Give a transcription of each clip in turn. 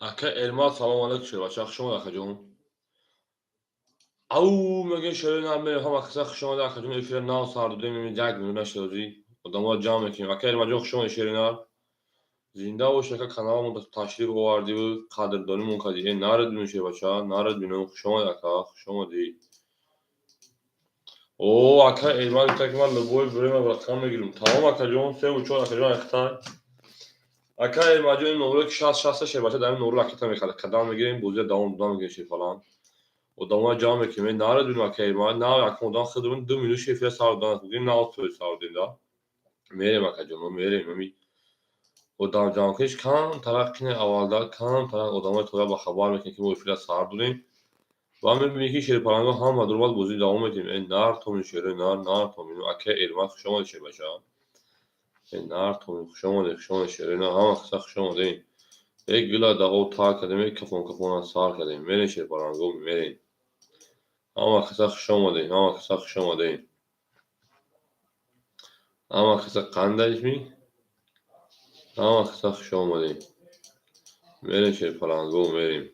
Ака Элмаз, салом алейкум, шербача, хуш омад, акаҷон. Ау, мегӯем, шерои нар, мерем. Ҳама каса хуш омада, акаҷон. Эфира нав сар додем, як минут нашуда, одаморо ҷамъ мекунем. Ака Элмаҷон, хуш омадӣ, шери нар. Зинда бош, ака, каналамон ташриф овардиву қадрдонимон кардӣ. Э, наред бинум, шербача, наред бинум. Хуш омадӣ, ака, хуш омадӣ. О, ака Элмаз гуфта, ки ман любое время рақам мегирам. Тамом, акаҷон, севу чор, акаҷон, айхтай. Ака Элмаҷон, ин номеро ки 60 60, шербача, дар ин номеро ракета мехарад. Кадам мегирем, бозия давом дода мегирем, шерфалан. Одаморо ҷамъ мекунем. Наред бинум, ака Элмаз, нав якум одам худмон 2 минут эфира сар додан, бигирем, нав тои сар додем да. Мерем, акаҷон, мерем. Ами одам ҷамъ куниш кам тарақ кине, аввалда кам тарақ одамои тоя ба хабар мекунем, ки мо эфира сар додем, ва мебинем, ки шерпаланго ҳама дурбад бозӣ давом медиҳем. Э, нар томин, шерои нар, нар томин. Ака Элмаз, хуш омадӣ, шербача. Э, нар томин, хуш омадӣ, хуш омадӣ, шерои нар, ҳама каса хуш омадем. Э, гила да об тар кардем, э, кафон кафона сар кардем. Мерем, шерпаланго, мерем. Ҳама каса хуш омадем, ҳама каса хуш омадем. Ҳама каса қандашми? Ҳама каса хуш омадем. Мерем, шерпаланго, мерем.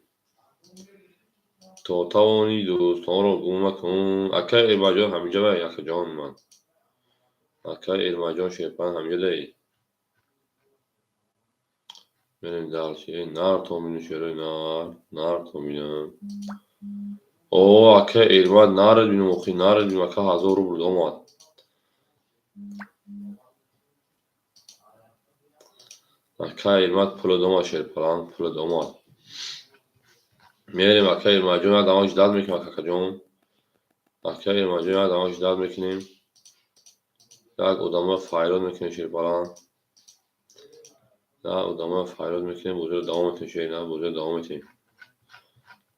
То тавонӣ дӯстонро гум макун. Ака Элмаҷон, ҳаминҷа бай, акаҷон ман. Ака Элмаҷон, шерпаланг, ҳаминҷа дай. Мерем дальше. Э, нар томину, шерои нар, нар томинам. О, ака Элмаз, наред бинум, охи, наред бинум, ака, 1000 рубл омад. Ака Элмаз, пулат омад, шерпаланг, пулат омад. Мерем, ака Элмаҷон, як дамак ждать мекунем, акакаҷон. Ака Элмаҷон, як дамак ждать мекунем. Як одаморо файрод мекунем, шерпаланг. Як одаморо файрод мекунем, бозиро давом метиҳем, шери нар, бозиро давом метиҳем.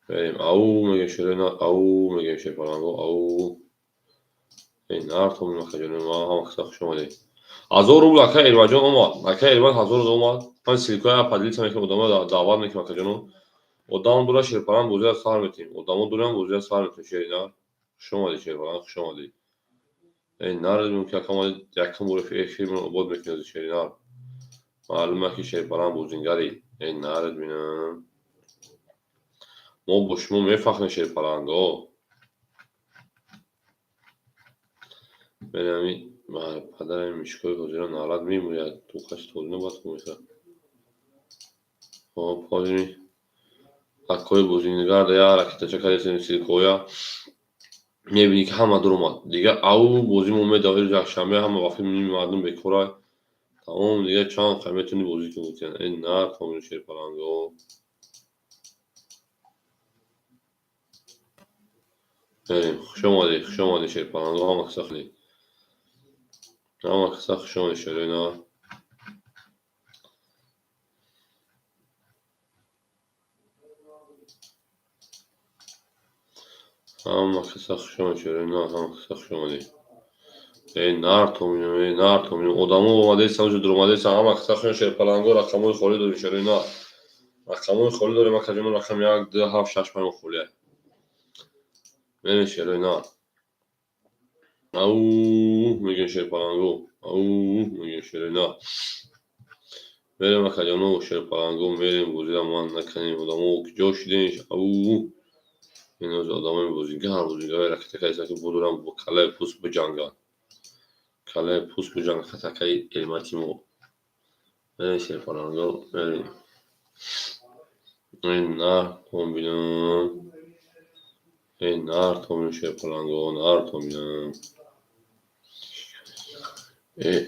Мерем, ау, мегӯем, шерои нар, ау, мегӯем, шерпаланго, ау. Э, нар томин, акаҷони ман, ҳама каса хуш омадед. 1000 рубл ака Элмаҷон омад. Ака Элмаз 1000 омад. Ман ссылкоя поделиться мекунем, одаморо даъват мекунем, акаҷоно. Одам дура, шерпаланг, бозиро сар метиҳем. Одамо дурам, бозиро сар метиҳем, шери нар. Хуш омадӣ, шерпаланг, хуш омадӣ. Э, наред бинум, ки ака омадед, якум бор эфирмон обод мекунед, шери нар. Маълум аст, ки шерпаланг бозингарӣ. Э, наред бинам. Мо бо шумо мефахрем, шерпаланго. Мерем, падарами мишкои ҳозира налат мемӯяд. Тухаш тозина баъд мехӯрад. Хоб, ҳозир акои бозингар да як ракетача кардесем, ссылкоя. Мебинӣ, ки ҳама дур омад. Дига ау бозӣ мо медавем рӯзи якшанбе, ҳама вақти мардум бекорай. Тамом, дига чанд қай метавонӣ бозӣ кунӣ. Э, нар томин, шерпаланго. Мерем, хуш омадед, хуш омадед, шерпаланго, ҳама каса хеле. Ҳама каса хуш омадед, шерои нар. Ҳама каса хуш омадед, шерои нар, ҳама каса хуш омадед. Э, нар томинам, э, нар томинам. Одамо омадесан, уже дуромадесан, ҳама каса хуш омадед, шерпаланго, рақамҳои холӣ дорем, шерои нар. Рақамҳои холӣ дорем, акаҷон, рақами як, ду, ҳафт, шаш, панҷ холия. Мерем, шерои нар. Ау, мегӯем, шерпаланго, ау, мегӯем, шерои нар. Мерем, акаҷоно, шерпаланго, мерем, бозиро ман накунем. Одамо ҷо шидем, ау. Ин одамои бозингар, бозингарои ракета кардесан, ки будурам бо каллаи пӯст биҷанганд. Каллаи пӯст биҷанганд, хатакаи элмати мо. Мерем, шерпаланго, мерем. Эй, нар томбинам. Эй, нар томбинам, шерпаланго, нар томбинам. Э,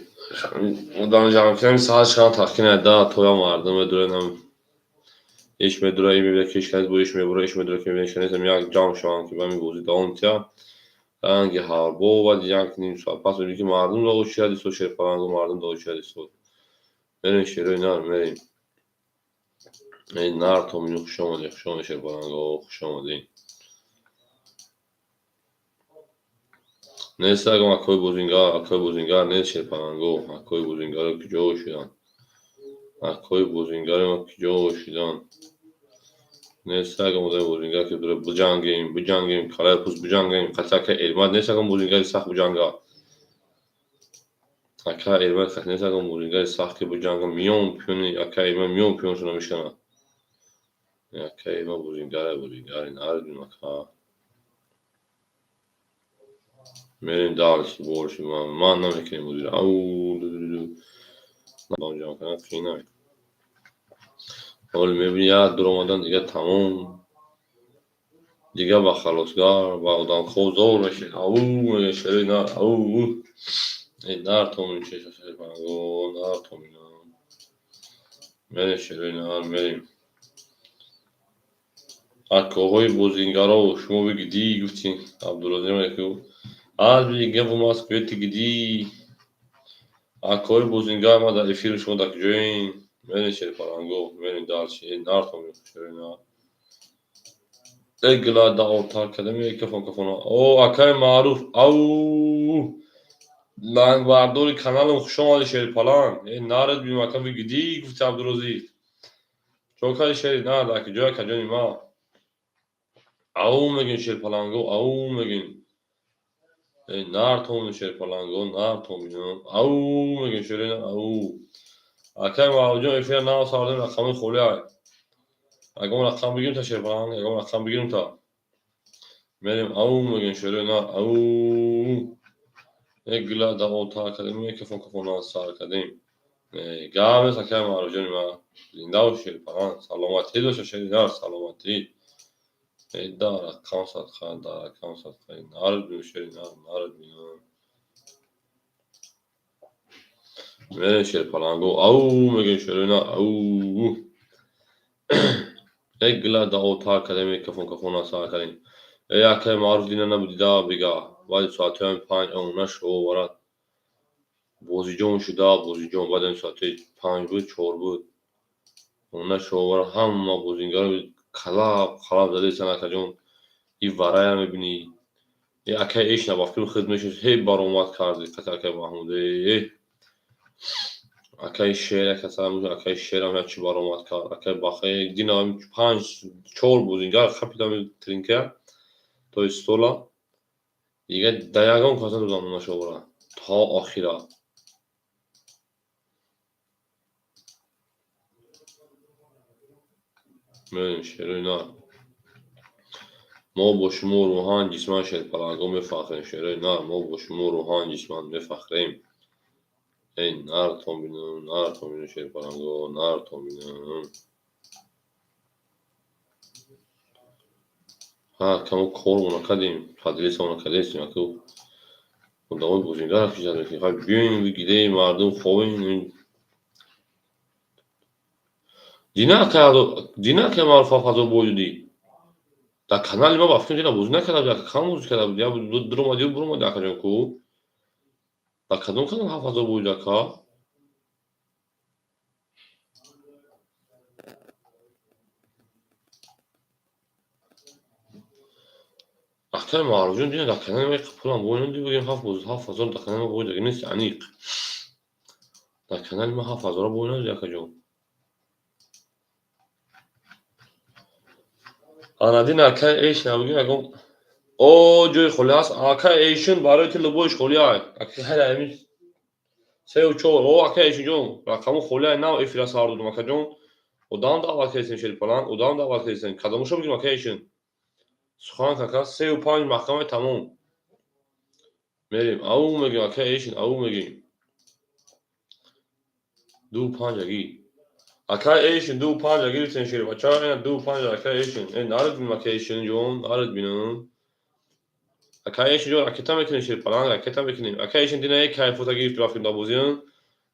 одам ҷамъ кунем, саат шаванд тахкина да тоя мардум медурен, иш медура, ин мебинад, ки иш каниз бо иш мебура, иш медура, ки мебинад, иш каниз як ҷамъ шаванд, ки ба ҳамин бозӣ давом тиҳад. Ранги ҳарбо баъд як ним соат пас мебинӣ, ки мардум да очирад истод, шерпаланго, мардум да очирад истод. Мерем, шерои нар, мерем. Эй, нар томину, хуш омадед, хуш омадед, шерпаланго, хуш омадед. Нест ягон акои бозингар, акои бозингар нест, шерпаланго, акои бозингаро куҷо шуданд? Акои бозингаро куҷо шуданд? Нест ягон одами бозингар, ки дура биҷангем, биҷангем, каллаи пӯст биҷангем. Қатъи ака Элмад нест ягон бозингари сахт биҷанга. Ака Элмад қатъи нест ягон бозингари сахт, ки биҷанга, миён пиёни ака Элмад миён пиёншона мешканад. Акаи ма бозигаре, бозигари наредим, ака. Мерем дальше, больше. Ман намекунем бозиро. Ау, ҷамъ кардан қиин. Ҳоли мебини, як дуромадан, дига тамом. Дига ба халосгар, ба одамков зор мешед. Ау, мега шерои нар, ау. Э, нар томин шешашаго, нар томина. Мерем, шерои нар, мерем. Акоҳои бозингаро, шумо бигидӣ гуфтин, Абдуразим яку. Аз бига в Москве ты гиди. Акоҳои бозингар, ма дар эфири шумо дар куҷоин? Мерем, шерпаланго, мерем дальше. Э, нар томин, шерои нар. Э, гила даотар кардем, э, кафон кафона. О, акаи Маъруф, ау! Лангбардори каналам, хуш омадӣ, шерпаланг. Э, наред бим, ака, бигидӣ гуфти Абдурозиқ. Чо кади, шери нар, дар куҷоя, акаҷони ма? Ау мегин, шерпаланго, ау мегин. Э, нар томин, шерпаланго, нар томин. Ау мегин, шери нар, ау. Акаи Маъруфҷон, эфира нав сардем, рақами холӣ ай. Ягон рақам бигирем та, шерпаланг, ягон рақам бигирем та. Мерем, ау мегин, шери нар, ау. Э, гила даотар кардем, э, кафон кафона сар кардем. Э, гап нест, акаи Маъруфҷони ма. Зинда бош, шерпаланг, саломатӣ доша, шери нар, саломатӣ. Э, да рақам садқа, да рақам садқа. Наред бим, шери нар, наред бинам. Мерем, шерпаланго, ау мегин, шери нар, ау. Э, гила даотар кардем, э, кафон кафона сар кардем. Э, акаи Маъруф, дина набудида бига. Баъди соатҳои 5 она шуо бозиҷон шуда, бозиҷон баъди соатҳои 5 буд, 4 буд. Она шуо ҳама бозингаро қалаб қалаб задаистан, акаҷон. И варая мебинӣ. Э, акаи эш набафкир худ мешуд, ҳе баромад карди қати акаи Маҳмуд. Э, акаи шер якаса, акаи шерам як чӣ баромад кард. Акаи Баха дина панҷ чор бозингар хапидам тринка то стола. Дига да ягон каса додам нашовара то охира. Мерем, шерои нар. Мо бо шумо рӯҳан, ҷисман, шерпаланго, мефахрем, шерои нар. Мо бо шумо рӯҳан, ҷисман мефахрем. Эй, нартон бинам, нартон бинам, шерпаланго, нартон бинам. Ҳа, камо кормона накардем, поделиться накардестем, аку одамои бозингар кишад мекунем. Хай, биёин, бигидем, мардум хобин. Дина акаи Маъруф 7000 бой додӣ. Дар канали ма ба фикрам дина бозӣ накарда буди, ака, кам бозӣ карда буди. Я дуромадию буромади, акаҷон, ку. Дар кадом канал 7000 бой додӣ, ака? Акаи Маъруфҷон, дина дар канали ма пулам бой надодӣ, бигем 7000 дар канали ма бой додӣ нест, аниқ. Дар канали ма 7000 бой надодӣ, акаҷон. Ана дина акаи эш набигем ягон о ҷои холӣ ҳаст. Акаи Эйшин, барои ту любой ш холӣ ай. Акаи ҳами сеу чор. О, акаи Эйшинҷон, рақаму холӣ ай, нав эфира сар додум, акаҷон. Одам даъват кардистем, шерпаланг, одам даъват кардистем. Кадомушо бигирем, акаи Эйшин? Сухан кака, сеу панҷ маҳкамаи тамом. Мерем, ау мегем, акаи Эйшин, ау мегем. Ду панҷ аги. Акаи Эйшин, ду панҷ гирифтем, шербача, ина ду панҷ, акаи Эйшин. Э, наред бинам, акаи Эйшин ҷон, наред бинам. Акаи Эйшин ҷон, ракета мекунем, шерпаланг, ракета мекунем. Акаи Эйшин, дина як кайфота гирифти рафтем дар бозӣ.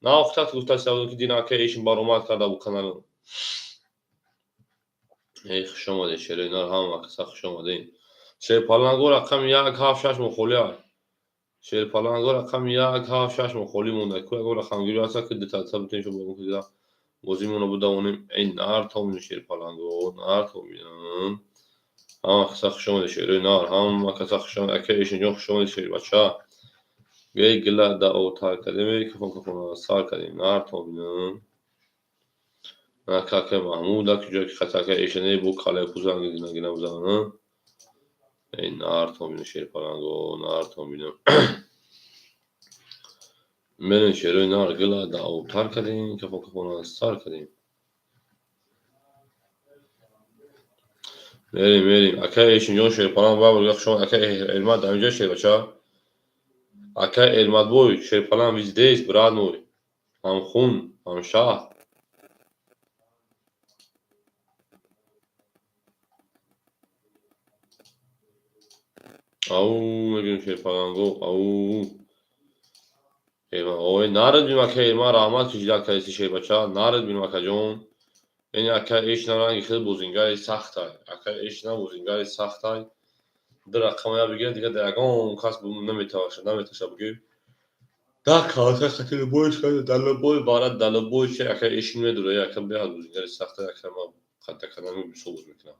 Нахтат гуфтаст, ки дина акаи Эйшин баромад карда бу каналам. Эй, хуш омадед, шерои нар, ҳама каса хуш омадед. Шерпаланго, рақами як, ҳафт, шаш мо холӣ ай. Шерпаланго, рақами як, ҳафт, шаш мо холӣ монда. Ку ягон рақамгирӣ ҳаста, ки дутата битем, шо бо бозимонро будавонем. Эй, нар томин, шерпаланго, нар томинам. Ҳама каса хуш омадед, шерои нар, ҳама каса хуш омадед. Акаи Эйшинҷон, хуш омадед, шербача. Эй, гила даотар кардем, эй, кафон кафона сар кардем, нар томинам. Ака Маҳмуд, аки ҷое ки хати акаи Эйшин бо калаи пузанги динагина бизанам. Эй, нар томинам, шерпаланго, нар томинам. Мерем, шерои нар, гила даотар кардем, кафон кафона сар кардем. Мерим, мерим. Акай Эшинҷон, Шерпаланг ба шумо, акай Элмат дар инҷа, шербача. Акай Элматбой, Шерпаланг виздесь, брат мой. Ҳамхун, ҳамшаҳр. Ау, мегӯем, шерпаланго, ау. Ой, нарад бинем, акай Элмат, раҳмат, ки ждать кардеси, шербача. Нарад бинем, акаҷон. Ин акай Эшина ранги хеле бозингари сахтай. Акай Эшина бозингари сахтай. Ду рақама я бигирад, дигар дар ягон кас наметавонад, наметаша бигир. Да калта хати любой шкада, дар любой барат, дар любой чи акай Эшин медура, ака беҳад бозингари сахтай, ака ма қадда кардан бисёр боз мекунам.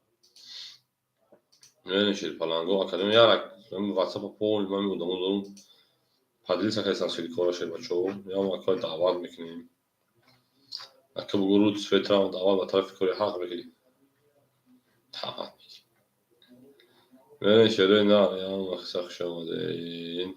Мерем, шерпаланго, академ ярак, ватсапа пол ман одамо дорум. Поделиться кардем ссылкора, шербачо. Ям акай даъват мекунем. Ака бугу рӯд светрам даъват ба тарафи кори ҳақ мекунем. Даъват мекунем. Мерем, шерои нар, ям махса, хуш омадед.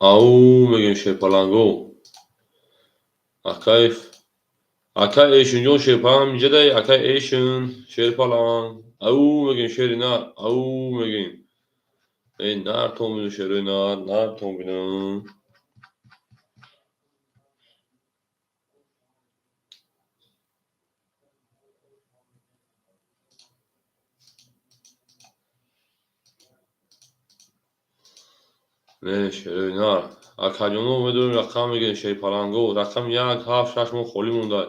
Ау, мегӯем, шерпаланго. Акай акай Эшинҷон, шерпаланг инҷадай, акай Эшин, шерпаланг. Ау, мегӯем, шери нар, ау, мегӯем. Эй, нартон бинем, шерои нар, нартон бинем. Не, шерои нар. Акаҷоно, медонем, рақам мегирем, шерпаланго. Рақами як, ҳафт, шаш мо холӣ монда.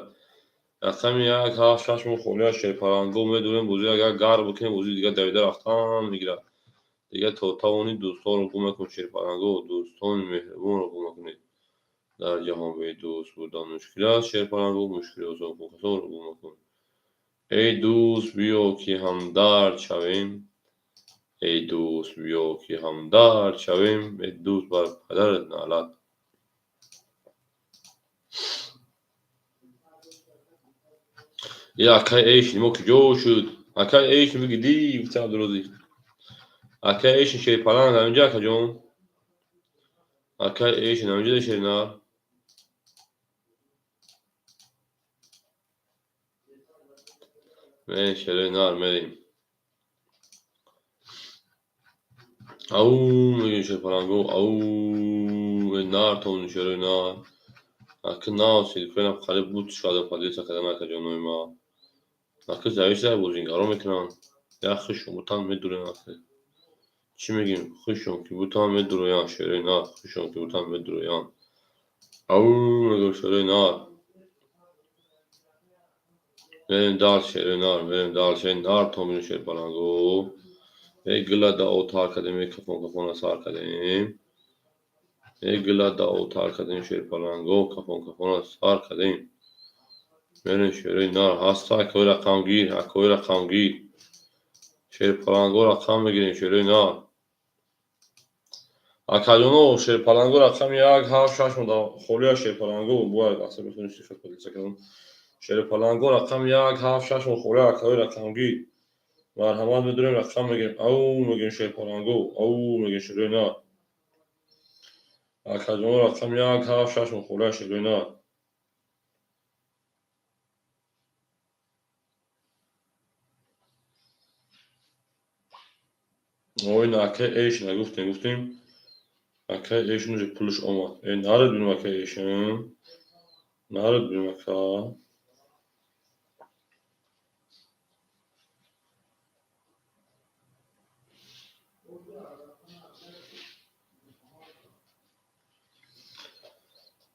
Рақами як, ҳафт, шаш мо холӣ аст, шерпаланго. Медонем, бозӣ агар гарм бикунем, бозӣ дигар давида рафтан мегирад. Дигар то тавонӣ дӯстонро гум накун, шерпаланго, дӯстони меҳрубонро гум накунед. Дар ҷаҳон бедӯст будан мушкил аст, шерпаланго, мушкили осон кун, касонро гум накун. Эй дӯст, биё ки ҳамдард шавем. Эй дӯст, биё ки ҳамдард шавем. Эй дӯст, бар падарат наълат. Я акай Эшин мо куҷо шуд? Акай Эшин биги ди, гуфта Абдурозиқ. Акай Эшин, шерпаланг ҳаминҷа, акаҷон. Акай Эшин ҳаминҷа, шеринар. Мерем, шерои нар, мерем. Ау, мегӯем, шерпаланго, ау, нартон, шерои нар. Ака нав ссылкоям қариб буд шуда, поделиться кардан, акаҷонои ма. Ака зависит бозингаро мекунанд. Як хушон бутан медурем, ака. Чӣ мегӯем? Хушон ки бутан медуроянд, шерои нар, хушон ки бутан медуроянд. Ау, мегӯем, шерои нар. Мерем дальше, шерои нар, мерем дальше, нартон бинем, шерпаланго. Эй гила да отар кардем, эй кафон кафона сар кардем. Эй гила да отар кардем, шерпаланго, кафон кафона сар кардем. Мерем, шерои нар, ҳаста акои рақамгир, акои рақамгир. Шерпаланго, рақам мегирем, шерои нар. Акаҷоно, шерпаланго, рақами як, ҳафт, шаш мо холӣ аст, шерпаланго, бояд асаби худро сифат поделиться кардам. Шерпаланго, рақами як, ҳафт, шаш мо холӣ, акои рақамгир. Марҳамат, медурем, рақам мегирем. Ау, мегӯем, шерпаланго, ау, мегӯем, шерои нар. Акаҷоно, рақами як, ҳафт, шаш мо холӣ аст, шерои нар. Ой, на акай Эшин гуфтем, гуфтем. Акай Эшин уже пулш омад. Эй, нарад бинем, акай Эшин. Нарад бинем, ака.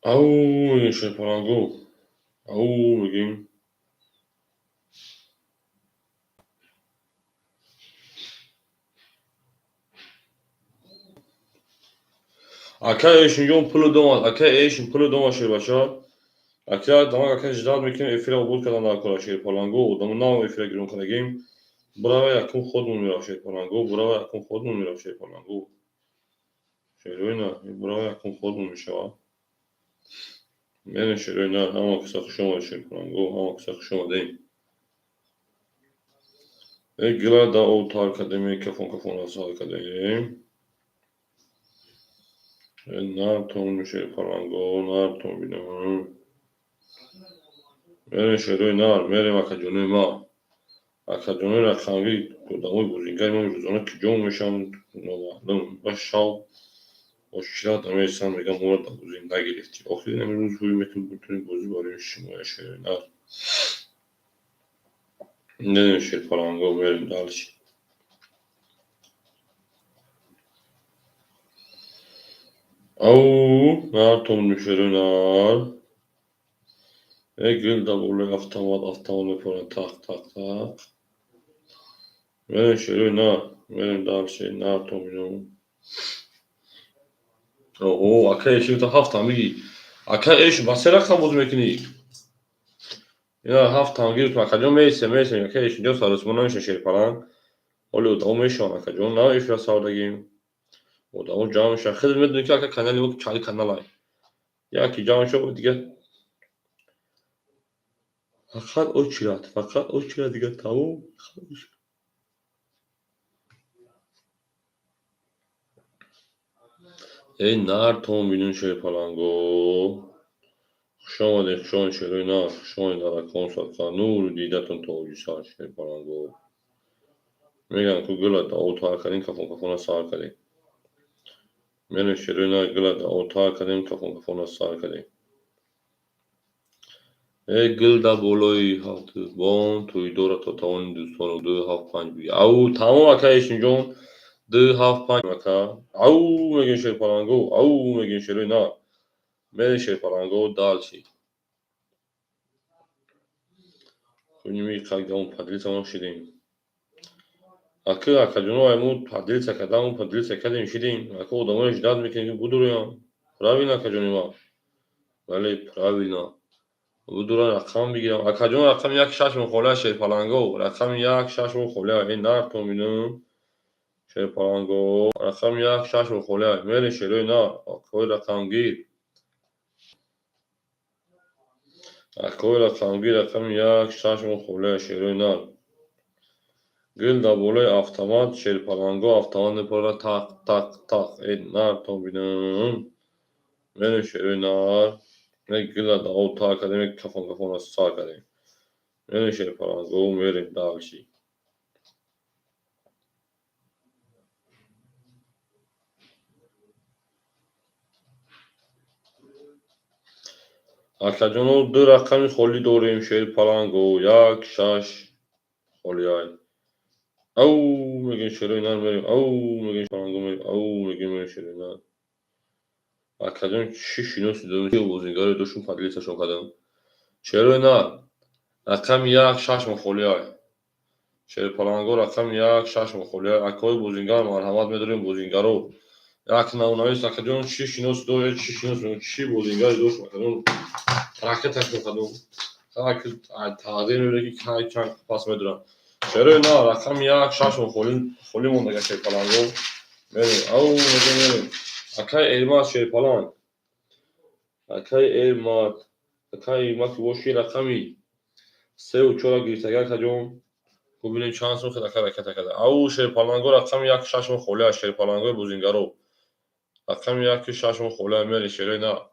Ау, мегӯем, шерпаланго. Ау, мегӯем. Акай Эшинҷон пулу домад, акай Эшин пулу домад, шербача. Ака дамак, ака ждать мекунем, эфира обод кардан дар кора, шерпаланго, одамо нав эфира гирон кардагим. Бурава якум ходмон мерафт, шерпаланго, бурава якум ходмон мерафт, шерпаланго. Шероина, бурава якум ходмон мешавад. Мерем, шерои нар, ҳама каса хуш омадед, шерпаланго, ҳама каса хуш омадем. Э, гила да об тар кардем, кафон кафона сар кардем. Э, нартон, шерпаланго, нартон бинам. Мерем, шерои нар, мерем, акаҷонои ма. Акаҷонои рақамгир, одамои бозингари ма рӯзона киҷо мешаванд, номаълум. Ба шав очират намерасанд, мегӯям, моро дар бозӣ нагирифтӣ. Охир ҳамин рӯз ҳуй метавонем бозӣ барои шумо, шерои нар. Мерем, шерпаланго, мерем дальше. Ау, нартон, шерои нар. Э, гил да болои автомат, автомат мепорад, тақ, тақ, тақ. Мерем, шерои нар, мерем дальше, нартон бинам. Оҳо, ака эши та ҳафтам бигӣ. Ака эш, ба се рақам бозӣ мекунӣ? Ина ҳафтам гирифтам, акаҷон, месем, месем, ака эш, инҷо саросима намеша, шерпаланг. Ҳоли одамо мешаванд, акаҷон, на эфира савдагим. Одамо ҷамъ мешаванд. Хеле медонӣ, ки ака канали мо чанд каналай. Яке ҷамъ шавад, дига фақат очират, фақат очират, дига тамом. Эй, нартон бинун, шерпаланго. Хуш омадед, хуш омадед, шерои нар, хуш омадед, наракон садқа, нури дидатон тоҷи сар, шерпаланго. Мегӯям ку, гила да об тар кардем, кафон кафона сар кардем. Мерем, шерои нар, гила да об тар кардем, кафон кафона сар кардем. Э, гил да болои ҳафт бом тӯйдора то тавони дӯстону ду ҳафт панҷ бигӣ. Ау, тамом, ака Эшинҷон, ду ҳафт панҷ, ака. Ау, мегӯем, шерпаланго, ау, мегӯем, шерои нар. Мерем, шерпаланго, дальше. Хуними қайдамон поделиться шидем. Ака, акаҷоно, ай мо поделиться кардам, поделиться кардем, шидем. Ака, одаморо ждать мекунем, ки будуроям. Правильно, акаҷони ма? Бале, правильно. Будуран, рақам бигирам. Акаҷон, рақами як шаш мухолия, шерпаланго. Рақами як шаш мухолия. Э, нартон бинам. Шерпаланго. Рақами як шаш мухолия. Мерем, шерои нар. Акои рақамгир. Акои рақамгир, рақами як шаш мухолия, шерои нар. Гил дар болои автомат, шерпаланго, автомат мепорад, тақ, тақ, тақ. Э, нартон бинам. Мерем, шерои нар. Гила да об тар кардем, кафон кафона сар кардем. Мерем, шерпаланго, мерем дальше. Акаҷоно, ду рақами холӣ дорем, шерпаланго, як шаш холиай. Ау, мегӯем, шерои нар, мерем, ау, мегӯем, паланго, мерем, ау, мегӯем, мерем, шерои нар. Акаҷон, чӣ шиноси дорем, бозингаре доштум, поделиться кардам. Шерои нар, рақами як шаш мухолиай. Шерпаланго, рақами як шаш мухолиай. Акои бозингар, марҳамат медорем, бозингаро. Як навнавис, акаҷон, чӣ шинос доред, чӣ шинос, чӣ бозингаре доштум, акаҷон, ракеташон кардум. Тағйир мебинед, ки кай чанд пас медорам. Шерои нар, рақами як шаш холӣ мондага, шерпаланго. Мерем, ау, мегӯем, мерем. Акай Эрмат, шерпаланг. Акай Эрмат, акай Эрмат ки боши, рақами сеу чора гирифтага, акаҷон. Бубинем, чанд сум хел ака ракета карда. Ау, шерпаланго, рақами як шашмо холӣ аст, шерпалангои бозингаро. Рақами яки шашмо холӣ аст, мерем, шерои нар.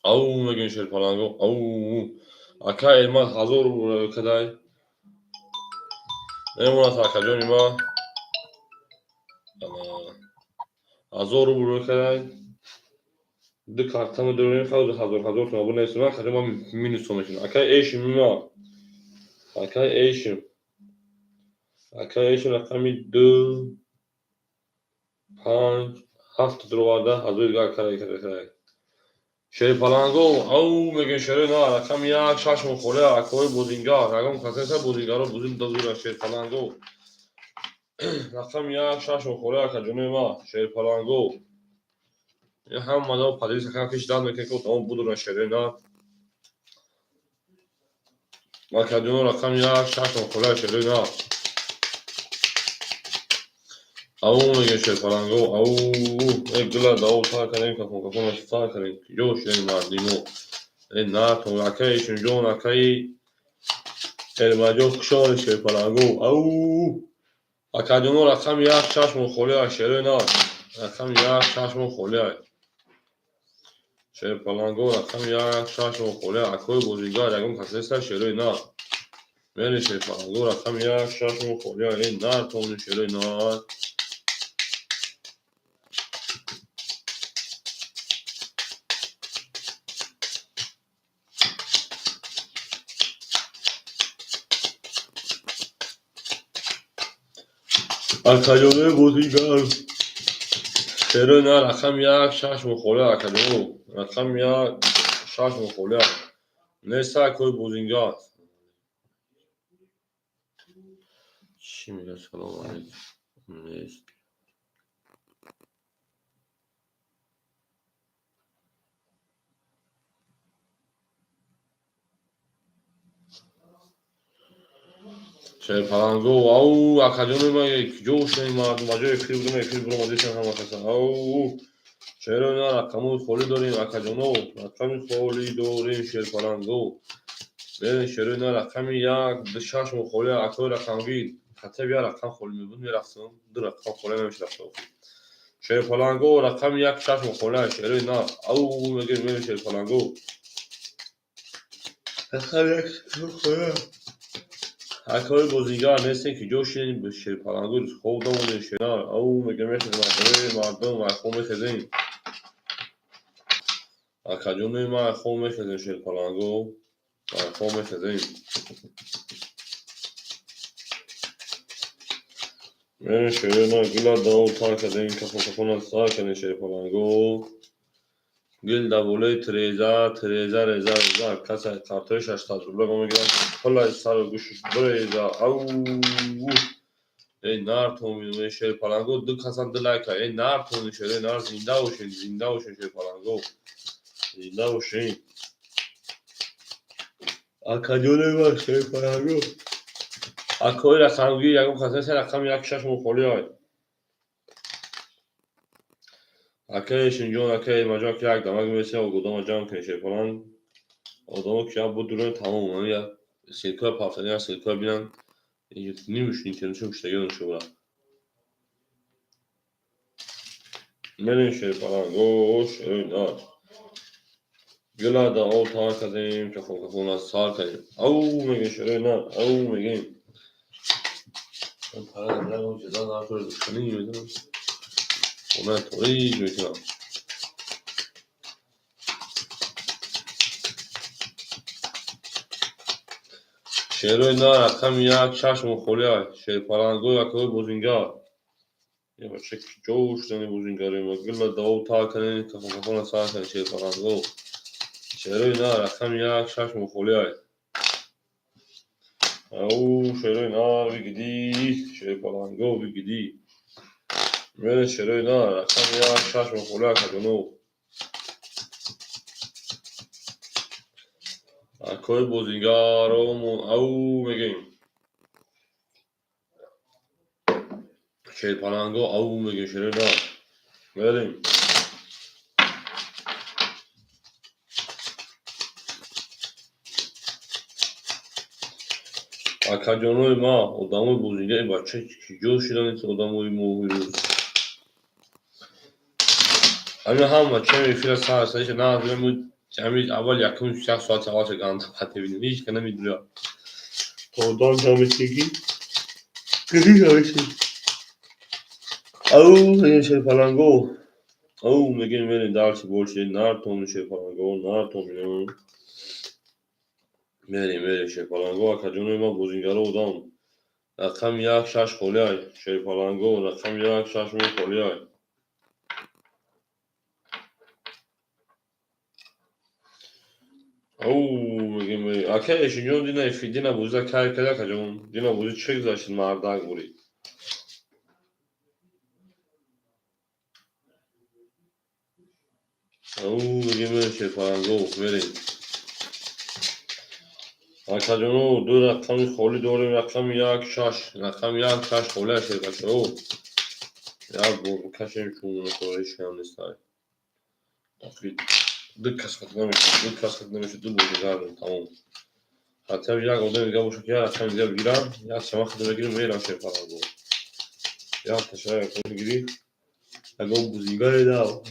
Ау, мегӯем, шерпаланго, ау. Ака Эрмат 1000 рубл кадай. Мемонад, акаҷони ма. 1000 рубл кадай. Ду карта медорем, хеле ҳазор ҳазор сом або нестам, акаҷон, ман минусо мешавам. Акай Эшим ма. Акай Эшим. Акай Эшим рақами ду панҷ ҳафт дуроварда, ҳазори дига ака кадай. Шерпаланго, ау, мегӯем, шерои нар, рақами як шаш мухолия, акои бозингар, ягон касеса бозингаро бозин дозура, шерпаланго. Рақами як шаш мухолия, акаҷонои ма, шерпаланго. Ҳама поделиться кардам, ки ждать мекунем, ки одамо будуран, шерои нар. Акаҷоно, рақами як шаш мухолия, шерои нар. Ау мегем, шерпаланго, ау, э гила дао тар кардем, кафон кафона сар кардем. Киҷо шудем, мардимо? Э нартон, акаи Шунҷон, акаи Эрмаҷон, хушомадед, шерпаланго, ау. Акаҷоно, рақами як шашмон холиа, шерои нар. Рақами як шашмон холиа. Шерпаланго, рақами як шашмон холиа. Акои бозигар, ягон кас неста, шерои нар. Мери, шерпаланго, рақами як шашмон холиа. Э нартон, шерои нар. Акаҷонои бозигар. Шерои нар, рақами як шашмон холиа, акаҷоно. Рақами як шашмон холиа. Неста акои бозингар. Чӣ мегӯяд? Салому алейкум. Нест. Шерпаланго, ау, акаҷонои ма, киҷо шудем, мардум? Ба ҷои эфир будем, эфир буромадисем ҳама каса. Ау, шерои нар, рақамои холӣ дорем, акаҷоно, рақами холӣ дорем, шерпаланго. Берин, шерои нар, рақами як, шашмон холӣ, акои рақамгир. Хотя як рақам холӣ мебуд, мерафтам, ду рақам холӣ намешрафтам. Шерпаланго, рақами як шашмон холӣ, шерои нар. Ау, мегӯем, мерем, шерпаланго. Рақами як шашмон холӣ. Акои бозингар нестем, ки ҷо шидем, шерпаланго, хоб намонем, шернар. Ау, мегӯем, мехезем, акаи мардум, ай хоб мехезем. Акаҷонои ман, ай хоб мехезем, шерпаланго. Ай хоб мехезем. Мерем, шерои нар, гила дао тар кардем, кафон кафона сар кардем, шерпаланго. Гил дар болои тиреза, тиреза, реза, реза. Касе картои 600 рубла мегирад, пулай сару гӯшаш биреза. Ау, эй нартон, эй шерпаланго, ду касан ду лайка. Эй нартон, шерои нар, зинда бошед, зинда бошед, шерпаланго. Зинда бошед. Акаҷонои ман, шерпаланго. Акои рақамгир, ягон кас нест, рақами як шашмон холӣ ай. Акаи Шинҷон, акаи Эрмаҷон, ки як дамак месия, одама ҷамъ кунед, шерпаланг. Одамо ки як будурен, тамом, як ссылка пафтани, як ссылка бинанд, нимуш интернетшон куштагиро нушобра. Мерем, шерпаланг, о, шерои нар. Гила дао тар кардем, кафон кафона сар кардем. Ау, мегем, шерои нар, ау, мегем. Пара ҷаза накӯр, душманӣ медонам. Хона торик мекунам. Шерои нар, рақами як шашмон холиа. Шерпалангои акои бозингар. Е бача, киҷо шудани бозингарои ма? Гила дао тар кардем, кафон кафона сар кардем, шерпаланго. Шерои нар, рақами як шашмон холиа. Ау, шерои нар, бигидӣ, шерпаланго, бигидӣ. Мерем, шерои нар, рақами як шашмон холиа, акаҷоно. Акои бозингаромон, ау, мегем. Шерпаланго, ау, мегем, шерои нар. Мерем. Акаҷонои ма, одамои бозингар, бача, киҷо шудани одамои мо имрӯз? Ҳамин ҳама чем эфира сар сариша на ҳамин аввал якум як соати аввалша ганда баъд мебинем. Ҳеҷ ка намедонад. То одам ҷамъ мешиги. Ау, мегем, шерпаланго. Ау, мегем, мерем дальше больше. Нартон, шерпаланго, нартон мегем. Мерем, мерем, шерпаланго, акаҷонои ма, бозингаро одам. Рақами як шаш холиай, шерпаланго, рақами як шашмон холиай. Ау, мегем, акаи Эшинҷон, дина эфир, дина бозида кай кард, акаҷон? Дина бозӣ чӣ гузашт, мардак бурид? Ау, мегем, мерем, шерпаланго, мерем. Акаҷоно, ду рақами холӣ дорем, рақами як шаш, рақами як шаш холиа, шербачаҳо. Як бор бикашем, шумонашам нестай. Ду кас хат намешад, ду кас хат намешад, ду бозингар тамом. Хотя як одами дига бошад, ки як рақами дига бигирам, як шама хат мегирим, мерам шерпаланго. Як ташара рақами бигирӣ, ягон бозингаре дав.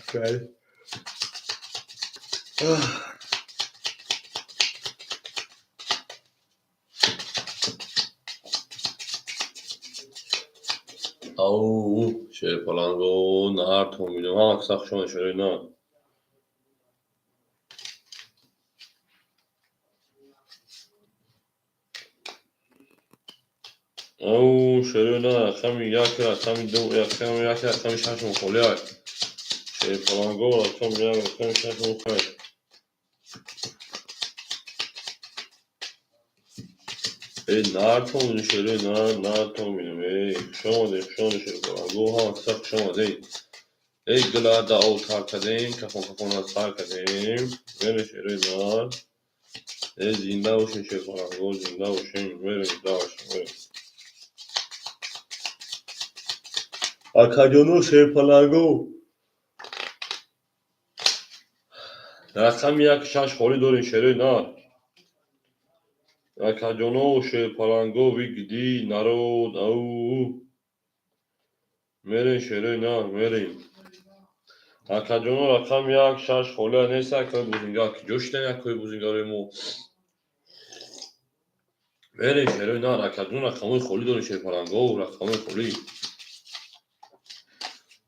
Ау, шерпаланго, нартон мидам. Ҳама каса хуш омадед, шерои нар. Ау, шерои нар, рақами як, рақами ду, рақами як, рақами шаш мухолиак. Шерпаланго, рақами як, рақами шаш мухолиак. Эй, нартон, шерои нар, нартон мидам. Эй, хуш омадед, хуш омадед, шерпаланго, ҳама каса хуш омадед. Эй, гила дао тар кардем, кафон кафона сар кардем. Мерем, шерои нар. Эй, зинда бошем, шерпаланго, зинда бошем. Мерем, дальше, мерем. Акаҷоно, шерпаланго. Рақами як шаш холӣ дорем, шерои нар. Акаҷоно, шерпаланго, вигди, народ, ау. Мерем, шерои нар, мерем. Акаҷоно, рақами як шаш холӣ нест, акои бозингар. Киҷо шидан акои бозингарои мо? Мерем, шерои нар, акаҷон, рақамҳои холӣ дорем, шерпаланго, рақамҳои холӣ.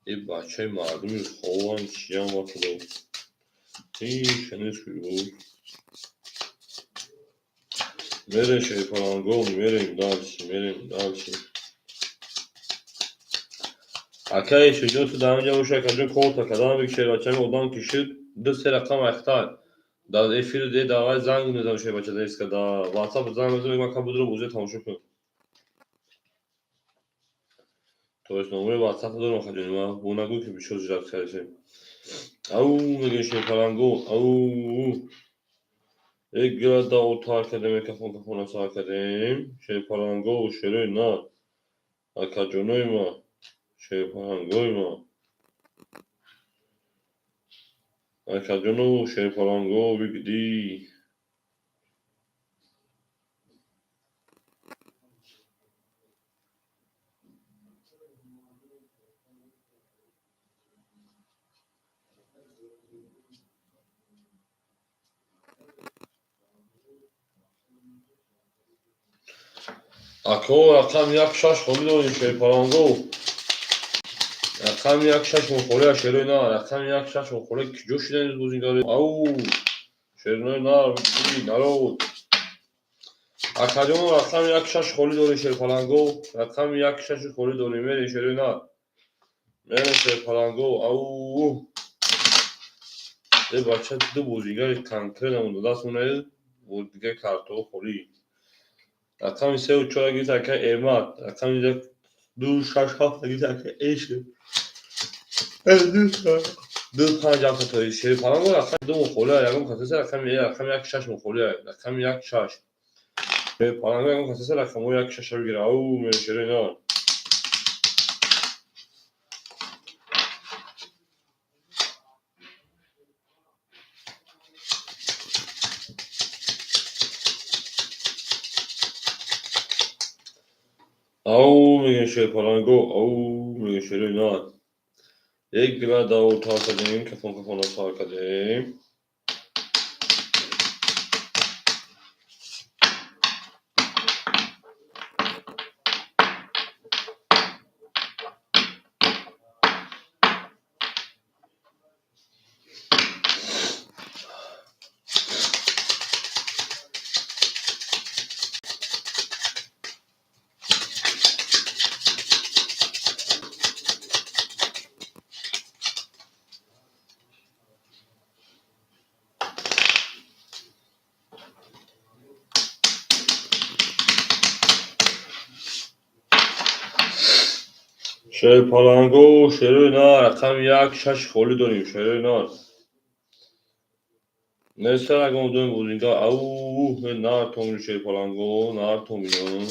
Э, бачаи мардуми хован чиям ба худо. Ҳеч нест ку. Мерем, шерпаланго, мерем дальше, мерем дальше. Акаи шуҷоъ, ту дар инҷа боши, акаҷон, корта кардам, биг шербачами одам ки шуд, ду се рақам айхтар. Дар эфир де давай занг мезанам шербача деска, дар WhatsApp занг мезанам, мегӯям ака будро бозиро тамошо кун. То есть номери WhatsApp дорам, акаҷони ман, бо нагӯ ки бисёр жират кардем. Ау, мегӯем шерпаланго, ау. Э, гила дао тар кардем, кафон кафона сар кардем. Шерпаланго, шерои нар. Акаҷонои ма, шерпалангои ма. Акаҷоно, шерпаланго, вигди. Ако, рақами як шаш холӣ дорем, шерпаланго. Рақами як шаш мухолия, шерои нар. Рақами як шаш мухолия, киҷо шидан бозингари? Ау, шерои нар, вигди, народ. Акаҷоно, рақами як шаш холӣ дорем, шерпаланго. Рақами як шаш холӣ дорем, мерем, шерои нар. Мерем, шерпаланго, ау. Э, бача, ду бозингари конкретно монда даст монда, бо дигар картҳо холӣ. Рақами сеу чора гирифт ака Эрмат. Рақами як ду шаш ҳафт гирифт ака Эшер. Ду панҷ ҳафт то шерпаланго, рақами ду мухолия, ягон касеса рақами як шаш мухолия, рақами як шаш. Шерпаланго, ягон касеса рақамҳои як шаша бигира. Ау, мерем, шерои нар. Ау, мегӯем шерпаланго, ау, мегӯем шерои нар. Як гила дао тар кардем, кафон кафона сар кардем. Шерпаланго, шерои нар, рақами як шаш холӣ дорем, шерои нар. Неста ягон одами бозингар. Ау, нар томини, шерпаланго, нар томино.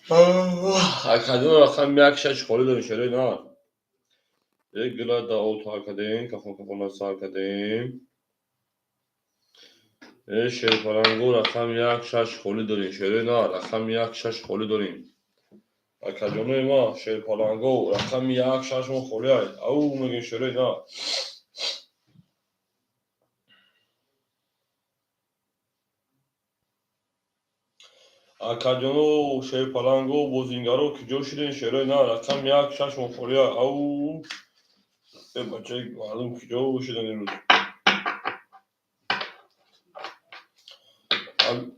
Акаҷон, рақами як шаш холӣ дорем, шерои нар. Як гила даол тар кардем, кафон кафона сар кардем. Э шерпаланго, рақами як шаш холӣ дорем, шерои нар, рақами як шаш холӣ дорем. Акаҷонои ма, шерпаланго, рақами як шаш мо холӣ ай. Ау мегем, шерои нар. Акаҷоно, шерпаланго, бозингаро, ки ҷо шидем, шерои нар, рақами як шаш мо холӣ ай. Ау э бачаи мардум, ки ҷо шидан имрӯз?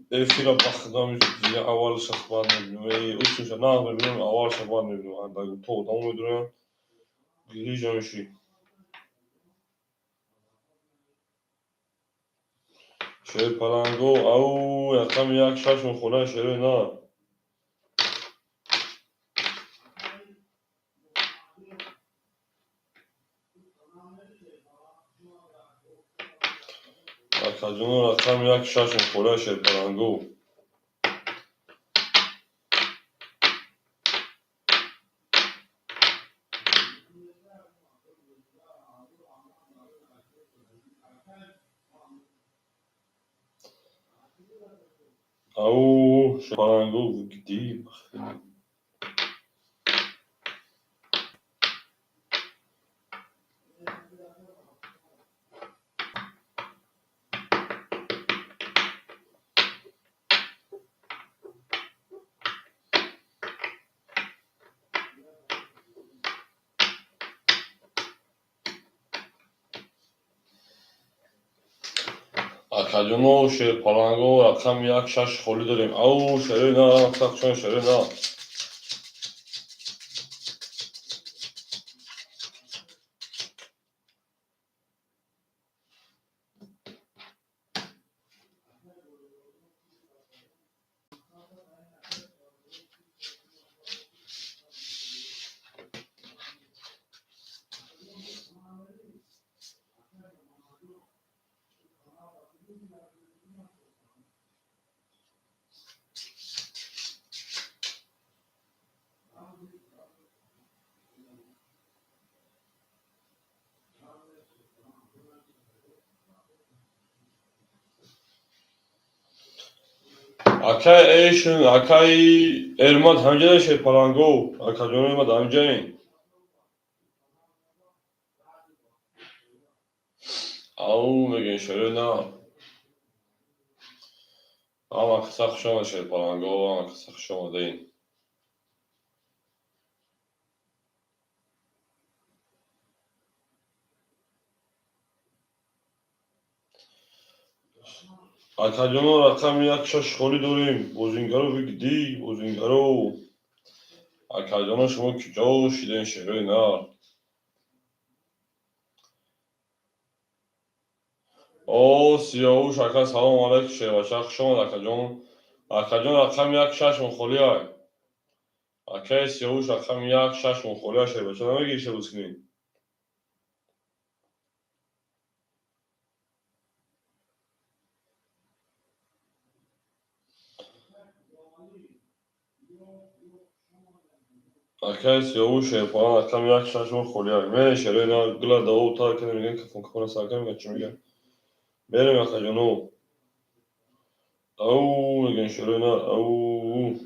Эфира ба худам аввалша баъд мебинам. Э усуша нағз мебинам, аввалша баъд мебинам. То одамо медуроянд, гирижа мешӣ. Шерпаланго, ау рақами як шаш мо холӣ ай, шерои нар. Акаҷоно, рақами як шаш мо холӣ ай, шерпаланго. Ау шерпаланго, где? Акаҷоно, шерпаланго, рақами як шаш холӣ дорем. Ау шерои нар, сахчон, шерои нар. Акай эшн, акай Эрмат ҳамҷа шерпаланго, акаҷонои ма ҳамҷаен. Ау мегӯем, шерои нар. Ҳама каса хуш омад, шерпаланго, ҳама каса хуш омадаин. Акаҷоно, рақами як шаш холӣ дорем. Бозингаро, вы где, бозингаро? Акаҷоно, шумо куҷо шидем, шерои нар? О Сиёвуш ака, салом алайкум, шербача, хуш омад, акаҷон. Акаҷон, рақами як шаш мо холӣ ай. Акаи Сиёвуш, рақами як шаш мо холӣ ай, шербача, намегирӣ шебоз кунӣ? Акаи Сиёвуш, шерпалан, рақами як шаш мо холӣ ай. Мерем, шерои нар, гила дао тар кардем, мегӯям, кафон кафона сар кардем, мегӯям, чӣ мегӯям? Мерем, акаҷоно. Ау мегӯем, шерои нар, ау.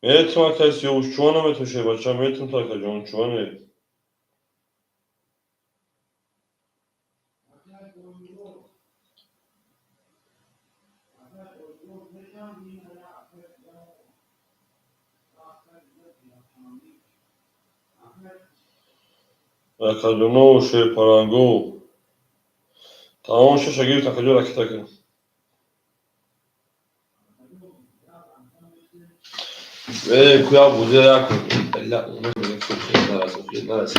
Метум, акаи Сиёвуш, чума наметум, шербача, метум то, акаҷон, чума не? Акаҷоно, шерпаланго. Тамом шаша гирифт, акаҷон, ракета кун. Э, куя бузя як ла нарас, нарас.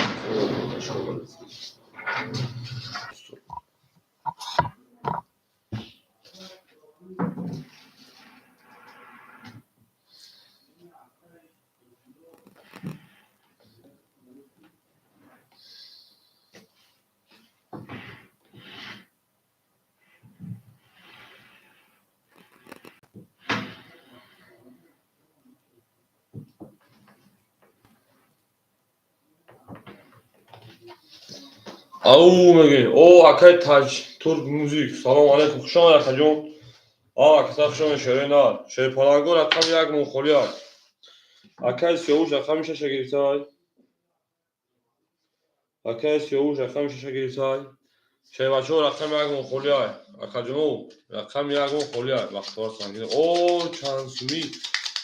Ау мегӯем. О, акай Таҷ Турк Музик. Салом алейкум. Хуш омад, акаҷон. А, акаса хуш омад, шерои нар. Шерпаланго рақами як монхоли аст. Акай Сиёвуш рақами шаша гирифтай. Акай Сиёвуш рақами шаша гирифтай. Шербачаҳо рақами як монхоли ай. Акаҷоно рақами як монхоли ай. Бахтовар сангин. О, чанд сумӣ.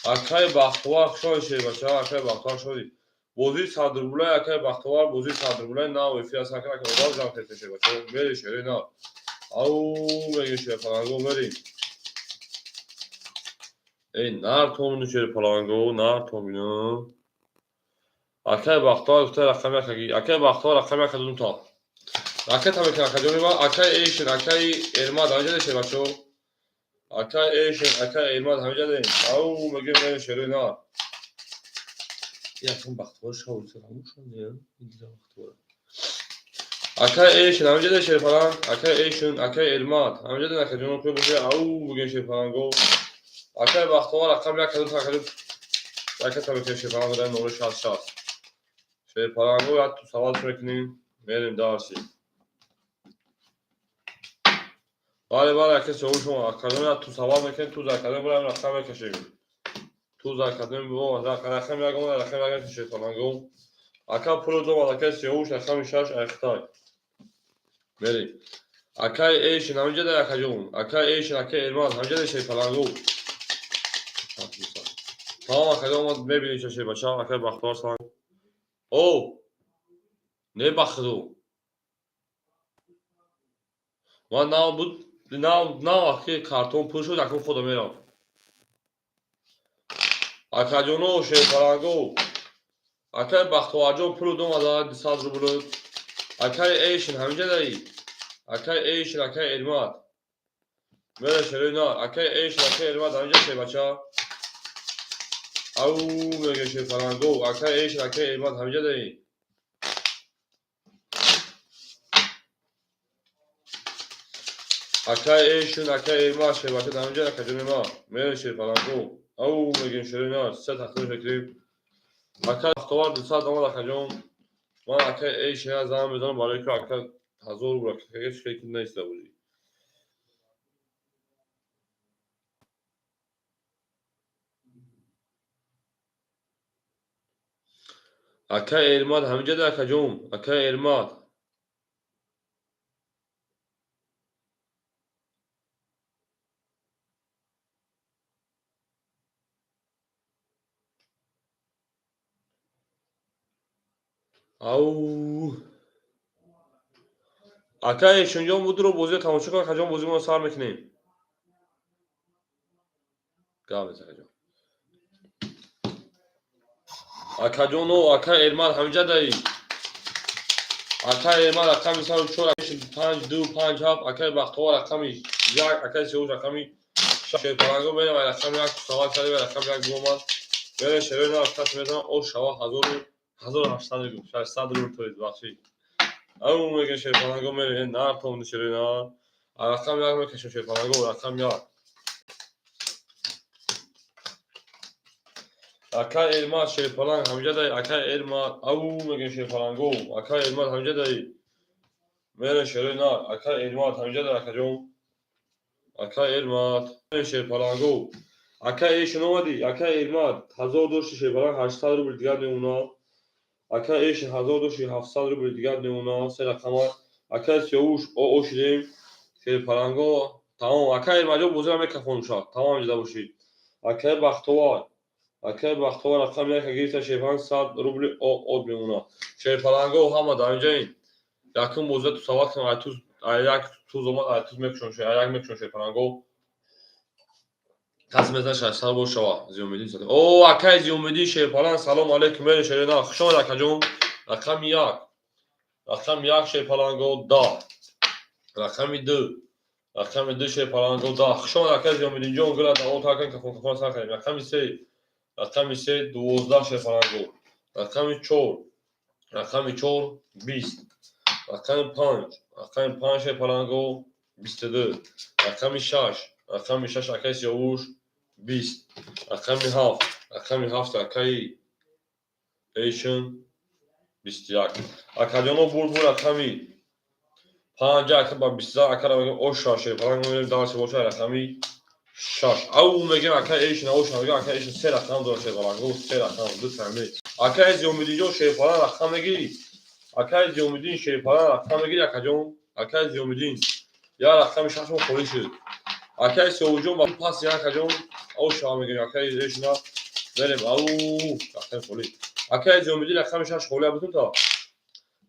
Акай Бахтовар хуш омад, шербача. Акай Бахтовар хуш омадӣ. Бозии сад рублай, акай Бахтовар, бозии сад рублай нав эфир аст, ака одам ҷамъ кардем, шербачаҳо. Мери шерои нар. Ау мегӯем, шерпаланго мерим. Эй, нар томину шерпаланго, нар томину. Акай Бахтовар гуфта рақами як, акай Бахтовар рақами як дум то. Ракета мекунад, акаҷони ман, акай Эйшен, акай Эрмад, ҳамиҷа шербачаҳо. Акай Эйшен, акай Эрмад ҳамиҷа дем. Ау мегӯем, мерим шерои нар. Якум Бахтовар шавлиса ҳамушон не? Бахтовар. Акай Эйшен ҳамиҷа де шерпаланг, акай Эйшен, акай Эрмад, ҳамиҷа де акаҷоно кӯ боше, ау мегӯем шерпаланго. Акай Бахтовар рақами як кадум акаҷон ракета мекунем шерпаланго дар номери шаст шаст. Шерпаланго як ту савол мекунем, мерим дарси. Бале, бале, ака савол шумо, акаҷон як ту савол мекунем, туз академ бурам рақам мекашем. Туз академ бо рақам як омада, рақам як шерпаланго. Ака пулу домад, акай Сиёвуш рақами шаш айхтай. Мерим. Акай Эйшен ҳамиҷа да акаҷон, акай Эйшен, акай Эрмад ҳамиҷа да шерпаланго. Тамом, акаҷон омад, мебинем ча шербача, акай Бахтовар салом. О, не бахту. Ман нав буд, нав нав аки картон пур шуд, акун худо мерам. Акаҷоно шерпаланго. Акай Бахтоварҷон пулу домада 200 рубл. Акай Эйшен ҳамиҷа даи. Акай Эйшен, акай Эрмад. Мере шерои нар. Акай Эйшен, акай Эрмад ҳамиҷа шербача. Ау меге шерпаланго. Акай Эйшен, акай Эрмад ҳамиҷа даи. Акай Эйшен, акай Эрмад шербача ҳамиҷа акаҷони ма. Мере шерпаланго. Ау мегем шерои нар. Се тақсим мекунем. Акай Бахтовар 200 омад, акаҷон. Ман акай Эйшена занг мезанам, барои ки ака 1000 рубл акаге шеки неста будӣ. Акай Эрмад ҳамиҷа да акаҷон, акай Эрмад. Ау. Акай Эйшенҷон будро бозиро тамошо кун, акаҷон, бозимонро сар мекунем. Гап нест, акаҷон. Акаҷоно, акай Эрмад ҳамиҷа даи. Акай Эрмад рақами сару чор, панҷ, ду, панҷ, ҳафт, акай Бахтовар рақами як, акай Сиёвуш рақами шаш. Шерпаланго мерем, ай рақами як савол кардем, ай рақами як биомад. Мере шерои нар кас мезанам, о шава ҳазору ҳазору ҳаштсад рубл, 600 рубл тоист, бахшид. Ау мегӯем шерпаланго мерем, нар томди шерои нар. Ай рақами як мекашем шерпаланго, рақами як. Акай Эрмад шерпаланг ҳамиҷа даи, акай Эрмад, ау мегӯем шерпаланго, акай Эрмад ҳамиҷа даи. Мере шерои нар, акай Эрмад ҳамиҷа даи, акаҷон. Акай Эрмад, шерпаланго. Акай Эйшен омадӣ, акай Эрмад, 1000 дошти шерпаланг, 800 рубл дигар мемонад. Акай Эйшен 1000 дошти, 700 рубл дигар мемонад, се рақама. Акай Сиёвуш о шидем, шерпаланго, тамом. Акай Эрмадҷон бозиро мекафонум шад, тамом ҳамиҷа бошид. Акай Бахтовар, акай Бахтовар рақами як гирифта шерпаланг 100 рубли од мемонад. Шерпаланго ҳама дар инҷаин. Якум бозиро ту савол кунам, ай туз, ай як туз омад, ай туз мекушам, ай як мекушам шерпаланго. Кас мезанад 600 бор шава. Зиёмиддин садо. О, акай Зиёмиддин шерпаланг, салом алейкум, мере шерена. Хуш омад, акаҷон. Рақами як. Рақами як шерпаланго да. Рақами ду. Рақами ду шерпаланго да. Хуш омад, акай Зиёмиддинҷон, гула давом такан кафон кафон сар кардем. Рақами се. Рақами се 12 шерпаланго. Рақами чор. Рақами чор 20. Рақами панҷ. Рақами панҷ шерпаланго 22. Рақами шаш. Рақами шаш акай Сиёвуш 20. Рақами ҳафт. Рақами ҳафт акай Эйшен 21. Акаҷоно бурд бур рақами Панҷа ака ба 20 акара мегем, оша шерпаланг мегем, дальше боша рақами 6. Ау мегем, ака эшин, оша мегем, ака эшин се рақам дора шерпаланг, се рақам, ду сами. Акаи Зиёмиддинҷон, шерпаланг рақам мегирӣ? Акаи Зиёмиддин, шерпаланг рақам мегирӣ, акаҷон? Акаи Зиёмиддин, я рақами шашмо холӣ шуд. Акаи Сиёвуҷон ба пас, акаҷон, оша мегем, акаи эшина мерем, ау рақами холӣ. Акаи Зиёмиддин, рақами 6 холӣ бутун то.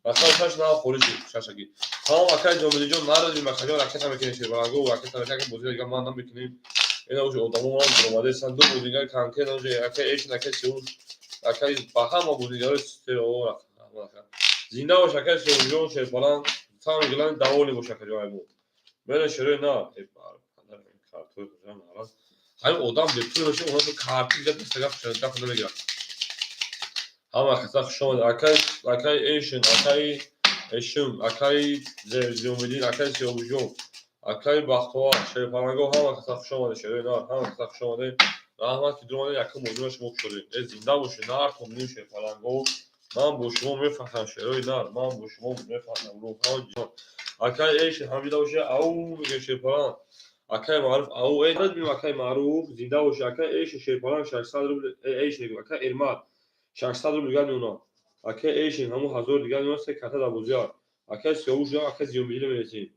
Рақами 6 нав холӣ шуд, шашаги. Тамом, акаи Зиёмиддинҷон, нарадим, акаҷон, ракета мекунем, шерпаланго, ракета мекунем, бозӣ дига ман намекунем. Ина уже одамон омадаистанд, ду бозингар конкретно уже акаи Эшин, акаи Сиёвуш, акаи ба ҳама бозингарои. Зинда бош, акаи Сиёвуҷон, шерпаланг, самое главное, довольный бош, акаҷон, ай мо. Мере шерои на. Ҳамин одам бепул боша, оно карти гап намегирад. Ҳама каса хуш омад. Акаи, акаи Эшин, акаи Эшин, акаи Зиёмиддин, акаи Сиёвуҷон, акаи Бахтовар, шерпаланго, ҳама каса хуш омадед, шерои нар, ҳама каса хуш омадед. Раҳмат, ки дуромадед, якум бозиро шумо кушодед. Э, зинда бошед, нартон бинем, шерпаланго. Ман бо шумо мефахрам, шерои нар, ман бо шумо мефахрам. Рӯҳҳо ҷон. Акаи Эшин ҳамида боша, ау мегӯем, шерпаланг. Акаи Маъруф, ау э бинем, акаи Маъруф, зинда бошед, акаи Эшин, шерпаланг 600 рубл, Эшин мегӯем, акаи Эрмат 600 рубл дигар меонад. Акаи Эшин ҳамун 1000 дигар меонад, се карта дар бозиа. Акаи Сиёвуш, акаи Зиёмиддин мересем.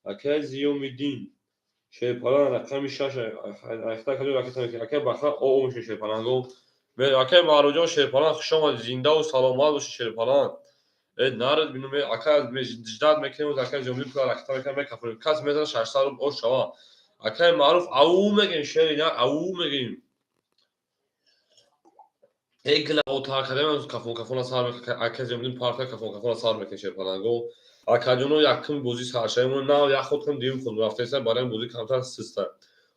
Акаи Зиёмиддин, шерпаланг рақами 6 айхта каҷо ракета мекунем. Акаи Бахта о мешавем, шерпаланго. Акаи Маъруфҷон, шерпаланг, хуш омадед, зиндаву саломат бошед, шерпаланг. Э, нарад бинум, ака ждать мекунем, акаи Зиёмиддин пула ракета мекунем, мекафонем. Кас мезанад 600 рубл, ош шава. Акаи Маъруф, ау мегӯем, шери на, ау мегӯем. Э, гила ота академия кафон кафона сар мекунем, акаи Зиёмиддин парта кафон кафона сар мекунем, шерпаланго. Акаҷоно, якум бозӣ саршавимон нав як ход кунем, дуюм ход рафтаиста, барои бозӣ камтар систа.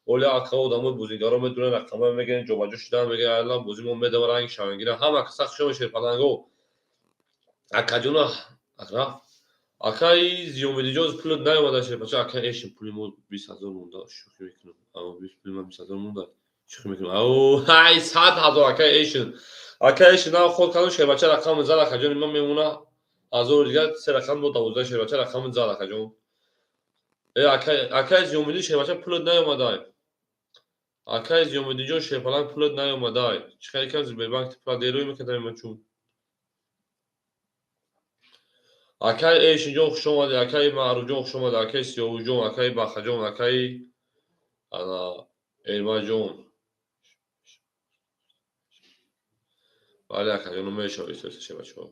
Оли ака одамои бозигаро медонанд, рақамҳо мегиранд, ҷобаҷо шудан мегиранд, алла бозӣ мо медава ранги шавангира. Ҳама каса хуш омадед, шерпаланго. Акаҷоно, рафт. Акаи Зиёмиддинҷон, пулат наёмада, шерпача, акаи Эшин, пули мо 20 000 монда, шӯхӣ мекунам. Пули ма 20 000 монда, шӯхӣ мекунам. Ау, ҳай, 100 000, акаи Эшин. Акаи Эшин нав ход кардам, шербача рақам зад, акаҷони ман мемона ҳазору дигар се рақам бо 12, шербача рақами зад, акаҷон. Э, акаи Зиёмиддин, шербача, пулат наёмадай. Акаи Зиёмиддинҷон, шерпаланг, пулат наёмадай. Чӣ хеле кам Сбербанк пула дерӯй мекардам ман чун. Акаи Эшинҷон, хуш омадед, акаи Маъруфҷон, хуш омадед, акаи Сиёвуҷон, акаи Бахаҷон, акаи ана Эрмаҷон. Бале, акаҷоно, мешавад шербачаҳо.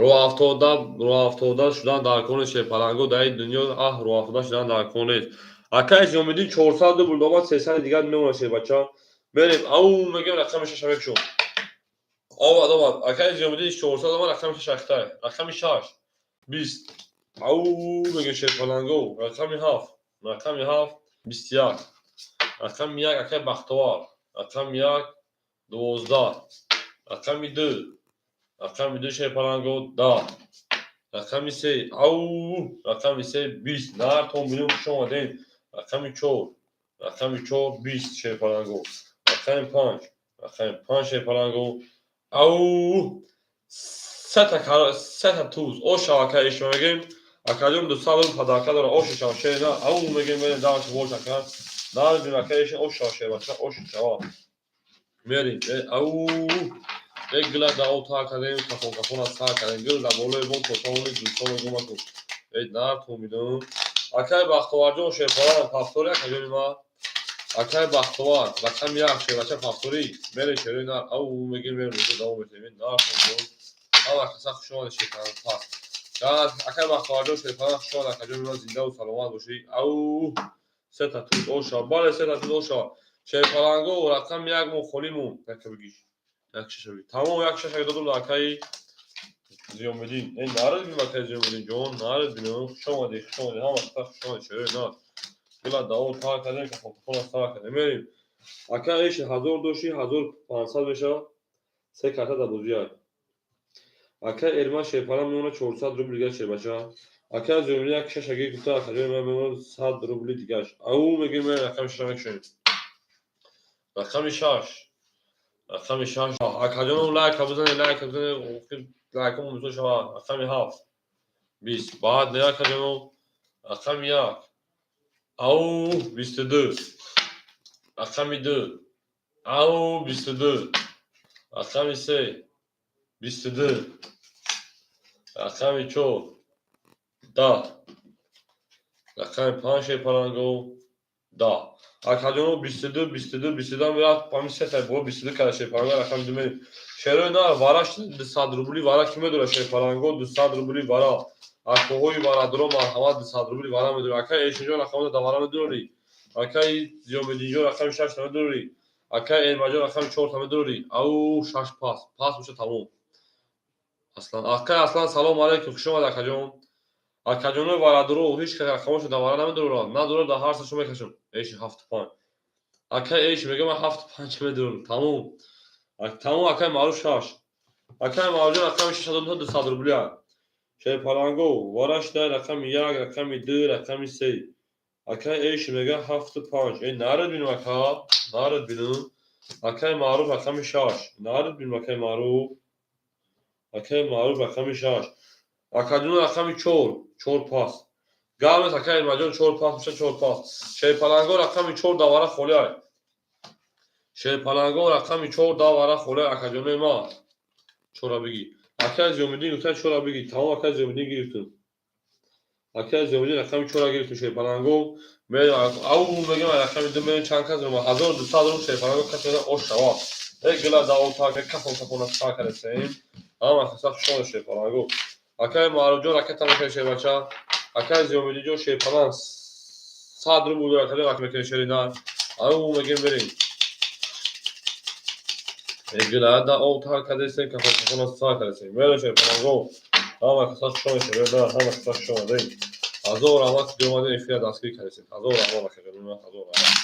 Роҳафтода шудан дар кор нест, шерпаланго, дар ин дунё, аҳ, роҳафтода шудан дар кор нест. Акаи Зиёмиддин 400 рубл омад, 300 дигар мемонад, шербача. Мерем, ау мегӯем, рақами шаша мекушом. Омад, омад. Акаи Зиёмиддин 400 омад, рақами шаш ахтай. Рақами 6 20. Ау мегӯем, шерпаланго, рақами 7. Рақами 7 21. Рақами 1, акаи Бахтовар. Рақами 1 12. Рақами 2. Рақами 2, шерпаланго, 10. Рақами 3, ау, рақами 3 20. Нартон бинем, хуш омадем. Рақами 4. Рақами 4 20, шерпаланго. Рақами 5. Рақами 5, шерпаланго. Ау, сета туз. Оша, ака ишма мегӯем. Акаҷон 200 рубл подарка дора. Оша шава, шер на. Ау мегӯем, мерем дальше бош, ака. Нарбим, ака ишин, оша, шербача, оша шава. Мерем. Ау, э, гила да ота кардем, кафон кафона сар кардем. Гил да болои бом тотони дӯстоно гума кун. Э, нартон бидум. Акаи Бахтоварҷон, шерпаланг, повтори, акаҷони ма. Акаи Бахтовар, рақами 1, шербача, повтори. Мерем, шерои нар. Ау мегӯем, мерем, рӯза давом метавем. Нартон ҷон. Ҳама каса хуш омадед, шерпаланг, пас. Акаи Бахтоварҷон, шерпаланг, хуш омадед, акаҷони ма, зиндаву саломат бошӣ. Ау, сета туз оша. Бале, сета туз оша. Шерпаланго, рақами 1 мо холӣ монд. Яка бигиш. Як шаша биг. Тамом, як шаша додум акаи Зиёмиддин. Э, нарад бинем, акаи Зиёмиддин ҷон, нарад бинем. Хуш омадед, хуш омадед, ҳама каса хуш омадед, шерои нар. Гила давом тар кардем, кафон сар кардем. Мерем. Акаи Эшин 1000 дошти, 1500 мешавад. Се карта дар бозиай. Акаи Эрман, шерпаланг, мемонад 400 рубл дигар, шербача. Акаи Зиёмиддин як шашаги гуфта, акаҷони ман мемонад 100 рубли дигаш. Ау мегӯем, мерем, рақами шаша мекушоем. Рақами 6. Рақами 6. Акаҷоном, лайка бизанед, лайка бизанед, лайкамон бисёр шавад. Рақами 7. 20. Баъд не, акаҷоно, рақами як. Ау, 22. Рақами ду. Ау, 22. Рақами се. 22. Рақами чор. 10. Рақами панҷ, шерпаланго, 10. Акаҷоно, 22, 22, 22 мерафт. Ҳамин сета бо 22 када, шерпаланго. Рақами ду мерем. Шерои на вараш 200 рубли вара ки медора, шерпаланго, 200 рубли вара. Акоҳои варадоро, марҳамат, 200 рубли вара медорӣ. Акай Эшинҷон, рақамода да вара медорӣ. Акай Зиёмиддинҷон, рақами шашта медорӣ. Акай Элмаҷон, рақами чорта медорӣ. Ау, шаш пас пас боша, тамом. Аслан, акай Аслан, салому алайкум, хуш омад, акаҷон. Акаҷонои варадоро ҳеҷ кас рақамошо да вара намедоранд, надорад, да ҳар сешо мекашам. Эши ҳафту панҷ. Акай Эши мега, ман ҳафту панҷ медорам, тамом, тамом. Акай Маъруф, шаш. Акай Маъруфҷон, рақами шаш 200 рубля. Шерпаланго, варашда рақами як, рақами ду, рақами се. Акай Эши мега ҳафту панҷ. Э, нарад бинум, ака, нарад бинум. Акай Маъруф, рақами шаш. Нарад бинум, акай Маъруф. Акай Маъруф, рақами шаш. Акаҷон, рақами чор, чор пас. Гап нест, акай Элмаҷон, чор пас меша, чор пас. Шерпаланго, рақами чор давара холиай. Шерпаланго, рақами чор давара холиай, акаҷонои ман. Чора бигӣ. Акай Зиёмиддин гуфта, чора бигӣ. Тамом, акай Зиёмиддин, гирифтум. Акай Зиёмиддин, рақами чора гирифтум, шерпаланго. Ау, мегам, рақами ду мерем, чанд кас 1200 рубл, шерпаланго, кас мега, ош шава. Э, гила даотак, кафон кафона сар кардесем. Ҳама каса хуш омад, шерпаланго. Акай Маъруфҷон, ракета мекунед, шербача. Акай Зиёмиддинҷон, шерпаланг 100 рубл дорад, акаҷон, ракета мекунед, шерина. Ау, мегем, берем. Э, гила даотак кардесем, кафон кафона сар кардесем. Мерем, шерпаланго. Ҳама каса хуш омад, шерина, ҳама каса хуш омадем. Ҳазор раҳмат, ки омадем, эфира дастгирӣ кардесем. Ҳазор раҳмат, акаҷон, ҳазор раҳмат.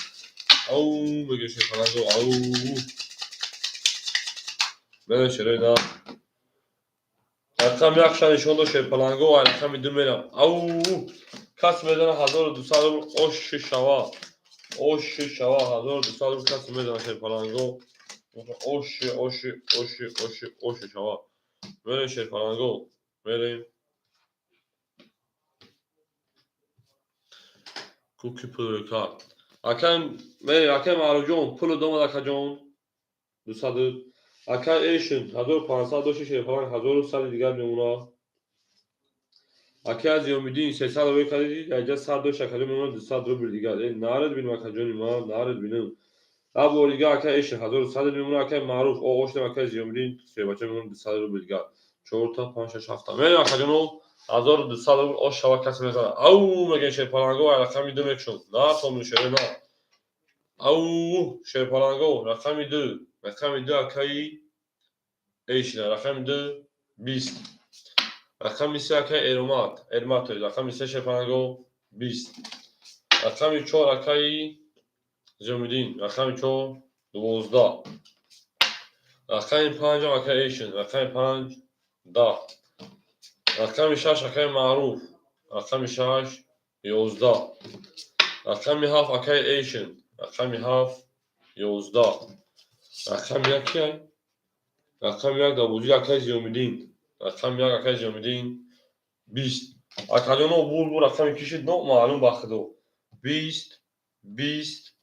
Ау, мегем, шерпаланго, ау. Мерем, шерина. Рақами якша нишон дод, шерпаланго, ай рақами ду мерам. Ау, кас медана 1200 рубл, оши шава. Оши шава, 1200 рубл кас медана, шерпаланго. Оши, оши, оши, оши, оши шава. Мерем, шерпаланго, мерем. Ку ки пул кард. Акай, мерем, акай Маъруфҷон, пулу домад, акаҷон. Дусаду. Акай Эшин, 1500 дошти, шерпаланг, 1100 дигар мемонад. Акай Зиёмиддин, 300 рӯй кардӣ, даҷа 100 дошт, акаҷон, мемонад 200 рубл дигар. Э, нарад бинем, акаҷони ман, нарад бинем. Як бори дигар, акай Эшин, 1100 мемонад, акай Маъруф, о, оштем, акай Зиёмиддин, шербача мемонад 200 рубл дигар. Чорта, панҷ, шаш, ҳафта. Мерем, акаҷоно, 1200 рубл ош шава, касе мезанад. Ау, мегем, шерпаланго, ай рақами ду мекушам. На, томин шере, на. Ау, шерпаланго, рақами ду. Рақами ду, акаи Эшина, рақами ду, 20. Рақами се, акаи Эромат, Эрмат, рақами се, шерпаланго, 20. Рақами чор, акаи Зиёмиддин, рақами чор, 12. Рақами панҷам, акаи Эшин, рақами панҷ, 10. Рақами шаш, акаи Маъруф, рақами шаш, 11. Рақами ҳафт, акаи Эшин, рақами ҳафт, 11. Рақами як киай? Рақами як дар бозии акаи Зиёмиддин. Рақами як, акаи Зиёмиддин, 20. Акаҷоно, бур рақами кишид, номаълум ба худо. 20, 20,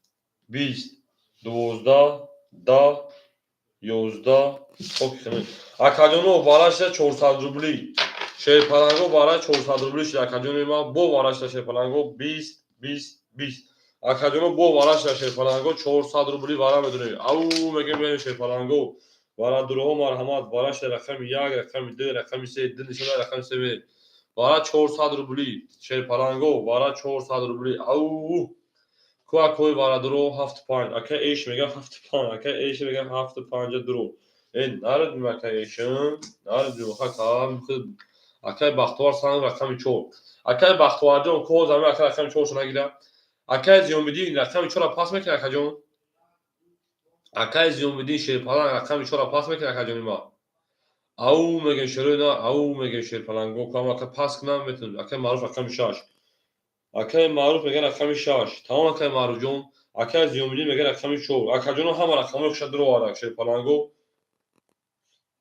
20, 12, 10, 11. Акаҷоно, варашда 400 рубли. Шерпаланго, вара 400 рубли шуд, акаҷони ман, бо варашда, шерпаланго, 20, 20, 20. Акаҷоно, бо варашда, шерпаланго, 400 рубли вара медонем. Ау, мегем, берем, шерпаланго. Варадуроҳо, марҳамат, варашда рақами як, рақами ду, рақами се, ду нишона, рақами се мерем. Вара 400 рубли, шерпаланго, вара 400 рубли. Ау! Ку акои варадуро, ҳафту панҷ. Ака Эш мега ҳафту панҷ. Ака Эш мега ҳафту панҷа дуро. Э, нарад бим, ака Эшин, нарад бим, акаи Бахтовар сан, рақами чор. Акаи Бахтоварҷон, ко зами ака рақами чоршо нагира. Акаи Зиёмиддин рақами чора пас мекунад, акаҷон. Акаи Зиёмиддин, шерпаланг, рақами чора пас мекунад, акаҷони ман. Ау, мегем, шерои на, ау, мегем, шерпаланго, кам ака пас кунам метавонад. Акаи Маъруф, рақами шаш. Акаи Маъруф мега рақами шаш. Тамом, акаи Маъруфҷон. Акаи Зиёмиддин мега рақами чор. Акаҷоно, ҳама рақамҳои хуша дуровард, шерпаланго.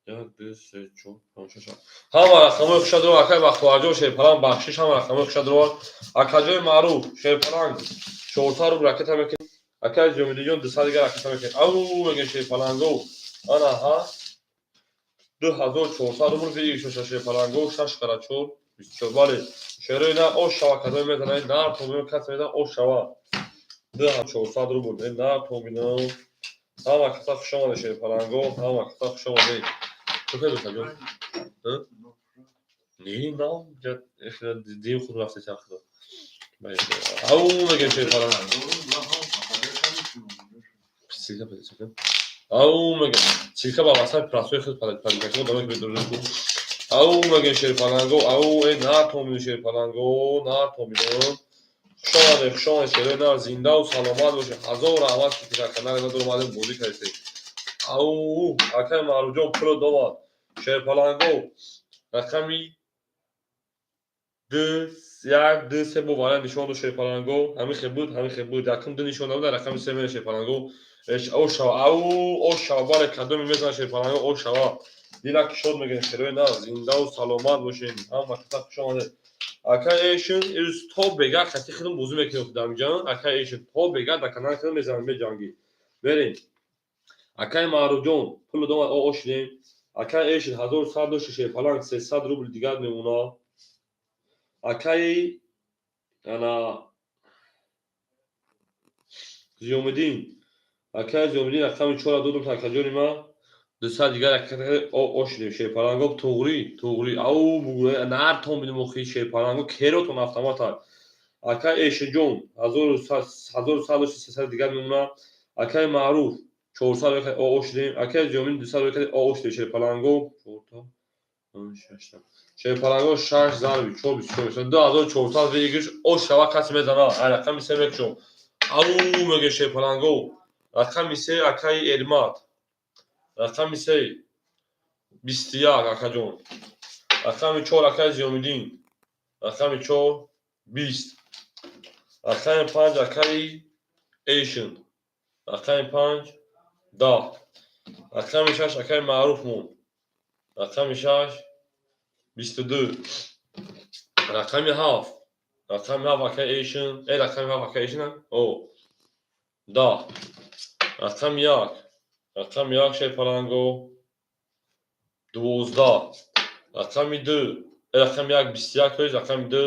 1, 2, 3, 4, 5, 6, 7. Ҳама рақамҳои хуша дорад, акай Бахтоварҷон Шерпаланг, бахшиш, ҳама рақамҳои хуша дорад. Акаҷои Маъруф Шерпаланг 400 рубл ракета мекунем. Акай Ҷомидиҷон 200 дигар ракета мекунем. Ау мегем Шерпаланго. Ана ҳа 2400 рубл выигрыш Шерпаланго, 6 кара 4 24. Бале, шерои на ош шава кадои мезанад, нар то кас мезанад, ош шава. 2400 рубл, нар то бинам. Ҳама каса хуш омадед, Шерпаланго, ҳама каса хуш омадед. Чӣ дӯстаҷон? Не, нам дим худ рафте чахто. Ау мегем Шерпаланг. Силка педа. Ау мегем. Силка ба васаи прасои худ падикако давай ки. Ау мегем Шерпаланго, ау э на томину Шерпаланго, на томину. Хуш омадед, хуш омадед, шерои нар, зиндаву саломат бошед. Ҳазор раҳмат, ки дар канали ма омадем, бозӣ кардед. Ау акай Маъруфҷон пуло домад. Шерпаланго рақами ду, як, ду, се бо вариант нишон дод Шерпаланго. Ҳамин хел буд, ҳамин хел буд. Якум ду нишон дод, рақами се мере Шерпаланго. О шава, ау, о шава, бале, кадоме мезанад Шерпаланго, о шава. Дила кишод мегӯем, шерои нар, зиндаву саломат бошед. Ҳама каса хуш омадед. Акай Эшин ирӯз то бега хати худам бозӣ мекунем дамҷан. Акай Эшин то бега дар канали худам мезанам, меҷангӣ. Мерем. Акай Маъруфҷон пуло домад, о шудем. Акай Эшин 1100 дошти Шерпаланг, 300 рубл дигар мемонад. Акай ана Зиёмиддин, акай Зиёмиддин рақами чора додум акаҷони ман, 200 дигар о шудем. Шерпаланго туғрӣ, туғрӣ, ау нар тон бидум охи Шерпаланго керотон автомата. Акай Эшинҷон 1100 дошти, 300 дигар мемонад. Акай Маъруф 400 о шудем. Акай Зиёмиддин 200 о шудем. Шерпаланго Шерпаланго 6 зарби 4 24 мешавад. 2400 выигрыш, о шава касе мезанад. Ай рақами се мекушом. Ау меге Шерпаланго. Рақами се акаи Эрмат. Рақами се 21 акаҷон. Рақами чор акаи Зиёмиддин. Рақами чор 20. Рақами панҷ акаи Эйшин. Рақами панҷ 10. Рақами шаш акаи Маъруф монд. Рақами шаш 22. Рақами ҳафт. Рақами ҳафт акаи Эйшин. Э рақами ҳафт акаи Эйшин? О. 10. Рақами як. Рақами як Шерпаланго 12. Рақами ду. Рақами як 21 тоист, рақами ду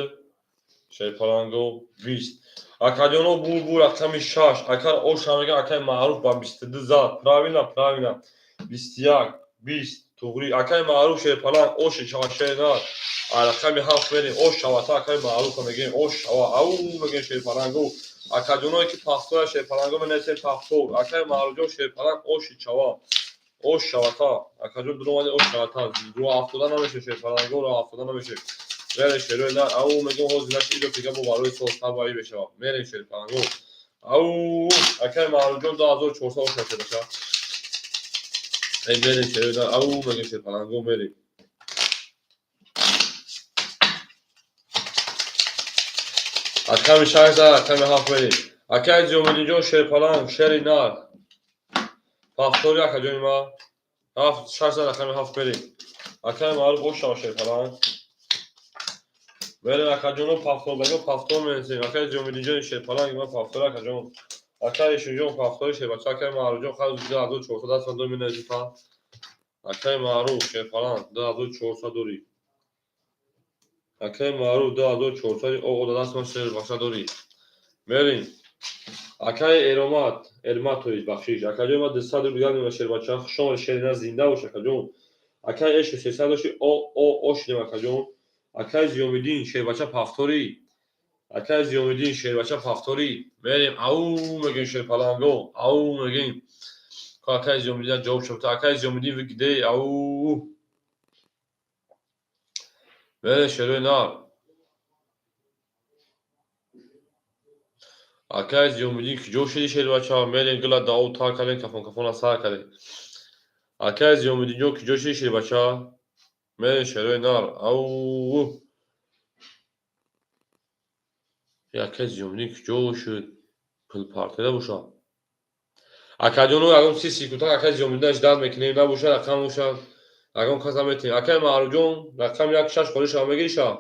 Шерпаланго 20. Акаҷоно бур рақами шаш. Акар оша мегӯям, акаи Маъруф ба 22 зад. Правильно, правильно. 21, 20 туғрӣ. Акаи Маъруф Шерпаланг оши шава шернар. Рақами ҳафт мерем. Ош шавата акаи Маъруфа мегӯем. Ош шава. Ау мегӯем Шерпаланго. Акаҷоное ки пахтоя Шерпаланго менависем пахтор. Акаи Маъруфҷон Шерпаланг оши чава. Ош шавата. Акаҷон дуромади, ош шавата. Роҳ афтода намешем Шерпаланго, роҳ афтода намешем. Мерем шерои нар. Ау мегӯем ҳозир наши идо дига бо барои сол сабаи мешавад. Мерем Шерпаланго. Ау акаи Маъруфҷон 2400 ош шава. Эй мерем шерои нар. Ау мегӯем Шерпаланго мерем. Рақами шаш зад, рақами ҳафт мерем. Акаи Зиёмиддинҷон Шерпаланг, шери нар. Пахтори акаҷони ман. Ҳафт, шаш зад, рақами ҳафт мерем. Акаи Маъруф ош шава Шерпаланг. Мерем акаҷоно пахтордаго пахтор менависем. Акаи Зиёмиддинҷони Шерпаланг ман пахтори акаҷон. Акаи Эшинҷон пахтори Шербача, акаи Маъруфҷон хай 2400 даст дор менависем та. Акаи Маъруф Шерпаланг 2400 дорӣ. Акаи Маъруф 2400 о даст ман Шербача дорӣ. Мерем. Акаи Эромат, Эрмат тоист, бахшиш. Акаҷони ман 200 рубл дигар мемонад Шербача. Хуш омадед, шерина, зинда бош акаҷон. Акаи Эшин 300 дошти, о о о шудем акаҷон. Акаи Зиёмиддин Шербача пахторӣ. Акаи Зиёмиддин Шербача пахторӣ. Мерем, ау мегӯем Шерпаланго, ау мегӯем. Акаи Зиёмиддин ҷавоб шуд. Акаи Зиёмиддин вы где? Ау. Мерем шерои нар. Акаи Зиёмиддин куҷо шуди Шербача? Мерем гила дао та кардем, кафон кафона сар кардем. Акаи Зиёмиддинҷон куҷо шуди Шербача? Мерем шерои нар. Ау. Акаи Зиёмиддин куҷо шуд? Пул партоида бошад. Акаҷоно ягон си секунда акаи Зиёмиддин ждать мекунем, набошад рақам бошад. Ягон кас наметем. Акай Маъруфҷон, рақами як шаш холӣ шава, мегириша?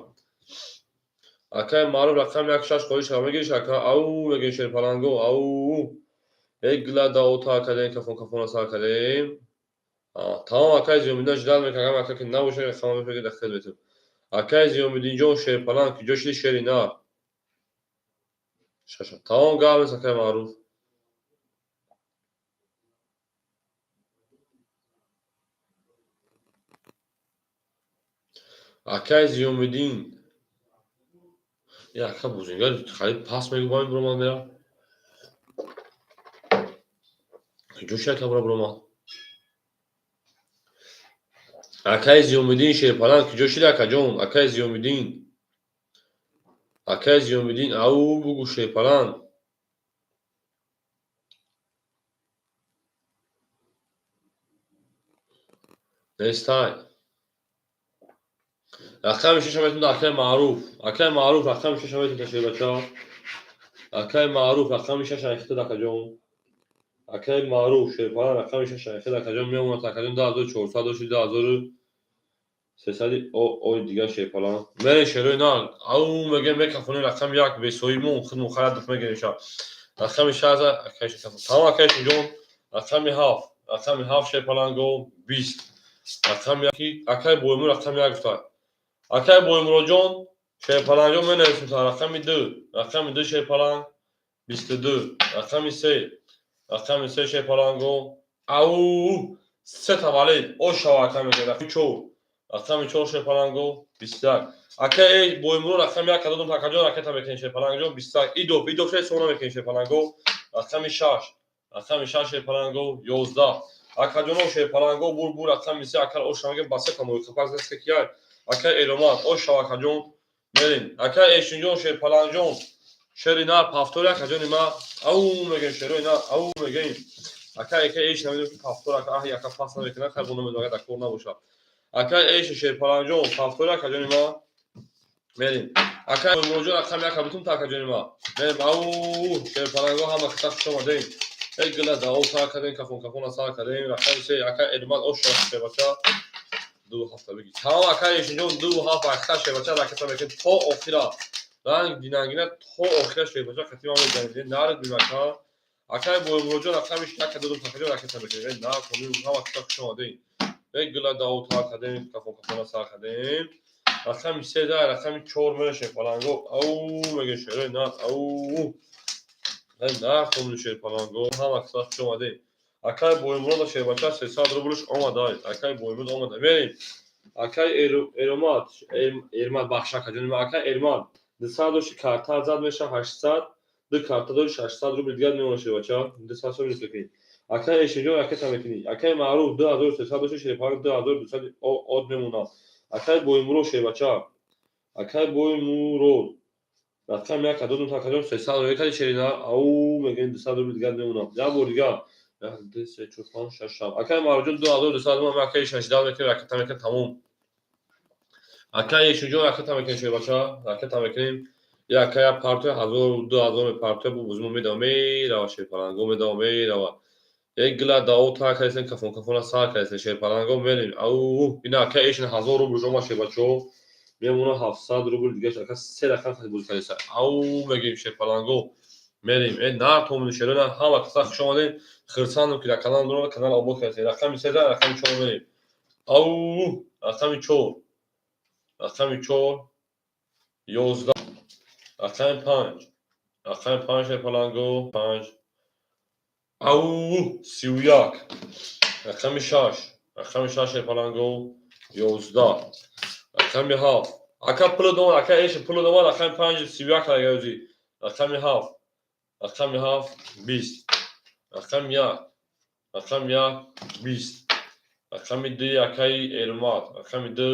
Акай Маъруф, рақами як шаш холӣ шава, мегириша? Ака, ау мегем, шерпаланго, ау. Эй гила даота кардем, кафон кафона сар кардем. Тамом, акай Зиёмиддин ждать мекардам, ака ки набоша, рақама бифред, дахел метем. Акай Зиёмиддинҷон, шерпаланг, ки ҷо шиди, шери нар. Шаша. Тамом, гап нест, акай Маъруф. Акай Зиёмиддин. Я ака бузингар халид пас мегӯ, ба мин буромад мера. Ҷо ши ака бура буромад. Акай Зиёмиддин, шерпаланг, ки ҷо шиди, акаҷон? Акай Зиёмиддин. Акай Зиёмиддин, ау бугӯ, шерпаланг. Нестай. Рақами шаша метавонад акай Маъруф. Акай Маъруф, рақами шаша метавонад, шербача. Акай Маъруф, рақами шаша айхтад, акаҷон. Акай Маъруф, шерпаланг, рақами шаша айхтад, акаҷон, мемонад, акаҷон, 2400 дошти, 2300 ой дигар, шерпаланг. Мерем, шерои нар. Ау мегем, мекафонем, рақами як бесоҳибмон, худмон харад мегирем ша. Рақами шаш акай шакафон. Тамом, акай ҷон, рақами ҳафт. Рақами ҳафт, шерпаланго, 20. Рақами яки акай Боймур рақами як гуфта. Акай Боймуродҷон, шерпалангҷон, менависем та рақами ду. Рақами ду, шерпаланг, 22. Рақами се. Рақами се, шерпаланго. Ау се таваллид. О шава, ака мегӯяд. Рақами чор. Рақами чор, шерпаланго, 21. Акай эй Боймурод рақами як додум, акаҷон, ракета мекунем, шерпалангҷон, 21. Идоф, идоф шей сона мекунем, шерпаланго. Рақами шаш. Рақами шаш, шерпаланго, 11. Акаҷоно, шерпаланго, бур бур, рақами се, ака оша мегӯем, ба се тамои қапак заст ки яй. Акай Эромад, ош шава, акаҷон. Мерем. Акай Эшинҷон, шерпалангҷон. Шери нар пафтори, акаҷони ма. Ау мегӯем, шерои нар, ау мегӯем. Акай ака эш намедонем ки пафтор, ака аҳ ака пас намекунад, хайр, бо намедонам, агар дар кор набошад. Акай эш, шерпалангҷон, пафтори, акаҷони ма. Мерем. Акай Муроҷон, рақами як бутун та, акаҷони ма. Мерем. Ау шерпаланго, ҳама хита хуш омадем. Эй гила дао сар кардем, кафон кафона сар кардем. Рақами се, акай Элмад, ош шава, шербача. Ду ҳафта бигир. Тамом, акай Эшинҷон, ду ҳафт акса, шербача, ракета мекунем то охира. Ранг динангина то охира, шербача, қатима мезанем. Нард бимака. Акай Боймуроҷон, рақами як додум, акаҷон, ракета мекунем. На, комил, ҳама хита хуш омадем. Эй гила дао сар кардем, кафон кафона сар кардем. Рақами се да рақами чор мере, шерпаланго. Ау мегӯем, шерои нар, ау. На, комил, шерпаланго, ҳама хита хуш омадем. Акай Боймурода, шербача, 300 рублш омадай. Акай Боймурод омада. Мерем. Акай Эромад, Эрмад, бахш, акаҷони ма, акай Эрмад. 200 дошти, карта зад меша 800, ду карта дори, 600 рубл дигар мемона, шербача. 200 сом мекунӣ. Акай Эшинҷон, ракета мекунӣ. Акай Маъруф, 2300 дошти, шерпаланг, 2200 од мемона. Акай Боймурод, шербача. Акай Боймурод. Рақами як додум, акаҷон, 300 рубл кади, шерина. Ау мегӯем, 200 рубл дигар мемона. Як бор дигар. Як, ду, се, чор, панҷ, шаш, ҳафт. Акай Маъруфҷон, 2200 мемона, акай шашдаҳ мекунем, ракета мекунем, тамом. Акай Эшинҷон, ракета мекунем, шербача, ракета мекунем. Я акай як партия ҳазор, 2000 мепартия, бу бузмо медава, мерава, шерпаланго, медава, мерава. Як гила дао тар кардесем, кафон кафона сар кардесем, шерпаланго, мерем. Ау, ина акай Эшин 1000 рубл жома, шербачо. Мемона 700 рубл дигар, ака се рақам хати бозӣ кардеса. Ау мегӯем, шерпаланго. Мерем. Э нар томини шерона, ҳама каса хуш омадем. Хурсандам ки дар канал дорам, канал обод кардесем. Рақами се да рақами чор мерем. Ау, рақами чор. Рақами чор, 11. Рақами панҷ. Рақами панҷ, шерпаланго, панҷ. Ау, 31. Рақами шаш. Рақами шаш, шерпаланго, 11. Рақами ҳафт. Ака пуло домад, ака эши пуло домад, рақами панҷ, 31 агаёзи. Рақами ҳафт. Рақами ҳафт, 20. Рақами як. Рақами як, 20. Рақами ду, акаи Эрмад. Рақами ду,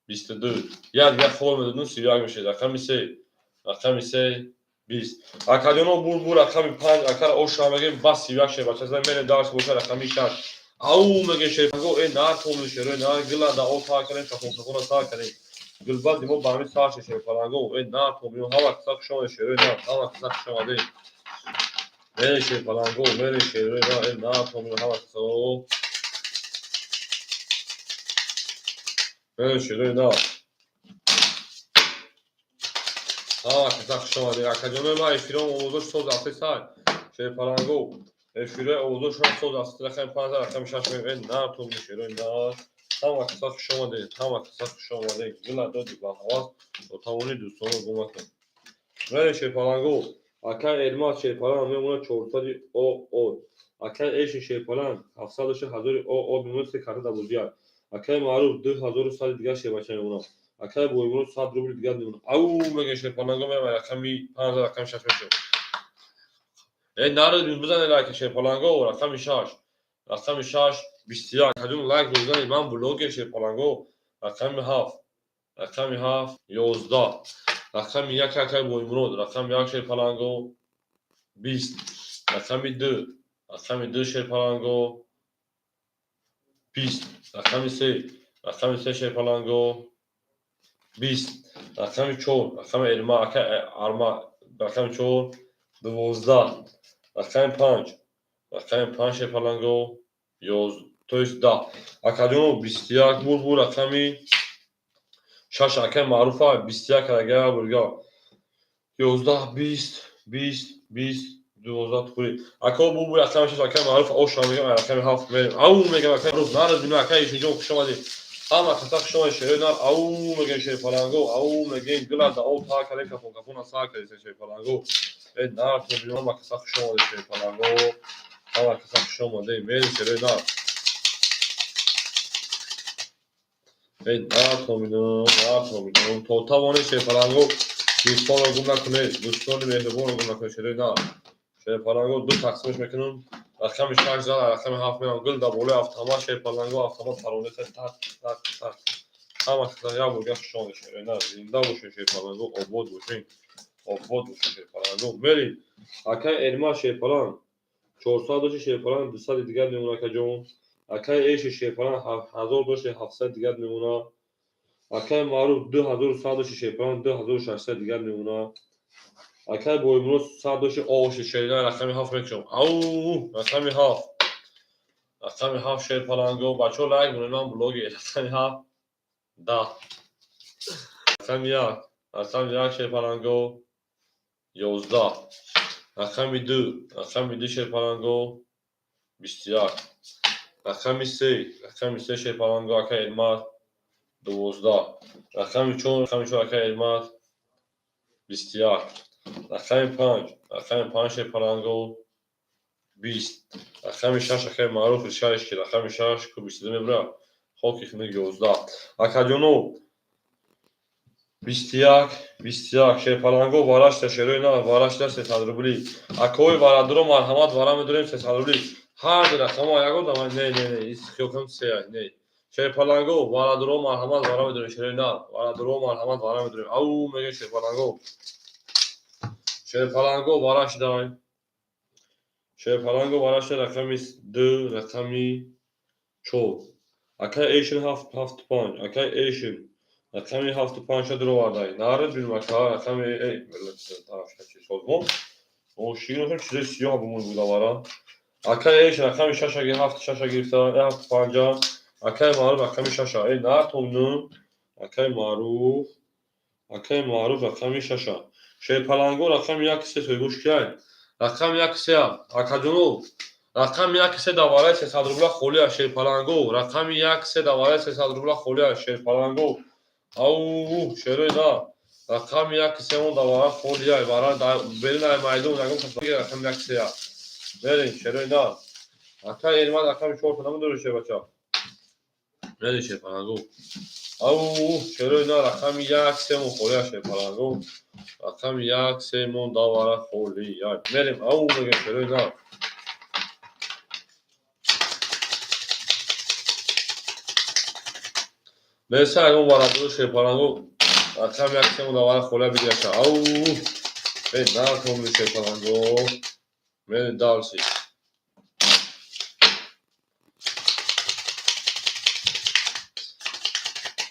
22. Як дигар хол медодум, 31 мешед. Рақами се. Рақами се, 20. Акаҷоно, бур бур, рақами панҷ, акара оша мегем, бас 31, шербача. Мерем дарс боша, рақами шаш. Ау мегем, шерпанго, э на томли шерои на гила да о сар кардем, кафон кафона сар кардем. Гулбади мо ба ҳамин сар шед, шерпаланго, э на томли, ҳама каса хуш омадед, шерои на, ҳама каса хуш омадед. Мерем, шерпаланго, мерем, шерои на, э на томли, ҳама каса. Мерем шерои нав. Ҳама каса хуш омадед. Акаҷонои ман, эфиром овозош соз афтесай. Шерпаланго. Эфирои овозошон соз афте. Рақами панҷ, рақами шаш меем. Нар тон шерои нар. Ҳама каса хуш омадед. Ҳама каса хуш омадед. Гила доди ба ҳавас. То тавони дӯстонро гум накун. Мерем шерпаланго. Акай Элмаз шерпаланг мемонад 400 о. Акай Эши шерпаланг 700 ҳазори о мемонад, се карта дар бозият. Акай Маъруф 2100 дигар шербача мемонад. Акай Боймурод 100 рубли дигар мемонад. Ау мегӯем шерпаланго, мерем рақами панҷ, рақами шаш мешавад. Э народ, бизанед лайк шерпаланго, рақами шаш. Рақами шаш 21. Кадом лайк бизанед, ман блогер шерпаланго. Рақами ҳафт. Рақами ҳафт 11. Рақами як акай Боймурод, рақами як шерпаланго 20. Рақами ду. Рақами ду шерпаланго 20. Рақами се. Рақами се шерпаланго 20. Рақами чор. Рақами Элма, акай Арма, рақами чор 12. Рақами панҷ. Рақами панҷ шерпаланго то есть 10. Акаҷоно, 21 буд, бу рақами шаш акай Маъруфа 21 карага бурга. 11, 20, 20, 20, 12 тухури. Ако бу рақами шаш акай Маъруф оша мегам, рақами ҳафт мерем. Ау мегам акай Маъруф, народ бино, акай Ишинҷон хуш омадед. Ҳама каса хуш омадед шерои нар. Ау мегем шерпаланго, ау мегем гила да об та кардем, кафон кафона сар кардем шерпаланго. Э нар то бино, ҳама каса хуш омадед шерпаланго. Ҳама каса хуш омадед. Мерем шерои нар. Э нар то бино, нар то бино. То тавонед шерпаланго дӯстонро гум накунед, дӯстони меҳрубонро гум накунед шерои нар. Шерпаланго ду тақсимаш мекунам. Рақами шаш зад, рақами ҳафт мерам. Гул дар болои автомат шерпаланго, автомат паронеса так так так. Ҳама каса як бурга хуш омадед шерои нар. Зинда бошед шерпаланго, обод бошед. Обод бошед шерпаланго. Мерем. Акай Элма шерпаланг 400 дошти шерпаланг, 200 дигар мемонад акаҷон. Акай Эши шерпаланг 1000 дошти, 700 дигар мемонад. Акай Маъруф 2100 дошти шерпаланг, 2600 дигар мемонад. Акай Боймурод 100 дошти оши шерина, рақами ҳафт мекушам. Ау рақами ҳафт. Рақами ҳафт шерпаланго. Бачаҳо лайк монед, ман блогер. Рақами ҳафт 10. Рақами як. Рақами як шерпаланго 11. Рақами ду. Рақами ду шерпаланго 21. Рақами се. Рақами се шерпаланго акай Элмаз 12. Рақами чор. Рақами чор акай Элмаз 21. Рақами панҷ. Рақами панҷ шерпаланго 20. Рақами шаш акай Маъруф шаш ки рақами шаш ку 22 мебурад. Хоки хунук 11. Акаҷоно, 21, 21 шерпаланго варашта шерои на варашта 300 рубли. Акои варадуро марҳамат, вара медорем 300 рубли. Ҳар ду рақамо ягон дама не не не хиёл се не. Шерпаланго варадуро марҳамат, вара медорем шерои на варадуро марҳамат, вара медорем. Ау мегем шерпаланго. Шерпаланго вара шудай. Шерпаланго вара шуда, рақами ду, рақами чор. Акай Эшин ҳафт ҳафту панҷ. Акай Эшин рақами ҳафту панҷа дуровардай. Наред бинем ака рақами эй созмон. Ошино чизи сиёҳ бумон буда вара. Акай Эшин рақами шаша ҳафту шаша гирифта, ҳафту панҷа. Акай Маъруф рақами шаша. Эй натону. Акай Маъруф. Акай Маъруф рақами шаша. Шерпаланго рақами як се соҳибош кияй? Рақами як се акаҷоно, рақами як се давараи 300 рубла холия шерпаланго. Рақами як се давараи 300 рубла холия шерпаланго. Ау шерои на. Рақами як се он давара холия. Вара берин ай майдон ягон кас рақами як се. Мерин шерои на. Акай Элмад рақами чор та намедори шербача. Мерин шерпаланго. Ау шерои на, рақами як се мон холия шерпаланго. Рақами як се мон давара холия. Мерим ау мегем шерои на. Мерса ягон варадуро шерпаланго рақами як се мон давара холия бигираша. Ау эй натомни шерпаланго. Мерим дальше.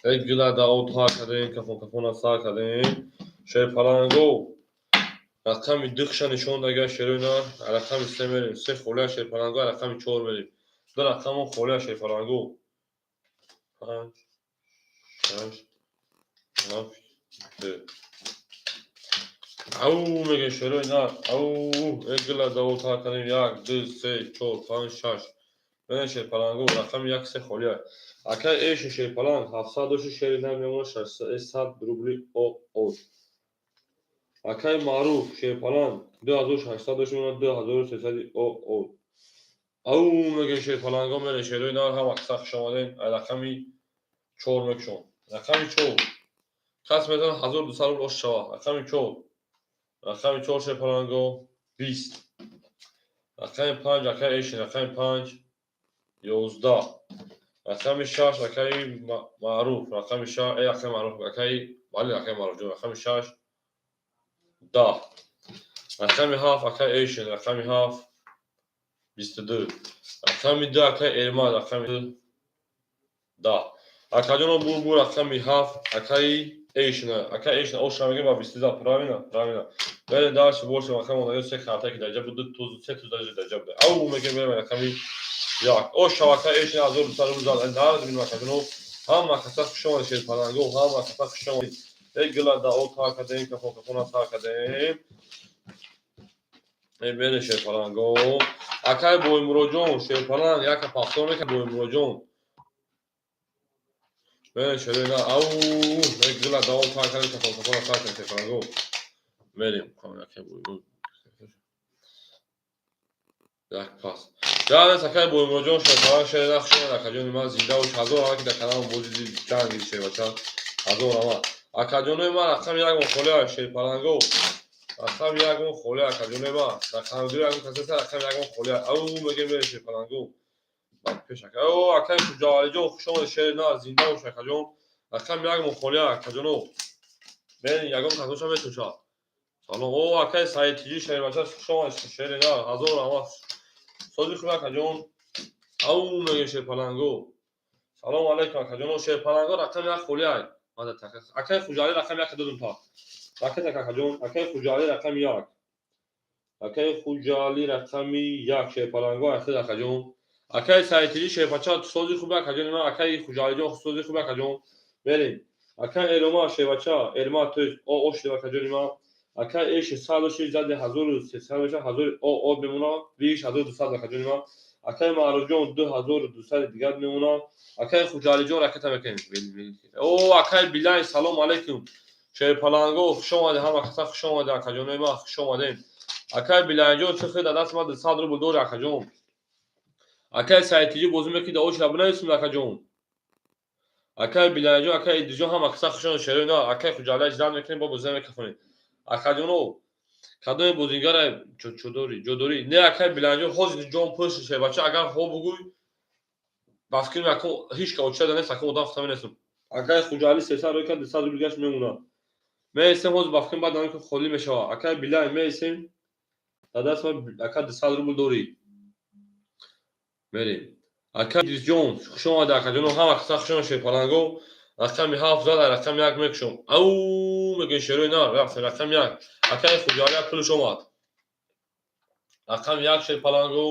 Эй гила да от кардем, кафон кафона сар кардем. Шерпаланго рақами духша нишон дага шерои на, рақами се мерем. Се холия шерпаланго, рақами чор мерем. Ду рақамо холия шерпаланго. Панҷ, Шаш, ҳафт, ду. Ау, мегӯем, шерои нар. Ау, эгила давотар кардем. Як, ду, се, чор, панҷ, шаш. Бинед, шерпаланго, рақами як, се холия. Акай эши шерпаланг 700 дошти, шери нар мемонад 600 рубли о. Акай Маъруф шерпаланг 2600 дошти, мемонад 2300 о. Ау, мегӯем, шерпаланго, мерем, шерои нар, ҳама каса хуш омадем. Рақами чор мекушом. Рақами чор. Кас метавонад 1200 рубл ош шавад. Рақами чор. Рақами чор, шерпаланго, 20. Рақами панҷ, акай эши, рақами панҷ, 11. Рақами шаш, акаи Маъруф, рақами шаш, э, акаи Маъруф, акаи, бале, акаи Маъруф, рақами шаш, 10. Рақами ҳафт, акаи эшин, рақами ҳафт, 22. Рақами ду, акаи Эрмад, рақами ду, 10. Акаҷоно, бурбур рақами ҳафт, акаи эшина, акаи эшина оша мегӯем ба 22. Правильно, правильно. Берем дальше, больше рақами онаё се карта ки даҷа буд, ду туз, се туз даҷа буда. Ау, мегӯем, берем рақами як. Оша, акаи эшина 1200 рубл зад. Дар бинем, акаҷоно, ҳама каса хуш омадед, шерпаланго, ҳама каса хуш омадед. Э, гила дао тар кардем, кафон кафона тар кардем. Э, берем, шерпаланго. Акаи Боймуроҷон, шерпаланг яка пахтор мекард, Боймуроҷон. Берем, шерои. Ау, э, гила дао тар кардем, кафон кафона тар кардем, шерпаланго. Мерем, акаи Боймуроҷон. Як пас. Ҷанес, акаи Боймуроҷон, шерпаланг, шери нахш омад, акаҷони ман, зинда бош, ҳазор ама, ки дар каналам бози ҷанги шербача. Ҳазор ама. Акаҷонои ман, рақами як мон холия, шерпаланго. Рақами як мон холия, акаҷонои ман. Рақами ду ягон касеса, рақами як мон холия. Ау, мегӯем, берем, шерпаланго. Баъд пеш ака. О, акаи Хуҷаалиҷон, хуш омадед, шери на, зинда бош, акаҷон. Рақами як мон холия, акаҷоно. Берин, ягон касоша метошад. Салом. О, акаи Саидтиҷӣ, шербача, хуш омадед, шери на, ҳазор ама. Сози хуб, акаҷон. Ау, мегӯем, шерпаланго. Салом алейкум, акаҷоно, шерпаланго, рақами як холия. Акаи Хуҷаалӣ, рақами як додум та. Ракета, акаҷон, акаи Хуҷаалӣ, рақами як. Акаи Хуҷаалӣ, рақами як, шерпаланго, ахир, акаҷон. Акаи Саидтиҷӣ, шербача, сози хуб, акаҷони ман, акаи Хуҷаалиҷон, сози хуб, акаҷон. Берем. Акаи Эрома, шербача, Эрма, то есть о ошдем, акаҷони ман. Акаи эши 100 дошти, зади 1300 мешавад, ҳазори о о мемонад, виш 1200, акаҷони ман. Акаи Маъруфҷон, 2200 дигар мемонад. Акаи Хуҷаалиҷон, ракета мекунем. О, акаи Билай, салом алейкум. Шерпаланго, хуш омадед, ҳама каса хуш омадед, акаҷонои ман, хуш омадед. Акаи Билайҷон, чӣ хел дар дасти ман 200 рубл дори, акаҷон. Акаи Саидтиҷӣ, бозӣ мекунӣ, да очра бинависем, акаҷон. Акаи Билайҷон, акаи Идрисҷон, ҳама каса хуш омадед, шерои на, акаи Хуҷаалиҷ зан мекунем, бо бозӣ мекафонем. Акаҷоно, кадоме бозингара ҷодорӣ, ҷодорӣ? Не, акаи Билайҷон, ҳозир ҷон пӯши, шербача, агар ҳо бугӯй, ба фикри ман акун ҳеҷ ка очада нест, акун одам хута менесум. Акаи Хуҷаалӣ 300 рӯй кард, 200 рубл гашт мемонад. Меесем ҳозир, ба фикри баъд ки холӣ мешавад. Акаи Билай, меесем, дар даст ман, ака, 200 рубл дорӣ. Мерем. Ака Идрисҷон, хуш омадед, акаҷоно, ҳама каса хуш омадед, шерпаланго. Рақами ҳафт зад, рақами як мекушом. Ау, мегӯем, шерои на, рафт рақами як. Акаи Хуҷаалӣ пулш омад. Рақами як, шерпаланго,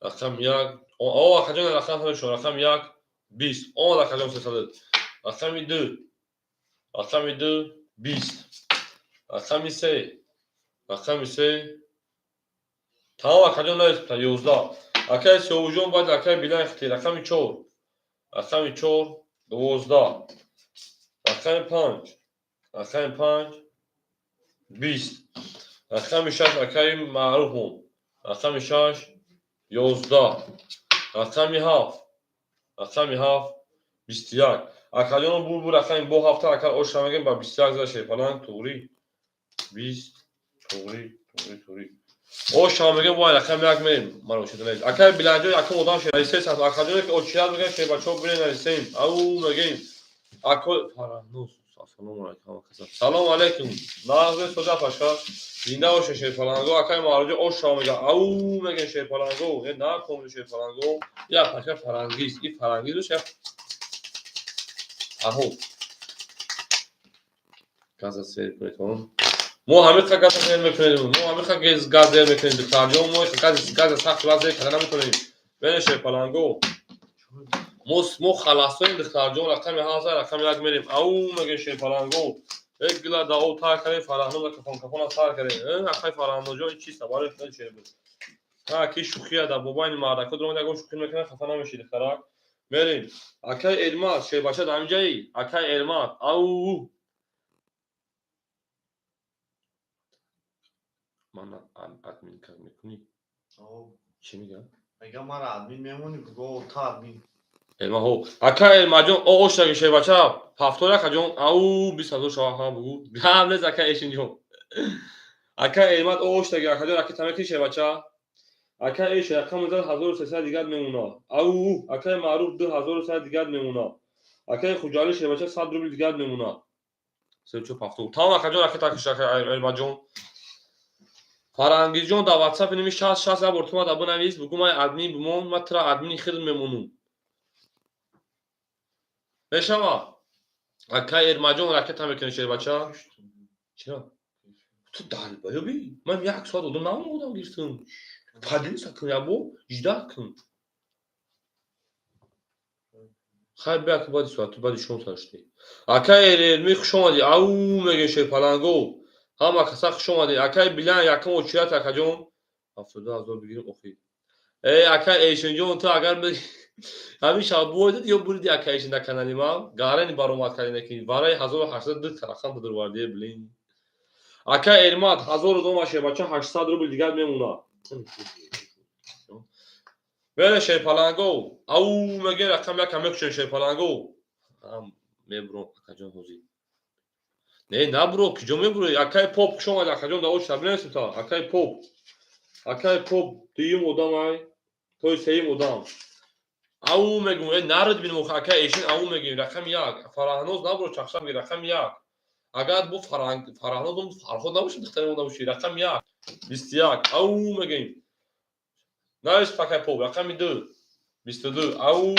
рақами як. О, акаҷон, рақам мекушом, рақами як, 20. Омад, акаҷон, 300. Рақами ду. Рақами ду, 20. Рақами се. Рақами се. Тамом, акаҷон, наиста, 11. Акаи Сиёвуҷон, баъд акаи Билай хити, рақами чор. Рақами чор, 12. Рақами панҷ. Рақами панҷ, 20. Рақами шаш, акаи Маъруфмон. Рақами шаш, 11. Рақами ҳафт. Рақами ҳафт, 21. Акаҷоно, бур рақами бо ҳафта, ака оша мегӯем, ба 21 зада, шерпаланг, туғрӣ. 20, туғрӣ, туғрӣ, туғрӣ. Оша мегӯем, бо рақами як мерем. Ман ошида нест. Акаи Биланҷо, якум одам шер се. Акаҷоно, ки очият мегӯем, шербачаҳо, бирен, нависем. Ау, мегӯем. Ако Фараҳнуз, ассалому алайкум. Салом алейкум. Нағзе, соҷа паша. Зинда боше, шерпаланго, акаи Маъруфҷон оша мега. Ау, мегӯем, шерпаланго. Е на комил, шерпаланго. Я паша Фарангиз. И Фарангиз боша. Аҳо. Газа сер кунед. Мо ҳамиқа газа сер мекунем. Мо ҳамиқа газ зер мекунем, духтарҷон. Мо газа сахт зер карда наметавонем. Берен, шерпаланго. Мо халасоем, духтарҷон, рақами ҳафт, рақами як мерем. Ау мегӯем, шерпаланго. Як гила дао тар кардем, Фараҳноза кафон кафона сар кардем. Акай Фараҳнозҷон, чиста барои хеле шер буд. Ки шӯхия дар бобайни мардако дуромад, ягон шӯхӣ мекунад, хафа намешӣ, духтарак. Мерем. Акай Элмаз, шербача дар ҳаминҷаи? Акай Элмаз. Ау. Мана админ кар мекунӣ? Чӣ мегӯяд? Мегӯям, мара админ мемонӣ, буго та админ. Элмаҳо. Акай Элмаҷон, оштаги шербача, ҳафтод акаҷон, ау, 20 000 шава, ҳа бугу. Гап нест, акай Эшинҷон. Акай Элмад оштаги, акаҷон, ракета мекунӣ, шербача? Акай Эш рақами зад, 1300 дигар мемона. Ау, акай Маъруф 2100 дигар мемона. Акай Хуҷалӣ, шербача, 100 рубл дигар мемона. Се чор ҳафтод. Тамом, акаҷон, ракета киш, акай Элмаҷон. Фарангизҷон, дар ватсап ними 60 60 як бор тума да бинавис, бугу ман админ бимон, ман тура админи хел мемонум. Мешава? Акай Эрмаҷон, ракета мекунӣ, шербача? Чира? Ту далбаёби? Ман як соат одам наомадам гирифтам. Поделиться кун, ябо, ждать кун. Хайр, бия ки баъди соат, баъди шом сар шудӣ. Акай Эрми, хуш омадӣ. Ау мегӯем, шерпаланго. Ҳама каса хуш омадӣ. Акай Билан, якум очият, акаҷон. 72 000 бигирем охир. Э, акай Эшинҷон, ту агар ҳамин шаб буоидад ё буриди, акай Эшин, дар канали ман гарани баромад кардем, ки вараи 1802 рақам дадурвардие, блин. Акай Эрмат, 1000 дома, шербача, 800 рубл дигар мемона. Бере, шерпаланго. Ау меге, рақам якам мекушем, шерпаланго. Мебуром, акаҷон, ҳозир. Не, набуро, киҷо мебурои? Акай Поп, хуш омадӣ, акаҷон, да очта бинависем та. Акай Поп. Акай Поп дуюм одамай, тои сеюм одам. Ау мегум, э нарид бинем, акай Эшин, ау мегӯем, рақами як. Фараҳноз, набуро, чақшам, рақами як. Агар бу Фараҳноз Фарҳод набошад, духтари мо набоши, рақами як. 21. Ау мегӯем. Навис, акай Поп, рақами ду. 22. Ау.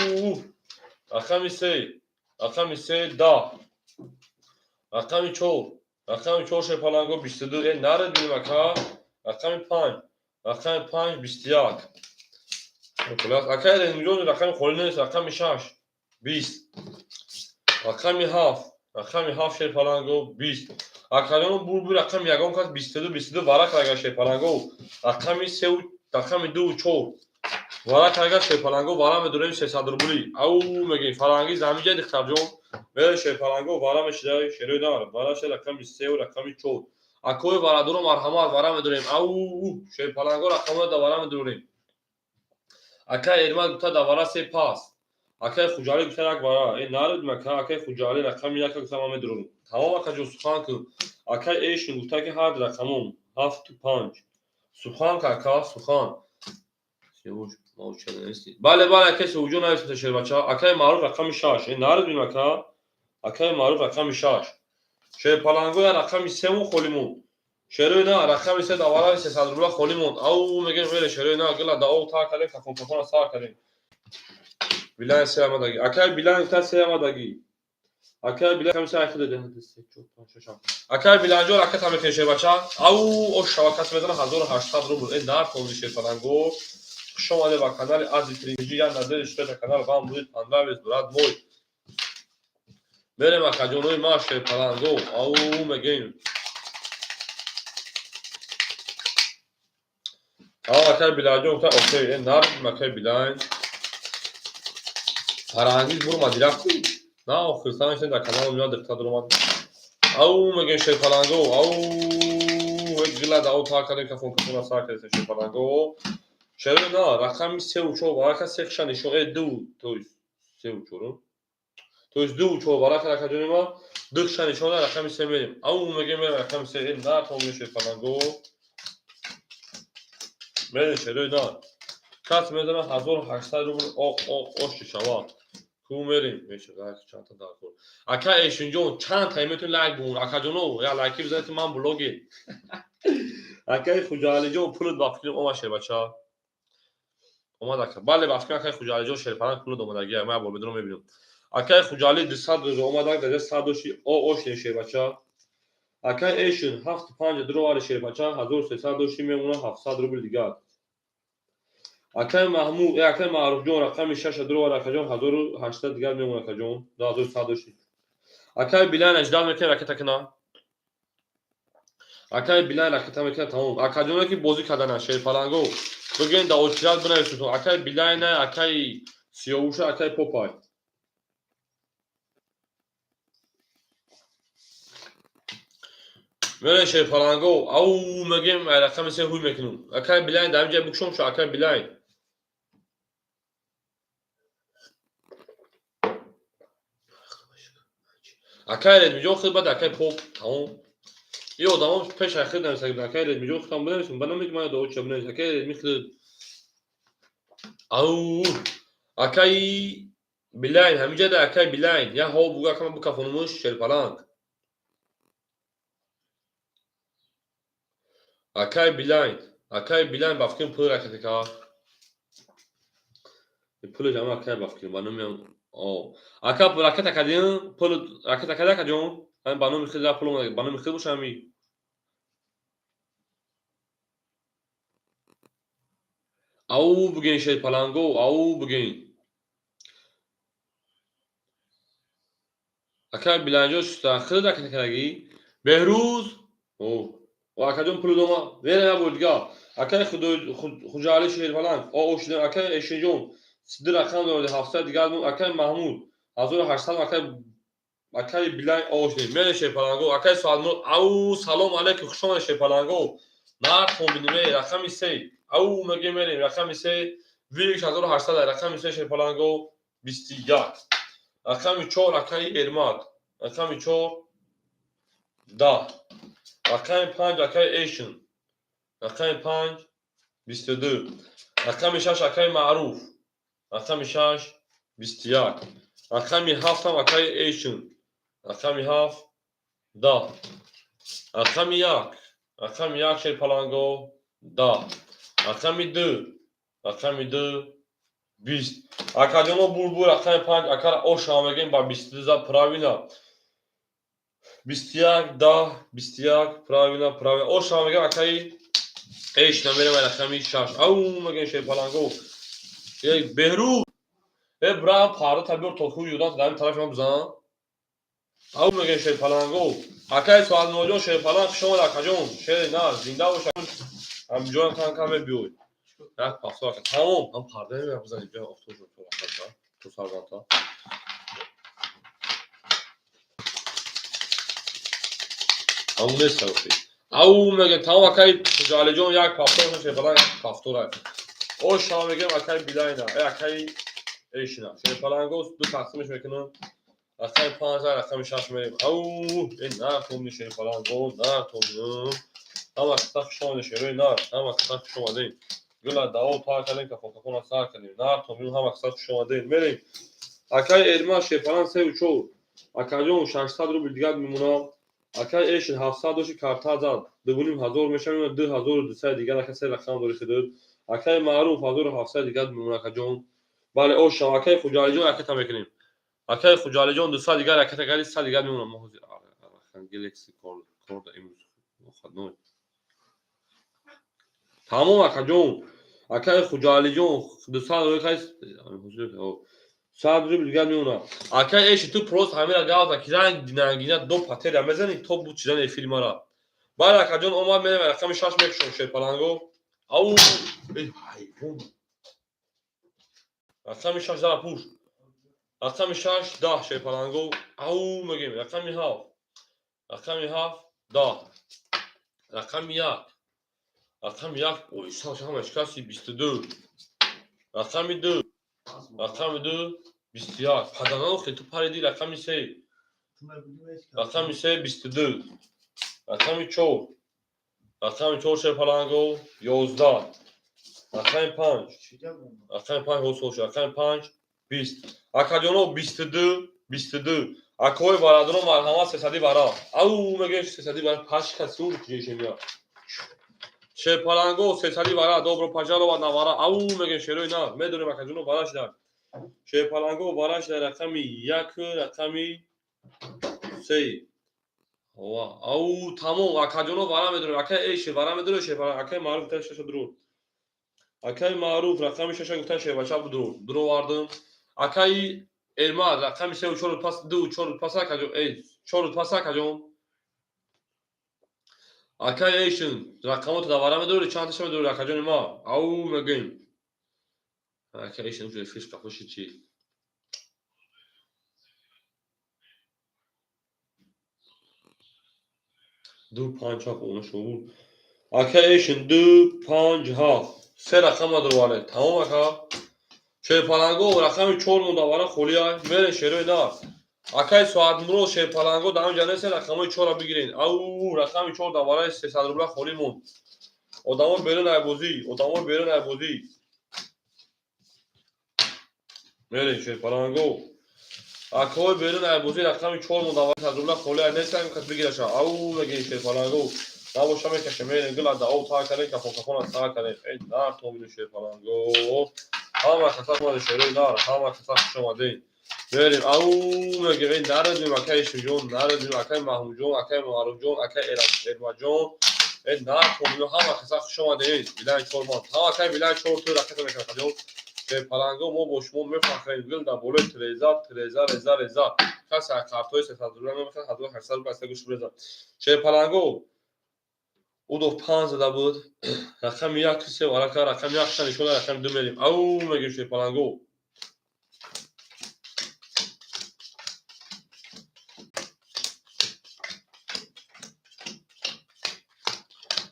Рақами се. Рақами се, 10. Рақами чор. Рақами чор, шерпаланго, 22. Э нарид бинем, ака. Рақами панҷ. Рақами панҷ, 21. Акай Ремиҷон, рақами холӣ нест, рақами шаш. 20. Рақами ҳафт. Рақами ҳафт, шерпаланго, 20. Акаҷон, бурбу рақами ягон кас 22, 22 варақ ага, шерпаланго. Рақами сеу, рақами дуву чор. Варақ ага, шерпаланго, вара медорем 300 рубли. Ау мегӯем, Фарангиз ҳамиҷа, духтарҷон. Мере, шерпаланго, вара мешида, шерои нар. Вара ша рақами сеу, рақами чор. Акои варадоро марҳамат, вара медорем. Ау, шерпаланго, рақамоя да вара медорем. Акай Эрмат гуфта, да вара се пас. Акай Хуҷалӣ гуфта, як вара. Э нарид мака, акай Хуҷалӣ рақами яка гуфта, ман медорам. Тамом, акаҷон, сухан кун. Акай Эшин гуфта, ки ҳар рақамон ҳафту панҷ. Сухан ка, ака, сухан. Бале, бале, акай Севуҷон, нависида, шербача. Акай Маъруф рақами шаш. Э нарид бин, ака. Акай Маъруф рақами шаш. Шерпалангоя рақами сему холӣ монд. Шерои на, рақами се да вараи 300 рубла холӣ монд. Ау мегӯем, мере, шерои на, гила да ов тар кардем, кафон кафона сар кардем. Билан се омадагӣ. Акай Билан гуфта, се омадагӣ. Акай Билан рақами се айхи доде. Се, чор, панҷ, шаш, ҳафт. Акай Биланҷон, ракета мекунем, шербача. Ау, ош шава, кас мезана 1800 рубл. Э нар тонзи, шерпаланго. Хуш омадед ба канали Ази Тринҷи. Я надеюсь, что это канал вам будет понравиться, брат мой. Мерем, акаҷонои ма, шерпаланго. Ау мегӯем. Ау, акай Биланҷон гуфта, окей, э нар, акай Билан. Фарангиз буромад, рафтӣ? На, охир санашта дар каналам меояд, духтар дуромад. Ау мегӯем, шерпаланго. Ау, гила да ау тар кардем, кафон кафона сар кардем, шерпаланго. Шерои на, рақами севу чор варака се хиша нишон, э ду, то есть севу чорум. То есть дуву чор варака, акаҷони ма, ду хиша нишон, рақами се мерем. Ау мегӯем, мерем рақами се, э на тон шерпаланго. Мерем, шерои на. Кас мезана 1800 рубл, оқ оқ оши шава. Ку мерем, меша чандта даркор. Ака Эшинҷон, чанд та метавонӣ лайк бимон, акаҷоно, я лайки бизанед, ман блогер. Акаи Хуҷаалиҷон, пулат ба фикрам омад, шербача. Омад, ака. Бале, ба фикрам, акаи Хуҷаалиҷон, шерпаланг, пулат омадагӣ. Ман бор медонам, мебинам. Акаи Хуҷаалӣ 200 омадак, дар 100 дошти, о ошне, шербача. Акаи Эшин ҳафту панҷ дуровари, шербача, 1300 дошти, мемона 700 рубл дигар. Акай Маҳмуд, акай Маъруфҷон рақами 6 дуровар акаҷон 1800 дигар мемон акаҷон. 2100 дошти. Акай Билайн аждал мекунем ракета кина. Акай Билайн ракета мекунем тамом. Акаҷоне ки бозӣ кардана шерпаланго. Бигӯен да очират бинависутон. Акай Билайна, акай Сиёвуша, акай Попай. Мерем шерпаланго. Ау мегем рақами 3 ҳуй мекунем. Акай Билайн дар инҷа бикшом шо акай Билайн. Акай Редмиҷон худ баъд акай Поп тамом. И одамо пеш ай худ нависагиб акай Редмиҷон худам бинависум ба номи ман дуо ча бинавис акай Редми худ. Ау акай Билайн ҳаминҷа да акай Билайн я ҳо буга акама букафонумуш шерпаланг. Акай Билайн, акай Билайн ба фикрам пул ракета ка. Пули ҷама акай ба фикрам ба номи ака ракета кардем, пул ракета карда акаҷон? Ҳамин ба номи худ пул омада, ба номи худ боша ҳами. Ау бигӯен шерпаланго, ау бигӯен. Акай Билайнҷон худ ракета кардагӣ? Беҳрӯз? О, акаҷон пул дома. Верем як бор дигар. Акай Хуҷаали шерпаланг. О, ошидем. Акай Эшинҷон 2 рақам дорад 700 дигар. Акай Маҳмуд 1800 акай Билайн ошидем. Мерем шерпаланго. Акай Суалмурод. Ау, салом алейкум, хуш омадед шерпаланго. Нарх хомбинеме рақами 3. Ау мегем мерем рақами 3. Вириш 1800 рақами 3 шерпаланго 21. Рақами 4 акай Эрмат. Рақами 4 10. Рақами 5 акай Эшин. Рақами 5 22. Рақами 6 акай Маъруф. Рақами 6 21. Рақами 7 акай Эшин. Рақами 7 10. Рақами 1. Рақами 1 шерпаланго 10. Рақами 2. Рақами 2 20. Акаҷоно бурбур рақами 5 акара оша мегем ба 22 за правильно. 21 10 21 правильно правильно. Оша мегем акаи Эш намерем рақами 6. Ау мегем шерпаланго. Эй Беҳрӯз. Э бра парда табиор то хуй юдан дар ин тараф ман бизан. Ау мегем шерпаланго. Акаи Суалмуродҷон шерпаланг хуш омад акаҷон. Шери на зинда бош. Ҳамҷоям кам кам мебиёй. Як пафто ака. Тамом. Ҳам парда мебиёй бизан инҷа офтоб шуд то рақата. То сарзанта. Ҳамун нест охи. Ау мегем тамом акаи Хуҷаалиҷон як пафто шерпаланг як пафтора. Оша мегем акаи Билайна, акаи Эшина. Шерпаланго ду тақсимаш мекунам. Рақами 5 рақами 6 мерем. Ау, э нарх омни шерпаланго, нарх омни. Ҳама қисса хуш омадед шерои нар, ҳама қисса хуш омадед. Гула дао пар кардем, кафон кафона сар кардем. Нарх омни ҳама қисса хуш омадед. Мерем. Акаи Эрман шерпаланг 3 4. Акаҷон 600 рубл дигар мемонам. Акаи Эшин 700 дошти карта зад. 2500 мешавад, 2200 дигар ака се рақам дори худод. Акаи Маъруф 1700 дигар мемонад акаҷон. Бале ошам акаи Хуҷалиҷон ракета мекунем. Акаи Хуҷалиҷон 200 дигар ракета кардӣ, 100 дигар мемонам. Мо ҳозир Архангелекси кор да имрӯз выходной. Тамом акаҷон. Акаи Хуҷалиҷон 200 рубл кардӣ, 100 рубл дигар мемонад. Акаи Эши ту просто ҳамира гап зад ки ранг динангина до патерия мезанӣ то буд чидан эфири мара. Бале акаҷон омад мерем рақами 6 мекушом шерпаланго. Ау, эй ҳайвон. Рақами 6 зара пуш. Рақами 6 10 шерпаланго. Ау мегем рақами 7. Рақами 7 10. Рақами 1. Рақами 1 ой сал ҳама шикасти 22. Рақами 2. Рақами 2 21. Паданан хел ту париди рақами 3. Рақами 3 22. Рақами 4. Рақами 4 шерпаланго 11. Рақами 5. Рақами 5 ҳосил шуд. Рақами 5 20. Акаҷоно 22 22. Акои бародарон марҳамат 300 бара. Ау мегӯем 300 бара пашка сур ҷешемия. Шерпаланго 300 бара добро пожаловать на вара. Ау мегӯем шерои на. Медонем акаҷоно бара шуда. Шерпаланго бара шуда рақами 1 рақами 3. Ова, ау тамом акаҷоно вара медонем. Акаи Эши вара медонем шерпаланг. Акаи Маъруф та шаша дуруд. Акаи Маъруф, рақами шаша гуфтан, шербача будро дуровардам. Акаи Эрмад, рақами сеу чору пас, ду чору пас, акаҷон, эй, чору пас, акаҷон. Акаи Эйшн, рақамото давара медори, чандташа медори, акаҷони ма? Ау, мегӯем. Ака Эйшн уже фиш қафоши чи? Ду панҷ ҳафт она шуд. Ака Эйшн, ду панҷ ҳафт. Се рақам надороваред. Тамом, ака. Шерпаланго, рақами чор мондавара холия. Мерен, шерои нар. Акаи Соатмурод, шерпаланго дар ҳамин ҷа нестен, рақамҳои чорро бигирен. Ау, рақами чор давараи 300 рубла холӣ монд. Одамо берун ай бозӣ, одамо берун ай бозӣ. Мерем, шерпаланго. Акаҳои берун ай бозӣ, рақами чор монд, давараи 100 рубла холӣ ай нестен, кас бигираша. Ау, мегирем, шерпаланго. Набоша, мекашем, мерем, гила да об тар кардем, кафон кафона сар кардем. Эй, нар томину шерпаланго. Ҳама каса омаде, шерои нар, ҳама каса хуш омадед. Мерем, ау, мегем, эй, нарадим, акаи Шуҷон, нарадим, акаи Маҳмудҷон, акаи Маъруфҷон, акаи Эрмаҷон. Эй, нар томину, ҳама каса хуш омадед. Билан чор ман. Ҳама акаи билан чор ту ракета мекунад, ҷон. Шерпаланго, мо бо шумо мефахрем. Гил дар болои треза, треза, реза, реза. Касе картҳои 300 рубла мемехоҳад, 1800 рубла аста гӯш реза. Шерпаланго, удов панҷ зада буд. Рақами як се варака, рақами як ша нишона, рақами ду мерем. Ау, мегем, шерпаланго.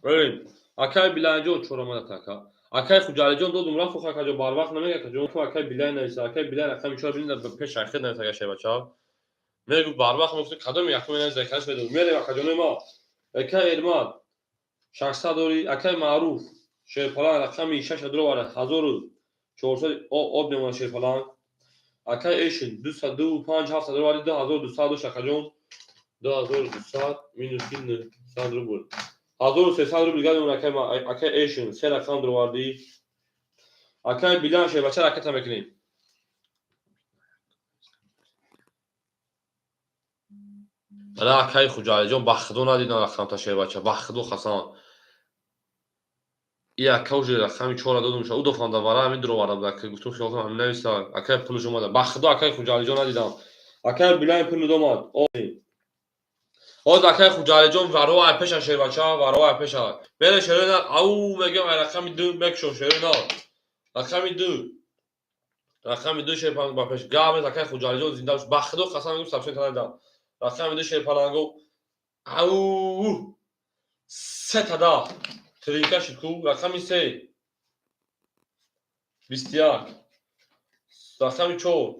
Мерем. Акаи Биланҷон, чор омадат, ака. Акаи Хуҷалиҷон, додум рафт, акаҷон, барвақт намега, акаҷон. Акаи Билай нависа, акаи Билай рақами чор бинед, пеш ахир нависа, ака шербача. Мегу барвақт мегуфт, кадоми якум нависа, кадаш медод. Мерем, акаҷонои ма. Акаи Эрмад, 600 дори, акаи Маъруф, шерпаланг, рақами шаша дуроварад, 1400 об мемонад, шерпаланг. Акаи Эшин, дусад ду панҷ ҳафтсад дуроварди, 2200 дошт, акаҷон. 2200 минуси 900 рубл. 1300 рубл гап мемонад, акаи Эшин, се рақам дуровардӣ. Акаи Билан, шербача ракета мекунем. Ра, акаи Хуҷалиҷон, ба худо надидам рақамта, шербача, ба худо қасам. И ака уже рақами чора додум ша, удофам давара ҳамин дуроварда буд, ака гуфтум, хиёл кунам ҳамин нависа, акаи пулш омада. Ба худо, акаи Хуҷалиҷон, надидам. Акаи Билан пул омад. Ҳозир акаи Хуҷалиҷон варо ай пеша, шербача, варо ай пеша. Мере, шерои нар, ау, мегӯям, ай рақами ду мекушом, шерои нар. Рақами ду. Рақами ду, шерпаланг ба пеш. Гап нест, акаи Хуҷалиҷон, зинда бош. Ба худо қасам мегӯм, сабшен надидам. Рақами ду, шерпаланго. Ау! Се тада. Тринка шуд ку. Рақами се. 21. Рақами чор.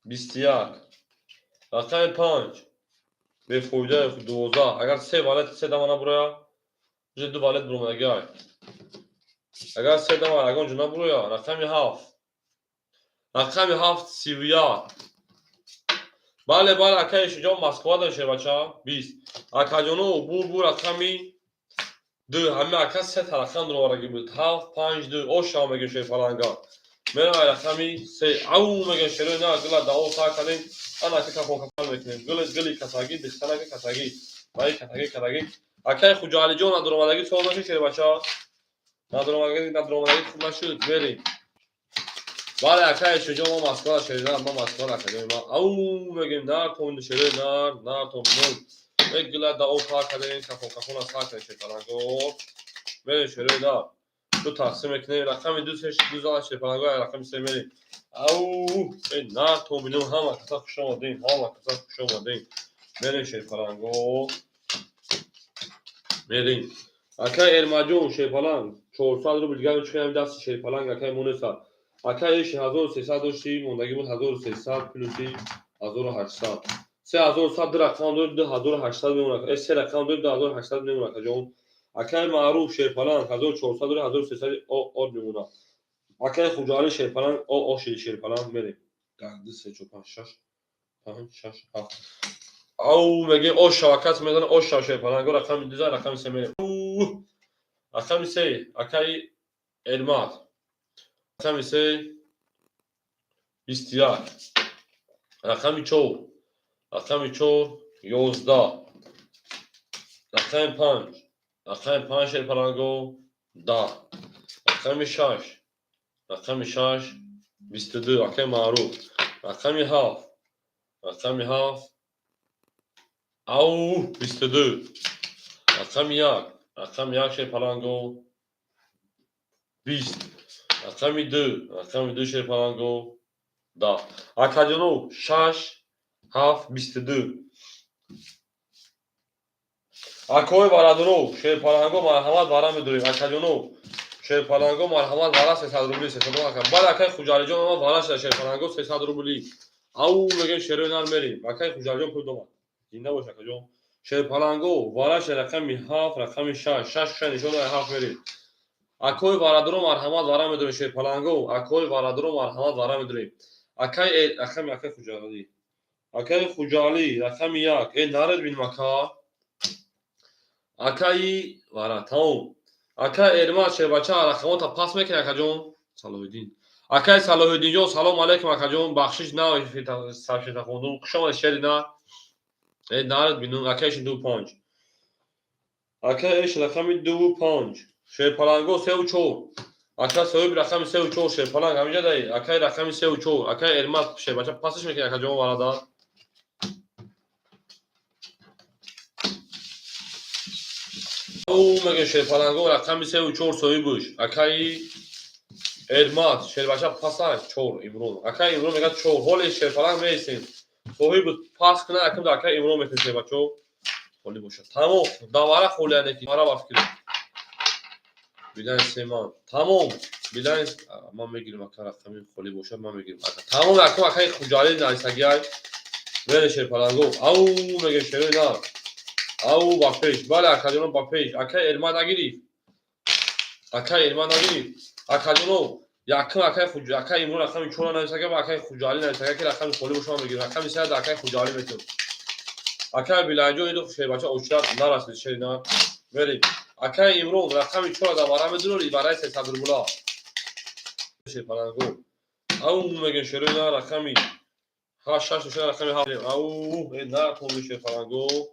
21. Рақами панҷ. Бефоида, 12. Агар се валет, се дама набуроя, уже ду валет буромадагиай. Агар се дама ягон ҷо набуроя, рақами ҳафт. Рақами ҳафт, 31. Бале, бале, акаи Шуҷон, Москва дошт, шербача, 20. Акаҷоно, бу рақами ду, ҳами ака се та рақам дуровардаги буд. Ҳафт, панҷ, ду. Ошава мегӯем, шерпаланга. Мерам ай рақами се. Ау, мегӯем, шерои на, гила даво сар кардем. Ана ака кафон кафон мекунем. Гили гили касагӣ, дихтанака касагӣ. Баи касагӣ касагӣ. Акаи Хуҷалиҷон, надуромадагӣ соз нашуд, шербача. Надуромадагӣ, надуромадагӣ хуб нашуд. Мерем. Бале, акаи Шуҷон, мо Москва, шерои нар, мо Москва, акаҷони ма. Ау, мегӯем, нар томину шерои нар, нар томину. Гила даво сар кардем, кафон кафона сар кардем, шерпаланго. Мерем, шерои нар. Ду тақсим мекунем, рақами ду, се, ду зана, шерпаланго, рақами се мерем. Ау, эй, нар томину, ҳама каса хуш омадем, ҳама каса хуш омадем. Мерем, шерпаланго. Мерем. Акаи Эрмаҷон, шерпаланг, 400 рубл дигар чиқем дасти шерпаланг, акаи Мунеса. Акаи Эши, 1300 дошти, мондагӣ буд, 1300 плюси 1800. 3100, ду рақам доред, 2800 мемонад. Э, се рақам доред, 2800 мемонад, акаҷон. Акаи Маъруф, шерпаланг, 1400 доред, 1300 од мемонад. Акаи Хуҷалӣ, шерпаланг, о о шиди, шерпаланг, мерем. Як, ду, се, чор, панҷ, шаш, панҷ, шаш, ҳафт. Ау, мегӯем, о шава, кас мезана, о шава, шерпаланг, рақами ду, рақами се мерем. Рақами се, акаи Эрмад. Рақами се, 21. Рақами чор. Рақами чор, 11. Рақами панҷ. Рақами панҷ, шерпаланго, 10. Рақами шаш, рақами шаш 22, акаи Маъруф. Рақами ҳафт, рақами ҳафт, ау, 22. Рақами як, рақами як, шерпаланго, 20. Рақами ду, рақами ду, шерпаланго, 10. Акаҷоно, шаш, ҳафт, 22. Акои бародаро, шерпаланго, марҳамат, вара медорем. Акаҷоно, шерпаланго, марҳамат, вара 300 рубли, 300 ака. Бале, акаи Хуҷалиҷон, ама вара шуда, шерпаланго, 300 рубли. Ау мегем, шерои нар, мерем. Акаи Хуҷалиҷон пул домад, зинда бош, акаҷон. Шерпаланго, вара ша, рақами ҳафт, рақами шаш, шаш ша нишон дора, ҳафт, мерем. Акои бародаро, марҳамат, вара медорем, шерпаланго. Акои бародаро, марҳамат, вара медорем. Акаи рақами, акаи Хуҷалӣ, акаи Хуҷалӣ, рақами як. Э, наред бинем, ака. Акаи вара тамом. Акаи Эрмат, шербача, рақамота пас мекунӣ, акаҷон? Салоҳиддин, акаи Салоҳиддинҷон, салом алейкум, акаҷон. Бахшиш, на саршита хондум. Хуш омадед, шери на. Э, наред бинум. Акаи ду панҷ, акаи эш, рақами дуву панҷ, шерпаланго, севу чор. Ака соҳиби рақами севу чор, шерпаланг, ҳаминҷа даи. Акаи рақами севу чор, акаи Эрмат, шербача, пасаш мекунӣ, акаҷон, варада? Мега, шерпаланго, рақами севу чор, соҳибуш акаи Эрмат, шербача, паса чор. Имрон, акаи Имрон мега чор. Ҳоли шерпаланг меистем, соҳибу пас куна, акм акаи Имрон метем. Шербачо холӣ бошад, тамом. Давара холияне ки мара ба фикр билайн семан тамом. Билайн ман мегирим, ака. Рақами холӣ бошад, ман мегирим, ака. Тамом, акм акаи Хуҷалӣ нависагиай. Мере, шерпаланго. Ау мега, шерои на. Ау, ба пеш, бале, акаҷоно, ба пеш. Акаи Эрма нагирифт, акаи Эрма нагирифт. Акаҷоно, якм акаи акаи Имрон рақами чора нависага ва акаи Хуҷалӣ нависага, ки рақами холӣ боша, ман мегирам. Рақами сеяд акаи Хуҷалӣ метавон. Акаи Билайҷон, иду шербача очрат нарасид, шери на, мерем. Акаи Имрон, рақами чора дар вара медурори, барои 300 рубла, шерпаланго. Ау мегем, шерои на, рақами ҳашт, шаш шаш, рақами ҳафт. Ау, на тонди, шерпаланго.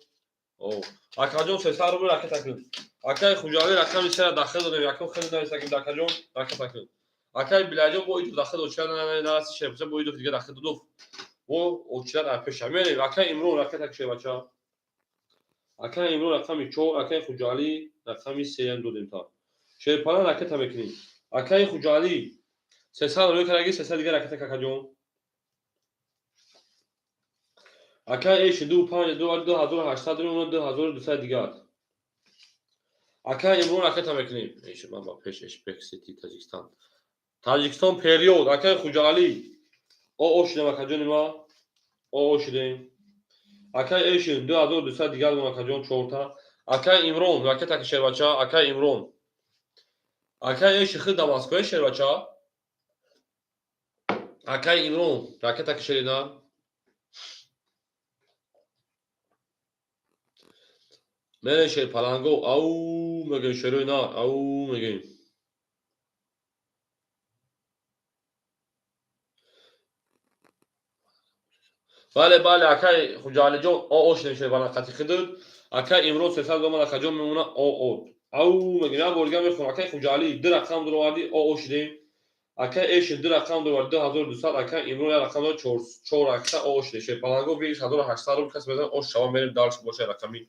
Акаҷон, 300 рубл ракета кун. Акаи Хуҷалӣ, рақами сера дахил додем, якум хеле нависагим. Акаҷон, ракета кун. Акаи Билайҷон бо иду дахил дод, чира нараси, шербача? Бо иду дига дахил додуф, бо очират пеша мерем. Акаи Имрон, ракета шербача. Акаи Имрон, рақами чор, акаи Хуҷалӣ, рақами сеям додем. Та шерпала ракета мекунем. Акаи Хуҷалӣ 300 рӯй кардаги, 300 дига ракета, какаҷон. Акаи эши ду панҷ, 2800 рӯ, 2200 дигар. Акаи Имрон, ракета мекунем. Эши ман ба пеш, эшпек сити, Таҷикистон, Таҷикистон период. Акаи Хуҷалӣ, о шудем, акаҷони ма, о шудем. Акаи эшин 2200 дигар дон, акаҷон, чорта. Акаи Имрон, ракета ки, шербача. Акаи Имрон, акаи эши хид да Москваи, шербача. Акаи Имрон, ракета ки, шерина. Мерем, шерпаланго. Ау мегем, шерои нар. Ау мегем. Бале, бале, акаи Хуҷалиҷон, о шудем, шерпаланг қати хидуд. Акаи Имрон 300 доман, акаҷон, мемона. О ау мегем, як бор дига мехонам. Акаи Хуҷалӣ, ду рақам дуровардӣ, о шудем. Акаи эшин ду рақам дуровард, 2200. Акаи Имрон як рақам дорад, чор ракета, о шудем. Шерпаланго виш 1800 рубл кас мезанад, ош шава. Мерем дальше. Боша, рақами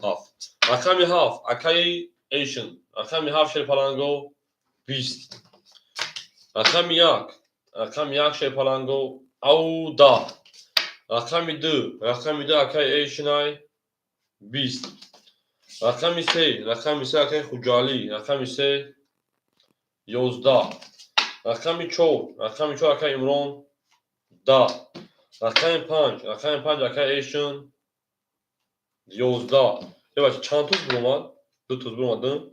ҳафт, рақами ҳафт, акаи эшин, рақами ҳафт, шерпаланго, 20. Рақами як, рақами як, шерпаланго, ау, 10. Рақами ду, рақами ду, акаи эшинай, 20. Рақами се, рақами се, акаи Хуҷалӣ, рақами се, 11. Рақами чор, рақами чор, акаи Имрон, 10. Рақами панҷ, рақами панҷ, акаи эшин, 11. Бача, чанд туз биромад? Ду туз биромад.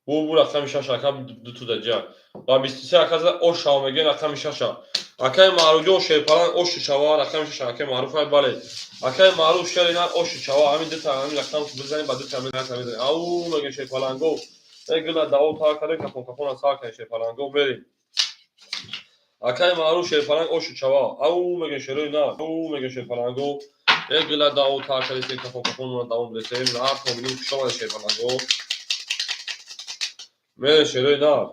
Бу рақами шаш, ака, ду туза ҷа ва 23, ака, ош шава мегӯян. Рақами шаша, акаи Маъруфҷон, шерпаланг, оши шава. Рақами шаша, акаи Маъруф, ай, бале, акаи Маъруф, шери на, оши шава. Ҳамин дута, ҳамин рақам бизанем, ба дута мезанем. Ау мегӯем, шерпаланго. Э, гила дао тар кардем, кафон кафона сар кардем, шерпаланго, мерем. Акаи Маъруф, шерпаланг, оши шава. Ау мегӯем, шерои на. Ау мегӯем, шерпаланго. Э, гила дао тар кардем, кафон кафон давом десем. Ҳар то бинем. Хуш омадед, шерпаланго. Мере, шерои нар.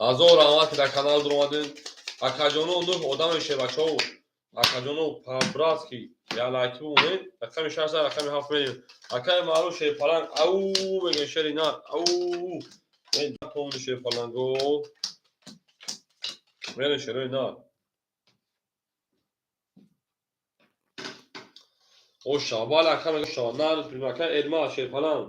Ҳазор раҳмат, ки дар канал дуромадем. Акаҷоно, нӯҳ одаме, шербачаҳо. Акаҷоно, по-братски я лайки бумонед. Рақами шаш, рақами ҳафт мерем. Акаи маъруф, шерпаланг, ау мегӯем, шери нар, ау. Томни шерпаланго. Мерем, шерои нар. Оша, бале, ака мега шава. Нар, ака Элма, шерпаланг.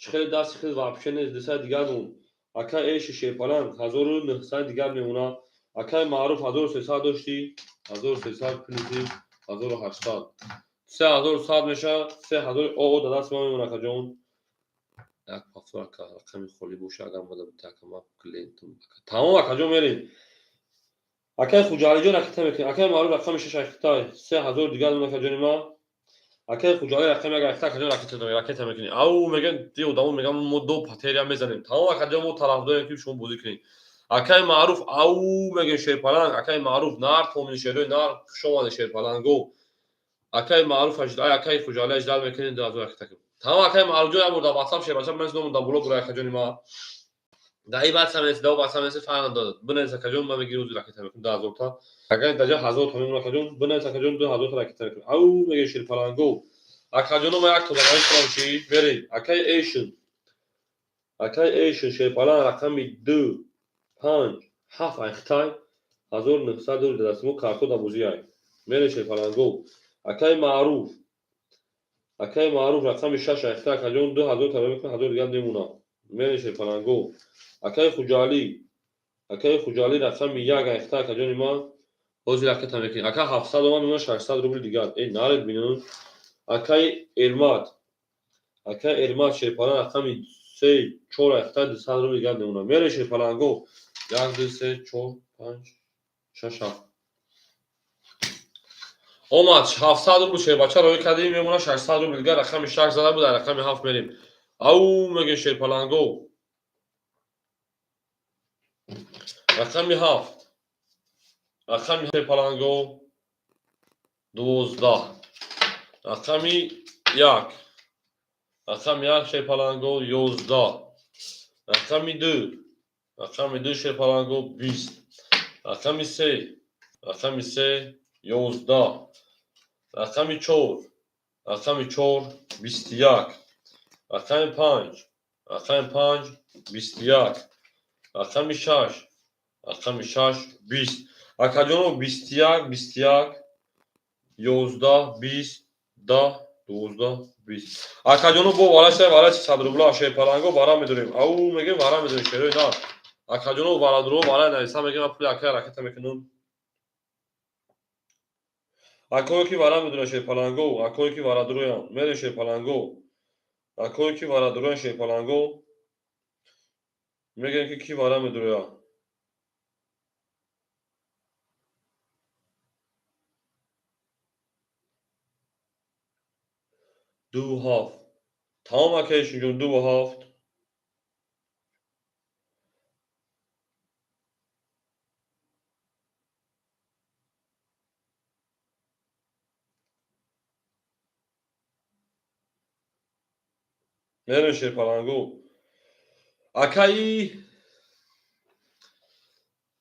Чӣ хеле дасти хел вообще нест, 200 дигар мон. Ака Эши, шерпаланг, 1900 дигар мемона. Акаи маъруф, 1300 доштӣ, 1300 плюси 1800. 3100 мешавад, 3000 оо да даст ман мемона, акаҷон. Як повтор, ака, рақами холӣ боша, агар омада буда, ака, ман клиентум. Тамом, акаҷон, мерем. Акаи Хуҷалиҷон, ракета мекунем. Акаи маъруф, рақами шаш ракета, 3000 дигар мемона, акаҷони ман. Акаи Хуҷалӣ, рақами як ракета, акаҷон, ракета мекунем. Ау мегӯянд, ди одамо мегӯянд, мо до потеря мезанем. Тамом, акаҷон, мо тарафдорем, ки шумо бозӣ кунед. Акаи маъруф, ау мегӯем, шерпаланг, акаи маъруф, нар томини шерои нар, хуш омадед, шерпаланго. Акаи маъруф, ай акаи Хуҷалӣ аждал мекунем, 2000 ракета кунем. Тамом, акаи маъруф ҷон, як бор дар WhatsApp, шербача, бинавис, номон дар блог бура, акаҷони ман. Дар ин WhatsApp менавис, дар WhatsApp менавис, фарқ надорад. Бинавис, акаҷон, ман мегирам, рӯзи ракета мекунем 2000 та. Агар дар ҷо 1000 та мемонад, акаҷон, бинавис, акаҷон, 2000 та ракета мекунем. Ау мегӯем, шерпаланго. Акаҷоно, ман як тозагари кунам чӣ? Мерем. Акаи Эйшн. Акаи Эйшн, шерпаланг, рақами ду, панҷ, ҳафт айхтай, 1900 доллар дар дасти мо карто дар бозӣ ай. Мерем, шерпаланго. Акаи маъруф. Акаи маъруф, рақами шаш айхтай, акаҷон, 2000 та мекунам, 1000 дигар мемонад. Мерем, шерпаланго. Акаи Хуҷалӣ. Акаи Хуҷалӣ, рақами як айхтай, акаҷони ман. Ҳозир ракета мекунем. Ака 700 омад, мемонад 600 рубли дигар. Э, наред бинун. Акаи Эрмат. Акаи Эрмат, шерпаланг, рақами се, чор айхтай, 200 рубли дигар мемонад. Мерем, шерпаланго. Як, ду, се, чор, панҷ, шаш, ҳафт. Омад 700 рубл, шербача роӣ кардем, мемонад 600 рубл дигар. Рақами шаш зада буд, дар рақами ҳафт мерем. Ау мегӯем, шерпаланго. Рақами ҳафт. Рақами шерпаланго 12. Рақами як. Рақами як, шерпаланго, 11. Рақами ду. Рақами ду, шерпаланго, 20. Рақами се. Рақами се, 11. Рақами чор. Рақами чор, 21. Рақами панҷ. Рақами панҷ, 21. Рақами шаш. Рақами шаш, 20. Акаҷоно, 21, 21, 11, 20, 10, 12, 20. Акаҷоно, бо варашай, вараши 100 рубла, шерпаланго, вара медорем. Ау мегӯем, вара медорем, шерои нар. Акаҷоно, варадуро вара нависа, мегӯем, ман пули акая ракета мекунам. Акое ки вара медорем, шерпаланго, акое ки варадуроям, мерем, шерпаланго. Акое ки варадуроям, шерпаланго, мегӯем, ки кӣ вара медурояд. Ду ҳафт. Тамом, акаи Шинҷон, ду ҳафт. Мерем, шерпаланго.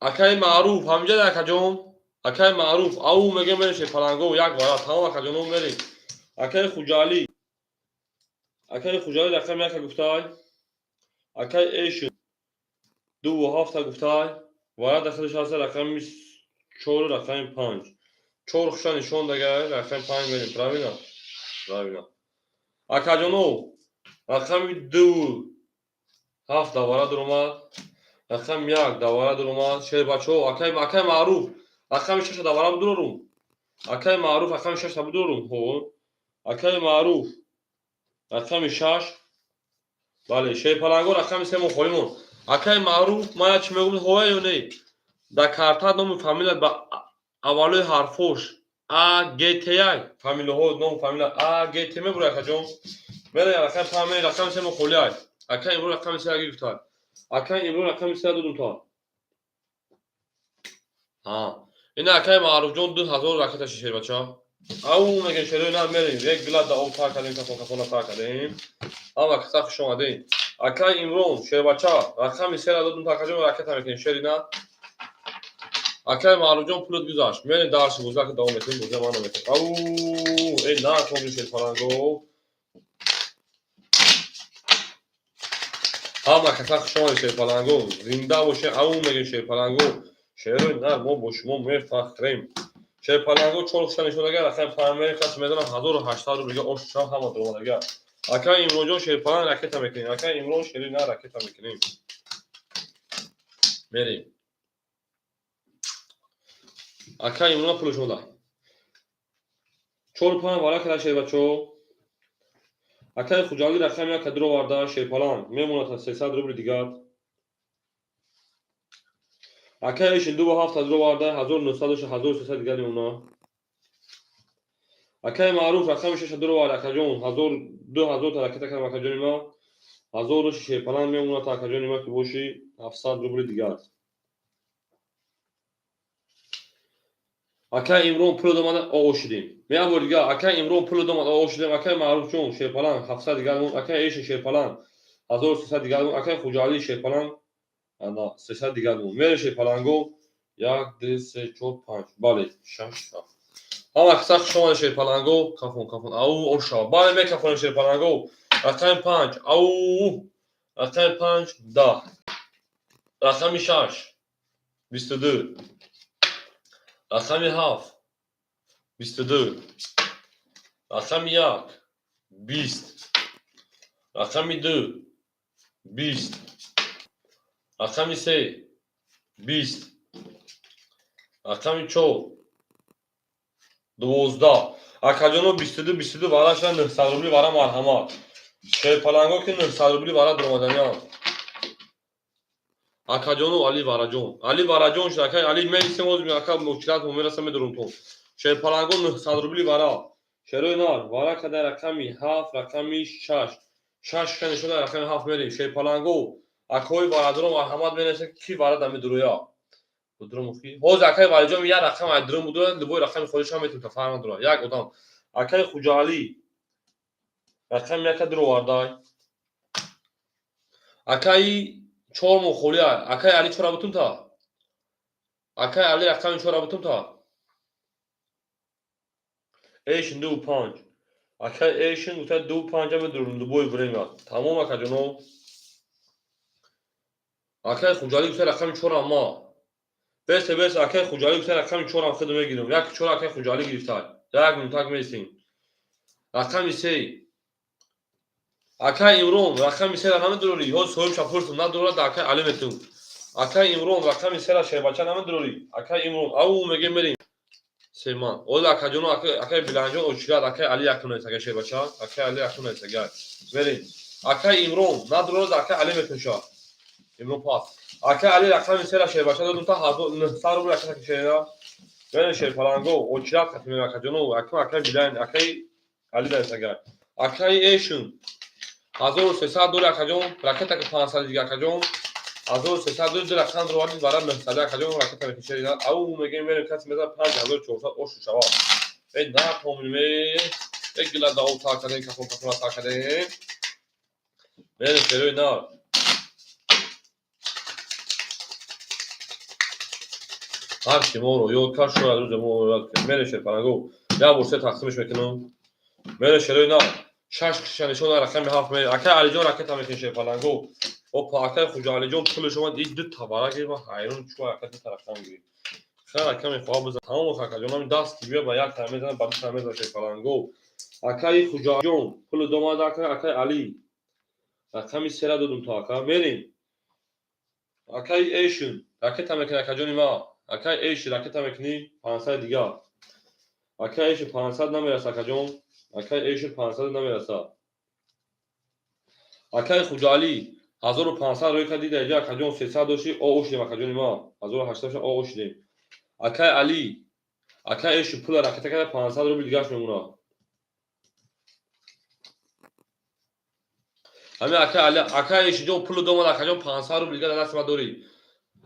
Акаи маъруф, ҳамҷа, акаҷон. Акаи маъруф, ау мегӯем, мерем, шерпаланго, як вара. Тамом, акаҷоно, мерем. Акаи Хуҷалӣ. Акаи Хуҷалӣ, рақами яка гуфтай. Акаи Эшн дуву ҳафта гуфтай. Вара дахилаш ҳаста рақами чору рақами панҷ. Чор хуша нишон дагай, рақами панҷ мерем, правильно? Правильно. Акаҷоно, рақами дуву ҳафт давара дуромад. Рақами як давара дуромад. Шербачаҳо, акаи маъруф, рақами шаша давара будурорум. Акаи маъруф, рақами шаша будурорум. Хо. Акаи маъруф, рақами шаш. Бале, шерпаланго, рақами се мо холимон. Акаи маъруф, ман як чӣ мегӯям, ҳоя ё не? Дар карта ному фамилия ба аввалои ҳарфош А, Г, Т я. Фамилияҳо, ному фамилия А, Г, Т мебура, акаҷон. Мере, рақами панҷ мере, рақами се мо холӣ ай. Акаи имрӯз рақами се гирифта. Акаи имрӯз рақами се додум та. Ҳа. Ина акаи Маъруфҷон, 2000 ракеташи, шербача. Ау мегӯем, шерои нар, мерем. Як гила да об тар кардем, кафон кафона тар кардем. Ҳама каса хуш омадем. Акай Имрон, шербача, рақами сера додум та акаҷон, ракета мекунем, шерина. Акай Маъруфҷон, пулат гузашт. Мерем дарси боза ки давом метем, боза ман наметем. Ау, эй на комин шерпаланго. Ҳама каса хуш омадед, шерпаланго. Зинда боше, ау мегем шерпаланго. Шерои нар, мо бо шумо мефахрем. Шерпаланго чор хушта нишондага, рақами панҷ мерем, каси медонам 1800 рубл дига ош шав ҳама дуромадага. Акай Имронҷон, шерпаланг ракета мекунем. Акай Имрон, шери нар, ракета мекунем. Мерем. Акай Имрона пулаш омада. Чор панҷ вара када, шербачо. Акай Хуҷалӣ рақами як кадро оварда, шерпаланг мемонад 300 рубли дигар. Акай Эшин ду ҳафт кадро оварда, 1900, 1300 дигар мемонад. Акай Маъруф рақами шаш кадро оварда, акаҷон, ҳазор 2000 та ракета кардам, акаҷони ма. 1000 шерпаланг мемонад, акаҷони ма, ки боши 700 рубли дигар. Акай Имрон пул домада, оо шудем. Мея бор дигар, акай Имрон пул домад, оо шудем. Акай Маъруфҷон, шерпаланг 700 дигар мон. Акай Эшин, шерпаланг 1300 дигар мон. Акай Хуҷалӣ, шерпаланг ана 300 дигар мон. Мерем, шерпаланго, як, ду, се, чор, панҷ, бале, шаш, ҳафт. Ҳама каса хуш омадед, шерпаланго. Кафон, кафон, ау, ошава, бале, мекафонем, шерпаланго. Рақами панҷ, ау, рақами панҷ 10, рақами шаш 22, рақами ҳафт 22, рақами як 20, рақами ду 20, рақами се 20, рақами чор 12. Акаҷоно, 22, 22 вара шуда, 900 рубли вара, марҳамат. Шерпаланго, ки 900 рубли вара дуромаданиям. Акаҷону Али Вараҷон, Али Вараҷон шуд. Акай Али, мерисем ҳозир, ака, мучилат мерасам, медорум то. Шерпаланго, 900 рубли вара. Шерои нар вара када, рақами ҳафт, рақами шаш, шаш ка нишон, рақами ҳафт мерем. Шерпаланго, акои варадоро, марҳамат, менависем, ки вара дами дуроя будрумухи. Ҳозир акаи Валиҷон як рақам ай дурум будура, любой рақами холишам метавон, та фарқ надорад. Як одам, акаи Хуҷаалӣ рақами яка дуровардай. Акаи чор моҳ холия. Акаи Али чора бутум та. Акаи Али рақами чора бутум та. Эшин ду панҷ. Акаи Эшин гуфта ду панҷа медурум любое время. Тамом, акаҷоно. Акаи Хуҷалӣ гуфта рақами чорам ма. Бесе, бесе, акаи Хуҷалӣ гуфта рақами чорам худ мегирам. Як чора акаи Хуҷалӣ гирифта. Як минутак месем. Рақами се. Акаи Имрон рақами сера намедурорӣ? Ҳозир соҳибша пурсум, надурора да акаи Али метум. Акаи Имрон рақами сера, шербача, намедурорӣ? Акаи Имрон, ау мегем, мерем. Семан. Ола, акаҷоно, акаи Биланҷон очират, акаи Али якунес, акаи шербача, акаи Али якунес, агар. Мерем. Акаи Имрон надурора да акаи Али метумша. Имрон пас. Акаи Али рақами сера, шербача, додум та 900 рубл акаи шера. Мерем, шерпаланго, очират хатмем, акаҷоно, акаи Билан, акаи Али даст агар. Акаи Эшун 1300 дори, акаҷон, ракета ки 500 дига, акаҷон. 1300 дори, ду рақам дуроварди, бара 900, акаҷон, ракета мекушед. Ау мегем, мерем, каси мезан 5400 ошу шава. Э на помниме, э гила дао та кардем, кафон кафона та кардем. Мерем, шерои нар. Ҳар ки моро ёд кард, шояд рӯзе мо ёд кунем. Мерем, шерпаланго, як бор се тақсимш мекунам. Мерем, шерои нар. Шаш киша нишон, рақами ҳафт мерем. Акай Алиҷон ракета мекунем, шерпаланго. Опа, акай Хуҷа Алиҷон пулаш омад, и ду табара гирифт, ман ҳайрон, чӯ ака ду рақам гирифт. Хеле ака мехоҳад бизан. Тамом, акаҷон, ҳамин даст ки биё ба як тара мезанад, ба ду тара мезанад, шерпаланго. Акаи Хуҷаҷон пули домад, ака, акаи Али. Рақами сера додум то ака. Мерем. Акаи Эшун ракета мекунӣ, акаҷони ма. Акаи Эши ракета мекунӣ, 500 дигар. Акаи Эши 500 намераса, акаҷон. Акаи Эши 500 намераса. Акаи Хуҷаалӣ 1500 рӯй кард, дида иҷа, акаҷон, 300 дошти, о шудем, акаҷони ма. 1800 о шудем. Акаи Али, акаи Эши пула ракета карда, 500 рубл дигараш мемонад. Ҳамин акаи Али, акаи Эшиҷон пулу домад, акаҷон, 500 рубл дигар дар дасти ма дорӣ.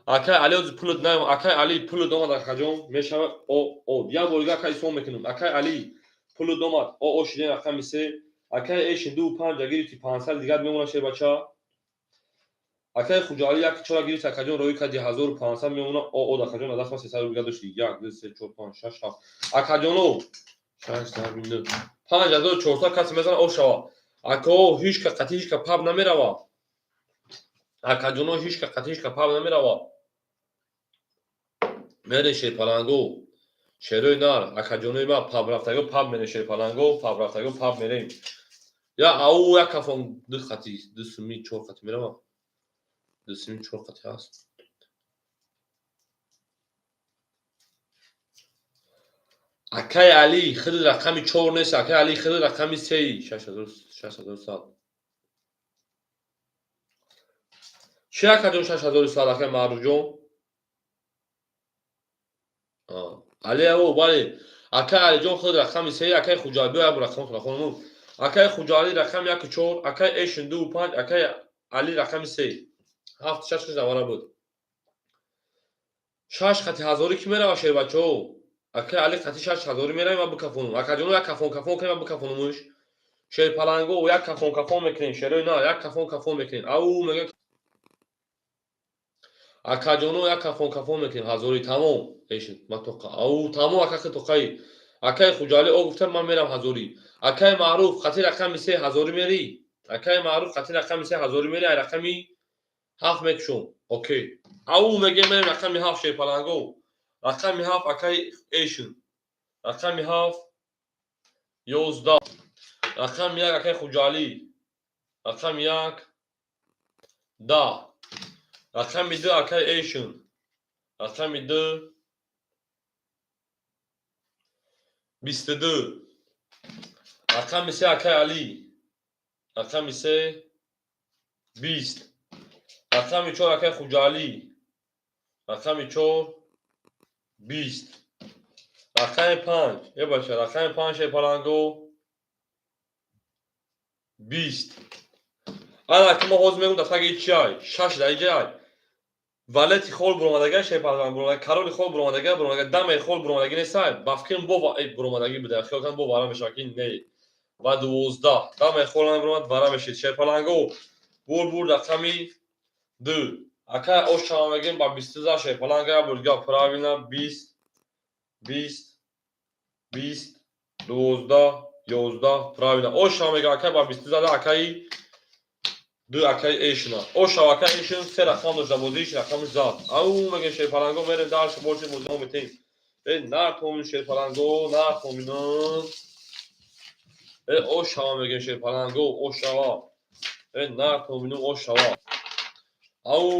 Акаи Али ҳозир пулут наем, акаи Али пулу домад, акаҷон, мешавад о о. Як бор дигар акаи ислом мекунем. Акаи Али пулу домад, о о шудем, рақами се. Акаи Эшин ду панҷа гирифти, 500 дигар мемонад, шербача. Акаи Хуҷаали як чора гирифт, акаҷон роӣ карди 1500 мемона. О, акаҷон, аз даст ман 300 рубл дошти. 1, 2, 3, 4, 5, 6, 7. Акаҷоно, 6, 7, 9. 5400 касе мезана, о шава. Ако ҳеҷ ка қатӣ ҳеҷ ка паб намерава. Акаҷоно, ҳеҷ ка қатӣ ҳеҷ ка паб намерава. Мере шерпаланго. Шерои нар, акаҷонои ма паб рафтаго паб мерем шерпаланго, паб рафтаго паб мерем. Я ау як кафон ду хати, ду суми чор хати мерава. Ду суми чор хати ҳаст. Акаи Али худ рақами чор нест, акаи Али худ рақами сеи, 6100. Чи акаҷон 6100, акаи Маъруфҷон? Али аво, бале. Акаи Алиҷон худ рақами сеи, акаи Хуҷали, биё як рақамро хонум. Акаи Хуҷали рақами 1 4, акаи Эшин 2 5, акаи Али рақами 3. 7 6 6 авара буд. 6 хати ҳазорӣ ки мерава шербачаҳо? Акаи Али хати 6 ҳазорӣ меравем ва бикафонум. Акаҷоно як кафон кафон кунем ва бикафонумш. Шерпаланго як кафон кафон мекунем, шерои на як кафон кафон мекунем. Ау мега акаҷоно як кафон кафон мекунем, ҳазорӣ тамом. Эшин ма тоқа. Ау тамом ака хи тоқаи. Акаи Хуҷали о гуфтам ман мерам ҳазорӣ. Акаи Маъруф хати рақами 3 ҳазорӣ мерӣ? Акаи Маъруф хати рақами 3 ҳазорӣ мерӣ, ай рақами 7 мекушум. Окей. Ау мегем мерем рақами 7 шерпаланго. Рақами 7 акаи Эшин. Рақами 7 11. Рақами 1 акаи Хуҷали. Рақами 1 10. Рақами 2 акаи Эшин. Рақами 2 22. Рақами 3 акаи Али. Рақами 3 20. Рақами 4 акаи Хуҷали. Рақами 4 20. Рақами 5. Е бача, рақами 5 шерпаланго 20. Ана ки мо ҳозир мегӯм дар таги чиай? 6 дар иҷай. Валети хол буромадага шерпаланг буромадага, кароли хол буромадага, буромадага, даме хол буромадаги нестай. Ба фикрам бо буромадаги буда. Хиёл кардам бо вара мешавад ки не. Ва 12. Даме хол намебуромад, вара мешид. Шерпаланго бур бур рақами 2. Ака ош чама мегем ба 20 за шерпаланга бур гап правильно 20 20 20 12 11 правильно. Ош чама мегем ака ба 20 зада акаи 2 акаи Эшина. Ош чама акаи Эшин се рақам дошта бозиш рақами зад. Ау мегем шерпаланго мерем дарш бошем бозимо метем. Э нартомин шерпаланго, нартоминон. Э ош чама мегем шерпаланго, ош чама. Э нартоминон ош чама. Ау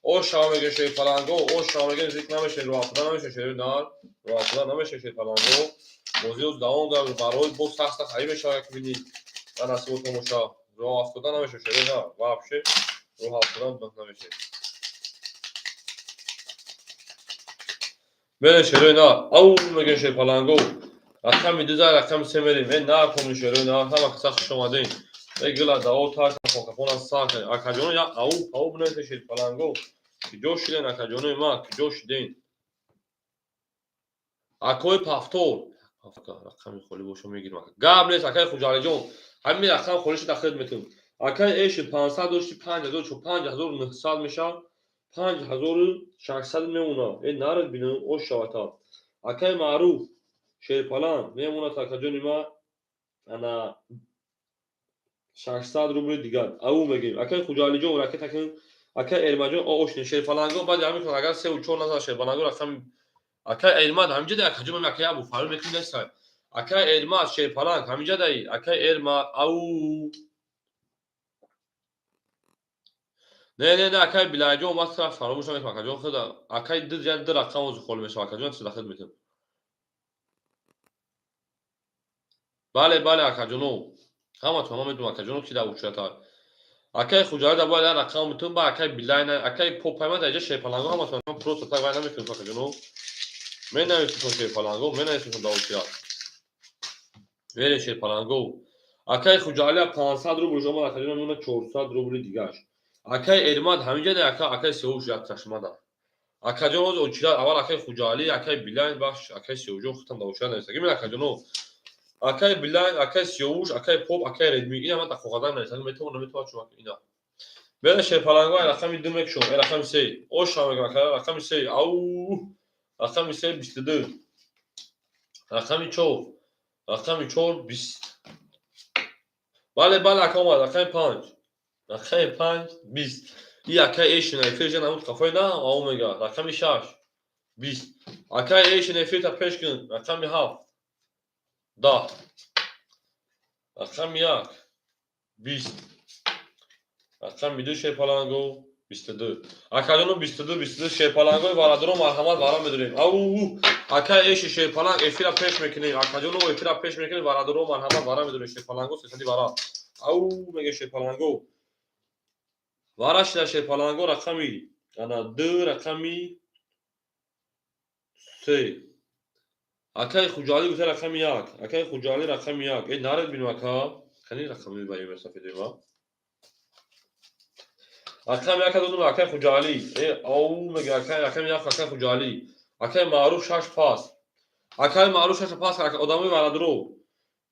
ош чама мегем шерпаланго, ош чама мегем зикр намешем, роҳ афтода намешем шери нар, роҳ афтода намешем шерпаланго. Бозиҳо давом дорад, барои боз сахт сахт ҳаи мешавад, ки бинӣ. Дар насибо тамоша. Роҳ афтода намешем шери нар, вообще роҳ афтода намешем. Мерем шерои нар. Ау мегем шерпаланго. Рақами 2 за рақами 3 мерем. Э нар комин шерои нар, ҳама каса хуш омадем. Э гила дао та кафон кафон аз сар кардем. Акаҷоно я ау ау бинависе шерпаланго. Киҷо шиден акаҷонои ма, киҷо шиден? Акои пафтор. Рақами холӣ бошо мегирем. Гап нест акаи Хуҷалиҷон. Ҳамин рақам холӣ шуда хид метавон. Акаи Эшин 500 дошти 5000 5900 мешавад. 5600 мемонад. Э нарад бинам ош шавата. Акаи Маъруф шерпаланг мемонад акаҷони ма ана 600 рубли дигар. Ау мегирем. Акаи Хуҷалиҷон ракета кун. Акаи Эрмаҷон ошни шерпаланго баъд ҳамин кун агар 3 ва 4 назар шерпаланго рақами акаи Эрмад ҳаминҷа дай акаҷон ман акаи Абу Фаррух мекунем нестай. Акаи Эрмад шерпаланг ҳаминҷа дай акаи Эрмад ау не не не акаи Билайҷон ман сара фаромӯш намекунам акаҷон худа акаи ду я ду рақам озу холӣ мешавад акаҷон чиз хид метавон. Бале бале акаҷоно ҳаматон ман медонам акаҷоно ки дар учрата. Акаи Хуҷали да бояд як рақам битун ба акаи Билай акаи Попай ман дар иҷа шерпаланго ҳаматон ман просто так вай намекунам акаҷоно. Менависам шерпаланго, менависам дар учрат. Вере шерпаланго. Акаи Хуҷали 500 рубл омад акаҷоно мемонад 400 рубли дигаш. Акаи Эрмад ҳаминҷа дай ака акаи Сиёвуш як чашмада. Акаҷон ҳозир очират аввал акаи Хуҷали, акаи Билайн бахш акаи Сиёвуҷон худтам дар очират нависагӣ. Ман акаҷоно акаи Билайн, акаи Сиёвуш, акаи Поп, акаи Редми. Ина ман дар коғазам нависагӣ метавонам наметавонам чун ина. Бера шерпаланго, ай рақами ду мекушом, ай рақами се. Оша мегам, ака, рақами се. Ау! Рақами се 22. Рақами чор. Рақами чор 20. Бале, бале, ака омад, рақами панҷ. Рақами панҷ 20. И акай эшин эфир жа намуд қафои на, ау мега. Рақами шаш 20. Акай эшин эфирта пеш кун. Рақами ҳафт 10. Рақами як 20. Рақами ду шерпаланго 22. Акаҷоно 22 22 шерпалангои варадоро марҳамат вара медорем. Ау! Акай эши шерпаланг эфира пеш мекунем. Акаҷоно эфира пеш мекунем, варадоро марҳамат вара медорем. Шерпаланго сесади вара. Ау мега шерпаланго. Вара шида шерпаланго рақами ана ду рақами се. Акай Хуҷалӣ гуфта рақами як. Акай Хуҷалӣ рақами як. Э наред бинем ака. Кани рақами ба сафедема. Рақами яка додум акай Хуҷалӣ. Э ау мега акай рақами як акай Хуҷалӣ. Акай Маъруф шаш пас. Акай Маъруф шаш пас одамои варадро.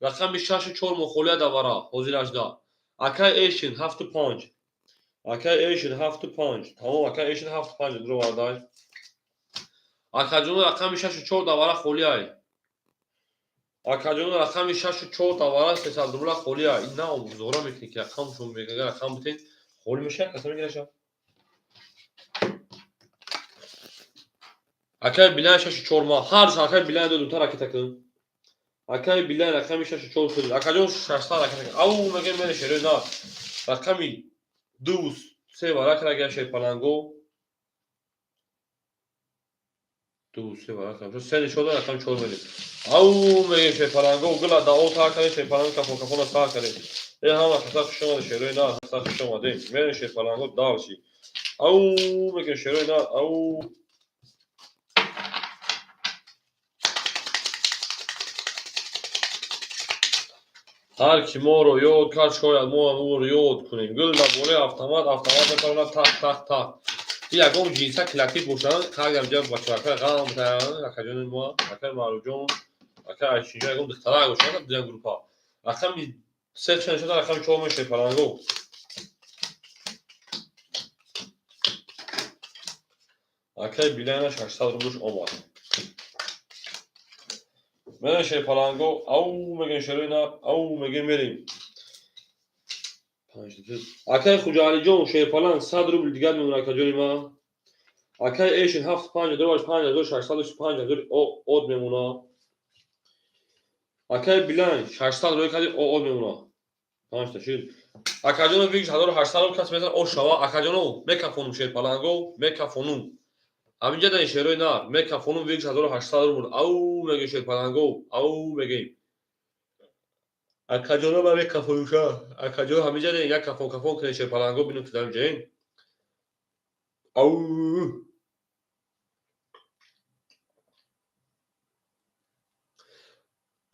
Рақами шашу чор мухолия да вара ҳозирашда. Акай Эшин ҳафту панҷ. Акай Эшин ҳафту панҷ. Тамом акай Эшин ҳафту панҷ дро вардай. Акаҷоно рақами шашу чор давара холиай. Акаҷоно рақами шашу чор давара 300 рубла холиай. Ин на зора мекунӣ ки рақам шумо мегага рақам битен холӣ мешавад, каса мегираша. Акай Билан шашу чор ма ҳар акай Билан ду дута ракета кун. Акай Билан рақами шашу чор шуд. Акаҷон 600 ракета кун. Ау мега мере шерои на. Рақами ду се варака рага шерпаланго. Ду се варака. Се нишода рақами чор мере. Ау мега шерпаланго гула да о та каде шерпаланго кафон кафона са каде. Э ҳама каса хуш омаде шерои на, каса хуш омаде. Мере шерпаланго далши. Ау мега шерои на, ау. Ҳар ки моро ёд кард, шояд мо ҳам ӯро ёд кунем. Гул дар бораи автомат, автомат метавонад тақ тақ тақ. И ягон ҷинса клатиб бошанд, қагам ҷа бачаакай ғам таяранд, акаҷони мо, акай Маъруфҷон, акай Айшинҷон ягон духтарак бошанд, дигар группа. Рақами се чанд шуда, рақами чор мешавад паланго. Акай Билайна 600 рублш омад. Мерем шерпаланго, ау мегем шерои на, ау мегем мерем. Акай Хуҷаалиҷон шерпаланг 100 рубл дигар мемонад акаҷони ман. Акай Эшин ҳафт панҷ ҳазор панҷ ҳазор шашсаду панҷ ҳазор од мемонад. Акай Билайн 600 рӯй кади од мемонад. Панҷта шид. Акаҷоно вигш 1800 рубл кас мезанад о шава. Акаҷоно мекафонум шерпаланго, мекафонум. Ҳаминҷа дар шерои нар мекафонум вигш 1800 рубл. Ау мегем шерпаланго, ау мегем. Акаҷоно ма мекафонумша. Акаҷоно ҳаминҷа як кафон кафон кунед шерпаланго бинем ки дар инҷаем. Ау.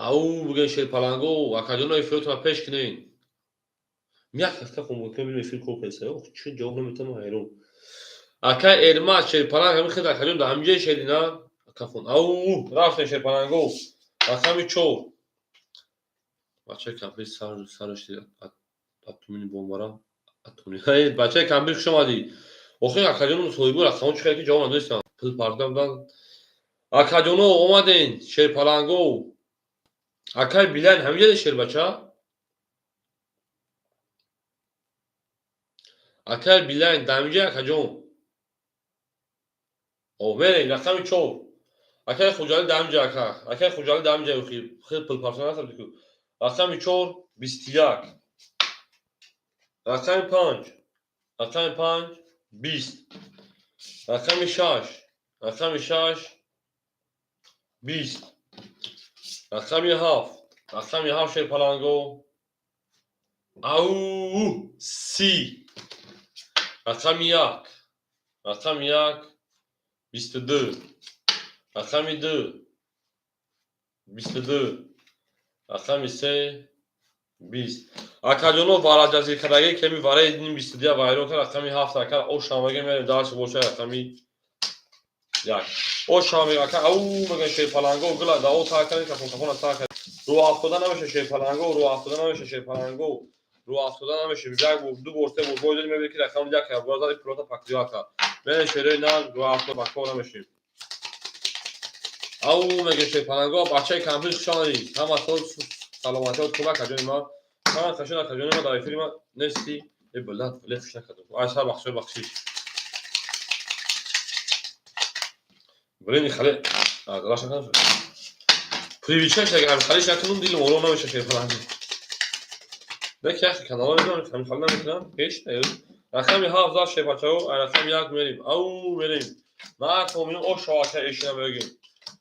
Ау буген шерпаланго, акаҷоно эфиротонро пеш кунед. Як ҳафта хомӯкам бинем эфир кор кардеса. Ох, чӣ ҷавоб наметавонам ҳайрон. Акай Эрмат шерпаланг ҳамин хел акаҷон дар ҳаминҷа шери на кафон. Ау рафтем шерпаланго. Рақами чор. Бачаи кампир сараш атомини бомбара. Атомини. Бачаи кампир хуш омадӣ. Охир акаҷоно соҳибо рақамон чӣ ки ҷавоб надодистам. Пул парда будан. Акаҷоно омаден шерпаланго. Акай Билайн ҳаминҷа шербача? Акай Билайн дар ҳаминҷа акаҷон. О, мерем рақами чор. Акай Хуҷалӣ дар ҳаминҷа ака. Акай Хуҷалӣ дар ҳаминҷа хел пул парта насабди ку. Рақами чор 21. Рақами панҷ. Рақами панҷ 20. Рақами шаш. Рақами шаш 20. Рақами ҳафт. Рақами ҳафт шерпаланго. Ау 30. Рақами як. Рақами як 22. Рақами ду 22. Рақами се 20. Акаҷоно вараҷазир кардагӣ кеми вараи ним 22 вайрон кард. Рақами ҳафт ака ошамаге мерем дальше боша рақами як. Ошамега ака ау меган шерпаланго гула да о та кардем кафон кафона та кардем. Рӯ афтода намеша шерпаланго, рӯ афтода намеша шерпаланго, рӯ Рӯ афтода намешем. Як бор, ду бор, се бор бой додем, мебинем ки рақам як бор зади пулота пакриёт кард. Мерем шерои нар, рӯ афтода ба кор намешем. Ау меге шерпаланго, бачаи кампир хуш омадӣ. Ҳама сол саломатиёт хуб акаҷони ман. Ҳама хашон акаҷони ман дар эфири ман нести. Э блад, ле хуш накардам. Ай сар бахшо бахшиш. Блин, хале. Раша накардам. Привычка шага, халиш накунам, дилам ором намеша шерпаланго. Бек яхи каналҳо медонам, ҳамин хал намекунам, ҳеч не. Рақами ҳафт зад шербачаҳо, ай рақами як мерим. Ау мерим. На коминам ош шава ака эшина мегим.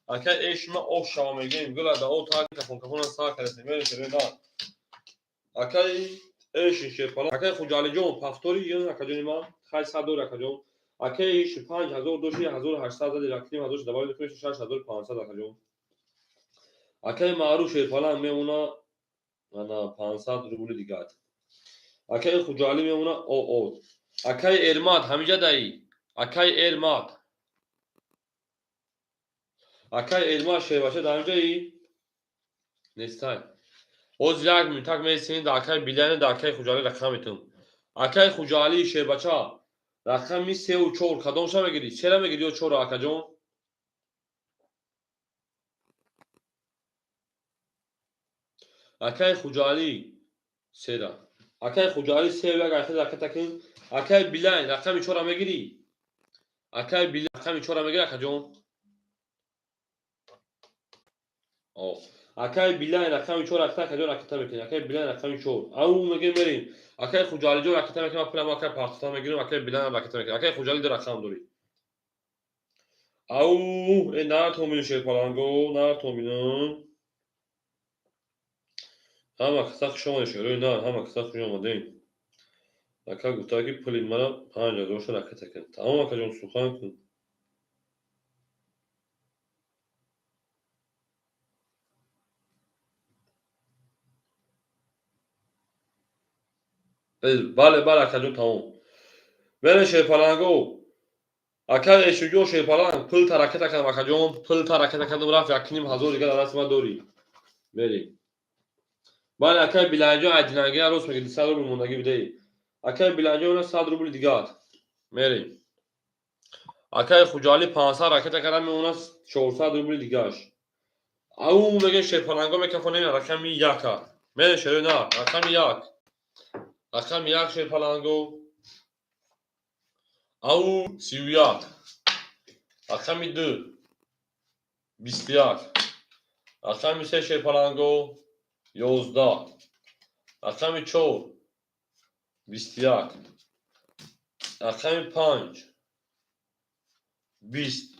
Ака эшма ош шава мегим. Гула да о та кафон кафон сар кардем. Мерим шерои нар. Акаи эшин шерпала. Акаи Хуҷалиҷон пафтори ин акаҷони ман. Хай сад дори акаҷон. Акаи эш 5000 доши 1800 зади ракним ҳазор давай мекунем 6500 акаҷон. Акаи Маъруф шерпала мемона ана 500 рубли дигар. Акаи Хуҷалӣ мемона оо. Акаи Эрмат ҳамиҷа даи. Акаи Эрмат. Акаи Эрмат шербача дар ҳамиҷаи? Нестай. Ҳозир як минутак месинем да акаи Биляне да акаи Хуҷалӣ рақам метум. Акаи Хуҷалӣ шербача рақами сеу чор кадомша мегирӣ? Сера мегирӣ ё чора акаҷон? Акаи Хуҷалӣ сера. Акаи Хуҷалӣ сеу як айхел ракета кун. Акаи Билайн рақами чора мегирӣ? Акаи Билайн рақами чора мегирӣ акаҷон? О. Акаи Билайн рақами чор ракета акаҷон ракета мекунӣ. Акаи Билайн рақами чор. Ау мегирем мерим. Акаи Хуҷалиҷон ракета мекунам, пулам акаи партофта мегирем, акаи Билайн ракета мекунам. Акаи Хуҷалӣ ду рақам дорӣ. Ау, э натомину шерпаланго, натомину. Ҳама каса хуш омадед шерои нар, ҳама каса хуш омадем. Ака гуфта ки пули мана 5000 ша ракета кун. Тамом акаҷон сухан кун. Бале, бале акаҷон тамом. Мерем шерпаланго. Ака эшуҷон шерпаланг пул та ракета кардам акаҷон, пул та ракета кардам рафт 1500 дигар дар дасти ман дорӣ. Мерем. Бале акаи Биланҷон ай динангира рост мегӯ 200 рубл мондагӣ бидеи. Акаи Биланҷон 100 рубл дигар. Мерем. Акаи Хуҷалӣ 500 ракета кардам мемонад 400 рубли дигаш. Ау мегӯем шерпаланго мекафонем рақами яка. Мерем шерои нар, рақами як. Рақами як шерпаланго. Ау 31. Рақами ду 21. Рақами се шерпаланго 11. Рақами чор 21. Рақами панҷ 20.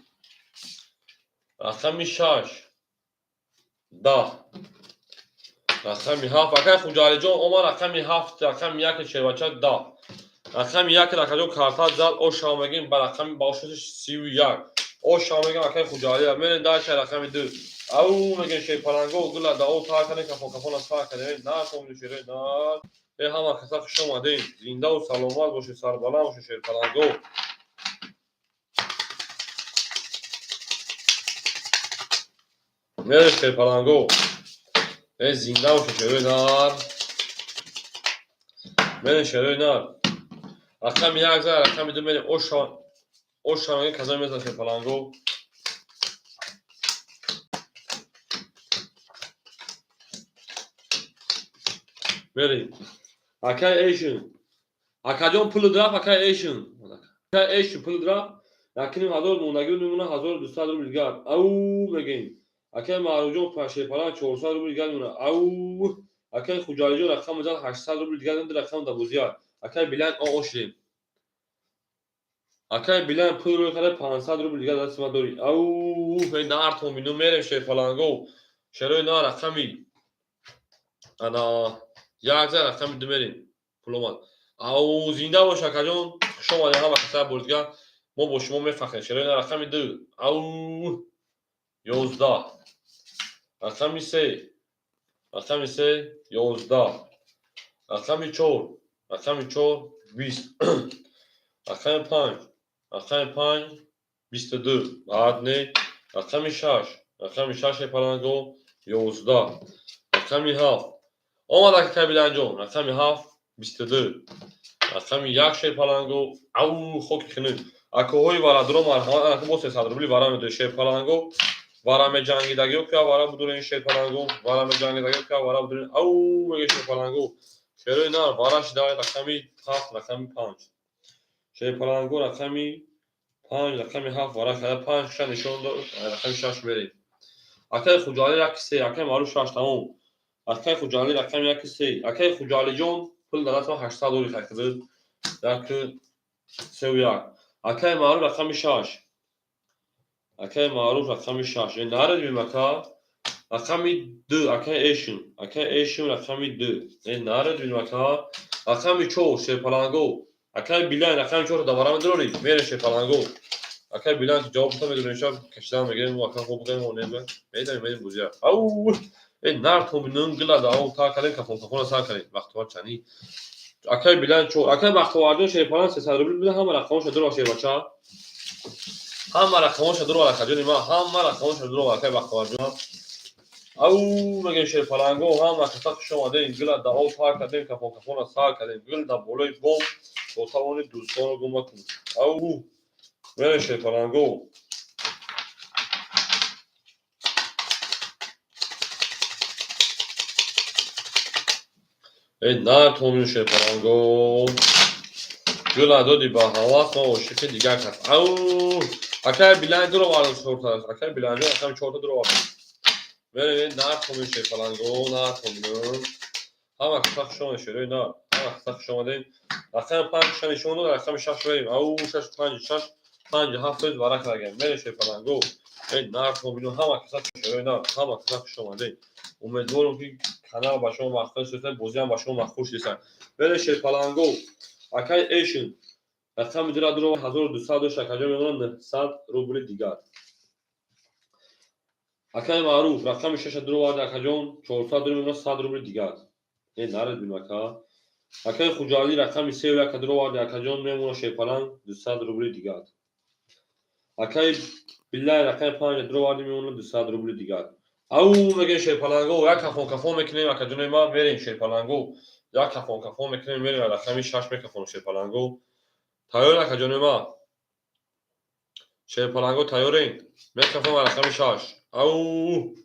Рақами шаш 10. Рақами ҳафт. Акаи Хуҷалиҷон омад рақами ҳафт, рақами як шербача 10. Рақами як акаҷон карта зад, ошава мегим ба рақами ба ошоси 31. Ошава мегим акаи Хуҷалӣ. Мерем дальше рақами ду. Ау мегим шерпаланго гула да о тар кардем кафон кафон аз сар кардем. На комили шерои нар. Э ҳама каса хуш омадем. Зиндаву саломат бошед, сарбаланд бошед шерпаланго. Мерем шерпаланго. Э зинда бошед шерои нар. Мерем шерои нар. Рақами як зад, рақами ду мерем. Ошава, ошава мегим казо мезанад шерпаланго. Мерем. Акаи эшин. Акаҷон пул драф, акаи эшин. Акаи эшин пул драф. 1500 мондагӣ мемона 1200 рубл дигар. Ау мегем. Акаи Маъруфҷон шерпаланг 400 рубл дигар мемона. Ау акаи Хуҷалиҷон рақам зад 800 рубл дигар ду рақам дар бозият. Акаи Билайн о шудем. Акаи Билайн пул рӯй карда 500 рубл дигар дасти ман дорӣ. Ау эй нар томину мерем шерпаланго. Шерои нар рақами ана як зад рақами ду мерем. Пул омад. Ау зинда бош акаҷон. Хуш омадед ҳама каса бори дигар. Мо бо шумо мефахрем. Шерои нар рақами ду. Ау 11. Рақами се. Рақами се 11. Рақами чор. Рақами чор 20. Рақами панҷ. Рақами панҷ 22. Баъд не. Рақами шаш. Рақами шаш шерпаланго 11. Рақами ҳафт. Омад акаи Биланҷон. Рақами ҳафт. 22. Рақами 1 шерпаланго. Ау, хоки хинук. Акоҳои варадуро марҳамат, анаку бо 300 рубли вара медои шерпаланго. Вара меҷангидагиё ки вара будурен шерпаланго. Вара меҷангидагиё ки вара будурен. Ау, меге шерпаланго. Шерои нар вара шида рақами 7, рақами 5. Шерпаланго рақами 5, рақами 7 вара шида 5 ша нишон дод, рақами 6 мерем. Акаи Хуҷалӣ 1 3, акаи Маъруф 6 тамом. Акаи Хуҷалӣ рақами 1 3. Акаи Хуҷалиҷон пул дар дастам 800 доллар хакида. 1 3 1. Акаи Маъруф рақами 6. Акаи Маъруф рақами 6. Э наред бим ака. Рақами 2 акаи Эшин. Акаи Эшин рақами 2. Э наред бим ака. Рақами 4 шерпаланго. Акаи Билайн рақами 4 давара медорӣ? Мере шерпаланго. Акаи Билайн ҷавоб та медорем шаб кашидан мегирем ака хоб кардем о неба. Медавем медем бузия. Ау! Э нар томинун гила да ау та кардем кафон кафона сар кардем. Бахтовар чани. Акаи Билайн 4. Акаи Бахтоварҷон шерпаланг 300 рубл буда ҳама рақамоша дуро шербача. Ҳама рақамоша дуро акаҷони ман, ҳама рақамоша дуро акаи Бахтоварҷон. Ау, мегем шерпаланго, ҳама каса хуш омадем, гила да об тар кардем, кафон кафона сар кардем, гил да болои бом то тавони дӯстонро гум накун. Ау, мерем шерпаланго. Э на томин шерпаланго. Гила доди ба ҳавас ма ошиқи дигар кас. Ау, акаи Билайн дуро вардем чорта. Акаи Билайнҷон рақами чорта дуро вардем. Мерем нар томин шерпаланго, нар томин. Ҳама каса хуш омадед шерои нар. Ҳама каса хуш омадед. Рақами 5 ша нишон дод, рақами 6 мерем. Ау, 6 5 6 5 7 вара кардагем. Мерем шерпаланго. Э нар томину ҳама каса шерои нар. Ҳама каса хуш омадед. Умедворам ки канал ба шумо махфил шуда, бозиам ба шумо махфул шудесан. Мерем шерпаланго. Акаи Эшин рақами дура дуро 1200 дошт, акаҷон мемонад 900 рубли дигар. Акаи Маъруф рақами 6 дуро вард, акаҷон 400 дуро мемонад 100 рубли дигар. Э наред бим ака. Акаи Хуҷалӣ рақами 3 1 дуро вард, акаҷон мемонад шерпаланг 200 рубли дигар. Акаи Биллай рақами 5 дуро вард мемонад 200 рубли дигар. Ау, мегем шерпаланго, як кафон кафон мекунем, акаҷони ман мерем шерпаланго. Як кафон кафон мекунем, мерем рақами 6 мекафон шерпаланго. Тайёр акаҷони ман? Шерпаланго тайёрен? Мекафон рақами 6. Ау!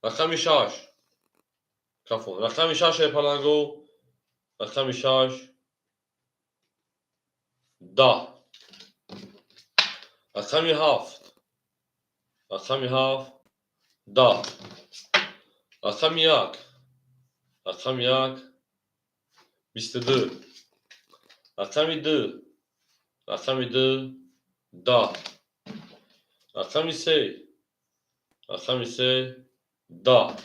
Рақами 6. Кафон. Рақами 6 шерпаланго. Рақами 6. 10. Рақами 7. Рақами 7. 10. Рақами 1. Рақами 1. 22. Рақами 2. Рақами 2. 10. Рақами 3. Рақами 3. 10.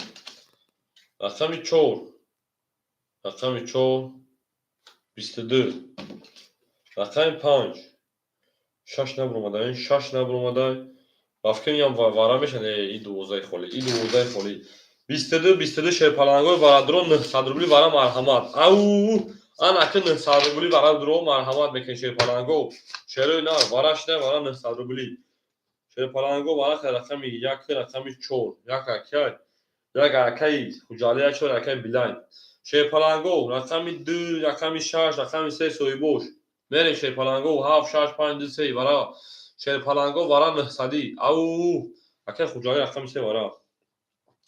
Рақами 4. Рақами 4. 22. Рақами 5. 6 набуромада, 6 набуромада. Рафкин ям вара мешан, и 12 холи, и 12 холи. 22, 22 шерпалангои варадуро 900 рубли вара марҳамат. Ау! Ан ака 900 рубли вара дуро марҳамат мекунед шерпаланго. Шерои нар вара шида вара 900 рубли. Шерпаланго вара рақами 1, рақами 4. Як акай, як акаи Хуҷалӣ, як 4 акаи Билайн. Шерпаланго рақами 2, рақами 6, рақами 3 соҳибош. Мерем шерпаланго 7, 6, 5, 2, 3 вара. Шерпаланго вара 900. Ау! Акаи Хуҷалӣ рақами 3 вара.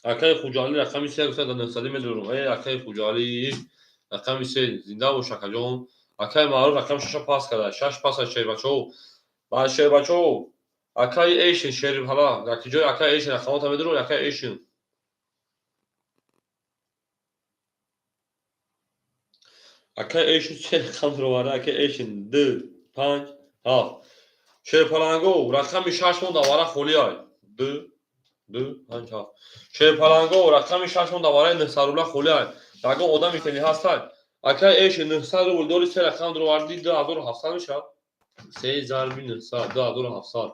Акаи Хуҷалӣ рақами 3 гуфта 900 медорам. Э акаи Хуҷалӣ рақами 3 зинда бош акаҷон. Акаи Маъруф рақами 6 пас карда. 6 пас аз шербачаҳо. Ба шербачаҳо акаи Эшин шерпала. Яки ҷои акаи Эшин рақамота медорам, акаи Эшин. Акаи Эшин се рақам дуроварда, акаи Эшин 2 5 7. Шерпаланго рақами 6 монда вара холӣ ай. 2 2 5 7. Шерпаланго рақами 6 монда вараи 900 рубла холӣ ай. Ягон одами хеле ҳастай. Акаи Эшин 900 рубл дори се рақам дуроварди 2700 мешавад. 3 зарби 900 2700.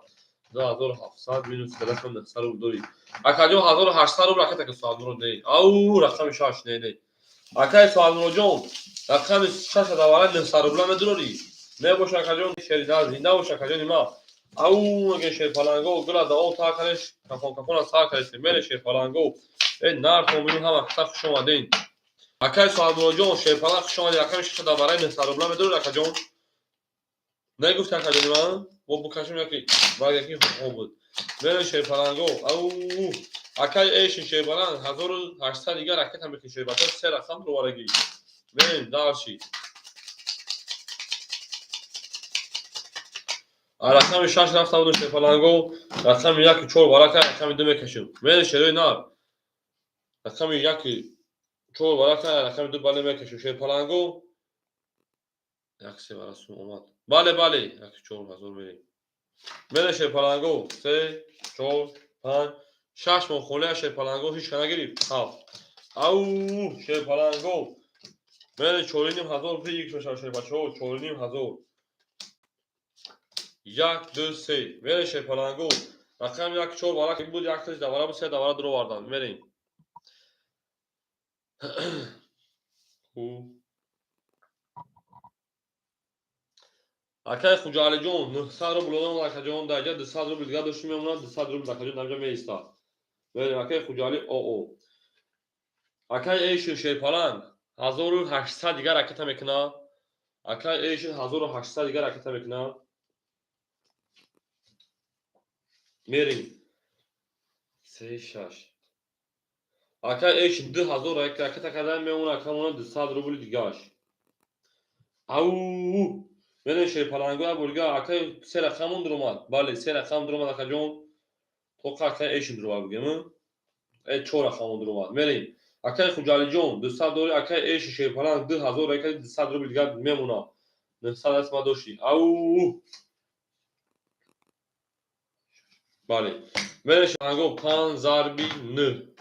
2700 минус 900 рубл дори. Акаҷон 1800 рубл ака таки Суалмурод не. Ау, рақами 6 не не. Акаи Суалмуродҷон рақами 6 давара 900 рубла медурорӣ. Мебоша акаҷон шеридар зинда бош акаҷони ман. Ау, меге шерпаланго гула да об тар кардеш, кафон кафона сар кардеш. Мере шерпаланго. Э нар томину ҳама каса хуш омаден. Акай Соҳибмуроҷон, Шерпаланг, хуш омадед. Рақами шаша дар барои 900 рубла медоред, акаҷон? Нагуфт, акаҷони ман? Мо букашем яки баъд яки хо буд. Мерем, шерпаланго. Ау, акай эшин шерпаланг 1800 дигар ракета мекунӣ, шербача, се рақам дурварагӣ. Мерем дальше. Рақами шаш рафта будем, шерпаланго. Рақами яки чор варака, рақами ду мекашем. Мерем, шерои нар. Рақами яки чор варака, рақами ду, бале, мекашем. Шерпаланго. Як се варасум омад. Бале, бале, яки 4000 мерем. Мерем, шерпаланго. Се, чор, панҷ, шаш моҳ холия, шерпаланго, ҳеч ка нагирифт. Ҳафт. Ау, шерпаланго. Мерем, 4500 выигрыш мешавад, шербачаҳо, 4500. Як, ду, се. Мерем, шерпаланго. Рақами як чор варака буд, як таш давара буд, се давара дуровардан. Мерем. Хуб. Акай Хуҷаалиҷон, 900 рубл додам, акаҷон, дар ҷа 200 рубл дигар дошти мемонад, 200 рубл акаҷон дар ҷа меистад. Мерем, акай Хуҷаали оо. Акай Эшин шерпаланг 1800 дигар ракета мекунад. Акай Эшин 1800 дигар ракета мекунад. Мерем. Се, шаш. Акай Эшин 2000 ракета кардан мемонад, акамона 200 рубли дигаш. Ау! Мерем, шерпаланго, як бор дигар акай се рақамон дуромад. Бале, се рақам дуромад, акаҷон. Тоқа акай Эшин дуромад бигем. Э, чор рақамон дуромад. Мерем. Акай Хуҷалиҷон, 200 дори, акай Эшин шерпаланг 2000 ракета, 200 рубли дигар мемонад. 900 аст ма дошти. Ау! Бале. Мерем, шерпаланго, панҷ зарби нӯҳ.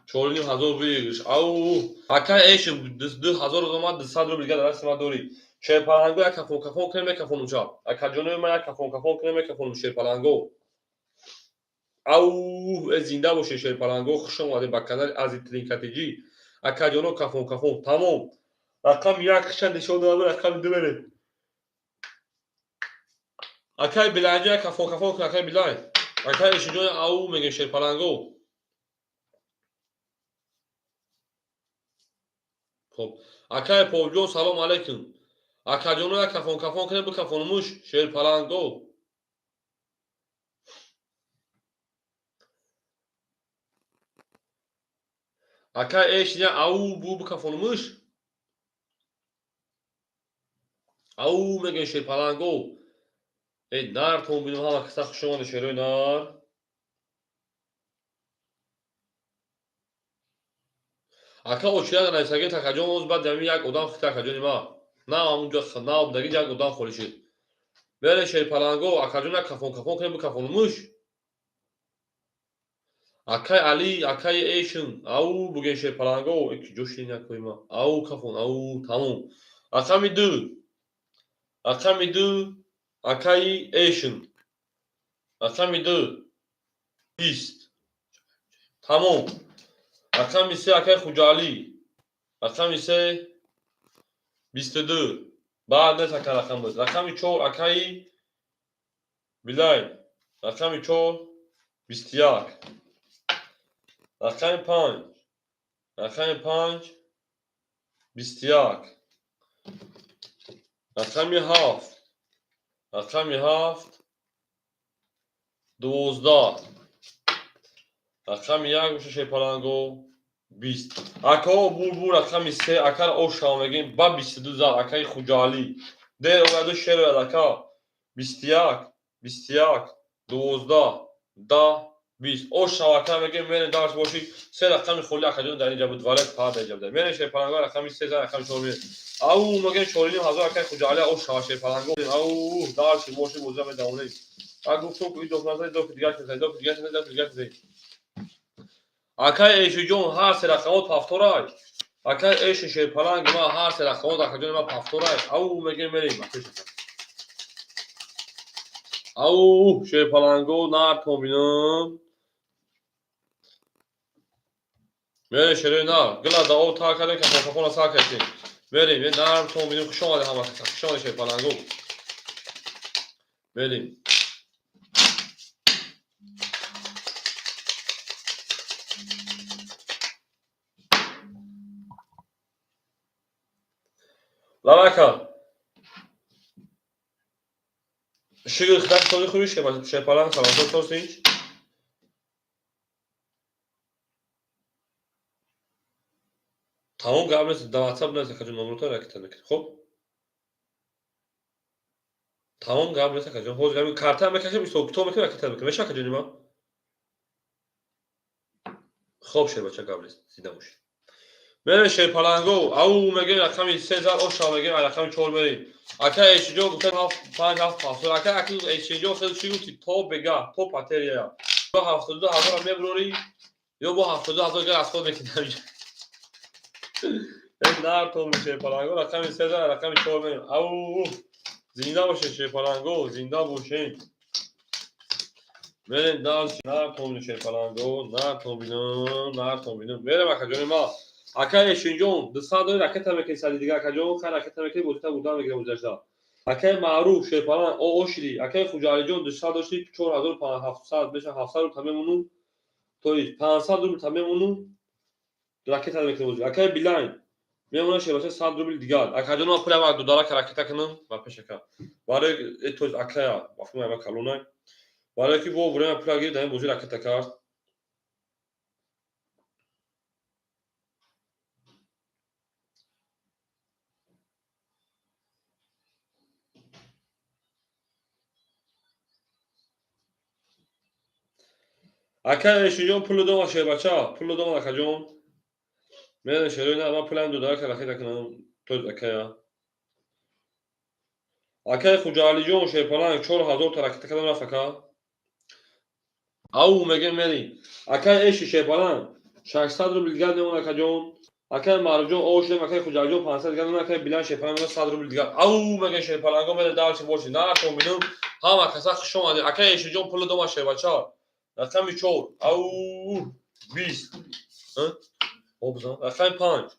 4500 выигрыш. Ау! Акай Эшин 2000 омад, 200 рубли дигар дар дасти ма дорӣ. Шерпаланго, як кафон кафон кунем, мекафонум чап. Акаҷонои ман, як кафон кафон кунем, мекафонум, шерпаланго. Ау, э, зинда бошед, шерпаланго, хуш омадед ба канали Ази Тринкатиҷӣ. Акаҷоно, кафон кафон, тамом. Рақами як хиша нишон додам, рақами ду мерем. Акай Билайҷон, як кафон кафон кун, акай Билай. Акай Эшиҷон, ау мегем, шерпаланго. Хоб. Акай Повҷон, салом алейкум. Акаҷоно, як кафон кафон кунем, бикафонумуш, шерпаланго. Акай Эшиня, ау бу бикафонумуш. Ау мегем, шерпаланго. Эй, нартон бинем, ҳама каса хуш омадед, шерои нар. Ака очират нависагӣ, акаҷон, оз баъд ҳамин як одам хита, акаҷони ма. На ҳамунҷо на обдаги як одам холӣ шуд. Бере, шерпаланго, акаҷон, як кафон кафон кунем, бикафонумуш. Акай Али, акай Эшин, ау буген, шерпаланго, ки ҷо шидин акои ма. Ау кафон, ау, тамом. Рақами ду. Рақами ду, акаи Эшин. Рақами ду. 20. Тамом. Рақами се, акаи Хуҷаалӣ. Рақами се 22. Баъд нест, ака, рақам буд. Рақами чор, акаи Билай. Рақами чор 21. Рақами панҷ. Рақами панҷ 21. Рақами ҳафт. Рақами ҳафт 12. Рақами як боша, шерпаланго, 20. Акао, бур рақами се, акара ошава мегем, ба 22 зад акаи Хуҷаалӣ. Дер ояду, шер ояд, ака. 21, 21, 12, 10, 20. Ошава, ака, мегем, мерем дарс боши. Се рақами холи, акаҷон, дар инҷа буд, вале па дар инҷа буд. Мерем, шерпаланго, рақами се зад, рақами чор мерем. Ау мегем, 4500, акаи Хуҷаалӣ, ошава, шерпаланго. Ау, дарси боши, боза медавонем. А гуфтум, ки идоф назад, идоф дигар чиз, идоф дигар чиз, идоф дигар чиз. Акай Эшиҷон, ҳар се рақамот пафторай. Акай Эши шерпаланги ма, ҳар се рақамот, акаҷони ма, пафторай. Ау мегем, мерем. Ау, шерпаланго, нартон бинам. Мерем, шерои нар. Гила да об тар кардем, кафон кафона сар кардем. Мерем, нартон бинам, хуш омадед ҳама каса. Хуш омадед, шерпаланго. Мерем. Лавака. Шигр хитак сози хуби шепалан саламто сосинч. Тамом гап нест, да WhatsApp нест, акаҷон номрота ракета мекунем. Хоб? Тамом гап нест, акаҷон. Ҳозир ҳамин карта мекашем, ҳисоб китоб мекунем, ракета мекунем. Меша, акаҷони ман? Хоб шербача, гап нест, зинда бошед. Мерем шерпаланго, ау мегем рақами се зар оша мегем, рақами чор мерем. Ака эшиҷон гуфта 5 7 7. Ака аки эшиҷон хеле чӣ гуфти? То бега, то патерия. Ё 72 ҳазор мебурорӣ, ё бо 72 ҳазор гар аз худ мекунам. Нар то шерпаланго, рақами се зар, рақами чор мерем. Ау зинда бошед шерпаланго, зинда бошед. Мерем дальше, нар то шерпаланго, нар то бинам, нар то бинам. Мерем акаҷони ма. Ака Эшинҷон, 200 дори ракета мекунӣ сади дига, акаҷон, хай ракета мекунӣ, бозита бурдан мегирам гузашта. Акаи Маъруф, шерпалан, ошиди. Акаи Хуҷаалиҷон, 200 дошти, 4700 меша, 700 рубл та мемону, то есть 500 рубл та мемону, ракета мекунӣ бози. Акаи Билайн, мемона шербача 100 рубл дигар. Акаҷон, ман пулам ак додарака ракета кунам, ба пешака. Барои, то есть акая, вафума ма калонай. Барои ки во время пула гирифт, дар бози ракета кард. Ака Эшиҷон пулу дома шербача, пулу дома акаҷон. Мерем шерои на, ман пулам додарака ракета кунам, то есть акая. Акаи Хуҷаалиҷон шерпаланг 4000 та ракета кардам рафт ака. Ау мегем мери. Акаи Эши шерпаланг 600 рубл дигар мемон акаҷон. Акаи Маъруфҷон о шудем, акаи Хуҷаалиҷон 500 дигар мемон, акаи Билан шерпаланг 100 рубл дигар. Ау мегем шерпаланго мерем дальше бошед. Нархон бинам, ҳама каса хуш омадед. Акаи Эшиҷон пулу дома шербача. Рақами 4, ау 20. Обзан. Рақами 5.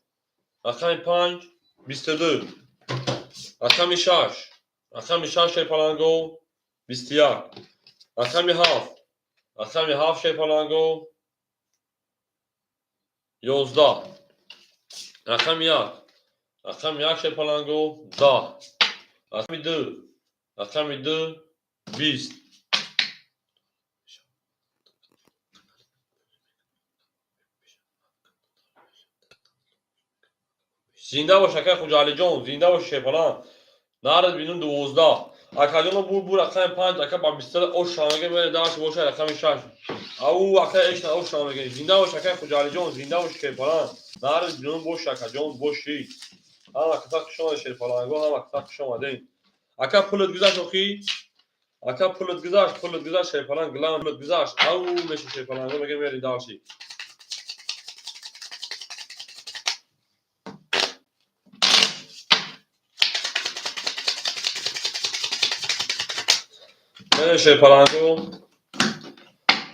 Рақами 5 22. Рақами 6. Рақами 6 шерпаланго 21. Рақами 7. Рақами 7 шерпаланго 11. Рақами 1. Рақами 1 шерпаланго 10. Рақами 2. Рақами 2 20. Зинда бош акаи Хуҷаалиҷон, зинда бош шерпаланг. Нарад бинум 12. Акаҷоно бур рақами 5, ака ба 23 ош шамеге мере дальше боша рақами 6. Ау акаи Эшна ош шамеге. Зинда бош акаи Хуҷаалиҷон, зинда бош шерпаланг. Нарад бинум бош акаҷон, боши. Ҳама каса хуш омадед шерпаланго, ҳама каса хуш омадед. Ака пулат гузашт охи? Ака пулат гузашт, пулат гузашт шерпаланг, глам пулат гузашт. Ау меша шерпаланго меге мере дальше. Шерпаланго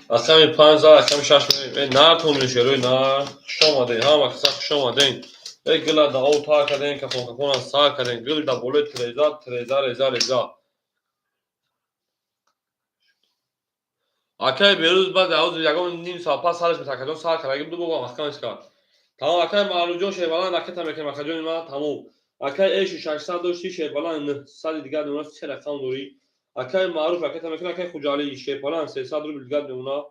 рақами 5 зар, рақами 6 мерем. Нар томини шерои нар. Хуш омадед, ҳама каса хуш омадед. Гила да ов тар кардем, кафон кафона сар кардем. Гил да болои треза, треза, реза, реза. Акаи Берӯз баъд аз ягон ним соат пас сараш метакаҷон сар кард. Ду бобо маҳкамаш кард. Тамом акаи Маъруфҷон шербаланд ракета мекунем акаҷони ман, тамом. Акаи Эши 600 дошти шербаланд 900 дигар мемонад, се рақам дорӣ. Акаи Маъруф ракета мекунад, акаи Хуҷалӣ шерпаланг 300 рубл дигар мемонад.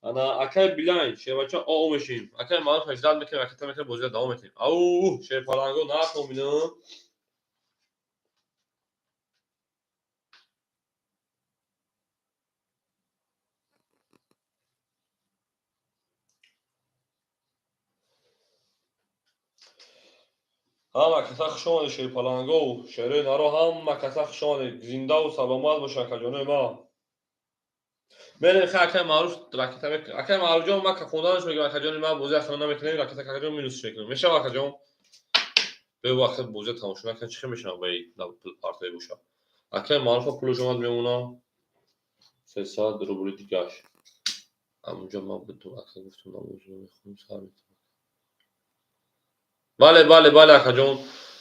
Ана акаи Билайн шербача о мешим. Акаи Маъруф 80 мекунем, ракета мекунем, бозиро давом метем. Ау шерпаланго нархо бинам. Ҳама каса хуш омадед шерпаланго, шерои наро ҳама каса хуш омадед. Зиндаву саломат бошед акаҷонои ман. Мерем хай акаи Маъруф ракета мекунем. Акаи Маъруфҷон ман кафонданаш мегирам акаҷони ман, бозӣ ахира намекунем, ракета акаҷон минусш мекунем. Мешава акаҷон? Бе вақт бозиро тамошо накунем, чӣ хел мешавам ба партои боша. Акаи Маъруфа пулаш омад мемона 300 рубли дигаш. Амунҷо ман будум, ака гуфтум намозро мехонем, сар метавонам. Бале, бале, бале акаҷон.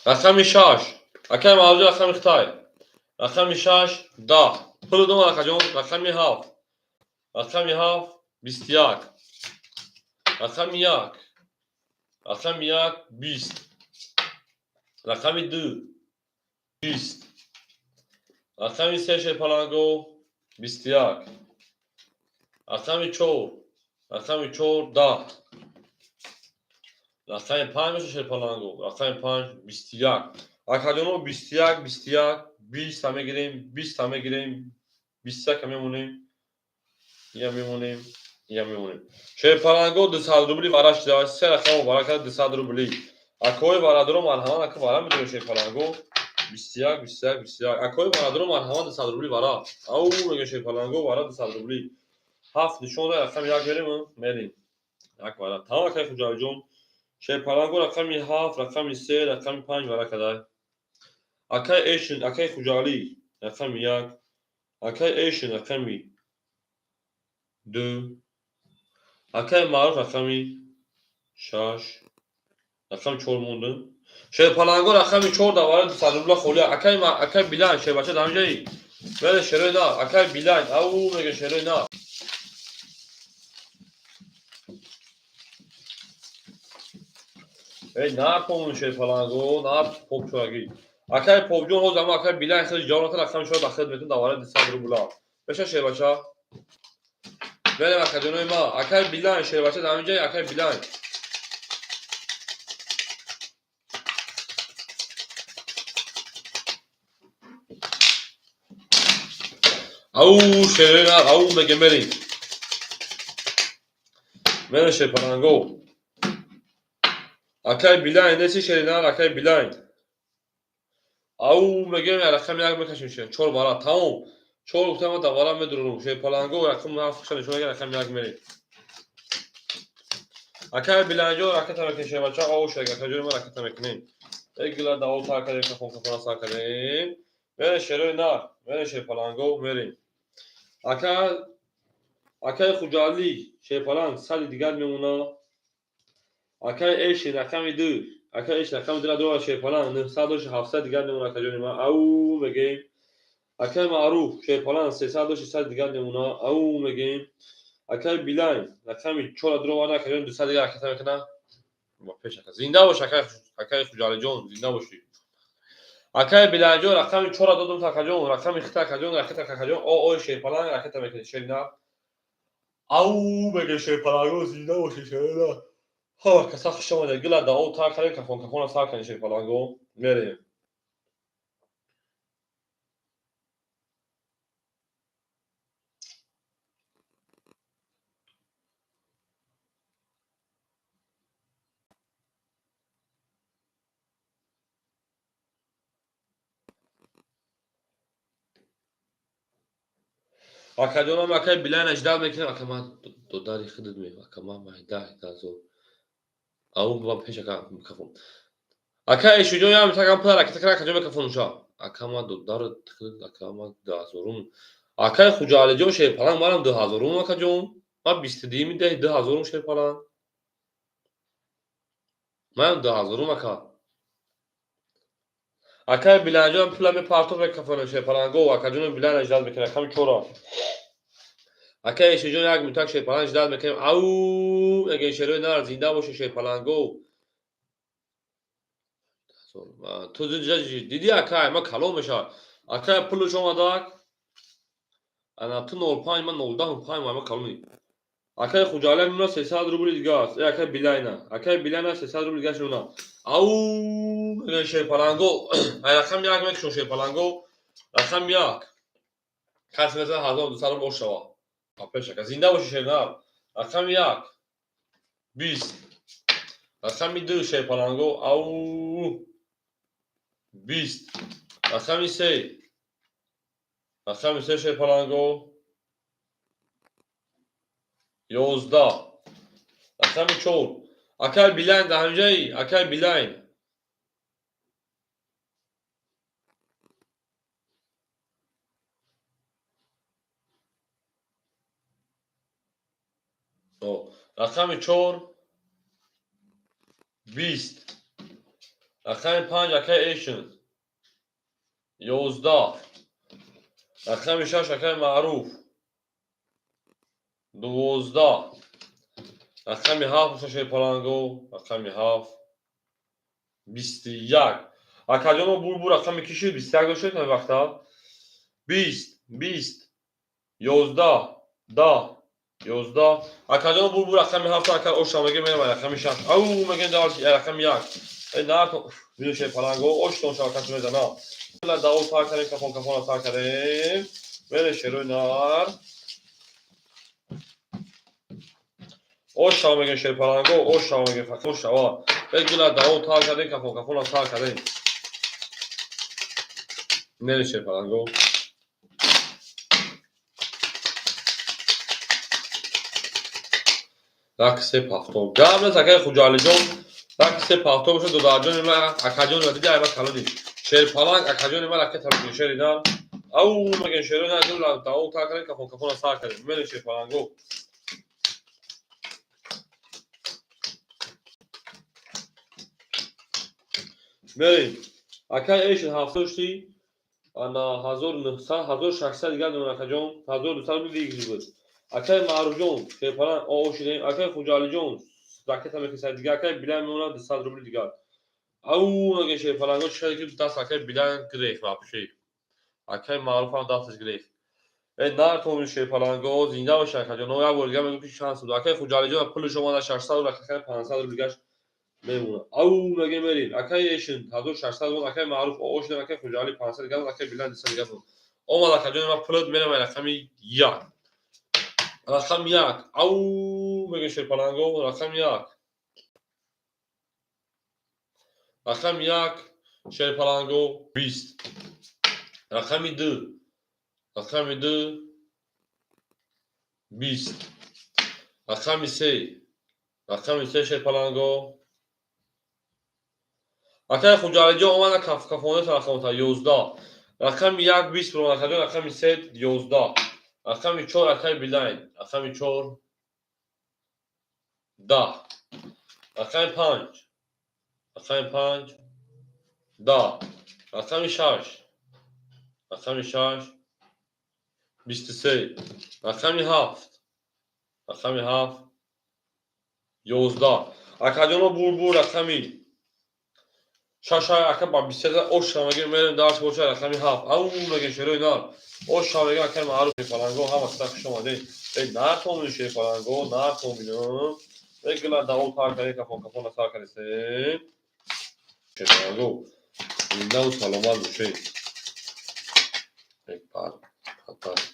Рақами 6. Акаи Маъруфҷон рақами Хитай. Рақами 6 10. Пулу дома акаҷон, рақами 7. Рақами 7 21. Рақами 1. Рақами 1 20. Рақами ду 20. Рақами се, шерпаланго, 21. Рақами чор, рақами чор 10. Рақами панҷ боша, шерпаланго, рақами панҷ 21. Акаҷоно, 21, 21, 20-та мегирем, 20-та мегирем, 21-а мемонем, я мемонем, я мемонем. Шерпаланго, 200 рубли вара шуда, се рақамо вара карда, 200 рубли. Акои бародаро, марҳамат, ака, вара медорем. Шерпаланго, 21, 21, 21. Акои бародаро, марҳамат, 200 рубли вара. Ау, мега шерпаланго, вара 200 рубли. Ҳафт нишон да, рақами як мерем, мерем. Як вара. Тамом, акаи Хуҷалиҷон. Шерпаланго, рақами ҳафт, рақами се, рақами панҷ вара кадай. Акаи Эшин, акаи Хуҷалӣ, рақами як. Акаи Эшин, рақами ду. Акаи Маъруф, рақами шаш. Рақами чор мондем. Шерпаланго, рақами чор да вара 200 рубла холӣ. Акаи Билан, шербача дар ҳамҷаи. Мере, шерои на, акаи Билан, ау, мега шерои на. Эй, на помон, шерпаланго, на попчоягӣ. Акаи Попҷон, ҳозир ама акаи Билан хеле ҷавоб накард, рақами чор дахил метун дар вара 200 рубла. Беша, шербача. Мерем, акаҷонои ма. Акаи Билан, шербача дар ҳамҷаи, акаи Билан. Ау, шерои на, ау, мега мерем. Мерем, шерпаланго. Акаи Билайн неси, шеринар, акаи Билайн. Ау, мегем, рақами як мекашем, шер. Чор вара, тамом. Чор гуфтам, да вара медурум. Шерпаланго, рақами ҳафт хаша нишон, рақами як мерем. Акаи Билайнҷон, ракета мекунем, шербача, ау, шер, акаҷони ма, ракета мекунем. Эй, гила давол тар кардем, кафон кафона сар кардем. Мерем, шерои нар, мерем, шерпаланго, мерем. Акаи Хуҷалӣ, шерпаланг, сади дигар мемона. Акаи Эшин, рақами ду. Акаи Эшин, рақами ду дора, шерпаланг, 900 доши, 700 дигар мемона, акаҷони ма. Ау, мегем. Акаи Маъруф, шерпаланг, 300 доши, 100 дигар мемона. Ау, мегем. Акаи Билайн, рақами чора дуро оварда, акаҷони, 200 дигар ракета мекунад. Ба пеш, ака. Зинда бош, акаи Хуҷалиҷон, зинда бошӣ. Акаи Билайнҷон, рақами чора додум, акаҷон, рақами хита, акаҷон, ракета, акаҷон, о, ой, шерпаланг, ракета мекунед, шеринар. Ау, меге шерпаланго, зинда бошӣ, шеринар. Ҳа, каса хуш омадед. Гила давол тар кардем, кафон кафона сар кардем, шерпаланго. Мерем. Акаҷонам, акаи Билайн аждал мекунем, ака, ман додари худат меем, ака, ман майда ҳазор. Ау, ба пеш, ака, кафон. Ака Эшуҷон, ям такам пула ракета кара, акаҷон, мекафонуша. Ака, ман додари худат, ака, ман 2000-ум. Акаи Хуҷалиҷон, шерпаланг, манам 2000-ум, акаҷон. Ман 22-ми даҳи 2000-ум, шерпаланг. Манам 2000-ум, ака. Акаи Билайнҷон, пула мепартов, мекафонем, шерпаланго, акаҷоно, Билайн аждал мекунем, рақами чора. Акаи Эшуҷон, як мутак, шерпаланг, ждал мекунем. Ау, мегем, шерои нар, зинда боши, шерпаланго. Ту дидӣ, акай, ман калон мешавад. Акай, пулуш омадак. Ана ту 05, ман 0,5, ман калони. Акаи Хуҷалия мемона, 300 рубли дига аст. Э, акаи Билайна. Акаи Билайна 300 рубли дига мемона. Ау, мегем, шерпаланго. Ай, рақами як мекушем, шерпаланго. Рақами як. Касе мезанад, 1200 рубл ош шава. Пеш, ака. Зинда боши, шернар. Рақами як. 20. Рақами ду, шерпаланго. Ау. 20. Рақами се. Рақами се, шерпаланго. 11. Рақами чор. Акаи Билайн дар ҳамҷаи, акаи Билайн. Рақами чор 20. Рақами панҷ, акаи Эшин, 11. Рақами шаш, акаи Маъруф, 12. Рақами ҳафт боша, шерпаланго, рақами ҳафт 21. Акаҷоно, бур рақами кишид 21 доштед ҳамин вақта. 20, 20, 11, 10, 11. Акаҷоно, бур рақами ҳафта, ака оша мегем, мерам рақами шаш. Ау, мегем, дальше рақами як. Э, нарто видео шерпаланго оштон шавкат мезана. Дао сар кардем, кафон кафона сар кардем. Мере, шерои нар. Ош шава мегем, шерпаланго, ош шава мегем, фақат ош шава. Э, гила дао тар кардем, кафон кафона сар кардем. Мере, шерпаланго. Як се пафто. Гап нест, акаи Хуҷалиҷон. Як се пафто бошад, додарҷони ма, акаҷони ма, диди айма калони. Шерпаланг, акаҷони ма, ракета мекунӣ, шери нар. Ау, мегем, шерои нар, гила дао тар кардем, кафон кафона сар кардем. Мере, шерпаланго. Мерем. Акай эшин ҳафта шти, ана 1900, 1600 дигар мемонад, акаҷон, 1200 рубли выигрыш буд. Акай Маъруфҷон, шерпаланг ошидем, акай Хуҷалиҷон ракета мекисад дигар, акай Билан мемонад 200 рубли дигар. Ау, мегем, шерпаланго, чӣ ки даст акай Билан гирефт вообще. Акай Маъруфам дасташ гирефт. Э, нартон, шерпаланго, зинда бошед, акаҷон. Як бор дигар мегӯм, ки шанс буд. Акай Хуҷалиҷон пулаш омада 600 рубл, акай 500 рубл дигаш мемонад. Ау, мегем, мерем. Акай эшин 1600 буд, акай Маъруф ошидем, акай Хуҷали 500 дигар буд, акай Билан 200 дигар буд. Омад, акаҷони ман, пулат, мерам рақами як. Рақами як. Ау, мегем, шерпаланго, рақами як. Рақами як, шерпаланго, 20. Рақами ду. Рақами ду, 20. Рақами се. Рақами се, шерпаланго. Акай Хуҷалиҷон омада кафкафона рақамта 11. Рақами як 20 буромад, акаҷон, рақами се 11. Рақами чор, акай Билайн. Рақами чор 10. Рақами панҷ. Рақами панҷ 10. Рақами шаш. Рақами шаш 23. Рақами ҳафт. Рақами ҳафт 11. Акаҷоно, бур рақами шаша, ака ба 23 ош мегем, мерем дарс боша рақами ҳафт. Ау, мегем, шерои нар. Ош мегем, акай Маъруф, шерпаланго, ҳама сита хуш омадед. Э, нартон, шерпаланго, нартон бинам. Э, гила дао тар кардем, кафон кафона сар кардем. Шерпаланго, зиндаву саломат бошед. Э, пар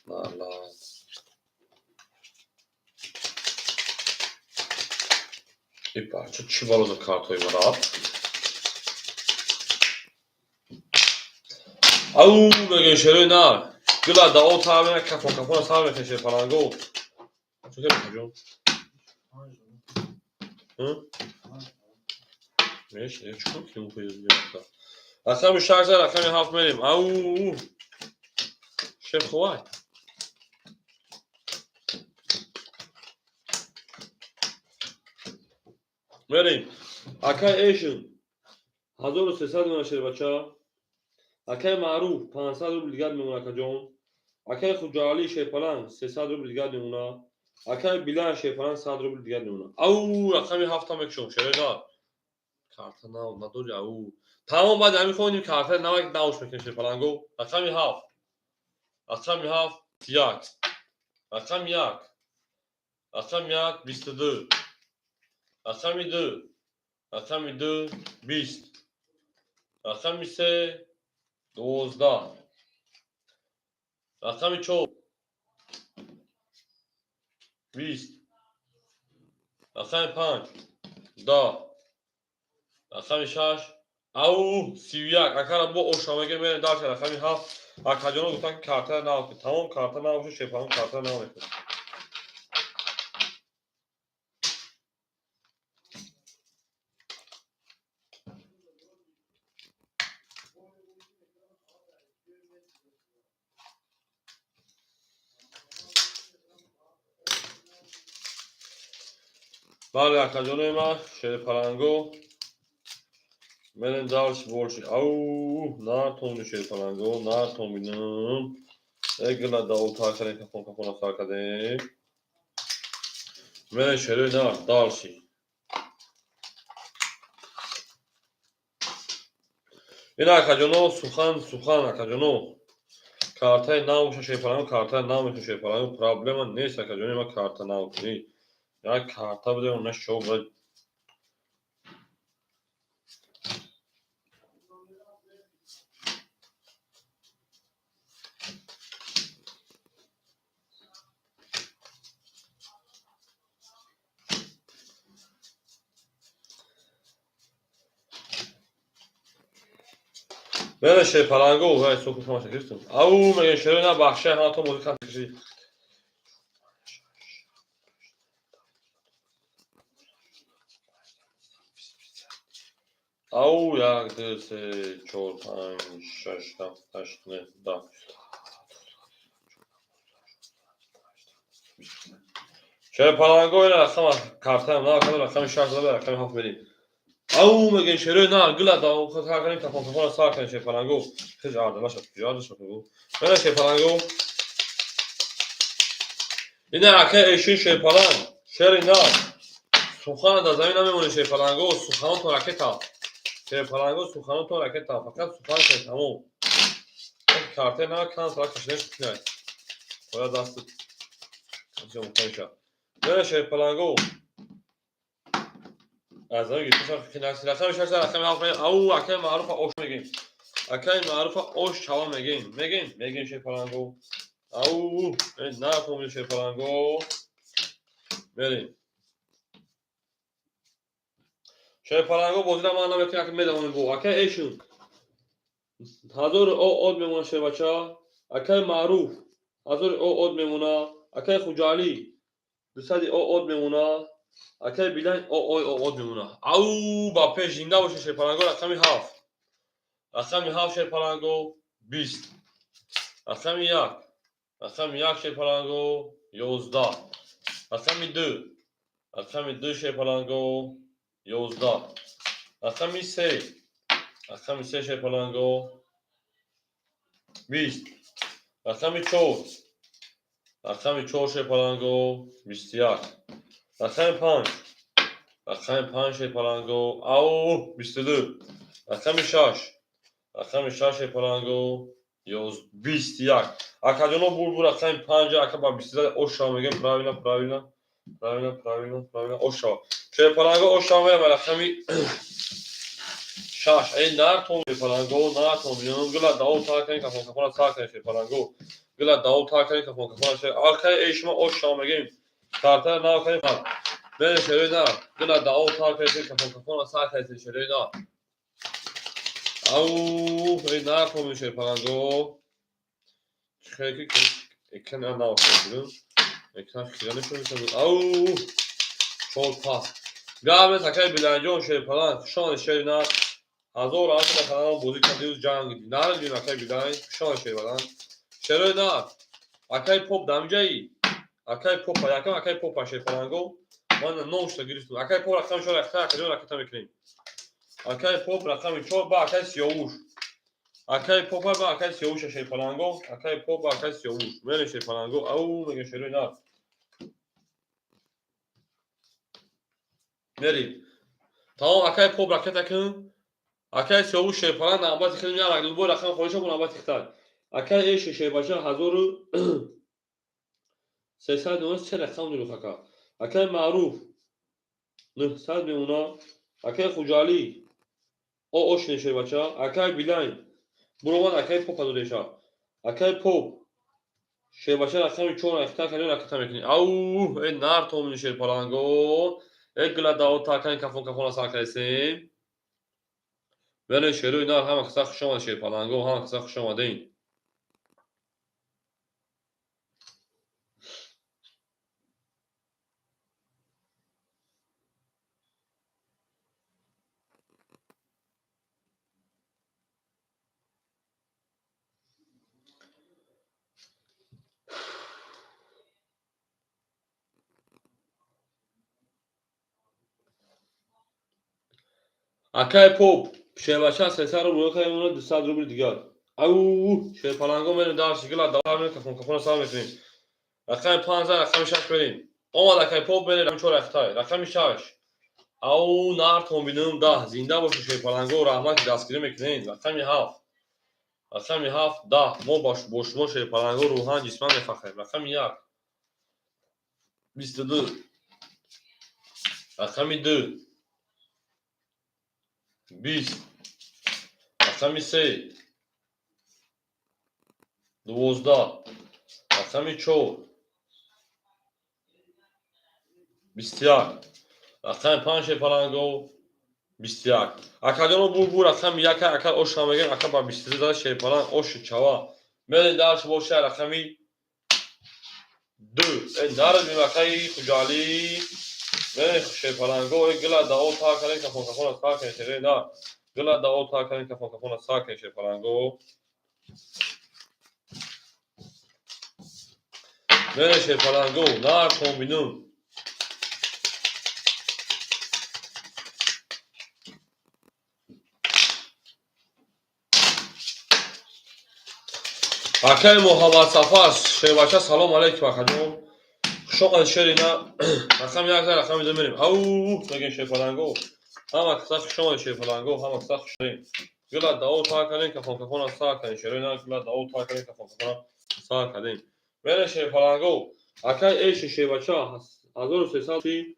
налад. Э, бача, чӣ бало за картҳои ма рафт? Ау, мегем, шерои нар. Гила дао тар мена, кафон кафона сар мекунем, шерпаланго. Чӣ кардӣ, акаҷон? Меш, чӣ кор кунем охи? Рақами шаш, рақами ҳафт мерем. Ау, шер хувай. Мерем. Акай эшин 1300 мемонад, шербача. Акай Маъруф 500 рубл дигар мемонад, акаҷон. Акай Хуҷаалӣ, шерпаланг, 300 рубл дигар мемонад. Акай Билан, шерпаланг, 100 рубл дигар мемонад. Ау, рақами ҳафта мекушом, шерои нар. Карта нав надори, ау. Тамом, баъд ҳамин хоним карта навак навш мекунем, шерпаланго. Рақами ҳафт. Рақами ҳафт як. Рақами як. Рақами як 22. Рақами ду. Рақами ду 20. Рақами се 12. Рақами чор 20. Рақами панҷ 10. Рақами шаш, ау, 31. Акара бо оша мегем, мерем дальше рақами ҳафт. Акаҷоно гуфтан, ки карта нав. Тамом, карта нав шуд, шерпаланг, карта нав мекунем. Бале, акаҷонои ман, шерпаланго, мерем дальше больше. Ау, нартон, шерпаланго, нартон бинам. Э, гила дао тар кардем, кафон кафона сар кардем. Мерем, шерои нар, дальше. Ина, акаҷоно, сухан, сухан, акаҷоно. Картаи нав боша, шерпаланго, картаи нав мекунем, шерпаланго, проблема нест, акаҷоно, ма карта нав кунӣ. Як карта буде, она шо бояд. Мере, шерпаланго, вай соку тамаша гирифтем. Ау, меге шеро на бахшай ҳама то музыка каши. Ау, як, ду, се, чор, панҷ, шаш, ҳафт, ҳашт, нӯҳ, 10. Шерпаланго, ина рақама картаам на, рақами шаш зада, рақами ҳафт мерим. Ау, меге шерои на, гила да, сар кардем, кафон кафона сар кардем, шерпаланго. Хез ардалаша, куҷо ардалаша бигӯ. Мена, шерпаланго. Ина ака эшин шерпаланг, шери на. Сухана дар замин намемонед, шерпаланго, суханотон ракета. Шерпаланго, суханотон ракета, фақат сухан кунед, тамом. Карте на кан сара кашидан шукнай. Бояд даст анҷом мекунша. Мена, шерпаланго. Аз замин гирифта рақами шаш, рақами ҳафт. Ау, акаи маъруфа ош мегем. Акаи маъруфа ош чава мегем. Мегем, мегем, шерпаланго. Ау, на помни, шерпаланго. Мерем. Шерпаланго, бозира ман наметонам, ака медавонем бо. Акаи эшун. 1000 о од мемона, шербача. Акаи маъруф 1000 о од мемона. Акаи Хуҷалӣ 200 о од мемона. Акаи Билайн о ой о од мемона. Ау, ба пеш зинда боше, шерпаланго, рақами ҳафт. Рақами ҳафт, шерпаланго, 20. Рақами як. Рақами як, шерпаланго, 11. Рақами ду. Рақами ду, шерпаланго, 11. Рақами се. Рақами се, шерпаланго, 20. Рақами чор. Рақами чор, шерпаланго, 21. Рақами панҷ. Рақами панҷ, шерпаланго, ау, 22. Рақами шаш. Рақами шаш, шерпаланго, 21. Акаҷоно, бурбур рақами панҷ, ака ба 22 ош шава мегем, правильно, правильно. Правильно, правильно, правильно. Ош шава. Шерпаланго, ош шава мерам рақами шаш. Эй, нартон, шерпаланго, нартон. Гила дао та кунем, кафон кафона сар кунем, шерпаланго. Гила дао та кунем, кафон кафона шер. Акай эй шумо ош шава мегем. Карта нав кунем. Бере, шерои на. Гила дао та кунем, кафон кафона сар кунем, шерои на. Ау, эй, нартон, шерпаланго. Хеле экран нав кунем. Экран хира нешуд. Ау! Чор пас. Гап нест, акай Биланҷон, шерпаланг. Хуш омадед, шери на. 1000 ҳафт канал бозӣ кард, дирӯз ҷанг. Нарадим, акай Билан. Хуш омадед, шерпаланг. Шерои на. Акай Поп дамҷаи. Акай Попа, якам акай Попа, шерпаланго. Ман номшта гирифтам. Акай Поп рақами чор, акай акаҷон ракета мекунем. Акай Поп рақами чор ба акай Сиёвуш. Акай Попа ба акай Сиёвуша, шерпаланго. Акай Поп ба акай Сиёвуш. Мерем, шерпаланго. Ау, мегем, шерои на. Мерем. Тамом, акай Поп ракета кун. Акай Сиёвуш, шерпаланг, навбати хеле як любой рақам хоҳиша бо навбати хитар. Акай эши, шербача, 1393 рақам дурӯх ака. Акай Маъруф 900 мемона. Акай Хуҷалӣ о ошне, шербача. Акай Билайн буромад, акай Попа додеша. Акай Поп, шербача, рақами чор ихтар кардем, ракета мекунем. Ау, э, нартомни, шерпаланго. Э, гила дао такани, кафон кафона сар кардесем. Веле, шерои нар, ҳама каса хуш омад, шерпаланго, ҳама каса хуш омадем. Акай Поп, шербача, 300 рубл кардем, 200 рубли дигар. Ау, шерпаланго, мерем дарси, гила давар мерем, кафон кафона сар мекунем. Рақами панҷ, рақами шаш мерем. Омад акай Поп, мерем рақами чор, ахтай. Рақами шаш. Ау, нартон бинум, 10. Зинда бошед, шерпаланго, раҳмат, ки дастгирӣ мекунед. Рақами 7, рақами 7, 10. Мо бо шумо, шерпаланго, рӯҳан, ҷисман мефахрем. Рақами 1, 22. Рақами 2, 20. Рақами 3, 12. Рақами 4, 21. Рақами 5, шерпаланго, 21. Акаҷоно, бур рақами 1. Ака, оша мегем, ака, ба 22 зада, шерпаланг, оши чава. Мерем дальше. Боша рақами 2. Э, нарадим, акаи Хуҷалӣ. Мерем, шерпаланго. Э, гила дао та кардем, кафон кафона сар кардем, шере на гила дао та кардем, кафон кафона сар кардем, шерпаланго. Мерем, шерпаланго, нар комбинум. Акаи Муҳаммадсафар, шербача, салом алейкум, акаҷон, хуш омадед. Шери на, рақами 1, рақами 2 мерем. Ау, мегем, шерпаланго, ҳама каса хуш омадед, шерпаланго, ҳама каса хуш омадед. Гила дао та кардем, кафон кафона сар кардем, шерои на, гила дао та кардем, кафон кафона сар кардем. Мерем, шерпаланго. Акаи эши, шербача, 1300.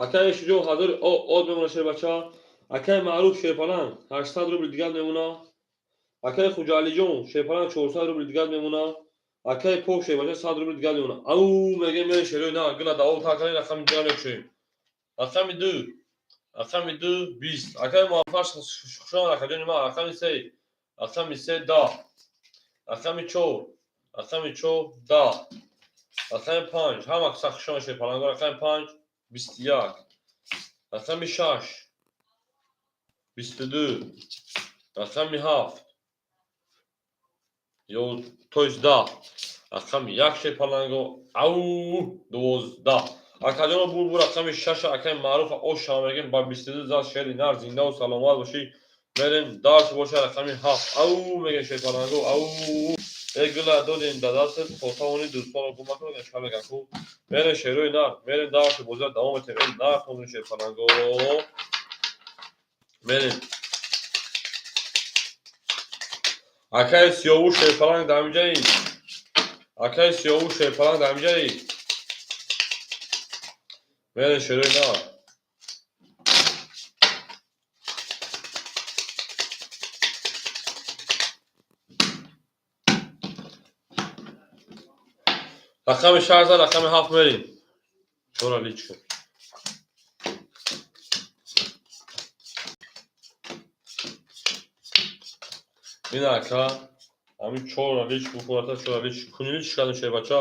Акаи Шуҷоъ, 1000 од мемона, шербача. Акаи Маъруф, шерпаланг, 800 рубли дигар мемона. Акаи Хуҷаалиҷон, шерпаланг, 400 рубли дигар мемона. Акаи Пок, шербача, 100 рубли дигар мемона. Ау, мегем, мерем, шерои на, гила даво та кардем, рақами 2 мекушоем. Рақами 2, рақами 2, 20. Акаи Муваффақ, хушомад, акаҷони ман. Рақами 3, рақами 3, 10. Рақами 4, рақами 4, 10. Рақами 5, ҳама каса хушомад, шерпаланго. Рақами 5, 21. Рақами 6, 22. Рақами 7 ё то есть 10. Рақами 1, шерпаланго, ау, 12. Акаҷоно, бур рақами 6, акаи Маъруф, оша мегем, ба 22 зад, шери нар. Зиндаву саломат бошӣ. Мерем дальше. Боша рақами 7. Ау, мегем, шерпаланго, ау. Э, гула додем да дастат, хотавони дӯстонро гум макун, шаб мегам ку. Мерем, шерои нар, мерем дальше, бозиро давом метем. Э, нар хонум, шерпаланго, мерем. Акаи Сиёвуш, шерпаланг, дар ҳамиҷаи? Акаи Сиёвуш, шерпаланг, дар ҳамиҷаи? Мерем, шерои нар. Рақами 6 зад, рақами 7 мерем. Чора личка. Ина, ака, ҳамин чора лич бухӯрата, чора лич кунилич кардем, шербача,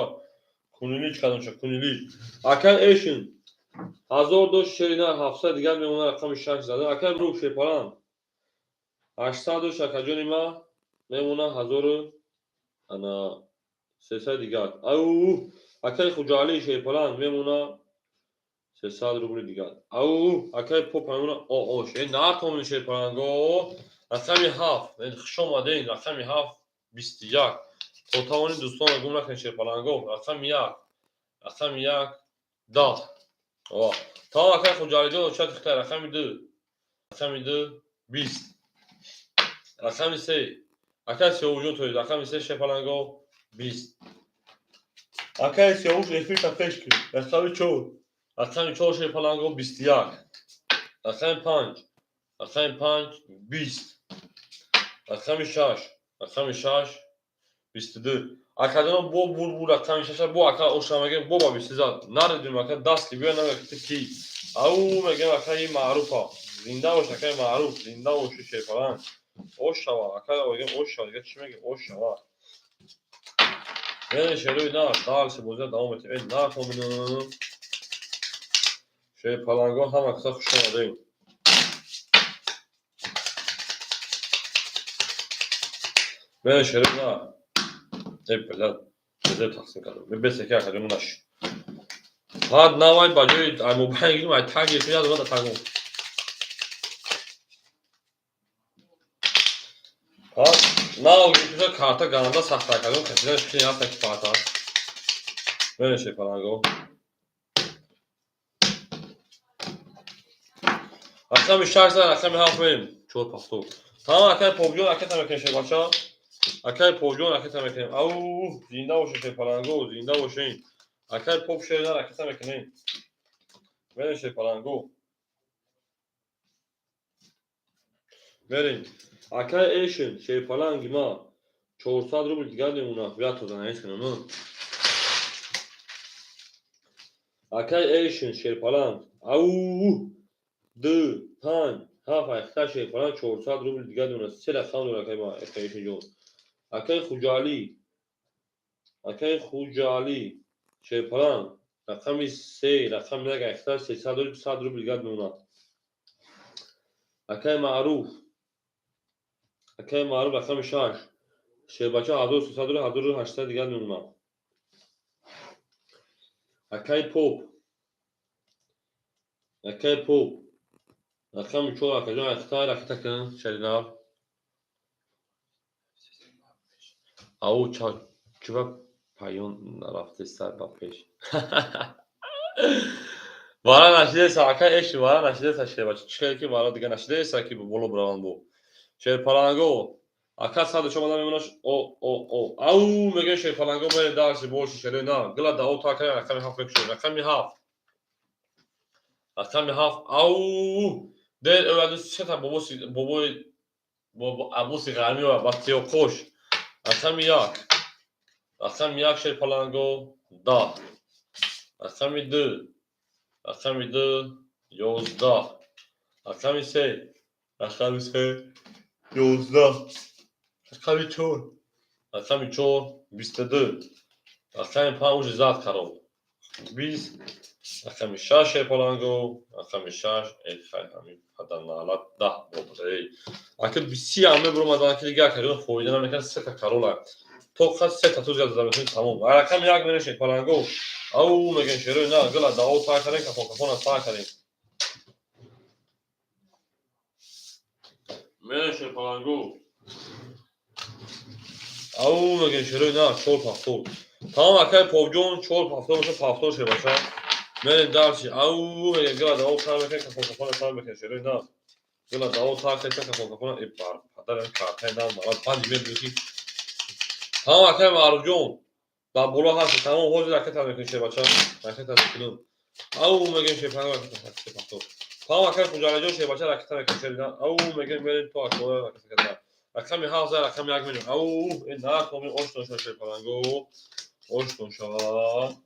кунилич кардем, ша кунилич. Акай Эшин, 1000 дошт, шерина, 700 дигар мемона. Рақами 6 зада. Акай Рух, шерпаланг, 800 дошт, акаҷони ма, мемона ҳазору ана 300 дигар. Ау, акаи Хуҷаалӣ, шерпаланг, мемона 300 рубли дигар. Ау, акаи Поп мемона оош. Э, натомин, шерпаланго. Рақами 7, хуш омадем. Рақами 7, 21. То тавони дӯстонро гум накунед, шерпаланго. Рақами 1, рақами 1, 10. Тамом, акаи Хуҷаалиҷон, очати хитай. Рақами 2, рақами 2, 20. Рақами 3, акаи Сиёвуҷон, тоед. Рақами 3, шерпаланго, 20. Акаи Сиёвуш, эфирта пеш кун. Рақами 4, рақами 4, шерпаланго, 21. Рақами 5, рақами 5, 20. Рақами 6, рақами 6, 22. Акаҷоно, бо бур рақами 6, бо ака оша мегем, бо ба 20 зад. Наредим, ака, даст ки биё, намегӯ ки. Ау, мегем, акаи Маъруфа, зинда бош, акаи Маъруф, зинда боши, шерпаланг. Ош шава, ака, мегем, ош шава. Дига чӣ мегем? Ош шава. Мерем, шерои на, дальше бозиро давом метем. Э, натоминам, шерпаланго, ҳама каса хуш омадем. Мерем, шерои на. Э, блядь, безеб тақсим кардам. Бесе ки, акаҷоно, наши баъд навай ба ҷои ай мобайн гирим, ай таг гирифтем, як дона тагум. На карта ганда сахта акаҷон, кашиданаш қиин аст аки карта. Мерем шерпаланго. Рақами шаш зад, рақами ҳафт мерем. Чор пахтор. Тамом акай Побҷон ракета мекунем шербача. Акай Побҷон ракета мекунем. Ау, зинда бошед шерпаланго, зинда бошед. Акай Поп шерна ракета мекунем. Мерем шерпаланго. Мерем. Акай Эшен, шерпаланги ма 400 рубл дигар мемонад. Бия тоза наисхинам. Акай Эшен, шерпаланг. Ау, ду, панҷ, ҳафт, ҳашта шерпаланг 400 рубл дигар мемонад. Се рақам дорад акай ма, акай Эшен ҷон. Акай Хуҷалӣ, акай Хуҷалӣ, шерпаланг, рақами се, рақами як, ҳашта, 300 рубл, 100 рубл дигар мемонад. Акай Маъруф, акай Маъруф, рақами шаш, шербача 1300 рубл, 1800 дигар мемонад. Акай Поп, акай Поп, рақами чор, акаҷон, актай ракета кун, шеринав. Ау, чува паён нарафтеса ба пеш. Вара нашидеса, акай Эши, вара нашидеса шербача. Чӣ хеле ки вара дига нашидеса ки боло бираванд бо. Шерпаланго, ака саду чор мада мемонаш. О, о, о. Ау, мегӯем шерпаланго, мерем дальше, больше шерои на. Гила дао та акай рақами ҳафт мекушем. Рақами ҳафт. Рақами ҳафт. Ау, дер ояду сета бобоси, бобои, бобо Абуси Ғармӣ ва ба Тиёқош. Рақами як. Рақами як шерпаланго 10. Рақами ду. Рақами ду 11. Рақами се. Рақами се 11. Рақами чор. Рақами чор 22. Рақами панҷ уже зад каров. 20. Рақами шаш шерпаланго. Рақами шаш. Эй, хай, ҳамин падарналат 10 бобо. Эй. Ака биси ҳам мебуромадан ки дига акаҷон фоида намекунад, сета карола. Тоқа сета туз зада метавонӣ тамом. Рақами як мерем шерпаланго. Ау, мегӯем шерои на, гила дао та кардем, кафон кафона та кардем. Мерем шерпаланго. Ау, мегӯем шерои на, чор пафтор. Тамом акай Побҷон, чор пафтор боша, пафтор шербача. Мерем дальше. Ау, мегӯем гила дао та мекунем, кафон кафона та мекунем шерои на. Гила дао та кардем, кафон кафона. Э, бар, падарам картаи на, марат панҷ мебинӣ. Тамом акай Маъруфҷон, дар боло ҳаст, тамом ҳозир ракета мекунем шербача, ракета мекунем. Ау, мегӯем шерпаланг ракета пафтор. Тамом акай Хуҷалиҷон шербача ракета мекунем шерина. Ау, мегӯем мерем то акбора ракета кардан. Рақами ҳафт зад, рақами як мерем. Ау, э, накоми ошно шава шерпаланго, ошно шава.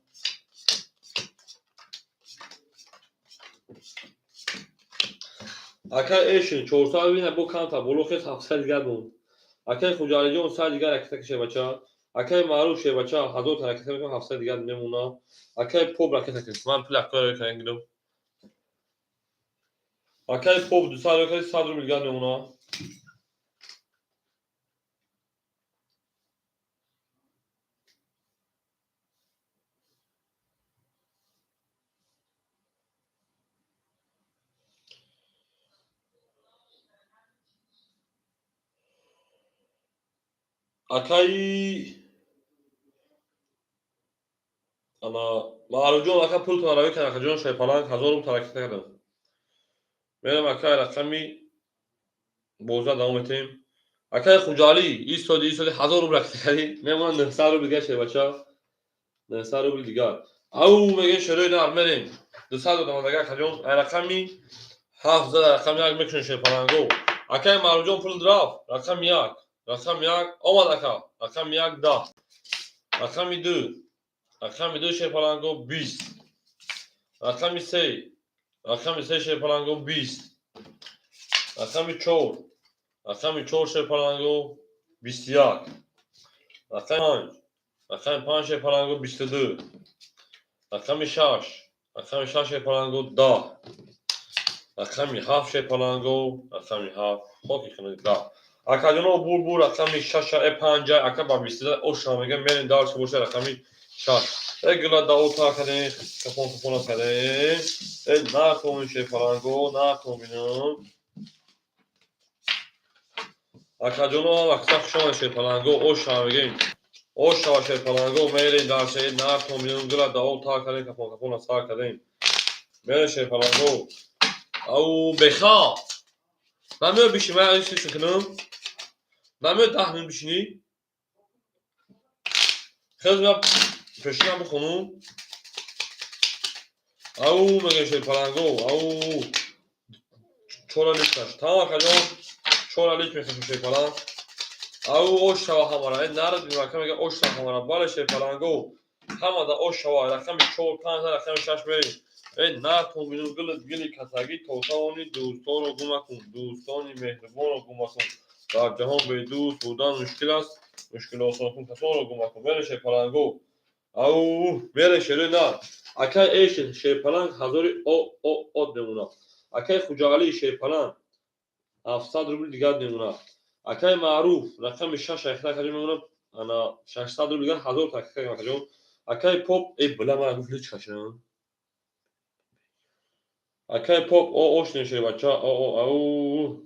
Акай Эшин, 400 бина бо камтар боло хез 700 дигар монд. Акай Хуҷалиҷон 100 дигар ракета ки шербача. Акай Маъруф шербача 1000 та ракета мекунам, 700 дигар мемонад. Акай Поп ракета кунед. Ман пул акоя ракета гирам. Акай Поп 200 ракета 100 рубл дигар мемонад. Акай ана Маъруфҷон, ака пултон равӣ кард, акаҷон шерпаланг 1000 рубл ракета кардам. Мерам акай рақами боза давом метем. Акай Хуҷалӣ, истоди, истоди 1000 рубл ракета кардӣ. Мемонад 900 рубл дигар шербача. 900 рубл дигар. Ау, мегӯем шерои нар мерем. 200 додам дагар акаҷон. Ай рақами ҳафт зада рақами як мекушем шерпаланго. Акай Маъруфҷон пул рафт. Рақами як. Рақами як омад ака. Рақами як 10. Рақами ду. Рақами ду шерпаланго 20. Рақами се. Рақами се шерпаланго 20. Рақами чор. Рақами чор шерпаланго 21. Рақами панҷ. Рақами панҷ шерпаланго 22. Рақами шаш. Рақами шаш шерпаланго 10. Рақами ҳафт шерпаланго. Рақами ҳафт. Хоки хунук 10. Акаҷоно бур бур рақами шаша э панҷа ака ба 22 оша мегӯям мерем дальше боша рақами шаш. Э гила дао та кардем, кафон кафона кардем. Э накомин шерпаланго, накоминам. Акаҷоно, ҳама каса хуш омадед, шерпаланго, ош шава мегем. Ош шава, шерпаланго, мерем дар шаҳид нар то миён гула давом тар кардем, кафон кафона сар кардем. Мерем, шерпаланго. Ау, беха. Намеё биши, ман ин чиз кунам. Намеё 10 минут бишинӣ. Хез ма пешинам бихонум. Ау, мегем, шерпаланго, ау. Чора литраш. Тамом, акаҷон, чора литр мехӯрем, шерпаланг. Ау, ош шава ҳамара. Э, нарад бимака мега ош шава ҳамара. Бале, шерпаланго. Ҳамада ош шава. Рақами чор, панҷ, рақами шаш мерем. Э, натон бинум гили гили касагӣ то тавонӣ дӯстонро гум накун. Дӯстони меҳрубонро гум накун. Дар ҷаҳон бедӯст будан мушкил аст. Мушкил осон кун касонро гум накун. Мере, шерпаланго. Ау, мере, шерои нар. Акай эш шерпаланг ҳазори о о од мемонад. Акай Хуҷаалӣ шерпаланг 700 рубл дигар мемонад. Акай Маъруф рақами шаш айхта акаҷон мемонад. Ана 600 рубл дигар 1000 акаҷон. Акай Поп, э, била ман гуфт личкашам. Акай Поп, о ош нешер бача, о о ау.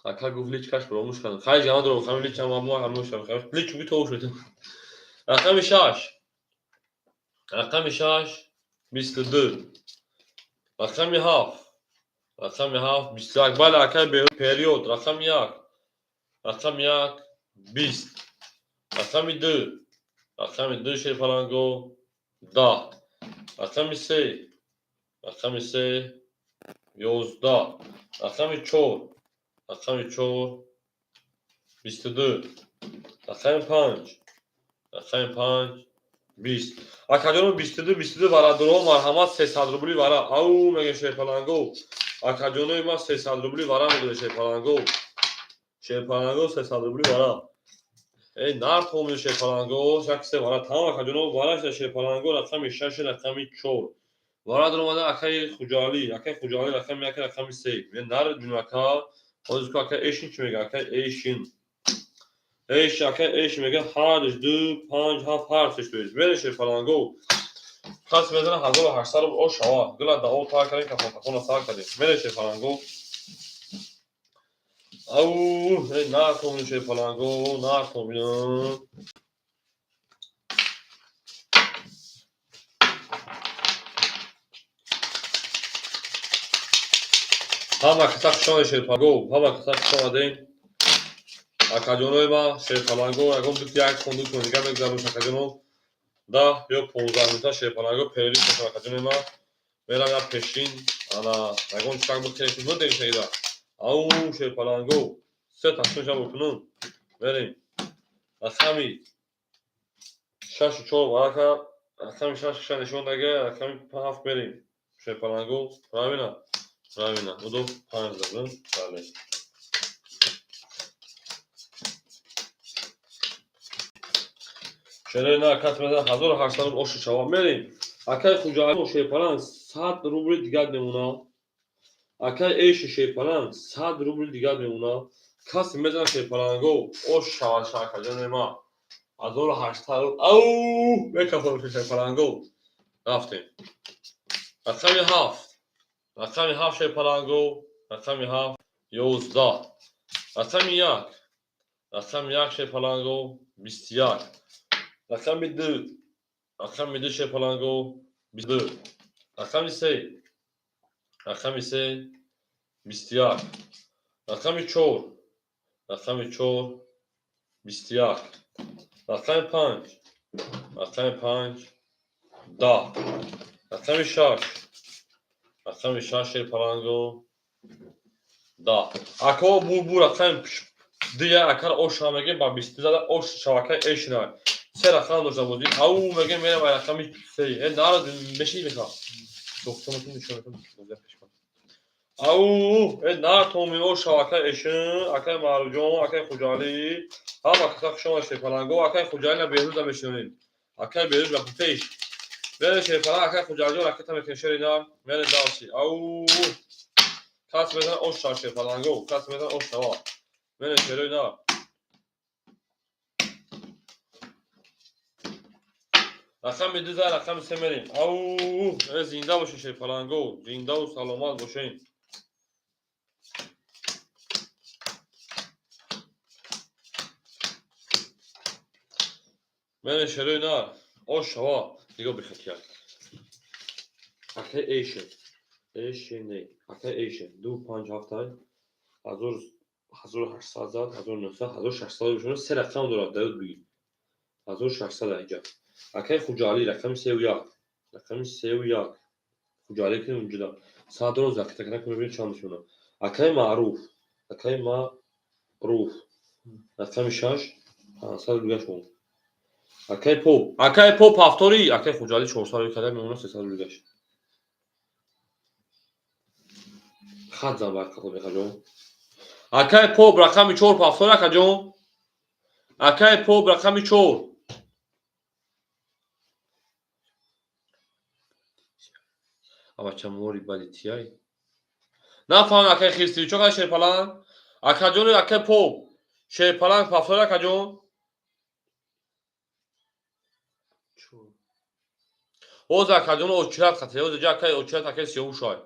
Ака гуфт личкаш фаромӯш кардам. Хай ҷамъ дорам, хами личам ма ҳамӯш кардам. Лич уги то ош. Рақами шаш. Рақами шаш 22. Рақами ҳафт. Рақами ҳафт 21. Бале, акай период. Рақами як. Рақами як 20. Рақами ду. Рақами ду, шерпаланго, 10. Рақами се. Рақами се 11. Рақами чор. Рақами чор 22. Рақами панҷ. Рақами панҷ 20. Акаҷоно, 22, 22 варадорҳо, марҳамат, 300 рубли вара. Ау, мега шерпаланго. Акаҷонои ман 300 рубли вара медода, шерпаланго. Шерпаланго, 300 рубли вара. Эй, нарх омед, шерпаланго, як се вара. Тамом, акаҷоно, вара шуда, шерпаланго, рақами шаш, рақами чор. Вара даромада акаи Хуҷаалӣ, акаи Хуҷаалӣ рақами як, рақами се. Нар ҷунака, ҳозир ку акаи Эшин чӣ мега? Акаи Эшин. Эш, акаи Эш мега ҳашт, ду, панҷ, ҳафт, ҳашт шуд. Мере, шерпаланго. Кас мезана 1800 рубл ош шава. Гила даво тар кардем, кафон кафона сар кардем. Мере, шерпаланго. Ау, эй, накун, шерпаланго, накун бинам. Ҳама каса хуш омадед, шерпаланго, ҳама каса хуш омадед. Акаҷонои ман, шерпаланго, ягон ду як хон ду кун дигар мегузарем, акаҷоно. 10 ё 15 минута, шерпаланго, перерыв мешавад, акаҷонои ман. Мерам як пешин, ана ягон чак бихӯрем, мудем шаида. Ау, шерпаланго, се тақсим шава кунум. Мерем. Рақами шашу чор варака, рақами шаш ша нишон дага, рақами ҳафт мерем. Шерпаланго, правильно? Правильно. Буду панҷ задам. Бале. Шерои на кас мезан 1800 рубл ошу шава. Мерем. Акай Хуҷаалӣ шерпаланг 100 рубли дигар мемонад. Акай Эши шерпаланг 100 рубли дигар мемонад. Касе мезана, шерпаланго, ош шава, шакаҷони ма. 1800 рубл. Ау, мекафам, шерпаланго. Рафтем. Рақами ҳафт. Рақами ҳафт, шерпаланго. Рақами ҳафт 11. Рақами як. Рақами як, шерпаланго, 21. Рақами ду. Рақами ду, шерпаланго, 22. Рақами се. Рақами се 21. Рақами чор. Рақами чор 21. Рақами панҷ. Рақами панҷ 10. Рақами шаш. Рақами шаш, шерпаланго, 10. Ако бу рақами дия акар ош мегем ба бисту зада ош шавакаи эшина. Се рақам дошта бозӣ. Ау, мегем, мерем ба рақами се. Э, нарад меши меха. Доктор нишон пеш. Ау, э, натоми ош шавакаи эшин, акаи Маъруфҷон, акаи Хуҷаалӣ. Ҳама каса хуш омад, шерпаланго, акаи Хуҷаалӣ Беҳрӯза мешинонем. Акаи Беҳрӯз ба пеш. Мере, шерпаланг, акаи Хуҷаалиҷон ракета мекунем, шери нар, мере давси. Ау, кас мезана ош шава, шерпаланго, кас мезана ош шава. Мере, шерои нар. Рақами ду за рақами се мерем. Ау, э, зинда бошед, шерпаланго, зиндаву саломат бошед. Мене шерои на ош шава нигоҳ бихатия. Акай эйшен. Эйшен не. Акай эйшен. 2 5 7 1000 1800 зад, 1900, 1600 бишона се рақам дорад, даёд бигир. 1600 инҷа. Акай Хуҷалӣ рақами 31. Рақами 31. Хуҷалӣ ки унҷуда. Садро закита кана кунем бибинем чанд мешавад. Акай Маъруф. Акай Маъруф. Рақами 6 500 рубля шуд. Акай Поп. Акай Поп ҳафтори, акай Хуҷалӣ 400 рубля карда мемонад 300 рубляш. Хат зан бар қабул мехаҷон. Акай Поп рақами 4 ҳафтори акаҷон. Акай Поп рақами 4. Абача мори бади тияй. Нафаҳмам акай Хирсиви чо қадар шерпаланг? Акаҷони акай Поп. Шерпаланг ҳафтори акаҷон. Ҳозир акаҷон очират хате, ҳозир ҷа акай очират акай сиёвушай.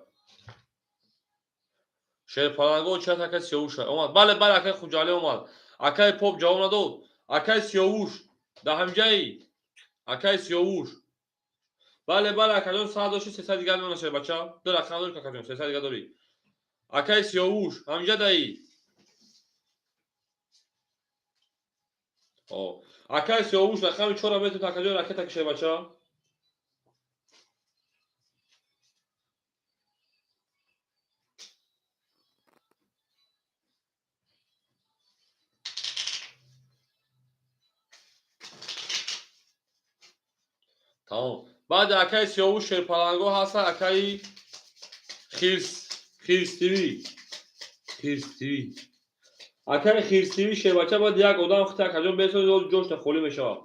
Шерпаланго очират акай сиёвушай. Омад. Бале, бале, акай Хуҷалӣ омад. Акай Поп ҷавоб надод. Акай Сиёвуш дар ҳамҷаи. Акай Сиёвуш. Бале, бале, акаҷон сад дошти, 300 дигар мемонад шербача. Ду рақам дорӣ акаҷон, 300 дигар дорӣ. Акай Сиёвуш, ҳамҷа даи. О, акай Сиёвуш рақами 4 метавонад акаҷон ракета ки шербача. Тамом. Баъд акаи Сиёвуш шерпаланго ҳаста, акаи Хирс, Хирстивӣ. Хирстивӣ. Акаи Хирстивӣ шербача баъд як одам хита акаҷон бесоз ҷошта холӣ мешавад.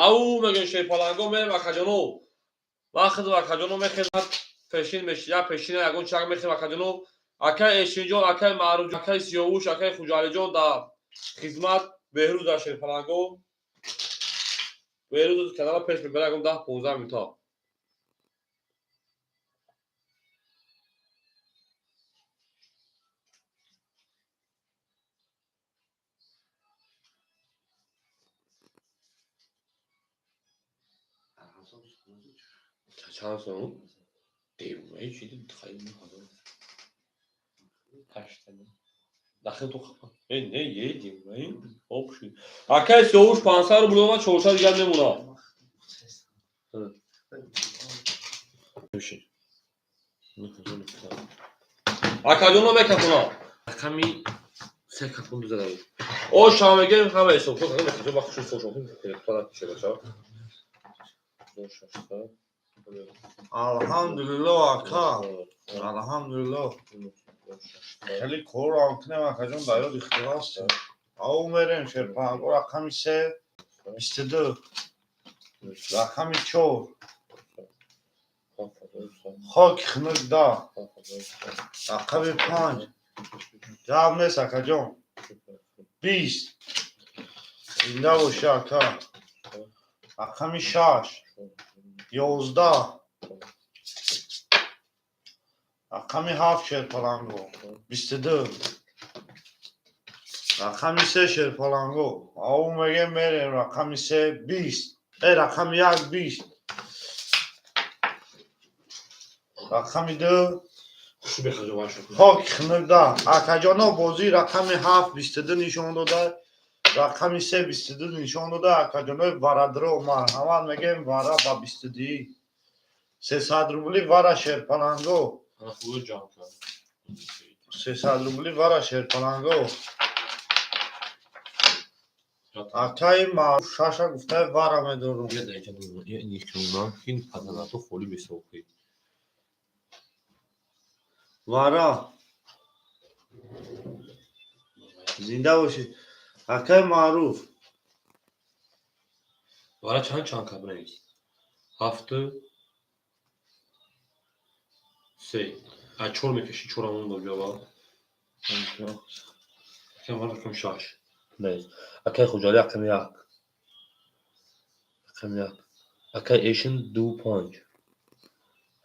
Ау мегӯем шерпаланго мерем акаҷоно. Вақт акаҷоно мехезад пешин меш, як пешина ягон чак мехезад акаҷоно. Акаи Эшинҷон, акаи Маъруф, акаи Сиёвуш, акаи Хуҷалиҷон дар хизмат Беҳрӯз дар шерпаланго. Беҳрӯз канала пеш мебарад ягон 10-15 минута. Чанд сом? Девонаи чӣ хайли ҳазор. Ҳаштани. Дахил ту хапа. Э, не, е, девонаи. Оп шуд. Акай Сиёвуш 500 рубл омад, 400 дигар мемонад. Акаҷоно мекафона. Рақами се кафон ду зада буд. О, шава мегирем ҳама ҳисоб. Алҳамдулилло ака. Алҳамдулилло. Хеле корам кунем акаҷон дар ёди худо ҳастем. Ау мерем шерпаланго рақами 3 22 рақами 4 хоки хунук да рақами 5 гап нест акаҷон 20 зинда бошӣ ака рақами 6 11 рақами 7 шерпаланго 22 рақами 3 шерпаланго ау мегем мерем рақами 3 20 рақами 1 20 рақами 2 хоки хунук да акаҷоно бозӣ рақами 7 22 нишон дода рақами 3 22 нишон дода акаҷонои варадро марҳамат мегем вара ба 22 300 рубли вара шерпаланго 300 рубли вара шерпаланго акаи Маъруф шаша гуфтаи вара медорум. Вара зинда бошед акаи Маъруф. Вара чанд чанд каб навис? Ҳафту се. А чор мекаши, чор амон дод ҷава. Акаи Маъруф рақами 6. Нест. Акаи Хуҷалӣ рақами 1. Рақами 1. Акаи Эшин 2 5.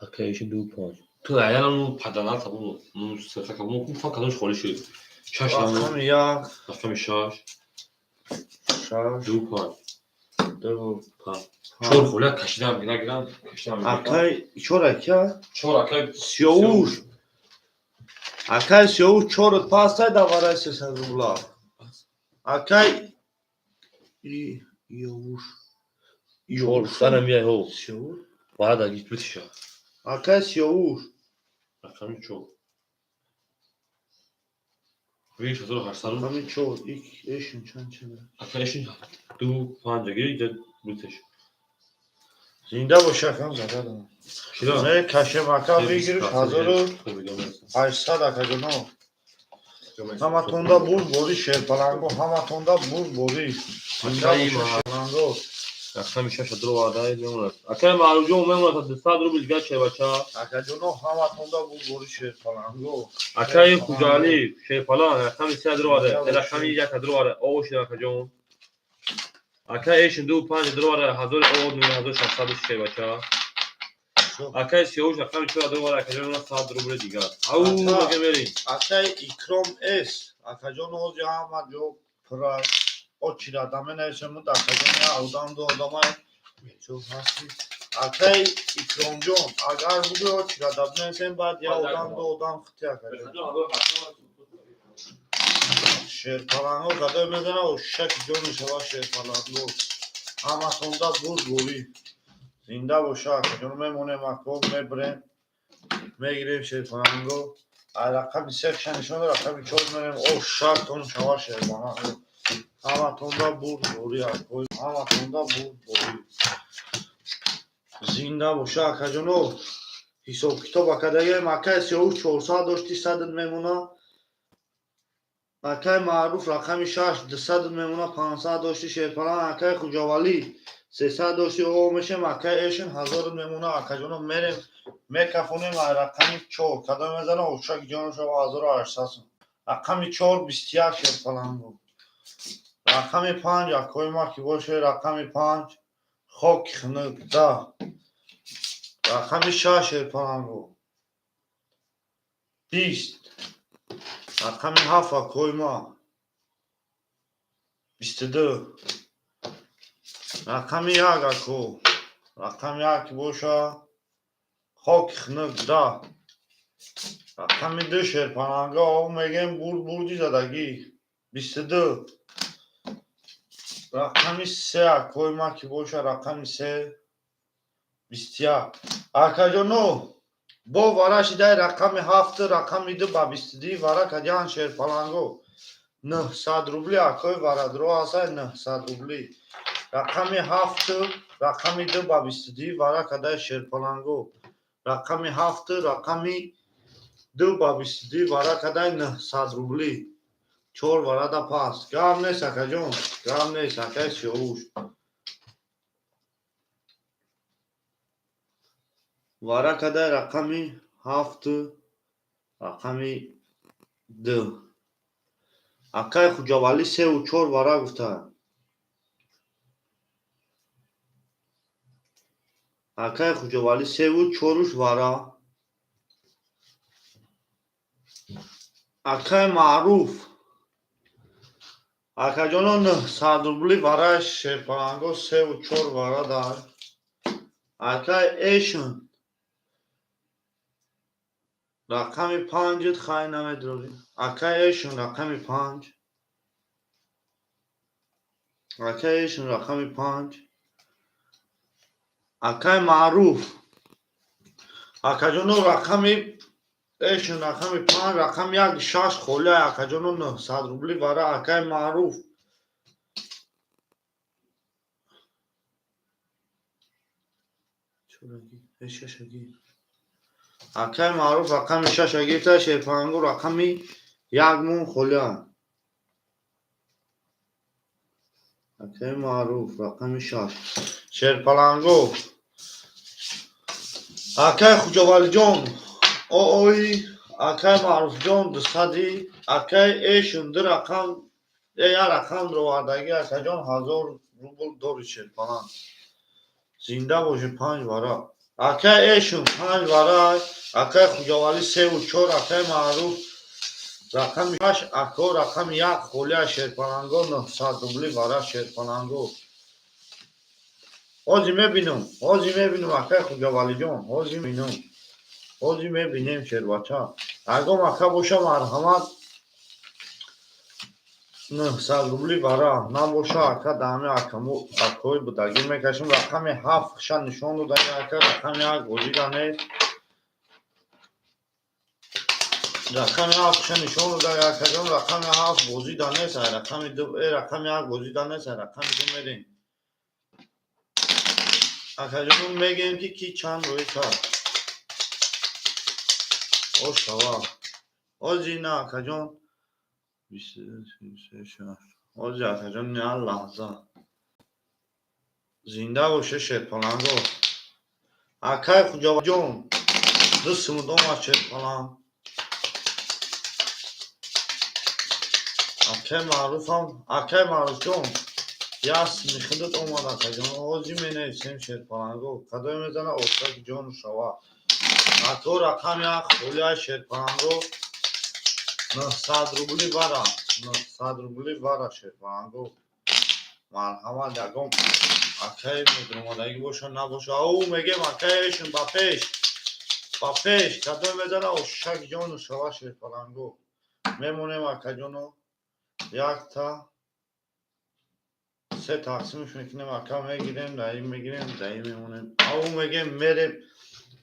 Акаи Эшин 2 5. Ту аяна ну падана табу ну сака кабу ну фан кадомш холӣ шуд. 6 рақами 1 рақами 6 6 2 5. Ду, панҷ. Чор холия кашидам, нагирам, кашидам. Акай чор ака? Чор акай. Сиёвуш. Акай Сиёвуш чор пастай да варай 300 рубла. Акай Иёвуш. Чор санам я ҳо. Сиёвуш. Вара да гит битиша. Акай Сиёвуш. Рақами чор. Виш 1800. Рақами чор. Ик эшин чанд чанд. Акай эшин ду панҷ гири битиш. Зинда бош акам зададам. Шида. Не кашем ака выигрыш 1800 акаҷоно. Ҳаматонда бурд бори шерпаланго, ҳаматонда бурд бори. Зинда Акаи боша ма- шерпаланго. Рақами шаша дуроварда мемонад. Акай Маъруфҷон мемонад 200 рубл дигар шербача. Акаҷоно ҳаматонда бурд бори шерпаланго. Акаи Хуҷалӣ шерпалан рақами се дуроварда, рақами як дуроварда. Оғо шид акаҷон. Акай эшин ду панҷ дуроварда ҳазори оғо 1600 шербача. Акай Сиёвуш рақами чор дуроварда акаҷон мемонад 100 рубли дигар. Ау Ака. мега мерим. Акаи Икром С. Акаҷон ҳозир ҳама ҷо пура очирада менависемуд акаҷон я одам ду одамай чо ҳасти. Акаи Икромҷон агар бугӯ очирада бинависем баъд я одам ду одам хити акаҷон. Шерпаланго гадой мезана ошаки ҷон мешава шерпаланго. Ҳаматонда бурд борӣ. Зинда боша акаҷон мемонем ако мебирем мегирем шерпаланго. Ай рақами се кша нишон дод, рақами чор мерем ошактон шава шерпаланго. Ҳаматонда бурд борӣ ако ҳаматонда бурд борӣ. Зинда боша акаҷоно. Ҳисоб китоб акадагаем акай Сиёвуш 400 дошти 100 мемона. Акай Маъруф рақами шаш 200 мемона 500 дошти шерпалан акай Хуҷавалӣ 300 дошти оғо мешем акай Эшин 1000 мемона акаҷоно мерем мекафонем ай рақами чор кадом мезана ошак ҷоно шава 1800 сом. Рақами чор 21 шерпаланго. Рақами панҷ акои ма ки боше рақами панҷ хоки хунук да. Рақами шаш шерпаланго. 20. Рақами ҳафт акои ма 22. Рақами як ако. Рақами як ки боша хоки хунук да. Рақами ду шерпаланго о мегем бурд бурди задагӣ 22. Рақами се акои ма ки боша рақами се 21. Акаҷоно бо вара шидай рақами ҳафт рақами ду ба 22 вара кадян шерпаланго 900 рубли акои варадро ҳасай 900 рубли. Рақами ҳафт рақами ду ба 22 вара кадай шерпаланго. Рақами ҳафт рақами ду ба 22 вара кадай 900 рубли. Чор варада пас. Гап нест акаҷон, гап нест акай Сиёвуш. Вара кадай рақами ҳафт рақами ду. Акай Хуҷавалӣ севу чор вара гуфта. Акай Хуҷавалӣ севу чоруш вара. Акай Маъруф. Акаҷоно 900 рубли вара шерпаланго севу чор вара дар. Акай Эшин. Рақами панҷит хай намедорӣ. Акай Эшин рақами панҷ. Акай Эшин рақами панҷ. Акай Маъруф. Акаҷоно рақами Эшин рақами панҷ, рақами як шаш холия акаҷоно 900 рубли вара акай Маъруф. Чораги, шашаги. Акай Маъруф рақами шаша гирифта шерпаланго рақами як мон холия. Акай Маъруф рақами шаш. Шерпаланго. Акай Хуҷавалиҷон ой акай Маъруфҷон дусади акай Эшин ду рақам як рақам дровардаги акаҷон 1000 рубл дори шерпаланг. Зинда боши панҷ вара. Акай Эшин панҷ вара, акай Хуҷавалӣ севу чор, акай Маъруф рақами шаш, ако рақами як холия шерпаланго 900 рубли вара шерпаланго. Ҳозир мебинам, ҳозир мебинам, акай Хуҷавалиҷон, ҳозир мебинам. Ҳозир мебинем, шербача. Ягон ака боша, марҳамат, 900 рубли бара набоша, ака, даҳами акаму акои будагӣ мекашем. Рақами 7 ша нишон додаги, ака, рақами 1 бозида нест. Рақами 7 ша нишон додаги, акаҷон, рақами 7 бозида нест. Ай рақами 2, рақами 1 бозида нест, ай рақами 2 мерем, акаҷон. Мегӯем, ки ки чанд рӯй кард. Ошава ҳозир на, акаҷон, ҳозир, акаҷон, як лаҳза. Зинда боше, шерпаланго. Акай Хуҷаваҷон, 2 сумуд омад, шерпаланг. Акай Маъруфам, акай Маъруфҷон, як суми худат омад, акаҷон. Ҳозир менависем, шерпаланго. Кадое мезана, ошаки ҷону шава. Ако, рақами 1 холиай, шерпаланго, 900 рубли бара, 900 рубли бара, шерпаланго. Марҳамат, ягон акай медромадагӣ боша, набоша. Ау мегем, акаешон, ба пеш, ба пеш. Кадое мезана, ошак ҷону шава, шерпаланго. Мемонем, акаҷоно, якта се тақсимш мекунем, ака, мегирем, даи мегирем, даи мемонем. Ау мегем, мерем.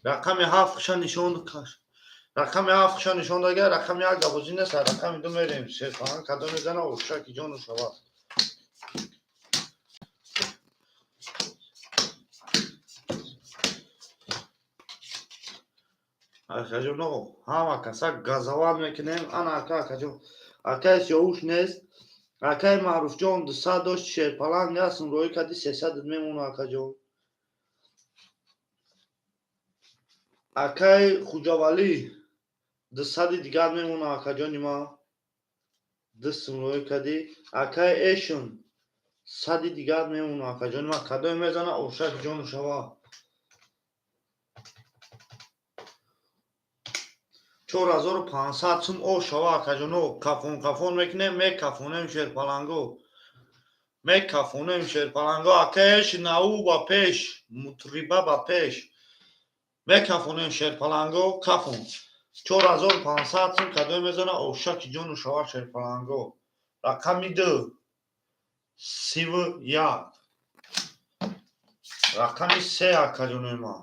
Рақами 7 ша нишон каш. Рақами 7 ша нишон дага, рақами 1 габозӣ нест, рақами 2 мерем. Шерпаланг, кадом мезана, ошаки ҷону шава. Акаҷоно, ҳама каса газават мекунем. Ана, ака, акаҷон, акай Сиёвуш нест. Акай Маъруфҷон, 200 дошт, шерпаланг, ясм роӣ кади, 300 мемона, акаҷон. Акай Хуҷавалӣ, 200-и дигар мемона, акаҷони ма, 2 сум роӣ кадӣ. Акай Эшон, 100-и дигар мемона, акаҷони ма. Кадое мезана, ошак ҷону шава. 4500 сум о шава, акаҷоно. Кафон кафон мекунем, мекафонем, шерпаланго, мекафонем, шерпаланго. Акаеш нау ба пеш, мутриба ба пеш, мекафонем, шерпаланго, кафон. 4500 сум. Кадое мезана, ошаки ҷону шава, шерпаланго. Рақами 2, 31. Рақами 3, акаҷонои ма,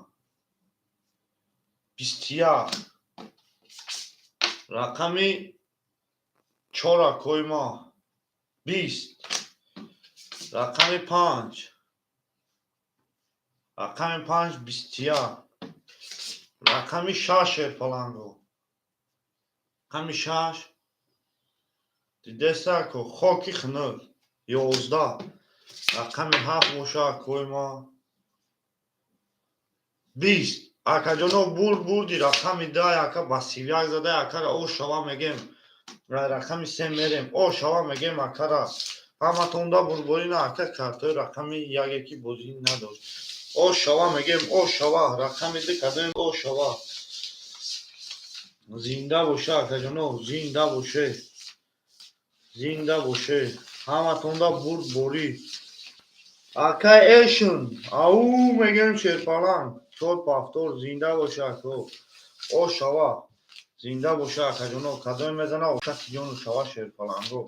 21. Рақами 4, акои ма, 20. Рақами 5, рақами 5, 21. Рақами 6, шерпаланго, рақами 6 дидеста, ако, хоки хунук, 11. Рақами 7 боша, акои ма, 20. Акаҷоно, бурд, бурди рақами 10, ака, ба 31 зада, акара. О шава мегем, рақами 3 мерем. О шава мегем, акара, ҳаматонда бурдборӣ на, ака. Картои рақами 1 ки бозӣ надошт. О шава мегем, о шава. Рақами 2 кадоем, о шава. Зинда боша, акаҷоно, зинда боше, зинда боше, ҳаматонда бурдборӣ. Ака Эшн, ау мегем, шерпаланг, чор повтор. Зинда боша, ако, о шава. Зинда боша, акаҷоно. Кадоме мезана, ошаки ҷону шава, шерпаланго.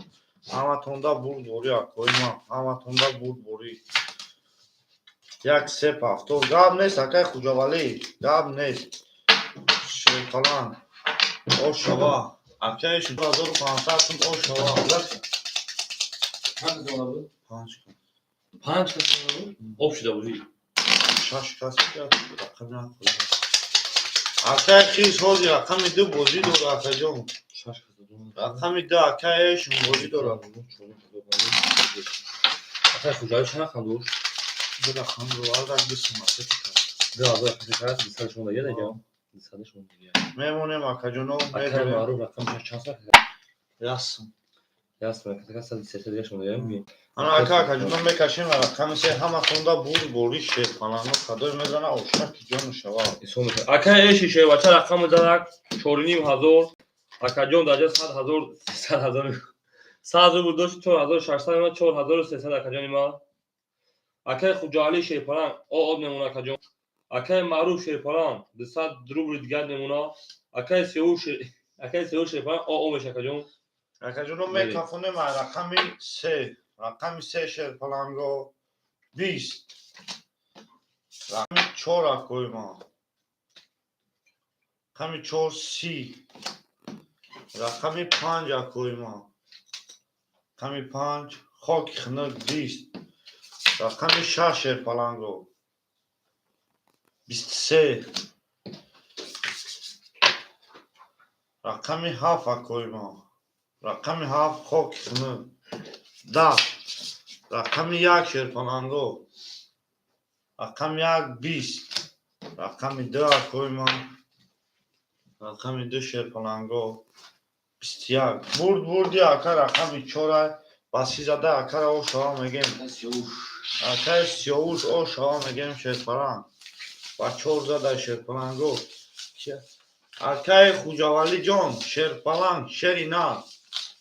Ҳаматонда бурдборӣ, акои ман, ҳаматонда бурдборӣ. Як, се повтор. Гап нест, акай Хуҷавалӣ, гап нест. Шерпаланг, о шава. Акаи 1500 сум, о шава. Чанд кас буд? Панҷ кас. Панҷ кас буд? Об шуда будӣ. Шаш кас, рақами 1. Акай хис ҳозир рақами 2 бозӣ дора, акаҷон. Шаш кас. Рақами 2, акаешон бозӣ дорад. Акай Хуҷаи чанд рақам дошт? Ду рақам дорад, 2 сум асети кард. 2000 рақам кард, 200 шумо дагия дага? 200 шумо дагия. Мемонем, акаҷоно. Акай медорем. Маъруф рақам чанд сум? Як сум. Як сум, ака, 133 дига шумо дагия. Ана, ака, акаҷоно, мекашем рақами 3. Ҳаматонда бурд борӣ, шерпаланго. Кадое мезана, ошаки ҷону шава. Акай эши шевача рақами задак 4500. Акаҷон, даҷа 100 000, 100 000, 100 000 буд дошт, 4600 ма, 4300, акаҷони ма. Акаи Хуҷаалӣ Шерпаланг, об мемона, акаҷон. Акаи Маъруф Шерпаланг, 200 рубли дигар мемона. Акаи Сеюш Шерпаланг, о меша, акаҷон. Акаҷоно, мекафонем рақами се, рақами се, шерпаланго, 20, рақами чор, акои ман, рақами чор, 30, рақами панҷ, акои ман, рақами панҷ, хоки хунук, 20, рақами шаш, шерпаланго, 23, рақами ҳафт, акои ман, рақами ҳафт, хоки хунук, 10, рақами як, шерпаланго, рақами як, 20, рақами ду, акои ман, рақами ду, шерпаланго, 21. Бурд, бурди, ака. Рақами чора ба 30 зада, акара ошава мегем. Акаи Сиёвуш, ошава мегем, шерпаланг, ба чор зада, шерпаланго. Акаи Хуҷавалиҷон, шерпаланг, шери нар,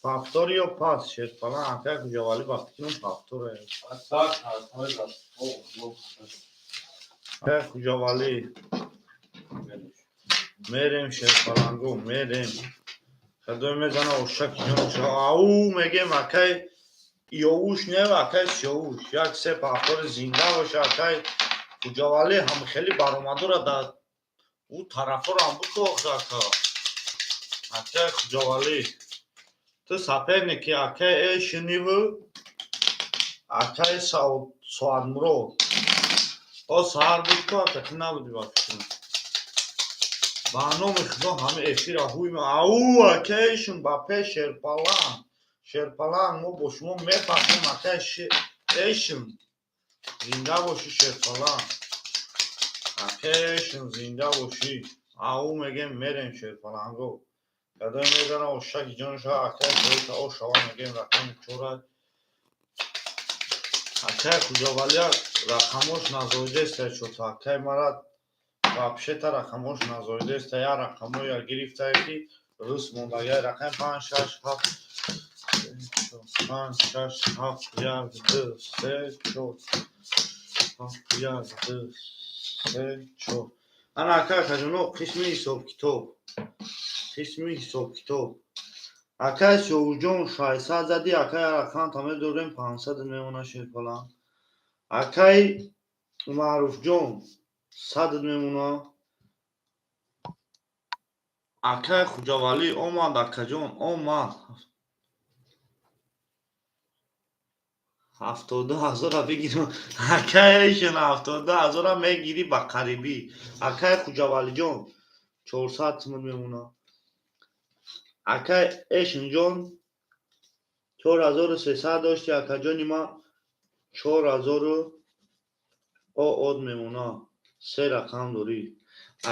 повтор ё пас, шерпаланг? Акаи Хуҷавалӣ, ба фикрам, повторе. Акаи Хуҷавалӣ, мерем, шерпаланго, мерем. Кадоме мезана? Ошаки ҷон, ау мегем. Акаи Иёвуш, не, акаи Сиёвуш, як се повтори. Зинда боша, акаи Хуҷавалӣ. Ҳам хеле баромадора дар ӯ тарафҳоро ҳам бикохт, ака. Акаи Хуҷавалӣ, ту соперники акаи Эшиниву акаи Соатмурод о саҳар буд ку, ака, ту набудӣ, ба фикрам. Ба номи Худо, ҳама эфира ҳуй. Ау, акаешон, ба пеш, шерпаланг, шерпаланг, мо бо шумо мефаҳмем. Акаи Эшин, зинда бошӣ, шерпаланг. Акаешин, зинда бошӣ. Ау мегем, мерем, шерпаланго. Кадоме мезана? Ошаки ҷонша, акаи Боиса, ошава мегем. Рақами чора, акаи Хуҷавалия, рақамош назоидеста чота. Акаи мара вообще-то рақамош назоидеста. Я рақамоя гирифтае, ки рус мондагия. Рақами панҷ, шаш, ҳафт, панҷ, шаш, ҳафт, як, ду, се, чор, ҳафт, як, ду, се, чор. Ана, ака, акаҷоно, қисми ҳисобкитоб, қисми ҳисобкитоб. Акаи Сиёвуҷон, 600 задӣ, акаи, рақамта медорем, 500 мемона, шерпаланг. Акаи Маъруфҷон, 100 мемона. Акаи Хуҷавалӣ омад, акаҷон, омад. 72 ҳазора бигирам, акаешон, 72 ҳазора мегирӣ ба қарибӣ. Акаи Хуҷавалиҷон, 400 сумон мемона. Акаи Эшинҷон, 4300 дошти, акаҷони ма, 4000 од мемона. Се рақам дорӣ,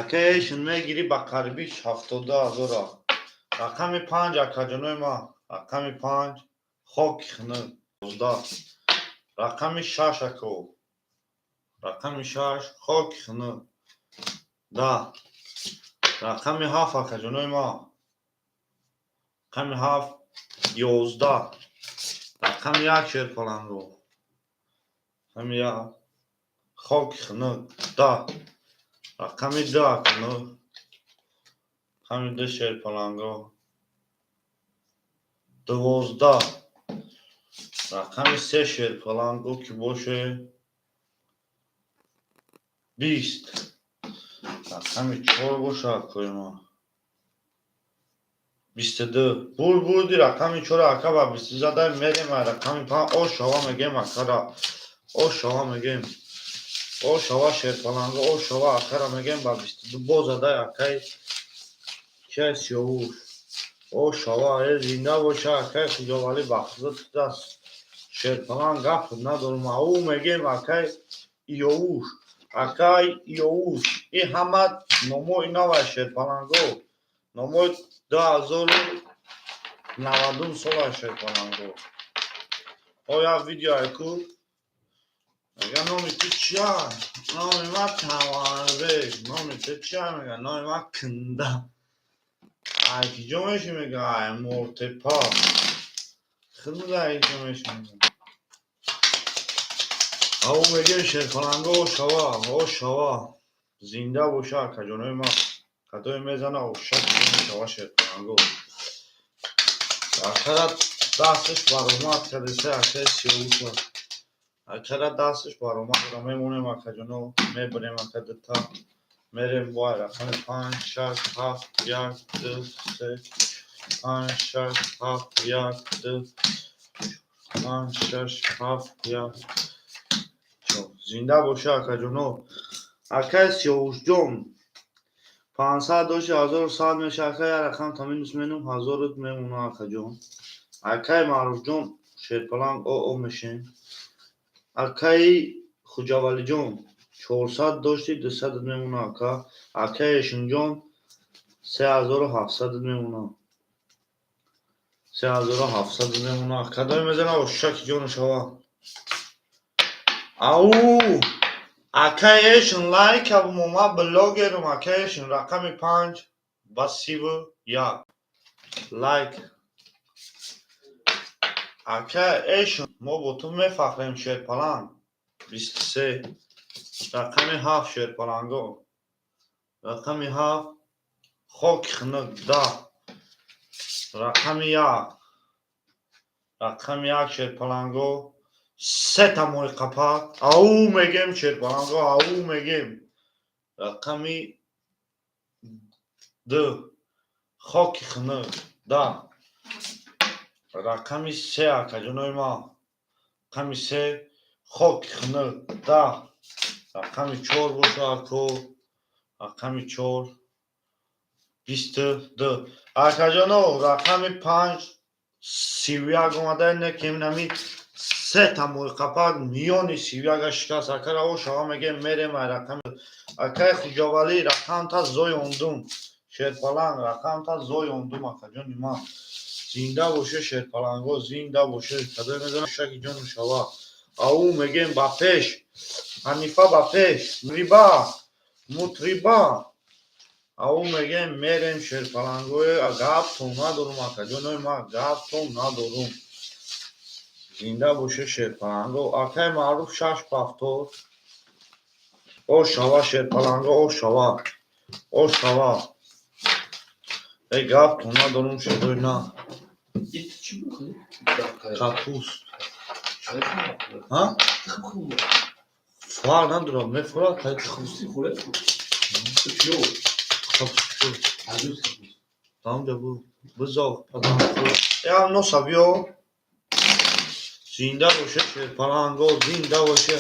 акаи Эшин, мегирӣ ба қарибӣ 72 ҳазора. Рақами панҷ, акаҷонои ма, рақами панҷ, хоки хунук, 11, рақами шаш, ако, рақами шаш, хоки хунук, 10, рақами ҳафт, акаҷонои ма, рақами ҳафт, 11, рақами як, шерпаланго, рақами як, хоки хунук, 10, рақами ду, акано, рақами ду, шерпаланго, 12, рақами се, шерпаланго, ки боше, 20, рақами чор боша, акои ма, 22. Бурд, бурди. Рақами чора, ака, ба 20 зада. Мерем рақами панҷ. Ошава мегем, акара, ошава мегем, ошава, шерпаланго, ошава, акара мегем. Ба 22 боз задай, акаи киай, Сиёвуш, ошава. Э, зинда боша, акаи Хуҷовалӣ, бахтида даст, шерпаланг, гап надорум. Ау мегем, акаи Иёвуш, акаи Иёвуш. И ҳама номои навай, шерпаланго, номои 2090 сола, шерпаланго. Оя видео айку мега: «Номи ту чия?» «Номи ман Тамарбек». «Номи ту чия?» Мега: «Номи ман Кында». «Ай киҷо мешӣ?» Мега: «Ай Мортепа». «Хунда ай киҷо мешӣ?» Мега. Ау мегем, шерпаланго, ошава, ошава, зинда боша, акаҷонои ман. Кадое мезана, оша мешава, шерпаланго. Акара дасташ баромад кардеса, акаи Сиёвуша. Акара дасташ баромад. Мемонем, акаҷоно, мебарем, ака, дута мерем. Бо рақами панҷ, шаш, ҳафт, як, ду, се, панҷ, шаш, ҳафт, як, ду, панҷ, шаш, ҳафт, як, чор. Зинда боша, акаҷоно. Акаи Сиёвушҷон, 500 дошти, 1100 меша, ака. Як рақам та минус менум, ҳазорут мемона, акаҷон. Акаи Маъруфҷон, шерпаланг, о мешем. Акаи Хуҷавалиҷон, 400 дошти, 200 мемона, ака. Акаи Эшинҷон, 3700 мемона, 3700 мемона. Кадоме мезана, ошаки ҷону шава. Ау, акаи Эшин, лайка бумо, ма блогерум. Акаи Эшин, рақами панҷ ба 31 лайк. Акаи Эшин, мо бо ту мефахрем. Шерпаланг, 23, рақами ҳафт, шерпаланго, рақами ҳафт, хоки хунук, 10, рақами як, рақами як, шерпаланго, сета мои қапак. Ау мегем, шерпаланго, ау мегем. Рақами ду, хоки хунук, 10, рақами се, акаҷонои ман, рақами се, хоки хунук, 10, рақами чор боша, ако, рақами чор, 22. Акаҷоно, рақами панҷ, 31 омада, не ки нами сета мои қапак миёни 31-а шикаст. Акара, шава мегем, мерем ай рақами. Акаи Хуҷавалӣ, рақамта зоёндум. Шерпаланг, рақамта зоёндум, акаҷони ман. Зинда боше, шерпаланго, зинда боше. Кадое мезанам, шаки ҷону шава. Ау мегем, ба пеш, Ҳанифа, ба пеш, мутриба, мутриба. Ау мегем, мерем, шерпалангое. Гаптон надорум, акаҷонои ман, гаптон надорум. Зинда боше, шерпаланго. Акаи Маъруф, шаш повтор. О шава, шерпаланго, о шава, о шава. Э, гаптон надорум, шедой на. Капуст. А? Фарқ надорад, мефурад. Капуст. Даунҷа бу. Бизо, падам. Ям носа биё. Зинда боше, шерпаланго, зинда боше.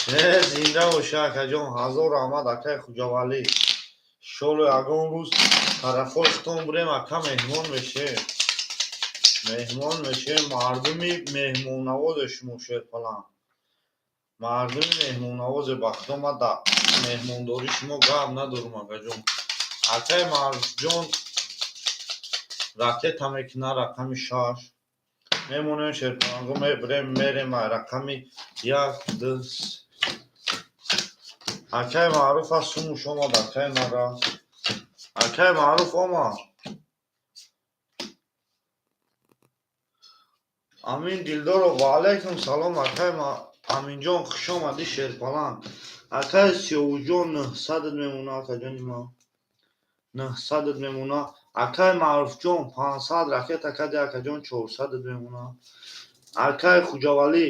Э, зинда боше, акаҷон, ҳазор раҳмат, акаи Хуҷавалӣ. Шоло ягон рӯз тарафҳои худтон бурем, ака, меҳмон мешем. Меҳмон мешем, мардуми меҳмоннавозе шумо, шерпаланг. Мардуми меҳмоннавозе, ба худо, ман дар меҳмондории шумо гап надорум, акаҷон. Акаи Маъруфҷон ракета мекунад, рақами шаш. Мемонем, шерпаланго, мебирем, мерем ай рақами як, ду. Акаи Маъруф аз сумуш омад, акаи мара. Акаи Маъруф омад. Амин Дилдоров, ва алайкум салом, акаи Аминҷон, хуш омадӣ, шерпаланг. Акаи Сиёвуҷон, 900-ат мемона, акаҷони ман. 900-ат мемона. Акаи Маъруфҷон, 500 ракета кади, акаҷон, 400-ат мемона. Акаи Хуҷавалӣ,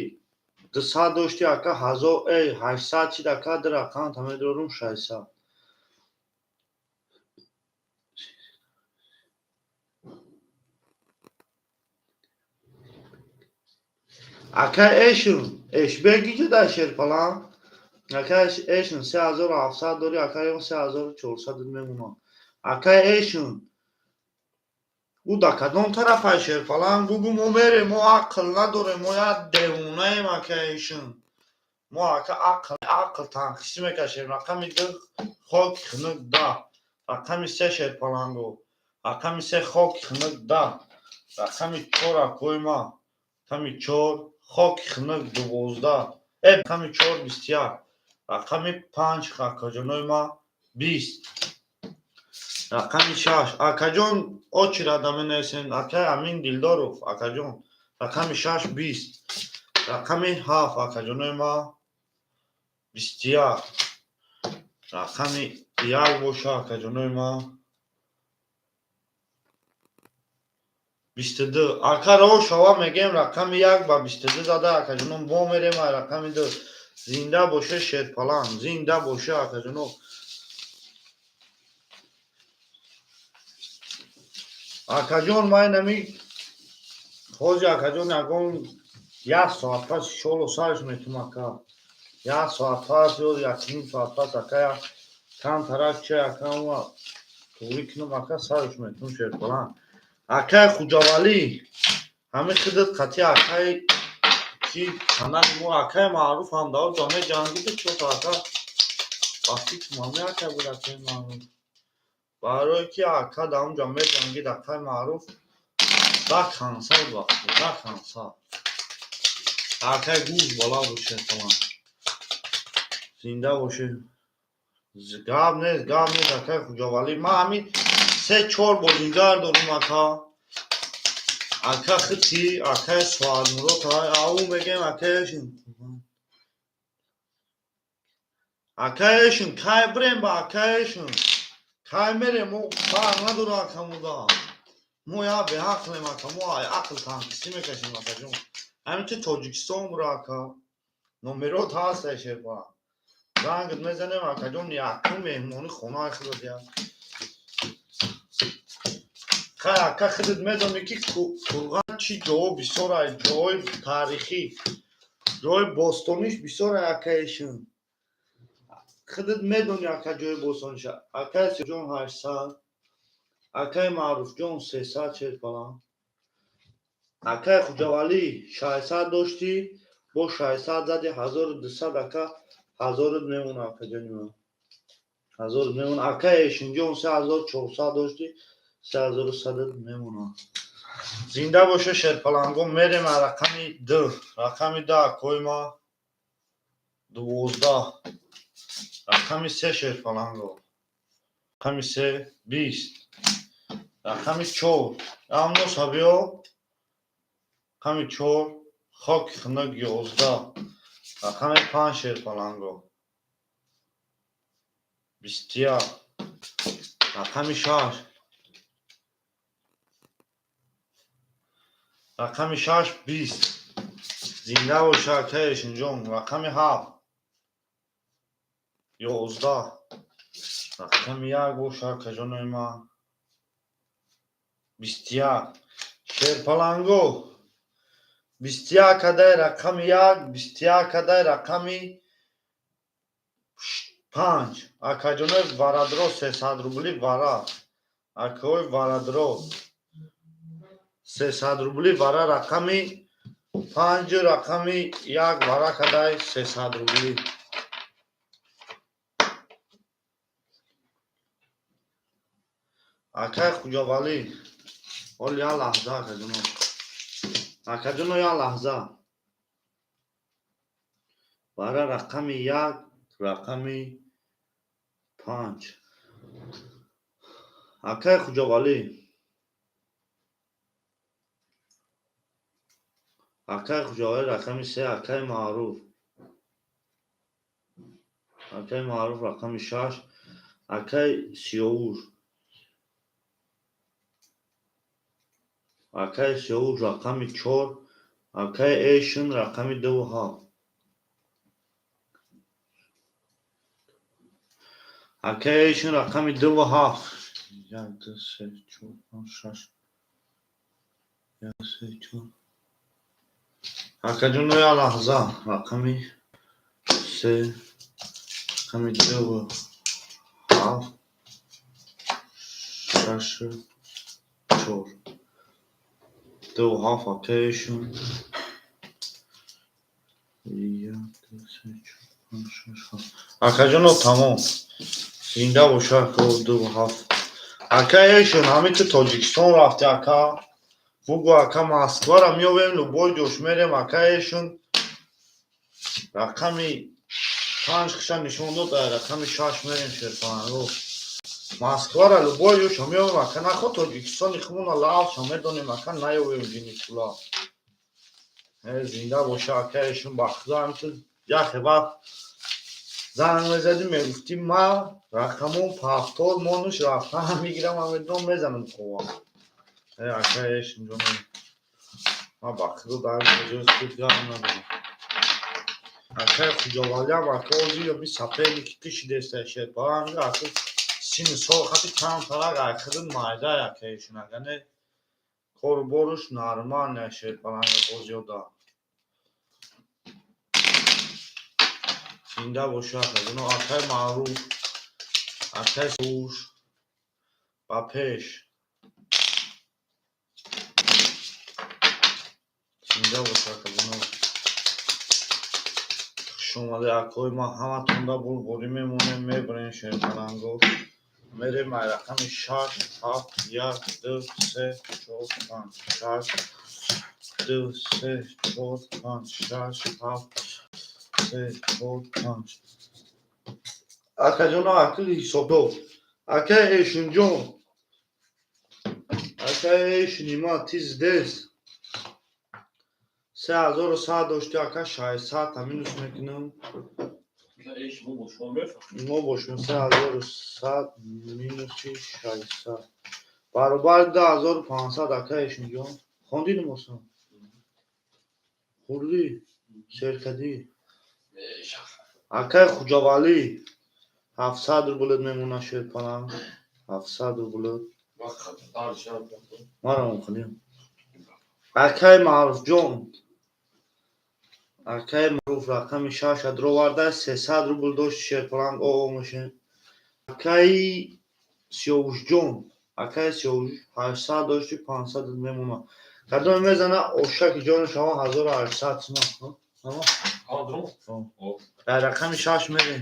200 дошти, ака, ҳазор, эй, 800 чид, ака, ду рақам та медорум, 600. Акаи Эшин, Эшбек иҷода, шерпаланг. Акаи Эшин, 3700 дорӣ, акаи, 3400 мемонад. Акаи Эшин, ӯ да кадом тарафай, шерпаланг? Бугӯ, мо мерем, мо ақл надорем, мо як девонаем, акаи Эшин. Мо, ака, ақл танқисӣ мекашем. Рақами ду, хоки хунук, 10. Рақами се, шерпаланго. Рақами се, хоки хунук, 10. Рақами чор, акои ман. Рақами чор, хоки хунук, 12. Э, рақами чор, 21. Рақами панҷ, акаҷонои ман, 20. Рақами шаш, акаҷон, очирада менависем, акаи Амин Дилдоров, акаҷон, рақами шаш, 20. Рақами 7, акаҷонои ма, 21. Рақами 1 боша, акаҷонои ма, 22. Ака, роҳ шава, мегем, рақами 1 ба 22 зада, акаҷоно, бо мерем ай рақами 2. Зинда боша Шерпаланг, зинда боша, акаҷоно. Акаҷон, ман нами ҳозир, акаҷон, ягон як соат пас иншоалло сарш метум, ака. Як соат пас ё якним соат пас, ака, як камтарак ча, ака, туғрӣ кунам, ака, сарш метум. Шерпаланг, акаи Хуҷавалӣ, ҳамин хидат қатъи акаи ки канали мо, акаи Маъруф ҳам даоҷа меҷангиду чото, ака, ба фикр ҳами ака буд, акаи Маъруф, барое ки ака дар онҷа меҷангид, акаи Маъруф да канса буд, вақте да канса. Акаи гӯш бала боше, талан зинда боше. Гап нест, гап нест, акаи Хуҷавалӣ. Ман ҳамин се чор бозингар дорум, ака. Ака хити, акаи Соатмурод, ау мегем, акаешин, акаешин, кай бирем ба акаешин, кай мерем? Мо фарқ надора, акамуда мо я беақлем, ака, мо ақл танқисӣ мекашем, акаҷон. Ҳамин ти Тоҷикистон бура, ака, номерот ҳаст, шерпа, зангат мезанем, акаҷон, якум меҳмони хонаи худат я. Хай, ака, худат медонӣ, ки Курган чӣ ҷоҳо бисёр, ҷоҳои таърихӣ, ҷоҳои бостониш бисёр, акаешин, худат медонӣ, ака, ҷои бостониш. Акаи Сиёҷон, 800, акаи Маъруфҷон, 300. Шерпаланг, акаи Хуҷавалӣ, 600 доштӣ, бо 600 зади, 1200, ака, ҳазорут мемона, акаҷони ман, ҳазорут мемона. Акаи Эшинҷон, 3400 доштӣ, 3100 мемона. Зинда боша шерпаланго. Мерем рақами 2. Рақами 2, акои ма, 12. Рақами 3, шерпаланго, рақами 3, 20. Рақами 4, амноса биё. Рақами 4, хоки хунук, 11. Рақами 5, шерпаланго, 21. Рақами 6, рақами 6, 20. Зинда боша, акаи Эшинҷон. Рақами 7, 11. Рақами 1 боша, акаҷонои ман, 21. Шерпаланго, 21 кадай рақами 1, 21 кадай рақами 5. Акаҷонои варадро, 300 рубли вара, акаҳои варадро, 300 рубли вара, рақами 5, рақами 1 вара кадай, 300 рубли. Акаи Хуҷавалӣ, ҳол як лаҳза, акаҷоно, акаҷоно, як лаҳза. Вара рақами 1, рақами 5, акаи Хуҷавалӣ. Акаи Хуҷавалӣ, рақами 3. Акаи Маъруф, акаи Маъруф, рақами 6. Акаи Сиёвуш, акаи Сиёвуш, рақами 4. Акаи Эшин, рақами 2 ва 7. Акаи Эшин, рақами 2 ва 7. Як, ду, се, чор, панҷ, шаш. Як, се, чор. Акаҷоно, як лаҳза. Рақами 3, рақами 2 ва 7, шаш, чор. 2 ва 7, акаи Эшин. Як, ду, се, чор, панҷ, шаш, ҳафт. Акаҷоно, тамом. Зинда боша, ака, 2 ва 7. Акаи Эшин, ҳамин ту Тоҷикистон рафти, ака. Бугӯ, ака, Москвара меёвем, любой ҷош мерем, ака Эшин. Рақами 5 хиша нишон дод, рақами 6 мерем, шерпаланго. Москвара любой ҷоша меёвем, ака, нахо Тоҷикистони хумона лавша медонем, ака, наёвем ҷини кула. Зинда боша, акаешон, ба худо, ҳамту яхе вақт занг мезадӣ, мегуфтӣ, ма рақамон пафтор монуш рафтан мегирам, ҳамедон мезанам хова. Акаешон ҷон, ма ба худо дар ҷои худ гап надорам. Акаи Хуҷовалиам, ака, ози би соперники кишидеста, шерпаланга, ака, сину сол хати камтарак айхидин майда, акаешон, агане кору боруш нормально, шерпаланга бозиёда. Зинда боша, акаҷоно. Акаи Маъруф, акаи Суш, ба пеш. Зинда боша, акаҷоно. Хуш омаде, акои ман, ҳаматонда бурборӣ мемонем, мебарем, шерпаланго. Мерем ай рақами шаш, ҳафт, як, ду, се, чор, панҷ, шаш, ду, се, чор, панҷ, шаш, ҳафт, се, чор, панҷ. Акаҷоно, акли ҳисобдор. Акаи Эшунҷон, акаи Эшунима, ты здесь. 3100 дошти, ака, 600 минус мекунам. Мо бошем, 3100 минуси 600 баробари 2500, ака Эшунҷон. Хондӣ намосан? Хӯрдӣ? Сер кардӣ? Акаи Хуҷавалӣ, 700 рублет мемона, шерпаланг. 700 рублет. Марам хӯрдем. Акаи Маъруфҷон, акаи Маъруф рақами шаша дроварда, 300 рубл дошти, шерпаланг, оо мошем. Акаи Сиёвушҷон, акаи Сиёвуш, 800 дошти, 500 мемона. Кадоме мезана, ошаки ҷони шава, 1800 сима. Дар рақами шаш мерем.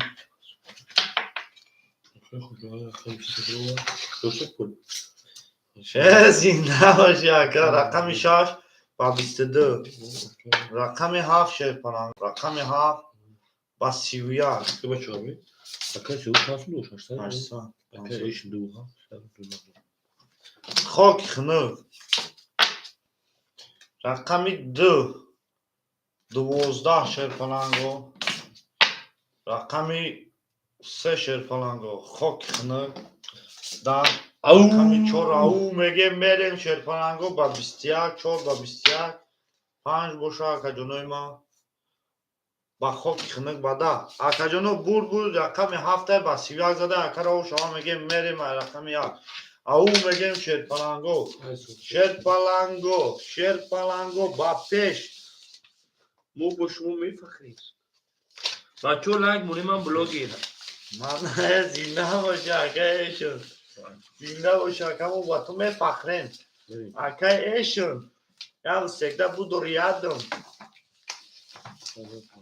Зинда бошӣ, ака. Рақами шаш ба 22. Рақами ҳафт, шерпаланг. Рақами ҳафт ба 31. 800. Хоки хунук. Рақами ду 12, шерпаланго. Рақами се, шерпаланго. Хоки хунук. 10. Рақами чор, ау мегем, мерем, шерпаланго, ба 21, чор ба 21. Панҷ боша, акаҷонои ман. Ба хоки хунук, ба 10. Акаҷоно, бурд, бурд, рақами ҳафта ба 31 зада, акаро шава мегем, мерем рақами як. Ау мегем, шерпаланго. Шерпаланго, шерпаланго, ба пеш. Мо бо шумо мефахрем. Бачаҳо, лайк монем, ман блогер. Ман зинда боша, акаи Эшон. Зинда боша, ака, мо ба ту мефахрем. Акаи Эшон. Я всегда буду рядом.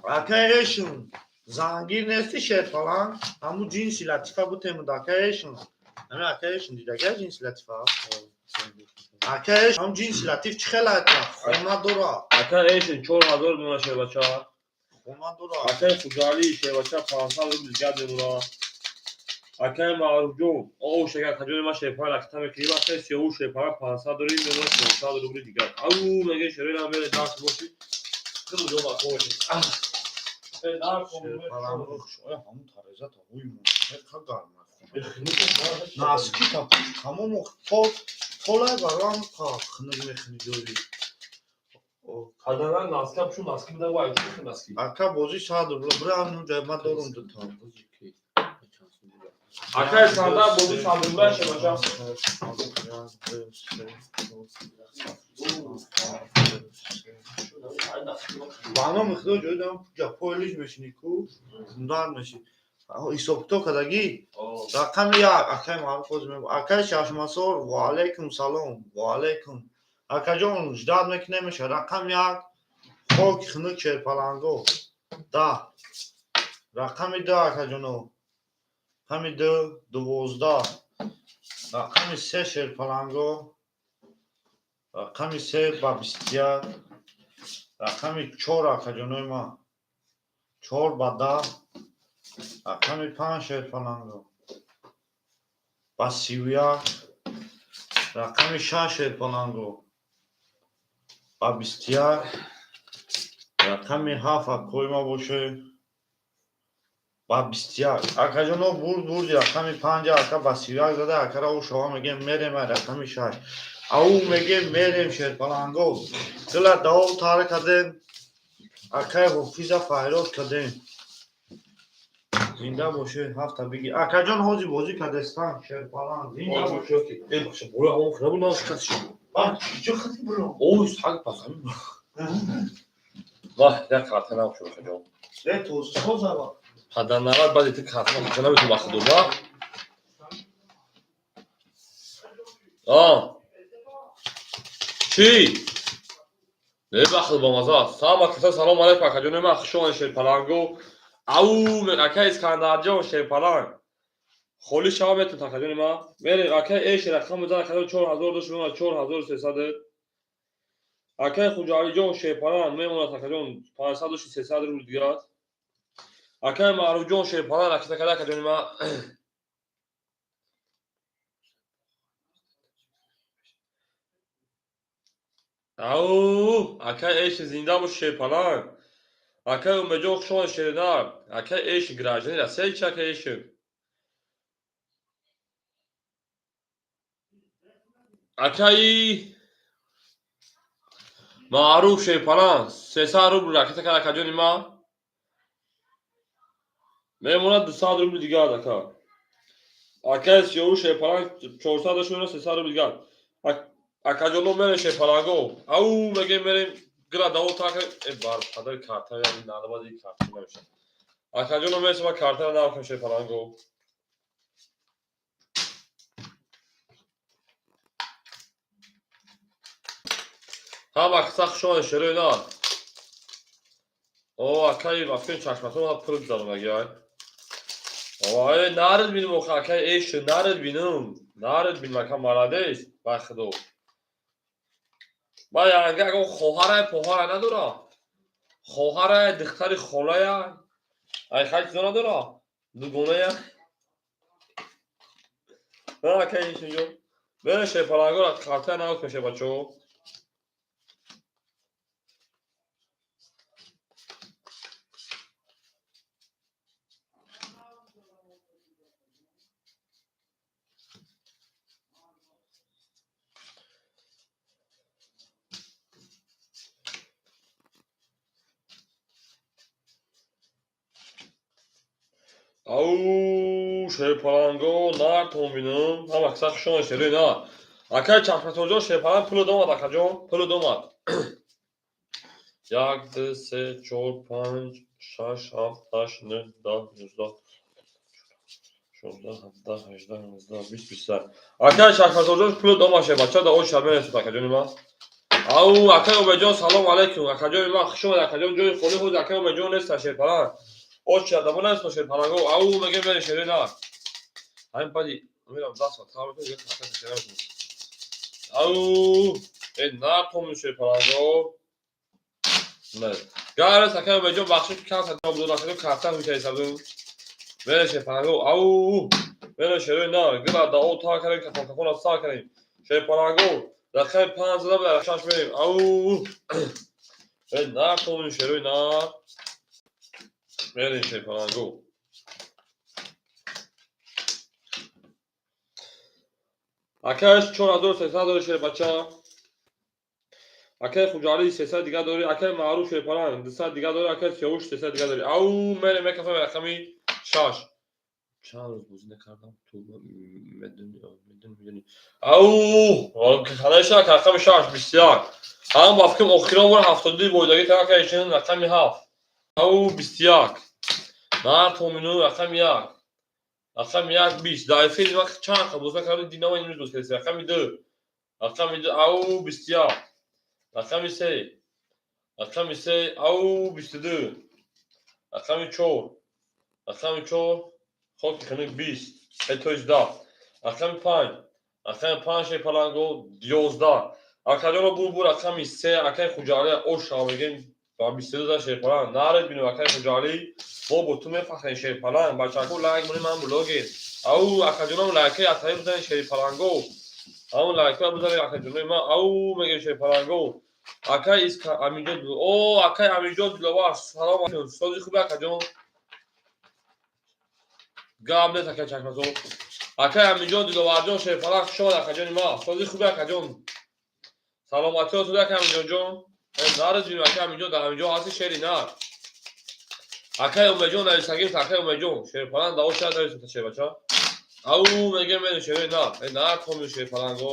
Акаи Эшон. Зангир нести, шерпаланг. Ҳамун ҷинси латифа бутемуд, акаи Эшон. Ҳамин акаи Эшон дидага ҷинси латифа? Акаи Эшон, ҳамун ҷинси латиф чӣ хел ака? Хона дора. Акаи Эшон, 4000 мемона, шербача. Хона дора. Акаи Хуҷалӣ, шербача, 500 рубл зиёд мемона. Акаи Маъруфҷон, о шага, акаҷони ман, шерпаланг ракета мекунем. Акаи Сиёвуш, шерпаланг, 500 дорем, мемона 400 рубли дигар. Ау меге, шероинам мере дарс боши. Хеле ҷо ба боши. Шерпаланго, ҳамун тареза та ҳуй мон. Ха гарма. Носки та пуш тамому полай барам хунук мехунӣ ҷои. Каданак носка пушу, носки буда, вай чӣ носки. Ака, бозӣ 100 рубл. Бира, ҳамун ҷой ман дорум дута. Акаи Сардар, бозӣ 100 рубла, шербача. Ба номи худо, ҷои дам ҷапои лиш мешинӣ ку, зиндар мешӣ. Ҳисобкитоб кардагӣ? Рақами як, акаи Маъруф ҳозир мегӯ. Акаи Шашмасор, ва алайкум салом, ва алайкум. Акаҷон, ждать мекунем меша. Рақами як, хоки хунук, шерпаланго. 10. Рақами ду, акаҷоно. Рақами ду 12. Рақами се, шерпаланго. Рақами се ба 21. Рақами чор, акаҷонои ман. Чор ба 10. Рақами панҷ, шерпаланго. Ба 31. Рақами шаш, шерпаланго. Ба 21. Рақами 7 акои ма боше ба 21. Акаҷоно, бурд, бурди рақами 5 ака ба 31 зада, акара ошава мегем, мерем ай рақами 6. Ау мегем, мерем, шерпаланго. Дила давом тар кардем. Акай Ҳофиза файрод кардем. Зинда боше, ҳафта биги. Акаҷон, ҳози бозӣ кардестан, шерпаланг. Зинда боше. Э, баша, бола он хна бул шикаст шуд. А, чӣ хати було? Ой, саг пасами. Вах, як карта наб шуд, акаҷон. Э, тозава. Падар навад баъди ти карта наб наметун ба худо ба. А. Чӣ? Не бахл ба маза. Салом акаса, салом алейкум акаҷон, ман хуш омадед, шерпаланго. Ау, ака Искандарҷон, шерпаланг. Холӣ шава метун акаҷони ман. Мерем, ака эш рақам бизан акаҷон, 4000 дошт мемонад 4300. Акаи Хуҷалиҷон, шерпаланг мемонад акаҷон, 500 дошти 300 рубл дига аст. Акаи Маъруфҷон, шерпаланг ракета карда акаҷони ман. Ау, акаи эш, зинда бош, шерпаланг. Акаи Умедҷон, хуш омадед, шеринар. Акаи эш, гражданин Россия чи акаи эш? Акаи Маъруф, шерпаланг 300 рубл ракета кард акаҷони ман. Мемонад 200 рубли дигар ака. Акаи Сиёвуш, шерпаланг 400 дошт мемонад 300 рубли дигар. Акаҷоно, мерем, шерпаланго. Ау мегем, мерем, гира даво така э бар падари карта яъни надабад ин карта намешавад. Акаҷоно, мерсем, ма картаро накунем, шерпаланго. Ҳама каса хуш омадед, шерои на. О, акаи вафин чашматон ма пул гузаронагиай. О, э нарид бинум охи, акаи эш, нарид бинум. Нарид бинум, ака, молодец, ба худо. Ба янга ягон хоҳарай, поҳарай надора? Хоҳарай, духтари холая? Ай хай чизо надора? Дугоная? На, акаи ишинҷо. Бере, шерпалангора карта накун, шербачо. Ау, шерпаланго, нартон бинам. Ҳама каса хуш омадед, шерои на. Акаи Чашматорҷон, шерпаланг пуло домад, акаҷон, пуло домад. Як, ду, се, чор, панҷ, шаш, ҳафт, ҳашт, нӯҳ, 10, 19, 16, 17, 18, 19, 20, 21. Акаи Чашматорҷон, пуло домад, шербача, да ош мересад, акаҷони ман. Ау, акаи Умедҷон, салом алейкум. Акаҷони ман, хуш омадед, акаҷон, ҷои холӣ худ акаи Умедҷон нест, шерпаланг. Оч адамо нест, шерпаланго. Ау, мегем, мерем, шерои на. Ҳамин пади мерам 10 соат хабар мекунам, дигар карта шера мекунам. Ау, э натомин, шерпаланго. Не. Гарес, акаи Умедҷон, бахшиш, кам сад буд, акаҷон, карта ҳуйта Мерем, шерпаланго. Ау, мерем, шерои на. Гира да о та кардем, кафон кафон са кардем. Шерпаланго, рақами 5 зада буд, 6 мерем. Ау, э натомин, шерои на. Мерем, шерпаланго. Акааш 4300 дори, шербача. Акаи Хуҷалӣ 300 дига дори, акаи Маъруф, шерпаланг 200 дига дори, акаи Сиёвуш 300 дига дори. Ау, мерем, мекафем рақами 6. Чанд рӯз бозӣ накардам, ту медони, медони, медони. Ау, ханаша рақами 6, 21. Ҳам ба фикрам охирон бор 72 бойдагӣ та акаи ишин рақами 7. Ау, 21. Нар томину рақами 1. Рақами 1 20. Дар эфир вақт чанд қа бозӣ накардам, динамо имрӯз боз кардем. Рақами 2. Рақами 2, ау, 21. Рақами 3. Рақами 3, ау, 22. Рақами 4. Рақами 4, хоки хунук 20. Э, то есть 10. Рақами 5. Рақами 5, шерпаланго 11. Акаҷоно, бур рақами 3, акаи Хуҷалӣ ош мегем ба 22 да, шерпаланг. Наред бинем, акаи Хуҷалӣ, мо бо ту мефахрем, шерпаланг. Бачако, лайк монем, ман блогер. Ау, акаҷоно, лайкаи атаи бизанед, шерпаланго. Ҳамон лайкаро бизанед, акаҷонои ман. Ау, мегем, шерпаланго. Акай Аминҷон, о, акай Аминҷон Диловар, салом алейкум. Сози хуби, акаҷон? Гап нест, акай Чашмасор. Акай Аминҷон Диловарҷон, Шерпаланг, хуш омад, акаҷони ма. Сози хуби, акаҷон? Саломатиҳо суди, акай Аминҷонҷон. Нараз бинем, акай Аминҷон, дар ҳаминҷо ҳасти, шери нар. Акай Умеҷон нависагим, акай Умеҷон, Шерпаланг даво ча нависем, шербача? Ау, мегем, мерем, шерои нар. Нар комил шерпаланго.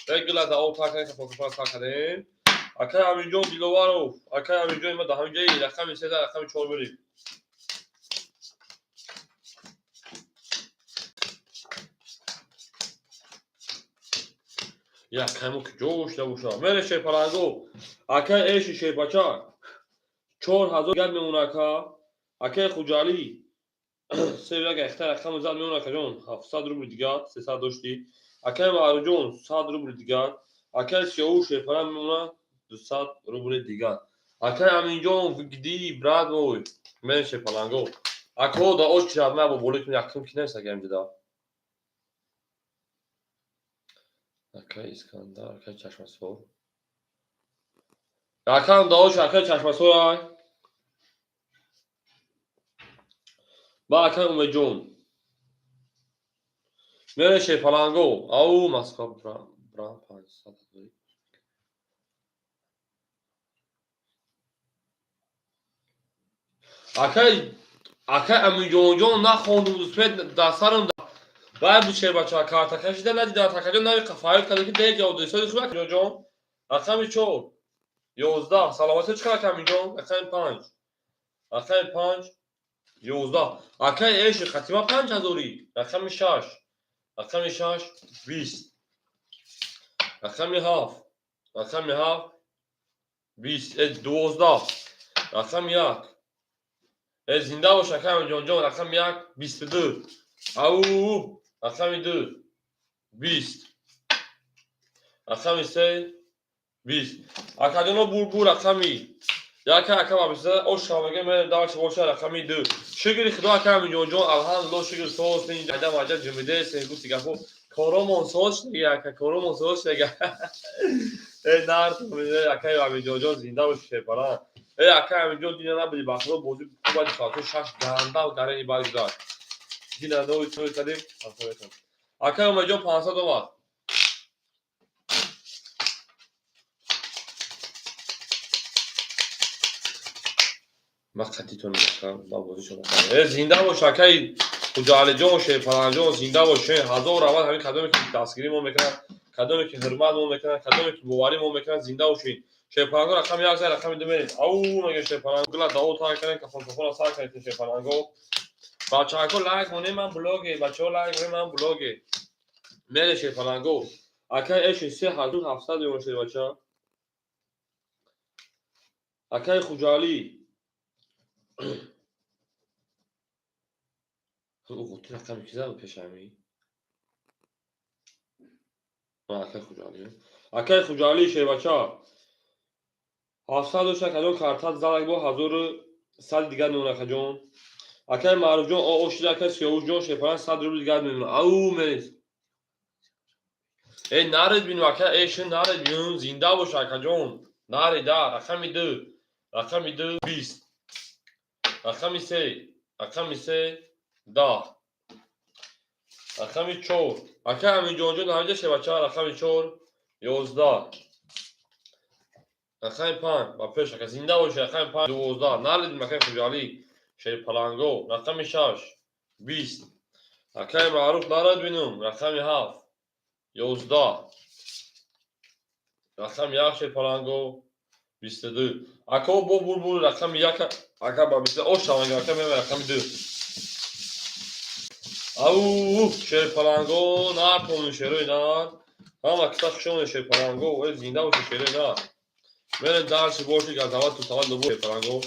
Регила даво та кардем, кафокафа та кардем. Акай Аминҷон Диловаров, акай Аминҷон ма дар ҳаминҷои рақами се, рақами чор мерем. Як каймо ки ҷо шуда боша. Мере, шерпаланго. Акай эши шербача. 4000 дигар мемона, ака. Акай Хуҷалӣ. Се як ихтар рақами зад мемона, акаҷон. 700 рубл дигар, 300 дошти. Акай Маъруфҷон 100 рубл дигар. Акай Сиёвуш шерпаланг мемона 200 рубли дигар. Акай Аминҷон, где, брат мой? Мере, шерпаланго. Ако да очи ма бо болик якум ки нест, ака инҷода. Акай Искандар, акай Чашмасор. Рақам даош акай Чашмасор ай. Ба акай Умедҷон. Мере, шерпаланго. Ау, Москва брам 500. Акай Аминҷонҷон нахондум, успед дар сарам вай буд, шербача, карта кашида надидам, такаҷон нави фаёд карда ки дер ҷавоб дод. Сози хуб, акаҷонҷон? Рақами чор, 11. Саломатӣ чӣ қадар, Аминҷон? Рақами панҷ. Рақами панҷ, 11. Акай эши қатима 5000-ӣ. Рақами шаш. Рақами шаш, 20. Рақами ҳафт. Рақами ҳафт, 20. 12. Рақами як. Зинда бош, акай Аминҷонҷон. Рақами як, 22. Ау, рақами ду, 20. Рақами се, 20. Акаҷоно, бурбур рақами яка, ака бабиса оша мега, мерем дальше боша рақами ду. Шукри худо, ака Аминҷонҷон, алҳамдулилло, шукр, соз айда маҷа ҷумидесен, гуфти гапо, коромон соз шудага, ака, коромон соз шудага. Нар акай Аминҷонҷон, зинда боши, шерпаланг. Акай Аминҷон, дина набуди, ба худо, бозӣ баъди соати 6 гандав гарени баъд гузашт. Дина нови той кардем. Акай Умедҷон 500 омад. Ман қатитон бозишон. Зинда бош, акай Хуҷаалиҷон, Шерпаланҷон, зинда бош. Ҳазор равад ҳамин кадоме ки дастгирӣ мо мекунад, кадоме ки ҳурмат мо мекунад, кадоме ки боварӣ мо мекунад, зинда бошед. Шерпаланго, рақами як зай, рақами ду мерем. Ау, мега, шерпаланго, гула даво тар кардем, кафонкафона сар кардем, шерпаланго. Бачаҳако, лайк монем, ман блоге, бачаҳо, лайк монем, ман блоге. Мере, шерпаланго. Акай эши 3700 мемон, шербача. Акай Хуҷалӣ. Ғути рақами ки зад пешами? Акай Хуҷалӣ. Акай Хуҷалӣ, шербача. 700 дошт, акаҷон, картат задак, бо 1100 дигар мемон, акаҷон. Акай Маъруфҷон, ошида, акай Сиёвушҷон, шерпаланг 100 рубл дигар мемон. Ау, мерес. Наред бинем, ака эши, наред бинем, зинда бош, акаҷон. Нареда, рақами ду. Рақами ду, 20. Рақами се. Рақами се, 10. Рақами чор. Акай Аминҷонҷон, ҳаминҷа, шербача, рақами чор, 11. Рақами панҷ, ба пеш, ака, зинда бошед, рақами панҷ, 12. Наредим, акай Хуҷалӣ, шерпаланго. Рақами шаш, 20. Акай Маъруф, наред бинум, рақами ҳафт, 11. Рақами як, шерпаланго, 22. Ако бо булбул рақами як, ака ба бисту ош шаванга, ака мева рақами ду. Ау, шерпаланго, нар помни, шерои нар. Ҳама киса хуш омадед, шерпаланго, зинда бошед, шерои нар. Мерем дальше боши, газават тусават лубо, шерпаланго.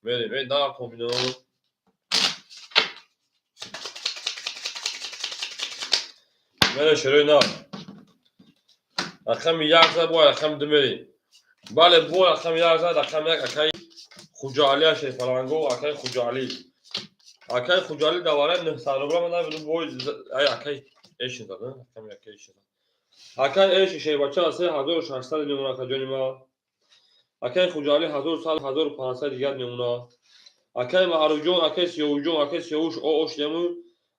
Мерем, нар помино. Мерем, шерои нар. Рақами як зад, бо рақами ду мерем. Бале, бо рақами як зад, рақами як, акаи Хуҷаалия, шерпаланго, акаи Хуҷаалӣ. Акаи Хуҷаалӣ давараи 900 рубла ман намедонам, бой ай акаи эшин зад, рақами акаи эшин зад. Акаи эши, шербача, 3600 мемон, акаҷони ма. Акаи Хуҷаалӣ 1100, 1500 дигар мемонад. Акаи Маъруфҷон, акаи Сиёвуҷон, акаи Сиёвуш о шидему.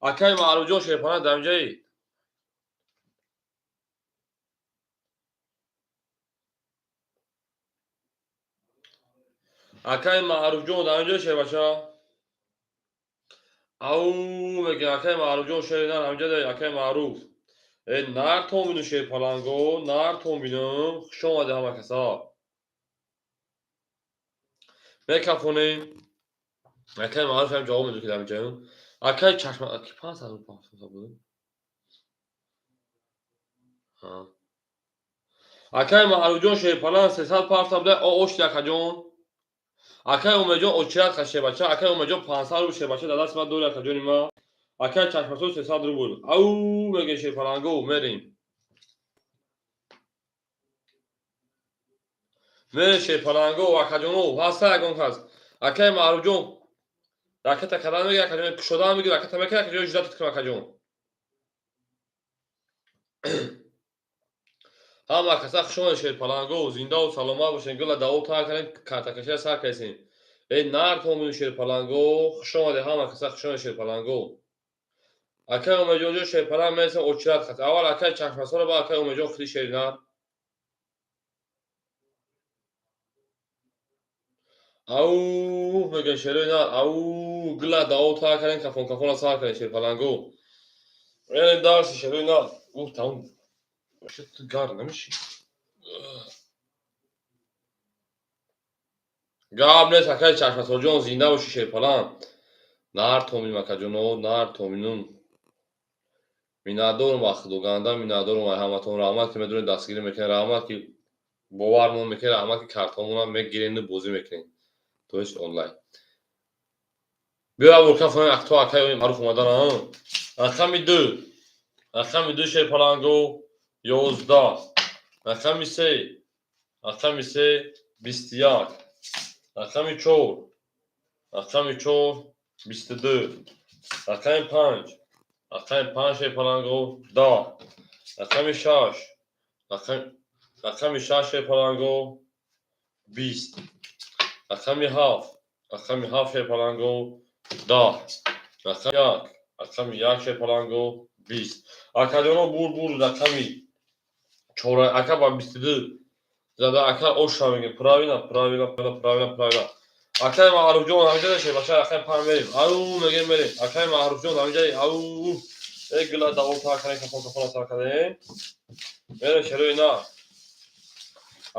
Акаи Маъруфҷон, шерпана дар инҷаи. Акаи Маъруфҷон дар инҷо, шербача. Ау мегӯ, акаи Маъруфҷон, шери нар ҳаминҷа, акаи Маъруф. Э, нартон бину, шерпаланго, нартон бинум. Хуш омаде ҳама каса. Мекафонем. Акаи Маъруф ҳам ҷавоб медод, ки дар инҷаем. Акаи Чашма ки 500 буд? Акаи Маъруфҷон, шерпаланг 300 парта буда, о ошти, акаҷон. Акаи Умедҷон, очират ха, шербача. Акаи Умедҷон, 500 рубл, шербача, дар дасти ман дори, акаҷони ма. Акаи Чашмасоз 300 рубл. Ау мегӯ, шерпаланго, мерем. Мерем, шерпаланго, акаҷоно, ҳаста ягон кас. Акаи Маъруфҷон ракета кардан меги, акаҷон, кушодан меги, ракета мекунӣ, акаҷон, ждать кунам, акаҷон. Ҳама каса хуш омадед, шерпаланго, зиндаву саломат бошед. Гула даво тар кардем, картакаширо сар кардем. Э, нартон бину, шерпаланго, хуш омадед, ҳама каса хуш омадед, шерпаланго. Акаи Умедҷонҷон, шерпаланг мерасем, очират хат. Аввал акаи Чашмасоро, баъд акаи Умедҷон хили шери нар. Ау мегӯ, шерои нар, ау гула даво тар кардем, кафон кафонро сар кардем, шерпаланго. Мерем дарси, шерои нар. Ух, тамом. Ту гарм намешӣ? Гап нест, акаи Чашмасорҷон, зинда бошӣ, шерпаланг. Нар томинум, акаҷоно, нар томинум. Миннатдорум ба Худоганда, миннатдорум ай ҳаматон. Раҳмат, ки медонед, дастгирӣ мекунед, раҳмат, ки бовармон мекунед, раҳмат, ки картҳомонам мегирену бозӣ мекунед. То есть онлайн. Биё, абурка фоем, то акаи Маъруф омадан. Рақами ду. Рақами ду, шерпаланго, 11. Рақами се. Рақами се, 21. Рақами чор. Рақами чор, 22. Рақами панҷ. Рақами панҷ, шерпаланго, 10. Рақами шаш. Рақами шаш, шерпаланго, 20. Рақами ҳафт. Рақами ҳафт, шерпаланго, 10. Рақами як. Рақами як, шерпаланго, 20. Акаҷоно, бур бур рақами чора, ака ба 22 зада, ака оша мегӯем. Правильно, правильно, правильно, правильно. Акаи Маъруфҷон ҳаминҷа, шербача, рақами панҷ мерем. Ау мегӯем, мерем. Акаи Маъруфҷон ҳаминҷа, ау э гула давом тар кардем, кафон кафона сар кардем. Мерем, шерои на.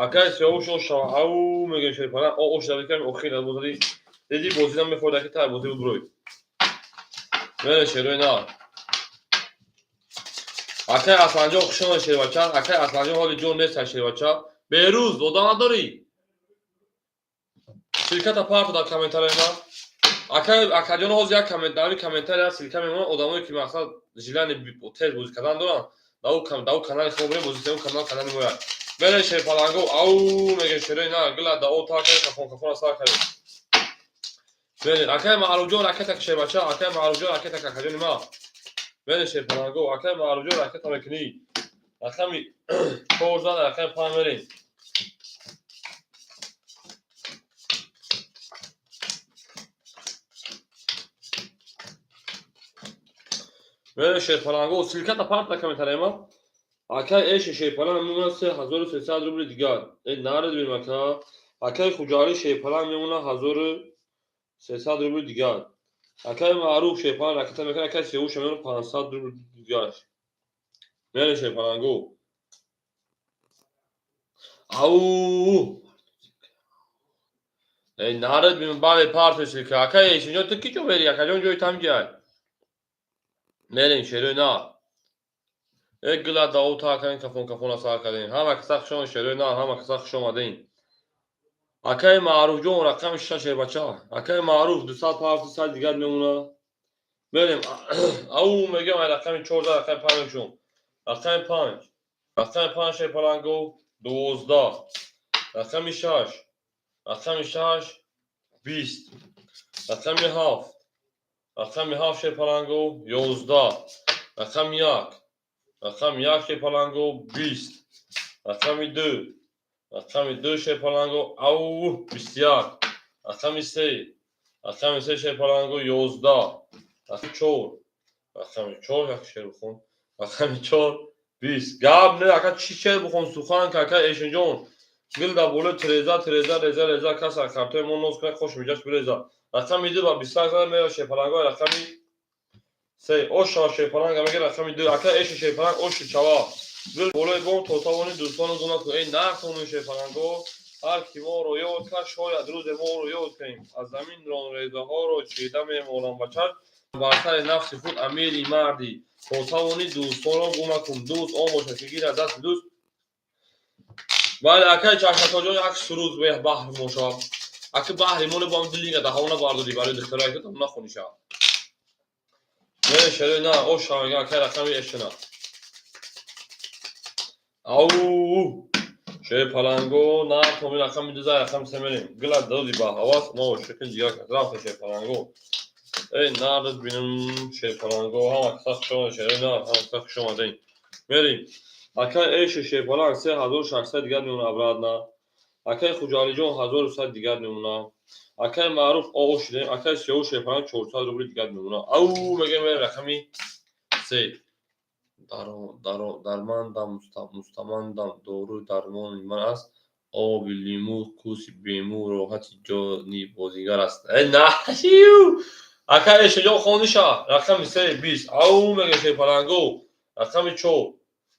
Акаи Сиёвуш оша, ау мегӯем, шерпаланг, о ош зада кардем, охир бозади. Диди, бозидан мехӯрд, аки тай бозӣ буд бурой. Мерем, шерои на. Акаи Асланҷон, хуш омадед, шербача. Акаи Асланҷон ҳоли ҷон нест, шербача. Берӯз одам надорӣ? Ссылка та парто дар комментарияи ман. Акаи, акаҷон, ҳозир як коммент, дар комментария ссылка мемонад, одамое ки мақсад желание тез бозӣ кардан доранд, дар канали хмо бирем, бозӣ кунем, канал канали моя. Мерем, шерпаланго, ау мегӯем, шерои на, гула дао тар кардем, кафон кафона сар кардем. Мерем, акаи Маъруфҷон, ракета, шербача, акаи Маъруфҷон, ракета, акаҷони ма. Мерем, шерпаланго, акаи Маъруфҷон, ракета мекунӣ. Рақами чор зад, рақами панҷ мерем. Мерем, шерпаланго, ссылка та парт дар комментария ма. Акаи Эши, шерпаланг мемонад 3300 рубли дигар. Э, наред бирем, ака. Акаи Хуҷаалӣ, шерпаланг мемонад 1300 рубли дигар. Акаи Маъруф, шерпаланг ракета мекунад, акаи Сиёвуш мемонад 500 рубли дигар. Мерем, шерпаланго. Ау! Э, наред бирем, бале, парто ссылка. Акаи Эшинҷон, ту ки ҷо мери? Акаҷон, ҷои тамҷай. Мерем, шерои на. Э, гула даво тар кардем, кафон кафона сар кардем. Ҳама каса хуш омадед, шерои на, ҳама каса хуш омадем. Акаи Маъруфҷон, рақами шаш, шербача. Акаи Маъруф 200 парти сад дигар мемонад. Мерем. Ау мегӯям, ай рақами чор зад, рақами панҷ мешум. Рақами панҷ. Рақами панҷ, шерпаланго, 12. Рақами шаш. Рақами шаш, 20. Рақами ҳафт. Рақами ҳафт, шерпаланго, 11. Рақами як. Рақами як, шерпаланго, 20. Рақами ду. Рақами ду, шерпаланго, ау, 21. Рақами се, рақами се, шерпаланго, 11. Рақами чор, рақами чор, як шер бихон. Рақами чор, 20. Гап не, ака, чӣ шер бихон, сухан ка, ака Эшинҷон. Гил дар болои треза, треза, реза, реза, каса картои мо ноз кунад, хош миҷаш биреза. Рақами ду ба 21 зада мева, шерпаланго. Рақами се, оша, шерпаланга мега, рақами ду, ака эши шерпаланг, оши чава. Гил болои бом то тавони дӯстону гуна кун. Эй, нартону шерпаланго, ҳар ки моро ёд кард, шояд рӯзе моро ёд кунем. Аз замин резаҳоро чида мемолам ба чашм, бар сари нафси худ амири мардӣ. То тавонӣ дӯстонро гум накун, дӯст он бошад, ки гирад дасти дӯст. Бале, акаи Чашматоҷон, як суруд баҳр мошавад. Аки баҳри моне бо дилига даҳона бардодӣ барои духтаро, ки нахониша. Не, шерои на, оша мега, акаи рақами эшина. Ау, шерпаланго, на томи рақами дуза, рақами се мерем. Гила доди ба ҳавас, мо ошиқи дигар кас рафта, шерпаланго. Эй, нард бинам, шерпаланго, ҳама каса хуш омад, шерои на, ҳама каса хуш омадем. Мерем. Акаи эши шерпаланг, 3600 дигар мемона обратно. Акаи Хуҷалиҷон, 1100 дигар мемона. Акаи Маъруф, о шудем. Акаи Сиёву шерпаланг, 400 рубли дигар мемона. Ау, мегем, рақами се. Дармандам, мустамандам, доруи дармони ман аст оби лимӯ, кӯси бемӯ, роҳати ҷони бозигар аст. Э, на, ака эшаҷон, хониша. Рақами се, 20. Ау, мега, шерпаланго. Рақами чор,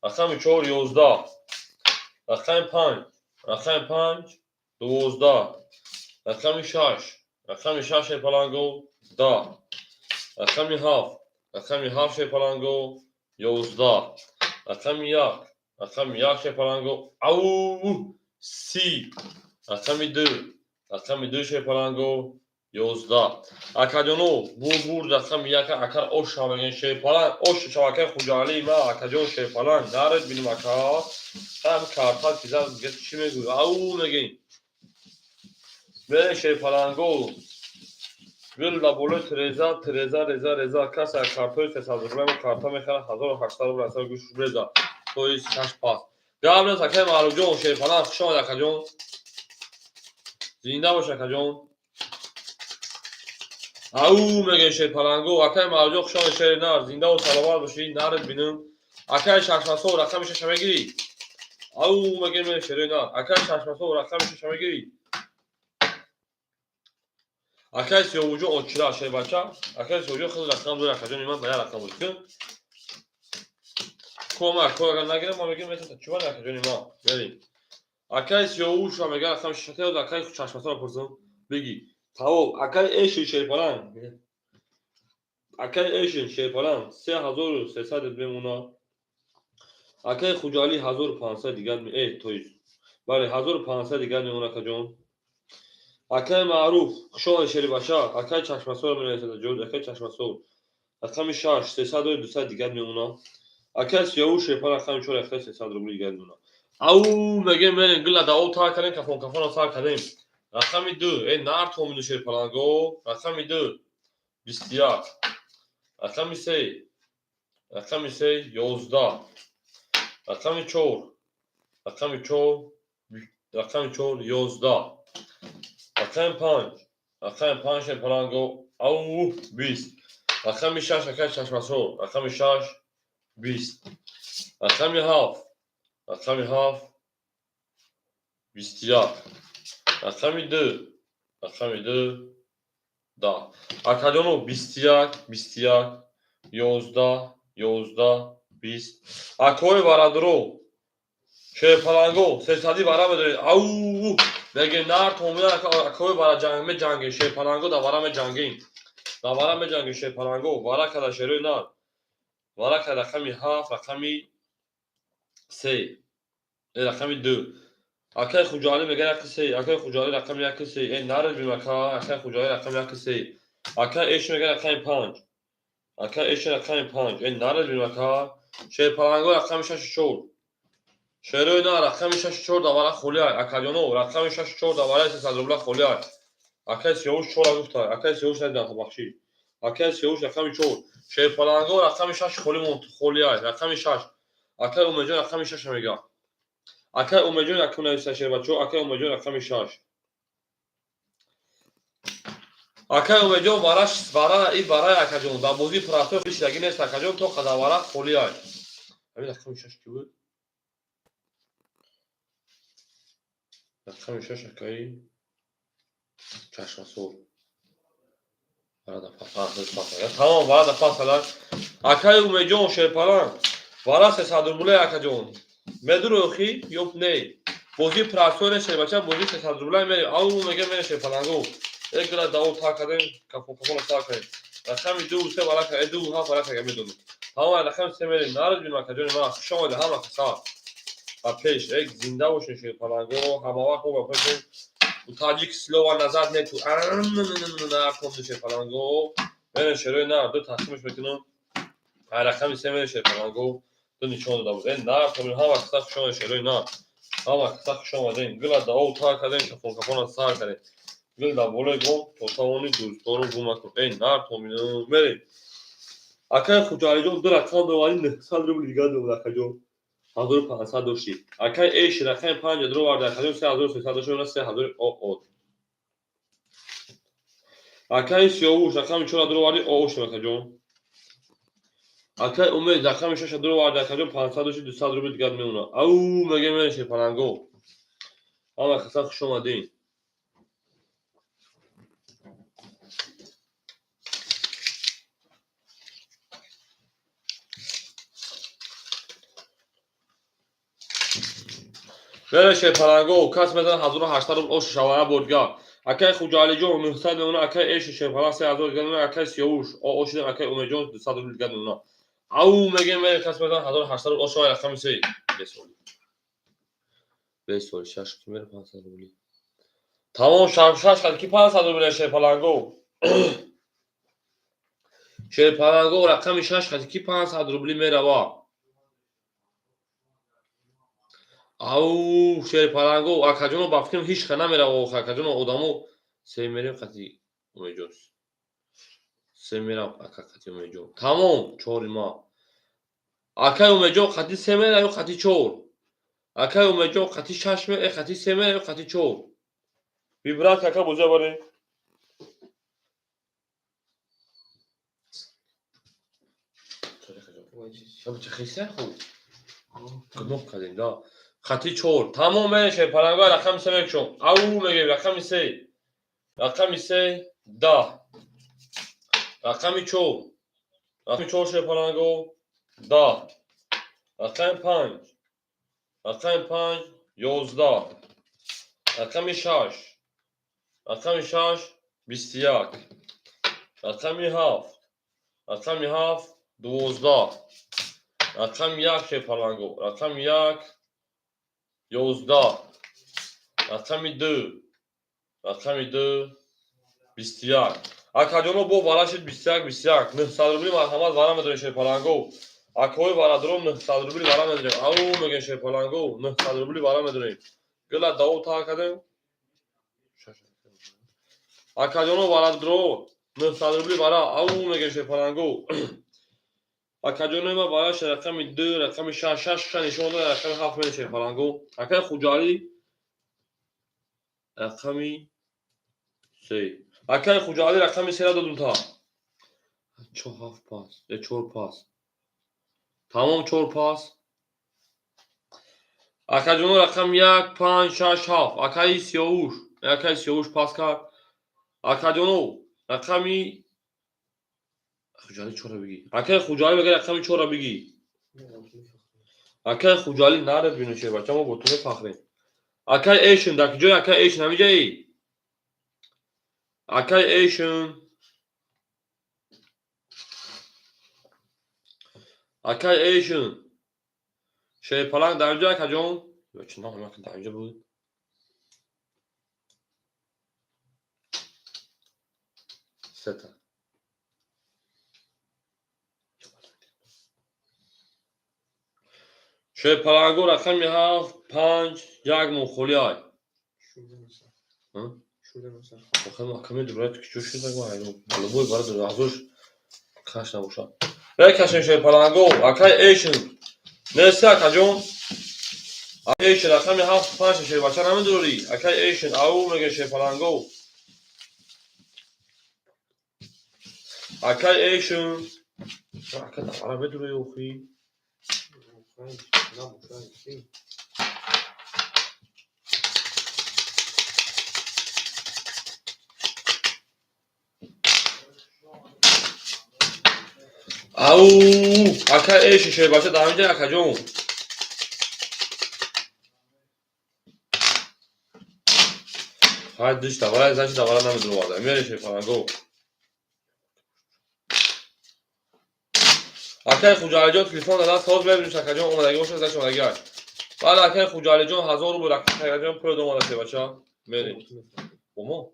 рақами чор, 11. Рақами панҷ, рақами панҷ, 12. Рақами шаш, рақами шаш, шерпаланго, 10. Рақами ҳафт, рақами ҳафт, шерпаланго, 11. Рақами як, рақами як, шерпаланго, ау, 30. Рақами ду, рақами ду, шерпаланго, 11. Акаҷоно, бурбур, рақами яка, ака, оша мегӯем, шерпаланг, ош шабакаи Хуҷалии ма, акаҷон, шерпаланг, наред бинем, ака, ҳам карта киза чӣ мегӯй? Ау, мегӯем, мерем, шерпаланго. Гул дар болои треза, треза, реза, реза, касе картои 300 рубла карта мехарад, 1800 рубл асар гӯш реза, то есть шаш пас. Гап нест, акаи Маъруфҷон, шерпаланг, хуш омад, акаҷон, зинда бош, акаҷон. Ау, мегӯем, шерпаланго. Акаи Маъруфҷон, хуш омад, шери нар, зиндаву саломат бошӣ. Наред бинем, акаи Шашмасо, рақами шаша мегирӣ? Ау, мегӯем, шери нар. Акаи Шашмасо, рақами шаша мегирӣ? Акаи Сиёвуҷон, очира, шербача, акаи Сиёвуҷон, хеле рақам дори, акаҷони ман, ба як рақам буд кома. Ако агар нагирам, ма мегирам, метата чувани, акаҷони ман. Мерем, акаи Сиёвуша мега, рақами шашата. Акаи Чашмасоро пурсам, бигӣ. Тавоб, акаи эши шерпаланг, акаи эши шерпаланг, 3300 мемона. Акаи Хуҷалӣ, 1500 дигар, э, то есть, бале, 1500 дигар мемона, акаҷон. Акаи Маъруф, хушомадед, шери бача. Акаи Чашмасоро менависад, акаи Чашмасор, рақами шаш, сесаду дусад дигар мемона. Акаи Сиёву шерпаланг, рақами чор, акаи, 300 рубли дигар мемона. Ау, мегем, мерем, гила да об тар кардем, кафон кафонро сар кардем. Рақами ду, э, нар томину, шерпаланго. Рақами ду, 21. Рақами се, рақами се, 11. Рақами чор, рақами чор, рақами чор, 11. Рақами панҷ, рақами панҷ, шерпаланго, ау, 20. Рақами шаш, акаи Чашмасор, рақами шаш, 20. Рақами ҳафт, рақами ҳафт, 21. Рақами ду, рақами ду, 10. Акаҷоно, 21, 21, 11, 11, 20. Акои барадуро, шерпаланго, сесади вара медоред. Ау, меге, нар томина, акои вара меҷангем, шерпаланго, да вара меҷангем, да вара меҷангем, шерпаланго, вара када, шерои нар вара када. Рақами ҳафт, рақами се, рақами ду. Акаи Хуҷалӣ мега, яки се. Акаи Хуҷалӣ, рақами яки се. Э, наред бим, ака. Акаи Хуҷалӣ, рақами яки се. Акаи эш мега, рақами панҷ. Акаи эш, рақами панҷ. Э, наред бим, ака. Шерпаланго, рақами шашу чор. Шерои на, рақами шашу чор давара холиай. Акаҷоно, рақами шашу чор давараи 300 рубла холиай. Акаи Сиёвуш чора гуфта, акаи Сиёвуш надидам, бахшид. Акаи Сиёвуш, рақами чор. Шерпаланго, рақами шаш холиай, рақами шаш. Акаи Умедҷон, рақами шаша мега. Акай Умедҷон якум нависта, шербачо. Акай Умедҷон, рақами 6. Акай Умедҷон, вараш вара и варай, акаҷон. Дар бозии простой шидаги нест, акаҷон, то қадар вара холӣ ай. Ҳамин рақами 6 ки буд? Рақами 6 акаи Чашмасор. Тамом, варада пас ала. Акаи Умедҷон, шерпаланг. Вара 300 рубле, акаҷон. Медуро охи ё не? Бозии простой не, шербача, бозии 300 рубле мерем. Ау мега мерем, шерпалангу. Эгра даво та кардем, кафон кафон та кардем. Рақами 2 3 варака, 2 7 варака медонам. Ҳама рақами 3 мерем. Нарад бинам, акаҷони ман. Хуш омадед ҳама каса. Ба пеш, эг зинда бошед, шерпаланго. Ҳама вақт мо ба пешем. У таҷик слова назад нету. Нарконду, шерпаланго. Мерем, шерои нар, ду тақсимаш мекунам. Рақами 3 мерем, шерпаланго. Ду нишон дода буд. Нар ҳама каса хуш омадед, шерои нар. Ҳама каса хуш омадем. Гила даво та кардем, кафон кафона сар кардем. Гил дар болои гом то тавони дӯстдору гум накун. Эй нар томина мерем. Акай Хуҷалиҷон, ду рақам доварӣ, 900 рубл дигар дод, акаҷон. 1500 доштӣ. Акай Эш рақами 5 дровард, акаҷон, 3300 дошт, она 3000 о. Акай Сиёвуш рақами 4 дроварди, о шуд, акаҷон. Акай Умед рақами 6 дровард, акаҷон, 500 дошти, 200 рубл дигар мемонад. Ау мега мереше паланго. Ҳама каса хуш омадем. Береше паланго, кас мезанад 1800 рубл ош шавая бордга. Акай Хуҷалиҷон 900 мемонад, акай Эши шерпаланг 3000 дигар мемонад, акай Сиёвуш о шудем, акай Умедҷон 200 рубл дигар мемонад. Ау мегем мере, кас мезанад 1800 рубл ош шавая рақами 3. Бесоли. Бесоли шаш ки мере 500 рубли. Тамом, шаш қад ки 500 рубл шерпаланго. Шерпаланго, рақами 6 қад ки 500 рубли мерава. Ау шерпаланго, акаҷоно, ба фикрам ҳеҷ ха намерава охи, акаҷоно, одамо се мерем қати Умедҷон. Се мерам, ака, қати Умедҷон. Тамом, чори ма. Акай Умедҷон қати се мера ё қати чор? Акай Умедҷон қати шаш мера, қати се мера ё қати чор? Вибрат, ака, бозия барем. Хиса хуб. Гуноҳ кардем, да. Хати чор. Тамом, мерем, шерпаланго, рақами 3 мекушом. Ау мегем рақами 3. Рақами 3 10. Рақами 4. Рақами 4, шерпаланго, 10. Рақами 5. Рақами 5 11. Рақами 6. Рақами 6 21. Рақами 7. Рақами 7 12. Рақами 1, шерпаланго. Рақами 1 11. Рақами 2. Рақами 2 21. Акаҷоно, бо вара шид 21 21. 900 рубли марҳамат, вара медорем, шерпаланго. Акои варадором, 900 рубли вара медорем. Ау мегем, шерпаланго, 900 рубли вара медорем. Гила даво та кардем. Акаҷоно, варадро 900 рубли вара. Ау мегем, шерпаланго. Акаҷонои ма вараш рақами 2, рақами 6, 6 ша нишон дод, рақами 7 мерем, шерпаланго. Акаи Хуҷалӣ рақами 3. Акаи Хуҷалӣ рақами 3 додум та. 4 7 пас, е 4 пас. Тамом, 4 пас. Акаҷоно, рақами 1, 5, 6, 7. Акаи Сиёвуш, акаи Сиёвуш пас кард. Акаҷоно, рақами Хуҷалӣ чора бигӣ. Акаи Хуҷалӣ мега рақами чора бигӣ. Акаи Хуҷалӣ наред бину, шербача, мо бо ту мефахрем. Акаи Эшин, дар куҷои акаи Эшин? Ҳамиҷаи? Акаи Эшин. Акаи Эшин. Шерпаланг дар ҷо, акаҷон? Чӣ ном дар инҷо буд? Сета. Шерпаланго, рақами 7, 5, 1 мухоли ай. Охир маҳкамаи дурат ки чӯ шуда ҳалобой бара азош каш набошад. Бекашем, шерпаланго, акай Эшин. Неси, акаҷон? Эйшин рақами ҳафту панҷ шербача намедорӣ. Акай Эйшин ау мега шерпаланго. Акай Эйшин. Ака давара медурӣ охи. Ау, акай Эйшин шербача дар ҳаминҷа акаҷон. Хай душ давара, значит давара намедуроварда. Мерем шерпаланго. Акай Хуҷалиҷон телефон дада соз мебиниш акаҷон омадагӣ бошад, значит омадагӣ ай. Баъд акай Хуҷалиҷон 1000 рубл акаҷон пул омада шербача. Мерем. Бомо?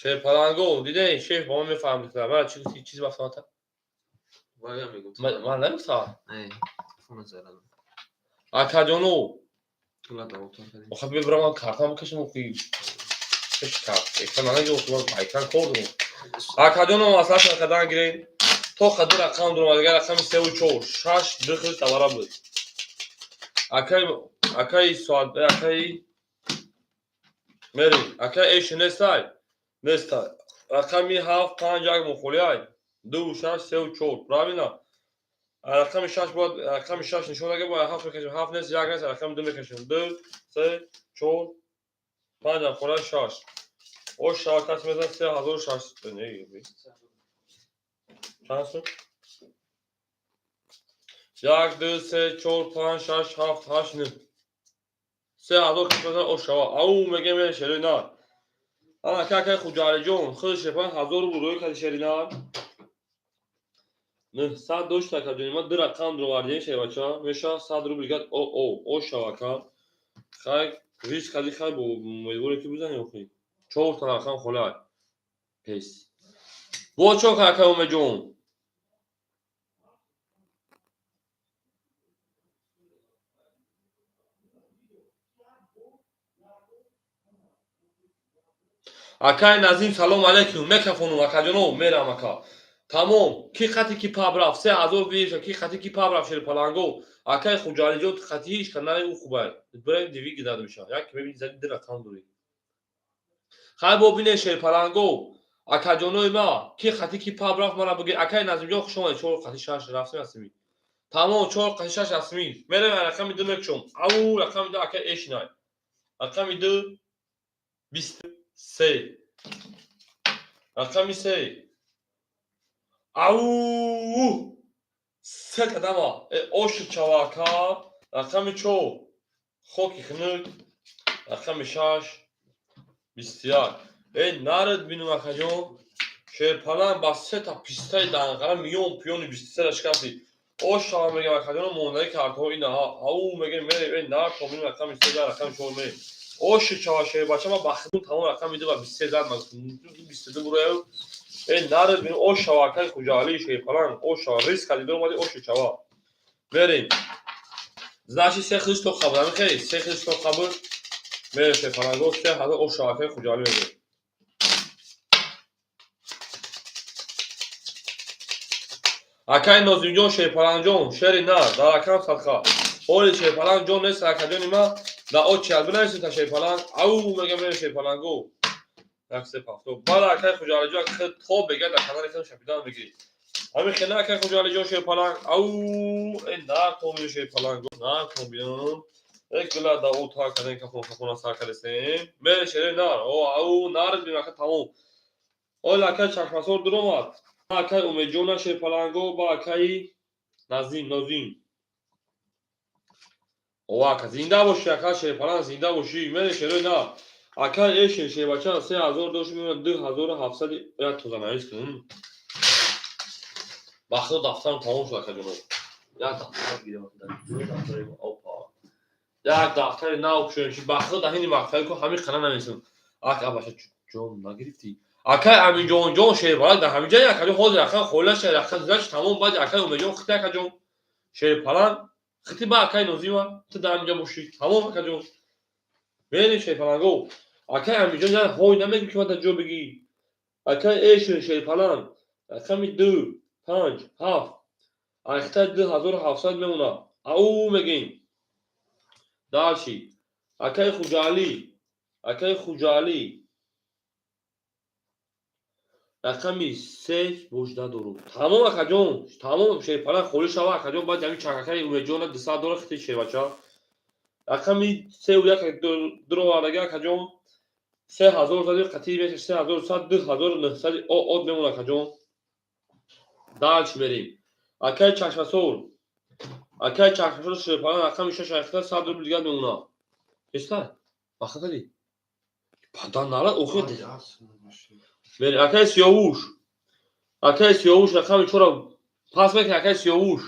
Шерпаланго, дидем, шеф ба ман мефаҳмид. Ман чӣ гуфти, чиз бафаҳмата? Ман нагуфтам. Акаҷону, охир бибирам ман картам бикашам охи. Чӣ карт? Экран нанаги охи ман ба экран кор дорам. Акаҷону маслиҳат кардан гирем. То ду рақам дорам, дигар рақами севу чор, шаш, ду хел тавара буд. Акай акай соат акай мерем. Акай эши нестай? Нестай. Рақами ҳафт панҷ як мухолиай. Ду шаш севу чор. Правильно? Рақами шаш бояд рақами шаш нишон дага бояд ҳафт мекашем. Ҳафт нест, як нест, рақами ду мекашем. Ду, се, чор, панҷ ҳам шаш. Ош шава кас мезанад 3600. Не, чанд сум? Як, ду, се, чор, панҷ, шаш, ҳафт, ҳашт, нӯҳ. 3000 кас мезанад ош шава. Ау мегем мере шерои нар. Ана ака акай Хуҷалиҷон, худ шефан 1000 рубл рӯи кади шери нар. 900 дошт акаҷони ма ду рақам дуровардем шербача. Мешавад 100 рубл гад о о ош шава ака. Хай риск кади хай бо умедворе ки бизани охи. Чорта рақам холай. Пес. Бо чо ака Умедҷон? Акай Назим салом алейкум. Мекафонум акаҷоно мерам ака. Тамом. Ки хати ки паб рафт? 3000 виша ки хати ки паб рафт шерпаланго. Акай Хуҷалиҷон хати ҳеч канали ӯ хубай. Бирем диви гидад меша. Як мебини зади ду рақам дорӣ. Хай бо бинед шерпаланго. Акаҷонои ма ки хати ки паб рафт мара бигӯ. Акай Назимҷон хуш омадед. Чор хати шаш рафтем ҳастими. Тамом чор хати шаш ҳастими. Мерем рақами ду мекушом. Ау рақами ду акай Эшинай. Рақами ду 23. Рақами се. Ау! Се қадама. Оши чавака. Рақами чор. Хоки хунук. Рақами шаш. 21. Наред бинум акаҷон. Шерпалан ба сета пистаи данғара миён пиёни 23 шикафти. Ош шава мегам акаҷон мондаги картҳо ина. Ау мегем мерем. Нар то бинум рақами се дар рақами чор мерем. Оши чава шербача ма ба хидмат тамом рақами ду ба 23 зад ма 22 бурояв. Наред бинум ош шава акаи Хуҷалӣ шерпалан. Ош шава риск кади омади оши чава. Мерем. Значит се хис то қабл. Ами се хис то қабл. Мерем шерпаланго 3000 ош шава акаи Хуҷалӣ мегем. Акай Нозимҷон шерпаланҷон шери нар дар ракам садқа. Ҳоли шерпаланҷон нест акаҷони ма да очи аз бинависед та шерпаланг. Ау мегам мерем шерпаланго. Як се пафто. Бала акай Хуҷалиҷон хел то бега дар канали хел шапидан мегирӣ. Ҳамин хела акай Хуҷалиҷон шерпаланг. Ау нар то миё шерпаланго. Нар то миё. Гила да о та каден кафон кафона сар кардесем. Мере шери нар. О ау нар бим ака тамом. Ола акай чашмасор дуромад. Акай Умедҷона шерпаланго ба акаи Назим Нозим. О ака зинда бошӣ ака шерпаланг зинда бошӣ. Мере шерои нар. Акай эшин шербача 3000 дошт мемонад 2700 як тоза навис кун. Ба худо дафтарам тамом шуд акаҷоно. Як дафтар гирем опа. Як дафтари нав кушоем ши ба худо даҳини мактабӣ ку ҳамин қана нависем. Ак абаша ҷон нагирифтӣ. Акай Аминҷонҷон шерпаланг дар ҳамин ҷа акаҷон ҳозир ака хола шер ака заш тамом баъд акай Умедҷон хити акаҷон. Шерпаланг хити ба акай Нозима ту дар ҳамин ҷа бошӣ. Тамом акаҷон. Мерем шерпаланго. Акай Аминҷон ҷан ҳой намегӯ ки ман дар ҷо бигӣ. Акай эшин шерпаланг рақами ду панҷ ҳафт. Айхта 2700 мемонад. Ау мегем. Дальше. Акай Хуҷаалӣ. Акай Хуҷаалӣ. Рақами се божда дору. Тамом акаҷон, тамом шерпалан холӣ шава акаҷон, баъд ҳамин чакакаи Умедҷона 200 дора хити шербача. Рақами сеу як дуровардаги акаҷон, 3000 зади қатъи меша 3100, 2900 од мемон акаҷон. Дальше мерем. Акай Чашмасор. Акай Чашмасор шерпалан рақами шаш ахта 100 рубл дигар мемона. Беста? Вақт кади? Падан нала охир. Мерем. Акай Сиёвуш. Акай Сиёвуш рақами чора пас мекунӣ акай Сиёвуш.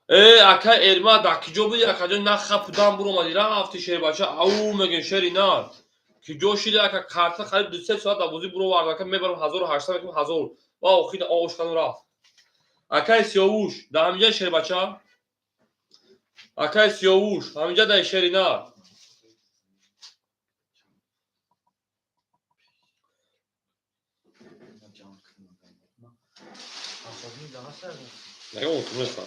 Э, акай Эрма дар киҷо буди акаҷон, на хапудан буромадӣ рафти шербача. Ау мегем шери нар. Киҷо шиди ака, карта харид 2-3 соат дар бозӣ буровард ака, мебарам 1800 мекунам 1000. Ва охир ош кардам рафт. Акай Сиёвуш дар ҳаминҷа шербача. Акай Сиёвуш ҳаминҷа дар шери нар. Нагон тумеса.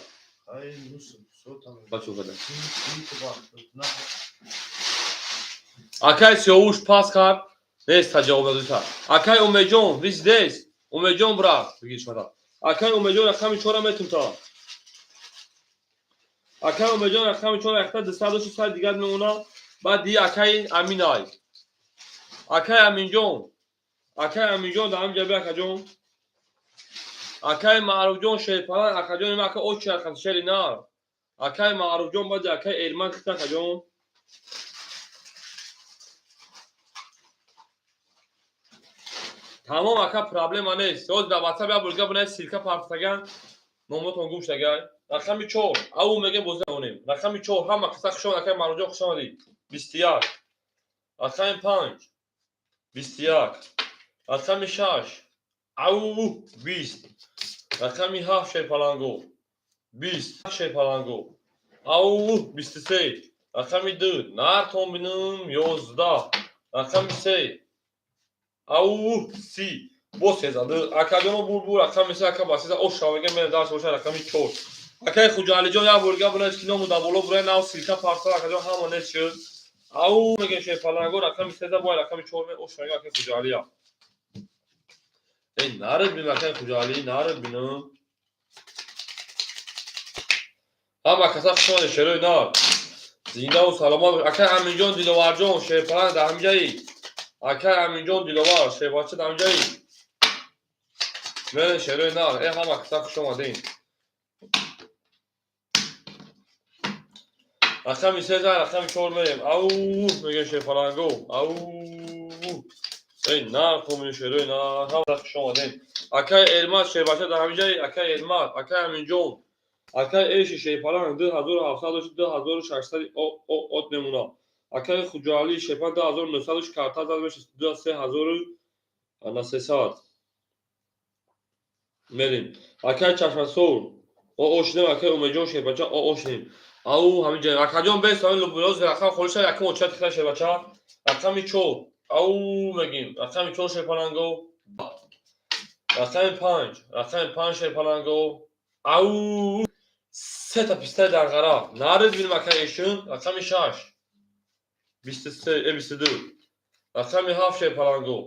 Акай Сиёвуш пас кард, нест та ҷавоб надода. Акай Умедҷон, вы здесь? Умедҷон брат, бигир шмата. Акай Умедҷон рақами чора метум та. Акай Умедҷон рақами чора якта 200 дошт, сад дигар мемона. Баъд ди акай Аминай. Акай Аминҷон. Акай Аминҷон дар ҳамин ҷаби акаҷон. Акай Маъруфҷон шерпалан акаҷон, има ака очи акан шери нар. Акай Маъруфҷон баъди акай Эрман хита акаҷон. Тамом ака, проблема нест. Ҳозир дар WhatsApp як бурга бинед, ссылка партаган, номотон гум шудагай. Рақами чор. Ау мегем бозӣ намонем. Рақами чор ҳама каса хуш омад, акай Маъруфҷон хуш омадӣ. 21. Рақами панҷ. 21. Рақами шаш. Ау 20. Рақами ҳафт шерпаланго. 20 шерпаланго. Ау 23. Рақами ду. Нартон бинум 11. Рақами се. Ау 30. Боз сезаду. Акаҷоно бурбур рақами се ака басиза ош шавега мене дарс боша рақами чор. Акай Хуҷаалиҷон як борга бинед ки ному дар боло бурай нав ссылка партар акаҷон ҳама нест шуд. Ау мегем шерпаланго рақами сеза бой рақами чор ме ош шавега акай Хуҷаалия. Эй нарид бинем акай Хуҷаалӣ, нарид бинем. Ҳама каса хуш омадед шерои нар. Зиндаву саломат. Акай Аминҷон Диловарҷон шерпаланг дар ҳаминҷаи. Акай Аминҷон Диловар шербача дар ҳаминҷаи. Мерен шерои нар. Э ҳама каса хуш омадед. Рақами сеза рақами чор мерем. Ау мегем шерпаланго. Ау. Эй нар комини шерои нар. Ҳама хуш омадед. Акай Эрмат шербача дар ҳаминҷаи. Акай Эрмат, акай Аминҷон. Акай Эши шерпаланг 2700 дошт, 2600 от мемона. Акай Хуҷаалӣ шерпаланг 2900 дошт, карта зад меша 3300. Мерем. Акай Чашмасор. О ошидем акай Умедҷон шербача, о ошидем. Ау ҳамин ҷа акаҷон бес ҳамин лубиёз рақам холӣ шад, якум очат хита шербача. Рақами чор. Ау мегим. Рақами чор шерпаланго. Рақами панҷ. Рақами панҷ шерпаланго. Ау сета пистаи дар ғара. Нарид бинем акай эшун. Рақами шаш. 23, 22. Рақами ҳафт шерпаланго.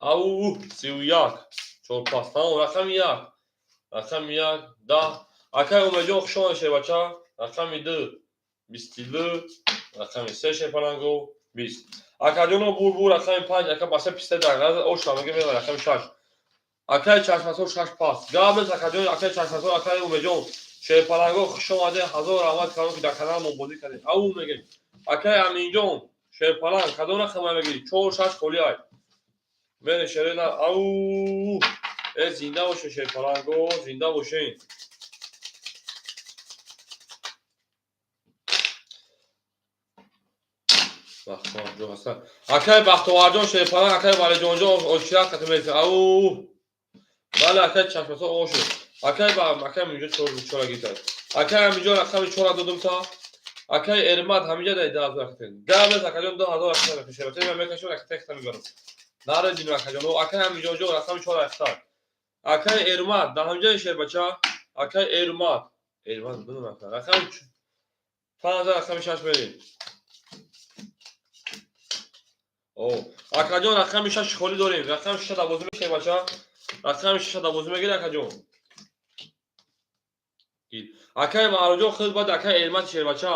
Ау 31. Чор пас. Тамом рақами як. Рақами як 10. Акай Умедҷон хуш омадед шербача. Рақами ду 22. Рақами се шерпаланго 20. Акаҷоно бурбур рақами панҷ ака баса пистаи дар ғара ош мега мева рақами шаш. Акай Чашмасор шаш пас. Гап нест акаҷон, акай Чашмасор, акай Умедҷон. Шерпаланго хуш омадед, ҳазор раҳмат кардам ки дар канал мо бозӣ кардед. Ау мегем. Акай Аминҷон шерпаланг кадом рақама мегирӣ? Чор шаш холӣ ай. Мере шерои нар. Ау э зинда бошед шерпаланго, зинда бошед. Бахтоварҷон ҳастан. Акай Бахтоварҷон шерпаланг, акай Валиҷонҷон очирак қати мересем. Ау бале акай Чашмасор о шуд. Акай ба акай Аминҷон чор чора гирифтад. Акай Аминҷон рақами чора додум та. Акай Эрмат ҳаминҷа дай 2000 рақам. Гап нест акаҷон 2000 рақам мекашем. Шербача ман мекашем рақам техта мебарам. Наре динем акаҷон. Акай Аминҷонҷон рақами чора рақам. Акай Эрмат дар ҳаминҷа шербача. Акай Эрмат. Эрман бинун ака. Рақами 5, рақами 6 мерем. О, акаҷон, рақами 6 холӣ дорем. Рақами 6 да бозӣ мешавем, бача. Рақами 6 да бозӣ мегирӣ, акаҷон. Акаи Маъруфҷон худ баъд акаи Эрмати шербача.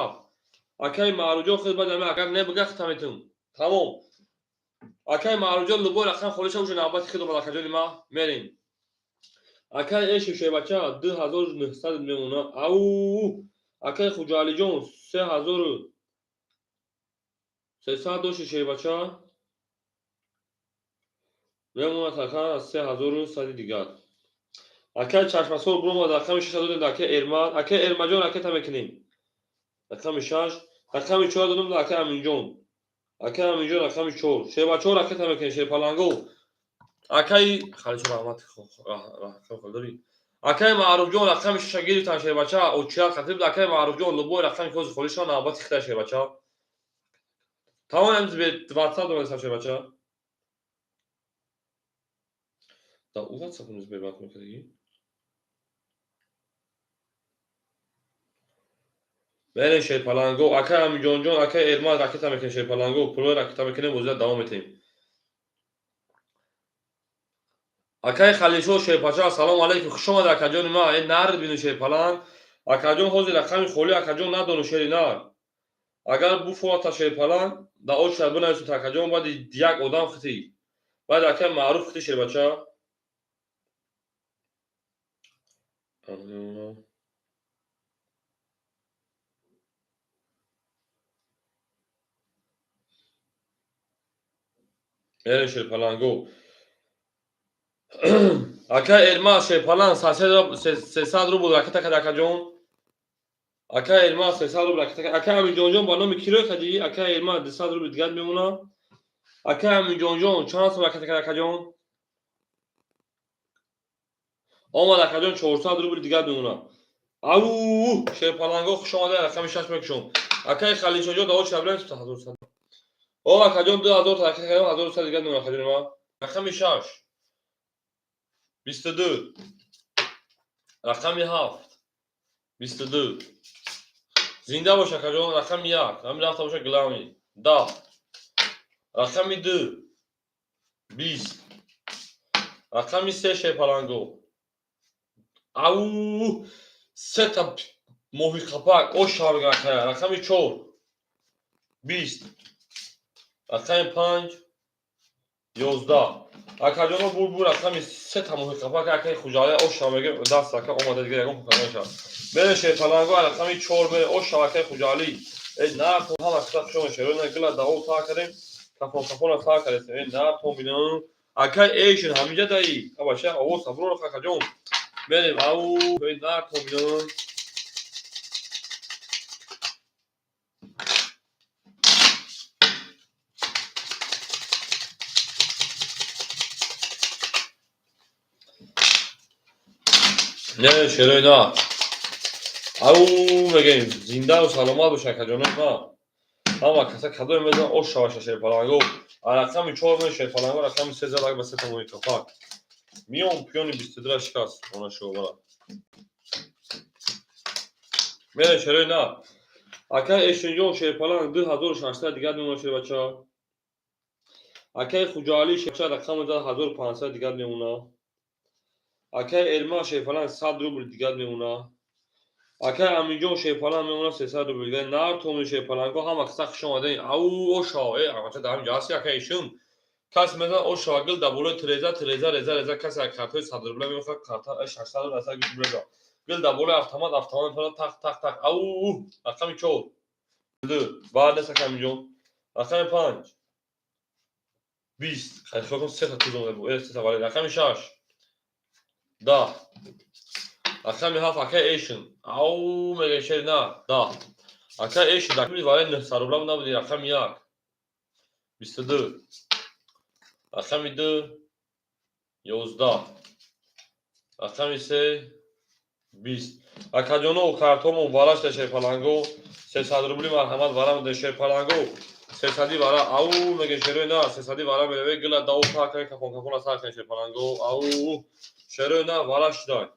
Акаи Маъруфҷон худ баъд ами агар не бига хита метум. Тамом. Акаи Маъруфҷон любой рақам холӣ шава, уже навбати худ омад, акаҷони ма. Мерем. Акаи Эши шербача 2900 мемона. Ау! Акаи Хуҷаалиҷон 3300 дошти шербача. Мемонад ака 3100 дигар. Акаи Чашмасор буромад, рақами 6 додем акаи Эрмат. Акаи Эрмаҷон ракета мекунем. Рақами 6, рақами 4 додем акаи Аминҷон. Акаи Аминҷон рақами 4. Шербачаҳо ракета мекунем, шерпаланго. Акаи Халишо раҳмат рақам дорӣ. Акаи Маъруфҷон рақами 6 гирифтан шербача, очият хатиб акаи Маъруфҷон любой рақами кози холӣ шава, навбати хита шербача. Тамом ҳамиз бе 20 донеста шербача. Да у WhatsApp Сбербанк мекардагӣ? Мерем шерпаланго, акаи Аминҷонҷон, акаи Эрмат ракета мекунем шерпаланго, пулои ракета мекунем, бозида давом метиҳем. Акаи Халишо шерпача, салом алейкум, хуш омадед акаҷони ма. Э нард бину шерпаланг. Акаҷон ҳозир рақами холӣ акаҷон надону шери нар. Агар буфората шерпаланг, да оча бинависед акаҷон, баъди як одам хитӣ. Баъд акаи Маъруф хитӣ шербача. Мерем шерпаланго. Ака Эрмаз шерпаланг 300 рубл ракета кард акаҷон. Ака Эрмаз 300 рубл ракета кард. Ака Аминҷонҷон ба номи киро кардӣ? Ака Эрмаз 200 рубл дигар мемонад. Ака Аминҷонҷон чанд сом ракета кард акаҷон? Омад акаҷон 400 рубл дигар мемонад. Ау, шерпаланго хуш омадед, рақами 6 мекушом. Акаи Халишоҷон даво шаблен 1100. О, акаҷон 2000 ракета кардам, 1100 дигар мемонад акаҷони ма. Рақами 6 22, рақами 7 22. Зинда бош акаҷон, рақами 1, ҳамин рафта боша главный. 10. Рақами 2 20. Рақами 3 шерпаланго. Ау, сета моҳи қапак, ош шава акая. Рақами 4 20. Рақами 5 11. Акаҷоно бур рақами сета моҳи қапак акаи Хуҷалия ош шава мегӯем, даст ака омада дигар ягон хукар мешавад. Мерем шерпаланго рақами 4 мерем, ош шава акаи Хуҷалӣ. Э нартон ҳама хита хушо мешавад. Э гила даво та кардем, кафон кафона та кардем. Э нартон бинам. Акаи Эшин ҳаминҷа даи. Абаша овоз саброр акаҷон. Мерем ау, э нартон бинам. Не, шерои на. Ау, мегӯем, зиндаву саломат бош акаҷонои ма. Ҳама каса кадоме мезанад ош шаваша шерпаланго. А рақами 4 ме шерпаланго, рақами 3 зад ба сета моҳи қапак. Миён пиёни 22 шикаст, она шобара. Мерем шерои на. Акаи Эшинҷон шерпаланг 2600 дигар мемонад шербача. Акаи Хуҷаалӣ шербача рақами 1500 дигар мемонад. Акаи Эрмаз шерпаланг 100 рубл дигар мемонад. Акаи Аминҷон шерпаланг мемонад 300 рубл дигар. Нартоми шерпаланго ҳама каса хуш омадед. Ау, оша, э, абача дар ҳаминҷа ҳасти акаи Ишин. Кас мезанад оша гил дар болои треза, треза, реза, реза, касе картои 100 рубла мехоҳад, карта 600 рубл, 800 рубл реза. Гил дар болои автомат, автомат мефарад тах, тах, тах. Ау, рақами 4. 2. Баъд нест акаи Аминҷон. Рақами 5. 20. Хайр, хиёл кун сета туз омада буд. Э, сета вале. Рақами 6. 10. Рақами 7 акаи Эшин. Ау, мегӯем шери на. 10. Акаи Эшин дар вале 900 рубла набуди. Рақами 1. 22. Рақами 2 11. Рақами 3 20. Акаҷоно картомон варашта шерпаланго. 300 рубли марҳамат вара медем шерпаланго. 300 вара. Ау, мегӯем шерои на. 300 вара мераве гила даво та кунем, кафон кафона сар кунем шерпаланго. Ау, шерои на вара шудай.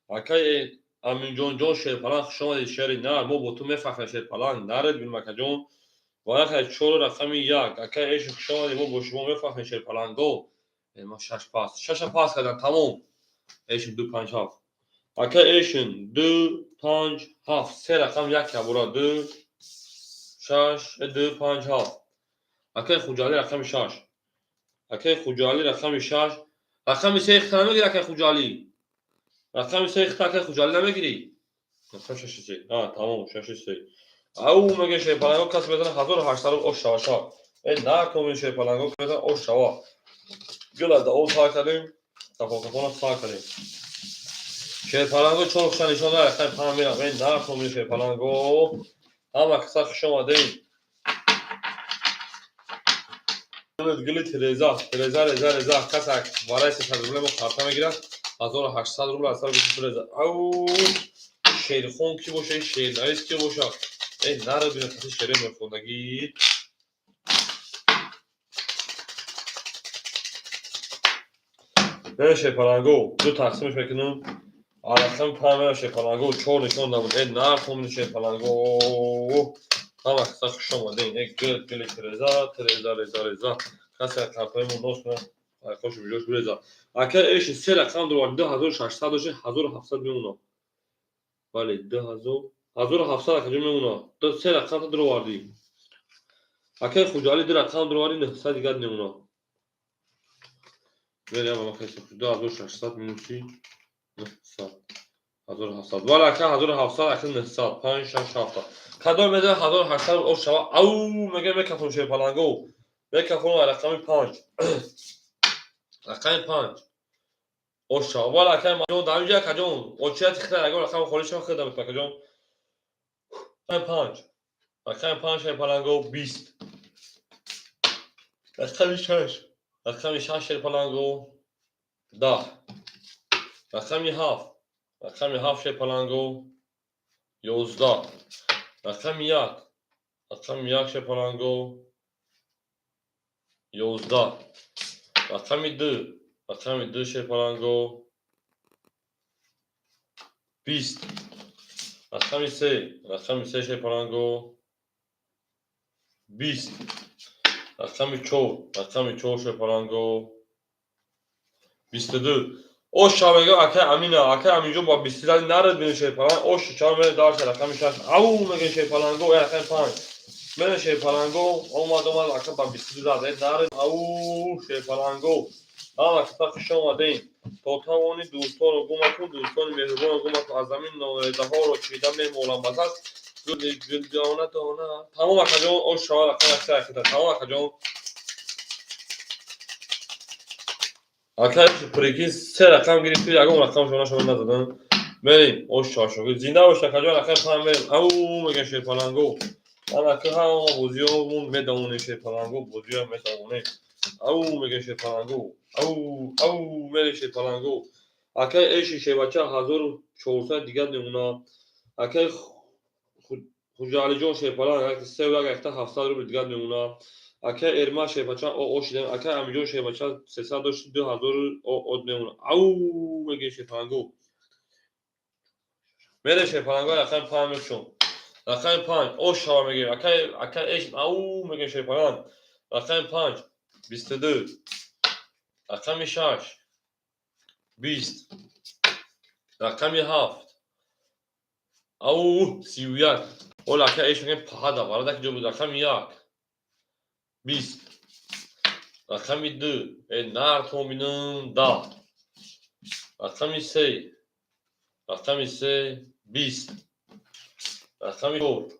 Акаи Аминҷонҷон Шерпаланг, хуш омадед, шери нар, мо бо ту мефахрем, Шерпаланг, наред бинем, акаҷон. Ва яхе чору рақами як, ака Эши, хуш омадед, мо бо шумо мефахрем, Шерпаланго. Ма шаш пас, шаша пас кардам, тамом. Эшин ду панҷ ҳафт. Ака Эшин ду панҷ ҳафт, се рақам як ябора, ду шаш ду панҷ ҳафт. Акаи Хуҷалӣ рақами шаш. Акаи Хуҷалӣ рақами шаш. Рақами се ихта намегирӣ, акаи Хуҷалӣ? Рақами се ихта, акаи Хуҷалӣ, намегирӣ? Рақами шаши се. А, тамом, шаши се. Ау, мега Шерпаланго, кас мезана 1800 рубл, ош шава шава. Э, накун, Шерпаланго, мезана, ош шава. Гила да ол сар кардем, кафон кафона сар кардем. Шерпаланго чор хуша нишон дад, рақами панҷ мерам. Э, накун, Шерпаланго. Ҳама каса хуш омадем. Гили Тереза, Тереза, реза, реза, каса барои 300 рубле мо карта мегирад, 1800 рубл, 120 реза. Ау, шерхон ки боша, шернавис ки боша? Э, нара бина, каси шере мехондагӣ. Мера Шерпаланго, ду тақсимаш мекунам. Рақами панҷ мера, Шерпаланго, чор нишон дабуд. Э, нархомини, Шерпаланго. Ҳама каса хуш омадем. Э, гил, гили Тереза, Тереза, реза, реза. Касе картаи мо нос кунад, хошу биҷош биреза. Ака Эши се рақам дорад, 2600 дошт, 1700 мемонад. Бале, 2000, 1700, акаҷо мемонад. Се рақам та дуровардӣ. Акаи Хуҷалӣ ду рақам дуровардӣ, 900 дигар мемонад. Мерем, 2600 минуси 900. 1700. Вале ака 1700, ака 900, панҷ, шаш, ҳафта. Кадом меда 1800 ош шава? Ау, мега мекафон, Шерпаланго. Мекафон рақами панҷ. Рақами панҷ. Ош шава. Вале ака ҷон, дар инҷа, акаҷон, очияти хита ягон рақами холӣ шава, хида акаҷон. Рақами панҷ. Рақами панҷ, Шерпаланго, 20. Рақами шаш. Рақами шаш, Шерпаланго, 10. Рақами ҳафт. Рақами ҳафт, Шерпаланго, 11. Рақами як. Рақами як, Шерпаланго, 11. Рақами ду. Рақами ду, Шерпаланго, 20. Рақами се. Рақами се, Шерпаланго, 20. Рақами чор. Рақами чор, Шерпаланго, 22. Ош шавега, акай Амина, акай Аминҷон ба бисту зади, наред бини, Шерпаланг, ош чаро мере дарша рақами шаш. Ау, мега Шерпаланго, э, рақами панҷ. Мере Шерпаланго, омад, омад, ака ба 22 зад, э, наред, ау, Шерпаланго. Ҳама каса хуш омадем. То тавони дӯстонро гум макун, дӯстони меҳрубонро гум макун, аз замин норезаҳоро чида мемолам ба даст. Гули гулдона дона. Тамом, акаҷон, ош шава, рақами акса. Тамом, акаҷон. Ака, прикинь, се рақам гирифти, ягон рақам шумо шумо назадан. Мерем, ош шава. Зинда бош, акаҷон, рақами панҷ мерем. Ау, меган Шерпаланго. Ана ки ҳама бозиёмон медавонем, Шерпаланго, бозиём медавонем. Ау, меган Шерпаланго. Ау, ау, мерем, Шерпаланго. Акай Эши шербача 1400 дигар мемонад. Акай Хуҷалиҷон Шерпаланг се як якта 700 рубл дигар мемонад. Акай Эрма шербача ошидем. Акай Амиҷон шербача 300 дошт, 2000 од мемонад. Ау, мегем, Шерпаланго. Мерем, Шерпаланго, рақами панҷ мекушом. Рақами панҷ ош шава мегем. Акай Эш, ау, мегем, Шерпаланг. Рақами панҷ 22. Рақами шаш 20. Рақами ҳафт, ау, 31. Ола ака Эш мегем паҳада варада ки ҷо буд. Рақами як 20. Рақами ду, э, нартон бинам, 10. Рақами се, рақами се 20. Рақами чор,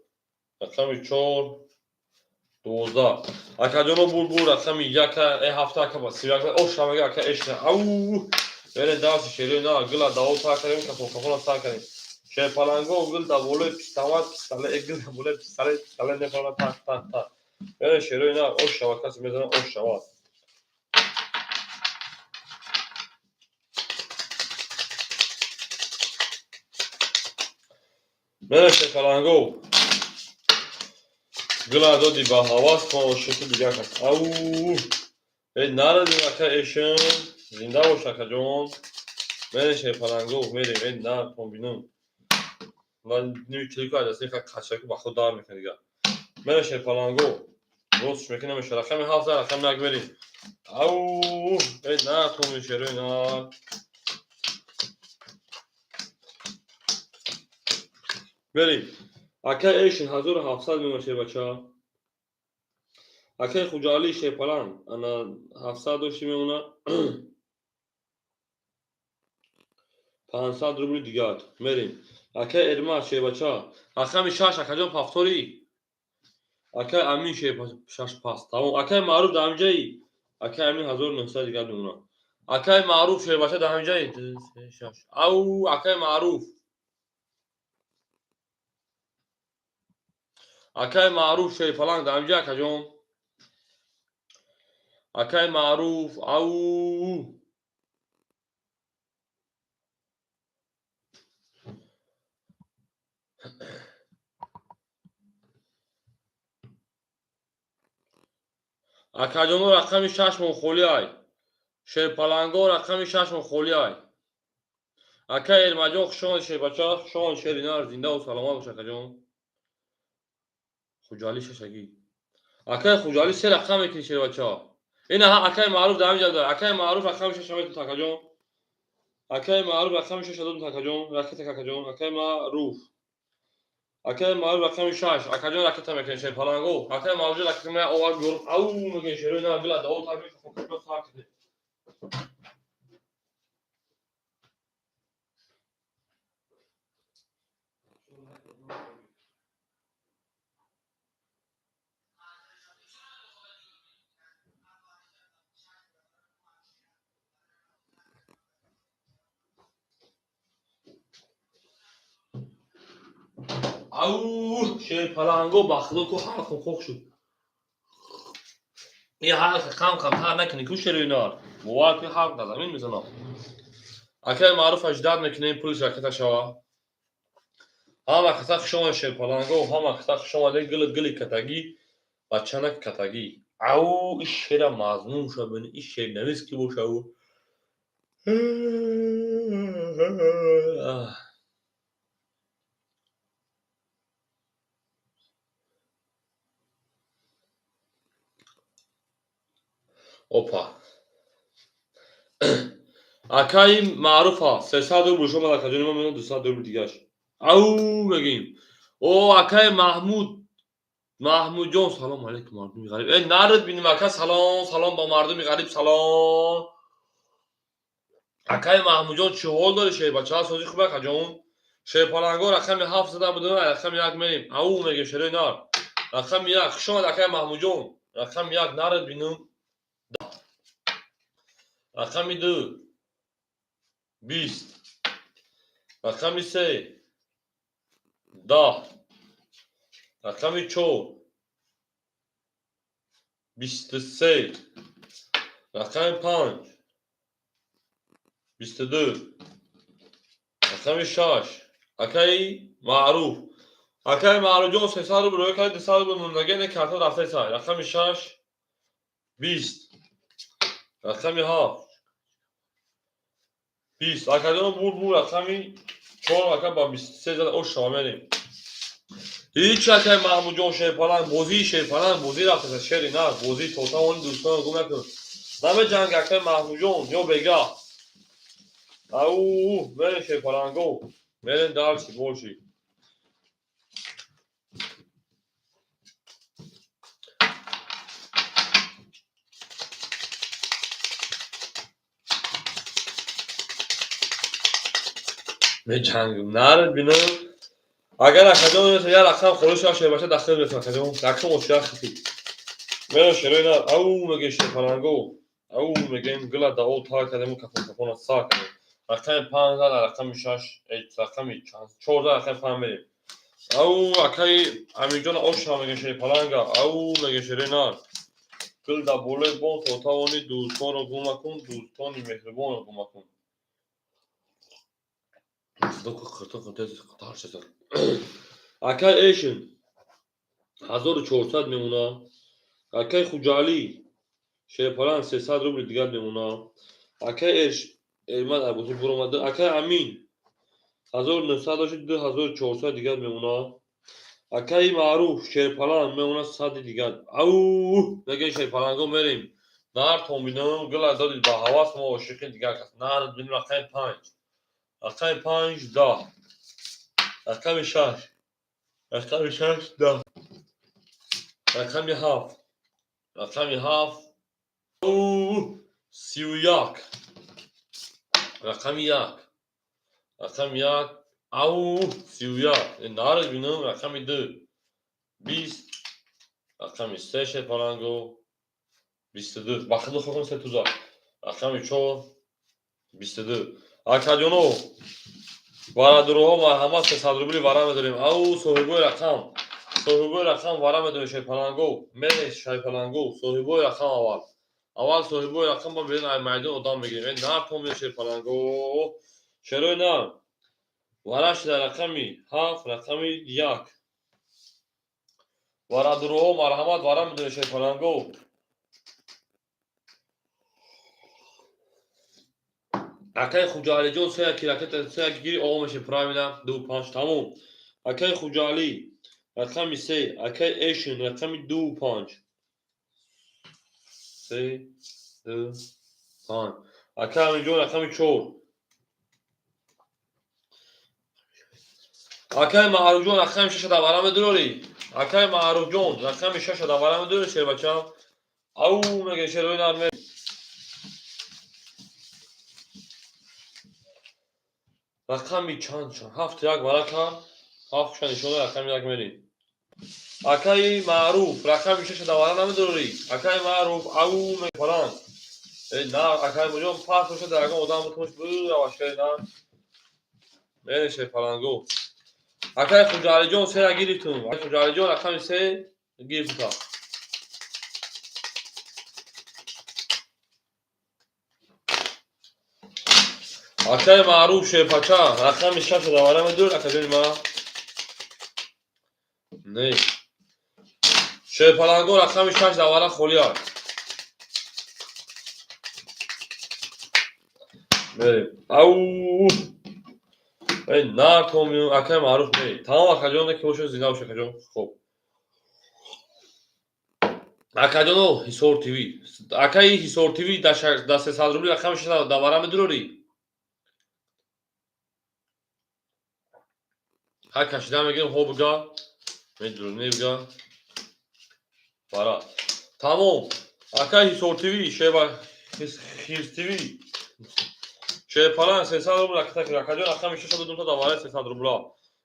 рақами чор 12. Акаҷоно, булбул рақами яка, э, ҳафта, ака ба 31 ош шавага, ака Эш. Ау, берен дарси шерои на гила давол сар кардем, кафон кафона сар кардем. Шерпаланго гул да болои пистамат пистале, э, гул да болои пистале пистале мефарма тақ тақ тақ. Берен шерои на ош шава, касе мезана, ош шава. Мерем, Шерпаланго. Гула доди ба ҳавас кун, ошиқи дигар кас. Ау, э, нарадим, ака Эшин. Зинда бош, акаҷон. Мерем, Шерпаланго, мерем, э, нартон бинам. Ними килику адаси қачаку ба худ дар мекунад дига. Мера шерпаланго. Ростш мекунӣ намеша. Рақами 7 рақами 1 мерим. Ау, эй на туми шерои на. Мерим. Акай эшин 1700 мемон шербача. Акай Хуҷаали шерпаланг ана 700 дошти мемона. 500 рубли дигар. Мерим. Акай Эрмат шербача. Рақами 6 акаҷон пафтори. Акай Амин шер 6 пас. Тамом. Акай Маъруф дар ҳамҷаи. Акай Амин 1900 дигар мемона. Акай Маъруф шербача дар ҳамҷаи. 2 3 6. Ау, акай Маъруф. Акай Маъруф шерпаланг дар ҳамҷаи акаҷон. Акай Маъруф, ау. Акаҷоно рақами 6 мон холӣ ай. Шерпаланго рақами 6 мон холӣ ай. Акай Эрмаҷон хуш омадӣ шербача, хуш омадӣ шери нар, зиндаву саломат бош акаҷон. Хуҷали шашагӣ. Акай Хуҷали се рақам мекунӣ шербача. Ина акай Маъруф дар ҳамин ҷа. Акай Маъруф рақами 6 мекунӣ акаҷон. Акай Маъруф рақами 6 додум акаҷон. Ракета акаҷон. Акай Маъруф. Акай Маъруф рақами 6. Акаҷон ракета мекунӣ шерпаланго. Акай Маъруф ракета ме овар гур. Ау мекунӣ шерои на гила даво такри хокро сар кунӣ. Ау, шерпаланго ба худо ку ҳалқам хок шуд. И ҳалқа қам қам тар накунӣ ку шерои нар. Бовар кунӣ ҳалқ дар замин мезанам. Акай Маъруф аждад мекунем пулиш ракета шава. Ҳама каса хуш омад шерпаланго, ҳама каса хуш омаде гили гили катагӣ, бачанак катагӣ. Ау, иш шера мазмун ша бини, иш шернавис ки боша ӯ. Опа. Акаи Маъруфа 300 рубл шомад акаҷони ма меона 200 рубл дигаш. Ау мегим. О, акаи Маҳмуд. Маҳмудҷон салом алейкум мардуми ғариб. Э нарид биним ака салом, салом ба мардуми ғариб салом. Акаи Маҳмудҷон чӣ ҳол дори шербача? Сози хуб акаҷон? Шерпаланго рақами 7 зада будем, рақами 1 мерим. Ау мегим шерои нар. Рақами 1 хуш омад акаи Маҳмудҷон. Рақами 1 нарид биним. Рақами 2 20. Рақами 3 10. Рақами 4 23. Рақами 5 22. Рақами 6 акаи Маъруф. Акаи Маъруфҷон 300 рубл рӯй кард, 200 рубл мондаги не карта рафта сай. Рақами 6 20. Рақами 7 20. Акаҷон бур бур рақами 4 ака ба 23 зада ош шава мерем. Ҳеҷ акаи Маҳмудҷон шерпаланг бозии шерпаланг бозӣ рафтаса шери на бозии тотавони дӯстон гум накун. Намеҷанг акаи Маҳмудҷон ё бега. Ау, мерем шерпаланго. Мерем дальше больше. Меҷангм. Нарид бинам. Агар акаҷон як рақам холӣ шава шербача дахил мекунад акаҷон. Рақам ошия хити. Меро шерои нар. Ау мегем шерпаланго. Ау мегем гила дао тар кардем кафон кафона сар кардем. Рақами 5 зад, рақами 6, рақами 4 зад, рақами 5 мерем. Ау акаи Амирҷон ош шава мегем шерпаланга. Ау мегем шерои нар. Гил дар болои бом то тавонӣ дӯстонро гум макун, дӯстони меҳрубонро гум макун. Акай Эшин 1400 мемона. Акай Хуҷалӣ шерпаланг 300 рубли дигар мемона. Акай Эрмад Абузӣ буромада. Акай Амин 1900 дошти, 2400 дигар мемонад. Акаи Маъруф Шерпаланг мемонад 100 дигар. Ау, мегӯем шерпаланго мерем. Нар томбинам гила додид ба ҳавас, мо ошиқи дигар кас. Нар бинем рақами 5. Рақами 5 10. Рақами 6. Рақами 6 10. Рақами 7. Рақами 7 31. Рақами 1. Рақами 1 ау 31. Нар бинем рақами 2 20. Рақами 3 шерпаланго 22. Ба худ худам се туза. Рақами 4 22. Акаҷоно, варадуроҳо марҳамат, 300 рубли вара медорем. Ау, соҳибои рақам. Соҳибои рақам вара медорем шерпаланго. Мереш шерпаланго. Соҳибои рақам аввал. Аввал соҳибои рақам ба берун ай майдон одам мегирем. Нар том шерпаланго. Шерои нар. Вара шуда рақами 7, рақами 1. Варадуроҳо марҳамат, вара медорем шерпаланго. Акаи Хуҷаалиҷон се яки ракета се яки гири оғо меши правильно 2 5 тамом. Акаи Хуҷаалӣ рақами 3, акаи Эшин рақами 2 5. 3 2 5. Акаи Аминҷон рақами 4. Акаи Маъруфҷон рақами 6 давара медурорӣ? Акаи Маъруфҷон рақами 6 давара медурорӣ шербача? Ау меге шерои нарме. Рақами чанд чанд? 7 1 вара кард. 7 ша нишона рақами 1 мерем. Акаи Маъруф рақами 6 давара намедорӣ? Акаи Маъруф ау мепаранд. На, акаи муҷон пас боша дар ягон одам бутмуш бирава шери на. Мере шерпаланго. Акаи Хуҷаалиҷон 3 гирифтум. Акаи Хуҷаалиҷон рақами 3 гирифта. Акаи Маъруф шерпача рақами 6 давара медур, акаҷони ма? Не. Шерпаланго рақами 6 давара холӣ аст. Мерем. Ау! Эй, нар томиюм, акаи Маъруф не. Тамом акаҷон, ки бошад зинда бош акаҷон. Хоб. Акаҷоно, Ҳисор ТВ. Акаи Ҳисор ТВ да 300 рубли рақами 6 давара медурорӣ? Ҳар кашида мегирем, ҳо буга, медур, не буга. Бара. Тамом. Акаи Ҳисор ТВ, Шева Хирс ТВ. Шерпаланг 300 рубл ракета акаҷон рақами 6 додум та давара 300 рубла.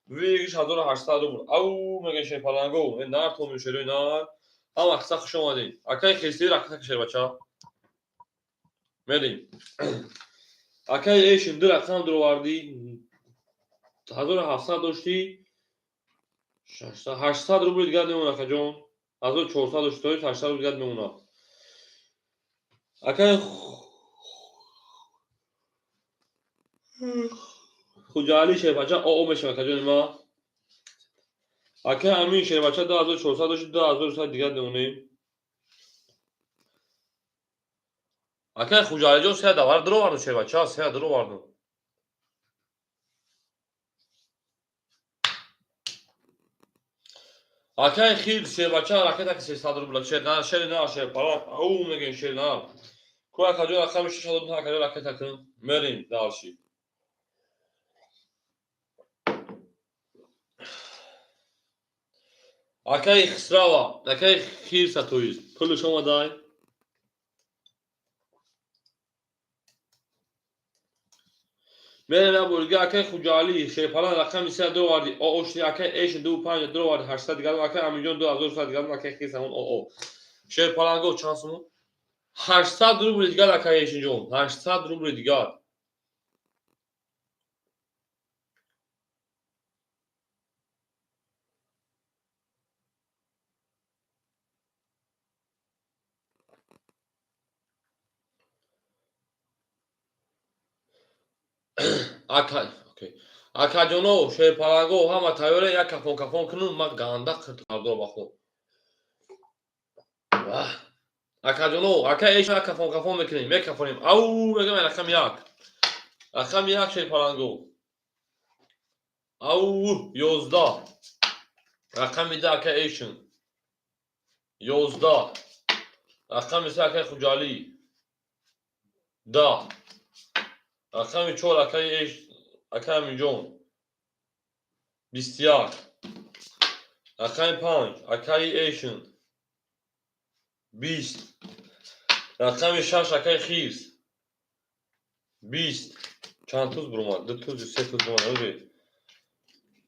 Вигиш 1800 рубл. Ау мегӯем шерпаланго, нар томиюм шерои нар. Ҳама қисса хуш омадед. Акаи Хирс ТВ ракета шербача. Мерем. Акаи Эшин ду рақам дуровардӣ. 1700 доштӣ, 800 рубли дигар мемонад акаҷон. 1400 доштӣ, 800 рубли дигар мемонад. Акаи Хуҷаалӣ шербача оо мешавад акаҷони ма. Акаи Амин шербача 2400 дошти, 2100 дигар мемонем. Акаи Хуҷаалиҷон се давара дуроварду шербача, се дуроварду. Акаи Хил шербача ракета ки 300 рубла. Шер на, шер на, шер палак. Ау мегӯем шер на. Ку акаҷон рақами 6 додум, акаҷон ракета кун. Мерем дальше. Акаи Хисрава, акаи Хирса тоист. Пулш омадай. Мерем як бор дига акаи Хуҷаалӣ шерпаланг рақами 3 дуроварди. Оо шуди акаи Эш 2 5 дуроварди 800 дигар, акаи Аминҷон 2100 дигар, акаи Хирса он оо. Шерпаланго чанд сум? 800 рубли дигар акаи Эшинҷон, 800 рубли дигар. Акаҷоно, шерпаланго ҳама тайёре, як кафон кафон кунум, ман ганда қирдор бахо. Акаҷоно, ака эш як кафон кафон мекунем, мекафонем. Ау, мегӯям рақами 1. Рақами 1 шерпаланго. Ау, 11. Рақами 2 акай Эйшн. 11. Рақами 3 акай Хуҷалӣ. 10. Рақами 4 акай Эйш, акай Аминҷон. 21. Рақами 5 акай Эйшн. 20. Рақами 6 акай Хирс. 20. Чанд туз буромад? Ду туз, се туз буромад.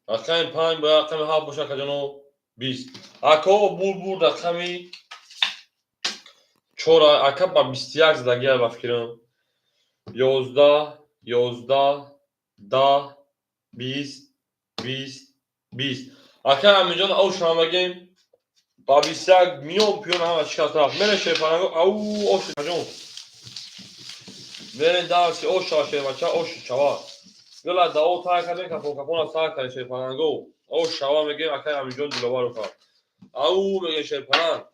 Рақами 5 бояд рақами 7 боша, акаҷоно. 20. Ако бур рақами 4 ака ба 21 задагия ба фикрам. 11, 11, 10, 20, 20, 20. Ака Аминҷон ав шума мегем ба 21 миён пиён ҳама шикаст рафт. Мере шерпаланго, ау ош аҷон. Мере дарси ош шава шербача, ош шава. Гила дао тар кардем, кафон кафона сар кардем шерпаланго. Ош шава мегем акай Аминҷон Диловаров. Ау мегем шерпаланг.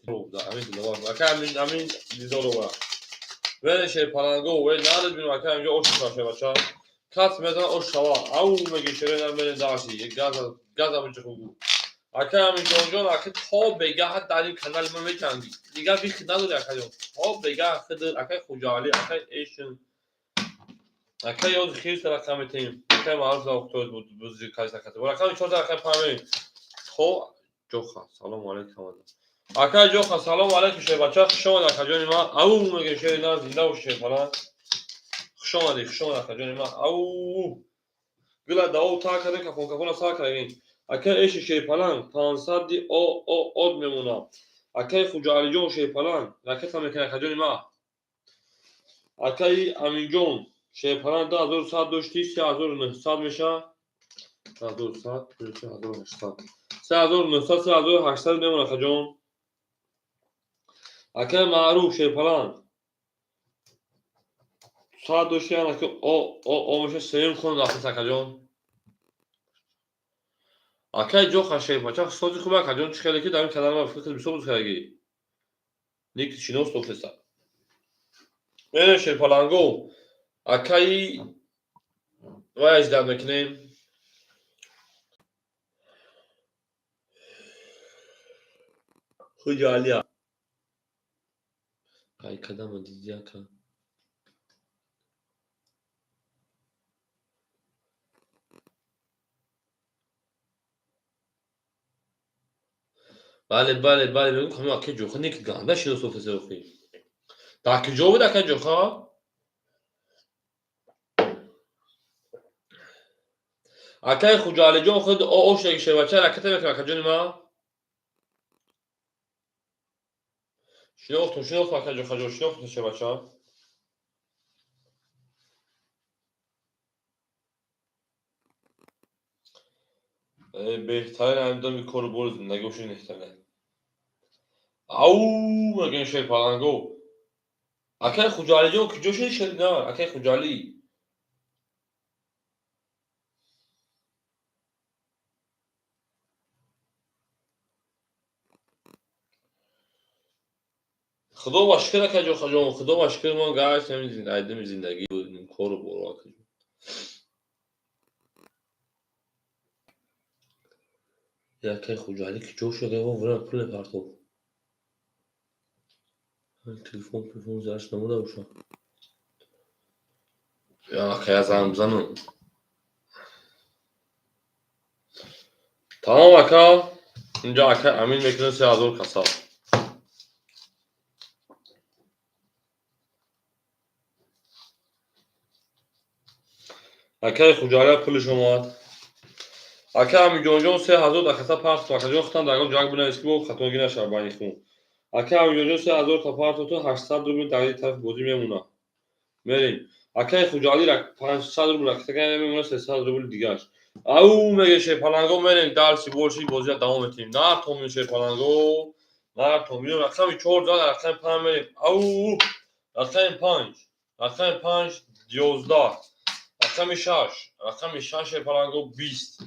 Амин Диловаров. Акай Амин, Амин Дидорова. Мере шерпаланго, ве наред бинем акай Аминҷон ош шава шербача. Кас мезана ош шава. Ау мегем шерена мере дарси. Газа газа биҷихугу. Акай Аминҷонҷон, ака то бегаҳ дар ин канали ма меҷангӣ. Дигар вихи надори акаҷон. То бегаҳ хидр, акай Хуҷаалӣ, акай Эшн. Акай ёзи хирс рақам метем. Акай маъруф завқтоз буд бузи кайса ката. Рақами 4 рақами 5. То Ҷоха. Салому алайкум. Акай Ҷоха, салому алайкум шербача. Хуш омадӣ акаҷони ман. Ау мегем шери на зинда бош шерпаланг. Хуш омадӣ, хуш омадӣ акаҷони ман. Ау. Гила дао тар кардем, кафон кафона сар кардем. Акай Эши шерпаланг 500 о о од мемонад. Акай Хуҷаалиҷон шерпаланг ракета мекунад акаҷони ман. Акай Аминҷон шерпаланг 2100 дошти, 3900 мешавад. 2100, 3800. 3900, 3800 мемонад акаҷон. Акай Маъруф шерпаланг 100 дошти, анаки о о о мешавад, сеюм хон рафтаст акаҷон. Акай Ҷоха шерпача сози хуб акаҷон, чӣ хеле ки дар ин канал ма фикр бисёр буд хелеги. Ник шинос доштеса. Мерем шерпаланго. Акаи вай аждад мекунем. Хуҷаалия. Ай кадама диди ака. Бале, бале, бале, мегӯм ҳама акаи Ҷоха ник ганда шинос доштеса охи. Дар куҷо буд акаи Ҷоха? Акаи Хуҷаалиҷон худ ошдаги шербача ракета мекунад акаҷони ман. Шинохтум, шинохтум акаи Ҷохаҷон, шинохтум шербача. Беҳтарин ҳамдами кору бори зиндагӣ бошед беҳтарин. Ау мегӯем шерпаланго. Акаи Хуҷаалиҷон куҷо шуди шер на, акаи Хуҷаалӣ. Худо ба шукр акаи Ҷохаҷон, худо ба шукр ман гаштам айдами зиндагӣ кору боро акаҷон. Акаи Хуҷаалӣ куҷо шуд? Ягон вариант пул мепартов. Телефон телефон зараш намуда бошад. Акая занг бизанам. Тамом ака, инҷо акай Амин мекунад 3000 каса. Акаи Хуҷаалӣ пулиш омад. Ака Аминҷонҷон 3000 дакаса партов. Акаҷон худтан дар ягон ҷанг бинавис ки бо хатогӣ нашавад байни хун. Ака Аминҷонҷон 3000 та партов, 800 рубл дар ин тарафи бозӣ мемонад. Мерем. Акаи Хуҷаалӣ 500 рубл ракета мемонад, 300 рубл дигараш. Ау меге шерпаланго, мерем дарси борши бозиро давом метиҳем. Нар томин шерпаланго, нар томин. Рақами 4 зад, рақами 5 мерем. Ау рақами 5, рақами 5 11, рақами 6, рақами 6 шерпаланго 20,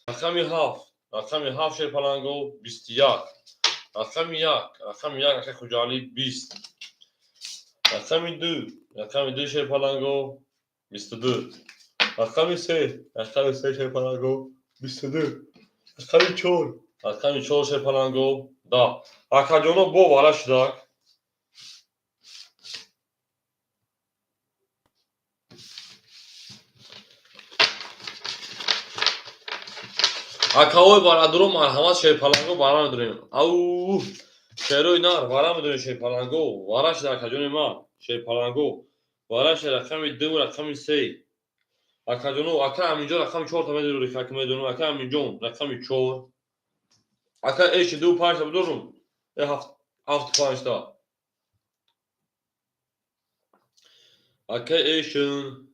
рақами 7, рақами 7 шерпаланго 21, рақами 1, рақами 1 акаи Хуҷаалӣ 20, рақами 2, рақами 2 шерпаланго 22, Рақами се, рақами се, шерпаланго, 22. Рақами чор, рақами чор, шерпаланго, 10. Акаҷоно, бо вара шудак. Акаҳои барадуро, марҳамат, шерпаланго, вара медорем. Ау, шерои нар, вара медорем, шерпаланго, вара шуда, акаҷони ман, шерпаланго, вара шуда, рақами ду, рақами се. Акаҷоно, ака Аминҷон, рақами чорта медорӣ, как медонам, ака Аминҷон, рақами чор. Ака эши ду панҷта бидорум, э ҳафт, ҳафту панҷта. Ака эшин.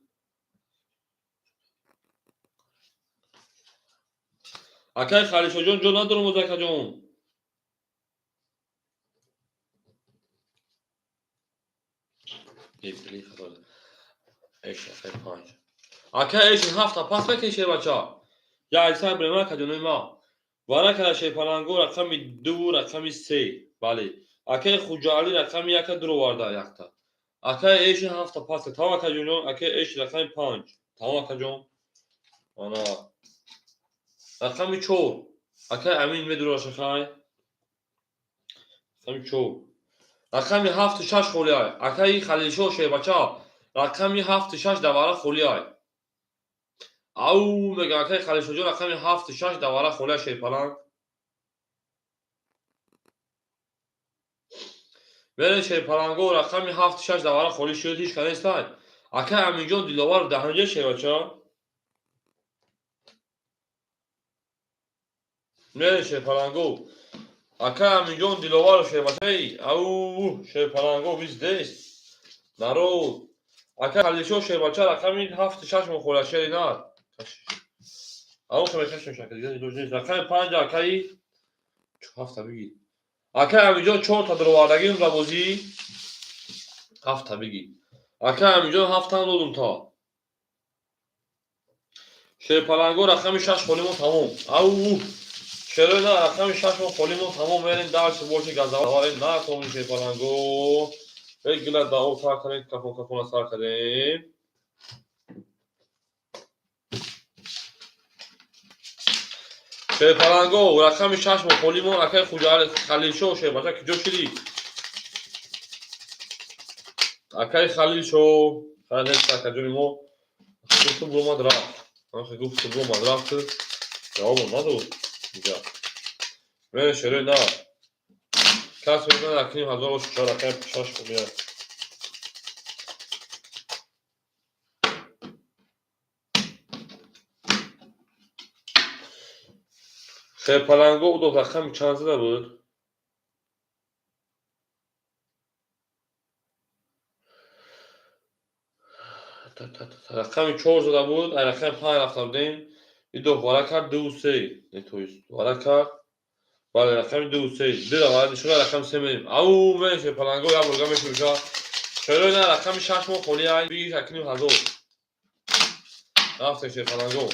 Акай Халишоҷон, ҷо надорам оз, акаҷон. Эши акай панҷ. Ака эши ҳафта пас мекунӣ, шербача. Як сар брема, акаҷонои ма. Вара кара, шерпаланго, рақами ду, рақами се. Бале. Акаи Хуҷаалӣ рақами яка дуроварда якта. Акаи эши ҳафта пас. Тамом, акаҷонҷон, акаи эши рақами панҷ. Тамом, акаҷон. Ана. Рақами чор. Акаи Амин медура шахай. Рақами чор. Рақами ҳафту шаш холиай. Акаи Халилшоҳ, шербача. Рақами ҳафту шаш давара холиай. Ау, мега акаи Халилшоҳҷон, рақами ҳафту шаш давара холиай, шерпаланг. Берен, шерпаланго, рақами ҳафту шаш давара холӣ шуд, ҳеч ка нестай. Акаи Аминҷон Диловар даҳанҷа, шербача. Мерен, шерпаланго. Акаи Аминҷон Диловаров, шербачаи. Ау, шерпаланго, виздес. Народ. Акаи Халилшоҳ, шербача, рақами ҳафту шаш мо холия, шери нар. Ау, хебекашем шака, дига илоҷ нест. Рақами панҷ, акаи ҳафта бигир. Акаи Аминҷон чорта дуровардагим дар бозӣ. Ҳафта бигир. Акаи Аминҷон ҳафтам додум та. Шерпаланго, рақами шаш холимо, тамом. Ау, шерои на, рақами шаш мо холимо, тамом, мерем дальше, больше газаварем наконем, шерпаланго. Эй, гила дао сар кардем, кафон кафона сар кардем. Шерпаланго, рақами шаш мо холимо, акаи Хуҷаали Халилшоҳ, шербача, куҷо шидӣ? Акаи Халилшоҳ, хай нест, акаҷони мо. Гуфту буромад рафт. Ахи гуфту буромад рафт. Ҷавобам надод. Дига. Мерем, шерои на. Кас мезанад акним ҳазор чор рақами шаш меяд. Шерпаланго удо рақами чанд зада буд? Рақами чор зада буд, ай рақами панҷ рафта будем. Идо вара кард ду се. Не, то есть вара кард. Бале, рақами ду се. Дира вара нишона рақами се мерем. Ау, мерем, шерпаланго, як борга мешуша. Шерои на, рақами шаш мо холӣ ай, бигир акним ҳазор. Рафтем, шерпаланго.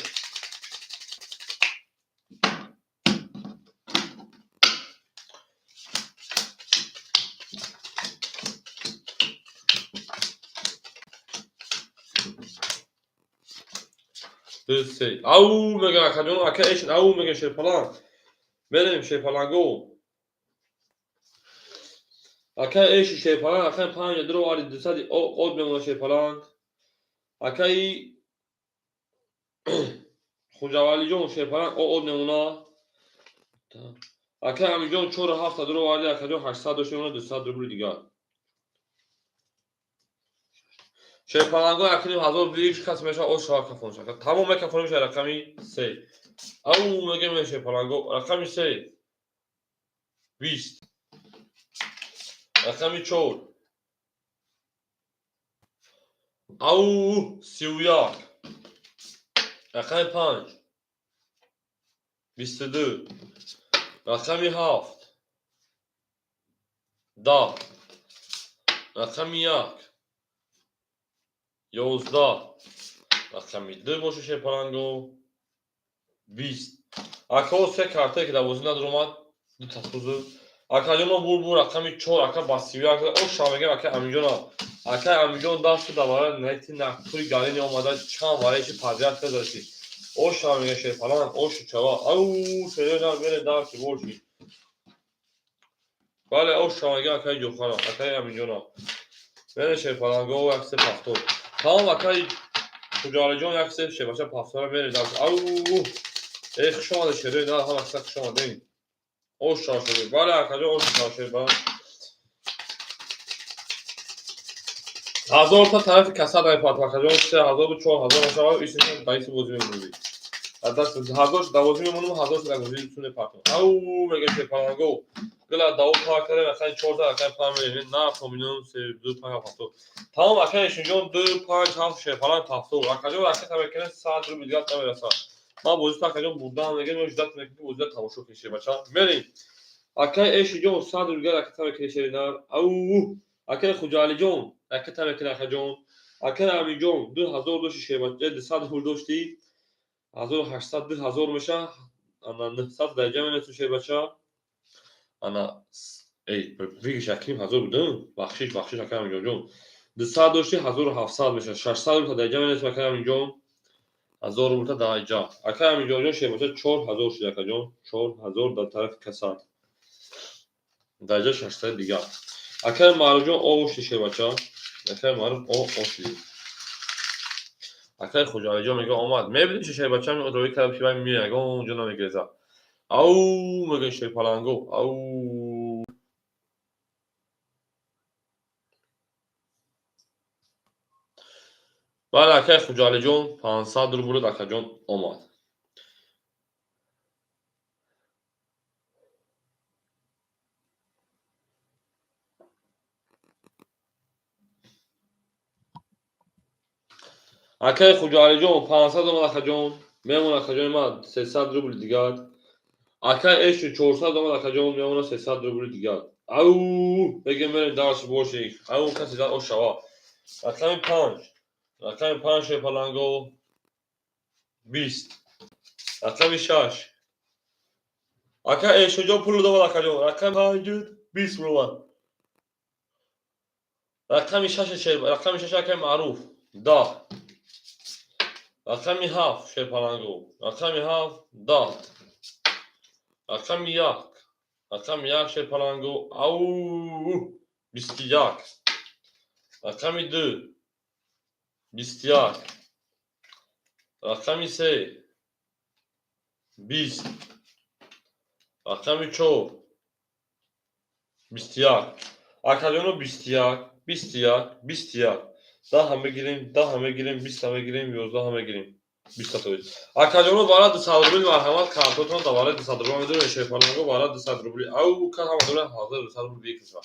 Ду се. Ау, мега акаҷон, ака эшин, ау, мега шерпаланг. Мерем, шерпаланго. Акаи эши, шерпаланг, рақами панҷ дуроварди, дусади од мемона, шерпаланг. Акаи Хуҷавалиҷон, шерпаланг, од мемона. Акаи Аминҷон чору ҳафта дуроварди, акаҷон, 800 дошт мемона, 200 рубли дигар. Шерпаланго, акним ҳазор бигир, кас меша оз шава кафон шака. Тамом мекафонем ша рақами се. Ау, мегем, шерпаланго, рақами се. 20. Рақами чор. Ау, 31. Рақами панҷ. 22. Рақами ҳафт. 10. Рақами як. 11. Рақами ду боша, шерпаланго. 20. Акао, се картае ки дар бозӣ надаромад, ду тасузу. Акаҷоно бур рақами 4 ака ба 31 оша мегем ака Аминҷона. Ака Аминҷон дасту давара найти нақпури галини омада чанд вараиши подряд кардаши. Оша мегем шерпаланг, ошу чава. Ау, шерёна мере дарси боши. Бале, оша мегем акаи Ҷохара, акаи Аминҷона. Мере шерпаланго як се пафтор. Тамом акаи Хуҷалиҷон як се шербача пафтора мере дарси. Ау, эй хуш омада шерёи на, ҳама каса хуш омадем. Оша шуд. Бале, акаҷон, оша шуд. 1000 та тарафи касад мепартам, акаҷон, 3000 4000 мешавад, исмшон даиси бозӣ мемонӣ. Даст 1000 да бозӣ мемонам, 1000 да бозӣ ту мепартам. Ау, мегем шерпаланго. Гила даво пар кардем, акаи 4 та, акаи 5 мегем, на, поминон 3 2 5 7. Тамом, акаи Ишинҷон 2 5 7 шерпаланг пафтор. Акаҷон ракета мекунем, 100 рубл дигар намерасад. Ман бозита акаҷон бурдаам, мегем, ё ждат мекунем, ки бозита тамошо кунӣ шербача. Мерем. Акаи Эшиҷон 100 рубл дигар ракета мекунӣ шеринар. Ау, акаи Хуҷалиҷон ракета мекунӣ акаҷон. Акаи Аминҷон 2000 дошти шербача, 200 рубл дошти. 1800 2000 меша. Ана 900 дараҷа менасу шербача. Ана эй, бигиш аким 1000 будам. Бахшиш, бахшиш акаи Аминҷонҷон. 200 дошти 1700 меша. 600 рубл дараҷа менасу акаи Аминҷон. 1000 рубл дараҷа. Акаи Аминҷонҷон шербача 4000 шуд акаҷон. 4000 дар тарафи касад. Дараҷа 600 дигар. Акаи Маъруфҷон ошди шербача. Акаи Маъруф ошди. Акаи Хуҷалиҷон мега омад. Мебинӣ чи шербача роӣ кард ки вай меяг, онҷо намегреза. Ау, мега шерпаланго. Ау. Бале, акаи Хуҷалиҷон 500 рубл акаҷон омад. Акаи Хуҷалиҷон 500 омад акаҷон. Мемон акаҷони ман 300 рубл дигар. Акаи Эшу 400 омад акаҷон, мемона 300 рубл дигар. Ау, мегем мерем дарси боши. Ау, каси дар ошава. Рақами 5. Рақами 5 шерпаланго 20. Рақами 6. Ака Эшуҷон пул дод акаҷон. Рақами 5 20 рубл. Рақами 6 шер, рақами 6 акаи Маъруф 10. Рақами 7 шерпаланго. Рақами 7 10. Рақами 1. Рақами 1 шерпаланго. Ау, 21. Рақами 2 21. Рақами 3 20. Рақами 4 21. Акаҷоно 21, 21, 21. 10 мегирем, 10 мегирем, 20 мегирем, 11 мегирем. 20 тои. Акаҷоно бара 200 рубл марҳамат картотон да бара 200 рубл медорем шерпаланго бара 200 рубл. Ау, ка ҳама дора 1200 рубл бикиса.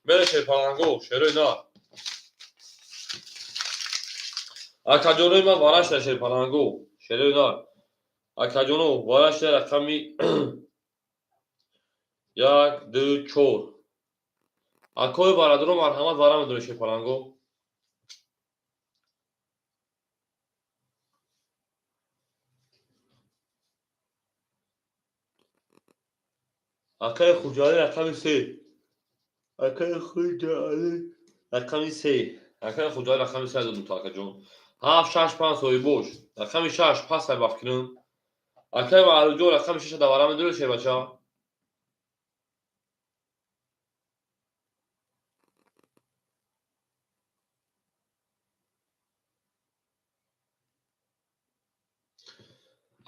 Мере шерпаланго, шерои на. Акаҷонои ман варашта шерпаланго, шерои на. Акаҷоно варашта рақами 1 2 4. Акои бародаро марҳамат вара медорем шерпаланго. Акаи Хуҷалӣ рақами 3. Акаи Хуҷалӣ рақами 3. Акаи Хуҷалӣ рақами 3 додум то акаҷон. 7 6 5 соҳибош. Рақами 6 пас ай бафкунам. Акаи Маъруфҷон рақами 6 давара медорӣ шербача?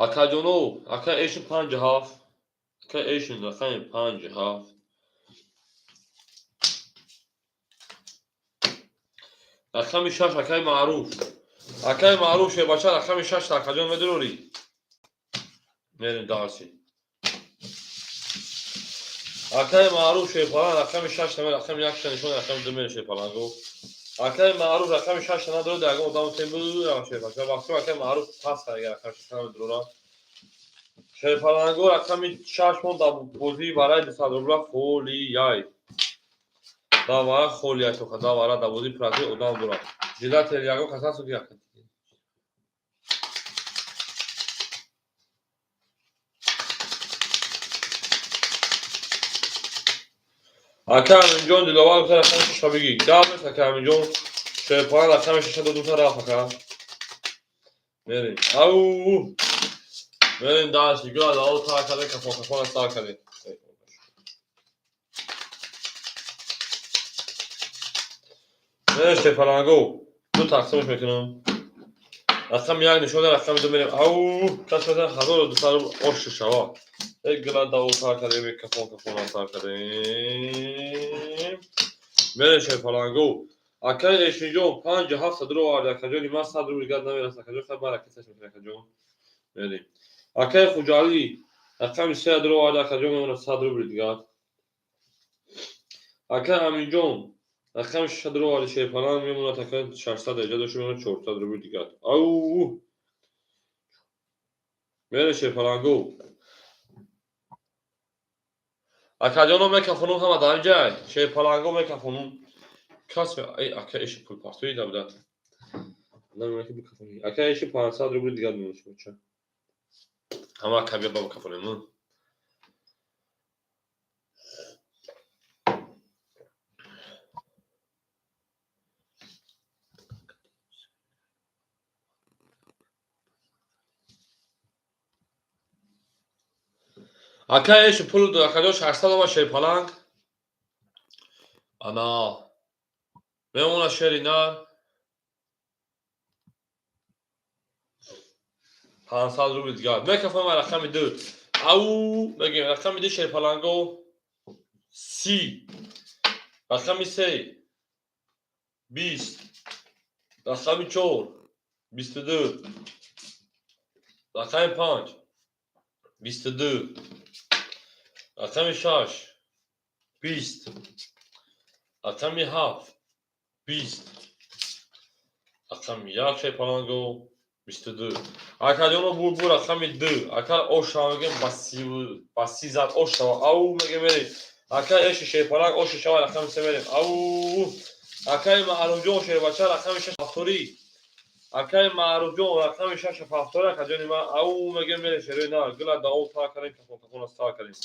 Акаҷоно, акаи Эшин 5 7. Акаи Эшин рақами 5 7. Рақами 6 акаи Маъруф. Акаи Маъруф шербача рақами 6 акаҷон медорӣ? Мерем дарси. Акаи Маъруф шерпалан рақами 6 наме, рақами 1 нишон, рақами 2 мере шерпаланго. Акаи Маъруф рақами 6 надорад, ягон одам тембу шерпача. Вақти акаи Маъруф пас агар рақами 6 намедорад. Шерпаланго рақами 6 мон дар бозии барои 200 рубла холияй. Да вара холияй тоха, да вара дар бозии прази одам дорад. Жилател ягон кас ҳаст ки Ака Аминҷон Диловар гуфта рақами шаша бигӣ. Гап нест, ака Аминҷон. Шерпаланг рақами шаша ду дута рафт, ака. Мерем. Ау! Мерем дальше. Гула дао тар кардем, кафон кафона сар кардем. Мерем шерпаланго. Ду тақсимаш мекунам. Рақами як нишон, рақами ду мерем. Ау! Кас мезанад 1200 рубл ош шава. Гула дао тар кардем, кафон кафона сар кардем. Мерем шерпаланго. Акаи Эшинҷон 5700 рубл овард, акаҷони ман 100 рубл дигар намерасад. Акаҷон хай баракаташ мекунад, акаҷон. Мерем. Акаи Хуҷалӣ рақами 3 рубл овард, акаҷон мемонад 100 рубл дигар. Акаи Аминҷон рақами 6 рубл овард, шерпаланг мемонад, ака 600 эҷа дошт, мемонад 400 рубл дигар. Ау! Мерем шерпаланго. Акаҷоно мекафонум ҳама дар ҷай. Шерпаланго мекафонум. Кас ай ака эши пул партои дабда. Намемонад ки бикафонӣ. Ака эши 500 рубл дигар мемонад шумоча. Ҳама ака бия ба бикафонем. Ака эши пул акаҷон 600 омад шерпаланг. Ана мемонад шери нар 500 рубл дигар. Мекафонам рақами ду. Ау мегем рақами ду шерпаланго 30. Рақами се 20. Рақами чор 22. Рақами панҷ 22. Рақами шаш 20. Рақами ҳафт 20. Рақами як шерпаланго 22. Акаҷоно бур рақами ду. Ака оша мегем ба си зад ош шава. Ау мегем мерем. Ака эши шерпаланг оши шава рақами се мерем. Ау! Акаи Маъруфҷон шербача рақами шаш ҳафторӣ. Акаи Маъруфҷон рақами шаш ҳафторӣ акаҷони ман. Ау мегем мерем шерои на. Гула дао тар кардем, кафон кафона сар кардем.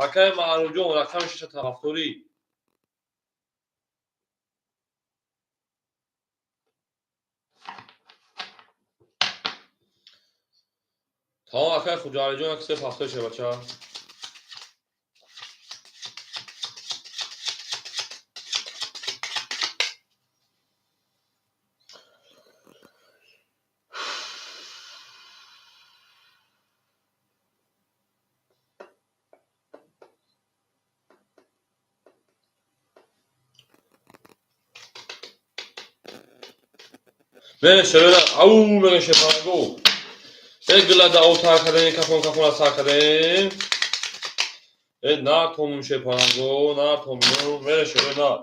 Акаи Маъруфҷон рақами шаш ҳафторӣ. Тамом акаи Хуҷалиҷон як се ҳафторӣ шербача. Мерем шерои ау мегем шерпаланго. Э гула дао тар кардем, кафон кафона сар кардем. Э нар томум шерпаланго, нар томум. Мерем шерои нар.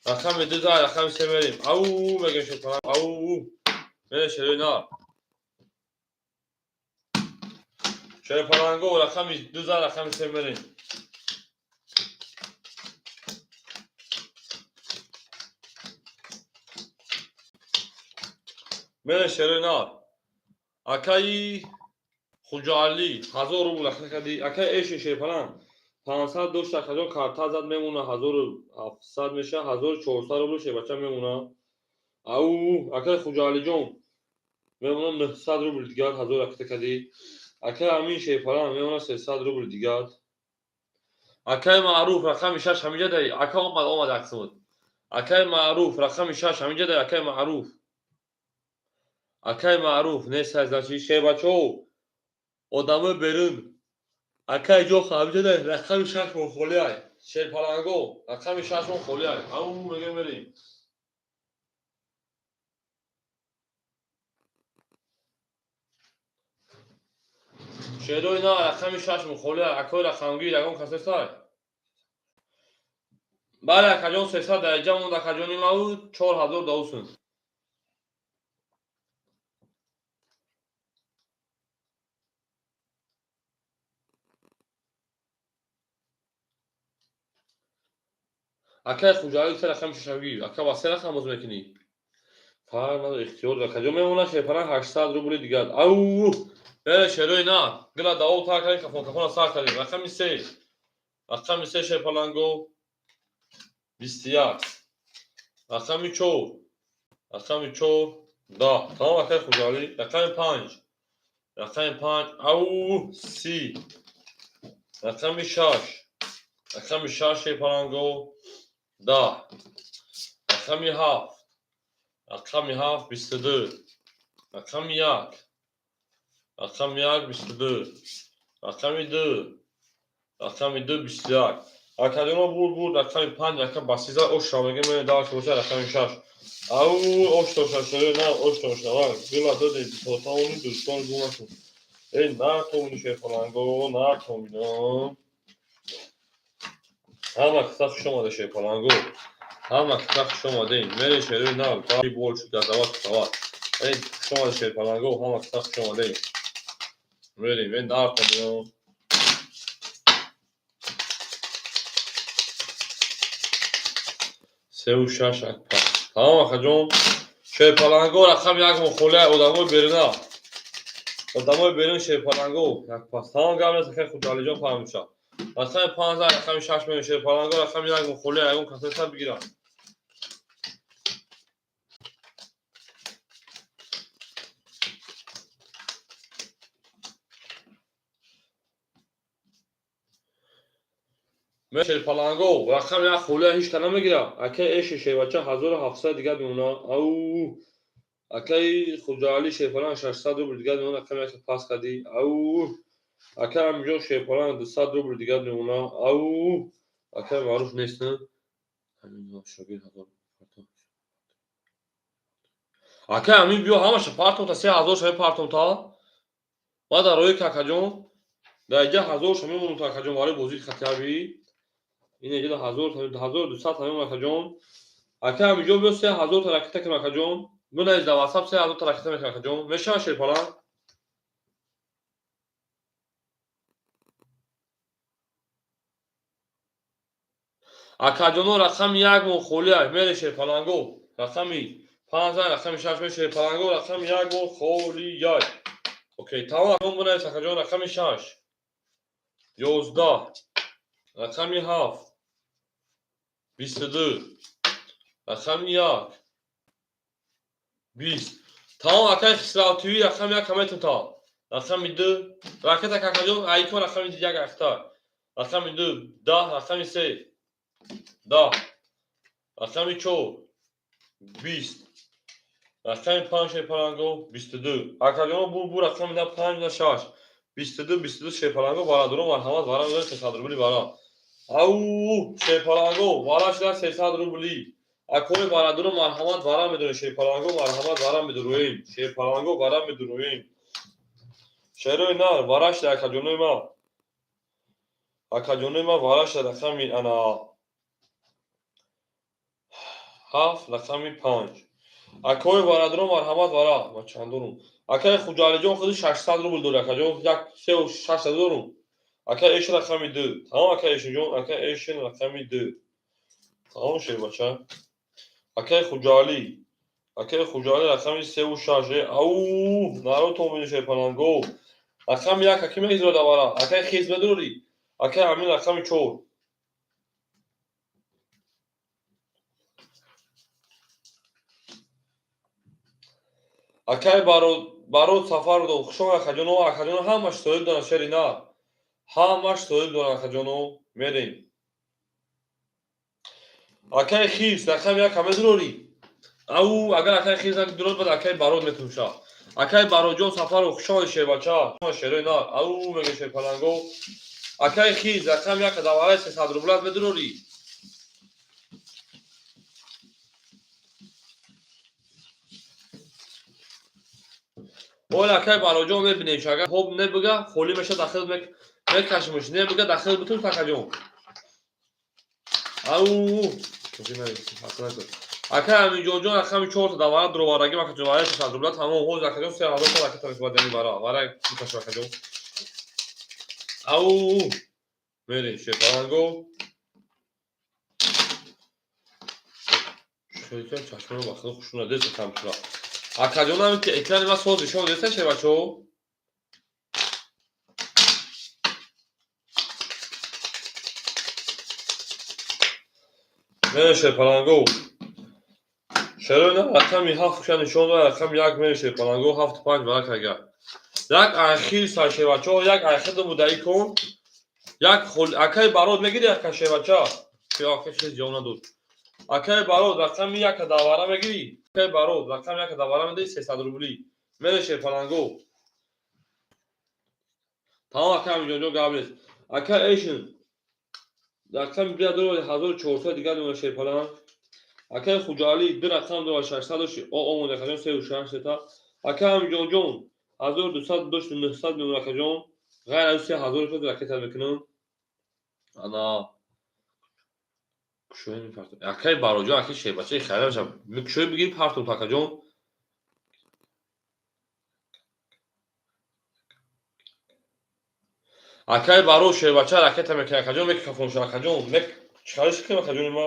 Рақами ду зад, рақами се мерем. Ау мегем шерпаланго. Ау мерем шерои нар. Шерпаланго рақами ду зад, рақами се мерем. Мерем шерои нар. Акаи Хуҷалӣ 1000 рубл ака кардӣ. Акаи эши шерпаланг 500 дошт, акаҷон карта зад мемона 1700 меша, 1400 рубл шербача мемона. Ау акаи Хуҷалиҷон мемона 900 рубл дигар 1000 аката кардӣ. Акаи Амин шерпаланг мемона 300 рубл дигар. Акаи Маъруф рақами шаш ҳаминҷа дай. Ака омад, омад аксимуд. Акаи Маъруф рақами шаш ҳаминҷа дай. Акаи Маъруф. Акаи Маъруф нест, значит шербачаҳо одамои берун. Акаи ҷо ҳаминҷа дай рақами шаш мон холӣ ай. Шерпаланго рақами шаш мон холӣ ай. Ау мегем мерем. Шерои на рақами шаш мон холӣ ай. Акои рақамгир ягон кас нест ай. Бале акаҷон 300 дараҷа монд акаҷони мау 4000 даусун. Акаи Хуҷалӣ се рақами шашавӣ. Ака ба се рақам боз мекунӣ? Фарқ надорад, ихтиёр дорад. Акаҷон мемонад шерпаланг 800 рубли дигар. Ау! Мерем шерои на. Гула дао тар кардем, кафон кафона сар кардем. Рақами се. Рақами се шерпаланго. 21. Рақами 4. Рақами 4 10. Тамом акай Хуҷалӣ. Рақами 5. Рақами 5 ау 30. Рақами 6. Рақами 6 шерпаланго 10. Рақами 7. Рақами 7 22. Рақами 1. Рақами 1 22. Рақами 2. Рақами 2 21. Акаҷоно бурд бурд рақами 5 ака басиза ош мегем мен даш боша рақами 6. Ау ош тоша шоё на ош тоша ва гила доди тотауни дӯстон гумашу. Эй на томини шерпаланго на томино. Ҳама киса хуш омада шерпаланго. Ҳама киса хуш омадем. Мере шерои на бол шуд газават сават. Эй хуш омада шерпаланго ҳама киса хуш омадем. Мерем эй на томино. Сеу шаш акпа. Тамом акаҷон. Шерпаланго рақами як мухолия одамои беруна. Одамои берун шерпаланго як пас. Тамом гап нест акай Хуҷалиҷон фаҳмиша. Рақами 5 рақами 6 меён шерпаланго рақами як мухолия ягон касеса бигирад. Шерпаланго рақами як холия ҳеч ка намегирад. Акай эши шербача 1700 дигар мемона. Ау акай Хуҷаалӣ шерпаланг 600 рубл дигар мемона. Рақами як пас кардӣ. Ау акай Амиҷон шерпаланг 200 рубл дигар мемона. Ау акай маъруф нест. Акай Амин биё ҳамаша партомта 3000 шави партомта. Ма дар роҳи какаҷон дар иҷа 1000 ша мемонам какаҷон барои бозии хатиабӣ. Ин иҷа 1200 та мемонам акаҷон. Акай Амиҷон биё 3000 та ракета кунам акаҷон. Бинавис дар WhatsApp 3000 та ракета мекунам акаҷон. Мешавад шерпаланг? Акаҷоно рақами як мо холия мере шерпаланго. Рақами 5 рақами 6 мере шерпаланго рақами як мо холия. Окей, тамом акаҷон бинавис акаҷон рақами 6. 11 рақами 7 22 рақами 1 20. Тамом акай Хисрав ТВ рақами 1 каметунта. Рақами 2 ракета какаҷон айкон рақами 1 ахта. Рақами 2 10 рақами 3 10 рақами 4 20 рақами 5 шерпаланго 22. Акаҷоно бу рақами 5 на 6 22 22 шерпаланго барадурон марҳамат вара медонед 300 рубли вара. Ау шерпаланго вара шуда 300 рубли. Акои барадурон марҳамат вара медонед шерпаланго марҳамат вара медуроем. Шерпаланго вара медуроем. Шерои нар вара шуда акаҷонои ма. Акаҷонои ма вара шуда рақами ана 7 рақами 5. Акои барадурон марҳамат вара. Ма чанд дорум? Акай Хуҷалиҷон худи 600 рубл дори акаҷон, 1 3 600 дорум. Акай эшин рақами 2. Тамом акай эшинҷон, акай эшин рақами 2. Тамом шербача. Акай Хуҷалӣ. Акай Хуҷалӣ рақами 3 6. Ау, народ томини шерпаланго. Рақами 1 аки мегизро давара. Акай хиз медорӣ. Акай Амин рақами 4. Акай Барод Сафаров хуш омад акаҷоно. Акаҷоно ҳамаш соҳиб доранд шери нар. Ҳамаш соҳиб доранд акаҷоно. Мерем. Акай Хирс рақами 1 медурорӣ. Ау агар акай Хирс дурод бад акай Барод метумша. Акай Бародҷон Сафаров хуш омадӣ шербача. Шерои нар. Ау мега шерпаланго. Акай Хирс рақами 1 давараи 300 рублат медурорӣ. Ола акай Бароҷон мебинем, агар хоб небига, холӣ меша дахил мекашимш, небига дахил битун такаҷон. Ау, акай Аминҷонҷон рақами 4 давара дуровараги макаҷон вара 600 рубла тамом ҳоз акаҷон 3000 та ракета мекунад яъни вара вара бикаш акаҷон. Ау, мерем шерпаланго. Шерикам чашмаро ба худо хушуна деса камчура. Акаҷонам ки экрани ма соз нишон деса шербачо. Мерем, шерпаланго. Шерои на рақами ҳафт куша нишон дод, рақами як мерем, шерпаланго, ҳафту панҷ варака ага. Як айхил сар, шербачаҳо, як айхил будаи кун. Як акаи Барод мегири, ака шербача? Ака хез ҷавоб надод. Акаи Барод, рақами яка давара мегирӣ? Акаи Барод, рақами яка давара медиҳӣ, 300 рубли. Мерем, шерпаланго. Тамом, ака Амиҷонҷон, гап нест. Ака Эшн, рақами бия дорад 1400 дигар мемонад, шерпаланг. Акаи Хуҷаалӣ ду рақам дорад, 600 дошт, о омода, акаҷон, сеу шаш сета. Ака Амиҷонҷон, 1200 дошт, 900 мемонад, акаҷон. Ғайр аз 3000 шуд, ракета мекунам. Ана кушои мепартом. Акаи Бароҷон, акаи шербачаи хайра мешавад. Кушои бигир, партом, акаҷон. Акаи Баро, шербача ракета мекунад, акаҷон, мек кафонша, акаҷон, мек чиқариш кунем, акаҷони ма.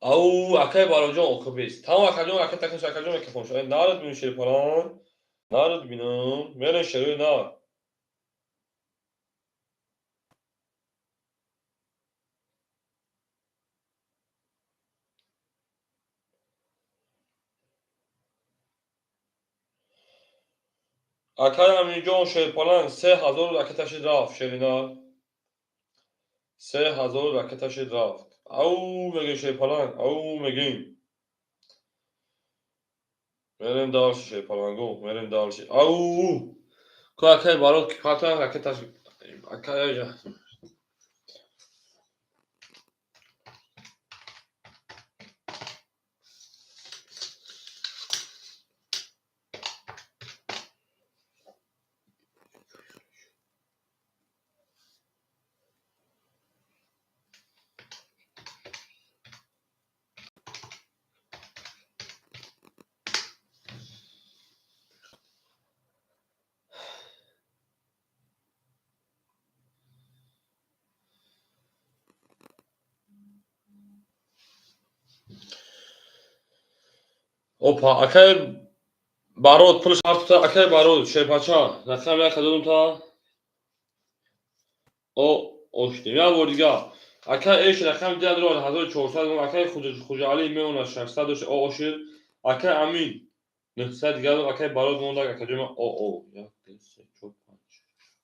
Ау, акаи Бароҷон, оқибест. Тамом, акаҷон, ракета кунш, акаҷон, мек кафонша. Нарад бинем, шерпаланг. Нарад бинам. Мерем, шерои нар. Акаи Аминҷон, шерпаланг, 3000 ракеташи рафт, шеринар. 3000 ракеташи рафт. Ау мегем, шерпаланг, ау мегем. Мерем дальше, шерпаланго, мерем дальше. Ау! Ко акаи Барод ката ракеташ акаи. Опа, акаи Барод пулш ҳафта, акаи Барод, шерпача, рақам яка додум та. О, оштем. Як бор дига. Акаи Эш рақами дигар дорад 1400, акаи Хуҷаалӣ меонад 600 дошт, о ошид. Акаи Амин 900 дигар дод, акаи Барод монда, акаҷои ман о о. 1 2 3 4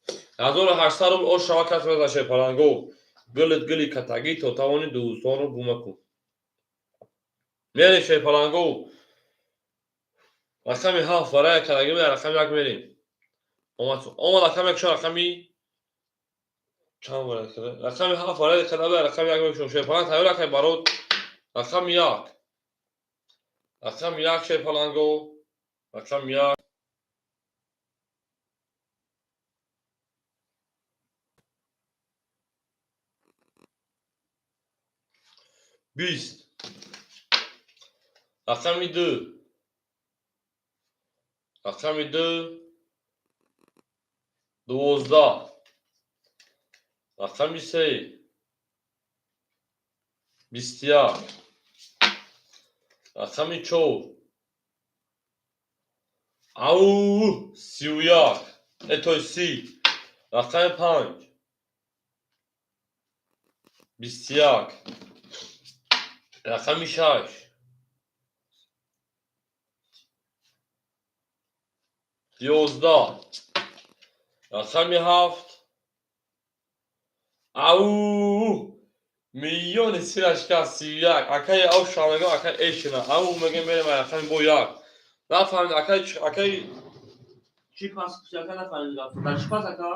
5. 1800 рубл ош шава кас меза, шерпаланго. Гулит гули катагӣ то тавони дӯстонро бума кун. Мерем, шерпаланго. Рақами ҳафт барои кадаги буда, рақами як мерем. Омад, омад рақами як, шо рақами чанд барои када? Рақами ҳафт барои када буда, рақами як мекушем. Шерпаланг тайёр, акаи Барод. Рақами як. Рақами як, шерпаланго. Рақами як. 20. Рақами ду. Рақами ду. 12. Рақами се. 21. Рақами чор. Ау, 31. Э, то 30. Рақами панҷ. 21. Рақами шаш. 11. Рақами ҳафт. Ау! Миллиони сирашка 31. Акаи ав шамегам, акаи эшина. Ау мегем, мерем рақами бо як. Нафаҳмид, акаи акаи чӣ пас ака нафаҳмид. Дар чӣ пас ака?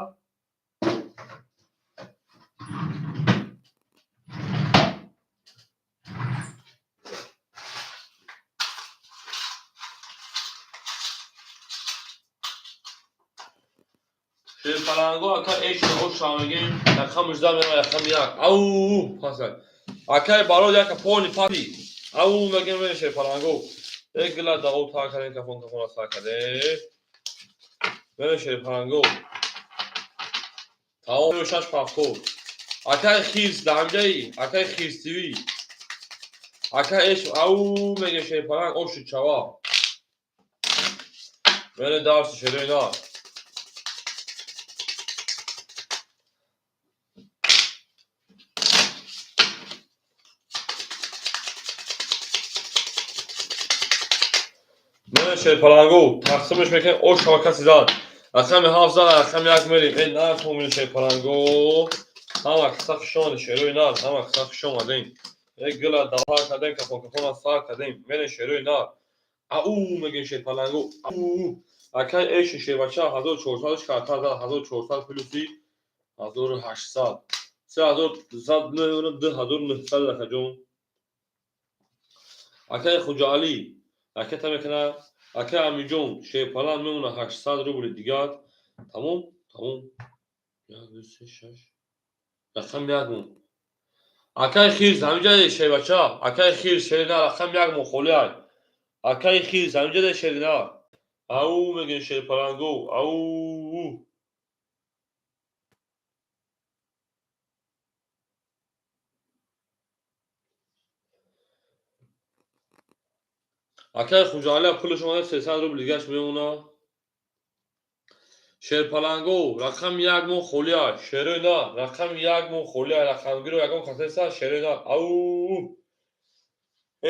Шерпаланго, ака эшина оша мегем, рақами 18 мерем рақами як. Ау пас. Акаи Барод яка пони паси. Ау мегем, мерем, шерпаланго. Э гила дао та кардем, кафон кафон са кардем. Мерем, шерпаланго. Тамом, шаш пафтор. Акаи Хирс дамҷаи, акаи Хирс ТВ. Ака эш ау мегем, шерпаланг оши чава. Мерем дарси шерои нар. Шерпалангу тақсимш мекунем, ош шава каси зад. Рақами 7 зад, рақами 1 мерим. Э нар томин шерпалангу. Ҳама қисса хуш омадед, шерои нар, ҳама қисса хуш омадем. Э гила давар кардем, кафон кафона сар кардем. Мерем шерои нар. Ау мегем шерпалангу. Ау. Акай эши шербача 1400 карта зад, 1400 плюси 1800. 3200 мемона, 2900 акаҷон. Акай Хуҷаалӣ ракета мекунад. Акай Амиҷон шерпаланг мемона 800 рубли дигар. Тамом, тамом. 1 2 3 6. Рақами 1 мон. Акай Хирс ҳаминҷа шербача. Акай Хирс шерина рақами 1 мон холӣ ай. Акай Хирс ҳаминҷа шерина. Ау мегӯем шерпалангу. Ау. Акай Хуҷаалӣ пулаш омада 300 рубл дигаш мемона. Шерпалангу рақами 1 мон холӣ ай. Шерои нар рақами 1 мон холӣ ай. Рақамгиро ягон кас неста. Шерои нар. Ау.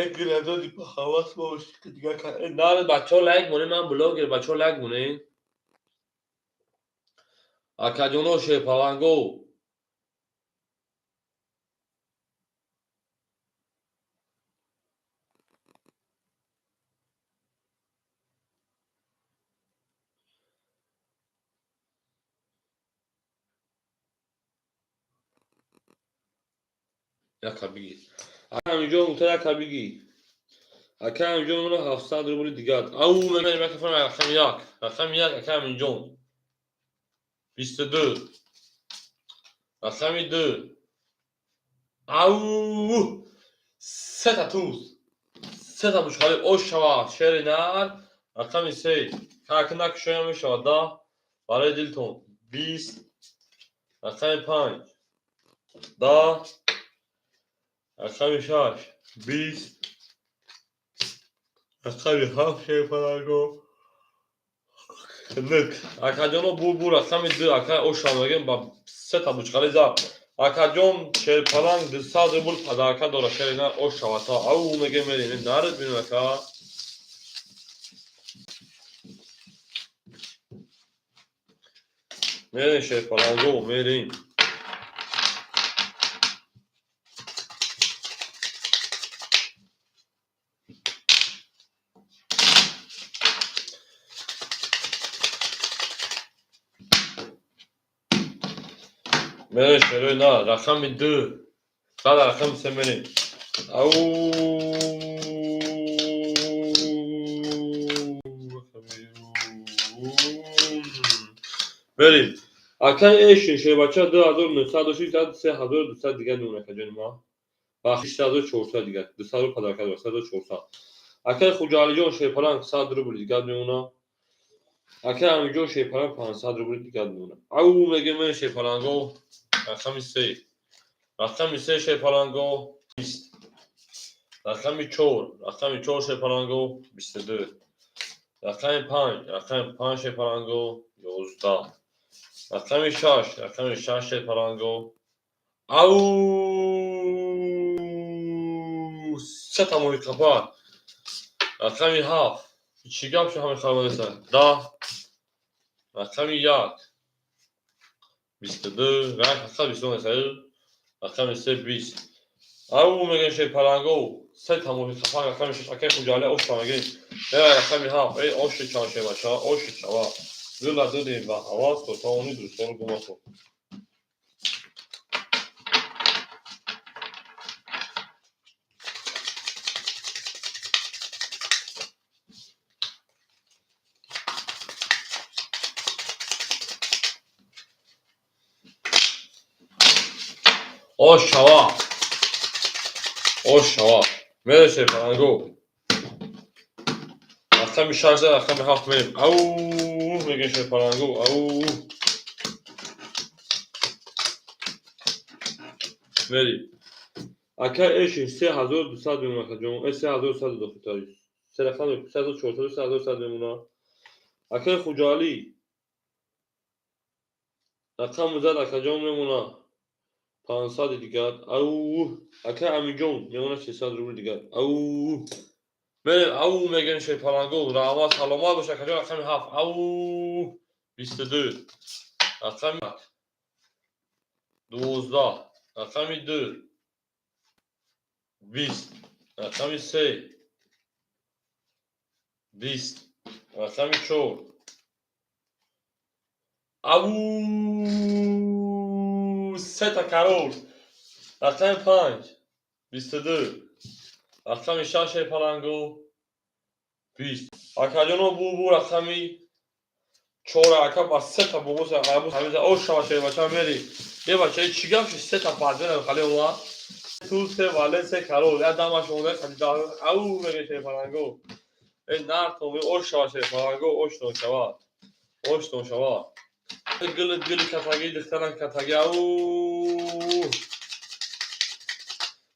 Э гирадоди ба ҳавас боши дигар кар. Э нар бачаҳо лайк монед, ман блогер, бачаҳо лайк монед. Акаҷоно шерпалангу. Яка бигир. Ака Амиҷон гуфта яка бигир. Ака Амиҷон мона 700 рубли дигар. Ау мегӯям микрофон рақами 1. Рақами 1 ака Амиҷон. 22. Рақами 2. Ау! Сета туз. Сета бушқали ош шавад. Шери нар. Рақами 3. Как накушоям мешавад да. Барои дилтон. 20. Рақами 5. 10. Рақами 6. 20. Рақами 7 шерпалангу. Хинук. Акаҷоно бур рақами 2 ака оша мегем ба сета бучқали зад. Акаҷон шерпаланг 200 рубл падарка дора шери нар ош шавата. Ау мегем мерем. Наред бинем ака. Мерем шерпалангу, мерем. Мерем шерои нар. Рақами 2. Сад рақами 3 мерем. Ау. Мерем. Акай эши шербача 2900 дошт, 3200 дигар мемонад акаҷони ма. Бахши 3400 дигар. 200 рубл падарка дорад, 3400. Акай Хуҷаалиҷон шерпаланг 100 рубл дигар мемонад. Акай Амиҷон шерпаланг 500 рубл дигар мемонад. Ау мегем мерем шерпалангу. Рақами 3. Рақами 3 шерпалангу 20. Рақами 4. Рақами 4 шерпалангу 22. Рақами 5. Рақами 5 шерпалангу 11. Рақами 6. Рақами 6 шерпалангу. Ау! Сета моҳи қапар. Рақами 7. Чӣ гап шуд ҳамин хабареса? 10. Рақами 1. 22. Рақами 22 неста. Рақами 3 20. Ау мегӯем шерпалангу. Сета моҳи қапар. Рақами 6 акай Хуҷаалӣ оша мегӯем. Рақами 7. Эй оши чава шербача, оши чава. Гила додем ба ҳавас, то тавони дӯстонро гум накун. Ош шава. Ош шава. Мерем шерпалангу. Рақами 6 зад, рақами 7 мерем. Ау мегӯем шерпалангу. Ау. Мерем. Акай эши 3200 мемонад акаҷон. Э 3100 дохилтари. Се рақам 3400, 3100 мемонад. Акай Хуҷаалӣ рақам зад акаҷон мемонад. 500 дигар. Ау. Акай Амиҷон мемонад 300 рубл дигар. Ау. Мерем, ау мегем шерпаланго, раҳмат, саломат бош, акаҷон, рақами 7, ау 22, рақами 12, рақами 2, 20, рақами 3, 20, рақами 4, ау сета король, рақами 5, 22, рақами 6 шерпаланго, 20. Акаҷоно, бу рақами 4, ака ба сета бобоса абу ҳамиза ош шава шербача мери. Е бача, чӣ гап ши, сета падена хали омад. Ту се вале се король, я дамаш омада хади ау меге шерпаланго. Э нартон ош шава шерпаланго, оштон шава. Оштон шава. Гили гили катаги дихтаран катаги ау.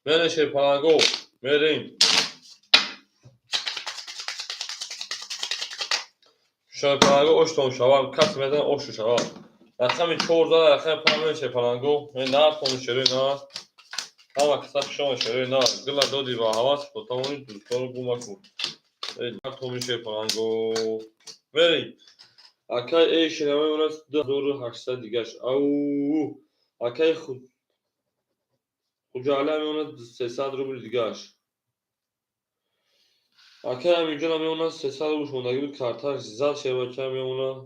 Мере шерпаланго, мерем. Шерпаланго оштон шава, кас медан ошу шава. Рақами 14, рақами 5 шерпаланго, э нартон шерои на. Ҳама каса шумо шерои на. Гила доди ба ҳавас, хотамони дӯстонро гум макун. Э нартон шерпаланго. Мерем. Акай э шинамои мон аст 2800 дигаш. Ау! Акай Хуҷаъли мемонад 300 рубл дигаш. Акай Амирҷон мемонад 300 рубл шумондагӣ буд, карташ зад шербача мемонад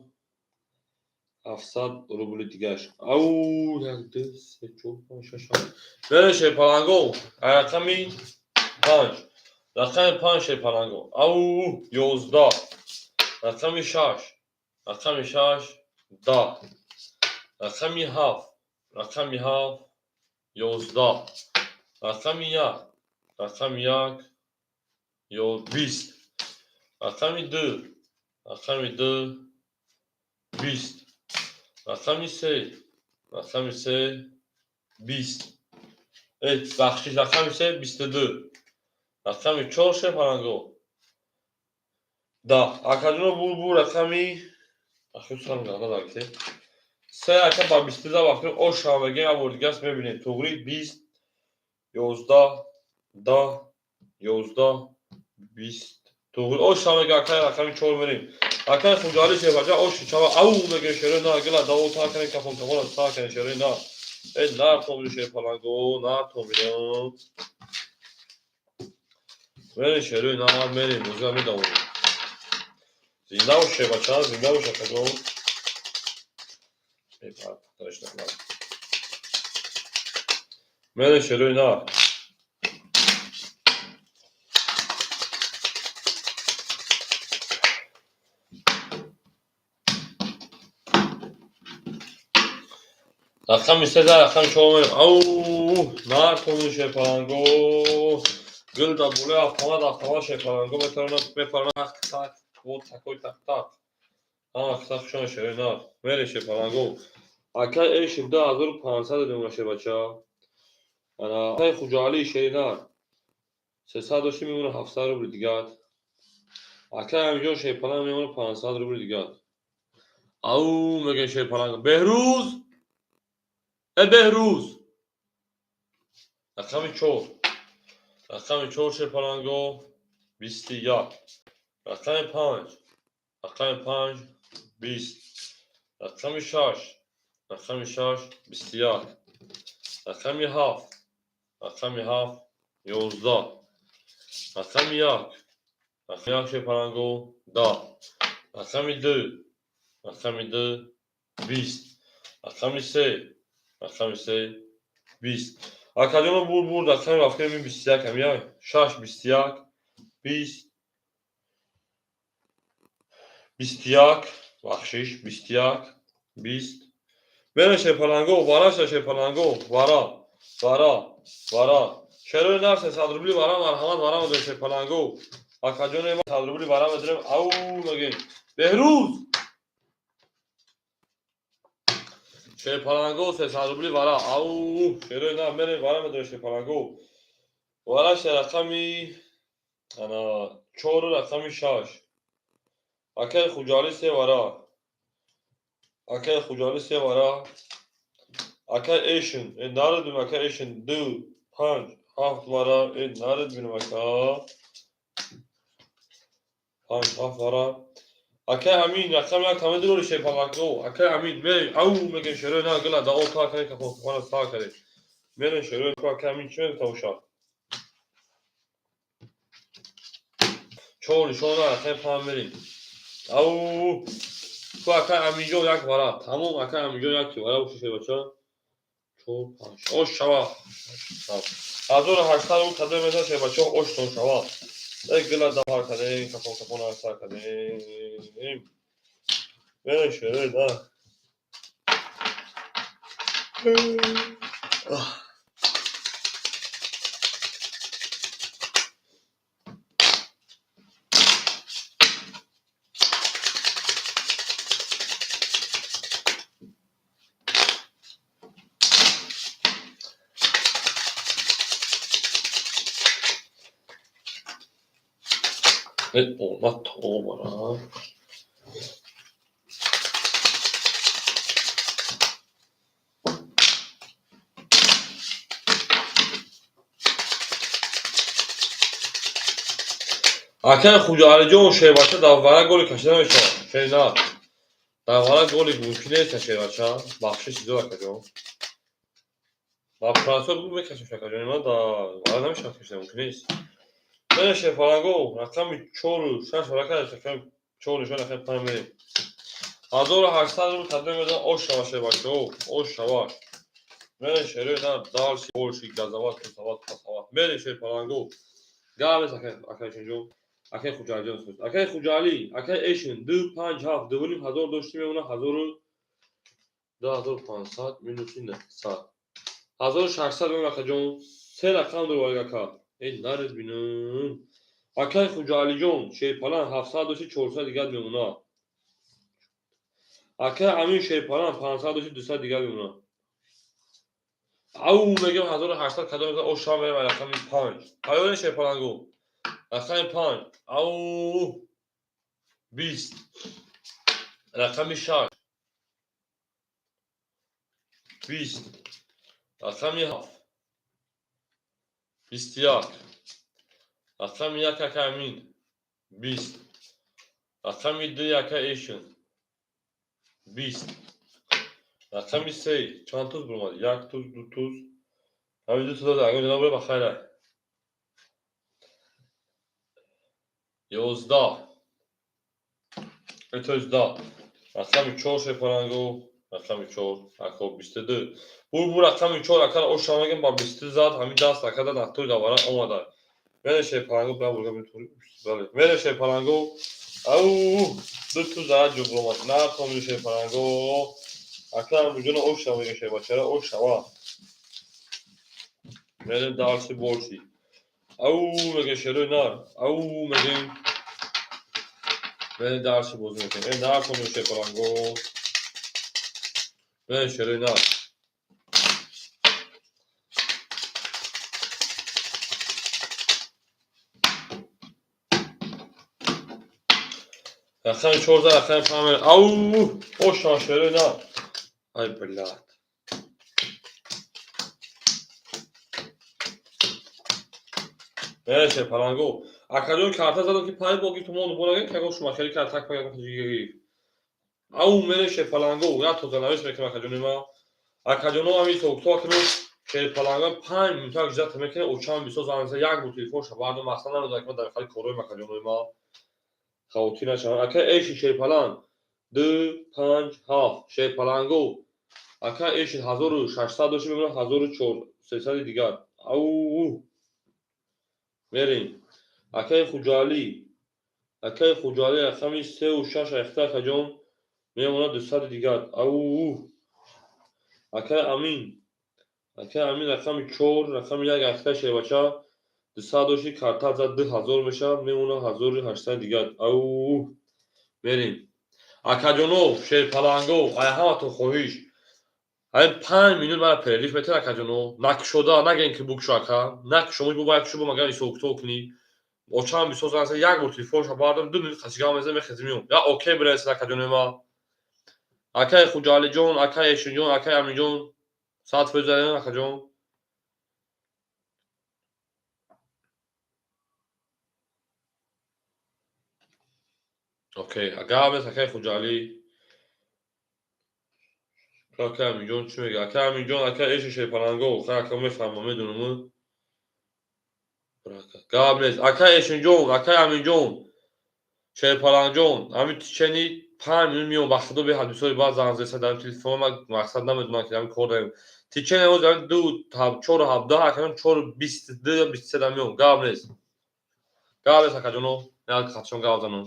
700 рубли дигаш. Ау! 1, 2, 3, 4, 5, 6, 7. Мере шерпаланго, рақами 5. Рақами 5 шерпаланго. Ау! 11. Рақами 6. Рақами 6, 10. Рақами 7. Рақами 7, 11. Рақами 1. Рақами 1, 20. Рақами 2. Рақами 2, 20. Рақами 3. Рақами 3, 20. Э, бахшиш, рақами 3, 22. Рақами 4 шерпаланго. 10. Акаҷоно, бу рақами ахи сарам ганда дагите. Се ака ба 22 вақти ош шава мегем, як бор дигас мебинем. Туғри 20, 11, 10, 11, 20. Туғри ош шава мегем, ака рақами 4 мерем. Ака Хуҷали шербача ош шава ау мегем шерои на, гила даво та кане кафон кафон та кане шерои на. Э нар томри шерпаланго, нар томрим. Мерем шерои на, мерем, бозиа медавонем. Зинда бош шербача, зинда бош акаҷон. Мерем шерои на. Рақами 3, рақами 4 мерем. Ау, нар томри шерпаланго. Гил да болои автомат, автомат шерпаланго метавонад мепаронад так так, вот такой так так. Ҳама каса хушон шерои на. Мерем шерпаланго. Акай эши 2500 мемона шербача. Ана акай Хуҷаъли шери нар. 300 дошти мемона 700 рубли дигар. Акай Амиҷон шерпаланг мемона 500 рубли дигар. Ау мегем шерпаланг. Беҳрӯз! Э Беҳрӯз! Рақами 4. Рақами 4 шерпаланго 21. Рақами 5. Рақами 5, 20. Рақами 6. Рақами 6, 21. Рақами 7. Рақами 7, 11. Рақами 1. Рақами 1 шерпаланго 10. Рақами 2. Рақами 2, 20. Рақами 3. Рақами 3, 20. Акаҷоно, бур рақами рафтем 21 ам як 6, 21, 20, 21, бахшиш, 21, 20. Мерем шерпаланго, вара шерпаланго, вара, вара, вара. Шерои нар 300 рубли вара, марҳамат, вара медорем шерпаланго. Акаҷоно, 100 рубли вара медорем. Ау мегем. Беҳрӯз! Шерпаланго 300 рубли вара. Ау, шерои нар мерем вара медорем шерпаланго. Вара рақами ана 4, рақами 6. Акай Хуҷали се вара. Акай Хуҷали се вара. Акай Эшин, э нарадим акай Эшин 2, 5, 7 вара, э нарадим ака. Панҷ, ҳафт вара. Акай Амин, рақами як тамоми дуроли шерпаланго. Акай Амин, мерем, ау мегем шерои на гила да о та каде капон капона са каде. Мерем шерои ку акай Амин чӣ мегуфта бошад? Чор нишон на рақами панҷ мерем. Ау ку акай Аминҷон як вара. Тамом акай Аминҷон як вара бошад шербача. Чор, панҷ. Ош шава. 1800 рубл кадом мезан шербача оштон шава. Эй гила да пар кадем, капон капона сар кадем. Мерем шерои на. О, на то бара. Акай Хуҷаалиҷон шербача дар вара голи кашида мешавад. Шернар. Дар вара голи мумкин нест шербача. Бахшиш зиёд акаҷон. Ба франсо бугу мекашем акаҷон. Ман дар вара намешавад кашида мумкин нест. Мерем шерпаланго рақами чору шаш варака рақами чор нишон рақами панҷ мерем. 1800 рубл тақдим мезанам ош шава шербачаҳо, ош шава. Мерем шерои на дальше больше газават, кусават, пасават. Мерем шерпаланго. Гап нест акай Шинҷон. Акай Хуҷаалиҷон сӯз. Акай Хуҷаалӣ, акай Эшин 2 5 7 2.5 ҳазор дошти мемона 1000 2500 минуси 900. 1600 мемона акаҷон. Се рақам дор валик ака. Эй нарез бинам. Акай Хуҷаалиҷон шерпалан 700 дошти 400 дигар мемона. Акай Амин шерпалан 500 дошти 200 дигар мемона. Ау мегем 1800 кадом мезанам ош шава мерем рақами 5. Тайёрин шерпаланго. Рақами 5. Ау 20. Рақами 6. 20. Рақами 7. 21. Рақами 1 ака Амин. 20. Рақами 2 ака Эшин. 20. Рақами 3 чанд туз буромад? 1 туз, 2 туз. Ҳамин ду туз агар ҷаноб ба хайр. 11. Это да. Рақами 4 шерпаланго, рақами 4, ака 22. Бу рақами 4 ака оша мегем ба 22 зад, ҳамин даст ака да нақтури давара омада. Мере шерпаланго ба бурга метури. Бале. Мере шерпаланго. Ау, ду туз зад ҷо буромад. На томри шерпаланго. Ака муҷона оша меге шербачара оша ва. Мере дальше больше. Ау меге шерои нар. Ау мегем. Мере дальше бозӣ мекунем. Э нар томри шерпаланго. Мере шерои нар. Рақами 4 зад, рақами 5 мере. Ау, оша шерои нар. Ай блядь. Мере шерпаланго. Акаҷон карта задам ки панҷ бор гирифт мо нубо нагирифт, ягон шумахелӣ кард так пак ягон гирифт. Ау мере шерпаланго, як тозанавис мекунам акаҷони ма. Акаҷоно ҳамин ҳисоб-китоб акунем шерпаланго 5 минута ждать мекунем, очам бисоз занг мезанад, як бор телефонша бардор, мақсад намедонам ки ман дар хали корҳои акаҷонои ма хавотир нашавам. Ака Эшин шерпаланг 2 5 7 шерпаланго. Ака Эшин 1600 дошти мемонад 1400 дигар. Ау мерем. Акай Хуҷаалӣ, акай Хуҷаалӣ рақами 3 6 айхта акаҷон мемонад 200 дигар. Ау акай Амин, акай Амин рақами 4, рақами 1 айхта шербача 200 дошти карта зад 2000 мешавад, мемонад 1800 дигар. Ау мерем. Акаҷоно шерпаланго, ай ҳаматон хоҳиш. Ҳамин 5 минут мара перерыв метавад акаҷоно. Накушода, нагӯем ки букшо ака. Накушо, бу бояд кушо, магар ҳисоб-китоб кунӣ. Очам бисоз занг як бор телефонша бардорам, 2 минут қасигам мезанам, мехезем меом. Я окей бирасед акаҷонои ма. Акай Хуҷаалиҷон, акай Эшинҷон, акай Аминҷон, 100% задан акаҷон. Окей, гап нест, акай Хуҷалӣ. Акай Аминҷон чӣ мега? Акай Аминҷон, акай эши шерпаланго, хай ака мефаҳмам, медонам. Гап нест. Акай Эшинҷон, акай Аминҷон, шерпалангҷон, ҳамин течение 5 минут меом, ба худо, беҳад бисёри баъд занг зеса дар телефон, ман мақсад намедонам ки ҳамин кор дорем. Течение ҳозир ҳамин ду 4:17, акаҷон, 4:22 ё 23 да меом. Гап нест. Гап нест, акаҷоно. Як хатшон гап занам.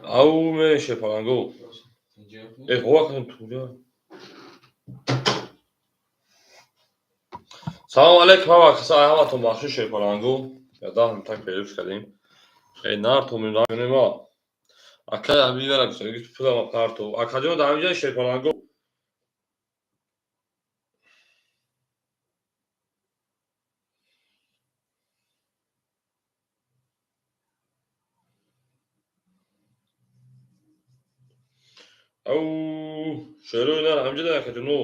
Ау меше паланго. Э, ҳова кардем туля. Салом алейкум ҳама каса, ҳаматон бахшиш шерпаланго. Я 10 минута перерыв кардем. Э, нарту мема. Акай ҳамин вара гуфтам, пулам карту. Акаҷон дар ҳамин ҷо шерпаланго. Ау, шерои нар ҳамин ҷо дар акаҷоно.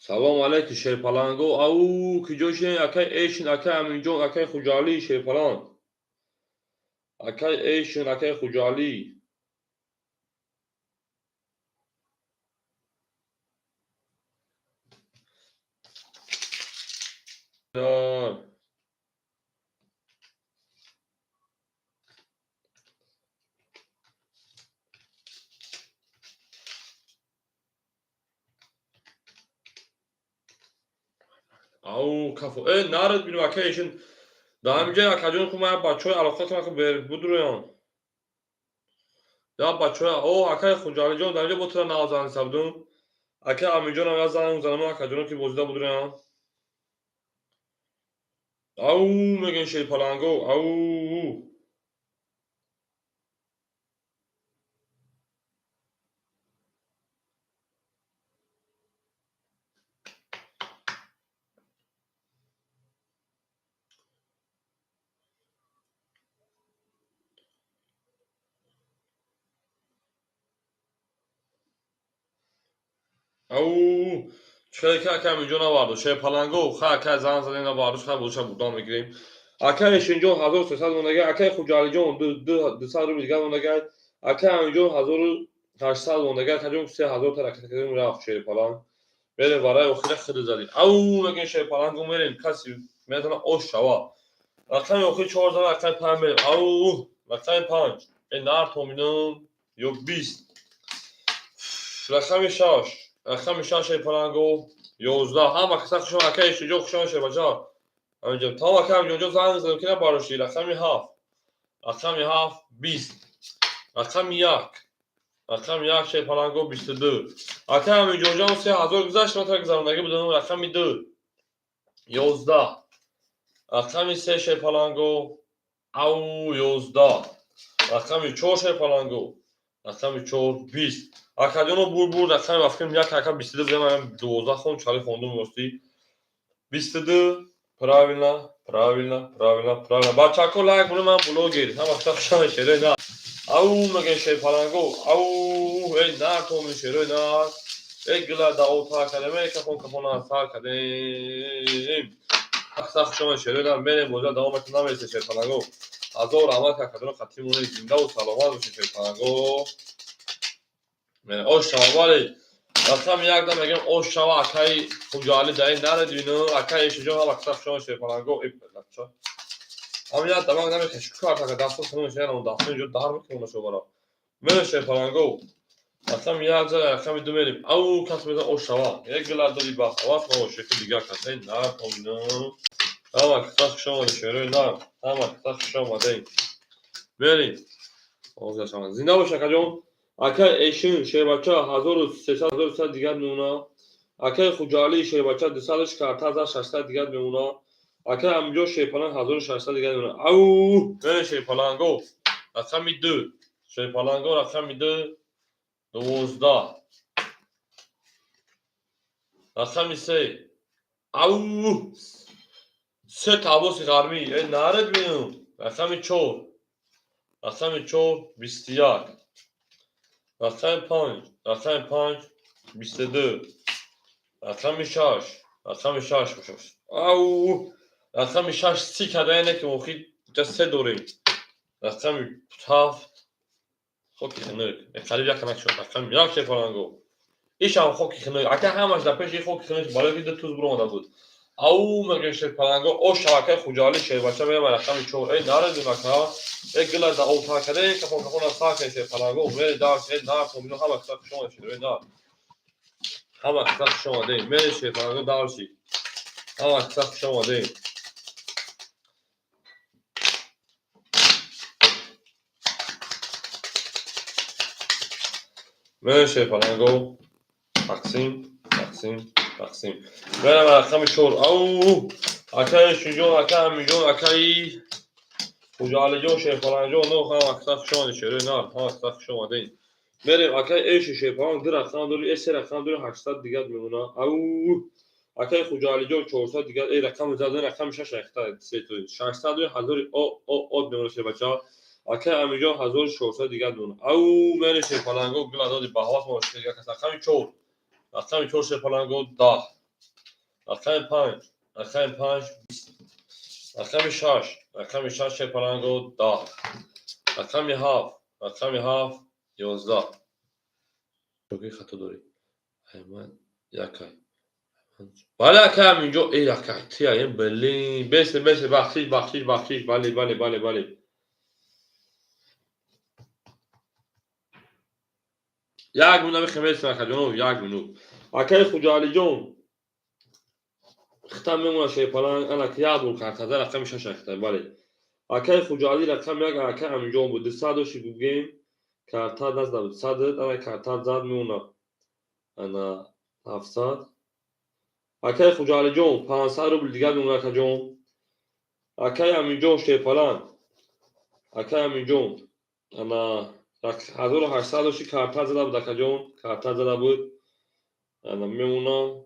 Салом алейкум шерпаланго. Ау, киҷо шин? Акай Эшин, акай Аминҷон, акай Хуҷалӣ шерпаланг. Акай Эшин, акай Хуҷалӣ. Ау, кафо. Э, наред бинем акай Эшин. Дар ҳамин ҷо акаҷон хуб ман бачаҳои алоқа кунам ки будроян. Я бачаҳои о акай Хуҷалиҷон дар инҷо бо тура нав занг сабдум. Акай Аминҷонам я занг занам акаҷоно ки бозида будроян. Ау, мегӯем шерпаланго. Ау. Ау, чӣ ки акай Аминҷон наварду. Шерпаланго, ха акай занг задем наварду, ха бозиша бурдан мегирем. Акай Эшинҷон 1300 мондагай, акай Хуҷалиҷон 200 рубл дигар мондагай, акай Аминҷон 1800 мондагай, акаҷон 3000 та ракета кардем рафт шерпаланг. Мерем вараи охира хиди задем. Ау, мегӯем шерпаланго мерем, каси метавона ош шава. Рақами охир 4 зада, рақами 5 мерем. Ау, рақами 5. Э, нартоминам ё 20. Рақами 6. Рақами 6 шерпаланго 11. Ҳама каса хушон акай Эшинҷон хушон шербача. Ҳаминҷо тамом акай Аминҷонҷон занг задем ки набарошти. Рақами 7. Рақами 7 20. Рақами 1. Рақами 1 шерпаланго 22. Акай Аминҷонҷон 3000 гузашт, ман тара гузарондагӣ будам. Рақами 2 11. Рақами 3 шерпаланго ау 11. Рақами 4 шерпаланго. Рақами 4 20. Акаҷоно бур рақами вафким як ака 22 будем, ман 12 хон чали хондум рости. 22 правильно, правильно, правильно, правильно. Бачако лайк монем, ман блогер. Ҳама вақта хушам шерои на. Ау мегӯем шерпаланго. Ау, эй нартомин шерои на. Эй гила даота кардем, эй кафон кафона сар кардем. Вақта хушам шерои на. Мерем боза давом мекунем, намересе шерпаланго. Ҳазор раҳмат акаҷоно қатъи монед, зиндаву саломат бошед шерпаланго. Ош шава, бале. Рақами як да мегӯем ош шава, акаи Хуҷалӣ дар ин наред бину, акаи Эшинҷон ҳама каса хушон шерпаланго. Э, бача. Ҳамин як дамак намекаши, кар така дастон сунун шера, дастон инҷо дар мекунам шобара. Мерем шерпаланго. Рақами як зада, рақами ду мерем. Ау, кас мезан ош шава. Як гила дори бахт, аваз ма ошеки дигар кас. Эй, нар поминам. Ҳама каса хуш омадед, шерои нар. Ҳама каса хуш омадед. Мерем. Оза шава. Зинда бош акаҷон. Акай Эшин шербача 1300 1300 дигар мемона. Акай Хуҷалӣ шербача 200 карта 1600 дигар мемона. Акай Аминҷон шерпаланг 1600 дигар мемона. Ау, мерем шерпаланго. Рақами 2. Шерпаланго рақами 2 12. Рақами 3. Ау, се тавоси ғармӣ. Э, наред бинам. Рақами 4. Рақами 4 21. Рақами 5. Рақами 5 22. Рақами шаш, рақами шаш бошад. Ау, рақами шаш си кардане ки охир ҷа се дорем. Рақами ҳафт, хоки хунук. Қариб як канак шуд. Рақами як, шерпаланго. Ишам хоки хунук. Ака, ҳамаш дар пеши хоки хунук, барои ки ду туз биромада буд. Ау, мегӯем, шерпаланго, о шабакаи Хуҷаали шербача мерам рақами чор. Эй, наредим, ака. Эй, гила да обтар каде, кафон кафон сар каде, шерпаланго. Мери дарс, эй, нар комино, ҳама киса хуш омадед, шер, эй, нар. Ҳама киса хуш омадед. Мери, шерпаланго, дарси. Ҳама киса хуш омадед. Мери, шерпаланго. Тақсим, тақсим, тақсим. Мерам рақами чор. Ау, акаи Шуҷон, ака Амиҷон, акаи Хуҷаалиҷон, шерпаланҷон, но ҳама киса хуш омадед, шерои нар, ҳама киса хуш омадед. Мерем, акаи Эши шерпаланг ду рақам дори, э, се рақам дори, 800 дигар мемона. Ау, акаи Хуҷаалиҷон, 400 дигар, э, рақами зад, рақами шаш рахта, се то 600 дори, ҳазори о о од мемона, шербача. Акаи Амиҷон, 1400 дигар мемона. Ау, мери, шерпаланго, гила доди, ба ҳавас мо рақами чор. Рақами чор, шерпаланго, 10. Рақами панҷ, рақами панҷ, 20. Рақами шаш, рақами шаш, шерпаланго, 10. Рақами ҳафт, рақами ҳафт, 11. Хато дорӣ. Ман якай. Бале, акай Аминҷон, э, акай, тия, э, блин, бесе, бесе, бахшиш, бахшиш, бахшиш, бале, бале, бале, бале. Як минут мехемесем, акаҷонов, як минут. Акаи Хуҷаалиҷон, хита мемона, шерпаланг, ана як бор каркада рақами шаш рахта, бале. Акаи Хуҷаалӣ, рақами як, акаи Аминҷон буд. 200 дошти, гугем, карта назада буд. Сад, ана карта зад, мемона. Ана 700. Акаи Хуҷаалиҷон, 500 рубл дигар мемона, акаҷон. Акаи Аминҷон, шерпаланг. Акаи Аминҷон, ана 1800 дошти, карта зада буд, акаҷон, карта зада буд. Ана мемона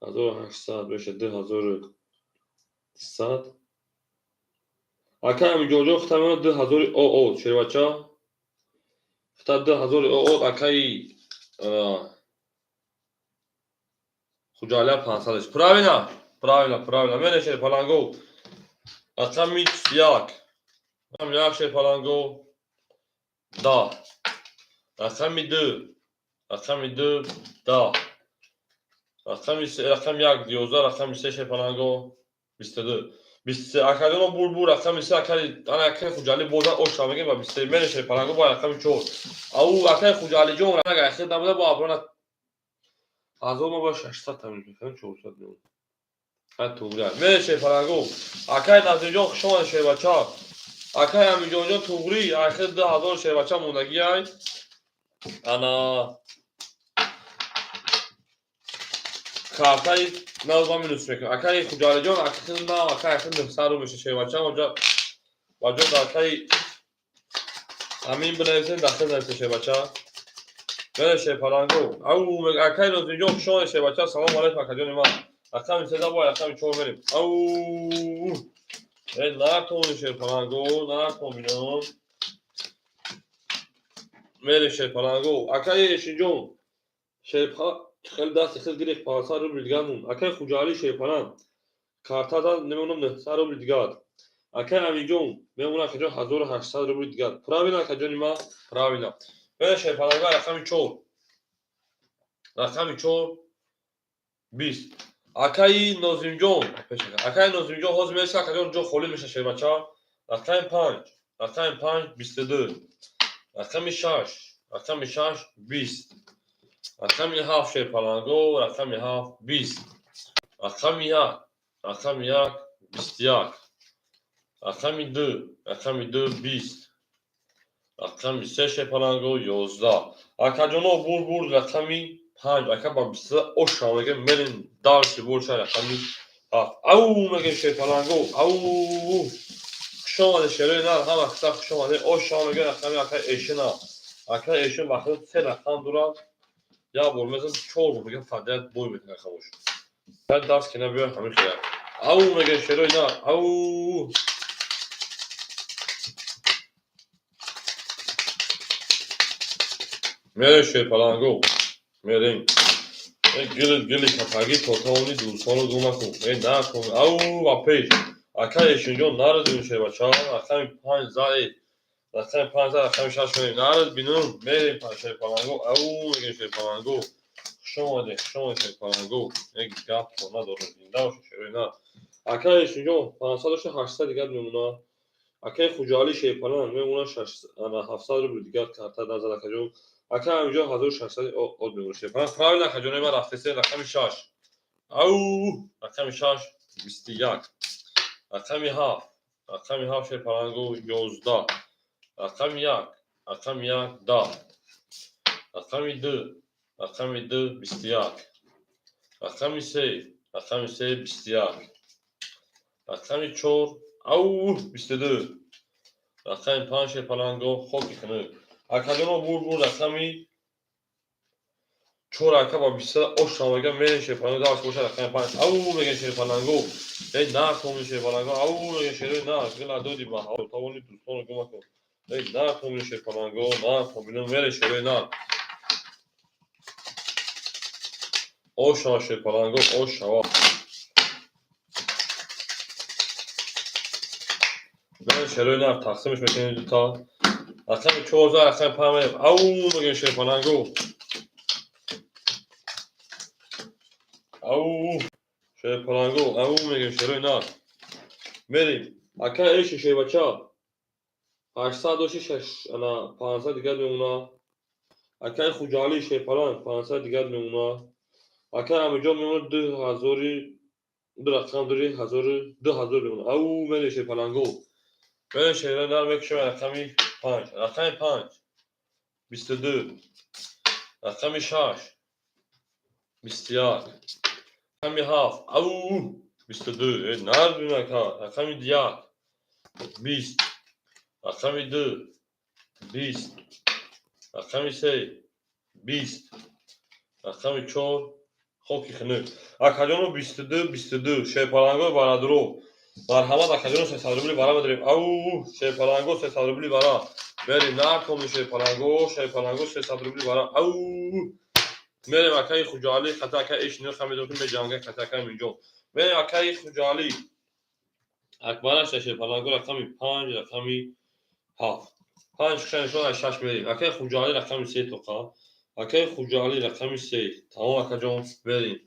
1800 меша 2200. Акаи Аминҷонҷон, хита мемона 2000 оо шербача. Хита 2000 оо, акаи Хуҷаалия 500. Правильно? Правильно, правильно. Мене, шерпаланго. Рақами як. Рақами як, шерпаланго. 10. Рақами ду. Рақами ду, 10. Рақами се, рақами як, 11, рақами се, шерпаланго, 22. 23. Акаҷоно, бур бур, рақами се, акаи, ана акаи Хуҷалӣ бозан оша мегем ва 23. Мене, шерпаланго, бо рақами чор. Ау, акаи Хуҷалиҷон, агар ахир набуда, бо аброна ҳазор ма ба 600 тамиз мекунем, 400 мемон. Ҳа, туғри. Мене, шерпаланго. Акаи Назирҷон, хуш омадед, шербача. Акаи Амиҷонҷон, туғри, ахир 2000 шербача мондагиай. Ана картаи нав ба минус мекунем. Акаи Хуҷалиҷон, ахир нав, акаи ахир 900 рубл меша, шербача. Оҷа ба ҷо дар акаи Амин бинависем, дахил нависем, шербача. Мене, шерпаланго. Ау, акаи Нозимҷон, хуш омадед, шербача. Салом алейкум, акаҷони ман. Рақами сездаҳ, бо рақами чор мерем. Ау, э, натони, шерпаланго, натоминон. Мерем, шерпаланго. Акаи Эшинҷон, шерпа хеле дасти хел гирифт, 500 рубл дигар мон. Акаи Хуҷаалӣ, шерпаланг, карта зад, мемонам 900 рубл дигар. Акаи Аминҷон, мемонам, акаҷон, 1800 рубл дигар. Правильно, акаҷони ман, правильно. Мене, шерпаланго, рақами чор. Рақами чор, 20. Акаи Нозимҷон, акаи Нозимҷон, ҳозир мереса, акаҷон, ҷо холӣ меша, шербача. Рақами панҷ, рақами панҷ, 22. Рақами шаш, рақами шаш, 20. Рақами ҳафт, шерпаланго, рақами ҳафт, 20. Рақами як, рақами як, 21. Рақами ду, рақами ду, 20. Рақами се, шерпаланго, 11. Акаҷоно, бур бур, рақами панҷ, ака ба бисту оша мегем, мерем дарси боша, рақами ҳафт. Ау, мегем, шерпаланго, ау, хуш омадед, шерои нар, ҳама киса хуш омадед. Оша мегем, рақами акаи Эшина. Акаи Эшин вақти се рақам дорад. Як бор мезан, чор бор мегем, фардият бой мекунад, хабош. Дарс ки набиёй, ҳамин хел. Ау, мегем, шерои нар, ау. Мерем, шерпаланго, мерем. Гили гили катаги тотони дӯстонро гум накун. Э накун. Ау ба пеш. Ака Эшинҷон нараз бинум шербача. Рақами панҷ зае. Рақами панҷ за рақами шаш мерем. Нараз бинум. Мерем шерпаланго. Ау мегем шерпаланго. Хуш омадед, хуш омадед шерпаланго. Як гап надорам. Зинда бошед шерои на. Ака Эшинҷон 500 дошта 800 дигар мемонад. Акаи Хуҷаали шерпаланг мемонад 700 рубл дигар карта назад акаҷон. Ака ҳаминҷо 1600 од мемонад шерпаланг. Правильно акаҷонои ман рафтесе рақами 6. Ау рақами 6 21. Рақами 7. Рақами 7 шерпаланго 11. Рақами 1. Рақами 1 10. Рақами 2. Рақами 2 21. Рақами 3. Рақами 3 21. Рақами 4 ау 22. Рақами 5 шерпаланго хоки хунук. Акаҷоно бур бур рақами 4 ака ба 20 ош мега мерем шерпаланго даваш боша рақами 5. Ау мега шерпаланго. Эй на коми шерпаланго. Ау мега шерои на гила доди ба тавони дӯстонро гум накун. Эй на коми шерпаланго, на комино мерем шерои на. Ош шерпаланго, ош шава. Шерои нар тақсимш мекунем дута. Рақами 14 рақами 5 мерем. Ау мегем шерпаланго. Ау шерпаланго, ау мегем шерои нар. Мерем. Ака эши шербача. 800 доши ана 500 дигар мемона. Акаи Хуҷаали шерпаланг 500 дигар мемона. Акаи Амиҷон мемона 2000 ду рақам дори 1000 2000 мемона. Ау мерем шерпаланго. Мерем шерои нар мекушем рақами 5. Рақами 5 22. Рақами 6 21. Рақами 7 ау 22. Э нар бин ака. Рақами 1 20. Рақами 2 20. Рақами 3 20. Рақами 4 хоки хунук. Акаҷоно 22 22 шерпаланго барадро. Марҳамат акаҷоно 300 рубли бара медорем. Ау шерпаланго 300 рубли бара. Мерем на коми шерпаланго, шерпаланго 300 рубли бара. Ау мерем акаи Хуҷаали хата акаи Эшино хамидом ки меҷанга хата акаи Минҷон. Мерем акаи Хуҷаали. Акбараш шерпаланго рақами 5 рақами 7. 5 шаншон аз 6 мерем. Акаи Хуҷаали рақами 3 тоқа. Акаи Хуҷаали рақами 3. Тамом акаҷон мерем.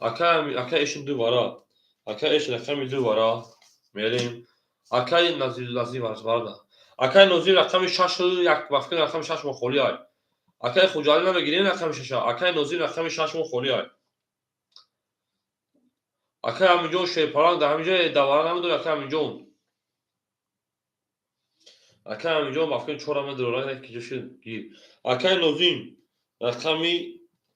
Акаи Эшин 2 бара. Акаи Эш рақами 2 бара. Мерем. Акаи Назир Назир варда. Акаи Нозир рақами 6 як вақти рақами 6 мо холӣ ай. Акаи Хуҷаали намегирем рақами 6. Акаи Нозир рақами 6 мо холӣ ай. Акаи Аминҷон шерпаланг дар ҳамин ҷо давара намедорӣ акаи Аминҷон. Акаи Аминҷон вақти 4 медорад як ҷош гир. Акаи Нозим рақами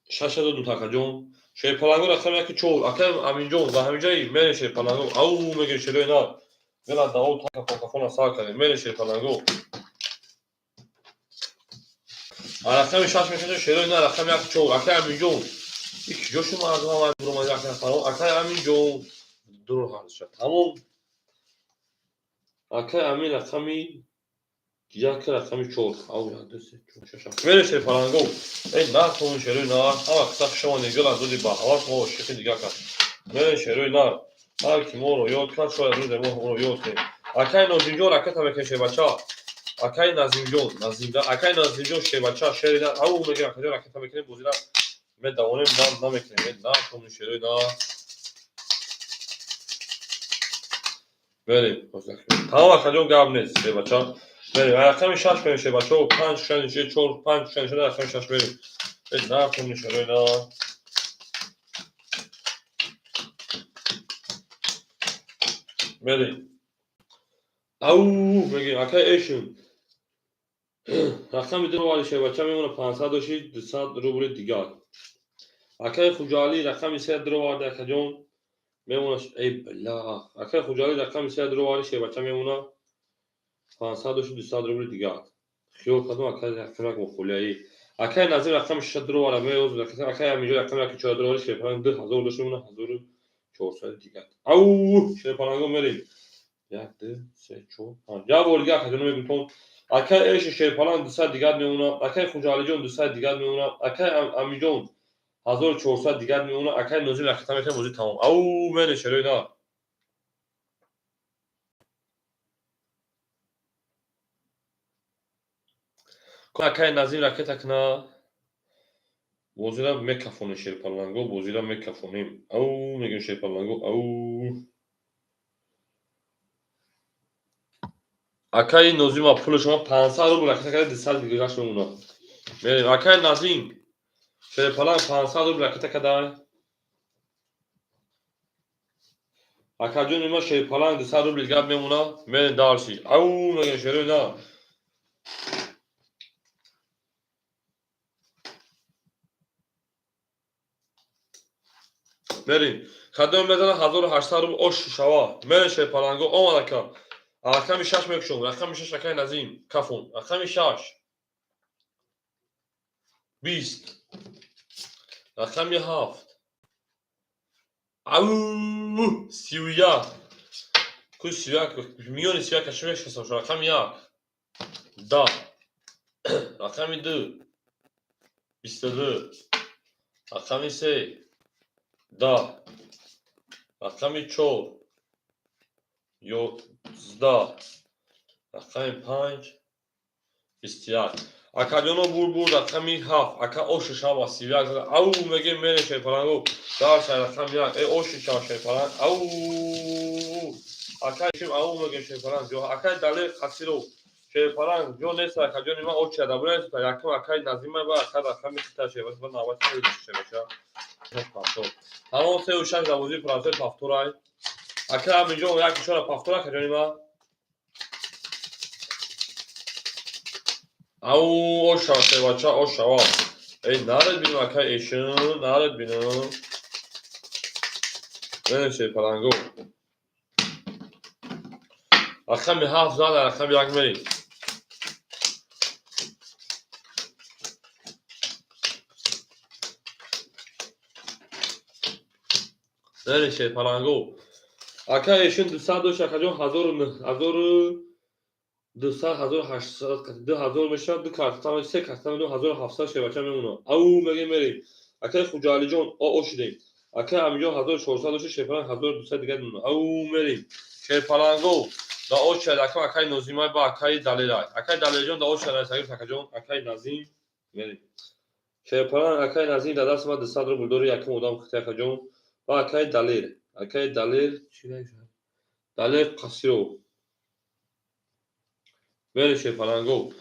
6 додум акаҷон. Шерпаланго рақами 1 4. Акаи Аминҷон дар ҳамин ҷои мерем шерпаланго. Ау мегем шерои нар. Гила давол така сар кардем. Мерем шерпаланго. Рақами 6 мешавад шерои нар рақами 1 4. Акаи Аминҷон. Ик ҷошу мардум ай буромад як нафар. Акаи Аминҷон дур ҳарша. Тамом. Акаи Амин рақами 1 рақами 4. Ау 1 2 3 4 6 7. Мерем шерпаланго. Эй на тон шерои нар. Ҳама қисса шумо нигила доди ба ҳавас мо шихи дигар кард. Мерем шерои нар. Ҳар ки моро ёд кард, шояд рӯзе мо моро ёд кунем. Акаи Нозимҷон ракета мекунем шербача. Акаи Назимҷон, Назимда, акаи Назимҷон шербача, шери нар. Ау мегирем акаҷон ракета мекунем, бозира медавонем, нам намекунем. Эй на тон шерои нар. Мерем. Тамом акаҷон гап нест шербача. Мерем. Рақами 6 мерем шербача. 5 6 4 5 6 рақами 6 мерем. Эй на тон шерои нар. Мерем. Ау мегем акаи Эшин. Рақами 2 вали шербача мемона 500 доши 200 рубли дигар. Акаи Хуҷаали рақами 3 дроварди акаҷон мемона. Эй бла. Акаи Хуҷаали рақами 3 дроварди шербача мемона 500 доши 200 рубли дигар. Хиёл кардам акаи рақами 1 мухолияи. Акаи Назир рақами 6 дровара меоз. Акаи Аминҷон рақами 1 4 дроварди шерпаланг 2000 доши мемона 1400 дигар. Ау шерпаланго мерем. 1 2 3 4 5. Я бор дигар акаҷон мегӯтон. Акаи Эши шерпаланг 200 дигар мемона. Акаи Хуҷаалиҷон 200 дигар мемона. Акаи Аминҷон 1400 дигар мемона. Акай Нозим ракета мекунад, бозӣ тамом. Ау, мене шерои на. Акай Назим ракета кна. Бозира мекафонем шерпаланго, бозира мекафонем. Ау, мегӯем шерпаланго, ау. Акай Нозима пули шумо 500 рубл ракета карда 200 дигаш мемона. Мерем акай Назим шерпаланг 500 рубл ракета карда. Акаҷони ма шерпаланг 200 рубл дигар мемона. Мерем дарси. Ау, мегӯем шерои на. Мерем. Кадом мезана 1800 рубл ош шава. Мерем шерпаланго омад ака. Рақами 6 мекушом. Рақами 6 акай Назим кафон. Рақами 6. 20. Рақами 7. Ау, 31. Ку 31, миёни 31 каши мешинасам. Рақами 1. 10. Рақами 2. 22. Рақами 3. 10. Рақами 4. 11. Рақами 5. 21. Акаҷоно бур рақами 7. Ака оши шава 31. Ау, мегем мере шерпаланго. Дарша рақами 1. Э оши шава шерпаланг. Ау. Ака шим ау мегем шерпаланг. Ҷо акай Далер Қасиров. Шерпаланг ҷо нест акаҷони ма очи адабура нест. Якум акай Назима ва ака рақами хита шерпаланг. Ба навбати шерпаланг. Тамом 3 6 дар бозии процесс повторай. Ака Аминҷон як ишора повтор акаҷони ма. Ау, ошава шербача, ошава. Эй, наред бинам ака эшин, наред бинам. Мене шерпаланго. Рақами 7 зад, рақами 1 мерем. Мене шерпаланго. Ака эшин 200 дошт, акаҷон 1200, 1800, 2000 мешавад, ду карта, се карта, 2700 шербача мемонад. Ау, мегем мерем. Акай Хуҷаалиҷон, ошидем. Акай Амиҷон 1400 дошт, шерпаланг 1200 дигар мемонад. Ау, мерем. Шерпаланго да очад, акам акай Нозимай ба акай Далерай. Акай Далерҷон да очад, акаҷон, акай Назим мерем. Шерпаланг акай Назим да даст ма 200 рубл дори, якум одам хити акаҷон. Ба акай Далер. Акай Далер, чӣ Далер Қасиров. Мере шерпаланго.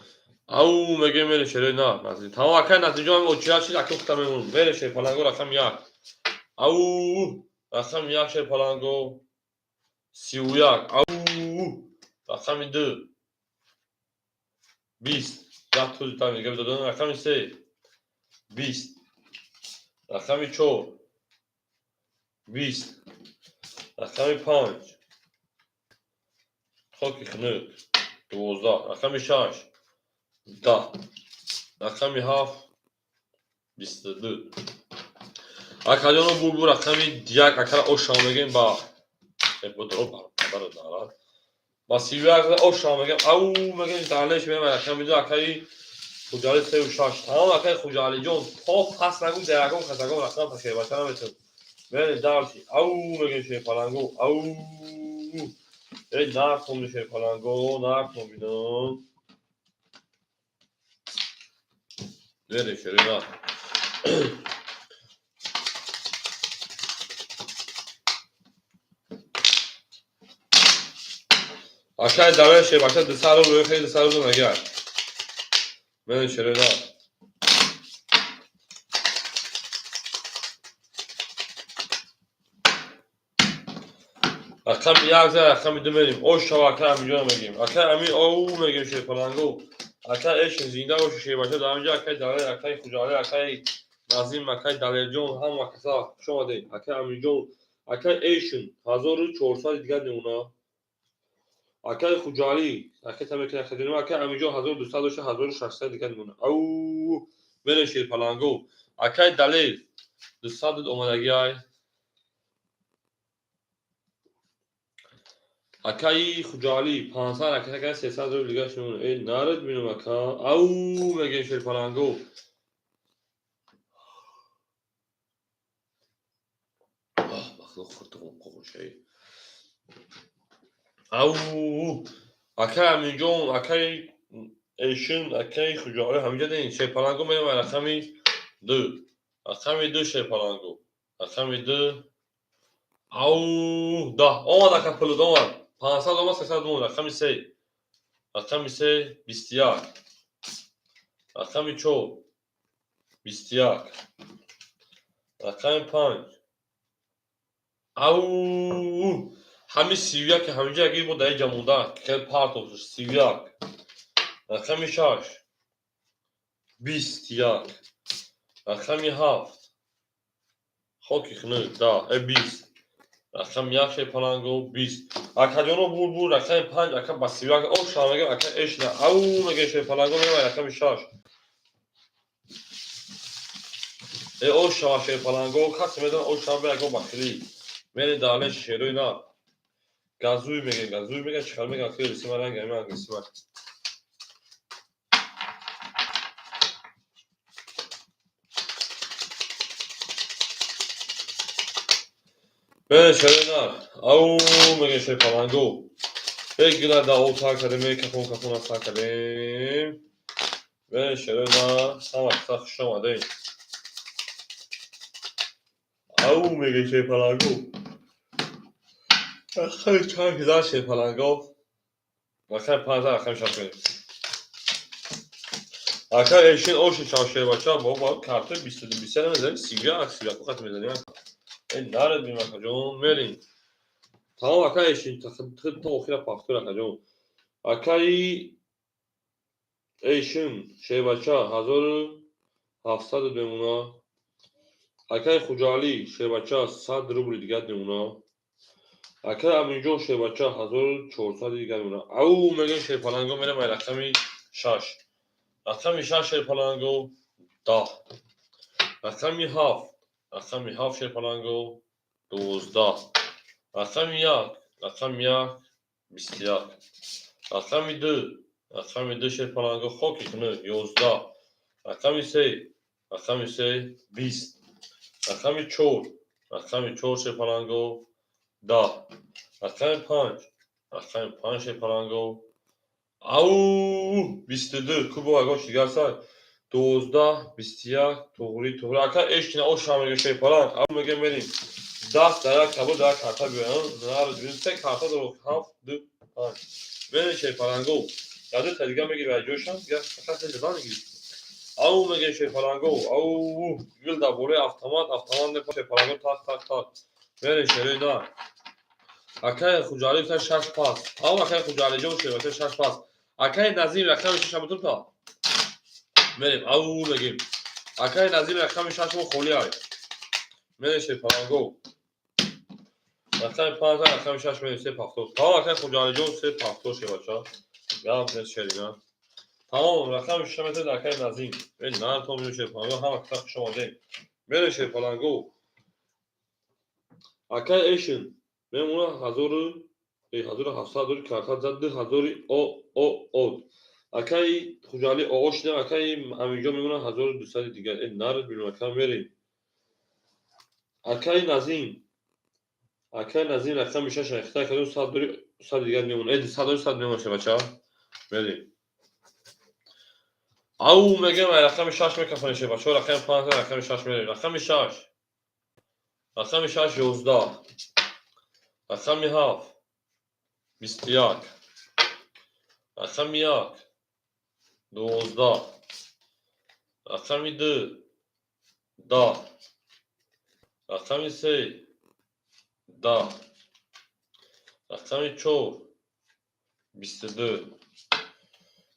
Ау, мегем мере шерои на, Назим. Тамом акай Назимҷон очира шид, ака хита мемонам. Мере шерпаланго рақами 1. Ау, рақами 1 шерпаланго. 31. Ау, рақами 2. 20. Як тӯзи там дига додам. Рақами 3. 20. Рақами 4. 20. Рақами 5. Хоки хунук. 12. Рақами 6. 10. Рақами 7. 22. Акаҷоно бур рақами 1 акара ошава мегем ба ба 31 ошава мегем. Ау, мегем далеш мегем рақами 2 акаи Хуҷали 3 6. Тамом акаи Хуҷалиҷон то пас нагу дар ягон кас ягон рақам шербача наметавон. Мерем дарси. Ау, мегем шерпаланго. Ау. Эй, нархом шерпаланго, нархом бинам. Мерем шерина. Акай Далер шербача 200 рубл, хеле 200 рубл нагар. Мерем шерина. Рақами 1 зад, рақами 2 мерем. Ошава ака Амиҷон мегем. Ака Амин оу мегем шерпаланго. Ака эшин зинда боши шербача дар инҷа акай Далер, акай Хуҷалӣ, акай Назим, акай Далерҷон ҳама каса хуш омадед. Акай Аминҷон, акай эшин 1400 дигар мемона. Акай Хуҷалӣ, акай тамекина хадинма, акай Аминҷон 1200 дошта, 1600 дигар мемона. Ау, мерем шерпаланго. Акай Далер 200 омадагиай. Акаи Хуҷалӣ 500 ракета карда 300 рубл дигар мемонад. Эй, наред бинам ака. Ау, мегем шерпаланго. Хуртуқошаи. Ау, акай Аминҷон, акай Эшин, акай Хуҷоӣ ҳаминҷа дин. Шерпаланго мерем рақами 2. Рақами 2 шерпаланго. Рақами 2. Ау, 10. Омад ака пулуд омад. 500 омад, 300 монд. Рақами 3. Рақами 3 21. Рақами 4 21. Рақами 5. Ау, ҳами 31 ки ҳаминҷа ягир бо дар инҷа монда, хел партов 31. Рақами 6 21. Рақами 7 хоки хунук 10, 20. Рақами 1 шерпаланго 20. Акаҷоно бур бур рақами 5 ака ба 31 о шава мегам ака эшна. Ау мега шерпаланго мега рақами 6. О шава шерпаланго касе медонад о шава бе ягон бахилӣ. Мери дале шерои на. Газуй мега, газуй мега, чихар мега, хеле русӣ ман ранг ами англисӣ ман. Бе шерои на. Ау мега шерпаланго. Бе гила да о та кардем, ме кафон кафон та кардем. Бе шерои на, ҳама киса хуш омадем. Ау мега шерпаланго. Рақами чанд ҳизар шерпаланго. Рақами 5 рақами 6 мерем. Ака эшин оши шав шербача бо карта 22 23 мезанем, 31 31 қат мезанем. Наред бим акаҷон, мерем. Тамом ака эшин то охира пахтур акаҷон. Акаи эшин шербача 1700 мемона. Акаи Хуҷаалӣ шербача 100 рубли дигар мемона. Акаи Аминҷон шербача 1400 дигар мемона. Ау мегӯем шерпаланго мерем ай рақами 6. Рақами 6 шерпаланго 10. Рақами 7. Рақами 7 шерпаланго 12. Рақами 1. Рақами 1 21. Рақами 2. Рақами 2 шерпаланго хоки хунук 11. Рақами 3. Рақами 3 20. Рақами 4. Рақами 4 шерпаланго 10. Рақами 5. Рақами 5 шерпаланго. Ау 22. Кубо агош дигар сай. 12 21 туғри туғри. Ака эшкина о шама мега шерпаланг. Ау мега мерим. 10 дар як кабо дар карта биёям. Нар се карта дор 7 2 5. Мерим шерпаланго. Яду та дигар мегири ай ҷойшам, дигар фақат се ҷаза мегири. Ау мега шерпаланго. Ау гул дар бораи автомат, автомат мепа шерпаланго так так так. Мерим шерои на. Акаи Хуҷалӣ 6 пас. Ау акаи Хуҷалиҷон шербача 6 пас. Акаи Назим рақами 6 бутун та. Мерим, ау мегим. Акаи Назим рақами 6 мо холӣ ай. Мерим шерпаланго. Рақами 5 рақами 6 мерим 3 пахтор. Тамом акаи Хуҷалиҷон 3 пахтор шербача. Гап нест шерина. Тамом рақами 6 метавонед акаи Назим. На то меём шерпаланго ҳама киса хуш омадем. Мерим шерпаланго. Акаи Эшин мемона 1700 дори карта зад 2000 о о о. Акаи Хуҷалӣ о шидам, акаи Аминҷон мемона 1200 дигар. Наред бинем ака мерем. Акаи Назим. Акаи Назим рақами 6 ахта кардем 100 дори 100 дигар мемона. 100 дори 100 мемона шабача. Мерем. Ау мегем рақами 6 мекафонем шабача. Рақами 5 рақами 6 мерем. Рақами 6. Рақами 6 11. Рақами 7 21. Рақами 1 12. Рақами 2 10. Рақами 3 10. Рақами 4 22.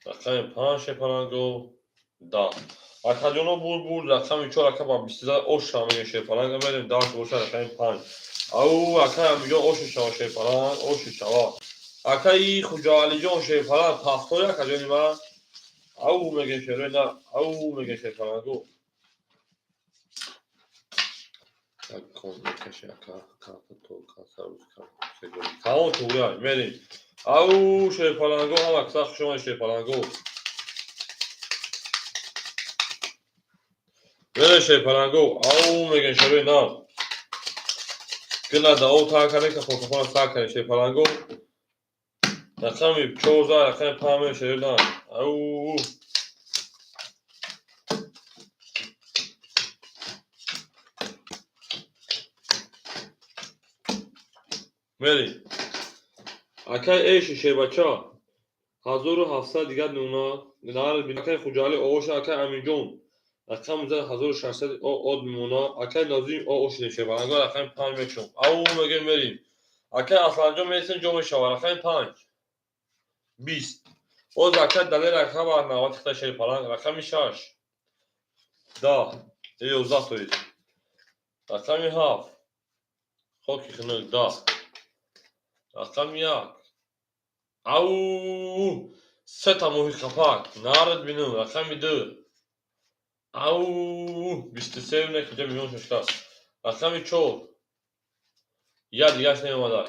Рақами 5 шерпаланго 10. Акаҷоно бур бур рақами 4 ака ба 22 ош шава мегем шерпаланго мерем 10 боша рақами 5. Ау акаи Аминҷон оши шава шерпаланг, оши шава. Акаи Хуҷаалиҷон шерпаланг пахтори акаҷони ман. Ау мегем шерои на, ау мегем шерпаланго. Тамом туғри ай, мерем. Ау шерпаланго ҳама киса хуш омадед шерпаланго. Мерем шерпаланго. Ау мегем шерои на. Гила да об тар кардем, капон сар кардем шерпаланго. Рақами 14, рақами 5 шердан. Ау. Мери. Акай эши шербача. 1700 дигар нуна. Нар бинакай Хуҷали Оша, акай Аминҷон. Рақами 1600 од мемона. Акай Назим Ош шерпаланго рақами 5 мекшом. Ау мегем мерим. Акай Асланҷон месен ҷо мешава. Рақами 5. 20. Оз акай Далер рақами 90 хита шерпаланг. Рақами 6. 10. 11 тоист. Рақами 7. Хоки хунук 10. Рақами 1. Ау! Сета моҳи қапак. Нарад бинум. Рақами 2. Ау! 23 не киҷа миллион шашта. Рақами 4. Я дигаш намеомада.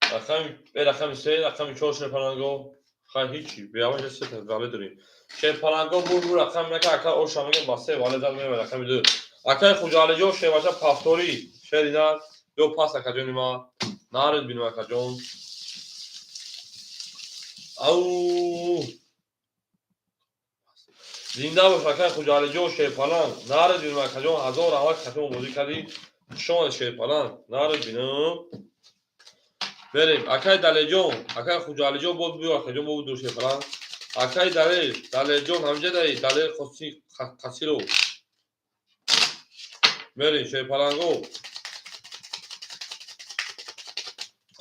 Рақами 3, рақами 4 шерпаланго. Хай ҳичи. Беаваҷа сета вале дорем. Шерпаланго бур бур рақами нака ака оша мегем ба се вале зад меомад рақами 2. Акай Хуҷалиҷон шербача пафторӣ. Шери нар. Ё пас акаҷони ма. Нарад бинум акаҷон. Ау! Зинда бош акай Хуҷалиҷон шерпаланг. Нарад бинум акаҷон. 1000 раҳмат катимо бозӣ кардӣ. Хуш омадед шерпаланг. Нарад бинум. Берем. Акай Далеҷон, акай Хуҷалиҷон боз биё акаҷон бо дур шерпаланг. Акай Далер, Далеҷон ҳамҷа даи, Далер Қасиров. Берем шерпаланго.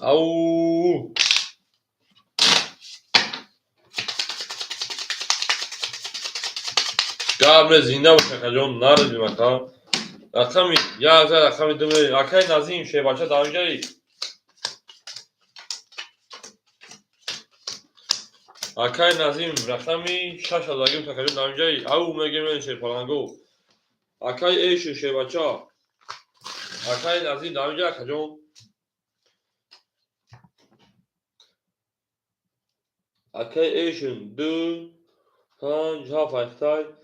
Ау! Гап не, зинда бош акаҷон, нарад бинум ака. Рақами 1, рақами 2. Акай Назим шербача дар ҳамҷаи. Акай Назим рақами 6 азагим акаҷон дар ҳамҷаи. Ау мегем шерпаланго. Акай Эши шербача. Акай Назим дар ҳамҷа акаҷон. Акай Эшин 2 5 7 8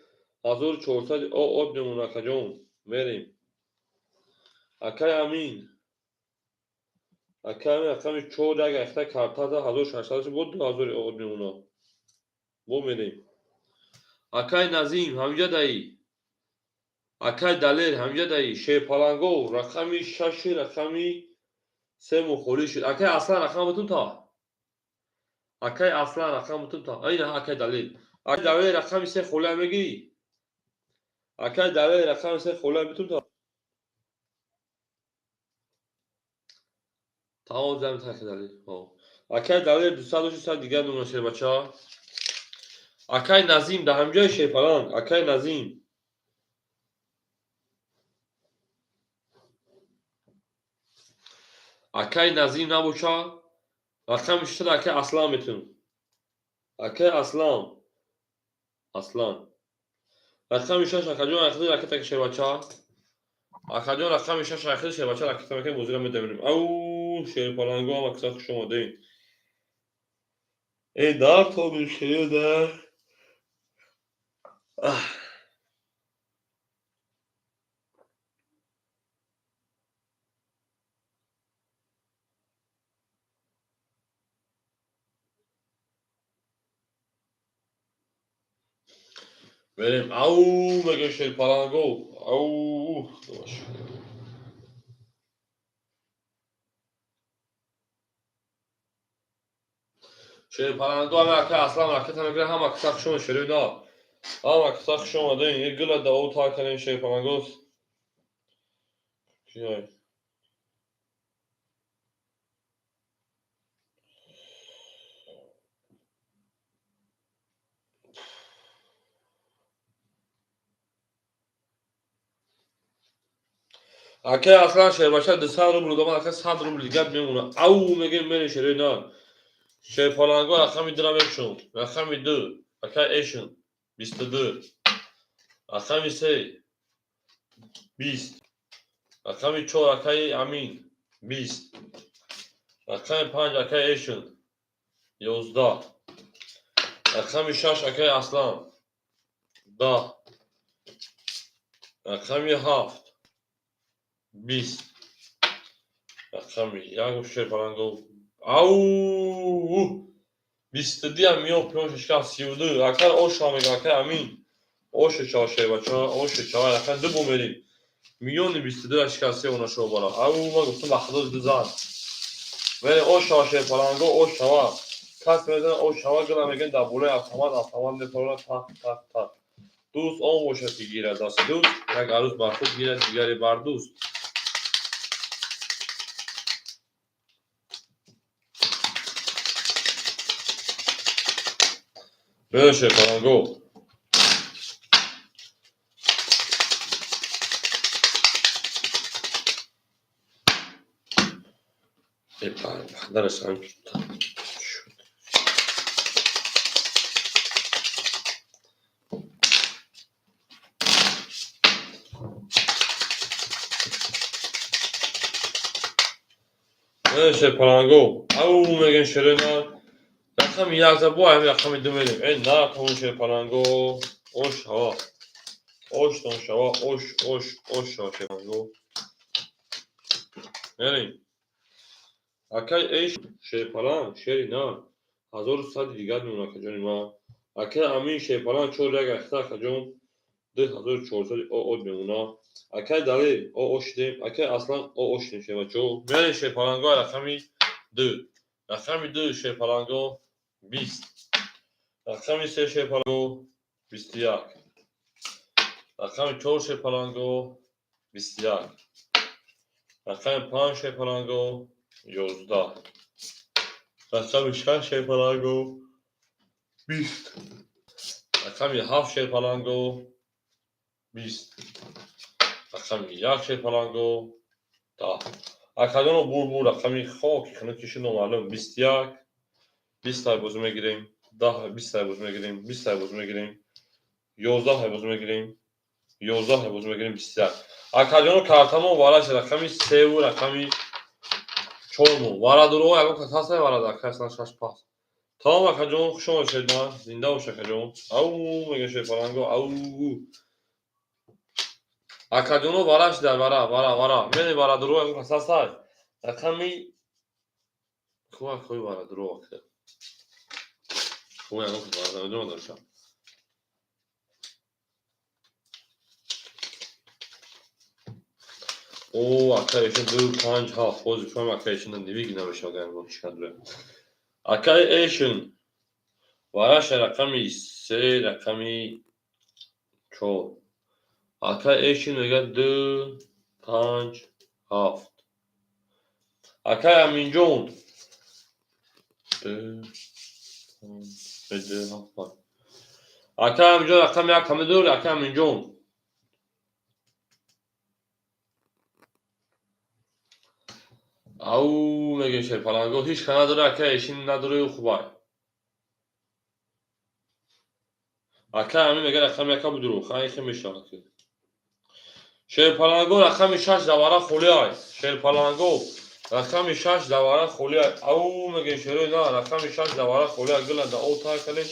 1400 од мемона акаҷон. Мерем. Акай Амин. Акай Амин рақами 4 1 8 картата 1600 бо 2000 од мемона. Бо мерем. Акай Назим ҳамҷа даи. Акай Далер ҳамҷа даи. Шерпаланго рақами 6 рақами 3 мухолиф шуд. Акай Аслан рақам бутун та. Акай Аслан рақам бутун та. Айна акай Далер. Акай Далер рақами 3 хола мегирӣ. Акай Далер рақами 3 хола бутун та. Тамом зам та акай Далер. Акай Далер 200 600 дигар нумра шербача. Акай Назим дар ҳамҷои шерпаланг. Акай Назим. Акай Назим набоша. Рақами 6 акай Аслан метун. Акай Аслан. Аслан. Рақами 6 акаҷон ахири ракета шербача. Акаҷон рақами 6 ахири шербача ракета мекунем бозиро медавем. Ау шерпаланго ҳам акса хуш омадед. Эй дар тоби шер дар. Берем. Ау мегем шерпаланго. Ау. Шерпаланго ҳама акай Аслан ракета мегирад, ҳама каса хуш омад шерои нав. Ҳама каса хуш омадед. Як гила да об тар кардем шерпалангос. Киай. Акай Аслан шербача 200 рубл додам, акай 100 рубл дигар мемона. Ау мегем мерем шерои нав. Шерпаланго рақами 2 мекшум. Рақами 2. Акай Эшин 22. Рақами 3 20. Рақами 4 акай Амин 20. Рақами 5 акай Эшин 11. Рақами 6 акай Аслан 10. Рақами 7 20. Рақами як шерпаланго. Ау! 22 миён пиён шишка 32. Акар оша мега, акар амин. Оша чава шербача, оша чава рақам ду бо мерим. Миёни 22 шишка се она шо бара. Ау, ма гуфтам ба худо ду зан. Вале оша шерпаланго, оша. Кас мезана оша гала меган дар болои автомат, автомат мепарона тақ тақ тақ. Дӯст он бошад ки гирад дасти дӯст, як арӯс бар худ гирад, дигаре бар дӯст. Беше паланго. Шерпаланго. Ау меган шерена. Рақами як за бо ҳами рақами ду мерем. Э на тон шерпаланго. Ош ҳава. Ош тон шава, ош, ош, ош шава шерпаланго. Мерем. Акай эш шерпаланг, шери на. 1100 дигар мемонад акаҷони ма. Акай амин шерпаланг 4 як ахта акаҷон 2400 од мемонад. Акай Далер о шидем, акай Аслан о шидем шербачо. Мерем шерпаланго рақами 2. Рақами 2 шерпаланго 20. Рақами 3 шерпаланго 21. Рақами 4 шерпаланго 21. Рақами 5 шерпаланго 11. Рақами 6 шерпаланго 20. Рақами 7 шерпаланго 20. Рақами 1 шерпаланго 10. Акаҷоно бур рақами хоки хунукиши номаълум 21. 20 тай бозӣ мегирем, 10 20 тай бозӣ мегирем, 20 тай бозӣ мегирем, 11 тай бозӣ мегирем, 11 тай бозӣ мегирем, 21. Акаҷоно картамо вараш рақами 3 ва рақами 4 мо. Вара дуро ягон кас ҳаст вара дар каслан 6 пас. Тамом акаҷон, хуш омадед, зинда бош акаҷон. Ау мега шерпаланго, ау. Акаҷоно вараш дар вара, вара, вара. Мени вара дуро ягон кас ҳаст. Рақами куа кой вара дуро ака. Хуб ягон кас вара намедонам дарша. О, акай эшин 2 5 7 боз фаҳм акай эшин нивиг намешавад ягон чикандре. Акай эшин вараш рақами 3 рақами 4. Акай эшин мегӯяд 2 5 7. Акай Аминҷон 2 5 2 7. Акай Аминҷон рақами 1 каме дор, акай Аминҷон. Ау мегӯем шерпаланго ҳеҷ ка надора, акай эшин надора хубай. Акай Амин мегӯяд рақами 1 будуру, хай хе мешавад. Шерпаланго рақами 6 давара холӣ ай. Шерпаланго рақами 6 давара холӣ ай. Ау мегӯем шерои на, рақами 6 давара холӣ ай. Гила да о тай калем,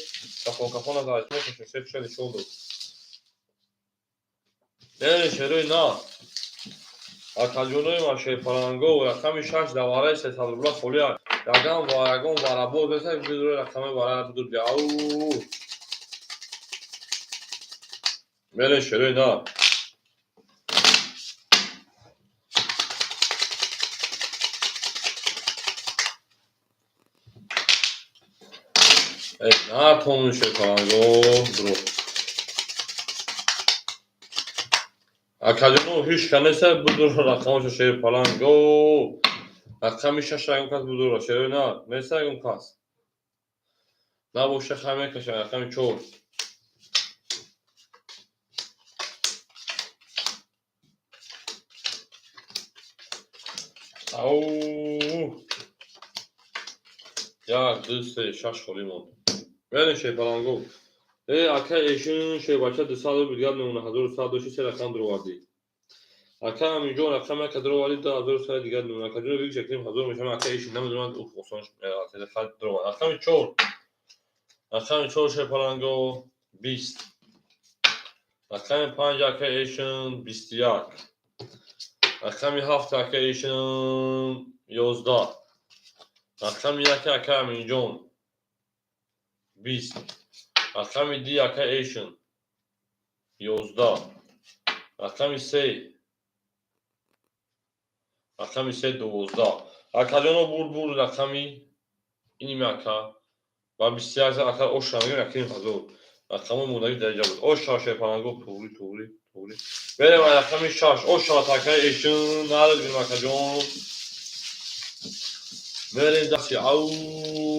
кафон кафон аз айтмо кашем, се пиша нишон дод. Э шерои на. Акаҷонои ма шерпаланго рақами 6 давараи 300 рубла холӣ ай. Яган ва ягон варабоз беса бидур рақами вара бидур. Ау. Мере шерои на. На тон шерпаланго дро. Акаҷоно ҳеҷ ка нест будур рақамошо шерпаланго. Рақами 6 ягон кас будур шерои на, нест ягон кас. Набоша хай мекашам рақами 4. Ау. 1 2 3 6 холӣ монд. Мерем шерпаланго. Э акай эшин шербача 200 рубл дигар мемонад, 1100 дошти се рақам дуровардӣ. Акай Аминҷон рақам 1 дуровардӣ, 2100 дигар мемонад. Акаҷон бигӯ кунем 1000 мешавад, акай эшин намедонад, уф осон дуровард. Рақами 4. Рақами 4 шерпаланго 20. Рақами 5 акай эшин 21. Рақами 7 акай эшин 11. Рақами 1 акай Аминҷон 20. Рақами 2 акай Эйшн 11. Рақами 3, рақами 3 12. Акаҷоно бурд рақами иними ака ва 21 ака оша мегӯем якним ҳазор. Рақамҳои мондагӣ дар инҷа буд. Оша шерпаланго туғри туғри туғри. Берем рақами 6. Оша акаи Эйшн нард бинем акаҷон. Мерем дасти ау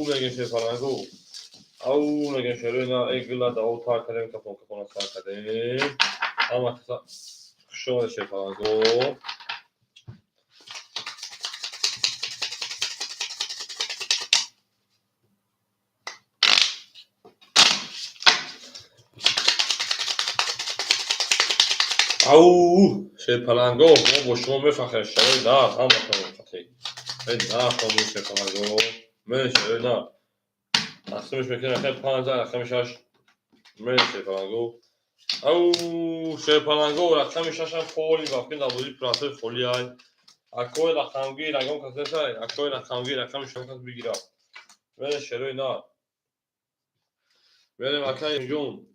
мегем шерпаланго. Ау мегем шерои на эй гила дао тар кардем кафон кафона сар кардем. Ҳама каса хуш омадед шерпаланго. Ау шерпаланго мо бо шумо мефахрем шерои нар ҳаматон қатъи. Эй нар хомӯш шерпаланго. Мен шерои нар. Тақсимш мекунем рақами 5 рақами 6. Мен шерпаланго. Ау шерпаланго рақами 6-ам холи вақти дар бозии пурасои холи ай. Акои рақамгир ягон кас несай, акои рақамгир рақами 6 кас бигирад. Мен шерои нар. Мерем акаи Аминҷон.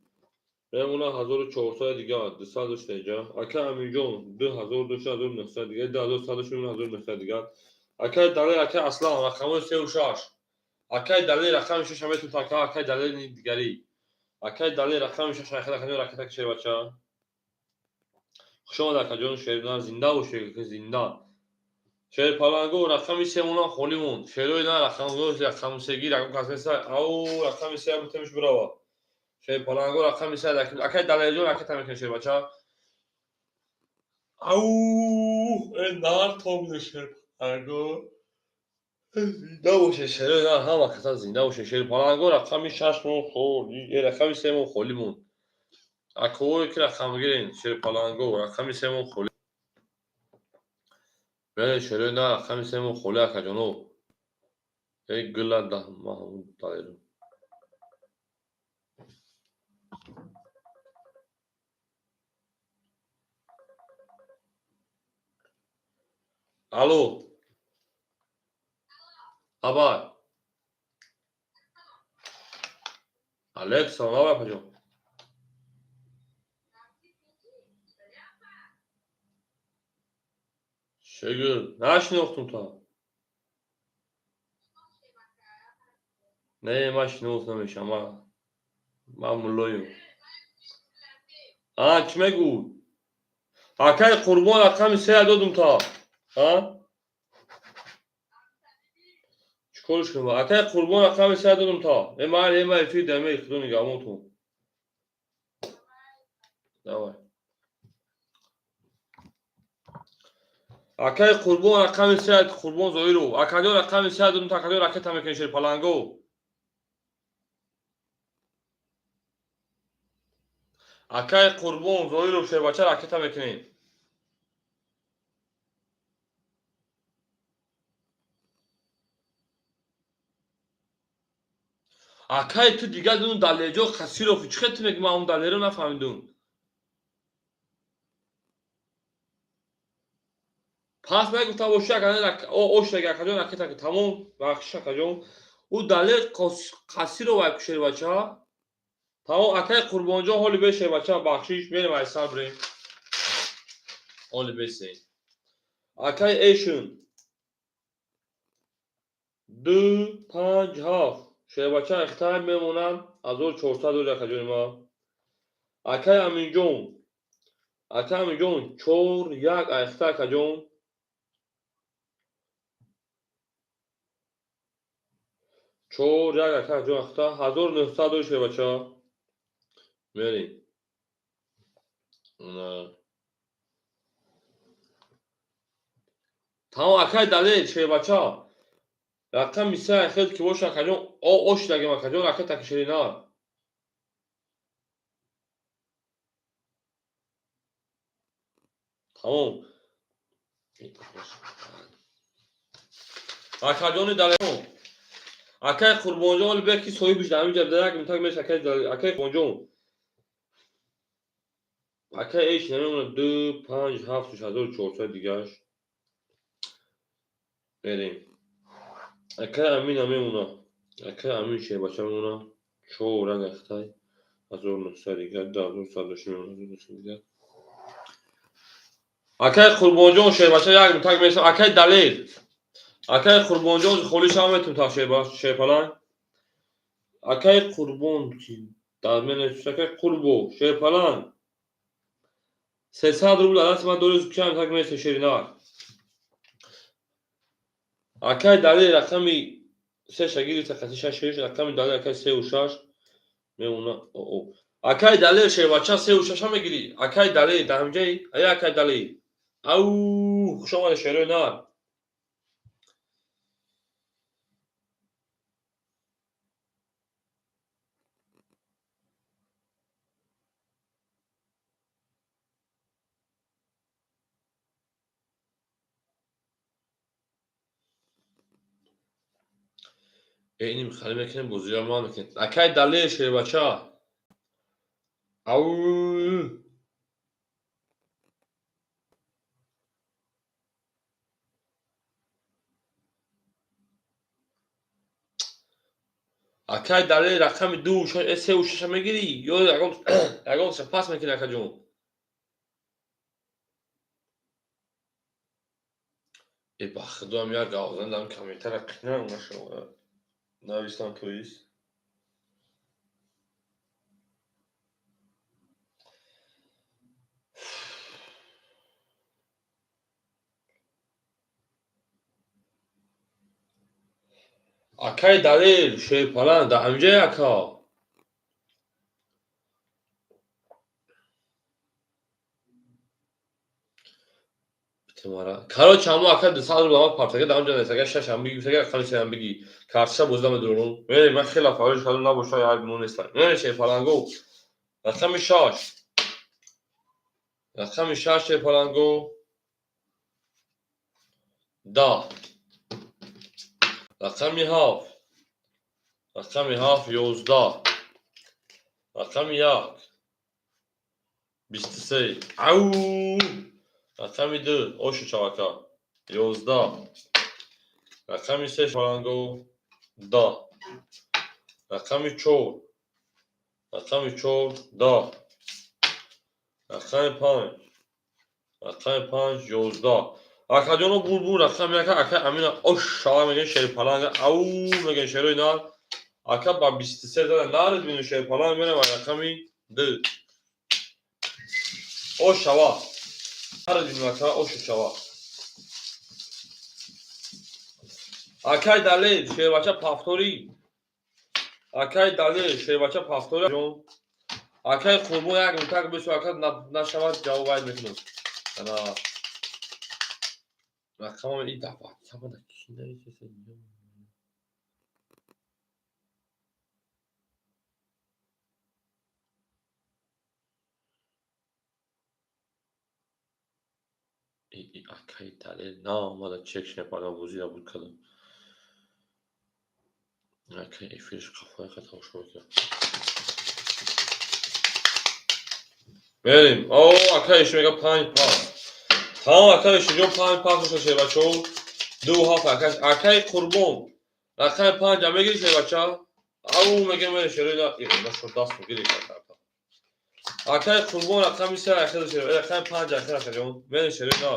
Мемона 1400 дигар, 200 дошта инҷа. Акаи Аминҷон 2000 дошта, 1900 дигар, 2100 дошта, 1900 дигар. Акаи Далер, акаи Аслан, рақамҳои 3 ва 6. Акаи Далер рақами 6 метавонад ака, акаи Далер дигарӣ. Акаи Далер рақами 6 айхел акаҷон ракета ки шербача. Хуш омад акаҷон, шерна зинда бошед, зинда. Шерпаланго рақами 3 монам холӣ монд. Шерои на рақамҳои рақами 3 гир, ягон кас неста. Ау рақами 3 бутемиш бирава. Шерпаланго рақами 3 акаи Далерҷон ракета мекунед шербача. Ау э нар томида шерпаланго. Зинда бошед шерои нар, ҳама каса зинда бошед. Шерпаланго рақами 6 мон холӣ, рақами 3 мон холӣ монд. Акое ки рақам гирен шерпаланго рақами 3 мон холӣ. Бере шерои нар рақами 3 мон холӣ акаҷоно. Эй гила да Маҳмуд Далерҷон. Алло. Абай. Алек, салом акаҷон. Шегир, нашинохтум та. Не, ман шинос намешам, ман муллоем. А, чӣ мегӯй? Акаи Қурбон рақами 3 додум та. А? Чӣ корш кунам? Акаи Қурбон рақами 3 додум та. Э ман э ман эфир даме худо нигаҳбонтон. Давай. Акаи Қурбон рақами 3 Қурбон Зоиров. Акаҷон рақами 3 додум та, акаҷон ракета мекунед шерпаланго. Акаи Қурбон Зоиров шербача ракета мекунем. Акаи ту дигар дуну Далерҷон Қасиров чӣ хел ту мегӯӣ ман он Далерро нафаҳмидум. Пас нагуфта боши ош дега акаҷон ракета ки тамом бахшиш акаҷон. Ӯ Далер Қасиров ай шербача. Тамом акаи Қурбонҷон ҳоли бе шербача бахшиш мерем ай сар бирем. Ҳоли бесем. Акаи Эйшн 2 5 7 шербача ихтар мемонам 1400 доллар акаҷони ман. Акаи Аминҷон, акаи Аминҷон 4 1 айхта акаҷон. 4 1 акаҷон айхта 1900 доллар шербача. Мерем. Тамом акаи Далер шербача. Рақами 3 айхел ки боша акаҷон ош дагем акаҷон ракета ки шерина. Тамом. Акаҷони Далерҷон. Акаи Қурбонҷон оли бе ки соҳибиш дар ҳамин ҷа буда як минутак меша акаи Далер, акаи Қурбонҷон. Акаи Эйш намемонад 2 5 7 1400 дигараш. Мерем. Акай Амина мемона. Акай Амин шербача мемона. Чор ранг ахтай. 1900 дигар, 2100 дошта мемона, 1900 дигар. Акай Қурбонҷон шербача як мутак месам. Акай Далер. Акай Қурбонҷон холӣ шава метум та шерпаланг. Акай Қурбон ки дар менависад акай Қурбо шерпаланг. 300 рубл дар дасти ман дорӣ, кам так меса шеринар. Акай Далер рақами се шагирди тақати шаш шеш, рақами Далер акай сеу шаш мемона. О акай Далер шербача сеу шаша мегирӣ. Акай Далер дар ҳамҷаи? Ая акай Далер. Ау, хуш омадӣ, шерои нар. Иним хали мекунем, бозиро ман мекунем. Акай Далер шербача. Ау. Акай Далер рақами ду сеу шаша мегирӣ ё ягон пас мекунӣ, акаҷон? Э, ба худоам, як гавзан дам комментара қинам нашава. Нависам, то есть. Акай Далер шерпалан дар ҳамҷае, ака? Короче, ҳамо ака 200 рубл ама партага дар ҳамҷа нест. Агар шаш ҳам биги, агар рақами се ҳам биги, карташа бозида медурам. Мери, ман хеле фарош кардам, набоша, як мо нестам. Мери, шерпаланго. Рақами шаш. Рақами шаш, шерпаланго. 10. Рақами ҳафт. Рақами ҳафт, 11. Рақами як. 23. Ау! Рақами ду, ошу чавака. 11. Рақами се, шаланго. 10. Рақами чор. Рақами чор, 10. Рақами панҷ. Рақами панҷ, 11. Акаҷоно, булбул рақами яка, ака Амина ош шава мегӯян шерпаланга. Ау мегӯян шерои нар. Ака ба 23 зада нарид бину шерпаланг мерам рақами ду. Ош шава. Нарид бину, ака, ошу шава. Акай Далер шербача пафторӣ. Акай Далер шербача пафторӣ. Акай Қурбон як мутак бесу, ака, нашавад, ҷавоб вайд мекунам. Ана рақамам и дафъа сабада ки нависеса. Акай Далер наомада, чек шепарда бозиро буд кардам. Акай эфирш қафояка тамошо мекунам. Мерем. О, акай иши мега панҷ пас. Тамом, акай ишиҷон, панҷ пас боша, шербачаҳо. Ду ҳафт, акай, акай Қурбон. Рақами панҷа мегири, шербача? Ау мега мере шерои на. Нашо даст мегири карта. Акай Қурбон рақами се ахир шер, рақами панҷ ахир, акаҷон. Мере шерои на.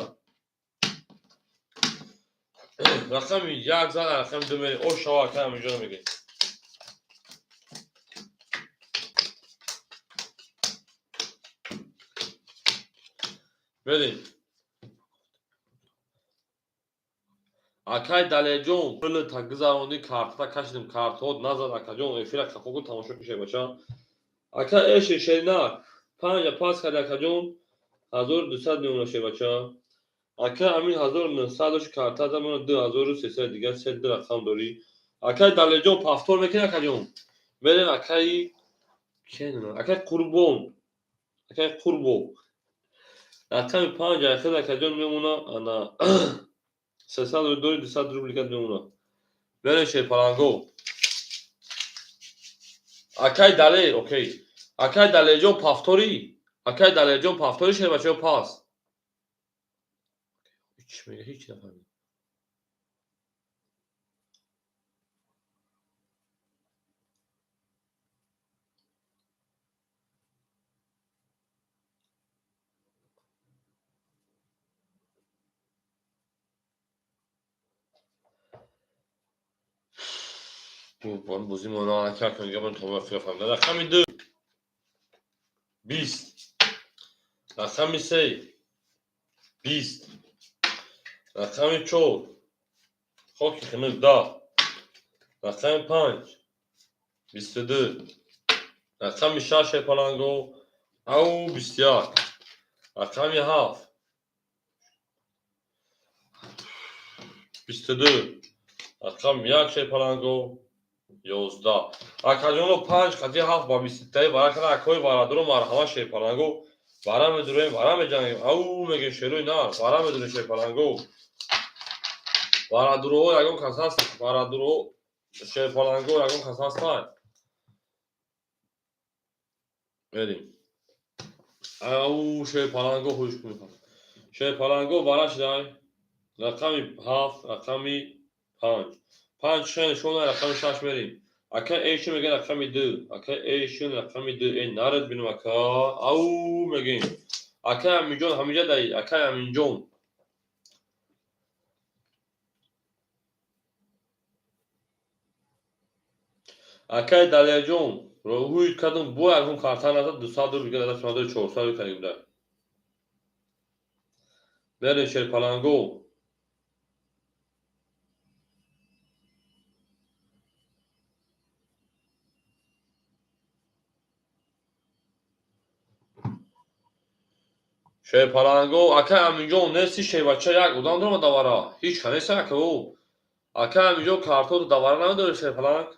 Рақами як зан, рақами ду мере. О шава, акай ҳаминҷоро мегири. Мерем. Акай Далерҷон, пули та гузаронди, картата кашидим, картҳо назад, акаҷон, эфира қафо кун, тамошо кун, шербача. Ака эши шеринар, панҷа пас карди, акаҷон, 1200 мемона, шербача. Ака Амин 1900 дошт, карта замона 2300 дигар, се ду рақам дорӣ. Акай Далерҷон, пафтор мекунӣ, акаҷон? Мерем, акаи акай Қурбон, акай Қурбо. Рақами панҷ ахир, акаҷон, мемона, ана 300 рубл дори, 200 рубл гад мемона. Мерем, шерпаланго. Акай Далер, окей. Акай Далерҷон, пафторӣ? Акай Далерҷон, пафторӣ, шербачаё, пас? Чӣ мега, ҳеҷ нафаҳмидам. Бозӣ рақами ду 20, рақами се 20, рақами чор хоки хунук 10, рақами панҷ 22, рақами шаш шерпаланго ав 21, рақами ҳафт 22, рақами як шерпаланго 11. Акаҷоно, панҷ қати ҳафт ба бистутаи вара кана. Акои варадоро марҳамат, шерпаланго, вара медуроем, вара меҷангем. Ау мегем, шерои нар, вара медурем, шерпаланго. Варадуроҳо ягон кас ҳаст? Варадуроҳо, шерпаланго, ягон кас ҳастанд? Мерем. Ау, шерпаланго, хуш кунед, шерпаланго, вара шидай. Рақами ҳафт, рақами панҷ, панҷ ша нишон, рақами шаш мерем. Ака эшин мегӯяд рақами ду, ака эшин рақами ду. Э, наред бинем, ака. Ау мегӯем. Ака Аминҷон ҳаминҷа даи, ака Аминҷон. Акаи Далерҷон, роҳӯй кардум, бо ягон карта назад, 200 рубл дига дадаш надори, 400 рубл кардем буда. Мерем, шерпаланго. Шерпаланго, акай Аминҷон нести, шербача, як одам дорам давара. Ҳеҷ ка нест, ака ӯ. Акай Аминҷон, картото давара намедори, шерпаланг?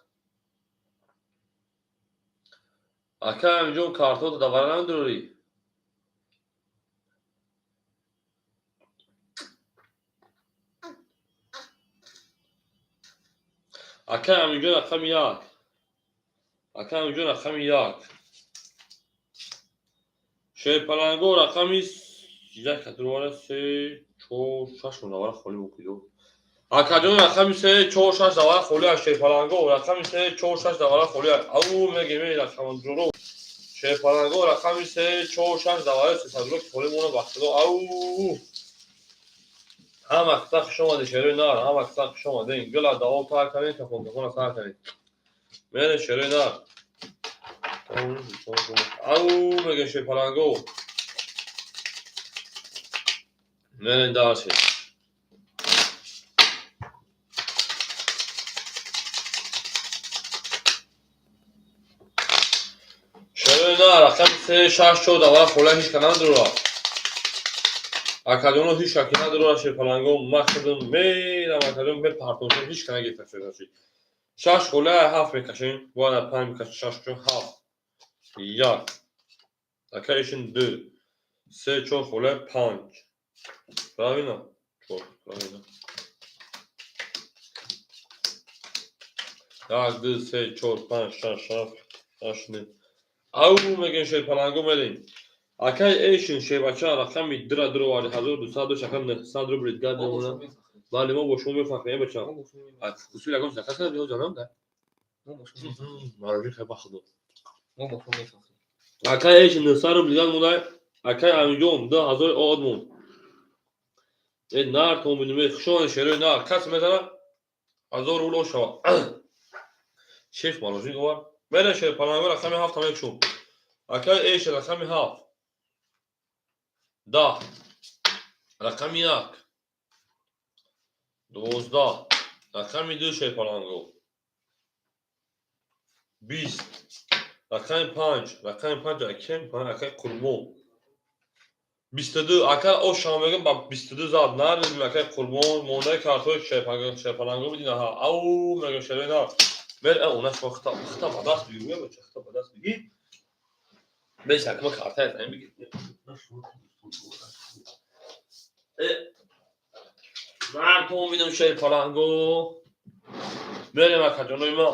Акай Аминҷон, картото давара намедорӣ? Акай Аминҷон, рақами як. Акай Аминҷон, рақами як. Шерпаланго, рақами як катровара, се, чор, шаш давара холӣ мокидо. Акаҷон, рақами се, чор, шаш давара холӣ аст, шерпаланго, рақами се, чор, шаш давара холӣ аст. Ау мегем, рақамҷоро. Шерпаланго, рақами се, чор, шаш давара, 300 рубл холӣ мона, ба худо. Ау. Ҳама киса хуш омадед, шерои нар, ҳама киса хуш омадед. Гила даво тар кардем, кафон кафона сар кардем. Мерем, шерои нар. Ау мегем, шерпаланго. Мерем дальше. Шерои нар, рақами се, шаш, чор давара холия, ҳеҷ ка надорад. Акаҷоно, ҳеҷ шаки надорад, шерпаланго, ман худам мерам, акаҷон, мепартошам, ҳеҷ ка нагирифта шераши. Шаш холия, ҳафт мекашем, бояд панҷ мекашем, шаш, чор, ҳафт. Як. Ака ишин ду. Се, чор холия, панҷ. Правильно? Чор, правильно. Як, ду, се, чор, панҷ, шаш, ҳафт, ҳашт, нӯҳ. Ау мегем, шерпаланго, мерем. Акай эшин, шербача, рақами дура дуроварди, 1200 дош, ака 900 рубли дигар мемонад. Бале, мо бо шумо мефахрем, бача. Усул ягон заказ карда биё, ҷаноб, да? Мароҷи хай, ба худо. Акай эшин 900 рубли дигар монда, акай Аминҷон 2000 од монд. Э, нар тон бинем, хуш омадед, шерои нар. Кас мезана 1000 рубл ош шавад. Шеф мароҷи овард. Мерем, шерпаланго, рақами ҳафт мекушум. Акай эш, рақами ҳафт. 10. Рақами як. 12. Рақами ду, шерпаланго. 20. Рақами панҷ. Рақами панҷ акем, акай Қурбон. 22. Ака ош шава мегӯям, ба 22 зад. Наредим, акай Қурбон, мондаи картҳои шерпаланго бидин, аҳа. Ау мегӯям, шерои нар. Мер, она шумо хита, хита ба даст бигир, бача, хита ба даст бигир. Беш, акма карта аз айн бигир. Э, мардум бинам, шерпаланго. Мерем, акаҷонои ма.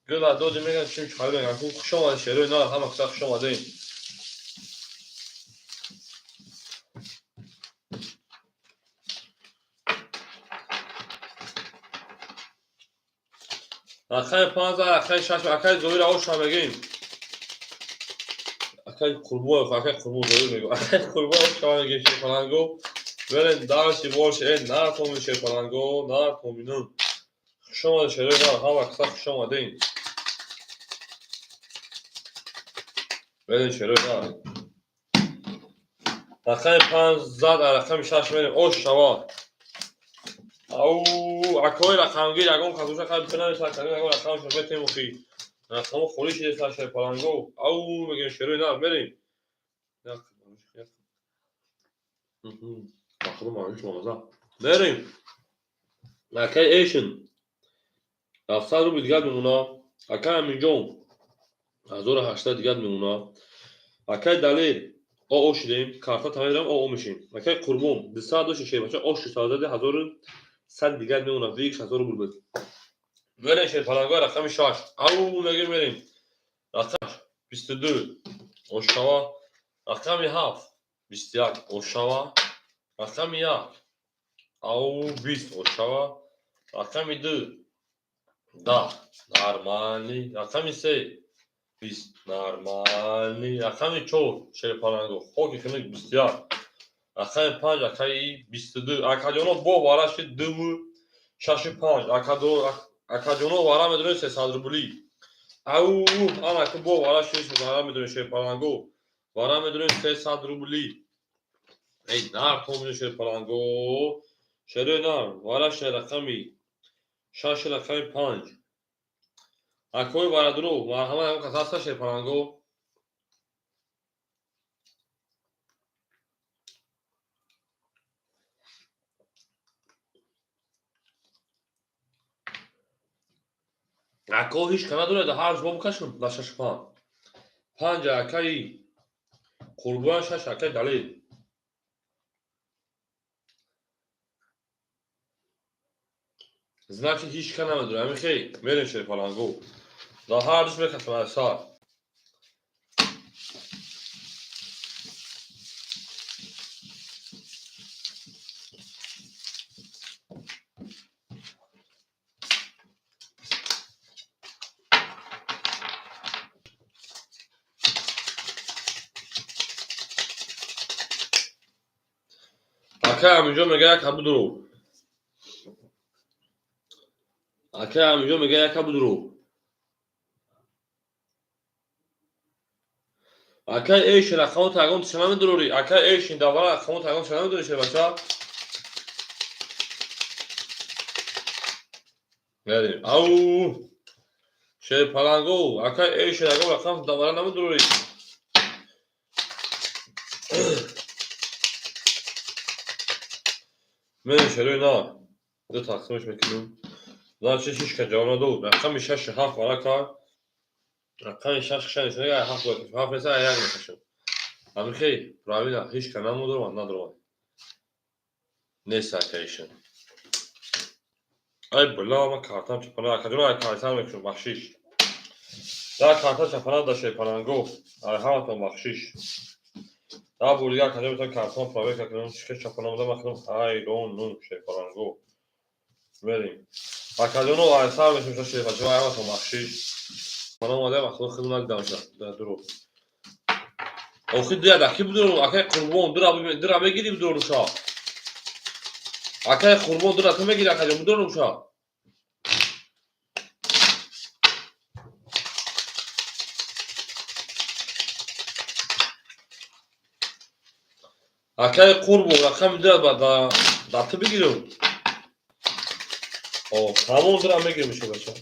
Гула доди мегӯям, чим чӣ мегӯям. Хуш омадед, шерои нар, ҳама киса хуш омадед. Рақами панҷ, рақами шаш, акай Зоир, оша мегӯем. Акай Қурбон, акай Қурбон, Зоир мегӯ. Акай Қурбон, оша мегӯем, шерпаланго. Мерем дальше, больше, э, нар томин, шерпаланго, нар томинун. Хуш омадед, шерои нар, ҳама каса хуш омадед. Мерем, шерои нар. Рақами 5 зад, рақами 6 мерем. Ош шава. Ау, акои рақамгир, ягон касоша хай бинависа, ягон рақамшо метем охи. Рақамо холӣ шида шер паланго. Ау, мегем, шерои нар, мерем. Мерем. Акай Эшн 700 рубл дигар мемона. Акай Аминҷон 1800 дигар мемона. Акай Далер о шудем, карта тамерам о мешем. Акай Қурбон 200 дошт шербача, о шуд 1100 дигар мемона. Викш 1000 рубл буд. Мерем, шерпаланго, рақами 6. Ау, мегем, мерем. Рақам 22 ошава. Рақами 7 21 ошава. Рақами 1 ау 20 ошава. Рақами 2 10 нормальный. Рақами 3 20 нормальный. Рақами 4 шерпаланго хоки хунук 21. Рақами 5 акаи 22. Акаҷоно бо вараши 2 6 5. Акаҷоно вара медонед 300 рубли. Ау, ана ку бо вараши вара медонед, шерпаланго. Вара медонед 300 рубли. Эй, нар томини шерпаланго. Шерои нар, вараши рақами 6, рақами 5. Акои варадуро, марҳамат, ягон кас ҳаста, шерпаланго? Ако ҳеҷ ка надоред, ҳар ҷо бикашам дар шашу панҷ. Панҷ акаи Қурбон, шаш акаи Далел. Значит, ҳеҷ ка намедорад. Ҳамин хел мерем, шерпаланго. Дар ҳар душ мекашам аз сар. Акай Аминҷон мега яка будуру. Акай Аминҷон мега яка будуру. Акай Эшин рақамо тагон тиша намедурори. Акай Эшин давара рақамо тагон тиша намедурори, шербача. Мерем. Ау! Шерпаланго, акай Эшин ягон рақам давара намедурори. Мерем, шерои нар. Ду тақсимаш мекунем. Значит, ҳеҷ ка ҷавоб надод. Рақами шаши ҳафт вара кард. Рақами шаш киша нишон ҳафт бояд кашам. Ҳафт неса як мекашам. Ҳамин хел правильно ҳеҷ ка намудорам, надорам. Нест акаишин. Ай била, ман картам чапана, акаҷон, ай картам мекушам, бахшиш. Да карта чапана да шерпаланго. Ай ҳаматон бахшиш. Да бор дигар акаҷон метавон картон проверка кунам, чӣ хел чапана буда, ман худам ҳайронум, шерпаланго. Мерем. Акаҷоно, ай сар мешем шерпачо, ай ҳаматон бахшиш. Ман омадам, ахло худам надидам ша. Дурӯғ. Охи дуя даки будуру, акай Қурбон, дура мегири будуру ша. Акай Қурбон, дура ту мегири, акаҷон, будуру ша. Акай Қурбон, рақами дура ба да ту бигирам. О, ҳамон дура мегирем шо бача.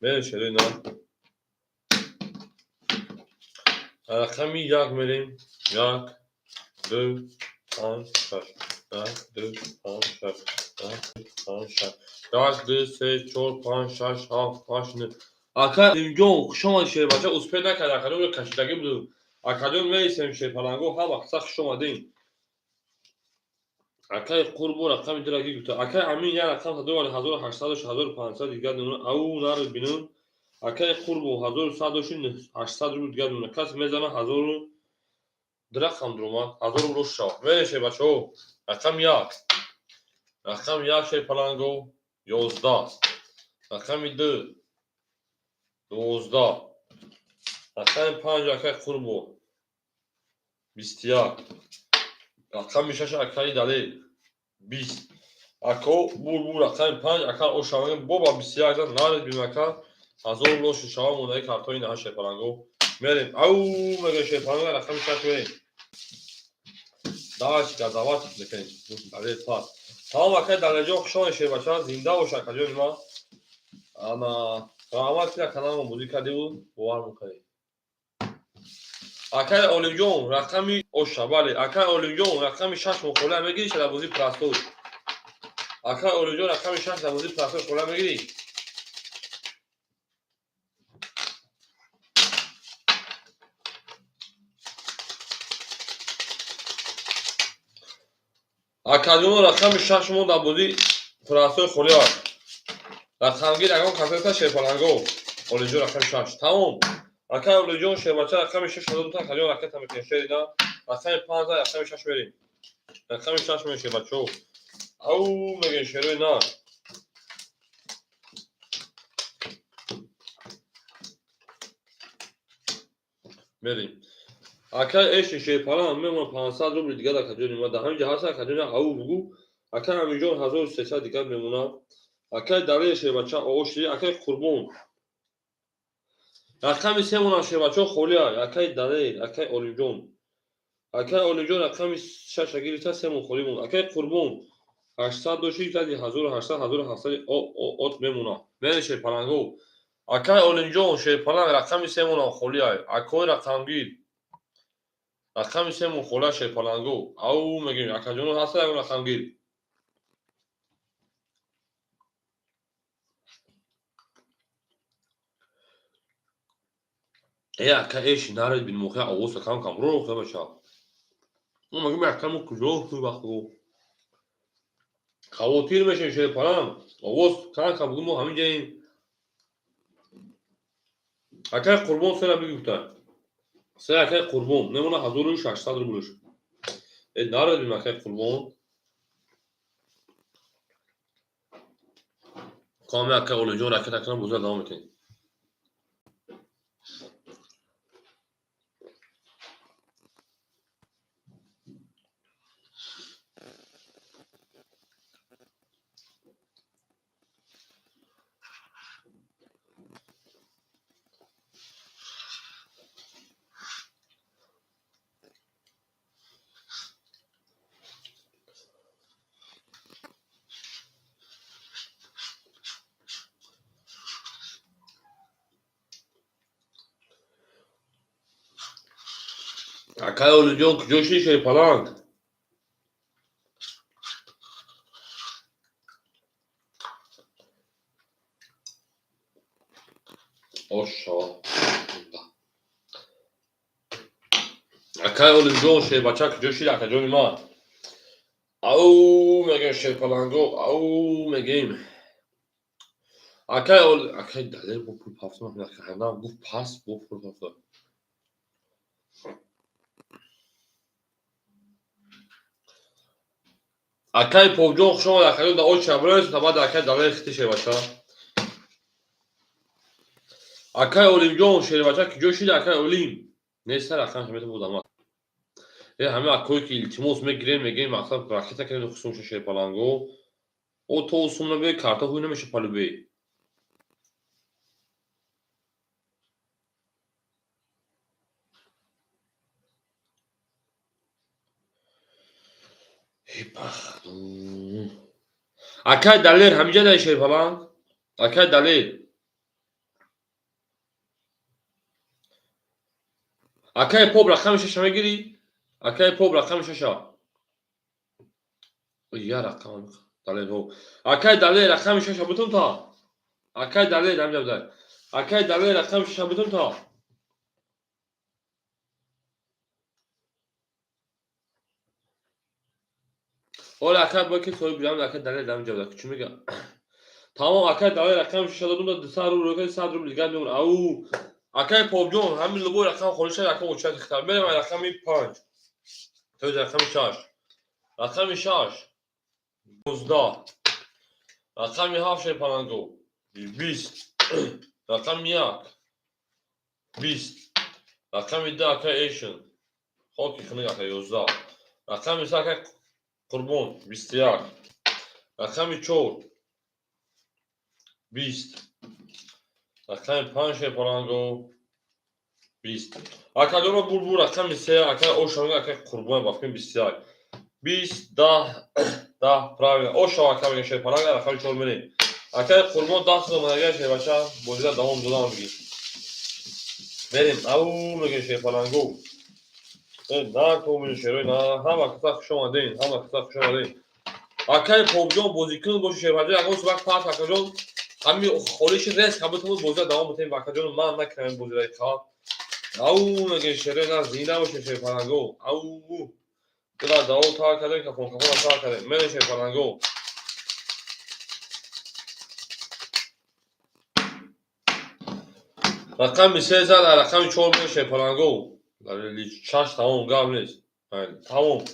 Мерем, шерои нар. Рақами 1 мерем. Як, ду, панҷ, шаш. Як, ду, панҷ, шаш. Як, ду, панҷ, шаш. Як, ду, се, чор, панҷ, шаш, ҳафт, ҳашт, нӯ. Ака Римҷон, хуш омадед, шербача, успеть накард, акаҷон кашидагӣ буд. Акаҷон мерисем, шерпаланго, ҳама қисса хуш омадем. Акай Қурбо рақами дураги гуфта. Акай Амин як рақам садо 1800, 1500 дигар намуна. Ау наро бинам. Акай Қурбо 1100 доши 800 рубл дигар намуна. Кас мезана ҳазору ду рақам дуромад. 1000 рубл шав. Мерем, шербачаҳо. Рақами 1. Рақами 1 шерпаланго 11. Рақами 2 12. Рақами 5 акай Қурбо 21. Рақами 6 акаи Далел 20. Ако бур рақами 5 ака ошавагем боба 21 зад наред бимака 1000 рубл шава мондаи картои наҳа шерпаланго. Мерем. Ау мега шерпаланго рақами 6 мерем. Давайте газават мекунем. Далер пас. Тамом акай Далерҷон, хуш омадед шербача, зинда бош акаҷони ман. Ана раҳмат ки каналмо бозӣ кардиву бовар мекунед. Акай Олимҷон рақами оша, бале, акай Олимҷон рақами 6 мухолия мегирӣ дар бозии простой. Акай Олимҷон рақами 6 дар бозии простой холия мегирӣ. Акаҷон рақами 6 мо дар бозии простой холия. Рақамгир ягон касета шерпаланго. Олимҷон рақами 6. Тамом. Акай Олимҷон шербача рақами 6 додум, акаҷон ракета мекунем шерина. Рақами 5 рақами 6 мерем. Рақами 6 мерем шербачо. Ау мегем шерои на. Мерем. Акай эши шерпалан мемон 500 рубл дигар акаҷони ма дар ҳамин ҷа ҳаст акаҷони ау бугу. Акай Амирҷон 1300 дигар мемонад. Акай Далер шербача оши, акай Қурбон. Рақами 3 монам шербачо холия, акай Далер, акай Олимҷон. Акай Олимҷон рақами 6 гирифта 3 мон холӣ монд. Акай Қурбон 800 дошти зади 1800 1700 от мемонад. Мерем шерпаланго. Акай Олимҷон шерпаланг рақами 3 монам холия. Акой рақамгир. Рақами 3 мон холия шерпаланго. Ау мегем акаҷоно ҳаст ягон рақамгир. Э ака эши наред бин мохия овоза кам кам ро хе бача. Мо мегем ака мо куҷо вақто. Хавотир мешем шерпаланг. Овоз кам кам бугу мо ҳамин ҷаем. Акай Қурбон сера бигуфта. Се акай Қурбон мемона 1600 рублш. Э наред бин акай Қурбон. Коме акай Олимҷон ракета кунам боза давом метем. Акай Олимҷон куҷо ши шерпаланг? Ошо. Акай Олимҷон шербача куҷо шид акаҷони ман? Ау мегем шерпаланго, ау мегем. Акай акай Далер бо пул пафтам, гуфт пас бо пул пафтам. Акай Повҷон хуш омад акаҷон да очи абрес та баъд акай Далер хити шербача. Акай Олимҷон шербача куҷо шид акай Олим? Неста рақам шамета будам. Э ҳама акое ки илтимос мегирем мегем мақсад ракета кардем хусумша шерпаланго. О то сум набе карта ҳуй намеша палубе. Акай Далер ҳамиҷа дай шерпаланг? Акай Далер. Акай Поп рақами 6 мегирӣ? Акай Поп рақами 6. Я рақам Далер ҳо. Акай Далер рақами 6 бутум та. Акай Далер ҳамиҷа дай. Акай Далер рақами 6 бутум та. Оля акай бо ки соҳиб ҷамъ акай Далер ҳамиҷа дай. Чӣ мега? Тамом акай Далер рақами 6 додум да 200 рубл рӯй 100 рубл дигар мемонад. Ау акай Повҷон ҳамин лубои рақам холӣ шад рақам очад хитар. Мерем рақами 5. То рақами 6. Рақами 6. 19. Рақами 7 шерпаланго. 20. Рақами 1. 20. Рақами 2 акай Эшн. Хоки хунук акай 11. Рақами 3 акай Қурбон 21. Рақами 4 20. Рақами 5 шерпаланго 20. Акаҷоно бурбур рақами 3 акай ошава акай Қурбон бафкин 21. 20 10 10 правильно. Ошава ака мегӯ шерпаланга рақами 4 мерем. Акай Қурбон 10 сомонага шербача бозида давом додам мегӣ. Мерем ау мегӯ шерпаланго. На комин шерои на ҳама каса хуш омадем, ҳама каса хуш омадем. Акай Побҷон бозикун боши шербача ягон субак пас акаҷон ҳами холиши рес ҳабутаму бозида давом бутем акаҷон ман накунам бозидаи қабл. Ау мегӯ шерои на зинда боши шерпаланго. Ау дила давом тар кардем кафон кафон тар кардем. Мерем шерпаланго. Рақами 3 зад, рақами 4 мегӯ шерпаланго. Шаш тамом гап нест. Тамом.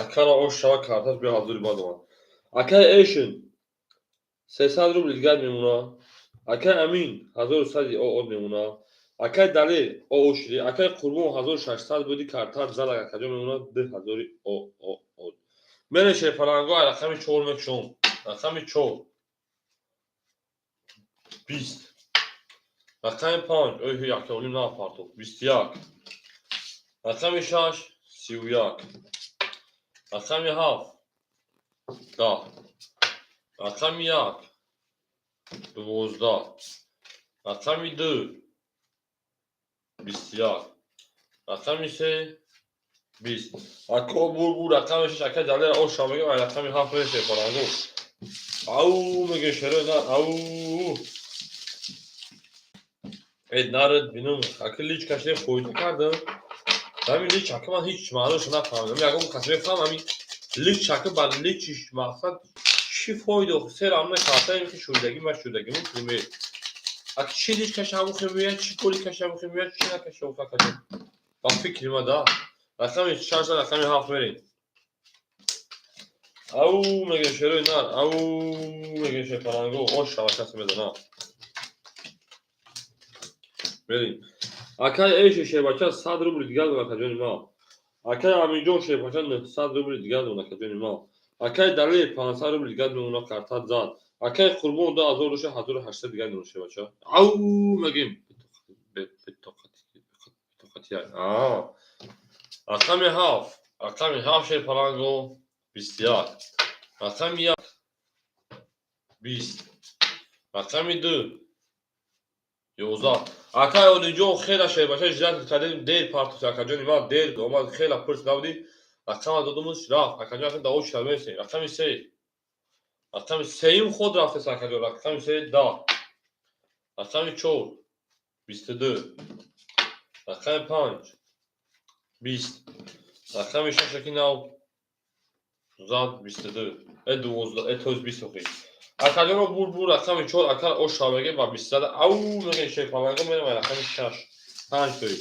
Акара ош шава карташ биё ҳазури бад омад. Акай Эшин 300 рубл дигар мемона. Акай Амин 1100 ОО мемона. Акай Далер ОО шуди. Акай Қурбон 1600 буди карташ зад акаҷо мемона 2000 ОО. Мерем шерпаланго рақами 4 мекушом. Рақами 4 20. Рақами 5 ой яколим на партов 21. Рақами 6 31. Рақами 7 10. Рақами 1 12. Рақами 2 21. Рақами 3 20. Ако бурбур рақами 6 ака Далер оша мегӯ рақами 7 мерем шерпаланго. Ау мегӯ шерои на ау. Э нарад бинум ака лич кашида фоида кардам. Ҳамин лич ака ман ҳеҷ маъноша нафаҳмидам. Ягон кас мефаҳмам ҳамин лич ака ба личиш мақсад чӣ фоида сер амна карта ин ки шудагӣ ма шудагӣ мумкин ака чӣ лич каша ҳамун хел меояд, чӣ коли каша ҳамун хел меояд, чӣ накаша ҳамун хел ба фикри ма да. Рақами 6 рақами 7 мерем. Ау мегӯ шерои нар, ау мегӯ шерпаланго, ош шава касе мезана. Мерем. Акай Эши шербача 100 рубл дигар дорад акаҷони ма. Акай Аминҷон шербача 900 рубл дигар дорад акаҷони ма. Акай Далер 500 рубл дигар мемона картат зад. Акай Қурбон 2000 доша 1800 дигар мемона шербача. Ау мегӯем бетоқатия. Рақами 7, рақами 7 шерпаланго 21. Рақами 1 20. Рақами 2 11. Акай Олиҷон хела шербача жият кардем дер партофт акаҷони ман дер омад хела пурс набуди. Рақама додумуш рафт. Акаҷон акн даво шуда мерасем. Рақами 3. Рақами 3 худ рафтест акаҷон. Рақами 3 10. Рақами 4 22. Рақами 5 20. Рақами 6 аки нав зад 22. 12, тоз 20 охи. Акаҷоно бурбур рақами 4 ака оша меге ба 20 зада. Ау меге шерпаланго мерем рақами 6. 5 тои.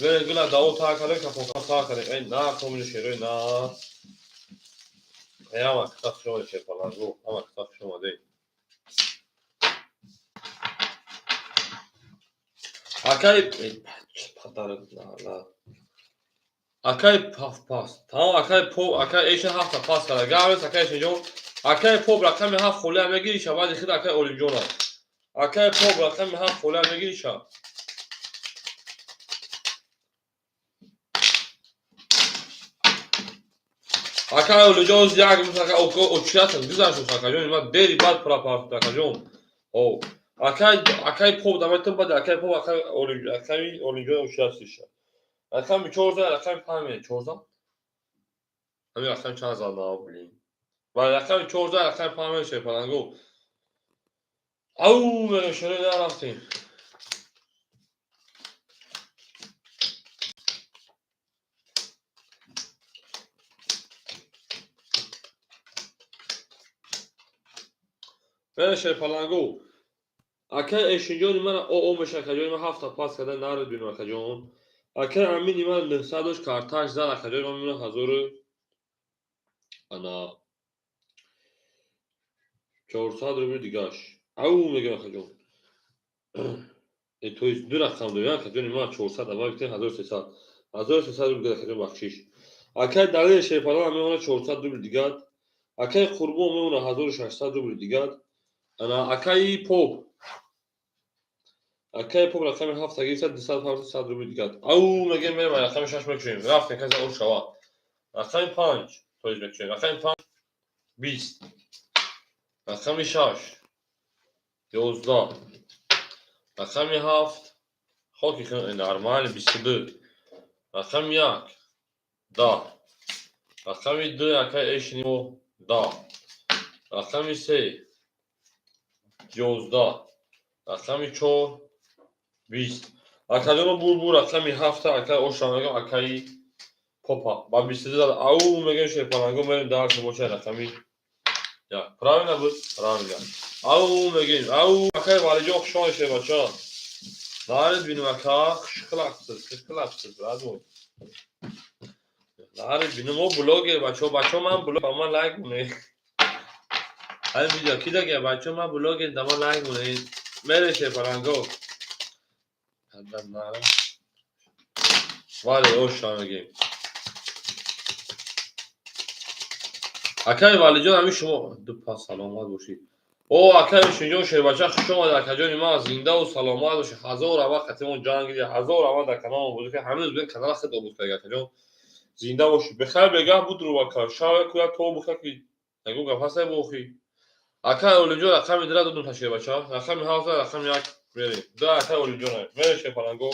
Мерем гула даво тар кардем, кафон кафон тар кардем. Эй на комини шерои на. Эй ҳама каса хуш омадед шерпаланго, ҳама каса хуш омадед. Акай падар на. Акай паф пас. Тамом акай по акай Эшин 7 пас карда. Гавес акай Эшинҷон. Акай Поп рақами 7 холия мегириша, баъди хид акай Олимҷон аст. Акай Поп рақами 7 холия мегириша. Акай Олимҷон як мусака очият гузашт акаҷон, ман дери бад пропарт акаҷон. О, акай Поп дамайтон баъд акай Поп акай Олим акай Олимҷон очият шиша. Рақами 4 зад, рақами 5 меяд, 4 зад. Ҳамин рақами чанд зад на, блин. Ва рақами 4 зад, рақами 5 меяд шерпаланго. Ау мегӯ шерои нарафтем. Мерем шерпаланго. Акай Эшинҷони ман ОО меша акаҷони ман 7 пас карда нарад бинам акаҷон. Акай Амини ман 900 дошт карташ зад акаҷони ман мемонад 1000 ана 400 рубли дигаш. Ау мегӯям акаҷон. То есть ду рақам дорем, акаҷони ман 400 аввал гуфтем 1300. 1300 рубл акаҷон бахшиш. Акай Далери Шерпалан мемона 400 рубл дигар. Акай Қурбон мемона 1600 рубл дигар. Ана акаи Поп. Акаи Поп рақами 7 гирифта 200 рубл дигар. Ау мегем мерем рақами 6 мекушем. Рафтем касе ор шава. Рақами 5 то есть мекушем. Рақами 5 20. Рақами 6 11. Рақами 7 хоки нормали 22. Рақами 1 10. Рақами 2 акаи Эшнимо 10. Рақами 3 11. Рақами 4 20. Акаҷоно бур рақами 7 акаи Оша мегам акаи Попа. Ба 22 зад. Ау мегем шерпаланго мерем дальше бошад рақами 1. Правильно буд? Правильно. Ау мегем. Ау акаи Валиҷон хуш омадед шербача. Нарид бинем ака, хушхилақсиз, хушхилақсиз, радмон. Нарид бинем о блогер бачо, бачо ман блог ба ман лайк монед. Ҳамин видео ки дага бачо ман блогер да ман лайк монед. Мере шерпаланго. Вале оша мегем. Акаи Валиҷон ҳамин шумо ду пас саломат бошед. О акаи Ишинҷон шербача хуш омадед акаҷони ман зиндаву саломат бошед. Ҳазор ава қатимон ҷанг дидед, ҳазор ава дар каналмон бозӣ кардед. Ҳамин рӯз бигӯем канала хеле обуд кардед акаҷон. Зинда бошед. Бехайр бегаҳ буд рӯ ака. Шав кӯя то буха ки ягон гап ҳастай бохӣ. Акаи Олимҷон рақами 2 додум та шербача. Рақами 7 рақами 1 мерем. Да акаи Олимҷон мерем шерпаланго.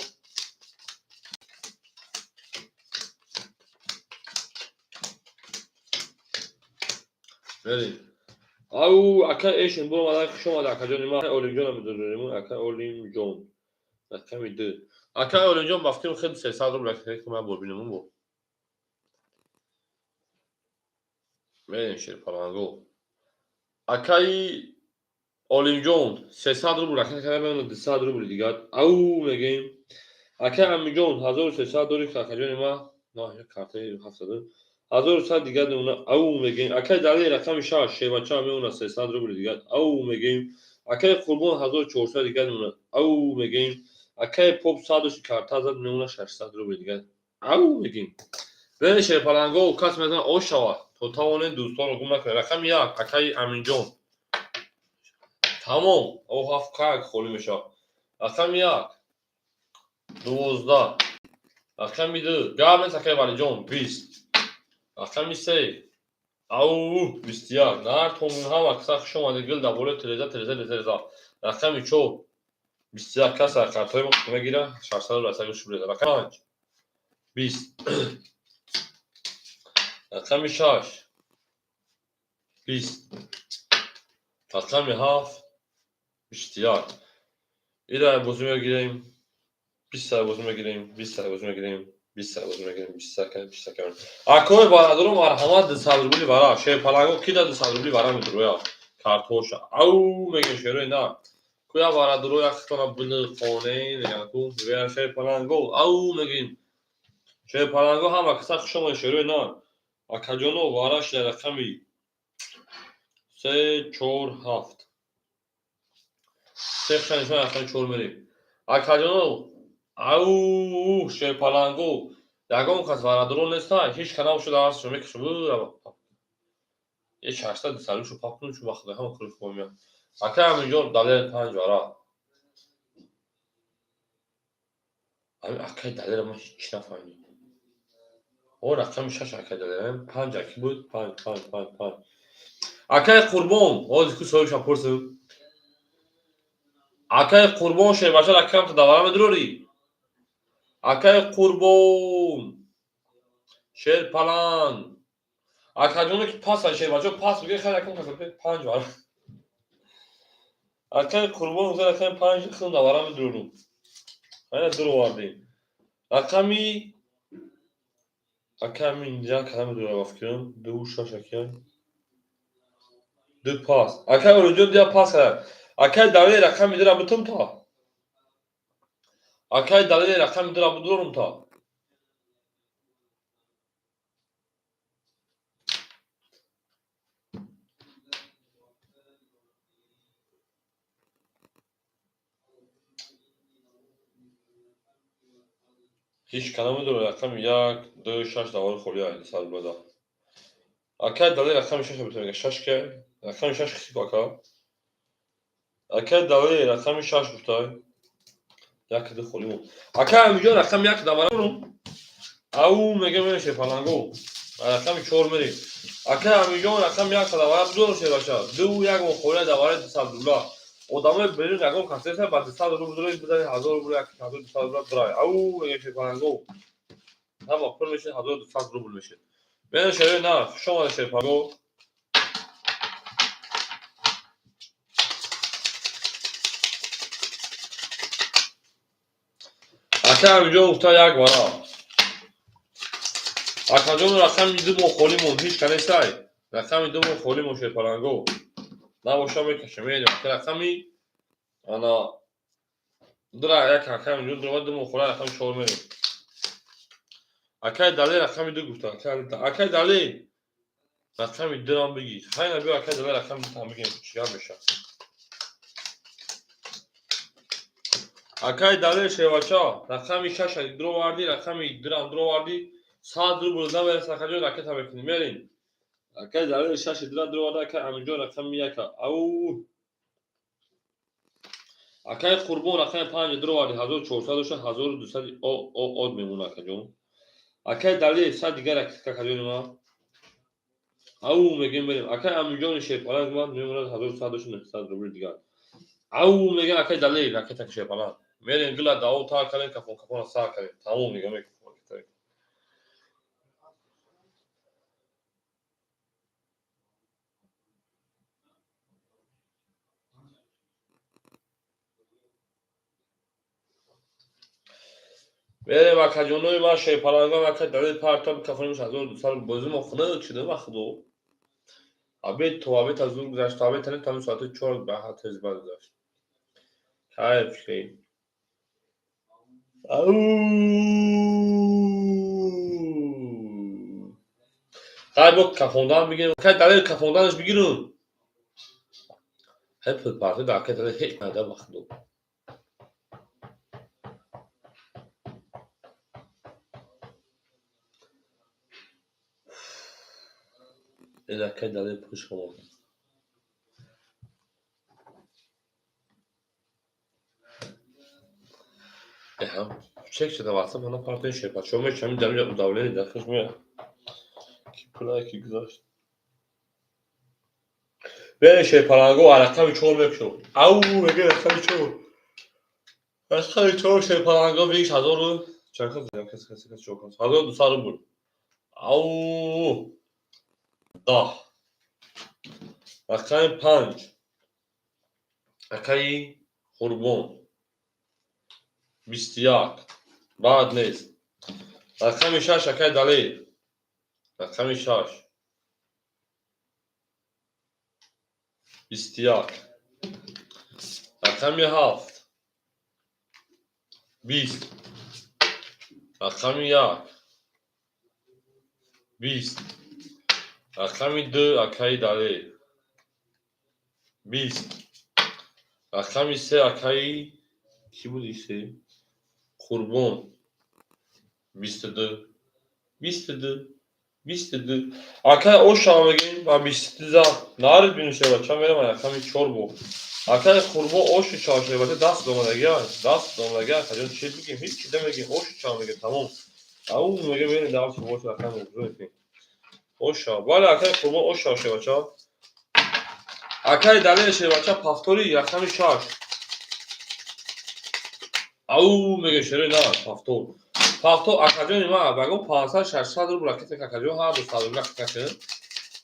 Мерем. Ау акаи Эшин буромада хуш омада акаҷони ман. Акаи Олимҷонам медорем. Акаи Олимҷон. Рақами 2. Акаи Олимҷон ба фикрам хеле 300 рубл акаи ман бор бинем бо. Мерем шерпаланго. Акаи Олимҷон 300 рубл акаи мемона 200 рубл дигар. Ау мегем. Акаи Амиҷон 1300 дори акаҷони ман. На, картаи 700. 1100 дигар мемона. Ау мегем. Акаи Далери рақами 6 шербача мемона 300 рубл дигар. Ау мегем. Акаи Қурбон 1400 дигар мемона. Ау мегем. Акаи Поп 100 карта зад мемона 600 рубл дигар. Ау мегем. Бере шерпаланго кас мезана ош шавад. То тавонед дӯстонро гум накунед. Рақами 1 акаи Аминҷон. Тамом. О 7 как холӣ мешавад. Рақами 1 12. Рақами 2 гап нест акаи Валиҷон 20. Рақами 3 ау 21. Нар томун ҳама каса хуш омадед гил дар болои тереза тереза тереза. Рақами 4 21 каса картои мо мегира 600 рубл шуб. Рақами 5 20. Рақами 6 20. Рақами 7 21. Ира бозӣ мегирем. 20 сар бозӣ мегирем. 20 сар бозӣ мегирем. 20 сар бозӣ мегирем. 20 сар 20 сар. Акои бародаро марҳамат 200 рубли вара. Шерпаланго ки да 200 рубли вара медуроя. Картоша. Ау мегем шерои на. Куя бародаро як хитона били хоне меган ку. Вера шерпаланго. Ау мегем. Шерпаланго ҳама каса хуш омадед шерои на. Акаҷоно вараш дар рақами 3 4 7. 3 хушан рақами 4 мерем. Акаҷоно ау шерпаланго ягон кас варадоро неста ҳеҷ канал шуда аст шумо мекашам е 600 сару шу папкун шу вақт ҳама кури формия. Акаи Аминҷон Далер 5 вара. Ами акаи Далера ман ҳеҷ нафаҳмидам. О рақами 6 акаи Далера 5 аки буд 5 5 5 5. Акаи Қурбон ҳозир ку соҳибша пурсим. Акаи Қурбон шербача рақам та давара медурорӣ? Акаи Қурбон шерпаланг. Акаҷоно ки пас шербачо пас бигир хайр акам каса 5 вара. Акаи Қурбон рақами 5 хун давара медурорум. Айна дур овардем. Рақами акаи инҷа кадам медурора ба фикрам 2 6 акаи 2 пас. Акаи Олимҷон дия пас кард. Акаи Далери рақами 2 бутум та. Акаи Далери рақами 2 будурум та. Ҳеҷ ка намедонад рақами як, ду, шаш давори холӣ ай 200 рублада. Акай Далер рақами шаш бутон мега. Шаш ки? Рақами шаш хиси ку ака? Акай Далер рақами шаш гуфтай. Як ду холӣ мон. Акай Амиҷон рақами як давара бурум. Ау мега меше паланго. Рақами чор мерем. Акай Амиҷон рақами як давара будор шебаша. Ду як мон холӣ давара 200 рубла. Одамои берун ягон касеса ба 200 рубл доред бизани 1000 рубл, 1200 рубл бирай. Ау мега шепаланго. Ҳама пул мешед 1200 рубл мешед. Мена шерои на, хуш омада шерпаланго. Ака Амиҷон гуфта як вара. Акаҷон рақами ду мо холӣ мон, ҳеҷ ка нестай. Рақами ду мо холӣ мон шерпаланго. Набоша мекашем, мерем. Рақами ана дура як ака Амиҷон дура ду мо холӣ рақами чор мерем. Акай Далер рақами ду гуфта. Акай Далер рақами дурам бигир. Хайна биё акай Далер рақами ду бигирем, чӣ гап мешавад. Акай Далер шевача рақами шаш дуровардӣ, рақами дурам дуровардӣ, 100 рубл намераса акаҷон ракета мекунӣ. Мерем. Акай Далер шаш дура дуроварда, акай Амиҷон рақами яка. Ау. Акай Қурбон рақами панҷ дуровардӣ, 1400 доша, 1200 од мемона акаҷон. Акай Далер сад дигар ракета акаҷони ман. Ау мегем мерем. Акай Амиҷони шерпаланг ман мемонад 1100 доша, 900 рубл дигар. Ау мегем акай Далер ракета шерпаланг. Мерем гила даво та кардем, кафон кафона сар кардем. Тамом мегем ракета. Мерем акаҷонои ман шерпалангам, акай Далер парта кафонимш 1200 бозӣ мо хунук шуда ба худо. Абед то абед аз зур гузашт, то абед танем тамом соати 4 ба тез бад гузашт. Кайф шуд. Ау! Хай бо кафондан бигирем. Акай Далер кафонданаш бигирум. Ҳай пул парта да акай Далер ҳеҷ найда ба худо. Ин акай Далер пулш омад. Чек шуда ватсап ана партои шерпачо мешам дар удавление дахш меяд. Ки пулае ки гузашт. Бере шерпаланго рақами чор мекушо. Ау мега рақами чор. Рақами чор шерпаланго бигиш ҳазору чанд кас кас кас кас чор кас 1200 рубл. Ау даҳ. Рақами панҷ. Акаи Қурбон. 21. Баъд нест. Рақами шаш акаи Далер. Рақами шаш. 21. Рақами ҳафт. 20. Рақами як. 20. Рақами ду акаи Далер. 20. Рақами се акаи кӣ буди се? Қурбон. 22. 22. 22. Акай ошава мегем ба 22 за. Нарид бинем шева, ча мерем рақами чор бо. Акай Қурбон оши чава шева, даст домадагия, даст домадагия, акаҷон чӣ бигем, ҳеҷ чиз намегем, оши чава мегем, тамом. Ау мегем мерем дар бош рақами мегем. Оша, бале акай Қурбон ошава шева, ча. Акай Далер шева, ча пафтори рақами шаш. Ау меге шерои на пафтор. Пафтор акаҷони ман багом 500 600 рубл ракета акаҷон ҳар ду 100 рубл ракета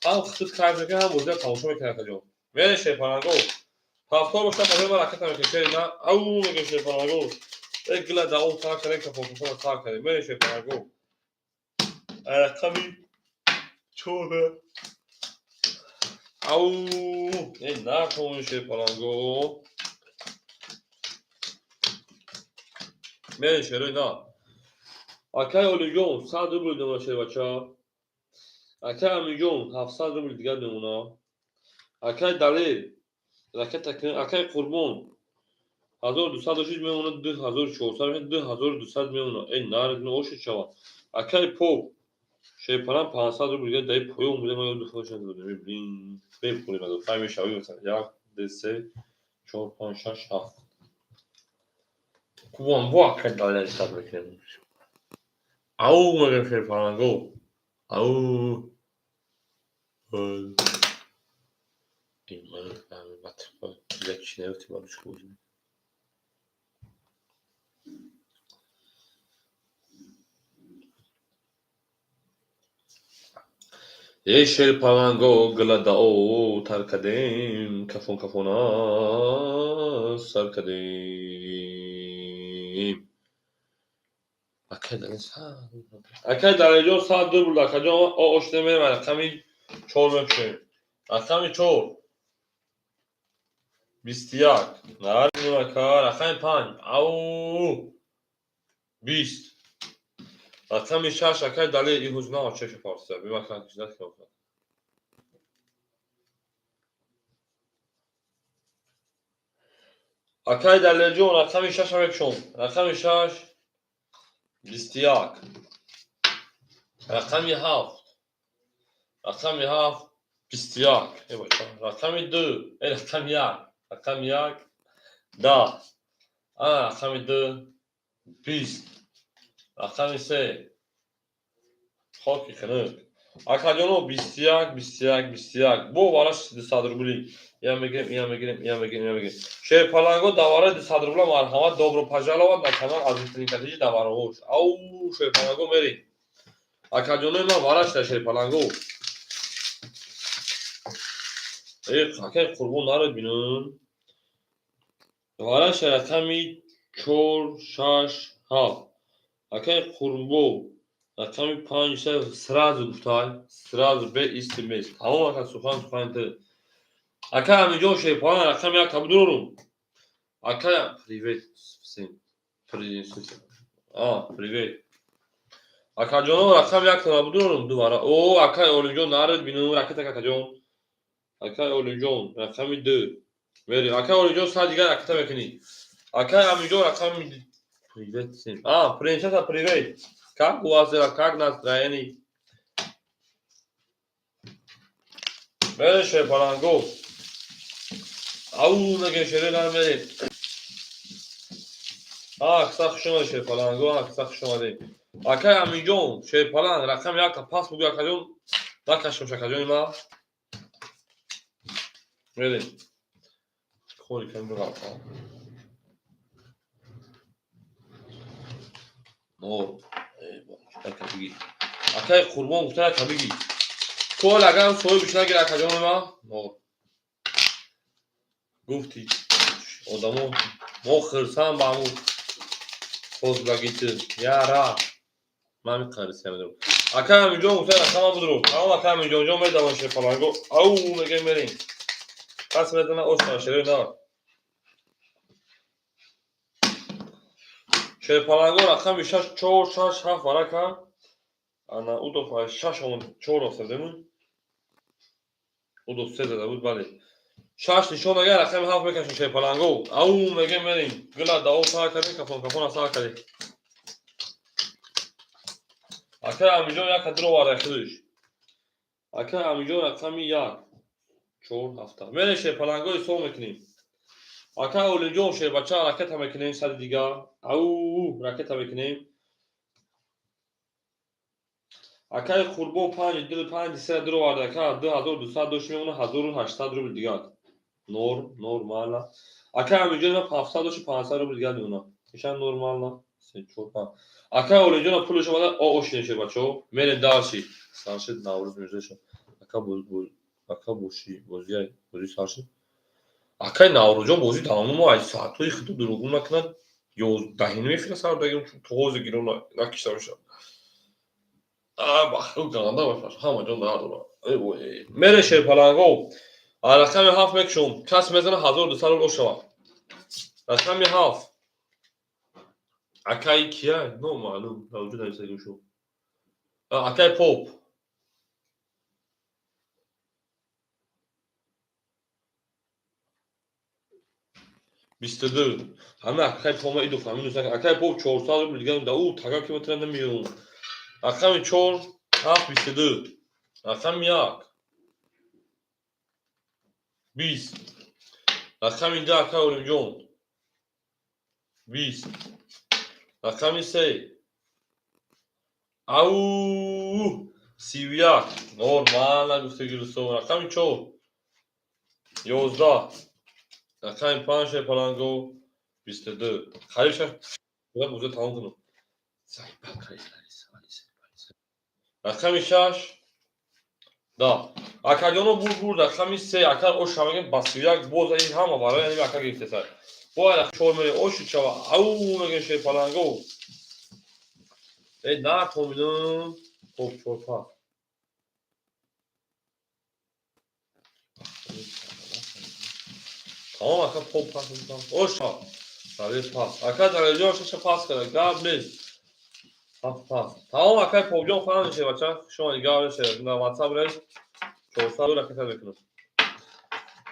ҳам худат кайф мекунад, ҳам бозиро тамошо мекунад акаҷон. Мере шерпаланго. Пафтор боша барои ман ракета мекунад шери на. Ау меге шерпаланго. Э гила давом тар кардем, кафон кафона сар кардем. Мере шерпаланго. Рақами чор. Ау э накун шерпаланго. Мере шерои на. Акай Олиҷон 100 рубл мемона шербача. Акай Амиҷон 700 рубл дигар мемона. Акай Далер ракета кун. Акай Қурбон 1200 дошид, мемонад 2400, 2200 мемонад. Эй, наред, ошид шава. Акай Поп, шерпаланг 500 рубл дига даи поён буда, ман ёду худаш надодам. Блин, бепули надод. Хай мешавӣ, масалан, як, ду, се, чор, панҷ, шаш, ҳафт. Кубон, бо акай далер сар мекунем. Ау, мегӯем шерпаланго. Ау. Эй, шерпаланго, гила дао тар кардем, кафон кафона сар кардем. Акай Далерҷон 100 рубл, акаҷон, ошина мерем, рақами чор мекушем. Рақами чор 21. Наринем, ака. Рақами панҷ, ау, 20. Рақами шаш, акай Далер, иҳуз на чеша фарса. Бимака кишда. Акай Далерҷон, рақами шаша мекушом. Рақами шаш 21. Рақами ҳафт. Рақами ҳафт 21. Рақами ду, э, рақами як. Рақами як 10. А, рақами ду 20. Рақами се, хоки хунук. Акаҷоно, 21, 21, 21. Бо вараш 200 рубли. Я мегирем, я мегирем, я мегирем, я мегирем. Шерпаланго давараи 200 рубла, марҳамат, добро пожаловать на канал азизтарин катиҷи давараҳош. Ау, шерпаланго, мерем. Акаҷонои ман, варашда шерпаланго. Э, акай Қурбон, наред бинун. Вараша рақами чор, шаш, ҳафт. Акай Қурбон, рақами панҷ сразу гуфтай, сразу бе исти мес. Тамом, ака, сухан сухани ту. Ака Амиҷон, шерпаланг рақами як табдурум. Ака, привет всем. А, привет. Акаҷоно, рақами як табдурум ду вара. О, акай Олимҷон, наред бинун ракета, акаҷон. Акай Олимҷон, рақами ду. Мерем. Акай Олимҷон, сар дигар ракета мекунӣ. Акай Амиҷон, рақами. Привет всем. А, принцесса, привет. Как у вас дела, как настроение? Мерем, шерпаланго. Ау, мегем, шере намерем. Акса, хуш омадед, шерпаланго, акса, хуш омадед. Акай Амиҷон, шерпаланг, рақами якта пас бугӯ, акаҷон, накашем, акаҷони ман. Мерем. Хори кам биғалта. Нор. Акай Қурбон гуфта, яка бигӣ. Кол агар соҳибиш нагир, акаҷони ман. Нор. Гуфти одамо мо хирсанд ба ҳамун ҳозлаги ту. Яра. Ман миқарисям. Акай Амиҷон гуфта, рақама будро. Тамом, акай Амиҷонҷон, медавон шерпаланго. Ау, мегем, мерем. Пас медана ошна шерои нар. Шерпаланго, рақами шаш, чор, шаш, ҳафт варака. Ана удов шаш омад, чор афтадемун. Удов се зада буд, бале. Шаш нишон агар, рақами ҳафт мекашем, шерпаланго. Ау, мегем, мерем. Гила дао сар кардем, кафон кафона сар кардем. Акай Амиҷон як кадро оварда худаш. Акай Амиҷон, рақами як. Чор, ҳафта. Мерем, шерпаланго, ҳисоб мекунем. Акай Олимҷон, шербача, ракета мекунем сари дигар. Ау, ракета мекунем. Акай Қурбон панҷ, ду, панҷ, се дур оварда. Ака, 2200 дошт, мемона 1800 рубл дигар. Норм, нормально. Акай Амиҷон 500 дошт, 500 рубл дигар мемона. Иша нормально. Се, чор, панҷ. Акай Олимҷон пулаш омада, о, ошина, шербачаҳо. Мерем дальше. Саршид Наврӯз мирзоша. Ака, ака, боши, бозия, бозӣ саршид. Акай Наврӯзҷон, бозӣ тамом, мо аз соатҳои худо дурӯғ накунад, 11-ҳиним эфира сар дагем, то ҳозир гирон накишта мешавад. А, баху ганда бошад, ҳама ҷон дард дорад. Мере, шерпаланго. Рақами ҳафт мекушом. Кас мезана, 1200 рубл шавад. Рақами ҳафт. Акай кия? Номаълум. Навҷуд нависагим шу. Акай Поп. 22. Ҳама акай пома иду фаҳмиду акай поп 400 рубл дигар да ӯ тага ки метавонад намеём. Рақами 4 7 22. Рақами 1 20. Рақами 2 акай Олимҷон 20. Рақами 3 ау 31. Нормально гуфтаги дӯстон. Рақами 4 11. Рақами 5 шерпаланго 22. Қариб шаш бозиро тамом кунам. Рақами 6 да. Акаҷоно бурд бурд рақами 3 ака ош мегем ба 31 боз ин ҳама барои ҳамин ака гирифтеса. Бояд 4 мере ош чава ау мегем шерпаланго. Э на томинам. Хоб 4 пас. Тамом ака поп пас мекунам. Оша. Далер пас. Ака Далерҷон шаша пас карда. Гап нест. Ҳафт пас. Тамом акай Попҷон фаҳм мешавад бача. Шумо гап мешавад. На WhatsApp рез 400 ракета мекунам.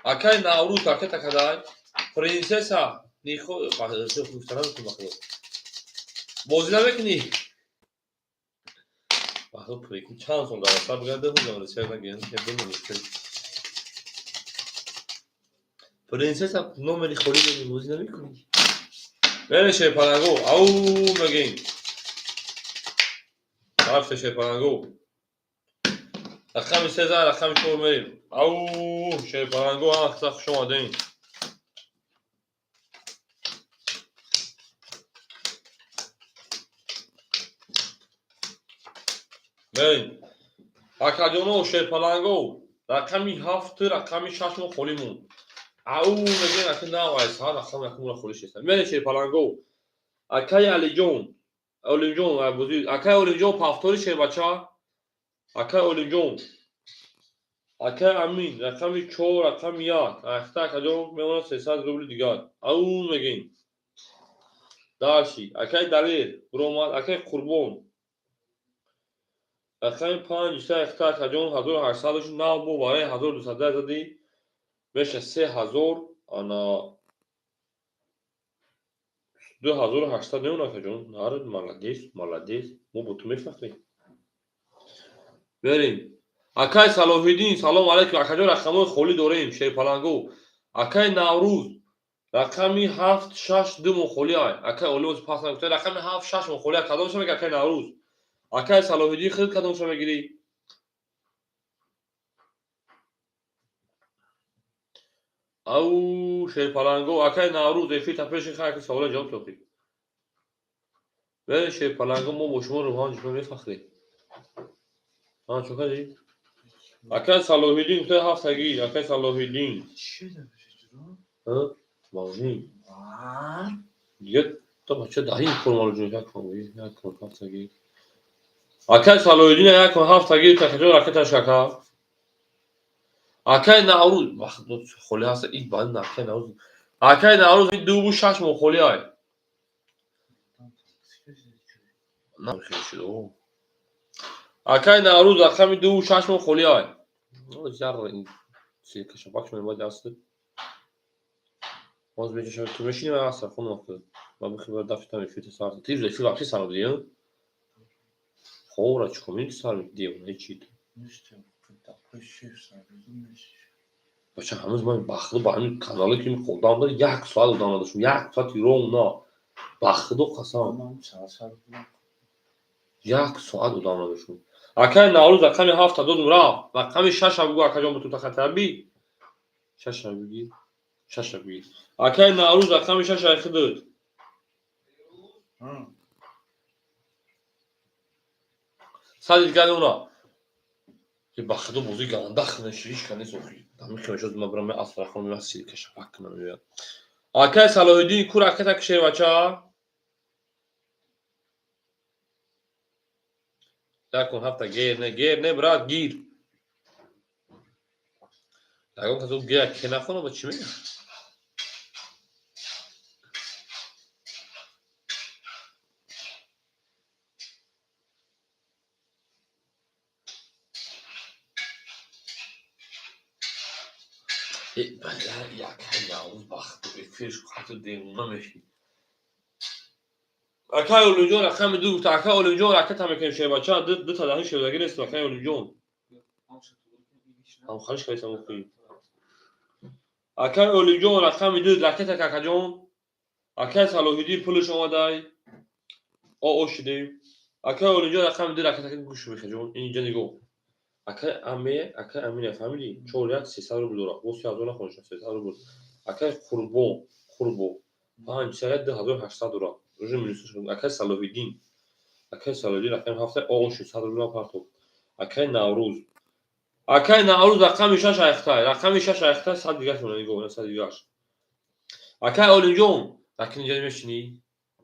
Акай Наврӯз ракета кадай. Принсесса нихо гуфта. Бозӣ намекунӣ? Бахо прикин чанд сол дар WhatsApp гарда худам ресер нагирам. Принсесса номери холӣ дорӣ бозӣ намекунӣ? Мере шерпаланго ау мегем. Рафта шерпаланго. Рақами 3 рақами 4 мерем. Ау шерпаланго ҳама хуш омадем. Мерем. Акаҷоно шерпаланго рақами 7 рақами 6 мо холӣ монд. Ау мегӯем ака навай сар рақам якумра холӣ шеста. Мерем шерпаланго. Акаи Алиҷон Олимҷон бозӣ акаи Олимҷон пафтори шербача. Акаи Олимҷон. Акаи Амин рақами 4 рақами 1. Ахта акаҷон мемонад 300 рубли дигар. Ау мегӯем. Дальше. Акаи Далер буромад. Акаи Қурбон. Рақами 5 ахта акаҷон 1800 нав бо барои 1200 задӣ. Меша 3000 ана 2800 меон акаҷон. Ҳар молодец, молодец. Мо бо ту мефахрем. Берем. Акай Салоҳиддин, салом алайкум. Акаҷон рақамҳои холӣ дорем, шерпаланго. Акай Наврӯз рақами 7 6 2 мо холӣ ай. Акай Олимоз пас нагуфта рақами 7 6 мо холӣ ай. Кадомша меги акай Наврӯз? Акай Салоҳиддин худ кадомша мегирӣ? Ау шерпаланго акай Наврӯз эфир та пеши хай савола ҷавоб топӣ. Бере шерпаланго мо бо шумо рӯҳан ҷисмо мефахрем. Ҳа чо кардӣ? Акай Салоҳиддин гуфта ҳафтагӣ, акай Салоҳиддин. Ҳа? Мавзун. Дига то бача дар ин кор маро ҷон як кон, як кон ҳафтагӣ. Акай Салоҳиддин як кон ҳафтагӣ такаҷо ракеташ кака. Акай Наврӯз вақт холӣ ҳаст ид баъд акай Наврӯз. Акай Наврӯз 2 6 моҳ холӣ ай. На хеле шуд. Акай Наврӯз рақами 2 6 моҳ холӣ ай. Зар кашапак шумо бояд аст. Боз мечашам ту мешини ва аст хун вақт. Ма бихи дафтам эфир сар. Ти эфир вообще сар дия. Хора чӣ комин сар девона чӣ. Бача ҳанӯз ман ба худо ба ҳамин канале ки одам дор як соат одам надоштам. Як соат ровно. Ба худо қасам. Як соат одам надоштам. Акай Наврӯз рақами 7 додум рафт. Рақами 6 бугу акаҷон буту тахатаби. 6 бигир. 6 бигир. Акай Наврӯз рақами 6 ай худат. Сади дигар она. Ба худо бозӣ ганда хунаш ҳеч ка нест охи. Ҳамин химешоз ма бирам асрахон ма силка шапак кунам меояд. Акай Салоҳиддин ку ракета кишер бача? Якун ҳафта гер не гер не брат гир. Ягон касо гер ке нахона ба чӣ мегӯяд? Акай Наврӯз бахт эфирш хату девона мешӣ. Акай Олимҷон рақами ду гуфта. Акай Олимҷон, ракета мекунем, шербача. Ду та даҳи шердагӣ нест, акай Олимҷон. Ҳамхалиш кардисам охи. Акай Олимҷон, рақами ду ракета, какаҷон. Акай Салоҳиддин, пулаш омадай. О шудем. Акай Олимҷон, рақами ду ракета, гӯш бихаҷон. Инҷа нигоҳ. Акай Аме, акай Амина, фаҳмидӣ? Чор як 300 рубл дорад. Боз 3000 нахонша, 300 рубл. Акай Қурбон, Қурбо. Панҷ саят 2800 дорад. Уже минусаш. Акай Салоҳиддин. Акай Салоҳиддин рақами ҳафта о 600 рубл партоб. Акай Наврӯз. Акай Наврӯз, рақами шаш айхтай. Рақами шаш айхтай, 100 дигаш мона, нигоҳ, 100 дигаш. Акай Олимҷон, ракин инҷа мешинӣ?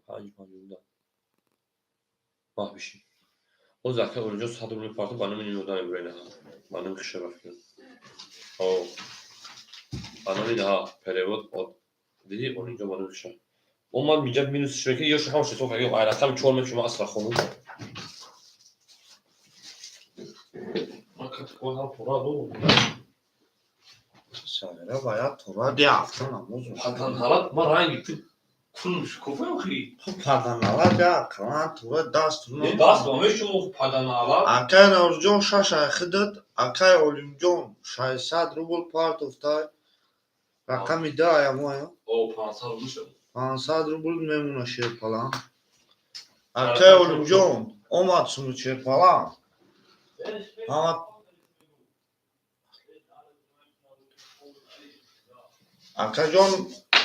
Панҷ панҷ маҳ бишин. Боз акай Олимҷон 100 рубл партоб, ба номи нинода мебурена. Ба номи хиша рафтем. О. Ба номи даҳа перевод от. Диди, Олимҷон ба номи хиша. Омад инҷа минус мекунӣ ё ҳамаш ҳисоб кардӣ, ай рақами чор мекушам асра хонум. Ман катикон ҳам тура ду. Сагира бояд тура ди ҳафта намоз. Паданалат, ман ранги ту кун шукуфам хи. Хуб, паданалат я қалан тура даст. Не, даст ба мешум паданалат. Акай Наврӯзҷон шаш айхидат, акай Олимҷон 600 рубл партофтай. Рақами ду аямоя. О, 500 рубл шуд. 500 рубл мемона, шерпалан. Акай Олимҷон омад суму, шерпалан. Ҳама акаҷон,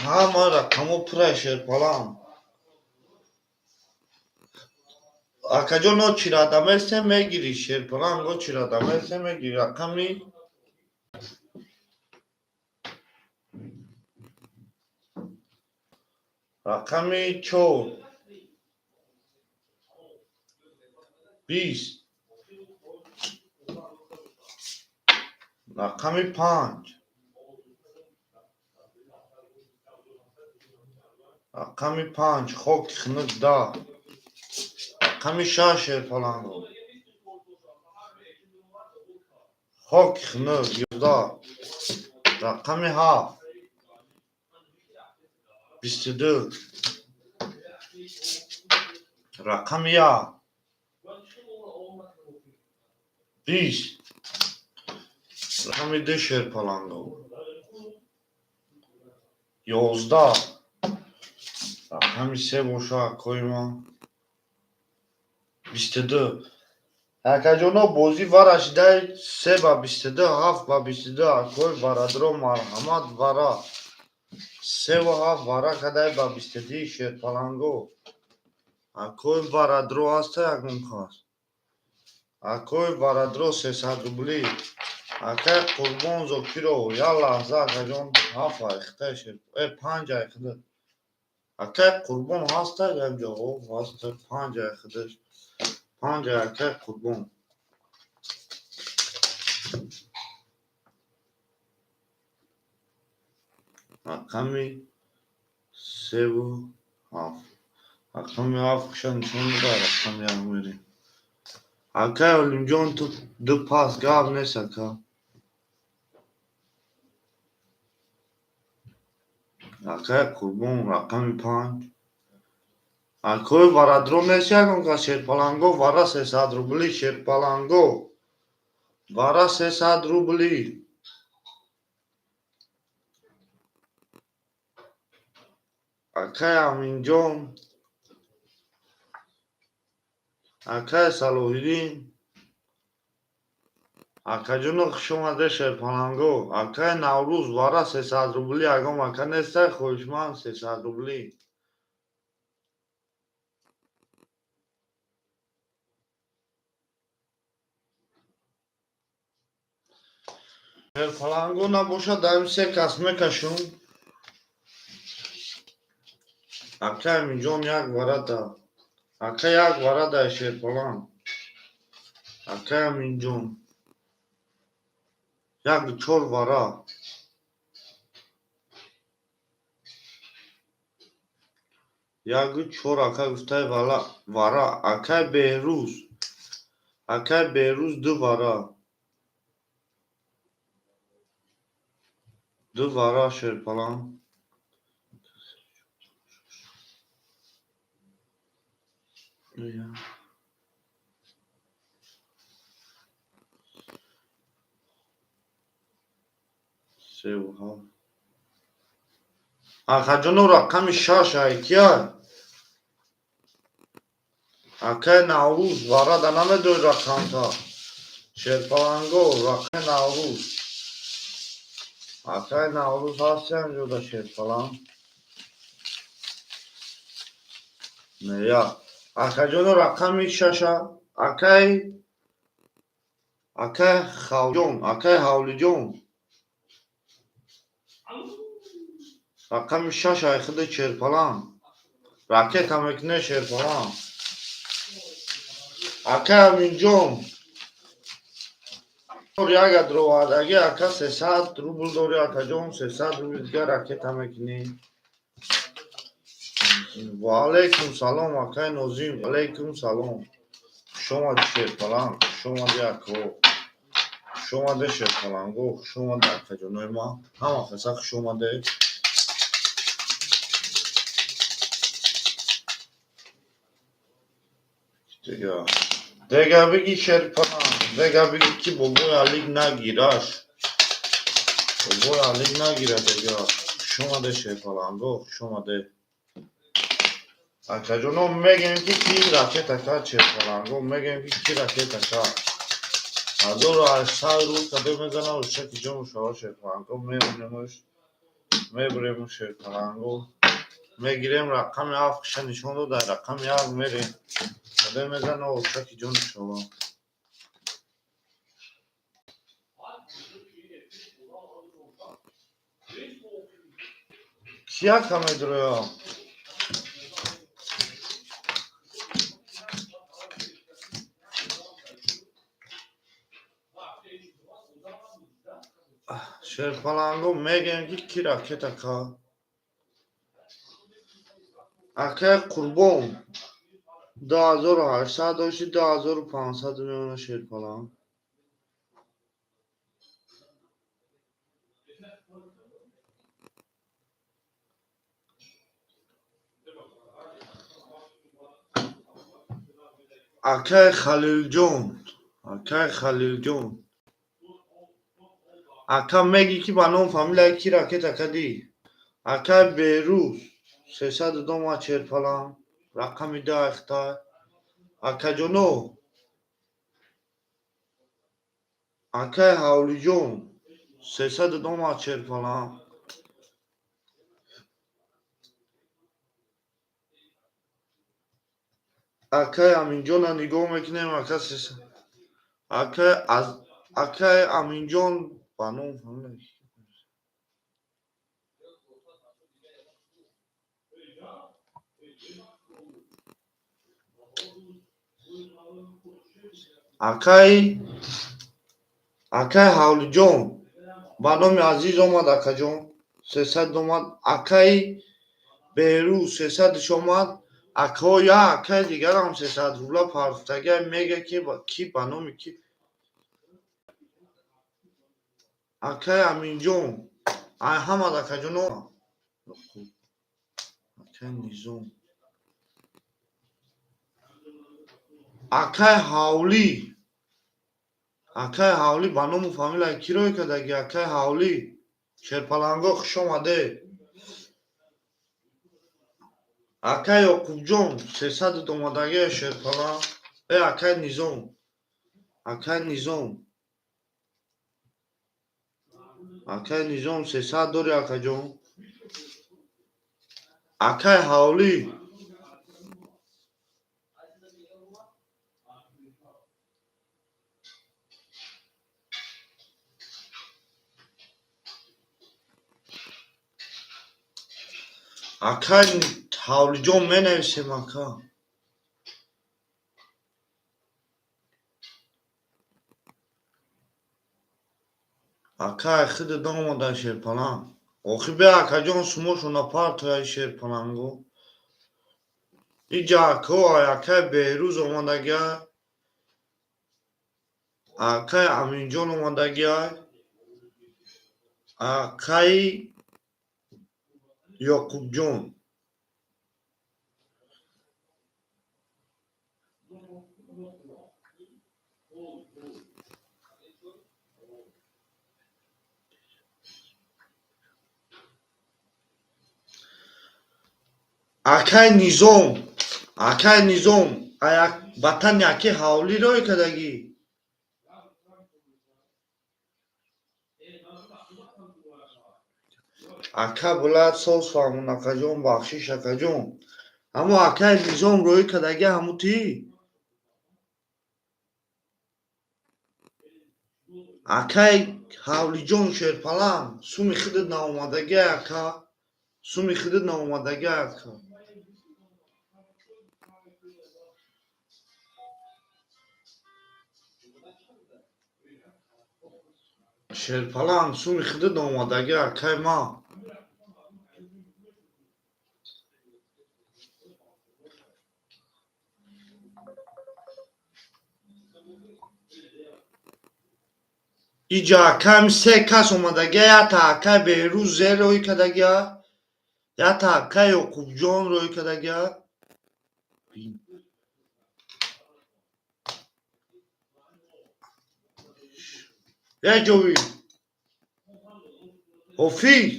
ҳама рақамо пурай, шерпалан. Акаҷон, о чирадамесе мегирӣ, шерпалан, го чирадамесе мегирӣ. Рақами чор 20, рақами панҷ, рақами панҷ, хоки хунук, 10, рақами шаш, шерпаланго, хоки хунук, 11, рақами ҳафт 22, рақами як 20, рақами ду, шерпаланго, 11, рақами се боша, акои ман, 22. Акаҷоно, бозӣ вара шидай, се ба 22, ҳафт ба 22. Акои варадро, марҳамат, вара севу ҳафт вара кадай ба 22, шерпаланго. Акои варадро ҳаста ягон кас? Акои варадро 300 рублӣ. Акай Қурбон Зокиров, як лаҳза, акаҷон, ҳафт айхита шер панҷ айхида. Акай Қурбон ҳаста якҷо? Ҳаста, панҷ айхида, панҷ, акай Қурбон. Рақами севу ҳафт, рақами ҳафт киша нишон дода, рақами як мерем. Акай Олимҷон, ту ду пас, гап нест, ака. Акай Қурбон, рақами панҷ. Акои варадро нест ягон кас, шерпаланго? Вара 300 рубли, шерпаланго, вара 300 рубли. Акай Аминҷон, акай Салоҳиддин, акаҷоно, хушомаде, шерпаланго. Акай Наврӯз, вара 300 рубли, ягон ака нестай хоҳишманд? 300 рубли. Шерпаланго набошад, даим се кас мекашум. Акай Аминҷон, як варада, ака, як варада, шерпаланг. Акай Аминҷон, як чор вара. Яку чор ака гуфтай вара. Акай Беҳрӯз, акай Беҳрӯз, ду вара. Ду вара шерпалан. Севу ҳафт. Акаҷоно, рақами шаш айкия? Акай Наврӯз, варада намедои рақамта. Шерпаланго, рақами Наврӯз. Акай Наврӯз ҳасти анҷода, шерпаланг? Нея. Акаҷоно, рақами шаша. Акай Хавҷон, акай Ҳавлиҷон. Рақами шаш айхида, шерпаланг. Ракета мекуне, шерпаланг. Акай Аминҷон. Як адровардаги, ака, 300 рубл дори, акаҷон, 300 рубл дигар ракета мекунӣ. Ва алайкум салом, акай Нозим, алайкум салом. Хушомади, шерпаланг, хушомади, ако. Хушомаде, шерпаланго, хушомаде, акаҷонои ман. Ҳама каса хушомадед. Дега. Дега биги, шерпаланг. Дега биги, ки бобои Алик нагираш. Бобои Алик нагира дега. Хушомаде, шерпаланго, хушомаде. Акаҷоно, мегӯем, ки ки ракета кард, шерпаланго, мегӯем, ки ки ракета кард. 1800 рубл каде мезана, ушаки ҷону шава, шерпаланго, мемонемаш, мебурему, шерпаланго. Мегирем рақами ҳафт киша нишон дод, дар рақами як мерем. Каде мезана, ушаки ҷону шава. Ки яка медроя? Шерпаланго, мегӯем, ки ки ракета кард. Акай Қурбон, 2800 дошти, 2500 меона, шерпаланг. Акай Халилҷон, акай Халилҷон. Ака, мегӣ, ки ба ном фамилияи ки ракета кардӣ? Акай Берӯз, 300 дома, шерпаланг, рақами ду айхтай. Акаҷоно, акай Ҳавлиҷон, 300 дома, шерпаланг. Акай Аминҷона нигоҳ мекунем, ака, акай аз акай Аминҷон ба ном фамилияи. Акай Ҳавлиҷон, ба номи Азиз омад, акаҷон, 300 омад. Акаи Берӯз, 300-ш омад. Акао, я акаи дигарам 300 рубла партофтагиа, мега, ки ки ба номи ки. Акаи Аминҷон, ай ҳамад, акаҷоно. Акаи Низом. Акаи Ҳавлӣ. Акаи Ҳавлӣ, ба ному фамилияи ки рой кардаги, акаи Ҳавлӣ? Шерпаланго, хушомадед. Акаи Ёқубҷон, 300 омадагия, шерпаланг. Э, акаи Низом. Акаи Низом. Акаи Низом, 300 дори, акаҷон. Акаи Ҳавлӣ. Акаи Ҳавлиҷон, менависем, ака. Ака, айхида омада, шерпаланг. Охи бе, акаҷон, сумошона партояи, шерпаланго. Иҷа ако ай акаи Беҳрӯз омадагиай. Акаи Аминҷон омадагиай. Акаи Ёқубҷон. Акаи Низом, акаи Низом, ватани аки ҳавлӣ рой кардагӣ. Ака булад соз фаҳмон, акаҷон, бахшиш, акаҷон. Ҳамо акаи Низом рой кардагӣ, ҳамо ти? Акаи Ҳавлиҷон Шерпаланг, суми худат наомадагӣ, ака. Суми худат наомадагӣ, ака. Шерпаланг, суми худат наомадагӣ, акаи ман. Иҷа акаем се кас омадагӣ, якта акаи Беҳрӯз зе рой кардагӣ, якта акаи Ёқубҷон рой кардагӣ. Э ҷовид! Ҳофиз!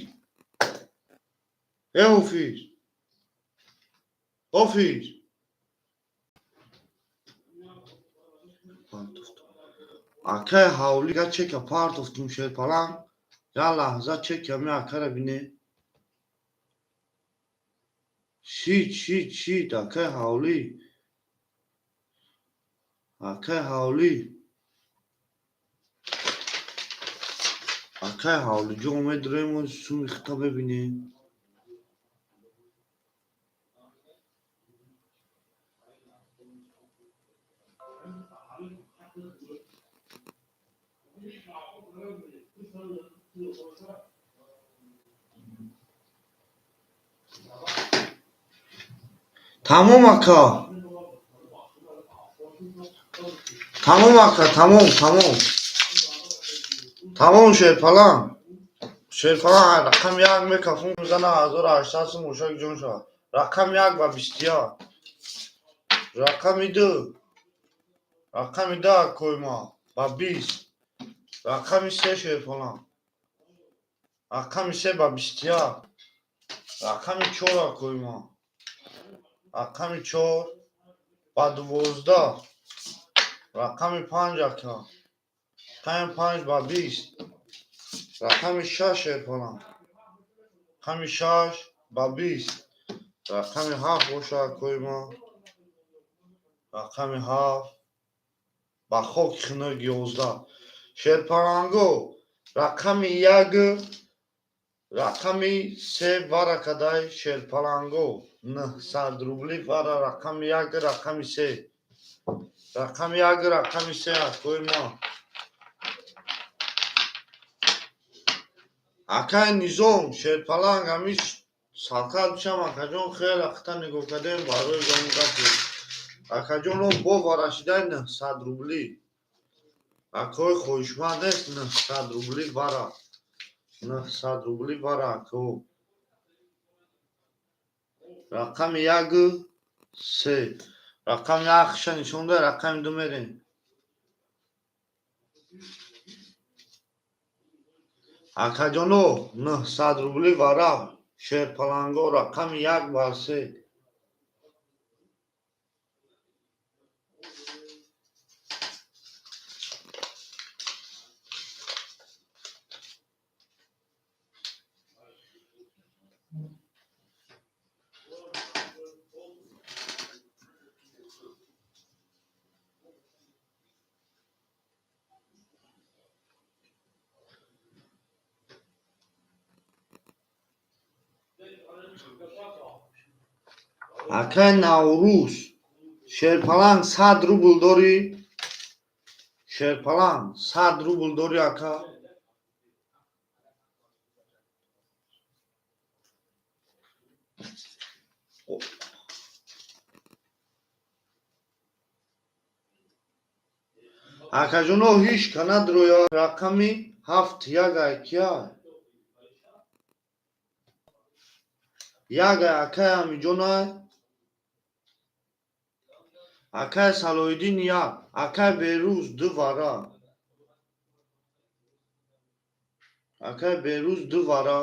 Э Ҳофиз! Ҳофиз! Акаи ҳавлӣ га чека партофтум Шерпаланг, як лаҳза чеки ҳами акара бине. Шид, шид, шид, акаи ҳавлӣ. Акаи ҳавлӣ. Акаи Ҳавлиҷон медурем суми хита бибинем. Тамом ака. Тамом ака, тамом, тамом. Тамом Шерпаланг. Шерпаланг рақами як мекафун мезана 1800 сум мошак ҷон шавад. Рақами як ба 21. Рақами ду. Рақами ду акойма ба 20. Рақами се Шерпаланг. Рақами се ба 21. Рақами чор акойма. Рақами чор ба 12. Рақами панҷ ака. Рақами панҷ ба 20. Рақами шаш Шерпаланг. Рақами шаш ба 20. Рақами ҳафт боша акойма. Рақами ҳафт ба хоки хунук 11. Шерпаланго рақами як, рақами се варакадай Шерпаланго 900 рубли вара рақами як, рақами се. Рақами як, рақами се акойма. Акаи Низом Шерпаланг ҳами садқат бишам акаҷон, хеле хита нигоҳ кардем барои гапи. Акаҷоно бо варашидай 900 рубли. Акои хоҳишманд нест 900 рубли вара. 900 рубли вара ако. Рақами як, се. Рақами як хиша нишон дай, рақами ду мерем. Акаҷоно 900 рубли вара Шерпаланго рақами як бар се. Акаи Наврӯз Шерпаланг 100 рубл дорӣ? Шерпаланг 100 рубл дорӣ ака? Акаҷоно ҳеҷ ка надроя рақами ҳафт як айкия. Як акай Амиҷонай. Акай Салоҳиддин як. Акай Берӯз ду вара. Акай Берӯз ду вара.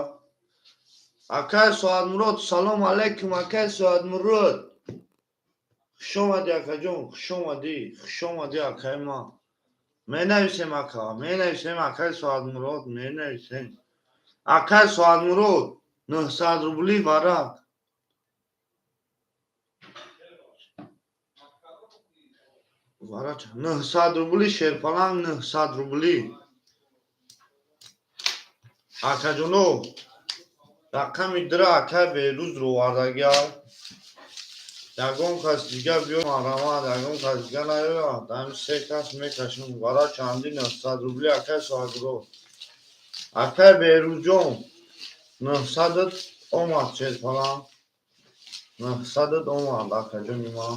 Акай Соатмурод, салом алейкум, акай Соатмурод. Хуш омадӣ, акаҷон, хуш омадӣ, хуш омадӣ, акай ман. Менависем, ака, менависем, акай Соатмурод, менависем. Акай Соатмурод, 900 рубли варак. Варак, 900 рубли шерпаланг, 900 рубли. Акаҷоно, рақами дира акай Берӯз ровардагиа. Ягон кас дига биё марҳамат, ягон кас дига наёяд. Ҳамин се кас мекашем. Вара чанди 900 рубли акай Соатмурод. Акай Берӯзҷон, 900 омад шерпаланг. 900 омад, акаҷони ман.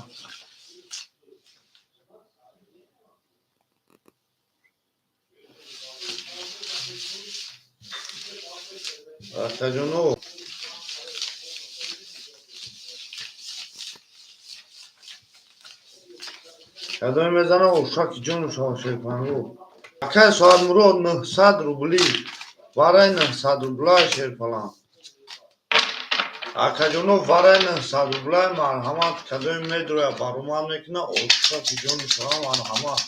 Акаҷоно, кадоме мезанам ошаки ҷону шава шерпаланго. Акай Соатмурод 900 рубли. Вараи 900 рублай шерпаланг. Акаҷоно, вараи 900 рублай марҳамат, кадоме медроя баромад мекуна, ошаки ҷону шава марҳамат.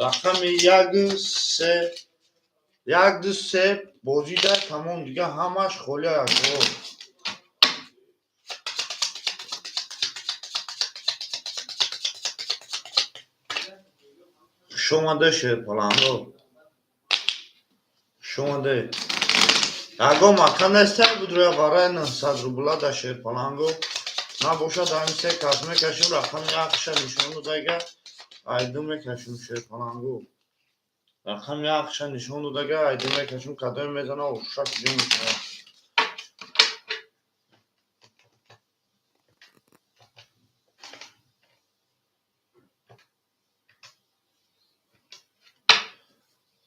Рақами як се, як ду се бозида тамом, дига ҳамаш холия ако. Хуш омаде шерпаланго. Хуш омаде. Ягон мака нестай будроя вараи 900 рубла да шерпаланго. Набошад ҳамин се кас мекашем, рақами якша нишон додага, айду мекашем шерпаланго. Рақами якша нишон додага, айду мекашем, кадоме мезана ошак ҷон мешавад.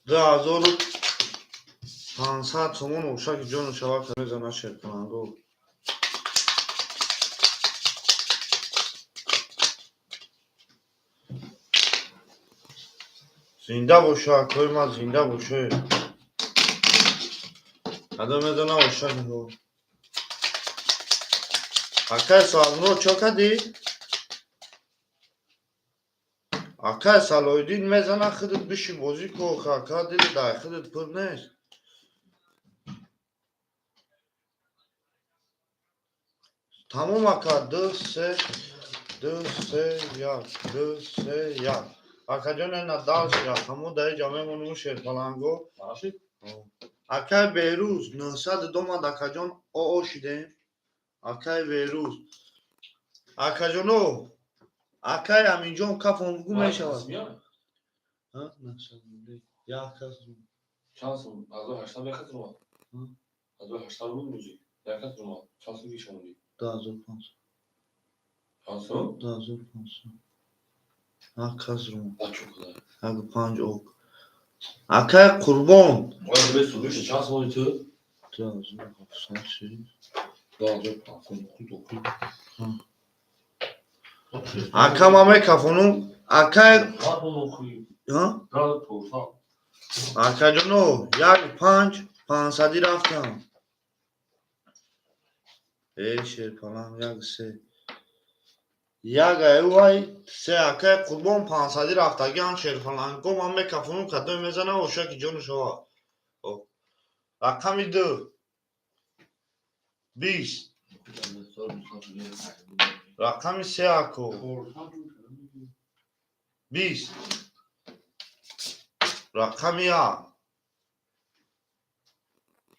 2500 сомон ошаки ҷону шавад мезана шерпаланго. Зинда боша, акои ман, зинда боше. Кадом мезана ошаки ҷон. Акай Соатмурод чо кардӣ? Акай Салоҳиддин мезана, худат биши бозӣ ку, ака дили дай худат пур нест. Тамом ака, ду се, ду се як, ду се як. Акаҷон, ина дальше рақамо дар ҷа мемонем шерпаланго. Акай Берӯз 900 омад, акаҷон, оо шидем. Акай Берӯз. Акаҷоно, акай Аминҷон кафон бугу мешавад. Ҳа, 900 рубли. Як кас. Чанд сум? 1800 як кас ромад. 1800 рубл рӯзи. Як кас ромад. Чанд сум гишондӣ? 2500. Чанд сум? 2500. Як кас ромад. Чо кадар? Як панҷ ок. Акай Қурбон. Оя бе сумиша чанд сум оди ту? 2700 чи? 2500. Охи, охи. Ака ман мекафонум. Акай ҳа? Акаҷоно, як панҷ панҷсадӣ рафтам. Э шерпаланг, як се. Як айвай се акай Қурбон панҷсадӣ рафтагиам шерпаланго ман мекафонум, кадоме мезанам ошаки ҷону шава. Рақами ду. 20. Рақами се ако. 20. Рақами як.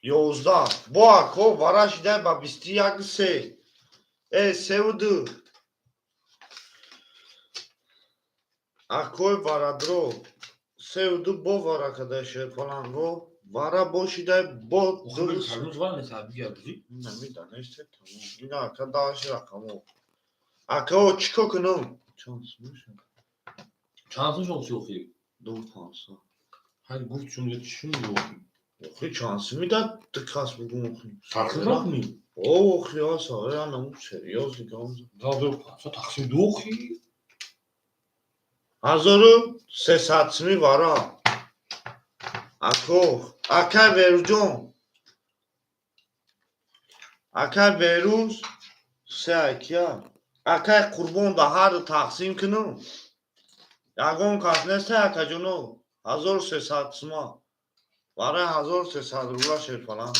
11. Бо ако вара шидай ба 21 се. Э, севу ду. Акои варадро. Севу ду бо вара кадай шерпаланго. Вара бошидай бо ду. Намиданесте тамом. Ина ака даши рақамо. Акао чӣ кор кунам? Чанд сум мешавад? Чанд сум шуд охи? Ду панҷсад. Ҳай гуфт чун чӣ шуд охи? Охи чанд сум медад ду кас бугум охи? Сархил накунӣ? Ох, я сара, серьёзно гам. 1500 тақсим ду охи. 1300 сми вара. Ако, акай Беруҷон. Акай Беруз се акия. Акай Қурбон да ҳар тақсим кунам. Ягон кас нест акаҷоно. 1300 сма. Барои 1300 рубла шерпалан.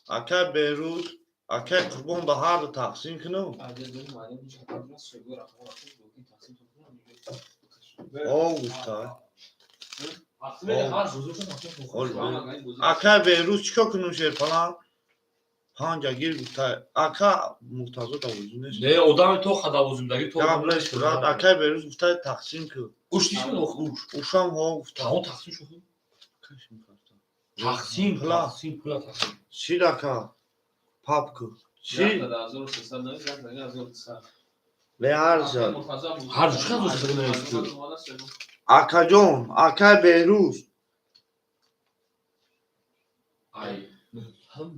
Акай Беруз, акай Қурбон да ҳар тақсим кунам. О, гуфта. Акай Беруз чикор кунам шерпалан? Панҷа гир гуфта. Ака Муртазо давозӣ нест. Не, одами то хадавозимдаги то. Гап нест, брат. Акай Беруз гуфта тақсим кун. Уш дишми ох уш. Ушам ҳо гуфта. Тамом тақсим шуд. Тақсим, тақсим, пула тақсим. Чӣ рака? Папку. Чӣ? Леарза. Ҳар чӣ қадр нест. Акаҷон, акай Беруз. Ай, ҳам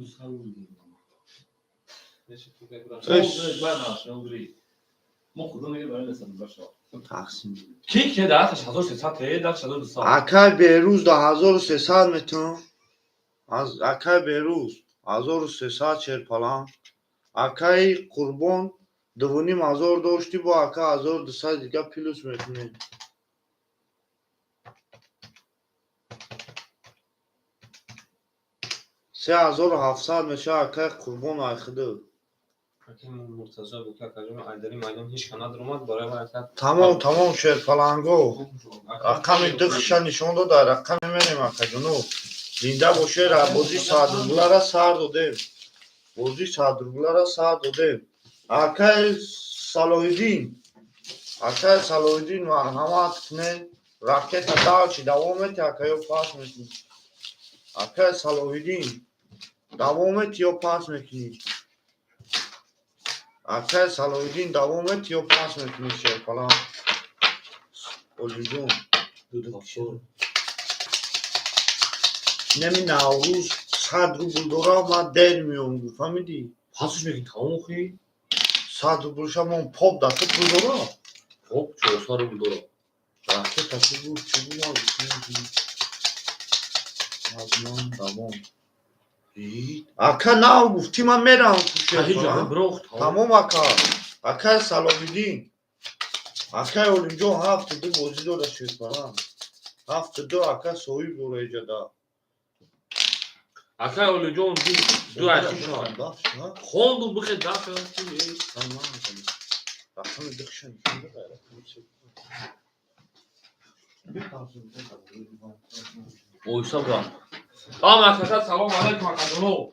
тақсим. Ки ки даҳ 1300 те, даҳ 1200. Акай Беруз да 1300 метон. Аз акай Беруз 1300 шерпалан. Акай Қурбон 2500 дошти, бо ака 1200 дига плюс мекунем. 3700 меша акай Қурбон айхиду. Тамом, тамом шерпаланго. Рақами ду хиша нишон дода, рақами мерем акаҷоно. Зинда боше, бозӣ сад рублара сар додем. Бозӣ сад рублара сар додем. Акай Салоҳиддин, акай Салоҳиддин марҳамат кунед. Ракета дальше давом мети, ака ё пас мекунӣ? Акай Салоҳиддин давом мети ё пас мекунӣ? Акай Салоҳиддин давом мети ё пас мекунӣ шерпалан? Олимҷон. Неми Наврӯз 100 рубл дорам, ман дер меом, фаҳмидӣ? Пасш мекунӣ тамом охи? 100 рублша мон поп да ту пул дорам? Поп 400 рубл дорам. Ракета чӣ буд, чӣ буд, ман аз ман давом. Ака нав гуфтӣ ман мерам. Тамом ака. Акай Салоҳиддин. Акай Олимҷон 7-2 бозӣ дора шерпалан. 7-2 ака соҳиб дора иҷода. Акай Олимҷон ду айхи хонду бихе даф. Рақами ду хиша нишон дода, рақами се. Ойса брат. Ама каса салом алейкум акаҷоно.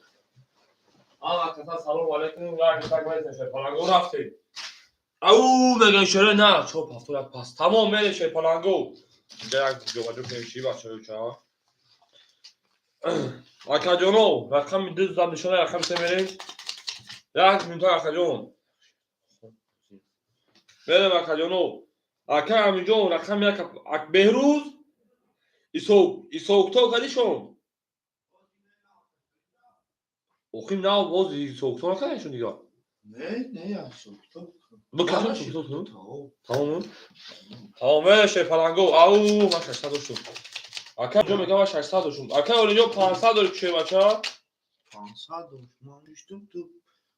Ама каса салом алейкум. Як так вайса шерпаланго рафтем. Ау меган шере на, чоп ҳафтод як пас. Тамом мере шерпаланго. Инҷа як ҷобаҷо кунем чӣ бачаё ча. Акаҷоно, рақами ду зад нишона, рақами се мерем. Як минута акаҷон. Мерем акаҷоно. Ака Аминҷон рақами як Беҳрӯз Исоукто кардишон? Охи нав боз Исоукто накардишон дига? Не, не, Исоукто. Бикашон Исоукто. Тамом. Тамом шерпаланго. Ау, ман 600 доштум. Ака ҷо мегам ман 600 доштум. Ака Олиҷо 500 дори чӣ бача? 500 дошт. Ман доштум ту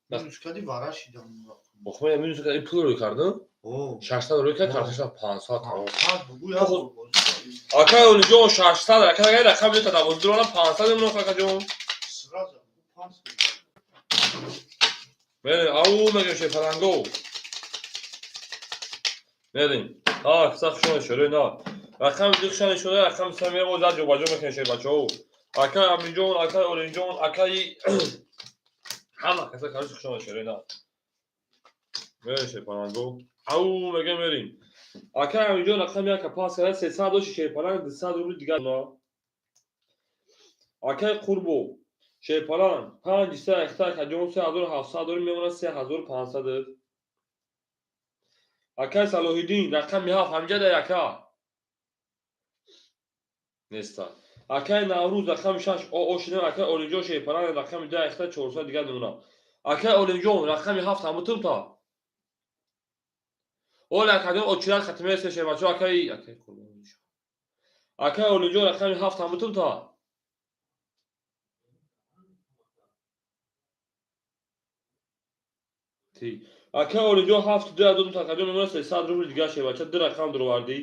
минус кади вара шидам. Ох, ман минус кади пул рӯй кардам. 600 рӯй кард, карташа 500 тамом. Ака Олиҷон 600, ака агар рақам биёта давоз дурона 500 мемонад акаҷон. Сразу 500. Мерем, ау мегем шерпаланго. Мерем. А, киса хушона шӯрӯй на. Рақами ду хушона шӯрӯй, рақами се мево зад ҷобаҷо мекунем шербачаҳо. Ака Аминҷон, ака Олимҷон, акаи ҳама каса кароси хушона шӯрӯй на. Мерем шерпаланго. Ау мегем мерем. Ака Аминҷон рақами як пас карда 300 дошти шерпаланг 200 рубли дигар на. Акаи Қурбо шерпаланг 5 3 акта акаҷон 3700 дори мемонад 3500. Акаи Салоҳиддин рақами 7 ҳамҷа да яка. Неста. Акаи Наврӯз рақами 6 о шидан акаи Олиҷон шерпаланг рақами 2 акта 400 дигар мемонад. Акай Олимҷон, рақами ҳафт ҳамутум та. Оли акаҷон, очират хатмесе шербачо, акай акай Қурбон. Акай Олимҷон, рақами ҳафт ҳамутум та. Акай Олимҷон, ҳафту ду додум та, акаҷон, мемона 300 рубл дигар, шербача, ду рақам дуровардӣ.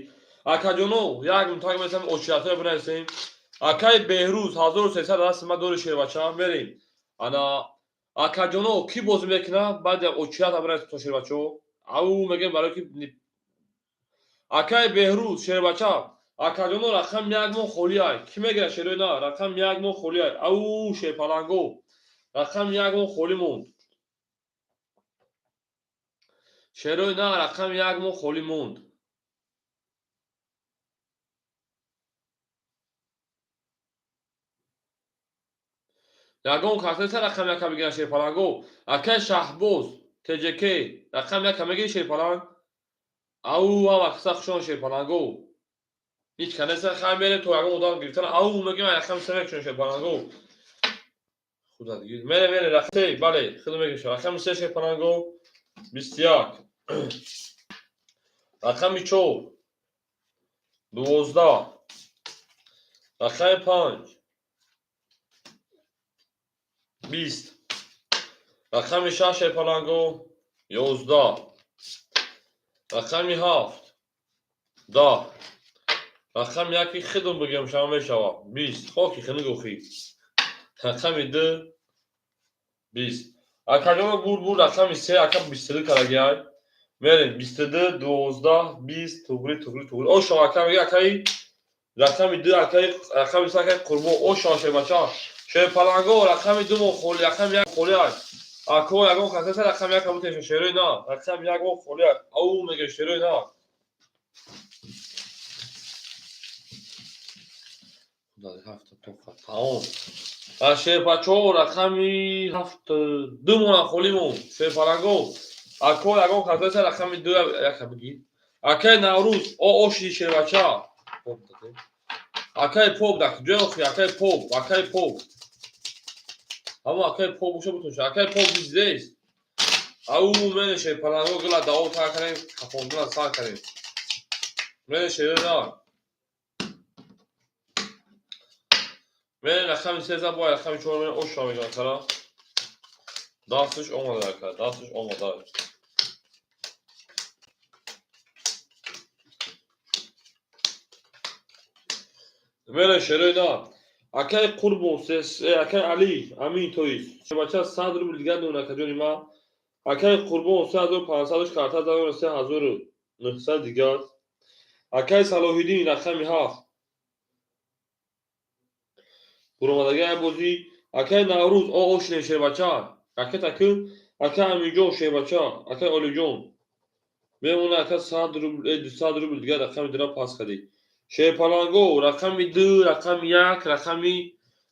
Акаҷоно, як мунтак месам, очиратҳоя бинависем. Акай Беҳрӯз, 1300 дасти ма дори, шербача, мерем. Ана акаҷоно, кӣ бозӣ мекунад? Баъд очират бинависем то шербачо. Ау мегем барои ки акай Беҳрӯз, шербача, акаҷоно, рақам як мо холӣ ай. Кӣ мегирад, шерои на? Рақам як мо холӣ ай. Ау, шерпаланго. Рақам як мо холӣ монд. Шерои на, рақам як мо холӣ монд. Ягон кас неста рақам яка бигирад, шерпаланго? Акай Шаҳбоз, ТЖК, рақам яка мегири, шерпаланг? Ау, ҳама каса хушон, шерпаланго. Ҳеҷ ка неста, хай мерем то ягон одам гирифтан. Ау мегим, рақами се мекушем, шерпаланго. Худат гир. Мере, мере, рақами се, бале, худ мегирем. Рақами се, шерпаланго, 21. Рақами чор, 12. Рақами панҷ, 20. Рақами шаш, шерпаланго, 11. Рақами ҳафт, 10. Рақами яки хидм бигем, шава мешава. 20. Хоки хинук охи. Рақами ду, 20. Акаҷоно, бур бур, рақами се, ака 22 карагиай. Мерем, 22, 12, 20, туғри, туғри, туғри. Ошо ака мега, акаи рақами ду, акаи рақами се, акаи Қурбон, ошо, шербача. Шерпаланго, рақами ду мо холӣ, рақами як холӣ ай. Ако ягон кас неста рақами як бутеша, шерои на. Рақами як мо холӣ ай. Ау мега, шерои на. Ҳафта тоқа тамом. Шерпачо, рақами ҳафт ду мона холӣ монд. Шерпаланго. Ако ягон кас неста рақами ду яка бигир. Акай Наврӯз, о оши, шербача. Акай Поп дар куҷои охи? Акай Поп, акай Поп. Ҳамо акай Поп боша бутоша. Акай Поп биздест. Ау мене, шерпаланго, гила даво тар кардем, кафондуна сар кардем. Мене, шерои на. Мене рақами сеза бо рақами чор мене оша меган кара. Дасташ омада, ака, дасташ омада. Мене, шерои на. Акай Қурбон, акай Али, Амин тоист. Шербача, 100 рубл дигар дон, акаҷони ма. Акай Қурбон, 3500 карта задон, 3900 дигар. Акай Салоҳиддин, рақами ҳафт. Буромадаги ай бозӣ. Акай Наврӯз, о ошинем, шербача. Ракета кун. Акай Аминҷон, шербача. Акай Олиҷон. Мемона, ака, 100 рубл, 200 рубл дигар рақами дира пас кардӣ. Шерпаланго, рақами ду, рақами як, рақами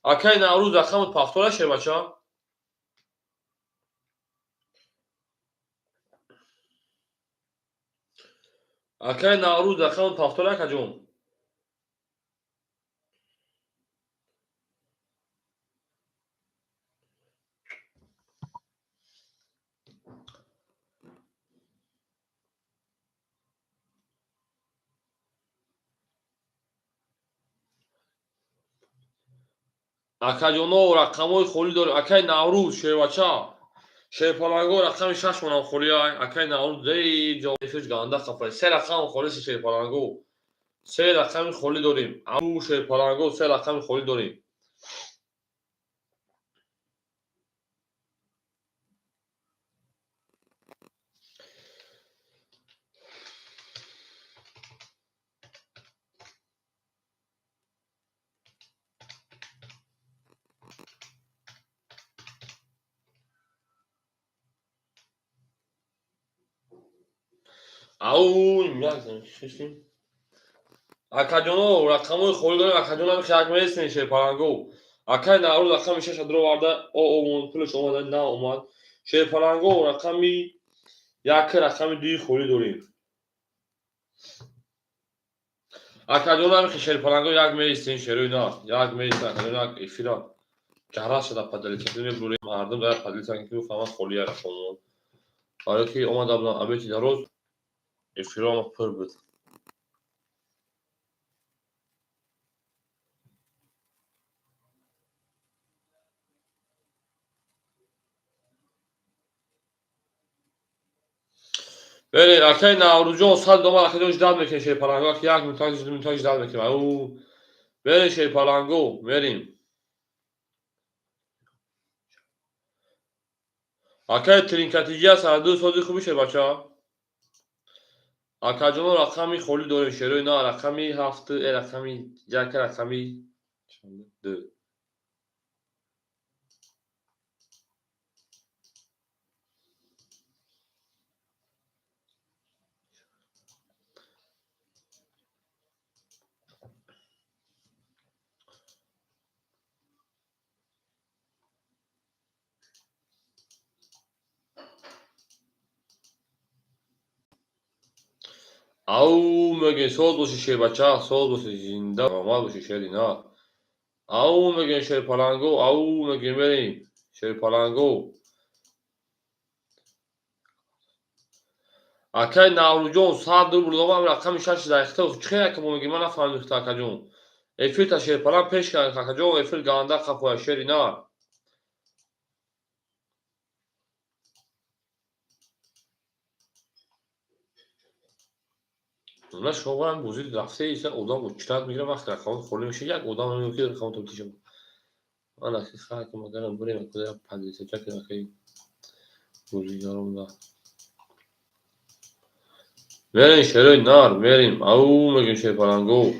акай Наврӯз, рақами пафтора, шербача. Акай Наврӯз, рақами пафтора, акаҷон. Акаҷоно, рақамҳои холӣ дорем. Акай Наврӯз, шербача. Шерпаланго, рақами шаш монам холӣ ай. Акай Наврӯз, эй ҷофиш ганда хафай. Се рақам холиси, шерпаланго. Се рақами холӣ дорем. Ау, шерпаланго, се рақами холӣ дорем. Ау, як. Акаҷоно, рақамҳои холӣ дорем. Акаҷоно, як месен, шерпаланго. Акай Наврӯз, рақами шаша дуроварда, о пулаш омада на омад. Шерпаланго, рақами як, рақами дуи холӣ дорем. Акаҷоно, шерпаланго, як месен, шерои на. Як месен, акаҷоно, як эфира. Ҷарас шуда поделиться мебурем, мардум дар поделиться ки бифаҳманд холия рақамон. Барои ки омада будам обети дароз, эфирома пур буд. Берем, акай Наврӯзҷон сад омад, акаҷон ждать мекунем шерпаланго, як минутак, ду минутак ждать мекунем. Ау, берем шерпаланго, мерем. Акай тринкатиҷия саду сози хуби шербача. Акаҷоно рақами холӣ дорем шерои на рақами ҳафт, рақами як, рақами ду. Ау мегӯем соз бошӣ шербача, соз бошӣ, зинда омад бошӣ шери на. Ау мегӯем шерпаланго, ау мегӯем мерем шерпаланго. Акай Наврӯзҷон 100 рубл додам, рақами шаш дақиқа чӣ яка мо мегӯем, ман нафаҳмидам акаҷон. Эфирта шерпаланг пеш кард акаҷон, эфир ганда қапоя шери на. На шумо бозӣ рафта иса одам учрат мегирад, вақте рақамот холӣ мешавад, як одам мегӯяд ки рақамотро тишам. Ман аки хакам агарам бурем куда подлисача ки акай бозигаром да. Мерем шерои нар, мерем. Ау мегӯем шерпаланго.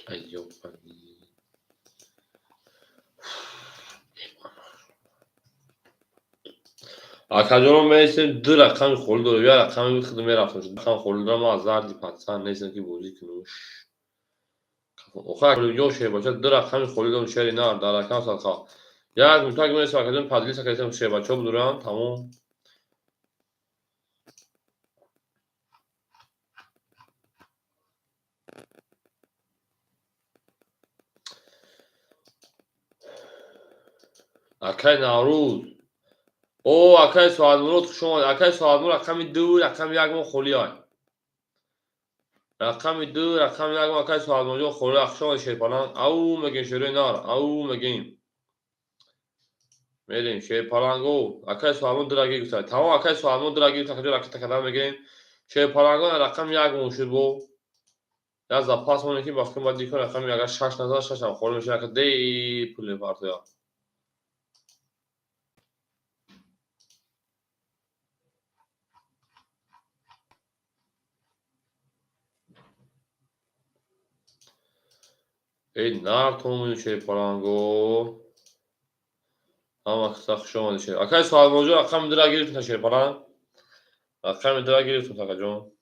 Айё акаҷоно мерасем, ду рақами холӣ дорем, як рақами худ мерафтам, рақами холӣ дорам, ман аз зарди патсан нестам ки бозӣ кунам. Охир ҷо шербача ду рақами холӣ дорем, шери нар дар рақам садқа. Як минутак мерасем акаҷон, поделиться кардем, шербачаҳо будуранд, тамом. Акай Наврӯз, о акай Соатмурод хуш омадед. Акай Соатмурод рақами ду, рақами як мо холӣ ай. Рақами ду, рақами як мо акай Соатмуродҷон холӣ ай. Хуш омадед шерпаланг. Ау мегӯем шерои нар, ау мегӯем. Мерем шерпаланго. Акай Соатмурод ду раги гуфта. Тамом акай Соатмурод ду раги гуфта, акаҷон ракета кардан мегӯем. Шерпаланго рақами як мо шуд бо. Як запас монем ки ба фикр бояд дикон рақами агар шаш назар шаш ҳам холӣ мешавад, ака дей пул мепартояд. Эй нар томин шерпаланго. Ҳама киса хуш омадед шер. Акай Соатмуродҷон рақами дура гирифтем шерпаланг. Рақами дура гирифтем акаҷон.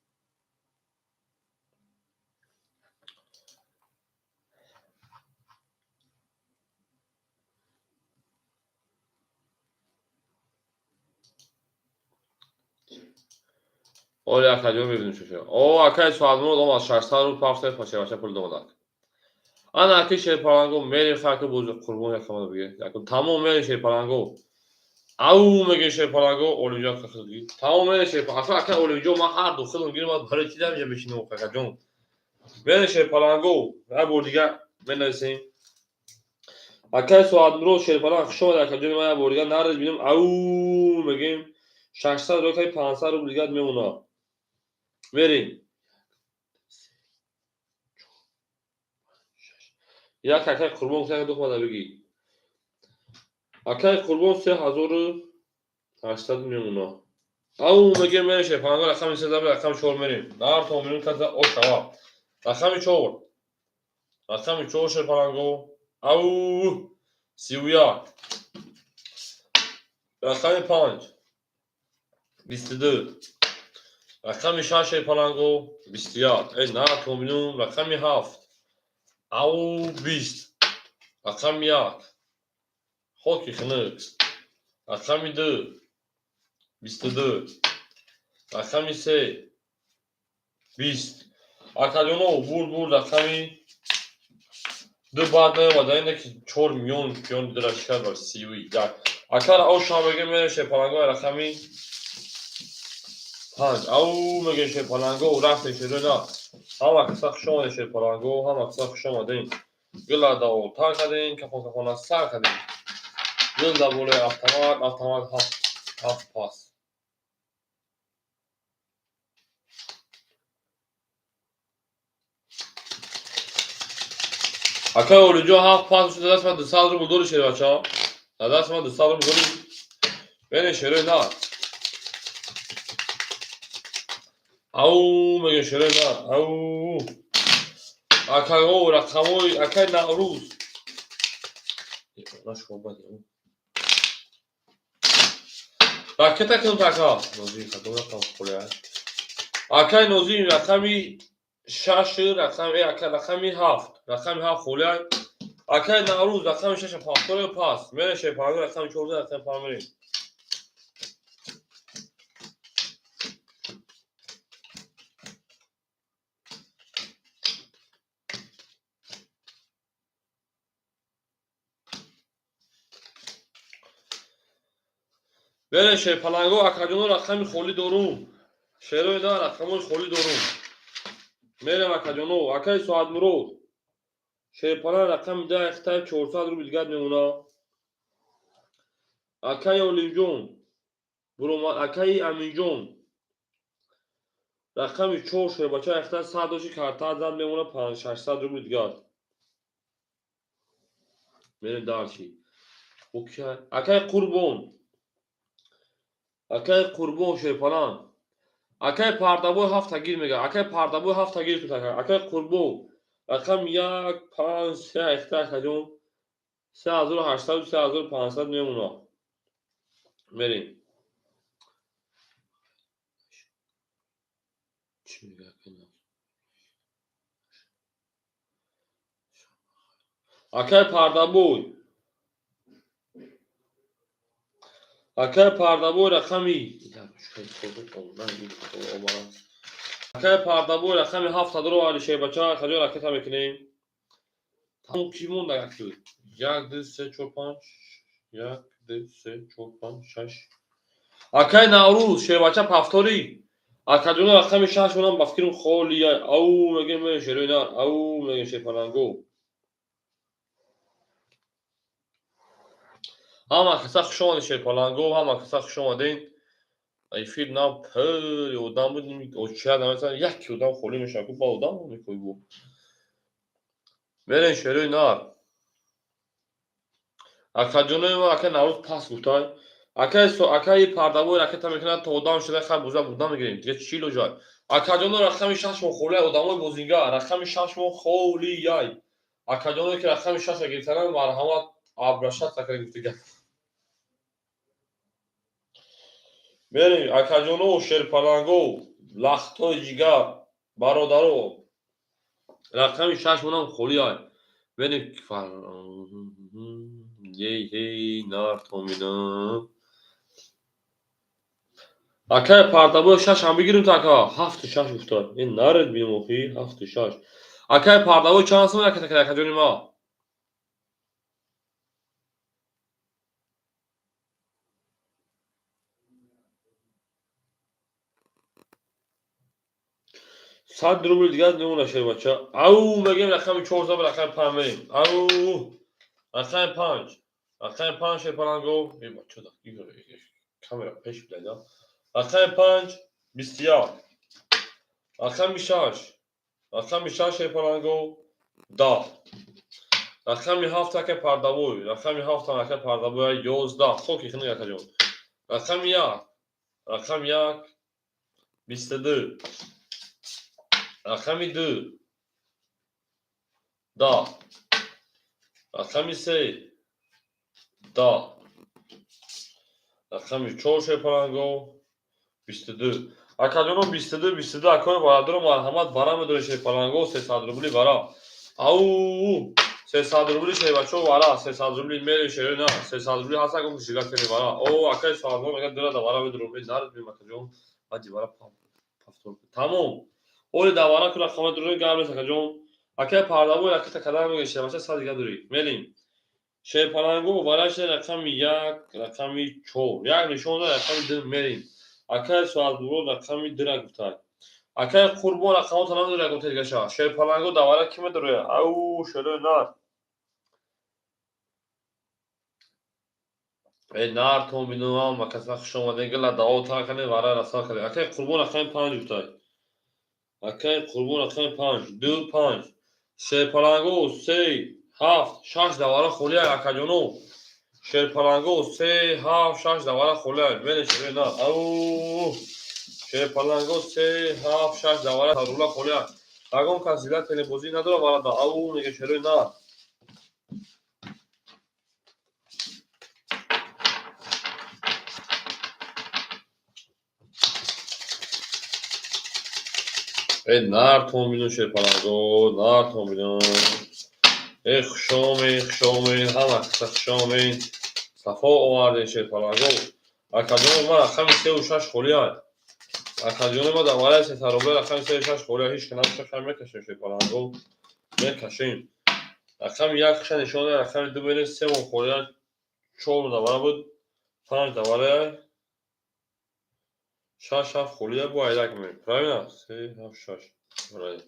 Оли акаҷон мебинем шо. О акай Соатмурод омад 600 рубл пафта шербача пул домадак. Ана аки шерпаланго мерем хаки бозӣ қурбон якамада биге. Якум тамом мерем шерпаланго. Ау мегӯем шерпаланго Олимҷон хахидги. Тамом мерем шерпаланго. Аслан ака Олимҷон ман ҳар ду худам гирам барои чӣ дар инҷа мешинам акаҷон. Мерем шерпаланго. Як бор дига менависем. Акай Соатмурод шерпаланг хуш омадед акаҷони ман як бор дига нарез бинем. Ау мегӯем 600 рубл 500 рубл дига мемонад. Мерем. Як акай Қурбон як духмада бигӣ. Акай Қурбон 3800 мемонад. Ау мегӯем мерем шерпаланго рақами се рақами чор мерем. Нар то миллион каса о шава. Рақами чор. Рақами чор шерпаланго. Ау 31. Рақами панҷ 22. Рақами шаш шерпаланго 21. Эй нар то миллион рақами ҳафт. Ау 20. Рақами як. Хоки хунук. Рақами ду 22. Рақами се 20. Акаҷоно бурд бурд рақами Ду баъд наомада, ине ки чор миллион пиён дираши кард бар 31. Акара оша меге мерем шерпаланго рақами 5. Ау меге шерпаланго рафтем шерои на. Ҳама каса хуш омадем шерпаланго, ҳама каса хуш омадем. Гила даво тар кардем, кафон кафона сар кардем. Гил дар болои автомат, автомат ҳафт пас. Акай Олиҷон ҳафт пас шуда, даст ман 200 рубл дори шербача. Даст ман 200 рубл дори. Берин шерои на. Ау меге шерои на. Ау. Акао рақамои акай Наврӯз. Ракета кунам ака. Нозим кадом рақам холия? Акай Нозим рақами шаш, рақами ака рақами ҳафт. Рақами ҳафт холия. Акай Наврӯз рақами шаш пафтори пас. Мерем шерпаланго рақами 14 рақами панҷ мерем. Берем шерпаланго акаҷоно рақами холӣ дорум. Шерои на рақамои холӣ дорум. Мерем акаҷоно, акаи Соатмурод. Шерпаланг рақами 10 ихтай 400 рубл дигар мемона. Акаи Олимҷон, буромад акаи Аминҷон. Рақами 4 шербача ихтай 100 доши карта зад мемона 5-600 рубл дигар. Мерем дальше. Акаи Қурбон. Акаи Қурбон шерпаланг. Акаи Пардабой ҳафта гир мега. Акаи Пардабой ҳафта гир тут ака. Акаи Қурбон рақам 1 5 3 ихтай акаҷон 3800 3500 мемона. Мерем. Чӣ мега акаи? Акаи Пардабой. Акаи Пардабой рақами Акаи Пардабой рақами ҳафт ҳазор шербача хаҷо ракета мекунем. Тамом ки монда як ду. Як ду се чор панҷ. Як ду се чор панҷ шаш. Акаи Наврӯз шербача пафтори. Акаҷоно рақами шаш монам ба фикрам холия. Ау мегем мерем шерои нар. Ау мегем шерпаланго. Ҳама каса хуш омадед шерпаланго, ҳама каса хуш омадед. Эфир нав пури одам буд, оча намесан яке одам холӣ мешавад, ку ба одам мекои бу. Мерем шерои нар. Акаҷонои ма акаи Наврӯз пас гуфтай. Акаи Пардабой ракета мекунад то одам шуда хай буза буда мегирем. Дига чӣ лоҷай? Акаҷоно рақами шаш мо холияй, одамои бозингар, рақами шаш мо холияй. Акаҷоное ки рақами шашро гирифтананд, марҳамат обращаться кунед гуфтига. Мерем акаҷоно, шерпаланго, лахтои ҷигар, бародаро. Рақами шаш монам холияй. Мерем ей ҳей нар томидам. Акаи Пардабой шаш ҳам бигирем то ака. Ҳафту шаш гуфта. Ин наред бинем охи, ҳафту шаш. Акаи Пардабой чанд сом ракета кард акаҷони ма? Сад рубл дигар мемона шербача. Ау мегем рақами 4 рақами 5 мерем. Ау рақами 5. Рақами 5 шерпаланго. Э бача да камера пеш бидай. Рақами 5 21. Рақами 6. Рақами 6 шерпаланго 10. Рақами 7 ака Пардабой. Рақами 7 ака Пардабой 11. Хоки хинак акаҷон. Рақами 1. Рақами 1 22. Рақами 2 10. Рақами 3 10. Рақами 4 шерпаланго 22. Акаҷоно 22 22 акои бародаро марҳамат вара медоред шерпаланго 300 рубли вара. Ау 300 рубли шербачо вара 300 рубли мерем шерои на 300 рубли ҳаст акон кушига кени вара. О акаи Соатмурод мегӯяд дира да вара медорам. Наред бим акаҷон. Баъди вара пафтор. Тамом. Оли да вара ку рақама дурӯи гап нест акаҷон. Акай пардабой ракета кадан мегӯяд шербача сад дига дурӣ. Мерем. Шерпаланго варашда рақами як, рақами чор. Як нишон дод рақами ду мерем. Акай соатбуро рақами дура гуфтад. Акай Қурбон рақамота намедонад ягон тегаша. Шерпаланго давара ки медарояд? Ау, шерои нар. Э нартон бинам, акаса хуш омадед. Гила даво тар кардем, вара расал кардем. Акай Қурбон рақами панҷ гуфтад. Акай Қурбон рақами панҷ, ду панҷ. Шерпаланго се, ҳафт, шаш давара холия акаҷоно. Шерпаланго се, ҳафт, шаш давара холия. Мерем шерои нар. Ау, шерпаланго се, ҳафт, шаш давара рула холия. Ягон кас дигар телебозӣ надорад варада. Ау, мега шерои нар. Э нартон бинон шерпаланго, нартон бинон. Э хушомед, хушомед, ҳама каса хушомед. Сафо овардем шерпаланго. Акаҷоно ман рақами сеу шаш холия. Акаҷоно ма дар вараи сесад рубла рақами сеу шаш холия. Ҳеч ки набошад, хай мекашем шерпаланго. Мекашем. Рақами як ша нишон дод, рақами ду мерем, семон холия, чор давара буд, панҷ давара, шаш ҳафт холия бо айрак мерем. Правильно? Се, ҳафт, шаш. Правильно.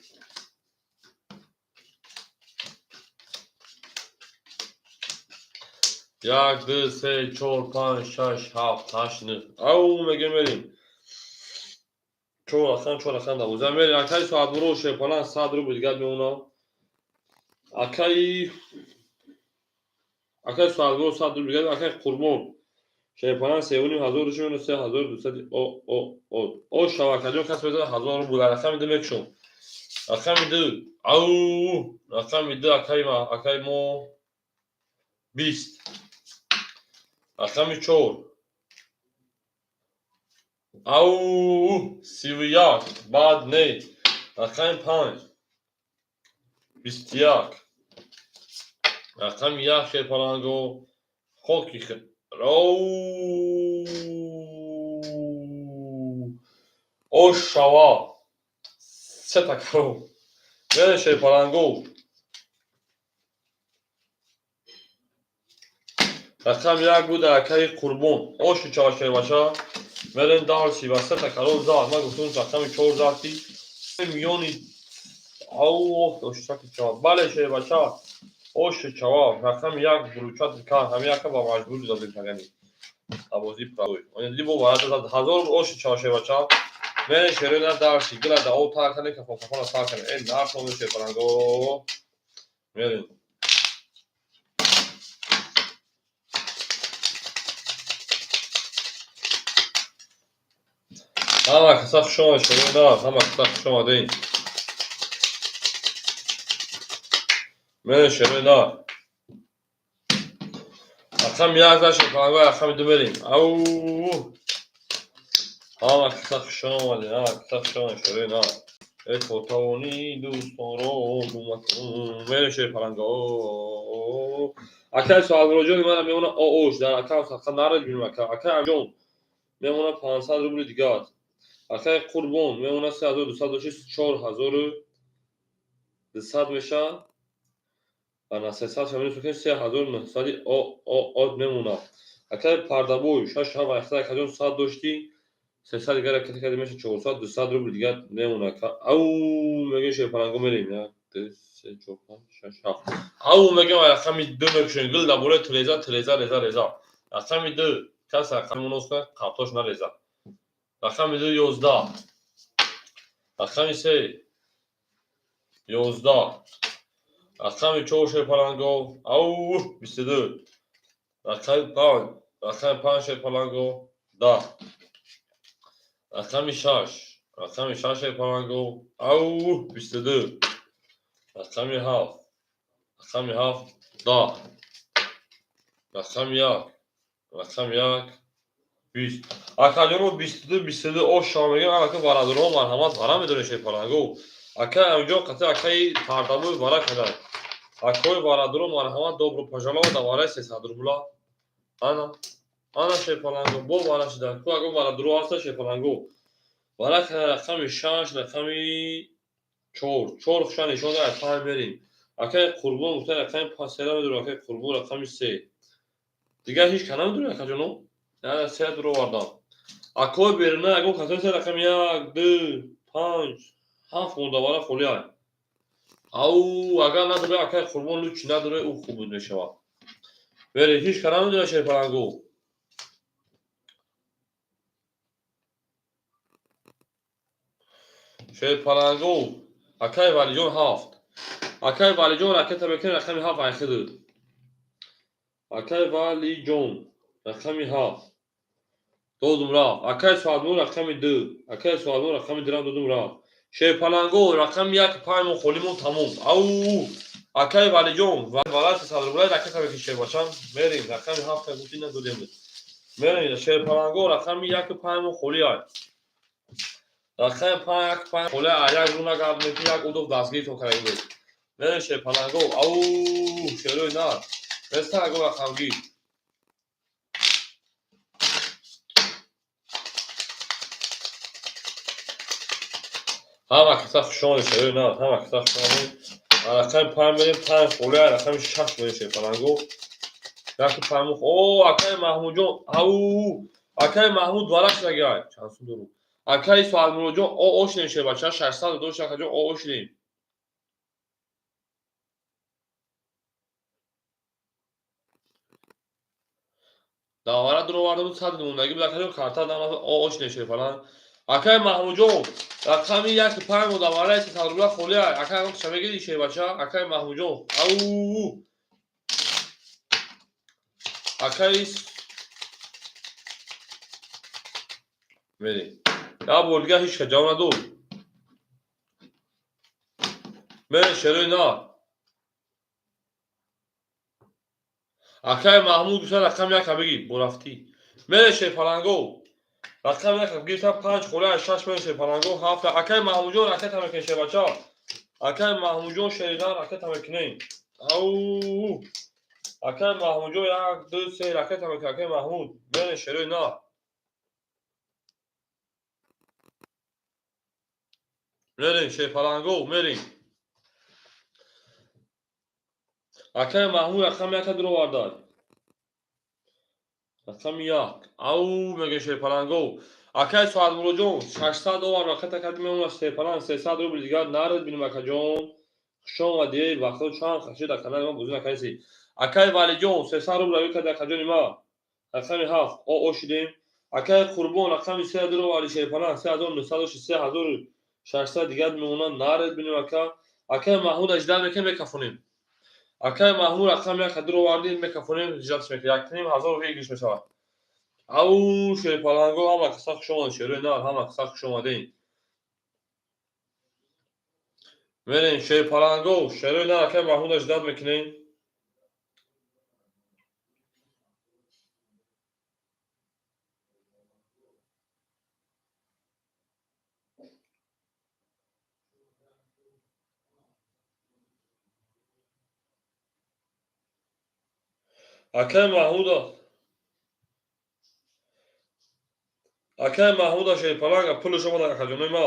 Як, ду, се, чор, панҷ, шаш, ҳафт, ҳашт, нӯҳ. Ау, мегем мерем. Чор рақам, чор рақам дабоза мерем. Акаи соатбуро шерпаланг сад рубл дигар мемонад. Акаи соатбуро сад рубл дигар, акаи Қурбон шерпаланг севуним ҳазор рубл, се ҳазору дусади о о о. О шава акаҷон кас мезанад ҳазор рубл. Рақами ду мекушом. Рақами ду. Ау, рақами ду акаи ма, акаи мо бист. Рақами чор. Ау, сиву як. Баъд не. Рақами панҷ. Бисту як. Рақами як шерпаланго. Хоки Оу. О шава. Сета каро. Мерем шерпаланго. Рақами як буд акаи Қурбон. Оши чава шербача. Мерем дарси ва сета каро зад. Ман гуфтам рақами чор задти. Миёни ау, ошаки чава. Бале шербача. Оши чава. Рақами як буручат кар. Ҳами яка ба маҷбур додем тагани. Абози правой. Оне либо варада зад ҳазор оши чава шербача. Мерем шерои на дарси. Гила да о тар кане кафон кафона сар кане. Э нартон шерпаланго. Мерем. Ҳама каса хуш омад шерои нар. Ҳама каса хуш омадед. Мерем шерои нар. Рақами як зад шерпаланго, рақами ду мерем. Ау. Ҳама каса хуш омадед. Ҳама каса хуш омадед шерои нар. Э то тавонӣ дӯстонро гум макун. Мерем шерпаланго. Акаи соатбуроҷони мана мемона оош дар ака садқа нарад бинем ака. Акаи Амҷон мемона 500 рубли дигар. Акаи Қурбон мемона 3200 дошти 4200 мешавад. Ва на 300 шамил сукин 3900 о о од мемонад. Акаи Пардабой шаш ҳафт ҳафт акаҷон сад дошти 300 дигар ракета карди меша 400 200 рубл дигар мемонад. Ау мегем шерпаланго мерем. Як, ду, се, чор, панҷ, шаш, ҳафт. Ау мегем рақами ду мекушем. Гил дар болои треза, треза, реза, реза. Рақами ду кас рақами муноска қаптош нареза. Рақами ду ёздаҳ. Рақами се ёздаҳ. Рақами чор шерпаланго. Ау бисту ду. Рақами панҷ. Рақами панҷ шерпаланго даҳ. Рақами шаш. Рақами шаш шерпаланго. Ау бисту ду. Рақами ҳафт. Рақами ҳафт даҳ. Рақами як. Рақами як бист. Акаҷоно бисту ду, бисту ду ош шава мегӯям. Ака бародарон марҳамат вара медонед шерпаланго. Ака Амҷон қатъи акаи Пардабой вара кардад. Акои бародарон марҳамат добро пожаловать дар вараи 300 рубла. Ана. Ана шерпаланго бо вара шуда. Ку агар бародаро ҳаста шерпаланго. Вара кардад рақами шаш, рақами Чор. Чор хуша нишон дод, аз панҷ мерем. Акай Қурбон гуфта рақами сера медорад, акай Қурбон рақами се. Дигар ҳеҷ ка намедорад, акаҷоно? На, се дуровардам. Акои беруна ягон касои се рақами як, ду, панҷ, ҳафт мондавара холӣ ай. Ау, агар надорад, акай Қурбон лучи надорад, ӯ хуб буд мешавад. Вере, ҳеҷ ка намедорад шерпалангу. Шерпалангу, акай Валиҷон ҳафт. Акай Валиҷон ракета мекунем рақами ҳафт айхиду. Акай Валиҷон рақами ҳафт. Додум рафт. Акай Суадмур рақами ду. Акай Суадмур рақами дурам додум рафт. Шерпаланго рақами як панҷ мо холимон тамом. Ау, акай Валиҷон валаси сад рубла ракета мекунем шербачам. Мерем рақами ҳафт гуфти надодем. Мерем шерпаланго рақами як панҷ мо холӣ ай. Рақами панҷ як панҷ холӣ ай як рӯ нагардем ки як удов дастгиритон карда буд. Мерем шерпаланго. Ау, шерои нар. Беста аго рақамгир. Ҳама каса хушомадед шерои нар, ҳама каса хушомадед. Рақами панҷ мерем, панҷ холӣ ай, рақами шаш мерем шерпаланго. Як панҷ о, акай Маҳмудҷон, ау, акай Маҳмуд вараш нагай. Чанд сум дору? Акай Суадмуроҷон, о, ошинем шербача, 600 дошт, акаҷон, о, ошинем. Давара дуроварда буд, сад мондагӣ буд, акаҷон, карта дам о, ошинем шерпаланг. Акай Маҳмудҷон, рақами як панҷ мо давараи сесад рубла холӣ ай. Акай ша мегири шербача? Акай Маҳмудҷон, ау, акай мерем. Як бор дигар ҳеҷ ка ҷавоб надод. Мерем шерои нар. Акай Маҳмуд гуфта рақами яка бигир, борафтӣ. Мерем шерпаланго. Рақами як гирифтам панҷ холӣ ай шаш мерем шерпаланго ҳафт. Акай Маҳмудҷон ракета мекунем шербача. Акай Маҳмудҷон шеридан ракета мекунем. Ау, акай Маҳмудҷон як, ду, се ракета мекунем акай Маҳмуд. Мерем шерои нар. Мерем шерпаланго, мерем. Акай Маҳмуд рақами яка дуровардай. Рақами як. Ау, мега шерпаланго. Акай Суадмуроҷон 600 овар ракета карди мемонад шерпаланг 300 рубл дигар наред бинем акаҷон. Хуш омадӣ, вақтҳо чанд хашид дар канали ма бозӣ накардӣ. Акай Валиҷон 300 рубл равӣ карди акаҷони ма. Рақами ҳафт о ошидем. Акай Қурбон рақами се дуроварди шерпаланг 3900 дошти 3600 дигар мемонад наред бинем ака. Акай Маҳмуд аждат мекунем мекафонем. Акай Маҳмуд рақами як дуроварди мекафонем иждатш мекунем. Як ним ҳазор выигрыш мешавад. Ау, шерпаланго ҳама каса хуш омадед шерои нар, ҳама каса хуш омадед. Мерем шерпаланго, шерои нар акай Маҳмуд аждат мекунем. Акай Маҳмуда Акай Маҳмуда шерпаланга пулаш омад акаҷонои ма.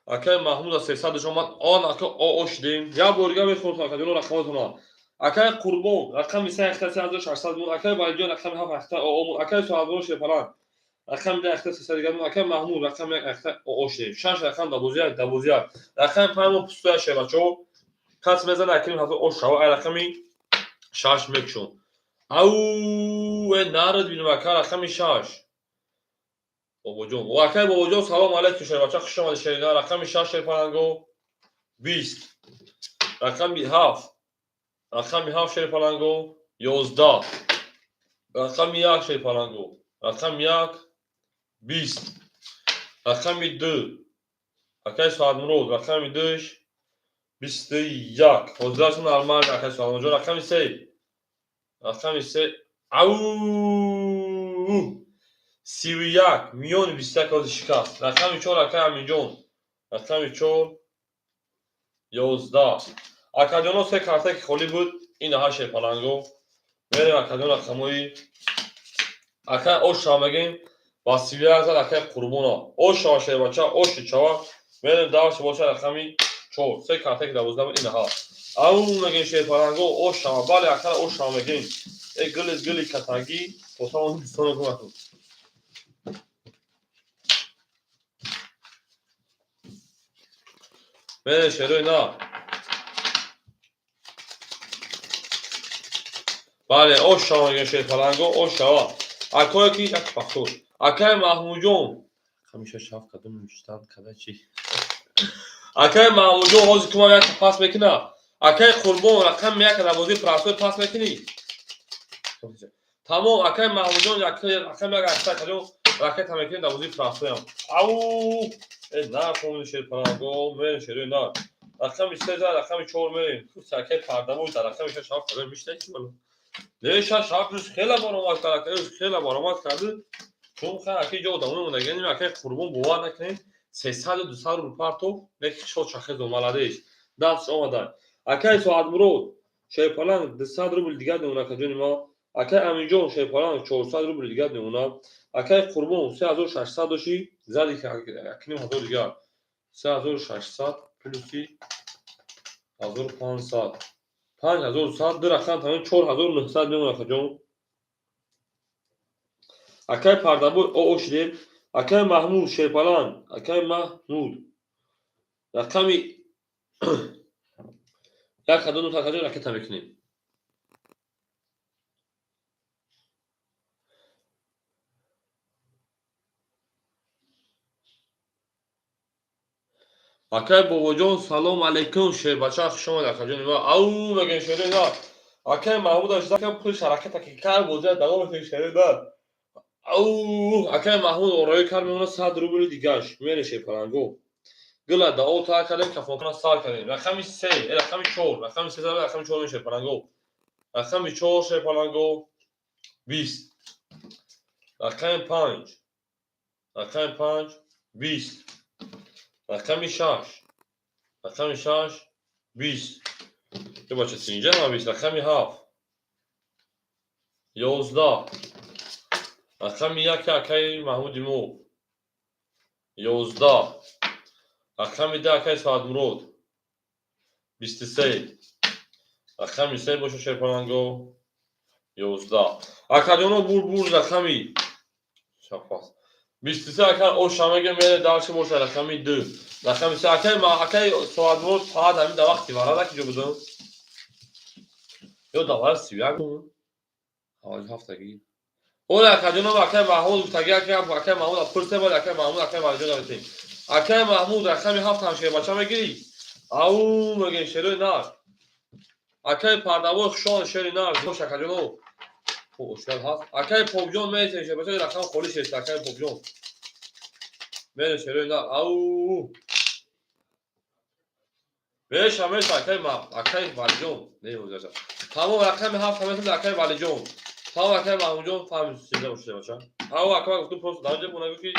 Акай Маҳмуда 300 омад, он ака о ошидем. Як бор дигар мехонам акаҷоно рақамотона. Акай Қурбон рақами се ахта 3600 мон, акай Валиҷон рақами ҳафт ахта о омон, акай Суадмурод шерпаланг рақами ду ахта 300 дигар мон, акай Маҳмуд рақами як ахта о ошидем. Шаш рақам дар бозӣ як, дар бозӣ як. Рақами панҷ мо пустоя шербачаҳо. Кас мезана акним ҳазор ош шава, ай рақами шаш мекушон. Ау, э наред бинем ака рақами шаш. Бобоҷон, о акай Бобоҷон салом алейкум шербача, хуш омадед шерина. Рақами шаш шерпаланго 20. Рақами ҳафт. Рақами ҳафт шерпаланго 11. Рақами як шерпаланго. Рақами як 20. Рақами ду. Акай Суадмурод рақами душ 21. Ҳозирашон нормально акай Суадмуродҷон. Рақами се. Рақами се. Ау! 31 миёни 21 ҳозир шикаст. Рақами чор акай Аминҷон. Рақами чор 11. Акаҷоно се карта ки холӣ буд, ин ҳашт шерпаланго. Мерем акаҷон рақамҳои акай ош шава мегем ба 31 зад акай Қурбона. Ош шава шербача, оши чава. Мерем давши боша рақами 4, се карта ки 12 буд инаҳа. Ау мегем шерпаланго ош шава, бале акара ош шава мегем. Э гили гили катагӣ потамон дистона кунатун. Мере шерои на. Бале, ош шава мегем шерпаланго, ош шава. Акое ки як пахтур. Акай Маҳмудҷон. Ҳамеша шаф кадом муштан када чи? Акай Маҳмудҷон ҳозир кумам як пас мекуна. Акай Қурбон рақами як дар бозии простой пас мекунӣ? Тамом, акай Маҳмудҷон рақами як акса каҷон ракета мекунӣ дар бозии простой ам. Ау! Э на помни шерпаланго, мерем шерои на. Рақами се за рақами чор мерем. Акай пардамои дар рақами шаш ҳафт кадом мишта чи мана? Не шаш ҳафт рӯз хела баромад кард, акай хела баромад кард. Чун хай акай ҷо одамони мондагианем, акай Қурбон бовар накунем, 300 200 рубл партов, неки шод шахезо маладеш. Даст омада. Акай Соатмурод шерпаланг 200 рубл дигар мемонад акаҷони ма. Акай Аминҷон шерпаланг 400 рубл дигар мемонад. Акай Қурбон 3600 доши, зади якним ҳазор дигар. 3600 плюси 1500. 5100 ду рақам тамом 4900 мемонад акаҷон. Акай Пардабой оо шидем. Акай Маҳмуд шерпаланг, акай Маҳмуд. Рақами як ҳазор нӯҳсад акаҷон ракета мекунем. Акай Бобоҷон салом алейкум шербача хуш омад акаҷони ма. Ау мегем шерои на. Акай Маҳмуд ашда пул шараката ки кар бозия давом мекунем шерои на. Ау акай Маҳмуд ороӣ кард мемонад 100 рубли дигаш. Мере шерпаланго. Гила дао та кардем кафонкана сар кардем. Рақами се, рақами чор, рақами се зара рақами чор шерпаланго. Рақами чор шерпаланго 20. Рақами панҷ. Рақами панҷ 20. Рақами шаш. Рақами шаш 20. Ё бача синҷа ма 20. Рақами ҳафт 11. Рақами як акаи Маҳмуди мо 11. Рақами ду акаи Саадмурод 23. Рақами се боша шерпаланго 11. Акаҷоно бур бур рақами шафас. 23 ака оша меге мере дальше боша рақами ду. Рақами се акаи акаи Соатмурод фақат ҳамин дар вақти варада ки ҷо будам. Ё дар варад 31 ҳафтагӣ. Оля акаҷоно акаи Маҳмуд гуфтагӣ акаи Маҳмуд пурсе бад акаи Маҳмуд акаи Валиҷон давитем. Акаи Маҳмуд рақами ҳафт ҳам шербача мегирӣ? Ау мегем шерои нар. Акаи Пардавой хушон шери нар. Бош акаҷоно. Ошкар ҳаст. Акаи Побҷон мересем шербача рақам холӣ шест акаи Побҷон. Мере шерои нар. Ау. Меша меша акаи ма акаи Валиҷон. Не ҳозир. Тамом рақами ҳафт ҳам акаи Валиҷон. Тамом акаи Маҳмудҷон фаҳмид сезда бош шербача. Ау ака гуфтум просто дар ҷо бунагу ки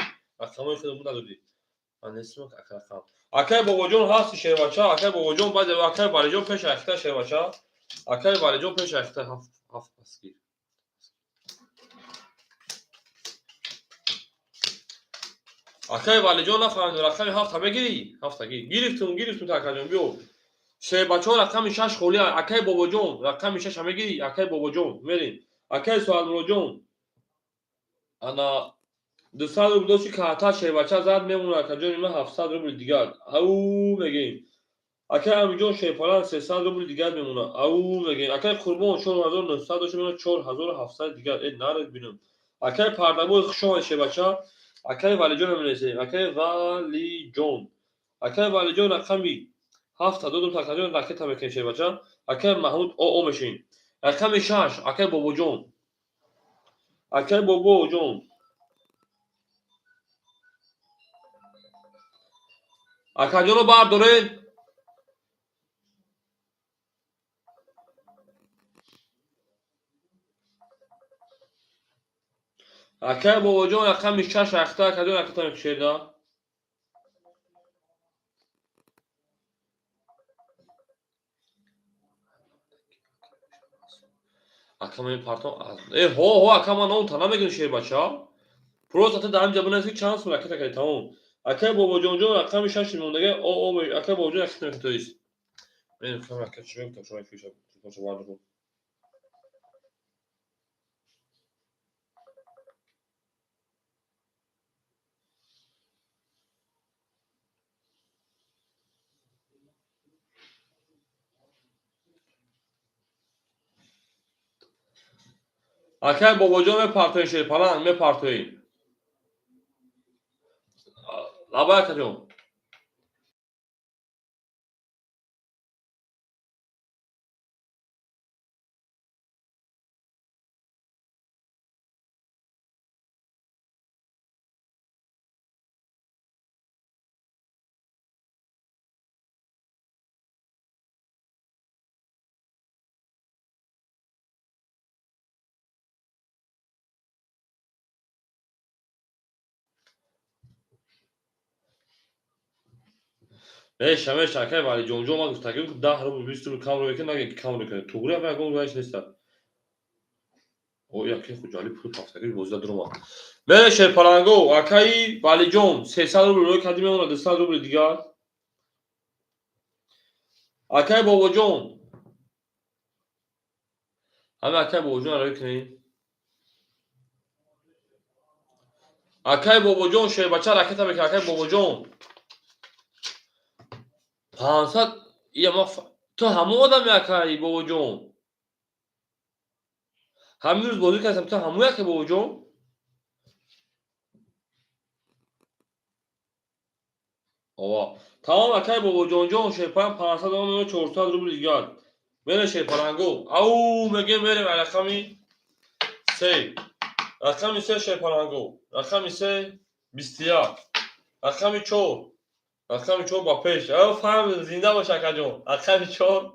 рақамои худамон надодӣ. Ман нестам ака рақам. Акаи Бобоҷон ҳасти шербача, акаи Бобоҷон баъд акаи Валиҷон пеш ахта шербача. Акаи Валиҷон пеш ахта ҳафт ҳафт паски. Акаи Валиҷон нафаҳмидам рақами ҳафта мегирӣ? Ҳафтагӣ. Гирифтум, гирифтум та акаҷон биё. Шербачаҳо рақами шаш холӣ. Акаи Бобоҷон рақами шаша мегирӣ? Акаи Бобоҷон мерем. Акаи Соатмуроҷон ана 200 рубл дошти карта шербача зад мемонад акаҷони ман 700 рубл дигар. Ау мегем. Акаи Амиҷон шерпаланг 300 рубл дигар мемонад. Ау мегем. Акаи Қурбон 4900 дошти мемонад 4700 дигар. Э наред бинам. Акаи Пардабой хуш омадед шербача. Акаи Валиҷон менависем. Акаи Валиҷон. Акаи Валиҷон рақами ҳафта додум акаҷон ракета мекунем шербача. Акаи Маҳмуд оо мешин. Рақами шаш акаи Бобоҷон. Акаи Бобоҷон. Акаҷоно бардоред. Акаи Бобоҷон рақами шаш ахта акаҷон ракета мекушеда. Ака ман партом. Э ҳо ҳо ака ман номта намегирам шербача. Просто ту дар ҳамин ҷа бинавис ки чанд сум ракета кардӣ тамом. Акай Бобоҷонҷон рақами шаш мондаги о о акай Бобоҷон ракета мекунад, то есть. Мен кам ракета чӣ мегуфтам, шумо фиша телефоншо вард. Акай Бобоҷон мепартоем, шерпаланг мепартоем. Лабай, акаҷон. Меша, меша, акай Валиҷонҷон, ман гуфтагим 10 рубл, 20 рубл кам рӯй наге, ки кам рӯй кунед. Туғри ам ягон рӯяш неста. О, яке хуҷали пул пафтаги бозида дуромад. Мере шерпаланго, акаи Валиҷон 300 рубл рӯй кардӣ, мемонад 200 рубли дигар. Акаи Бобоҷон. Ҳами акаи Бобоҷон рӯй кунед. Акаи Бобоҷон шербача ракета мекунад, акаи Бобоҷон. 500 ия ма ту ҳамон одами, акаи Бобоҷон. Ҳамин рӯз бозӣ кардам, ту ҳамон акаи Бобоҷон? Ова. Тамом, акаи Бобоҷонҷон, шерпаланг 500 ом, 400 рубл дигар. Мере шерпаланго. Ау мегем, мерем рақами 3. Рақами 3 шерпаланго. Рақами 3 21. Рақами 4. Рақами 4 ба пеш. Ав фаҳмидем, зинда бош, акаҷон. Рақами 4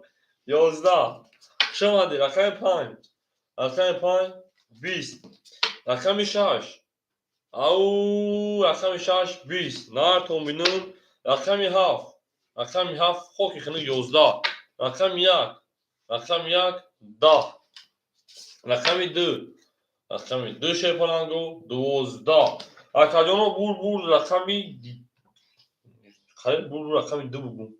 11. Хуш омадӣ. Рақами 5. Рақами 5 20. Рақами 6. Ау рақами 6 20. Нартон бинум. Рақами 7. Рақами 7 хоки хунук 11. Рақами 1. Рақами 1 10. Рақами 2. Рақами 2 шерпаланго 12. Акаҷоно, бур бур рақами қариб бур рақами 2 бугум.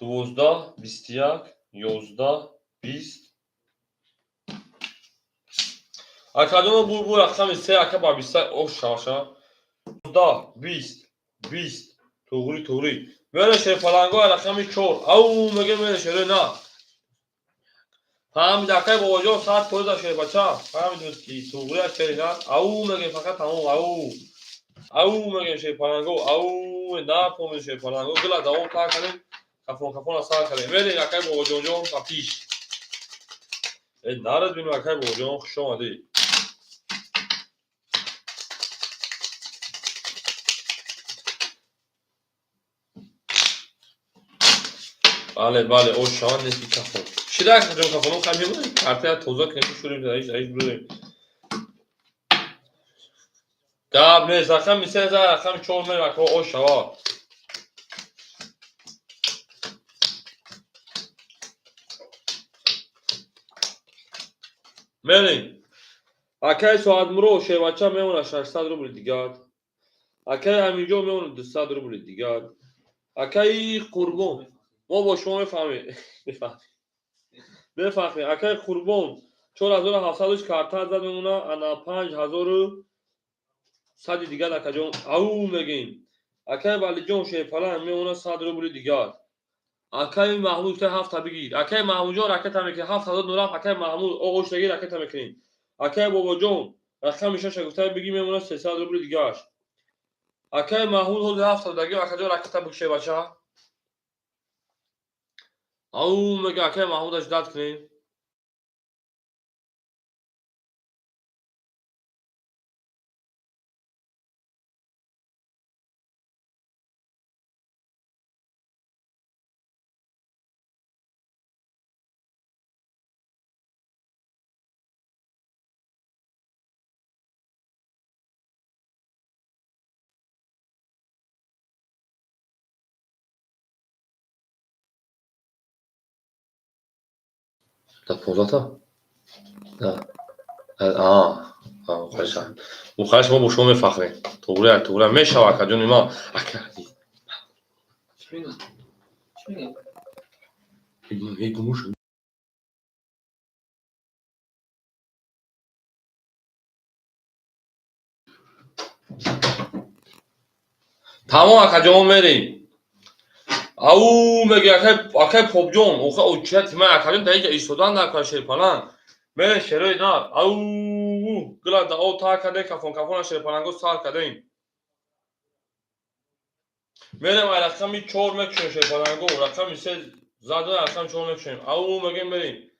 12, 21, 11, 20. Акаҷоно, бур бур рақами 3, ака ба 21 ош шаваша. 12, 20, 20. Туғри, туғри. Мере шерпаланго рақами 4. Ау меге мере шере на. Фаҳмид, акай Бобоҷон, 100% шербача. Фаҳмид ки туғри шери на. Ау меге фақат тамом ау. Ау меге шерпаланго, ау на помид шерпаланго. Гила давом та кардем. Кафон кафон сар кардем. Мере акай Бобоҷонҷон ба пиш. Э нарад бинем, акай Бобоҷон, хуш омадӣ. Бале, бале, ош шаванд нест ки кафон. Чӣ дар ҷон кафоно хай мемонем, картая тоза кунем, шурем, аиш аиш бурем. Гап нест, рақами се за рақами чор мерем, ака ош шава. Мерем. Акаи Соатмуро шербача мемонад 600 рубли дигар. Акаи Аминҷон мемонад 200 рубли дигар. Акаи Қурбон, мо бо шумо мефаҳмем. Мефаҳмем. Мефаҳмем. Акаи Қурбон 4700 карта зад, мемонад ана 5100 дигар, акаҷон. Ау мегем. Акаи Валиҷон шерпаланг мемонад 100 рубли дигар. Акаи Маҳмуд гуфта ҳафта бигир. Акаи Маҳмудҷон ракета мекунем. 7000 нурафт, акаи Маҳмуд оғоштаги ракета мекунем. Акаи Бобоҷон рақами шаша гуфта бигир, мемонад 300 рубли дигараш. Акаи Маҳмуд ҳозир 70 даги, акаҷон ракета бикше, бача. Ау мега, акаи Маҳмудаш дад кунем. Да, 15-та? Да. А, Мухалиш мо бо шумо мефахрем. Туғри, туғри мешава, акаҷони ман. Ака. Гумуш. Тамом, акаҷон, мерем. Ау меги, акай Попҷон, оха очияти ман, акаҷон, дар инҷа истодан накар, шерпаланг. Мерем, шерои нар. Ау гила да о та кардем, кафон кафона шерпаланго сар кардем. Мерем, ай рақами 4 мекушем, шерпаланго, рақами 3 зада, рақами 4 мекушем. Ау мегем, мерем.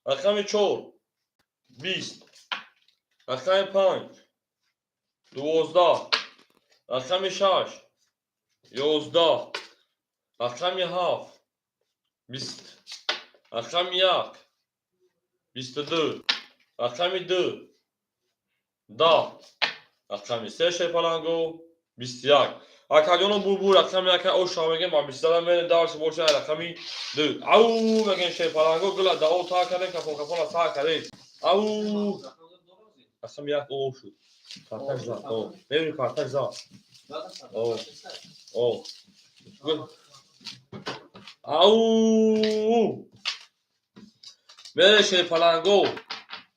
Рақами 4 20, рақами 5 12, рақами 6 11, рақами 7 20, рақами 1 22, рақами 2 10, рақами 3 шерпаланго 21. Акаҷоно, бурбур рақами 1 оша мегем, ба 20 мерем, дарси боша рақами 2. Ау мегем, шерпаланго, гила да о та кардем, кафон кафона сар кардем. Ау рақами 1 о шуд. Карташ зад. О, мебини, карташ зад. О, о. Ау! Мере, шерпаланго.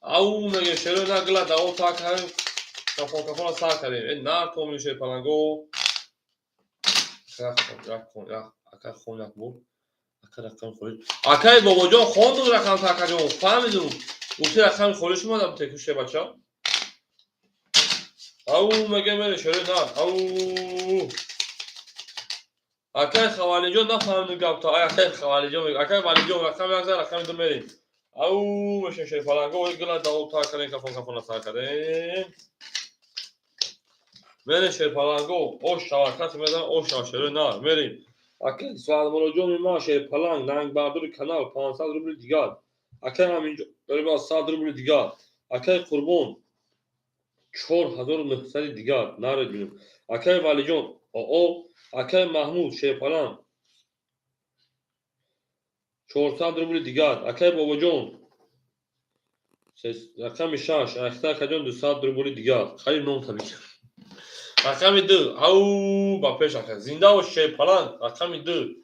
Ау меге, шеро на, гила да о та кардем, кафон кафона сар кардем. Э, на томин, шерпаланго. Ака хон як бор. Ака рақами холӣ. Акай бобоҷон, хондум рақам, акаҷон, фаҳмидум. Гуфти рақами холӣ шумо да бутеку, шебача. Ау меге, мере, шеро на. Ау. Акай Хавалиҷон, нафаҳмидум гапто. Ай акай Хавалиҷон, акай Валиҷон, рақами 1 зад, рақами 2 мерем. Ау мешем, шерпаланго, гила да о та кардем, кафон кафона сар кардем. Мерем, шерпаланго, ош шава, касе мезанад, ош шава, шерои нар, мерем. Акай Суалмуроҷони ман, шерпаланг, нангбардори канал, 500 рубли дигар. Акай ҳаминҷо, 100 рубли дигар. Акай Қурбон, 4900 дигар, наред бинем. Акай Валиҷон, оо, акай Маҳмуд, шерпаланг, 400 рубли дигар. Акай Бобоҷон, рақами 6, ахта акаҷон, 200 рубли дигар. Қариб ном табик. Рақами 2, ау ба пеш, ака. Зинда бош, шерпаланг, рақами 2.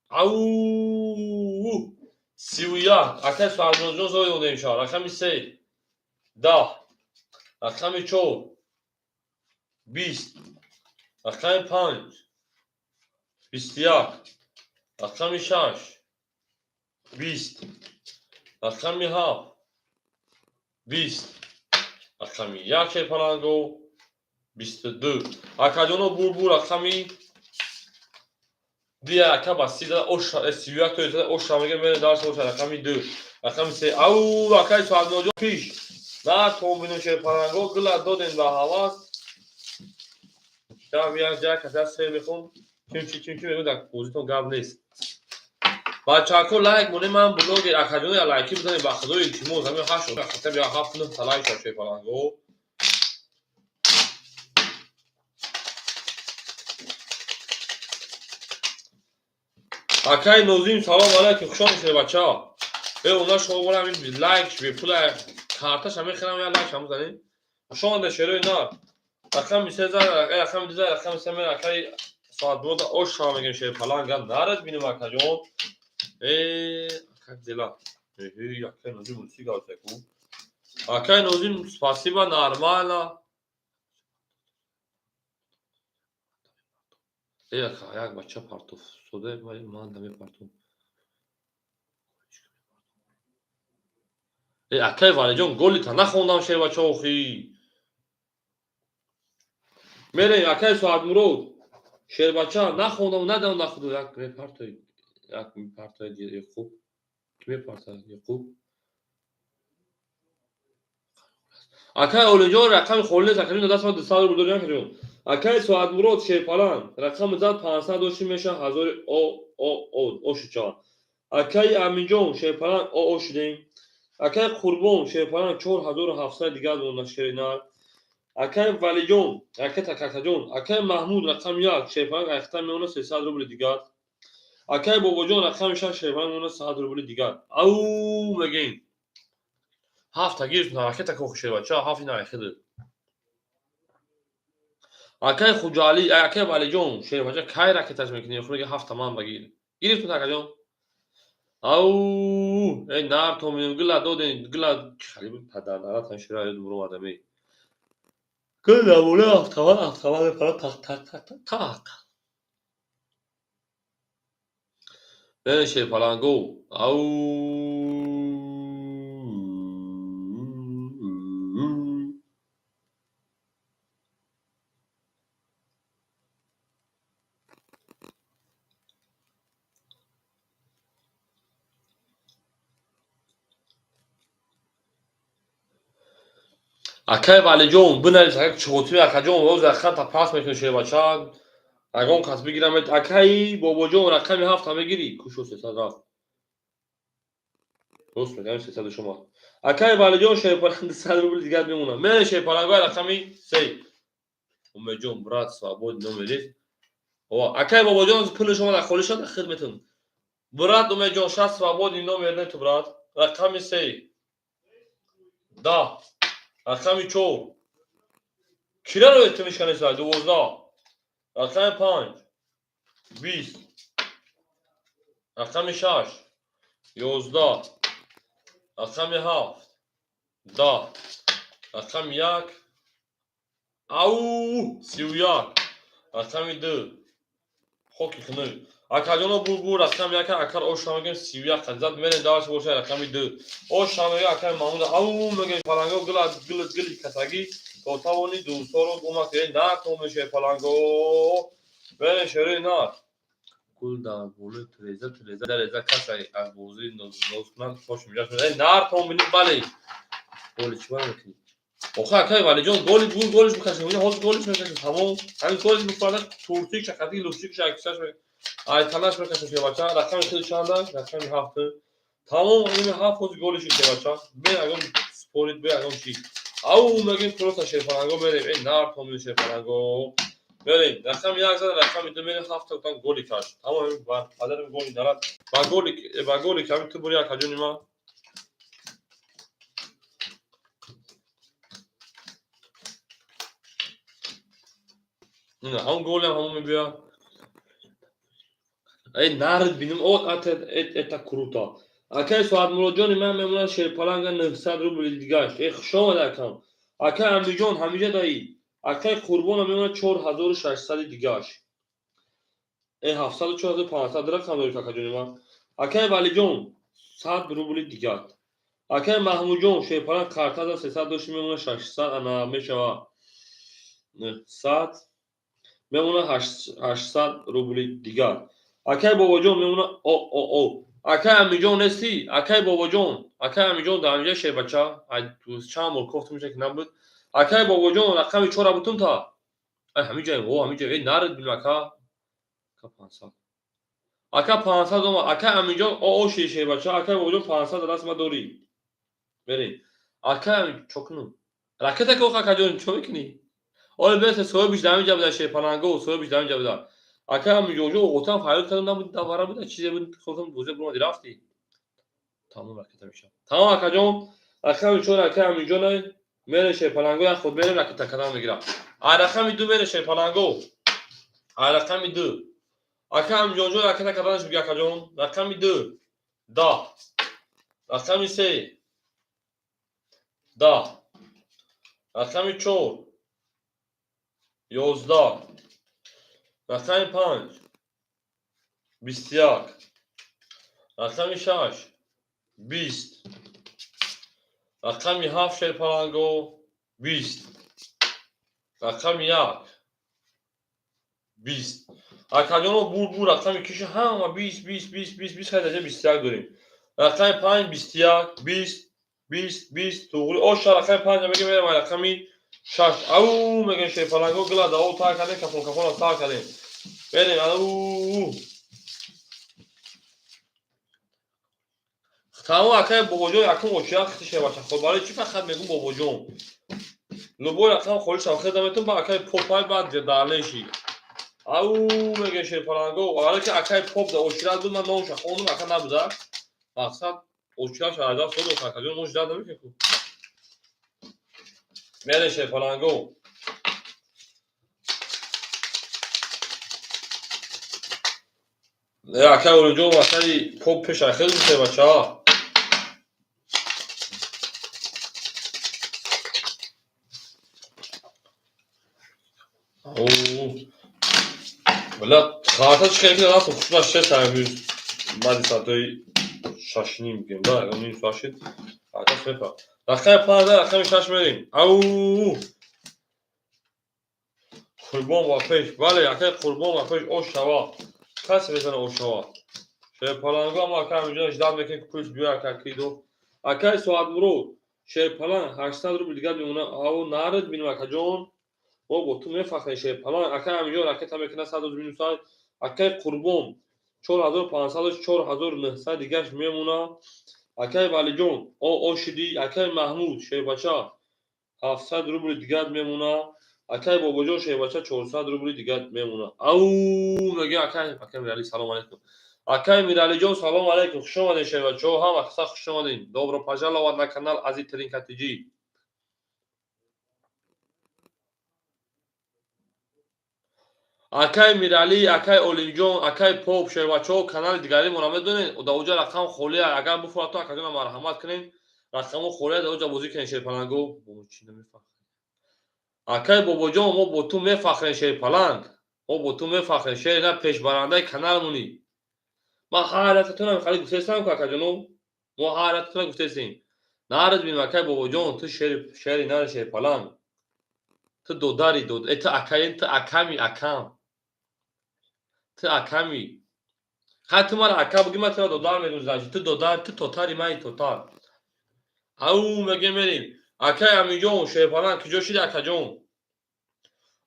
Ау 31, акай Суалмуроҷон зои додем шава. Рақами 3 10, рақами 4 20, рақами 5 21, рақами 6 20, рақами 7 20, рақами 1, шерпаланго, 22. Акаҷоно, бурбур рақами 2, ака ба 30 оша, 31 то оша меге, мере дарс оша, рақами 2, рақами 3. Ау акай Суалмуроҷон пиш. На томбино, шерпаланго, гила додем ба ҳавас. Шаб як ҷа каса се мехон. Чим чи чим чи мегӯ, дар бозитон гап нест. Бачаҳако, лайк монем, ман блогер, акаҷоно, я лайки бизанем, ба худои илтимос, ҳамин ҳашт хата бия ҳафт нӯҳ та лайк шав, шерпаланго. Акай Нозим, салом алайкум, хуш омадед, бача. Э, она шумо бора ҳамин лайк бепула карташа мехарам, я лайк ҳам занем. Хуш омадед, шерои нар. Рақами 3 зад, рақами 2 зад, рақами 3 мера, акай соат 2 ош шава мегем, шерпаланга, нарад бинем, акаҷон. Э, как дела? Э, акай Нозим, мусига отеку. Акай Нозим, спасибо, нормально. Э, ака, як бача партов. Соде, ман да мепартом. Э, акай Валиҷон, голита нахондам, шербача, охи. Мерем, акай Соатмурод. Шербача, нахондам, надам нахуду, як мепартой, як мепартой Яқуб. Ки мепартад Яқуб? Акай Олиҷон, рақами холӣ нест, акаҷон, даст ма 200 рубл дорем, акаҷон. Акай Соатмурод, шерпаланг, рақами зад, 500 дошти меша, ҳазори о о о о шуча. Акай Аминҷон, шерпаланг, о о шудем. Акай Қурбон, шерпаланг, 4700 дигар монда, шеринар. Акай Валиҷон, акай Такакаҷон, акай Маҳмуд, рақами 1, шерпаланг, айхта меона, 300 рубли дигар. Акай Бобоҷон, рақами 6, шерпаланг, меона, 100 рубли дигар. Ау мегем. Ҳафта гирифт, ракета кохи шербача, ҳафт ина хиди. Акай Хуҷали, акай Валиҷон, шербача кай ракеташ мекунӣ? Ху мега ҳафта ман багир. Гирифтун, акаҷон. Ау, эй нар томинем, гила доден, гила хали падар наратан шира ёд буромадам эй. Гил даволе ҳафтавал, ҳафтавал мепара тақ тақ тақ тақ тақ. Берин шерпаланго. Ау. Акай Валиҷон, бинавис, ака чотими акаҷон, роз рақамта пас мекунӣ шербача. Ягон кас бигирамед. Акаи Бобоҷон, рақами ҳафта мегирӣ? Кушо 300 рафт. Рост мегам, 300 шумо. Акаи Валиҷон, шерпаланг 200 рубли дигар мемонад. Мере шерпалангои рақами се. Умедҷон, брат, свободный номер есть. О, акаи Бобоҷон, пули шумо дар холӣ шуд, хидметун. Брат Умедҷон, шаст свободный номер нету, брат. Рақами се. 10. Рақами чор. Кира ро тимишканеса? 12. Рақами панҷ. 20. Рақами шаш. 11. Рақами ҳафт. 10. Рақами як. Ау, 31. Рақами ду. Хоки хунук. Акаҷоно, бу рақами яка акар оша мегем, 31 қадзад мерем даваш боша рақами ду. Оша мега акаи Маҳмуд, ау мегем паланго гила гил гили касагӣ то тавони дӯсторо кӯмак кунед на томеше паланго. Берем шерои нар. Гул дар болои треза треза реза каса аз бозӣ ноз кунад хош меҷа. Нар том бинем, бале. Голи чӣ бояд мекунӣ? Охи акаи Валиҷон, голи гул голиш бикашем, ҳозир голиш мекашем, тамом. Ҳамин голиш бихӯрда туртик шақатики лӯфчик шакисаш айтанаш мекашем шебача. Рақами хели чанда? Рақами ҳафт. Тамом, ими ҳафт ҳозир голиши шебача. Бе ягон спорит, бе ягон чӣ. Ау мегем просто шерпаланго мерем. Эй нар томин шерпаланго. Мерем. Рақами як зада, рақами ду мерем, ҳафта гуфтам голи каш. Тамом, ба падарам голи нарад. Ба голи ками ту бури акаҷони ман. Ҳамон голиам ҳамон мебиёяд. Эй нард бинем, о это круто. Акай Соатмуроджони ман мемонад шерпаланга 900 рубли дигаш. Э, хуш омад, акам. Акай Амиҷон, ҳамиҷа даи. Акай Қурбона мемонад 4600 дигаш. Э, 700 4500 рақам дорӣ, акаҷони ман. Акай Валиҷон, 100 рубли дигар. Акай Маҳмудҷон, шерпаланг картада 300 дошти, мемонад 600, ана мешава 900, мемонад 800 рубли дигар. Акай Бобоҷон мемонад о о о. Акай Амиҷон нестӣ? Акай Бобоҷон, акай Амиҷон дар ҳамиҷа шербача. Чанд бор кофтум меша ки набуд. Акай Бобоҷон, рақами чора бутум та. Ай ҳамиҷа, о ҳамиҷа, эй нард бинем ака. Ака 500. Ака 500 омад. Акай Амиҷон о о ши шербача. Акай Бобоҷон 500 дар даст ма дорӣ. Берем. Акай чо кунум? Ракета ко акаҷон чо мекунӣ? Оли бесе соҳибиш дар ҳамиҷа буда шерпаланго, соҳибиш дар ҳамиҷа буда. Ака Амиҷонҷо оғотан фарёд кардам, набуд, давара буда, чизе буд, хостам бозӣ буромади рафтӣ. Тамом, ракета мешавад. Тамом, акаҷон, рақами чор акай Амиҷон мере шерпаланго, як худ мерем ракета кадам мегирам. Ай рақами ду мере шерпаланго. Ай рақами ду. Ака Амиҷонҷон ракета каданаш бига, акаҷон. Рақами ду. 10. Рақами се. 10. Рақами чор. 11. Рақами панҷ. 21. Рақами шаш. 20. Рақами ҳафт шерпаланго 20. Рақами як. 20. Акаҷоно, бур бур рақами киши ҳама 20, 20, 20, 20, 20, хай даҷа 21 дорем. Рақами панҷ 21, 20, 20, 20, туғри. Оша рақами панҷ мегем, мерем рақами шаш. Ау мегем шерпаланго гила да о тар кардем, кафон кафона сар кардем. Берем, ау. Тамом, акай Бобоҷон, якум очия хити шербача. Хоб, барои чӣ фақат мегум Бобоҷон? Любой рақам холӣ шав хеда метун ба акай Попай баъд далеши. Ау мегем шерпаланго, аввале ки акай Поп да очират буд, ман номша хондум, ака набуда. Мақсад очират шаҳрда содо акаҷон мо ждать намекунем. Мерем, шерпаланго. Ака Олимҷон, васаи поп пеш айхел бачаа. Била харта чӣ хел рафт, хушна шест амрӯз баъди соатҳои 6:30 бигем, да, ним соат шид. Харта сефа. Рақами 5, рақами 6 мерем. Ау! Қурбон ба пеш. Бале, акай Қурбон ба пеш, ош шава. Касе мезана ош шава. Шерпаланго ама акай ҳаминҷо ждать мекунем, ки пулш биёяд, акай кидо. Акай Соатмурод, шерпаланг 800 рубл дигар мемона. Ау, нарид бинем, акаҷон. Мо бо ту мефахрем, шерпаланг. Акай ҳаминҷо ракета мекунад 100 рубл минусай. Акай Қурбон 4500, 4900 дигаш мемона. Акай Валиҷон, о ошиди. Акай Маҳмуд, шербача 700 рубл дигар мемона. Акай Бобоҷон, шербача 400 рубли дигар мемона. Ау, мега акай Мирали, салом алейкум. Акай Миралиҷон, салом алейкум. Хуш омадед, шербачаҳо, ҳама каса хуш омадед. Добро пожаловать на канал Ази Тринка ТЖ. Акай Миралӣ, акай Олимҷон, акай Поп, шербачаҳо, канали дигаримонро медонед, дар оҷа рақам холия. Агар бихоҳад, то акаҷона марҳамат кунед, рақамҳо холия, дар оҷа бозӣ кунед, шерпаланго. Акай Бобоҷон, мо бо ту мефахрем, шерпаланг. Мо бо ту мефахрем, шер на пешбарандаи каналмонӣ. Ман ҳар ятатонам хали гуфтесам ку, акаҷоно. Мо ҳар ятатона гуфтесем. Нарид бинем, акай Бобоҷон, ту шери нари, шерпаланг. Ту додари дод, э ту акаи, ту аками акам. Ту аками. Хай, ту мара ака буги, ман тура додар мегӯм, значит. Ту додар, ту тотари, мани тотар. Ау, мегем, мерем. Акай Аминҷон, шерпаланг, куҷо шиди, акаҷон?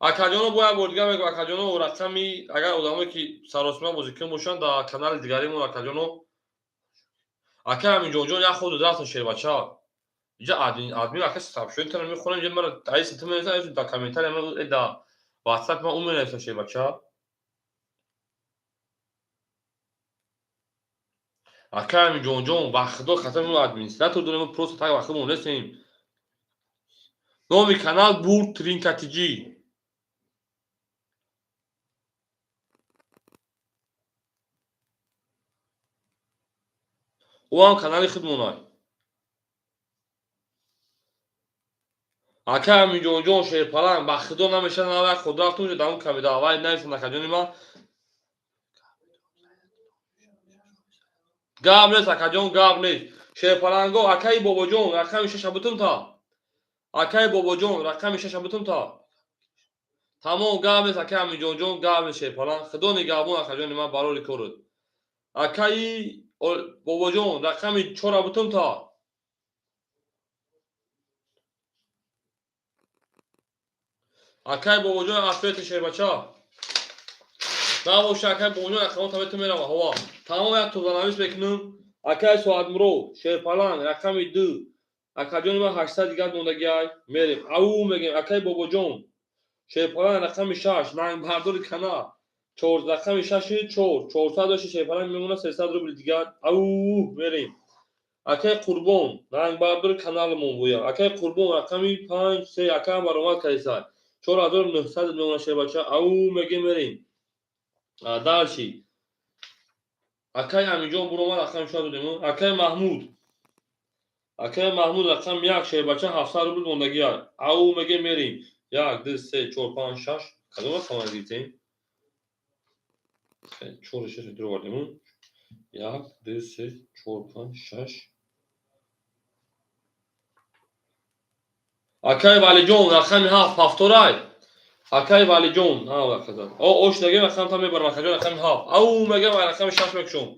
Акаҷоно, бо як бор дигар мегӯм, акаҷоно, рақами агар одамое ки саросима бозикун бошанд дар канали дигаримон, акаҷоно. Акай Аминҷонҷон, як ходу рафтан, шербача. Инҷа админ ака сообщение мехонам, инҷа мара аиси ту менависам, дар комментария ман, дар WhatsApp ман ӯ менависам, шербача. Акай Аминҷонҷон, ба худо қасам, мо администратор дорем, мо просто так ба худмон нестем. Номи канал Бурд Тринка ТЖ. Ӯ ҳам канали худмонай. Акай Аминҷонҷон, шерпаланг, ба худо намешавад, на як худ рафтум, дар он камеда аввал нависанд, акаҷони ман. Гап нест, акаҷон, гап нест. Шерпаланго, акаи Бобоҷон, рақами шаша бутум та. Акаи Бобоҷон, рақами шаша бутум та. Тамом, гап нест, акаи Аминҷонҷон, гап нест, шерпаланг. Худо нигаҳбон, акаҷони ман, барори корот. Акаи Бобоҷон, рақами чора бутум та. Акаи Бобоҷон, ответи, шербача. Набоша, акаи Бобоҷон, рақамҳо тавету мерава ҳава. Тамом, як тозанавис мекунам. Акаи Соатмурод, шерпаланг, рақами 2. Акаҷони ман 800 дигар мондагиай. Мерем. Ау, мегем, акаи Бобоҷон. Шерпаланг рақами 6, нангбардори канал. Чор рақами шаши чор. 400 дошти, шерпаланг мемонад 300 рубли дигар. Ау, мерем. Акаи Қурбон, нангбардори каналамон буя. Акаи Қурбон рақами 5, 3, акаам баромад кардисай. 4900 мемонад, шербача. Ау, мегем, мерем. Дальше. Акаи Аминҷон буромад, рақами 4 додем. Акаи Маҳмуд. Акаи Маҳмуд рақами 1, шербача 700 рубл мондагиай. Ау, мегем, мерем. 1, 2, 3, 4, 5, 6. Кадом рақам гирифтем? 4, 6 дур овардем. 1, 2, 3, 4, 5, 6. Акаи Валиҷон рақами 7, ҳафторай. Акаи Валиҷон, ҳа, рақам. О, ош дагем, рақам та мебарам, акаҷон, рақами 7. Ау, мегем, рақами 6 мекушом.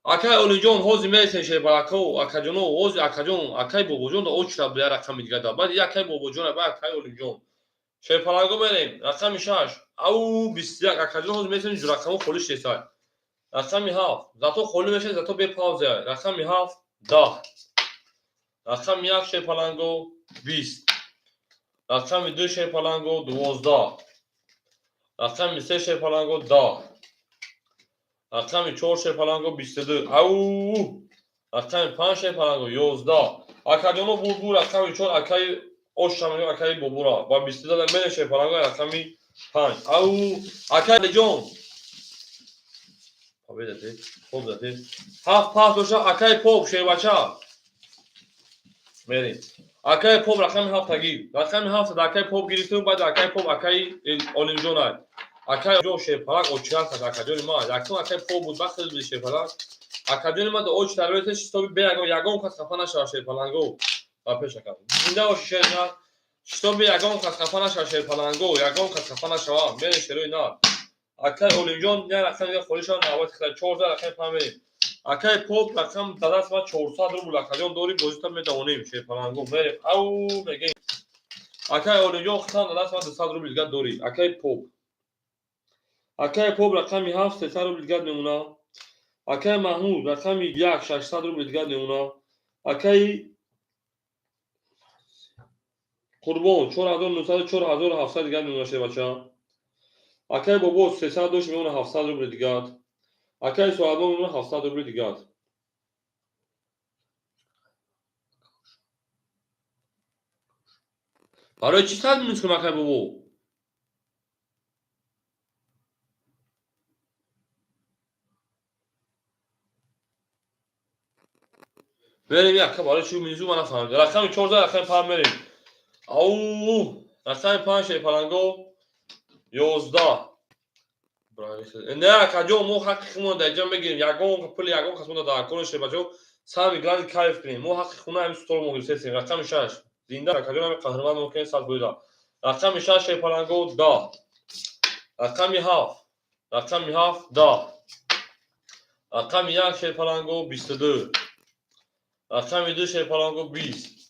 Акаи Олиҷон, ҳозир мересем, шербарако, акаҷоно, ҳозир акаҷон, акаи Бобоҷон да очра бия рақами дигар да. Баъд акаи Бобоҷон, баъд акаи Олимҷон. Шерпаланго мерем, рақами 6. Ау, 21, акаҷон, ҳозир мересем, рақамҳо холӣ шудесай. Рақами 7, зато холӣ мешавад, зато бе пауза. Рақами 7, 10. Рақами 1, шерпаланго, 20. Рақами 2, шерпаланго, 12. Рақами 3, шерпаланго, 10. Рақами 4, шерпаланго, 22. Ау! Рақами 5, шерпаланго, 11. Акаҷоно, бурбур рақами 4, акаи Оша мегӯям акаи Бобура ба 22 мерем, шерпаланго, рақами 5. Ау, акаи Алиҷон, победате, хоб дате, ҳафт пас боша. Акаи Поп, шербача, мерем. Акаи Поп рақами ҳафта гир, рақами ҳафта акаи Поп гирифтем. Баъд акаи Поп, акаи Олимҷон, акаи ҷон, шерпалак очият кард. Акаҷони ма, якум акаи Поп буд, бахт буди, шерпалак. Акаҷони ма, оч тарбияташ ҳисоби бе ягон кас хафа нашава. Шерпаланго, ба пеш ака, зинда боши, шер. Ҳисоби ягон кас хафа нашава, шерпаланго, ягон кас хафа нашава. Мерем, шерои нар. Акаи Олимҷон як рақам дига холӣ шава, навбати хира 14, рақами 5 мерем. Акаи Поп рақам дар даст ма 400 рубл. Акаҷон, дори бозита медавонем, шерпаланго, мерем. Ау мегем. Акаи Олимҷон, хитам дар даст ма 200 рубл дига дорӣ. Акаи Поп, акаи Поп рақами 7, 300 рубл дигар мемона. Акаи Маҳмуд рақами 1, 600 рубл дигар мемона. Акаи Қурбон 4900, 4700 дигар мемона, шербача. Акаи Бобо 300 дошт, мемона 700 рубли дигар. Акаи Соатмон мемона 700 рубли дигар. Барои чӣ сад минус кунам, акаи Бобо? Мерем, яка барои чӣ минусу ман нафаҳмидам. Рақами 14, рақами 5 мерем. Ау, рақами 5, шерпаланго, 11. Не, акаҷон, мо ҳаққи худмон дар инҷа мегирем. Ягон пули ягон кас мо дар кор шербачо. Самый главный, кайф кунем. Мо ҳаққи хуна ҳамин стол мо гирифтесем. Рақами 6, зинда, акаҷон, ҳами қаҳрман мумкин 100%. Рақами 6, шерпаланго, 10. Рақами 7, рақами 7, 10. Рақами 1, шерпаланго, 22. Рақами 2, шерпаланго, 20.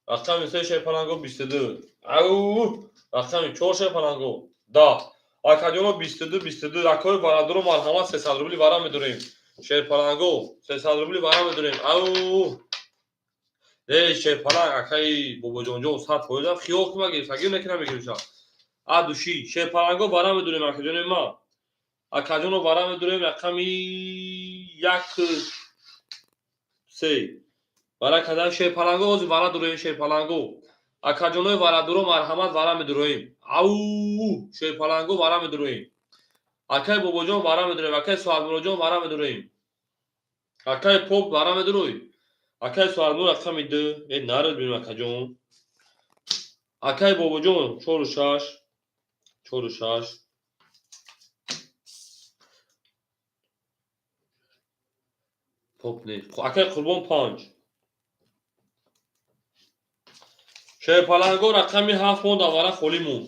Рақами 3, шерпаланго, 22. Ау, рақами 4, шерпаланго, 10. Акаҷоно, 22, 22. Акои бародаро, марҳамат, 300 рубли вара медорем. Шерпаланго, 300 рубли вара медорем. Ау, э, шерпаланг, акаи Бобоҷонҷон, 100% хиёл кума гирифта, гир некина мегирифта а души. Шерпаланго, вара медорем, акаҷони ма. Акаҷоно, вара медорем. Рақами 1, 3 вара кадан, шерпаланго. Ҳозир вара дороем, шерпаланго. Акаҷонои варадоро, марҳамат, вара медороем. Ау, шерпаланго, вара медороем. Акаи Бобоҷон, вара медороем. Акаи Соатмуроҷон, вара медороем. Акаи Поп, вара медорои. Акаи Соатмур, рақами 2. Э, нарад бинем, акаҷон. Акаи Бобоҷон, чору шаш, чору шаш. Поп не. Акаи Қурбон, 5. Шерпаланго, рақами 7 монд, аввала холӣ монд.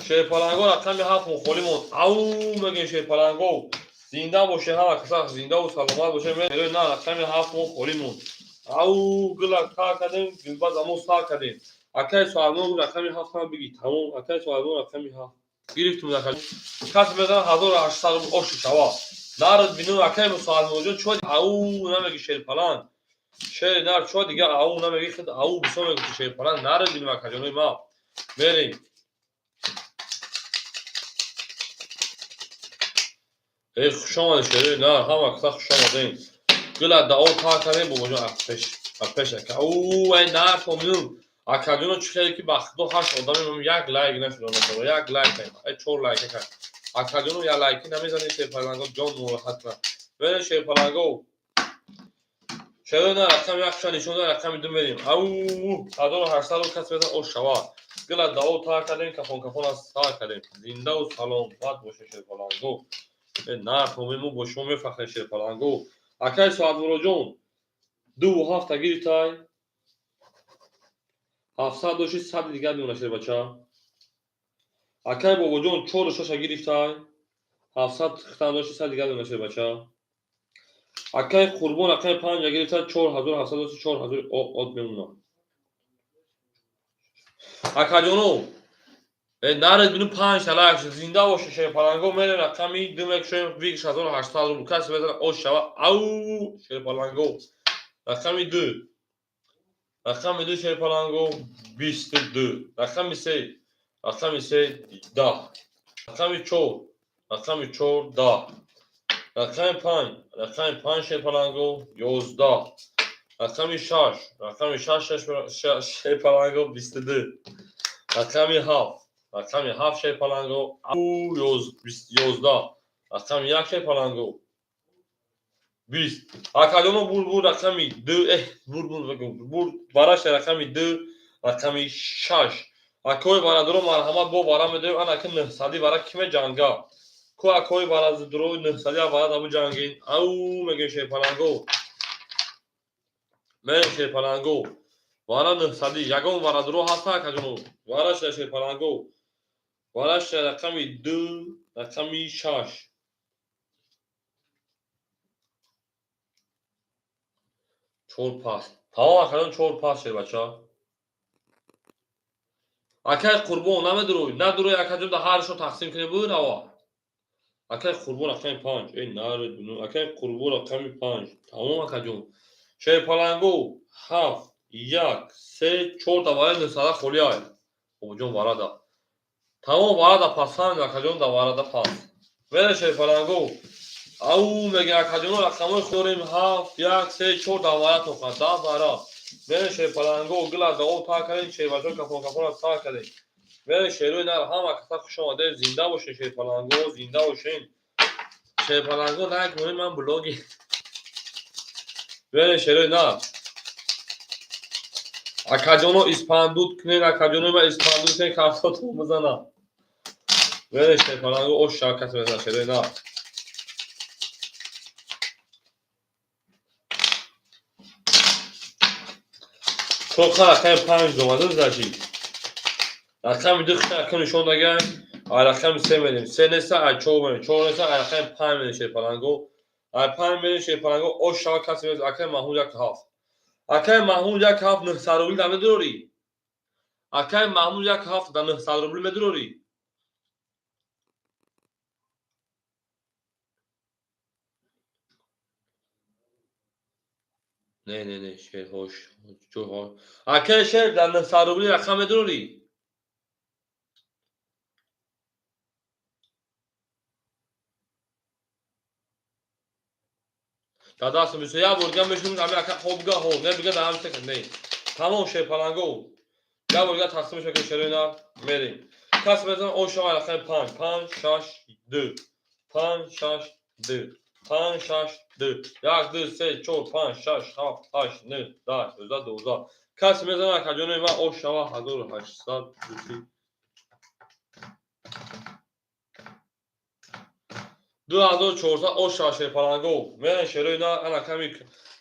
Шерпаланго, рақами 7 монд, холӣ монд. Ау мегӯем, шерпаланго, зинда боше, ҳама каса зиндаву саломат боше. На, рақами 7 монд, холӣ монд. Ау, гула та кардем, гулбаз амо сар кардем. Акаи Соатмон, рақами 7-ам биги, тамом. Акаи Соатмон, рақами 7 гирифтум. Касе мезанад 1800 рубл, оши шава, нарад бину. Акаи Соатмонҷон, чо ау намеги, шерпаланг, шери нар, чо дига ау намеги? Худ ау бисо мегуфти, шерпаланг. Нарад бинем, акаҷонои ма, мерем. Э, хушомадед, шери нар, ҳама каса хушомадем. Гула дао та кардем, бобоҷон, апеш, апеш, ака. Ау, ай нар томину. Акаҷоно, чӣ хеле ки ба худо ҳашт одами, як лайк нашуда, як лайк, ай чор лайк кард. Акаҷоно, як лайки намезанед, шерпаланго, ҷон нороҳат кунад. Мерем, шерпаланго. Шерои на, рақами 1 ша нишон дод, рақами 2 мерем. Ау, 1800 кас мезан, ош шава. Гула дао та кардем, кафон кафон аз сар кардем. Зиндаву саломат боше, шерпаланго. Э, нар мо бо шумо мефахрем, шерпаланго. Акаи Соатмуроҷон, дуву ҳафта гирифтай. 700 дошти, 100-и дигар мемона, шербача. Акаи Бобоҷон, чору шаша гирифтай. 700 хитан дошти, 100 дигар мемона, шербача. Акаи Қурбон, рақами 5-а гирифта, 4700 дошти, 4000 от мемона. Акаҷоно, э, наред бину, панҷ лайк шуд. Зинда боше, шерпаланго, мерем, рақами 2 мекушоем, вик 1800 рубл. Касе мезана, ош шава. Ау, шерпаланго, рақами 2, рақами 2, шерпаланго, 22. Рақами 3, рақами 3, 10. Рақами 4, рақами 4, 10. Рақами 5, рақами 5, шерпаланго, 11. Рақами 6, рақами 6 шерпаланго 22. Рақами 7, рақами 7 шерпаланго 11. Рақами 1 шерпаланго 20. Акаҷоно бур бур рақами 2, бур бур бур вараша рақами 2, рақами 6. Акои барадоро марҳамат бо вара медоем, ана ки 900 вара ки меҷанга. Ку акои барадоро 900 вара дабу ҷангин. Ау мегӯем шерпаланго. Мерем шерпаланго. Вара 900 ягон варадоро ҳаста акаҷоно. Вараша шерпаланго. Вараша рақами 2, рақами 6. Чор пас. Тамом акаҷон, чор пас шербача. Акай Қурбон намедурӯй, надурӯй акаҷон, да ҳаршо тақсим кунем бирава. Акай Қурбон рақами 5. Эй наре дуну. Акай Қурбон рақами 5. Тамом акаҷон. Шерпаланго 7, 1, 3, 4 та варад 900 холӣ ай. Бобоҷон варада. Тамом варада пасанд акаҷон, да варада пас. Мере шерпаланго. Ау мега акаҷоно рақамҳои хӯрем 7, 1, 3, 4 да варад тоқа, да вара. Мере шерпаланго гила да об тар кардем, шербачо кафон кафона сар кардем. Мере шерои нар ҳама каса хуш омадед, зинда бошен шерпаланго, зинда бошен. Шерпаланго лайк монед, ман блоги. Мере шерои нар. Акаҷоно испандуд кунед, акаҷоно ма испандуд кунед, картотон бизанам. Мере шерпаланго ош шава кас мезанад шерои нар. Тоқа рақами 5 омада значит. Рақами 2 хита нишон даган, ай рақами 3 мерем. 3 неста, ай 4 мерем. 4 неста, ай рақами 5 мерем шерпаланго. Ай 5 мерем шерпаланго, ош шава каси мезанад. Акай Маҳмуд 1 7. Акай Маҳмуд 1 7 900 рубл да медурорӣ. Акай Маҳмуд 1 7 да 900 рубл медурорӣ. Не, не, не, шер хош. Акай шер да 900 рубли рақам медурорӣ. Дадасм 21 бор дига мешунем, ами ака хоб бига хо, не бига да ҳам секунд не. Тамом шерпаланго. Як бор дига тақсимш мекунем шерои нар, мерем. Кас мезанад ош шава рақами 5, 5, 6, 2. 5, 6, 2. 5, 6, 2. 1, 2, 3, 4, 5, 6, 7, 8, 9, 10, 11, 12. Кас мезанад акаҷонои ман ош шава 1800 русӣ. 2400 ош шава шерпаланго. Мерем шерои нар, ана ками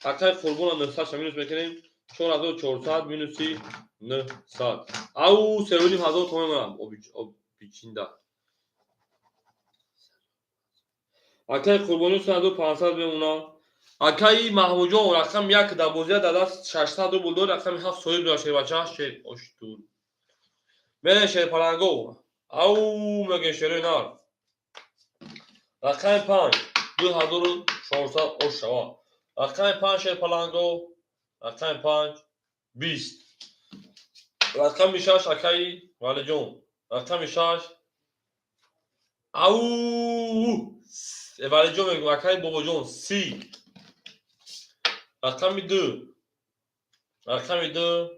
акай Қурбона 900 минус мекунем. 4400 минуси 900. Ау 3500 томан мемонам. Обичинда. Акай Қурбони 3500 мемонам. Акаи Маҳмудҷон рақам 1 дар бозия дар даст 600 рубл дор, рақами 7 соҳиб дорад шербача, шер оштур. Мерем шерпаланго. Ау мегӯем шерои нар. Рақами 5 2400 ош шава. Рақами 5 шерпаланго, рақами 5 20. Рақами 6 акаи Валиҷон. Рақами 6 ау Валиҷон мегӯям, акаи Бобоҷон 30. Рақами 2. Рақами 2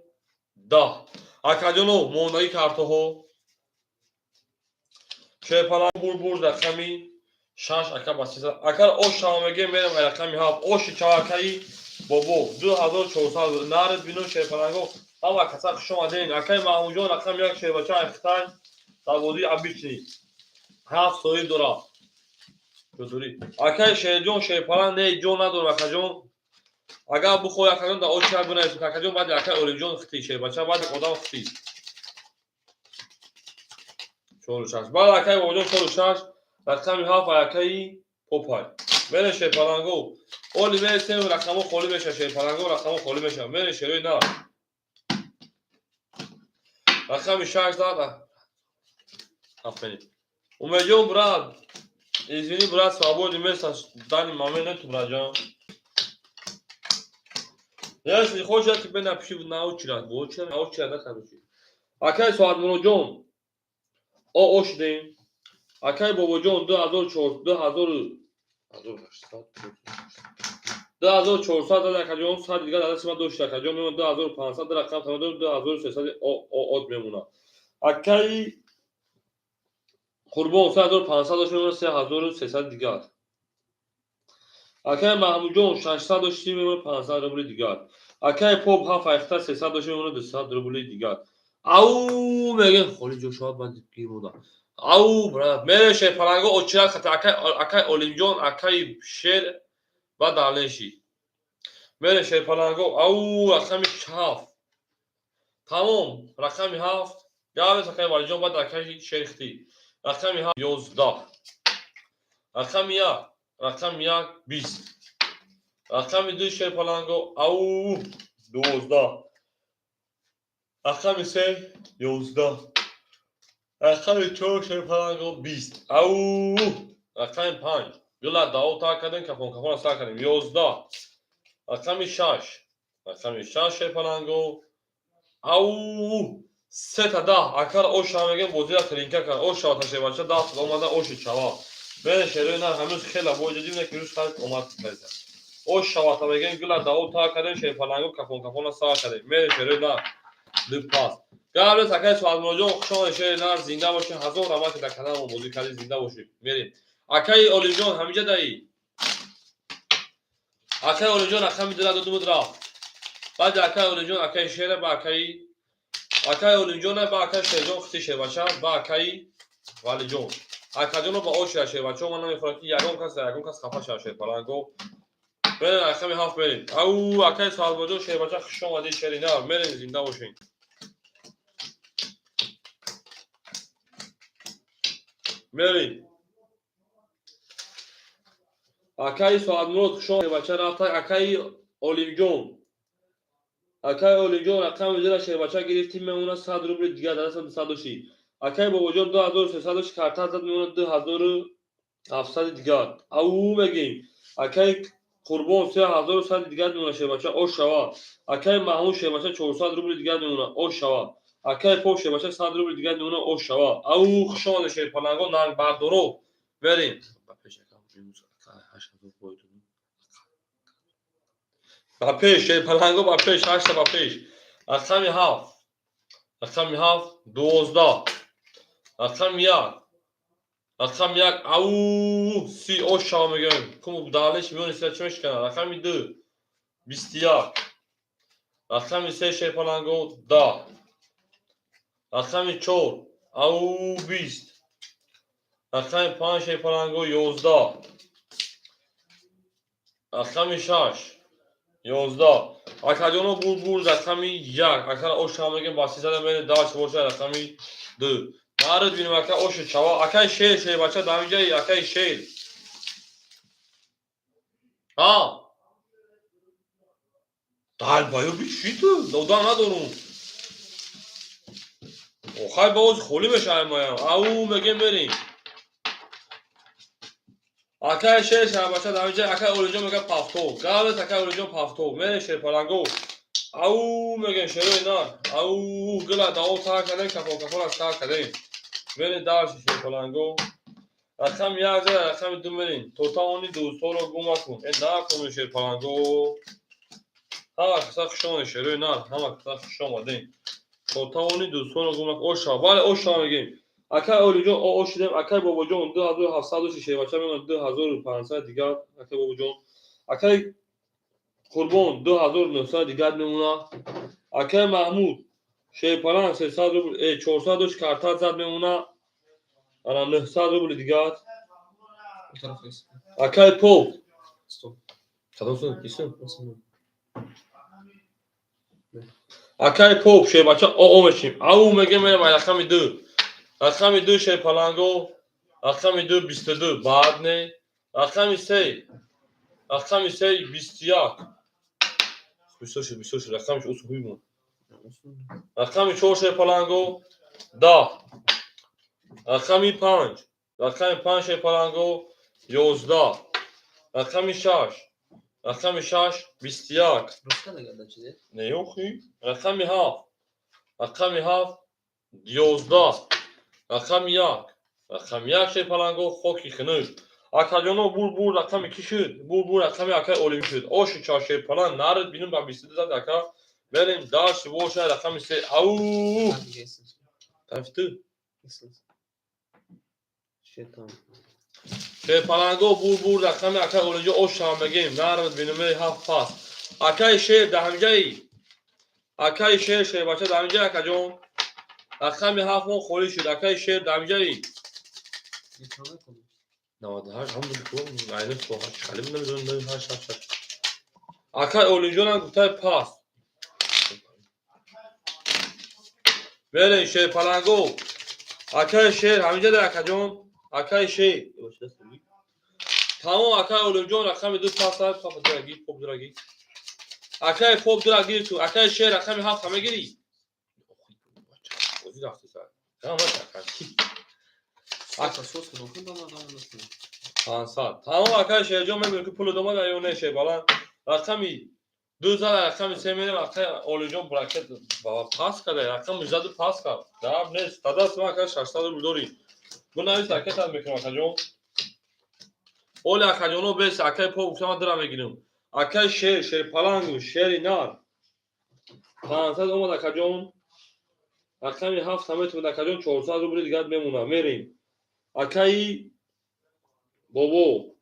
10. Акаҷоно мондагӣ картоҳо. Шерпаланго бур бур рақами 6 ака ба 300. Акар ош шава мегӯем, мерем ай рақами 7. Оши чава акаи Бобо 2400 наред бино шерпаланго. Ҳама каса хуш омадед. Акаи Маҳмудҷон рақами 1 шербача ай Хитай дар бозии обычный 7 соҳиб дорад. Чудурӣ. Акаи Шерҷон шерпаланг не ҷо надорам акаҷон. Агар бихоҳӣ акаҷон дар ош чай бинависед акаҷон, баъди акаи Олимҷон хитӣ шербача, баъди одам хитӣ. 4 6. Баъд акаи Бобоҷон 4 6, рақами 7 акаи Попай. Мерем шерпаланго. Оли мересем рақамҳо холӣ мешавад шерпаланго, рақамҳо холӣ мешавад. Мерем шерои нар. Рақами 6 зад. Афарин. Умедҷон брат, извини брат, свободный место в данный момент нету, братҷон. Если хочешь, я тебе напишу на очередь. В очередь, на очередь, да, короче. Акай Суадмуроджон, о ошдем. Акай Бобоҷон 2400 2800. 2400 дад акаҷон, 100 дигар дар дасти ман дошт акаҷон, мемонад 2500, ду рақам тамом дорем, 2300 од мемонад. Акаи Қурбон 3500 дошт, мемонад 3300 дигар. Акаи Маҳмудҷон 600 дошт, мемонад 500 рубли дигар. Акаи Поп 7 айхта 300 дошт, мемонад 200 рубли дигар. Ау мегем холи ҷо шавад, ман гир монда. Ау брат, мере шерпаланго очират хата акаи Олимҷон, акаи Шер ва Далеши. Мере шерпаланго, ау рақами 7. Тамом, рақами 7. Гавес акаи Валиҷон, баъд акаи Шерхти. Рақами 7 11. Рақами 1, рақами 1 20. Рақами 2 шерпаланго, ау 12. Рақами 3 11. Рақами 4 шерпаланго 20. Ау рақами 5. Гула дао та кардем, кафон кафон сар кардем. 11. Рақами 6. Рақами 6 шерпаланго. Ау 3 та 10. Акар оша мегем, бозира тринка кар. Оша та шербача 10 омада оши чава. Бере шерои нар ҳанӯз хела боҷа дидем, ки рӯз халқ омад кайда. Ош шавата мегем, гула дао та кардем, шерпаланго кафон кафона сар кардем. Мере шерои нар ду пас. Габрес акай Суадмуроҷон, хуш омадед, шери нар, зинда бошед, ҳазор раҳмат, ки дар каналмо бозӣ кардед, зинда бошед. Мерем. Акаи Олимҷон ҳамиҷа даи. Акаи Олимҷон рақами 2 додумуд рафт. Баъди акаи Олимҷон акаи Шера ба акаи Олимҷона ба акаи Шерҷон хити шербача ба акаи Валиҷон. Акаҷоно ба ошира шербачо, ман намехоҳам ки ягон кас дар ягон кас хафа шавад шерпаланго. Мерем рақами 7 мерем. Ау акаи Суадмуроҷон шербача, хуш омадед, шери нар, мерем, зинда бошед. Мерем. Акаи Соатмурод хуш омадед, шербача рафта. Акаи Олимҷон. Акаи Олимҷон рақами 2 шербача гирифтим, мемонад 100 рубли дигар, дар дастам 200 дошти. Акаи Бобоҷон 2300 дошт, карта зад, мемонад 2700 дигар. Ау мегем. Акаи Қурбон 3100 дигар мемонад шербача, ош шава. Акаи Маҳмуд шербача 400 рубли дигар мемонад, ош шава. Акаи Поп шербача 100 рубли дигар мемонад, ош шава. Ау хуш омадед шерпаланго, нангбардоро. Мерем. Ба пеш шерпаланго, ба пеш, 8 ба пеш. Рақами 7. Рақами 7 12. Рақами 1. Рақами 1 ау 30 ош шава мегӯем. Кум далеш миёни сира чӣ мешиканад? Рақами 2 21. Рақами 3 шерпаланго 10. Рақами 4 ау 20. Рақами 5 шерпаланго 11. Рақами 6 11. Акаҷоно бур рақами 1. Акара ош шава мегӯем, ба 300 мерем, даш боша рақами 2. Нарид бинем ака оши чава. Акаи Шер шербача дар ҳамиҷаи акаи Шер. Ҳа? Дар баё бичи ту? Одам надорум. Охай ба оз холӣ мешавем маям. Ау мегем мерем. Акаи Шер шербача дар ҳамиҷаи акаи Олиҷон мегӯяд пафто. Гавес акаи Олиҷон пафто. Мерем шерпаланго. Ау мегем шерои нар. Ау гула дао тар кардем, кафон кафон аз тар кардем. Мерем дарши шерпаланго. Рақами 1 зада, рақами 2 мерем. То тавони дӯстҳоро гум накун. Э накун шерпаланго. Ҳама каса хуш омадед шерои нар, ҳама каса хуш омадед. То тавони дӯстҳоро гум накун. Ош шава, бале ош шава мегем. Акаи Олиҷон ош шидем, акаи Бобоҷон 2700 дошти шербача мемонад 2500 дигар, акаи Бобоҷон. Акаи Қурбон 2900 дигар мемонад. Акаи Маҳмуд шерпаланг 300 рубл, 400 дошт, карта зад мемонад. Ана 900 рубли дигар. Акаи Поп. Кадом сун? Исм? Акаи Поп шербача оо мешим. Ау мегем мерем рақами 2. Рақами 2 шерпаланго, рақами 2 22 баъд не. Рақами 3. Рақами 3 21. 24 24 рақамиш усу ҳуймон. Рақами 4 шерпаланго 10. Рақами 5. Рақами 5 шерпаланго 11. Рақами 6. Рақами 6 21. Не охи. Рақами 7. Рақами 7 11. Рақами 1. Рақами 1 шерпаланго хоки хунук. Акаҷоно, бур бур рақами ки шуд? Бур бур рақами акай Олим шуд. Оши чашепалан нарид бинум, ба 22 зад, ака. Мерем дальше, боша рақами се. Ау! Тафту. Шетон. Шерпаланго, бур бур рақами акай Олимҷо, ошам мегем. Нарид бинуме, ҳафт пас. Акай Шер да ҳамҷаи. Акай Шер, шербача да ҳамҷаи, акаҷон. Рақами ҳафт мо холӣ шуд. Акай Шер да ҳамҷаи. 98 ҳам буд, айни соҳа хали намедонам, 98 7 6. Акай Олимҷонам гуфтай пас. Мерем, шерпаланго. Акай Шер ҳаминҷа да, акаҷон. Акай Шер. Тамом, акай Олимҷон, рақами ду пас, пап дораги, поп дораги. Акай поп дораги ту, акай Шер рақами ҳафт мегири. Бозӣ рафти сар. Гамат ака. 500. Тамом, акай Шерҷон, мебинем, ки пулу домад ё не, шербаланд. Рақами ду зад, рақами се мерем, акай Олимҷон бракет пас карда, рақами заду пас кард. Гап нест. Қадаст ман, акай, 600 рубл дорӣ. Бунавис, ракетат мекунам, акаҷон. Оли, акаҷоно, бес, акай по гуфтам, ман дира мегирам. Акай Шер, шерпалангу, шери нар. 500 омад, акаҷон. Рақами ҳафт метавонад, акаҷон, 400 рубли дигар мемонад. Мерем. Акаи Бобо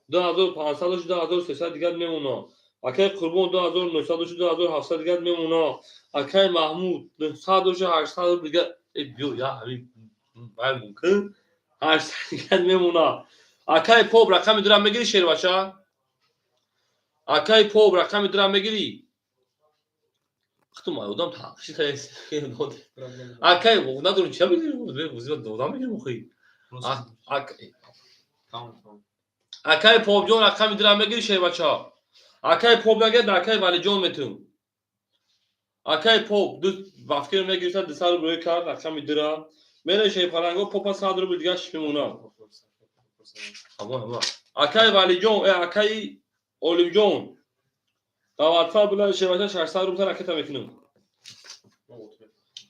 2500 дошт, 2300 дигар мемонад. Акаи Қурбон 2900 дошт, 2700 дигар мемонад. Акаи Маҳмуд 900 дошт, 800 рубл дигар. Э, биё, я ҳамин вай мумкин. 800 дигар мемонад. Акаи Поп рақами дурам мегирӣ, шербача? Акаи Поп рақами дурам мегирӣ? Хутум одам тақши. Акаи надорум, чия мегирӣ? Одам мегирим охи. Акаи Попҷон рақами дурам мегирӣ, шербача? Акаи Поп нагирд, акаи Валиҷон метум. Акаи Поп ду вафкир мегирифта, 200 рубл рӯй кард рақами дура. Мере, шерпаланго, попа 100 рубл дигар мемонад. Акаи Валиҷон, э, акаи Олимҷон. Дар WhatsApp була, шербача, 600 рубл ракета мекунам.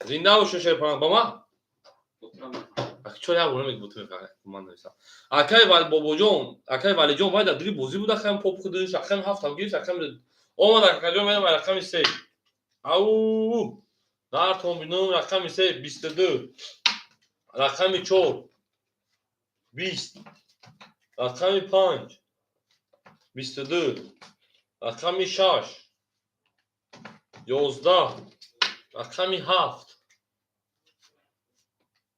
Зинда боша, шерпаланг, ба ма? Чо як бора мегӯ, ман нависам. Акаи Бобоҷон, акаи Валиҷон вай дар дили бозӣ буд, акаи Поп худаш, рақами ҳафтам гирифт, рақами омад, акаҷон, мерам рақами се. Ау! Нартон бинум, рақами се 22. Рақами чор 20. Рақами панҷ 22. Рақами шаш 11. Рақами ҳафт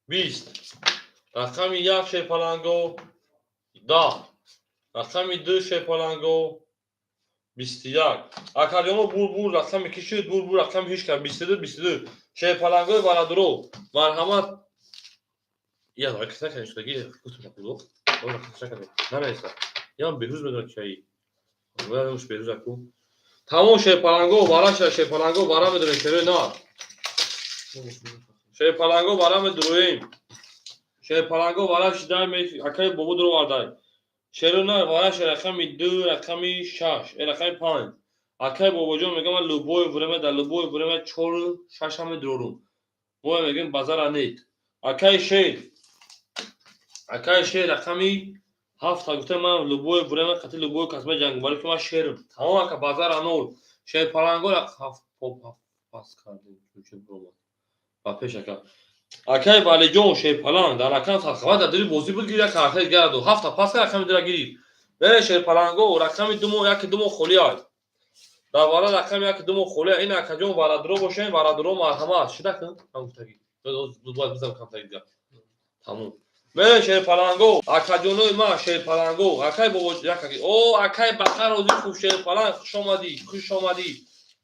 20. Рақами як, шерпаланго, 10. Рақами ду, шерпаланго, 21. Акаҷоно, бур бур рақами ки шуд? Бур бур рақами ҳеч кар, 22, 22. Шерпалангои барадуро, марҳамат. Я нанависа, ям Беҳрӯз медонад чиаи Беҳрӯз аку. Тамом, шерпаланго вара, шерпаланго вара медонем, шерои нар, шерпаланго вара медуроем, шерпаланго вара шидай, акаи Бобо дуровардай. Шерои нар вара, рақами ду, рақами шаш, э, рақами панҷ. Акаи Бобоҷон мегӯям, ман любое время, дар любое время чору шашам медурорум. Мо мегӯем, базара нет. Акаи Шер, акаи Шер рақами ҳафта гуфта, ман любое время қати любое кас меҷангам, вале ки ман шерам. Тамом, ака, базара нол. Шерпаланго ҳафт, поп ҳафт пас кардем, ба пеш, ака. Акаи Валиҷон, шерпаланг дар рақам садхабар дар дили бозӣ буд, гир як карта дигар дод. Ҳафта пас кард, рақами дура гирифт. Бере, шерпаланго, рақами ду мо яки ду мо холӣ аст. Дар вара рақами яки ду мо холӣ. Ин акаҷон варадуро бошем, варадуро, марҳамат. Шида кун, ҳам гуфтагӣ. Бояд бизам камтаги дигар. Тамом. Мере, шерпаланго, акаҷонои ман, шерпаланго, акай Бобо якаги. О, акай Баха розӣ хуб, шерпаланг, хуш омадӣ, хуш омадӣ.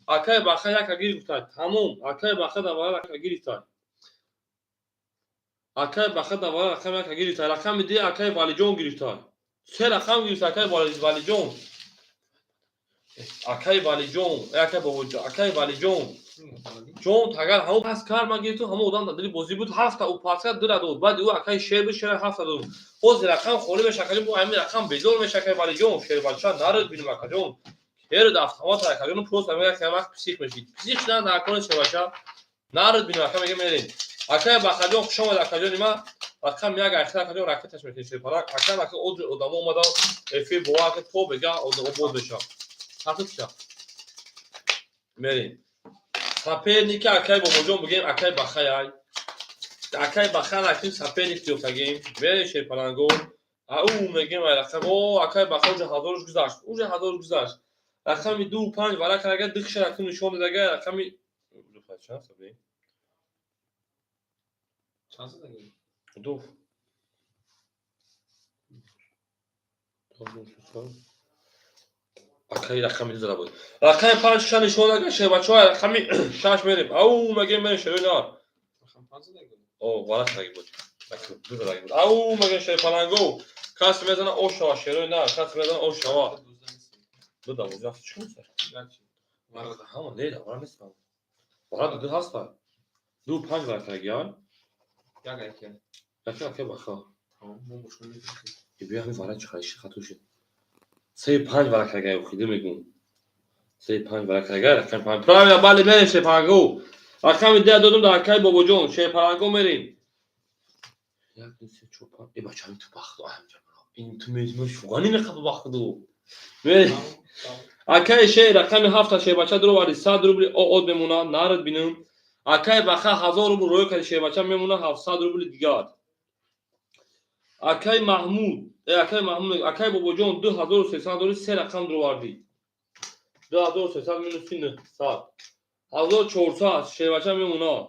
Акай Баха яка гирифта. Тамом, акай Баха дар вара яка гирифта. Акай Баха дар вара рақами яка гирифта. Рақами ди акай Валиҷон гирифта. Се рақам гирифта акай Валиҷон. Акай Валиҷон, акай Бобоҷон, акай Валиҷон. Ҷон тагар ҳамон пас кард, ман гирифтам, ҳамон одам дар дили бозӣ буд, ҳафта ӯ пас кард, дура дод. Баъди ӯ акаи Шер буд, шера ҳафта дод. Ҳозир рақам холӣ меша, акаҷон, бо ҳамин рақам безор меша, акаи Валиҷон, шербача нарид бинем, акаҷон. Эрид автомат, акаҷон, просто як вақт псих мешид. Псих шудан дар кори шербача. Нарид бинем, ака, мега, мерем. Акаи Бахаҷон, хуш омад, акаҷони ма. Рақам як айхта акаҷон ракеташ мекунем шерпаланг. Акам ака оди одамо омадан эфир бовар ака то бега обод меша. Хатутша. Мерем. Соперники акай бобоҷон бигем акай бахаяй. Акай баха накунем соперник ёфтагем. Мерем шерпаланго. Ау мегем ай рақам. О акай баха уже ҳазорш гузашт. Уже ҳазорш гузашт. Рақами 2 5 варака ага дихша рақам нишон дадага рақами чанд сабе? Чанд задагӣ? Ду. Акай рақами 2 зада буд. Рақами 5 ша нишон дага шербачаҳо рақами 6 мерем. Ау мегем мерем шерои нар. Рақам 5 задагӣ? О варака даги буд. Ду задаги буд. Ау мегем шерпаланго. Кас мезана ош шава шерои нар, кас мезана ош шава. Ду давоздаҳ чӣ кунса? Ҳама не давра нест. Вара ду ҳаста. 2 5 варака даги ай. Як айка. Яке аке баха. Тамом, мо бошон мекунем. Бия ҳамин вара чӣ хариши хато шуд. 3 5 варака даги охида мегум. 3 5 варака даги рақами 5. Правильно, бале мерем шерпаланго. Рақами 10 додум дар акаи бобоҷон. Шерпаланго мерем. 1 2 3 4 5. Э бача ҳамин ту бахту ҳаминҷа. Ин ту мезмон шуғани мехапа бахту. Мерем. Акаи шер рақами 7 шербача дуроварди 100 рубли од мемонад, нарад бинам. Акаи баха 1000 рубл рӯё карди шербача мемонад 700 рубли дигар. Акаи Маҳмуд, акаи Маҳмуд, акаи бобоҷон 2300 дори се рақам дуровардӣ. 2300 минус 900. 1400 шербача мемонад.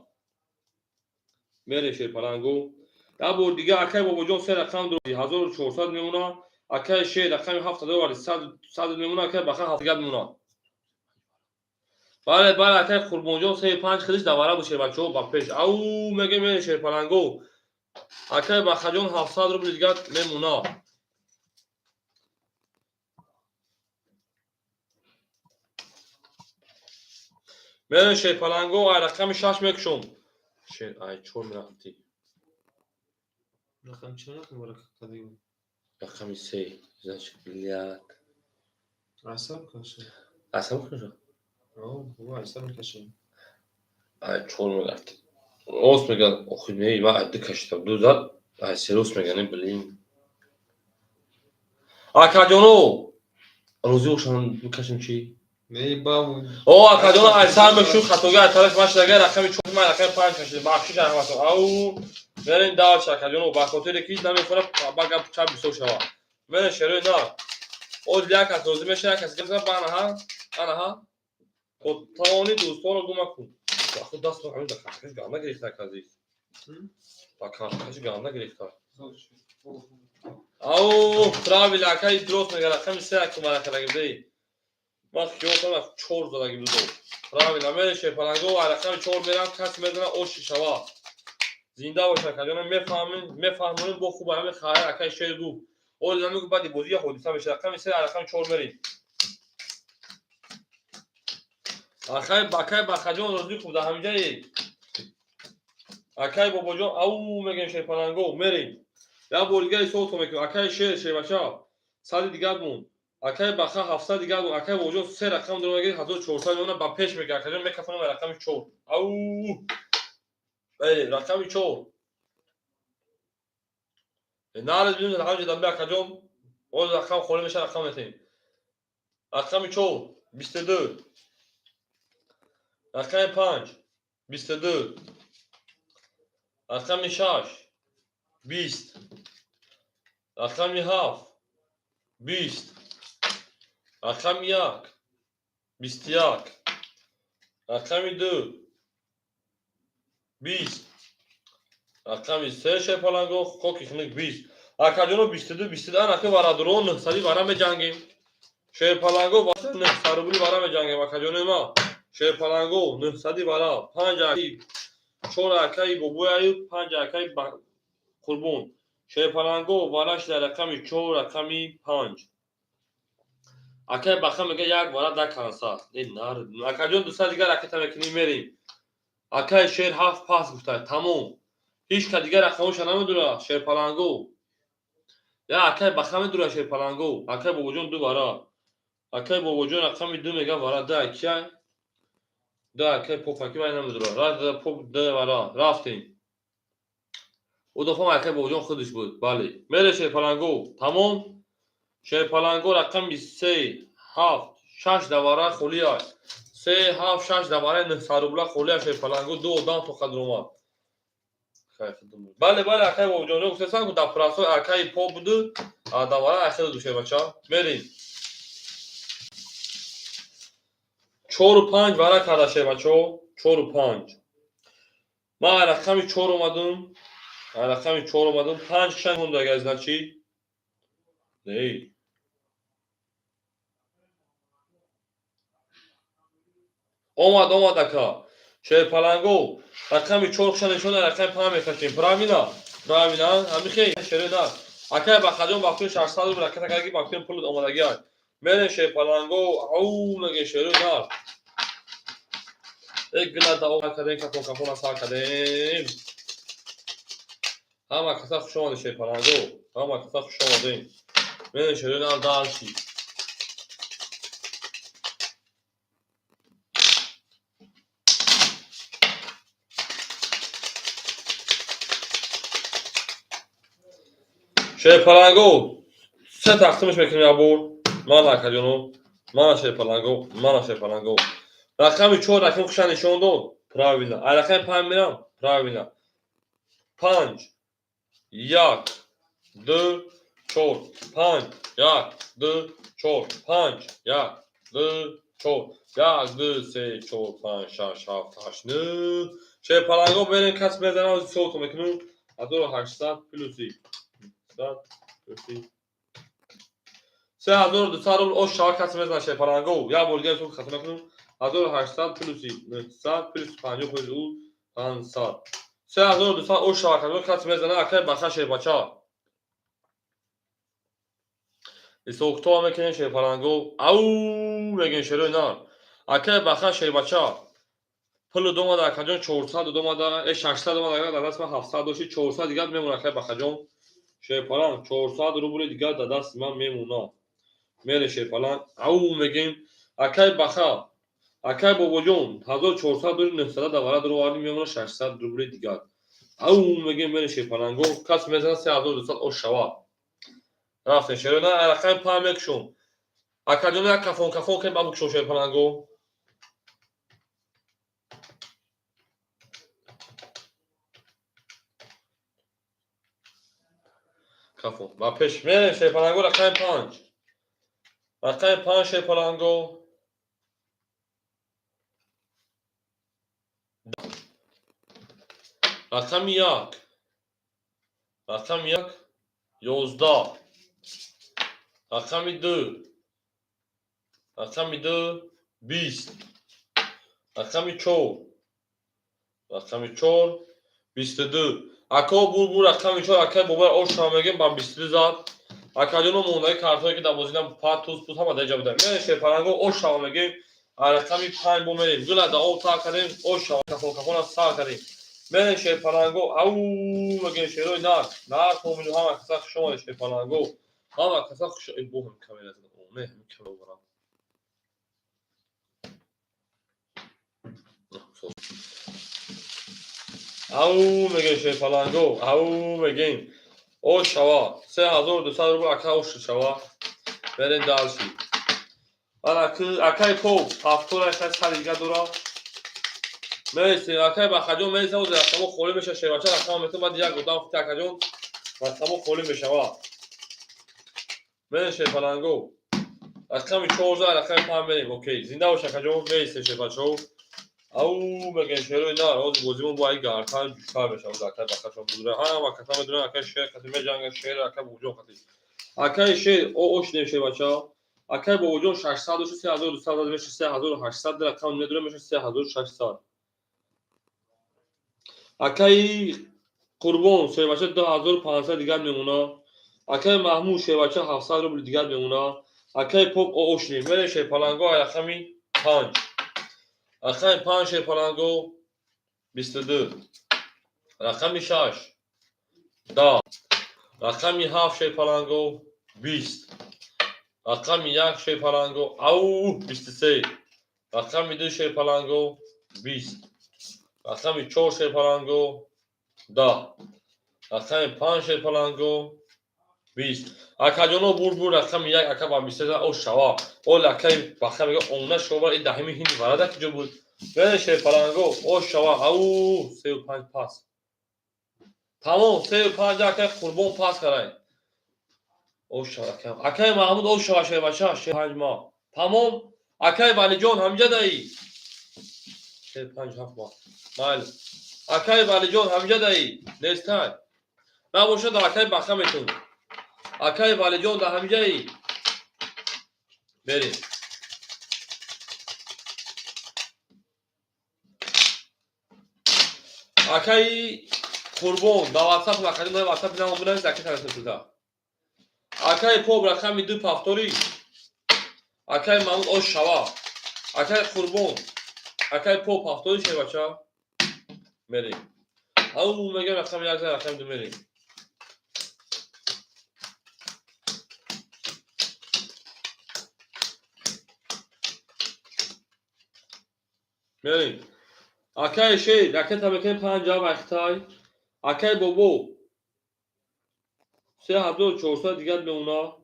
Мере шерпаланго. Як бор дига акаи бобоҷон се рақам дуровардӣ 1400 мемонад. Акаи шер рақами 7 дуровардӣ 100 мемонад, акаи баха 7 мемонад. Бале, бале, акаи Қурбонҷон 3 5 хидиш давара буд шербачаҳо ба пеш. Ау мегем мере шерпаланго. Акаи Бахаҷон 700 рубли дигар мемонад. Мерем шерпаланго, ай рақами 6 мекушом. Шер ай 4 мерафтӣ. Рақам чанд рақам варака кардагӣ? Рақами 3. Значит, блядь. Асаб каши. Асаб каши? О, бобо асаб каши. Ай 4 мерафтӣ. Рост мегӯяд, охи не, ман ай 2 кашидам, 2 зад, ай 3 рост мегӯяд, не, блин. Акаҷоно, розӣ бошам бикашем чӣ? Не, ба. О, акаҷоно, ай сар мешуд, хатоги ай тарафи ман шудага, рақами 4 ман рақами 5 кашидам, бахшиш аҳматов. Ау, мерем дальше, акаҷоно, ба хотире ки намехӯрад, ба гап чап бисёр шавад. Мерем шерои нар. Оз як кас розӣ мешавад, як кас гап зад, анаҳа, анаҳа. Тавони дӯстонро гум макун. Худ даст ҳамин дар кашкаш ганда гирифта казиз. Дар кашкаш ганда гирифта. Ау, правильно, акаи дуруст мегӯяд, рақами 3 акум варака даги. Ман хиёл кардам 4 задаги буд. Правильно, мерем шерпаланго, ай рақами 4 мерам, кас мезана оши шава. Зинда бош акаҷон, мефаҳмем, мефаҳмонем бо хуб ҳамин хайр акаи шер гуфт. Оли намегӯ баъди бозӣ як ҳодиса мешавад. Рақами 3 ай рақами 4 мерем. Акай акай Бахаҷон розӣ хуб дар ҳаминҷае. Акай бобоҷон ау мегем шерпаланго мерем. Як бор дига ҳисобтон мекунем. Акай шер шербача 100 дигар монд. Акай Баха 700 дигар монд. Акай бобоҷон 3 рақам дорад мегирад 1400 мемонад ба пеш мегирад. Акаҷон мекафонам рақами 4. Ау. Мерем рақами 4. Нарез бинем рақами ҷадам акаҷон. Оз рақам холӣ мешавад рақам метаҳем. Рақами 4 22. Рақами 5 22. Рақами 6 20. Рақами 7 20. Рақами 1 21. Рақами 2 20. Рақами 3 шерпаланго хоки хунук 20. Акаҷоно 22 22 анаки варадуро 900 вара меҷангем. Шерпаланго 900 рубли вара меҷангем акаҷонои ма. Шерпаланго 900 вара 5 акаи 4 акаи бобои Аюб 5 акаи Қурбон. Шерпаланго вараш дар рақами 4 рақами 5. Акаи Баха мегӯяд як вара да канса. Не нар. Акаҷон 200 дигар ракета мекунем мерем. Акаи шер 7 пас гуфта тамом. Ҳеҷ кас дигар рақамоша намедонад шерпаланго. Я акаи Баха медонад шерпаланго. Акаи бобоҷон 2 вара. Акаи бобоҷон рақами 2 мегӯяд вара 2 акия. 2 акаи попаки вай намедонад. Поп 2 вара. Рафтем. Ӯ дафъа акай Бобоҷон худаш буд. Бале. Мере шерпаланго. Тамом. Шерпаланго рақами 3, 7, 6 давара холия. 3, 7, 6 давара 900 рубла холия шерпаланго. Ду одам то қадр омад. Бале, бале, акай Бобоҷон гуфтасан, ку дар прасой акаи по буду, давара ахири душербача. Мерем. 4 5 вара карда шербачо. 4 5. Ман рақами 4 омадам. Рақами 4 омадам. 5 шан монда значит. Не. Омад, омад ака. Шерпаланго рақами 4 шан нишон, рақами 5 мекашем. Правильно? Правильно? Ҳамихе шере на. Акай Бахаҷон бахтун 600 рубл ракета карги бахтун пул омадагӣ. Мерем шерпаланго, ау меге шере на. Э гила да кардем, кафон кафона сар кардем. Ҳама каса хуш омадед шерпаланго. Ҳама каса хуш омадем. Мерем шере на дальше. Шерпаланго се тақсимаш мекунем як бор. Ман акаҷоно, мана шерпаланго, мана шерпаланго. Рақами 4 рақами хуша нишон дод. Правильно. А рақами 5 мерам? Правильно. 5 1 2 4 5 1 2 4 5 1 2 4 1 2 3 4 5 6 7 8 9. Шерпаланго мерем, кас мезанам, ҳисоб мекунем. 1800 плюси 3200 рубл ош шава кас мезанад шерпаланго. Як бор дигар ҳисоб хато накунем. 1800 плюси 900 плюс 50 плюс 500. 3200 ош шава кас мезанад акай баха шербача. Ҳисобкитоб мекунем шерпаланго. Ау мегем шерои нар. Акай баха шербача. Пулу домада акаҷон 400 домада, 600 домада, дар даст ман 700 дошти, 400 дигар мемонад акай бахаҷон. Шерпаланг 400 рубли дигар дар дасти ман мемонад. Мере шерпаланг, ау мегем. Акай баха, акай Бобоҷон 1400 дори 900 давара дуровардим, мемонад 600 рубли дигар. Ау мегем, мере шерпаланго, кас мезанад 3200 ош шава. Рафтем шеро на рақами 5 мекушом. Акаҷон як кафон кафон кем ба букшом шерпаланго. Кафон. Ба пеш мерем шерпаланго рақами 5. Рақами 5 шерпаланго. Рақами 1. Рақами 1 11. Рақами 2. Рақами 2 20. Рақами 4. Рақами 4 22. Ако бур рақами 4 акай бобар ош мегем ба 22 зад. Акаҷоно мондаи картое ки дар бозина пат туз пуз ҳама дар ҷа буда. Мерем шерпаланго ош шава мегем. Рақами 5 бо мерем. Гула да об тар кардем, ош шава кафон кафона сар кардем. Мерем шерпаланго, ау мегем шерои нар. Нар комилу ҳама каса хуш омадед шерпаланго. Ҳама каса хуш бо ҳам камера зада. Не, ҳам камера барам. Ау мегем шерпаланго, ау мегем. Ош шава 3200 рубл ака ош шава. Мерем дальше. Акай поп ҳафтора хай сар дига дора. Мересем акай Бахаҷон мересем, оз рақамо холӣ меша шербача рақамо метон, баъд як одам хути акаҷон рақамо холӣ мешава. Мерем шерпаланго. Рақами 14 рақами 5 мерем. Окей. Зинда бош акаҷон, мересем шербачаҳо. Ау мегем шерои нар, оз бозимон бо ай гартар ҷӯштар мешавад акай Бахаҷон бузура. Ҳама каса медонанд акай шер қати меҷангад, шер акай Бобоҷон қати. Акай шер о ошидем шербача. Акай Бобоҷон 600 дошт, 3200 меша 3800 рақам медорам меша 3600. Акай Қурбон шербача 2500 дигар мемонад. Акай Маҳмуд шербача 700 рубл дигар мемонад. Акай поп о ошидем. Мерем шерпаланго рақами 5. Рақами 5 шерпаланго 22. Рақами 6 10. Рақами 7 шерпаланго 20. Рақами 1 шерпаланго ау 23. Рақами 2 шерпаланго 20. Рақами 4 шерпаланго 10. Рақами 5 шерпаланго 20. Акаҷоно, бурд бурд, рақами 1 ака ба 23 о шава. Ол акаи баха мега она шова, и даҳими ҳинди варада ки ҷо буд. Бе шерпаланго о шава, ау 3 5 пас. Тамом, 3 5 акаи Қурбон пас карай. О шава акаи. Акаи Маҳмуд о шава, шербача, шер 5 ма. Тамом, акаи Валиҷон ҳамҷа даи. Шер 5 7 ма. Майли. Акаи Валиҷон ҳамҷа даи. Нестай. Набошад, акаи Баха метун. Акаи Валиҷон да ҳамҷаи. Берем. Акаи Қурбон да WhatsApp рақами дар WhatsApp намо бинавис, акаи тарасуда. Акаи Поп рақами 2 повтори. Акаи Маҳмуд ош шава. Акаи Қурбон. Акаи Поп повтори, шербача. Мерем. Ау мегам рақами 1, рақами 2 мерем. Мерем. Акаи Шер, ракета мекунем 5 вақтай. Акаи Бобо 3400 дигар мемона.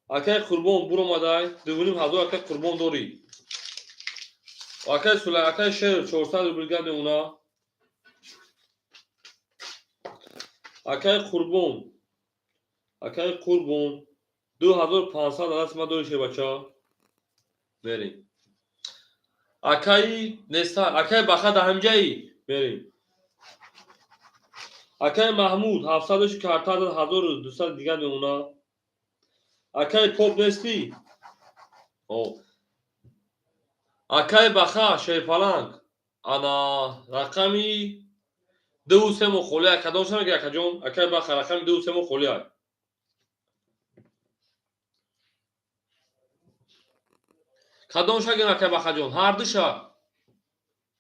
Акаи Қурбон буромадай, 2500 акаи Қурбон дорӣ. Акаи Сулай, акаи Шер 400 рубл дигар мемона. Акаи Қурбон, акаи Қурбон 2500 адаст ма дорӣ, шербача. Мерем. Акаи неста, акаи Баха да ҳамҷаи, мерем. Акаи Маҳмуд 700 дошти, карта 1200 дигар мемона. Акаи Поп нестӣ? О. Акаи Баха шерпаланг. Ана рақами 2 3 мо холия. Кадом ша меги, акаҷон? Акаи Баха рақами 2 3 мо холия. Кадом ша гирем, акаи Бахаҷон? Ҳардуша.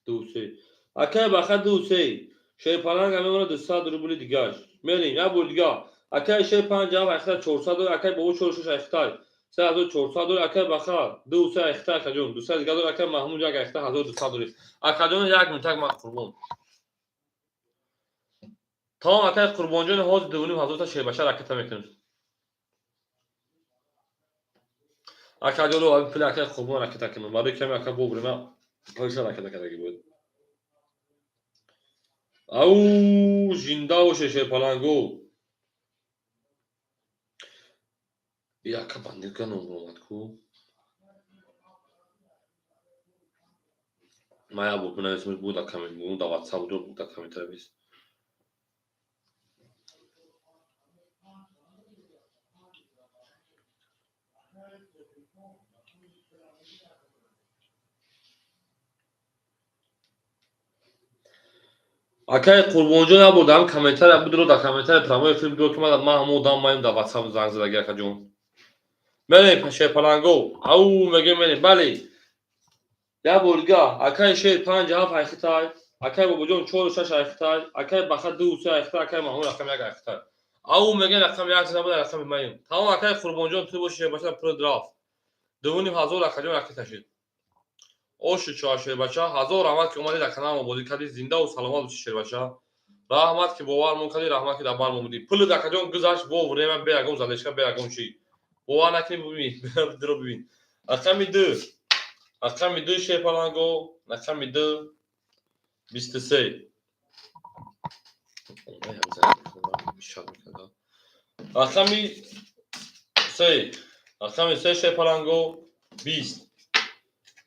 2 3. Акаи Баха 2 3. Шерпаланг мемона 200 рубли дигаш. Мерем, як бор дига. Акаи Шер 5 7 айхта 400 дор, акаи Бобо 4 6 айхтай. 3400 дор, акаи Баха 2 3 айхта, акаҷон. 200 дига дор, акаи Маҳмуд як айхта 1200 дори. Акаҷон, як минутак, ман Қурбон. Тамом, акаи Қурбонҷон, ҳозир 2500 та шербаша ракета мекунем. Акаҷоно, пули акаи Қурбон ракета кунем. Барои ками ака бобурем, пулша ракета кардаги буд. Ау, зинда боше шерпаланго. Яка бандитка ном омад ку. Ма як бор бинависем, буд дар коммент, буд дар WhatsApp, буд дар комментария бис. Акаи Қурбонҷон, як бор дар комментария бидро, дар комментария прямой эфир бидро, ки ман ҳамон одам маем дар WhatsApp занг задаги, акаҷон. Мерем, шерпаланго. Ау мегем, мерем. Бале. Як бор дига, акаи Шер 5 7 айхитай, акаи Бобоҷон 4 6 айхитай, акаи Баха 2 3 айхитай, акаи Маҳмуд рақами 1 айхитай. Ау мегем рақами 1 зада рақами маем. Тамом, акаи Қурбонҷон, ту боши, шербача, пули рафт. 2500 акаҷон ракета шид. Оши чоа, шербача, ҳазор раҳмат, ки омадӣ дар каналмо бозӣ кардӣ, зиндаву саломат бошӣ, шербача. Раҳмат, ки бовармон кардӣ, раҳмат, ки дар бармон будӣ. Пули акаҷон гузашт бо время, бе ягон задержка, бе ягон чӣ. Бовар накунӣ, бибин, диро бибин. Рақами 2. Рақами 2 шерпаланго, рақами 2 23. Рақами 3. Рақами 3 шерпаланго 20.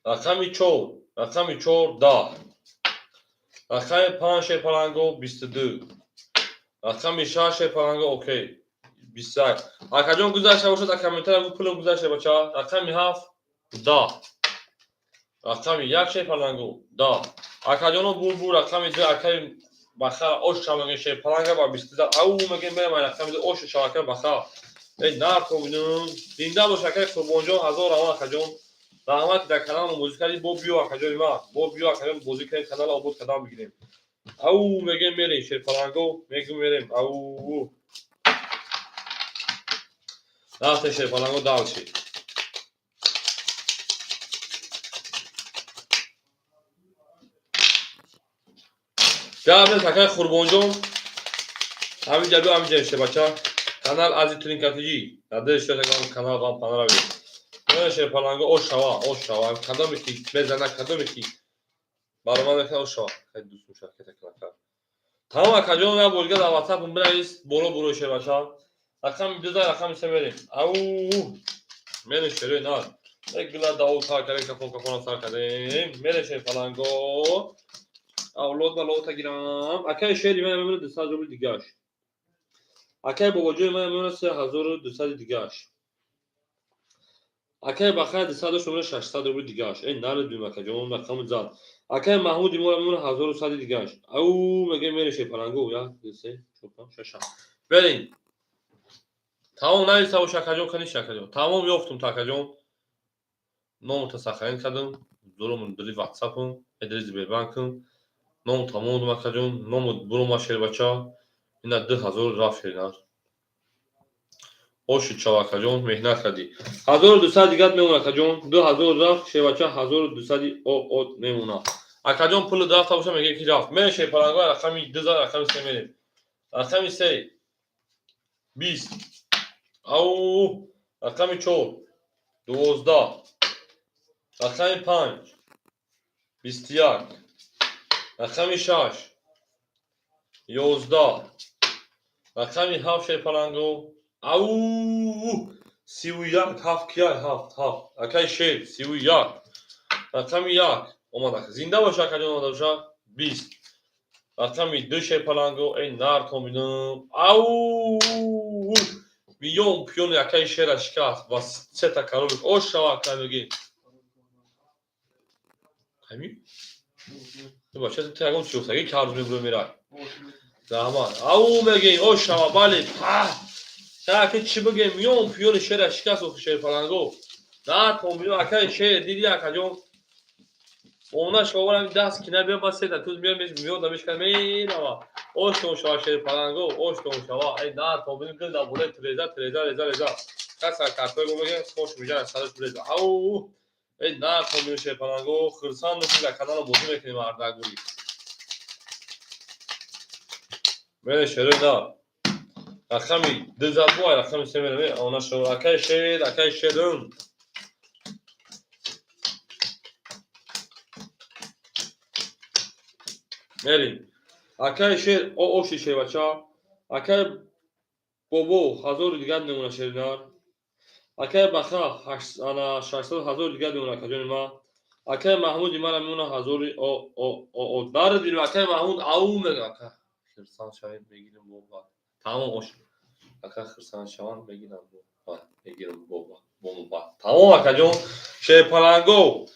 Рақами 4, рақами 4 10. Рақами 5 шерпаланго 22. Рақами 6 шерпаланго, окей. 21. Акаҷон, гузашта бошад, дар комментария гу, пулам гузашта, бача. Рақами 7 10. Рақами 1 шерпаланго 10. Акаҷоно, бур бур, рақами 2 акаи Баха ош шаваги шерпаланга ба 22. Ау мегем, мерем рақами 2 ош шавака Баха. Эй нархо бинум. Зинда бош, акаи Қурбонҷон, ҳазор раҳмат, акаҷон. Раҳмат, дар каналмо бозӣ кардӣ, бо биё, акаҷони ма. Бо биё, акаҷон, бозӣ кардем, канал обод кардан бигирем. Ау мегем, мерем шерпаланго, мегем, мерем. Ау. Рафтем, шерпаланго, дальше. Гап нест, акаи Қурбонҷон. Ҳаминҷа бё, ҳаминҷа шербача. Канал Ази Тринкатиҷи. Дар шераган канал вам понравилось. Мена шерпаланго ош шава, ош шава. Кадоме ки мезана, кадоме ки баромад мекунад, ош шава. Хеле дӯст мешавад кета калака. Тамом акаҷон, як бор дига дар WhatsApp бинавис, боло буро шербача. Рақами 2 за, рақами 3 мерем. Ау! Мерем шерои нар. Як гила давол сар кардем, кафон кафона сар кардем. Мерем шерпаланго. Авлод ба лота гирам. Акаи шери ман мемона 200 рубл дигаш. Акаи бобоҷои ман мемона 3200 дигаш. Акаи Бахай 200 дошт, мемона 600 рубл дигаш. Эй наредуем акаҷон, рақами зад. Акаи Маҳмуди мо мемона 1100 дигаш. Ау мегем мерем шерпаланго. 1 2 3 4 5 6 7. Берем. Тамом нависа бош акаҷон, каниш акаҷон. Тамом ёфтум та акаҷон. Номута сохранить кардам. Дурум дили WhatsApp-ум, эдри Сбербанкум. Ном тамом акаҷон, ному бурума шербача. Ина 2000 рафт шеринар. Оши чав акаҷон, меҳнат кардӣ. 1200 дигар мемона акаҷон. 2000 рафт шербача, 1200 о мемона. Акаҷон пули рафта боша мегӯяд ки рафт. Мерем шерпаланго рақами 2 за, рақами 3 мерем. Рақами 3 20. Ау рақами 4 12. Рақами 5 21. Рақами 6 11. Рақами 7 шерпаланго. Ау 31 7 кияй 7 7. Акаи шер 31. Рақами 1 омад ака. Зинда боша акаҷон, омада боша 20. Рақами 2 шерпаланго. Эй нар томинам. Ау миён пиёни акаи шера шикаст ва сета коробик. Ош шава ака мегӣ. Ҳамин? Бача ту ягон чӣ гуфтагӣ карз мебуро мерай. Заҳмат. Ау мегӣ ош шава бале. Пах. Та ки чӣ бигем миён пиёни шера шикаст охи шерпаланго. На томино акаи шер диди акаҷон. Она шоварам даст ки набиём ба сета туз миён миён да мешкан мерава. Ош тон шава шерпаланго, ош тон шава. Эй на томино гил да боле треза треза реза реза. Каса картои мо мегем хош мижа сараш реза. Ау эй на томино шерпаланго хирсан мешем дар канал бозӣ мекунем ардагури. Мере шерои на. Рақами 2 зад бо рақами 3 мерем. Она шава акаи шер, акаи шерум. Мерем. Акаи шер оши шербача. Акаи бобо 1000 дигар мемона шеринар. Акаи Баха 600 ҳазор дигар мемона акаҷони ма. Акаи Маҳмуди мара мемона 1000 о о о о. Дард акаи Маҳмуд ау мега ака. Хирсан шавем мегирем боба. Тамом ош. Ака хирсан шавам мегирам боба. Мегирам боба. Боба. Тамом акаҷон. Шерпаланго.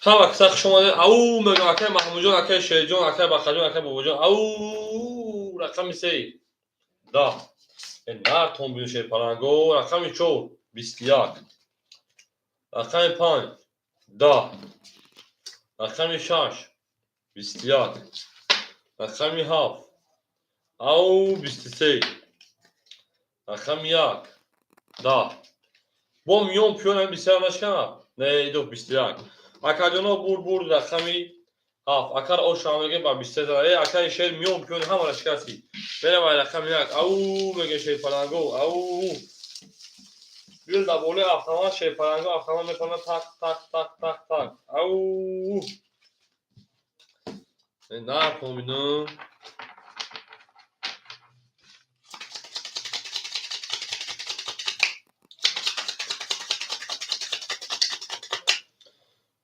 Ҳама каса хуш омадед. Ау мегам акаи Маҳмудҷон, акаи Шерҷон, акаи Бахаҷон, акаи Бобоҷон. Ау рақами 3 10. Нар тон бину шерпаланго. Рақами 4 21. Рақами 5 10. Рақами 6 21. Рақами 7 ау 23. Рақами 1 10. Бо миён пиён 21 нашкана? Не, идо 21. Акаҷоно бур бур рақами 7. Акар оша меге ба 23 зада. Э акаи шер миён пиёни ҳамара шикасти. Мерем ай рақами 1. Ау меге шерпаланго. Ау. Бил да болои автомат шерпаланго автомат мепарад так так так так так. Ау. На поминам.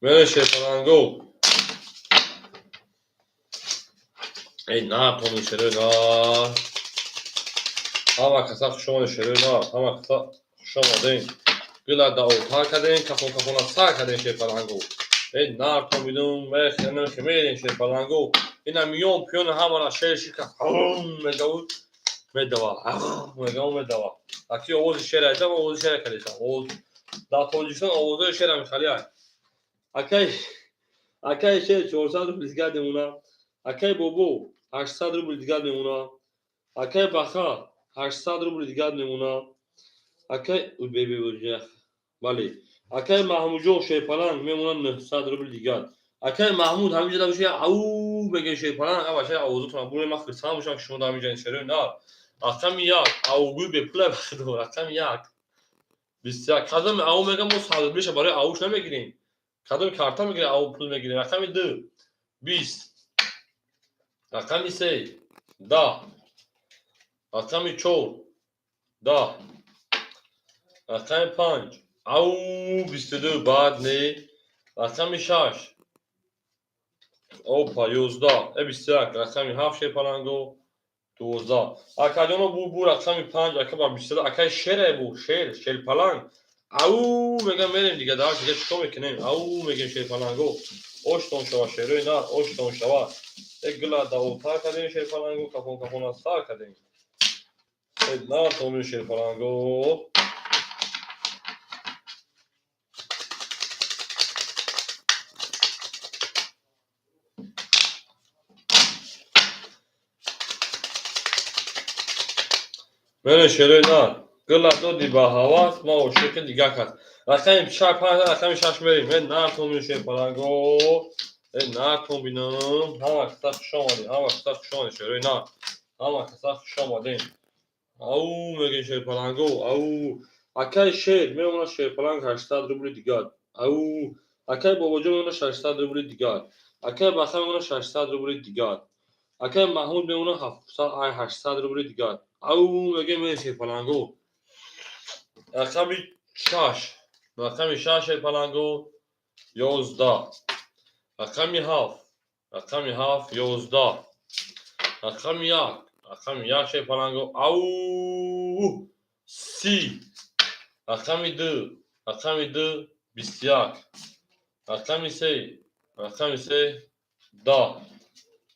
Мере шерпаланго. Эй на томи шерои нар. Ҳама каса хуш омадед шерои нар. Ҳама каса хуш омадем. Гила да ота кардем, кафон кафона сар кардем шерпаланго. Эй нар томидум, эх мерем шерпаланго. Ина миён пиёни ҳамара шер шикаст. Мегавуд медава. Мегаву медава. Аки овози шер айдам, овози шер кардесам. Овоз дар Тоҷикистон овозҳои шер ҳами хали ай. Акаи шер 400 рубл дигар мемона. Акаи бобо 800 рубл дигар мемона. Акаи Баха 800 рубл дигар мемона. Акаи бале. Акаи Маҳмудҷон шерпаланг мемона 900 рубл дигар. Акай Маҳмуд ҳаминҷо да боши, ау мегӯем шерпаланг, ака бачаи овозотон бурем, ман хурсанд бошам, ки шумо дар ҳаминҷо шерои нар. Рақами як, аугӯи бепула бахидо, рақами як. 21. Кадоми ау мегӯям, мо 100 рублиша барои ауш намегирем. Кадоми карта мегирем, ау пул мегирем. Рақами ду, 20. Рақами се, 10. Рақами чор, 10. Рақами панҷ, ау 22, баъд не. Рақами шаш, опа, 11, 21. Рақами ҳафт шерпаланго, 12. Акаҷоно бу рақами панҷ, ака ба 22, акаи шере бу, шер, шерпаланг. Ау мегам мерем дига, дар дига чикор мекунем? Ау мегем шерпаланго. Оштон шава шерои нар, оштон шава. Як гила давотар кардем шерпаланго, кафон кафона сар кардем. Нар томин шерпаланго. Мерем шерои нар. Гила доди ба ҳавас, ма ошиқи дига кас. Рақами шаш, панҷ, рақами шаш мерем. Э нар томин шерпаланго. Э нар том бинам. Ҳама каса хуш омадем, ҳама каса хуш омадем шерои нар. Ҳама каса хуш омадем. Ау мегем шерпаланго, ау. Акаи шер мемонад шерпаланг 800 рубли дигар. Ау. Акаи бобоҷон мемонад 600 рубли дигар. Акаи Баха мемонад 600 рубли дигар. Акаи Маҳмуд мемонад 700, 800 рубли дигар. Ау мегем мерем шерпаланго. Рақами шаш. Рақами шаш шерпаланго 11. Рақами ҳафт. Рақами ҳафт 11. Рақами як. Рақами як шерпаланго. Ау 30. Рақами ду. Рақами ду 21. Рақами се. Рақами се 10.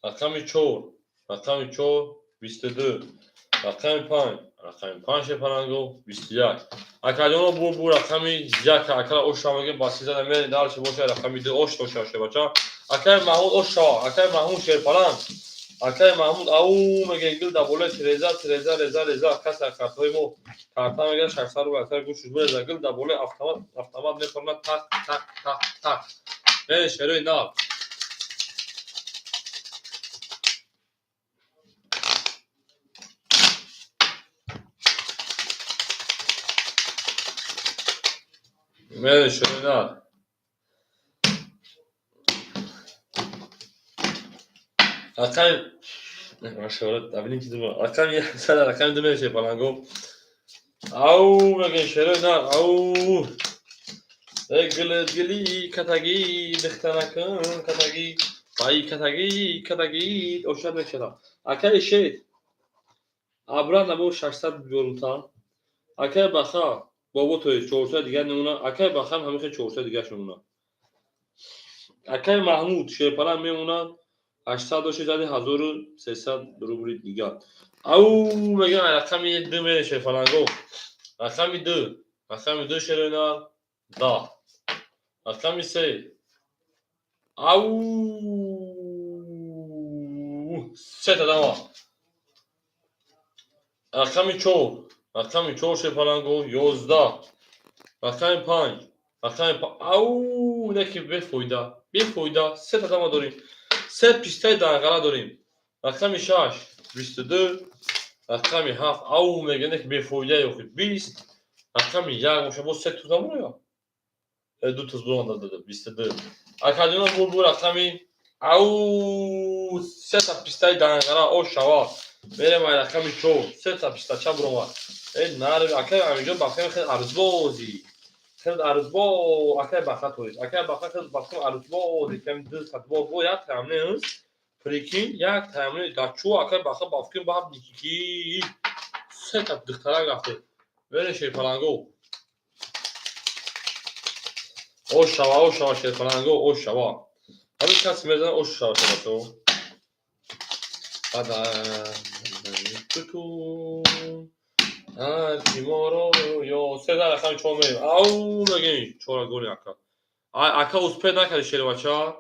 Рақами чор. Рақами чор 22. Рақами панҷ. Рақами панҷ шерпаланго 21. Акаҷоно бу рақами як, акара ош шава мегем, ба сизада мерем, дарчи боша рақами ду ош доша шебача. Акаи Маҳмуд ош шава, акаи Маҳмуд шерпаланг. Акаи Маҳмуд ау мегем гил дар болои тиреза, тиреза, реза, реза, каса картҳои мо карта мегирад 600 рубл, акаи гӯшш буреза, гил дар болои автомат, автомат мехӯрад так, так, так, так. Мерем шерои нав. Мерем шерои нав. Рақами рақами рақами ду мерем шерпаланго. Ау мегем шерои нар, ау. Э гилит гили катагӣ дихтанакун катагӣ вай катагӣ катагӣ ошад мекшадам. Акаи шер обратно бо 600 биёрумта. Акаи Баха бобо тои 400 дигар мемонад. Акаи Бахам ҳамин хел 400 дигарш мемонад. Акаи Маҳмуд шерпаланг мемонад 800 дошти зади 1300 рубли дигар. Ау мегӯям рақами ду мерем шерпаланго. Рақами ду. Рақами ду шерои нар 10. Рақами се. Ау сета дама. Рақами чор. Рақами чор шерпаланго 11. Рақами панҷ. Рақами ау неки бефоида. Бефоида. Сета дама дорем. Се пистаи данғара дорем. Рақами шаш 22. Рақами ҳафт ау мегӯяд неки бефоида ёхи 20. Рақами як боша боз се туз намоя. Ду туз буронда 22. Акаҷоно бу рақами ау сета пистаи данғара ош шава. Мерем ай рақами чор. Сета пистача буромад. Э нар акаи Амиҷон бахтам хел арзбозӣ. Хел арзбо акаи Баха тоист. Акаи Баха хел бахтам арзбозӣ. Кам ду садбоз бо як таямне ҳаст. Прикинь, як таямне дачу акаи Баха бафкин ба дикики. Сета духтарак рафте. Мерем шерпаланго. Ош шава, ош шава шерпаланго, ош шава. Ҳамин касе мезанад ош шава шабачо. Бада тутун ҳар ки моро ё се дар рақами чор мерем. Ау мегем чора голи ака. Ай ака успеть накарди шербача.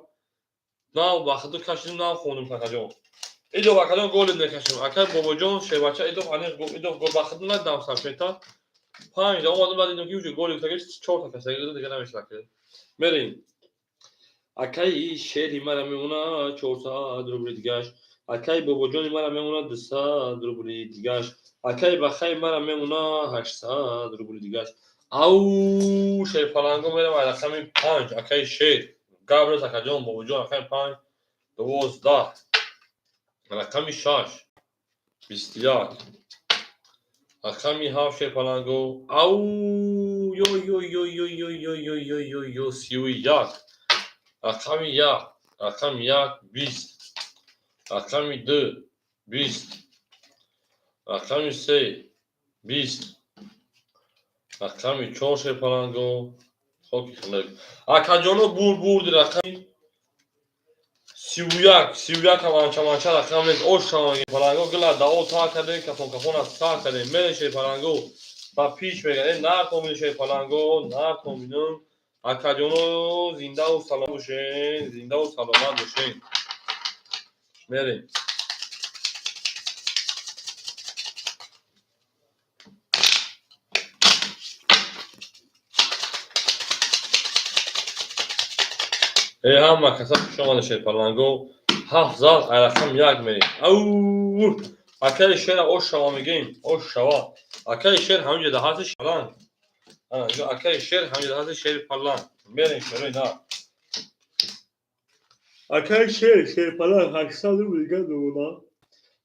Нав ба худу кашидим, нав хондим акаҷон. Идо акаҷон голи мекашем. Ака бобоҷон шербача идо аниқ идо гол ба худу надам саршета. Панҷ омадам баъд идом ки уже голи гуфтаги чорта кашида дига намешава. Мерем. Акаи шери мара мемона 400 рубли дигаш. Акаи бобоҷони мара мемона 200 рубли дигаш. Акаи бахаи мара мемона 800 рубли дигаш. Ау, шерпаланго мерам ай рақами 5. Акаи шер. Габрес акаҷон, бобоҷон, рақами 5, 12. Рақами 6, 21. Рақами 7 шерпаланго. Ау, ё ё ё ё ё ё ё ё ё ё 31. Рақами 1, рақами 1, 20. Рақами 2, 20. Рақами 3, 20. Рақами 4 шерпаланго. Хоки хунук. Акаҷоно, бурд, бурди рақами 31, 31 ҳам анча-манча рақам нест. Ош шаванги паланго, гила дао та кардем, кафон кафона та кардем. Мере шерпаланго ба пиш мегӯяд. Э, нар комини шерпаланго, нар коминум. Акаҷоно, зиндаву саломат бошен, зиндаву саломат бошен. Мерем. Э, ҳама каса хуш омада, шерпаланго. Ҳафт зал, ай рақам 1 мерем. Ау, акаи шера ош шава мегӯем, ош шава. Акаи шер ҳамин ҷода ҳасти паланг. Акаи шер ҳамин ҷода ҳасти, шери паланг. Мерем, шерои нар. Акаи шер, шери паланг 800 рубл дигар мемона.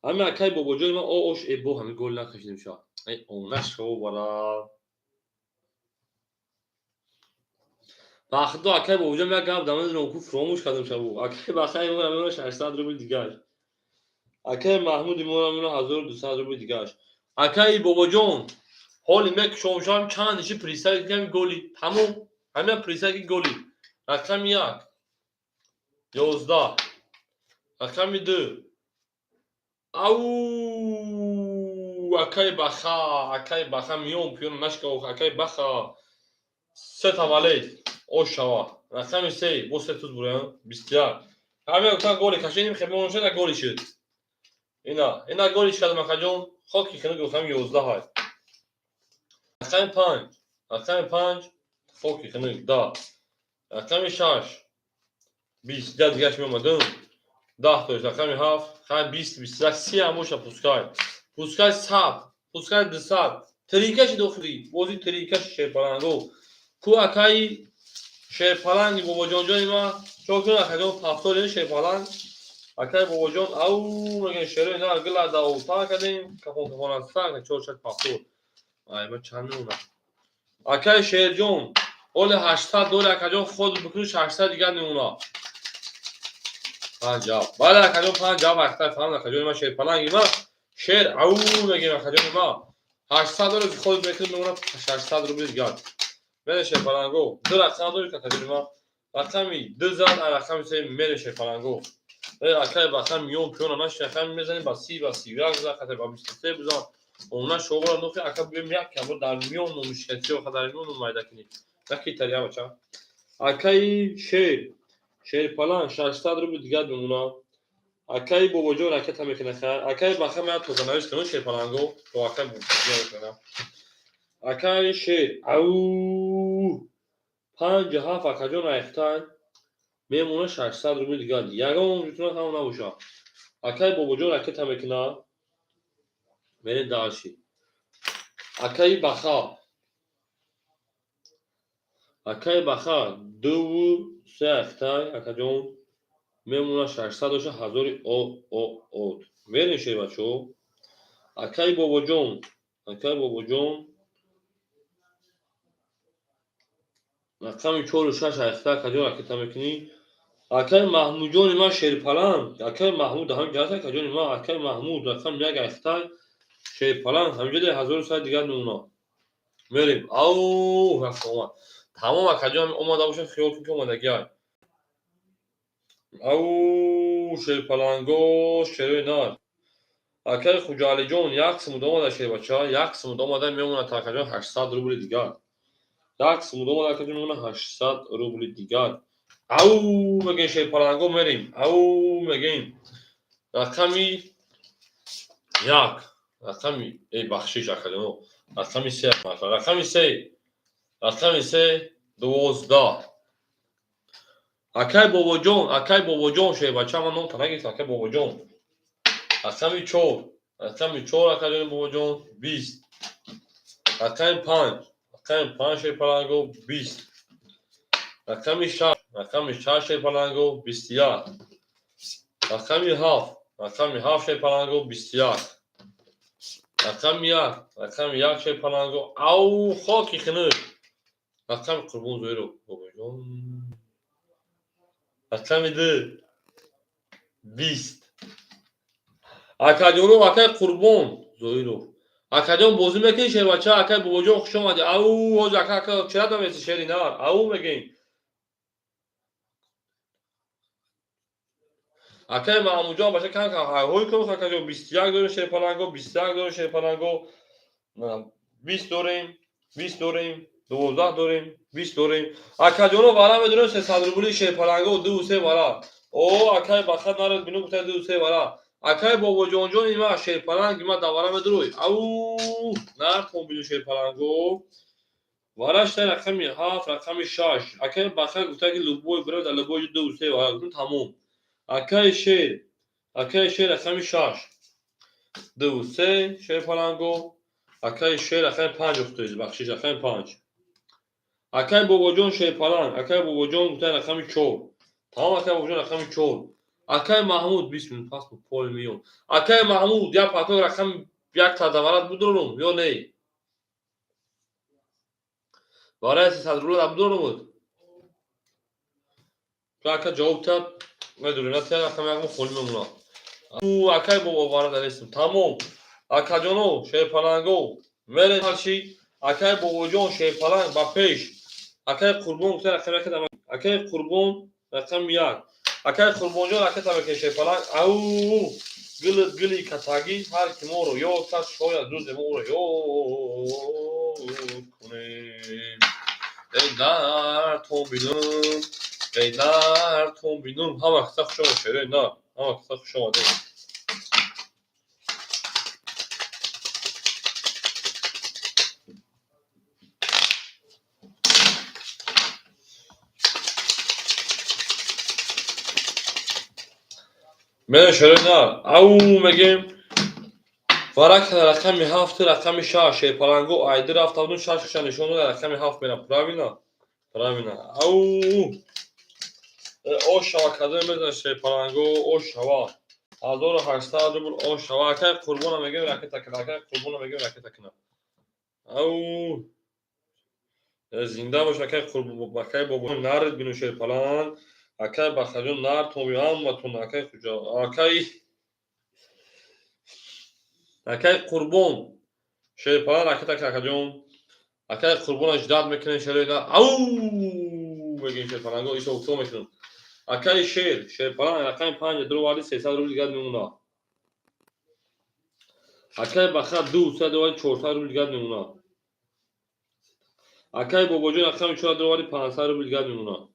Ҳамин акаи бобоҷони ман о ош э бо ҳамин гол накашидем ша. Э, она шо бара. Вақто акаи бобоҷон як гап дамедонам, ку фуромӯш кардам шабу. Акаи бахаи мо мемона 600 рубл дигар. Акаи Маҳмуди мо мемона 1200 рубл дигар. Акаи бобоҷон, ҳоли мекушомшам чанд ниши присаги ками голи. Тамом. Ҳамин присаги голи. Рақами 1, 11. Рақами 2. Ау, акаи баха, акаи баха миён пиён нашка, акаи баха. Се тавалед. Ош шава. Рақами 3, бо се туз бураям. 21. Ҳамин гуфтан голи кашидем, хебон шуда голи шуд. Ина, ина голи шуд, акаҷон. Хоки хинук рақами 11 ҳай. Рақами 5, рақами 5, хоки хинук 10. Рақами 6, 20, да дигаш меомадам. 10 тош, рақами 7, хай 20, 21, 30 ҳам боша пускай. Пускай 100, пускай 200. Трикаши дохили, бози трикаши шерпаланго. Ку акаи шерпаланги бобоҷонҷони ман, чо кун акаҷон, ҳафтод шерпаланг. Акаи бобоҷон, ау мегӯем, шерои нар гила даота кардем, кафон кафона саг, чор шаш ҳафтод. Ай, ба чанд мемонад? Акаи шерҷон, оли 800 дори, акаҷон, худ бикунӣ 600 дигар мемонад. Панҷ ҷавоб. Бале, акаҷон, панҷ ҷавоб актай фаҳм, акаҷони ман, шерпаланги ман, шер ау мегӯем, акаҷони ман. 800 дори худ мекунӣ мемонад 600 рубли дигар. Мере шерпаланго. Ду рақам дори, акаҷони ман. Рақами 2 зан, рақами 3 мере шерпаланго. Акай баха миён пиёна наши рақами мезанем ба 30, ба 31 бизан, хатар ба 23 бизан. Она шобора нохи ака биём як камро дар миён номишкатиё дар миён майда кунӣ. Наки италия бача. Акаи шер, шерпаланг 600 рубл дигар мемонад. Акаи бобоҷон ракета мекунад хайр. Акаи баха меяд тозанавис кунад шерпаланго. То акаи бобоҷон мекунад. Акаи шер, ау, панҷ ҳафт, акаҷон, айхтай мемонад 600 рубли дигар. Ягон ҷутуна ҳам набошад. Акаи бобоҷон ракета мекунад. Мерем дальше. Акаи баха. Акаи баха дуву се айхтай, акаҷон, мемонад 600 боша ҳазори о о от. Мерем, шербачо. Акаи бобоҷон, акаи бобоҷон рақами чору шаш айхта, акаҷон, ракета мекунӣ. Акаи Маҳмудҷони ман шерпаланг, акаи Маҳмуд ҳамин ҷо ҳаст, акаҷони ман, акаи Маҳмуд рақами 1 айхтай шерпаланг ҳаминҷо ҳазору сад дигар мемонад. Мерем. Ау, рафт омад. Тамом, акаҷон, омада бошад, хиёл кун ки омадагиай. Ау, шерпаланго, шерои нар. Акаи Хуҷаалиҷон як сумуд омада, шербача, як сумуд омада мемонад, акаҷон, 800 рубли дигар. Як сумуд омада, акаҷон, мемонад 800 рубли дигар. Ау мегӯем, шерпаланго, мерем. Ау мегӯем. Рақами 1, рақами э бахшиш, акаҷоно. Рақами 3, рақами 3, рақами 3, 12. Акай Бобоҷон, акай Бобоҷон, шербача, ман номта нагирифтам, акай Бобоҷон. Рақами 4, рақами 4, акаҷони Бобоҷон, 20. Рақами 5, рақами 5, шерпаланго, 20. Рақами 6, рақами 6, шерпаланго, 21. Рақами 7, рақами 7, шерпаланго, 21. Рақами 1, рақами 1, шерпаланго, ау, хоки хунук. Рақами Қурбон Зоиров, Бобоҷон. Рақами 2, 20. Акаҷоно, акай Қурбон Зоиров. Акаҷон, бозӣ мекунӣ, шербача? Акай Бобоҷон, хуш омадӣ. Ау, ҳоҷи ака, ака, чира дамеси, шери нар? Ау, мегӯем. Акай Маҳмудҷон, бача, кам кам ҳайҳой кун, акаҷон. 21 дорем, шерпаланго, 21 дорем, шерпаланго, 20 дорем, 20 дорем, 12 дорем, 20 дорем. Акаҷоно, вара медонем, 300 рубли, шерпаланго, ду се вара. О, акай бахат наред, бину, гуфта ду се вара. Акай Бобоҷонҷон, има шерпаланг, има давара медурӯй. Ау, нартон бину, шерпаланго. Вараш дар рақами 7, рақами 6. Акай бахат гуфта ки любой бира дар любой ду се вара. Гуфтам, тамом. Акай шер, акай шер, рақами 6. Ду се, шерпаланго. Акай шер, рақами 5 уфтоиз, бахшиш, рақами 5. Акай Бобоҷон, шерпаланг, акай Бобоҷон гуфта рақами 4. Тамом, акай Бобоҷон, рақами 4. Акай Маҳмуд, 20 минут пас пол миён. Акай Маҳмуд, як патон рақами як та даварат будорум ё не? Вараи 300 рубла будорум. Ту ака ҷавоб тад, медури, на тя рақами якмо холӣ мемонад. У акай бобо вара дарестим. Тамом. Акаҷоно, шерпаланго, мерем ҳарчи. Акай Бобоҷон, шерпаланг ба пеш. Акай Қурбон гуфта рақами як, акай Қурбон, рақами 1. Акай Қурбонҷон, ака табаке, шерпаланг. Ау, гилит гили катагӣ, ҳар ки моро ёд кард, шояд рӯзе мо ӯро ёд кунем. Эй дардтон бинум, эй дардтон бинум. Ҳама каса хуш омад, шерои нар, ҳама каса хуш омадед. Мерем, шерои нар. Ау, мегем. Варак рақами 7, рақами 6, шерпаланго, айди рафта будум, шаш хиша нишон дод, рақами 7 мерам. Правильно? Правильно. Ау! Ош шава, кадоме мезана, шерпаланго, ош шава. 1800 рубл, ош шава. Акай Қурбона мегем, ракета кина. Акай Қурбона мегем, ракета кина. Ау! Зинда бош, акай Қурбон, акай Бобо, нарид бину, шерпаланг. Акай Бахаҷон, нар тоби ҳаматон, акай хуҷа, акай Қурбон, шерпаланг, ракета кина, акаҷон. Акай Қурбона ждать мекунем, шерои нар. Ау! Мегем, шерпаланго, исо укто мекунем. Акай шер, шерпаланг, рақами 5 дуроварди, 300 рубл дигар мемонад. Акай Бахат ду сад дуварди, 400 рубл дигар мемонад. Акай Бобоҷон, рақами 4 дуварди, 500 рубл дигар мемонад.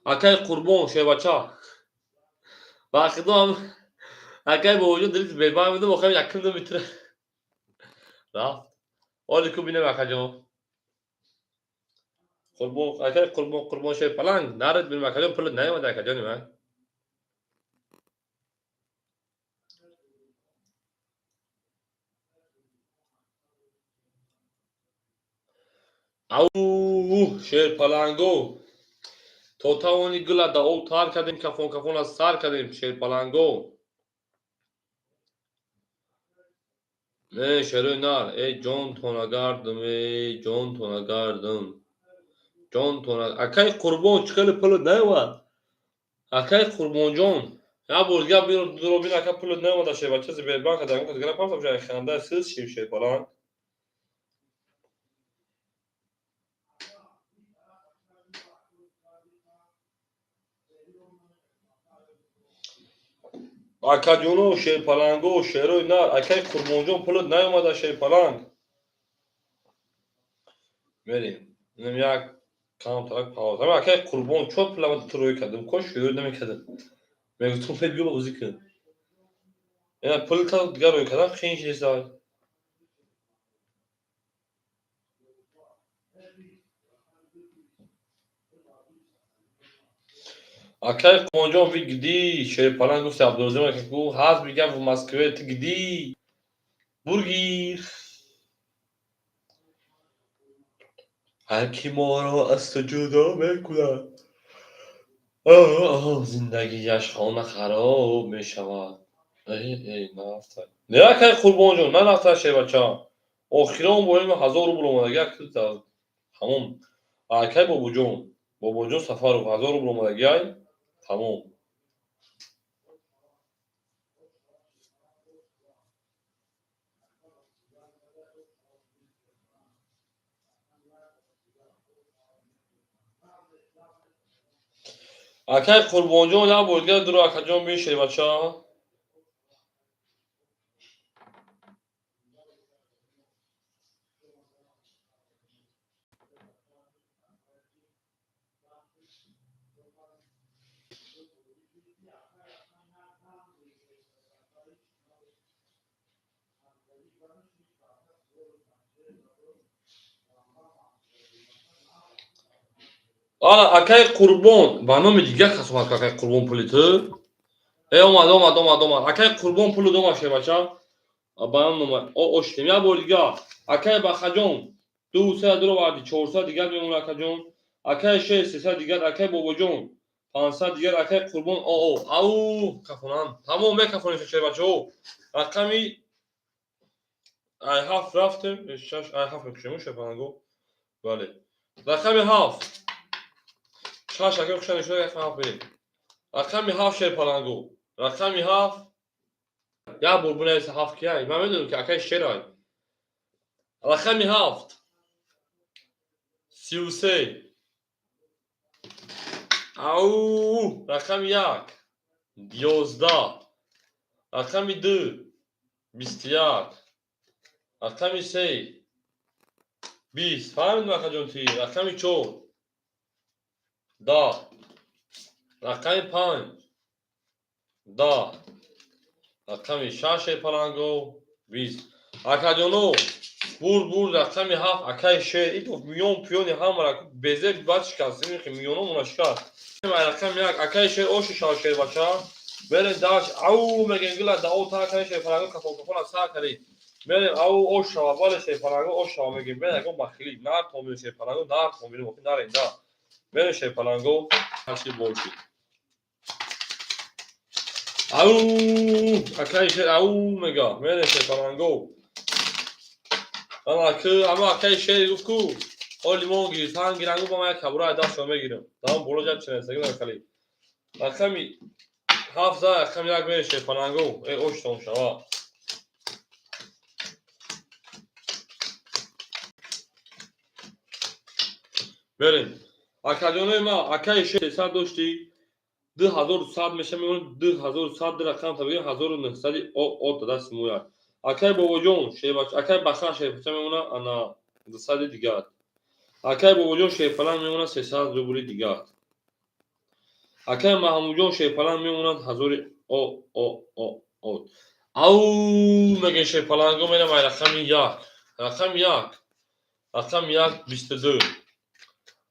Акай Қурбон, шербача. Вақидо акай Бобоҷон дили бебар будам, охир якум ду метр рафт. Оли ку бинем, акаҷон. Қурбон, акай Қурбон, Қурбон, шерпаланг, нарид бинем, акаҷон, пулат наёмад, акаҷони ман. Ау, шерпаланго. То тавони гула да об тар кардем, кафон кафон аз сар кардем, шерпаланго. Э, шерои нар, эй ҷон тонагардам, эй ҷон тонагардам. Ҷон тона. Акай Қурбон, чӣ хеле пулат наёмад? Акай Қурбонҷон, як бор дигар дуро бин, ака, пулат наёмада, шербача, Сбербанк дар дигар напартам, шай ханда сиз шим, шерпаланг. Акаҷоно, шерпаланго, шерои нар, акай Қурбонҷон, пулат наёмада, шерпаланг. Мерем. Инам як камтарак пауза. Акай Қурбон, чор пулама ту рӯй кардам, кош ёд намекардам. Мегуфтум, биё бозӣ кун. Ина пулта дигар рӯй кардам, қиин чиз. Акай Қурбонҷон, вы где? Шерпаланг гуфти Абдурозим ака ку ҳаст, мегам, в Москве, ты где? Бургир. Ҳар ки моро аз ту ҷудо мекунад, зиндагиаш хона хароб мешавад. Нарафта. Не, акай Қурбонҷон, нарафта, шербача. Охирон бо ин 1000 рубл омадагӣ тамом. Акай Бобоҷон, Бобоҷон Сафаров 1000 рубл омадагиай, тамом. Акай Қурбонҷон, як бор дигар дуро, акаҷон, бин, шербача. Ана, акай Қурбон, ба номи дигар кас омад, акай Қурбон, пули ту. Э, омад, омад, омад, омад. Акай Қурбон, пулу омад, шербача. Ба ном оштем. Як бор дигар. Акай Бахаҷон, ду се дуро варди, 400 дигар мемона, акаҷон. Акай Шер, 300 дигар, акай Бобоҷон, 500 дигар, акай Қурбон, о, ау, кафонан. Тамом мекафонем, шербачаҳо. Рақами ай ҳафт рафтем, шаш, ай ҳафт мекушем, шерпаланго. Бале. Рақами ҳафт. Шаш, акай хуша нишон, рақами ҳафт берем. Рақами ҳафт, шерпаланго. Рақами ҳафт. Як бор бинависа ҳафт кияй. Ман медонам, ки акай Шерай. Рақами ҳафт. 33. Ау, рақами як. 11. Рақами ду. 21. Рақами се. 20. Фаҳмидем, акаҷон, ти. Рақами чор. 10. Рақами панҷ. 10. Рақами шаш, шерпаланго. 20. Акаҷоно, бурд, бурд, рақами ҳафт, акаи Шер. Ин миён пиёни ҳамара безеб баъд шикаст. Миёномона шикаст. Рақами як, акаи Шер, оши шава, шербача. Берем даш, ау, мегем, гила дао та кани, шерпаланго, кафон кафона са кани. Берем, ау, ош шава, бале, шерпаланго, ош шава мегем. Берем, ягон бахилӣ, нар томбин, шерпаланго, нар томбин, нарем, да. Берем, шерпаланго, ҳарчи боши. Ау, акаи Шер, ау, мега, мерем, шерпаланго. Ана ки, ама акаи Шер гуфт ку, ҳоли мо гирифтан гирангу ба ман як кабура дастшо мегирам. Тамом боло ҷаб чинесаги накали. Рақами ҳафт за рақами як мерем, шерпаланго, э, оштон шава. Берем. Акаҷонои ма, акаи Шер 300 дошти, 2100 меша мемонад, 2100 ду рақам та бигирем, 1900 о дасти мояд. Акай Бобоҷон, шербача, акай Баха шербача мемона, ана 200 дигар. Акай Бобоҷон шерпаланг мемонад 300 рубли дигар. Акай Маҳмудҷон шерпаланг мемонад ҳазори о о о о. Ау, мегем, шерпаланго, мерам ай рақами як. Рақами як. Рақами як 22.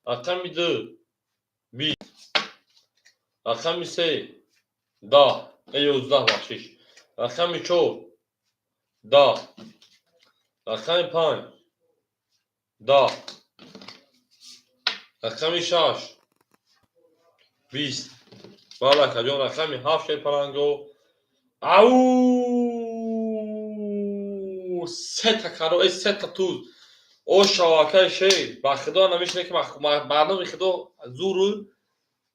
Рақами ду 20. Рақами се 10. Э, 11, бахшиш. Рақами чор 10. Рақами панҷ 10. Рақами шаш 20. Бале, акаҷон, рақами ҳафт, шерпаланго. Ау, сета каро, э, сета туз. О шава, акаи Шер, ба худо намешине ки барноми худо зуру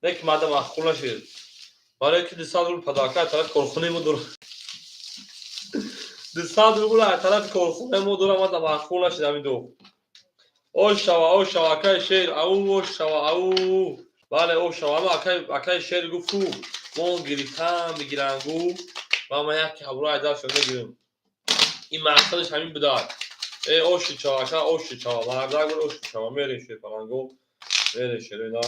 не ки мада маъқул нашид. Барои ки 200 рубл подарка аз тарафи корхонаи мо дорам. 200 рубл аз тарафи корхонаи мо дорам, мада маъқул нашид ҳамин ду. О шава, о шава, акаи Шер, ау, о шава, ау. Бале, о шава, ама акаи Шер гуфт ку, мо гирифтан бигирангу, ва ман як ҳабро аз дастшон мегирам. Ин мақсадаш ҳамин будад. Э, оши чава, ака, оши чава, мардак буд, оши чава, мерем, шерпаланго, мерем, шероина.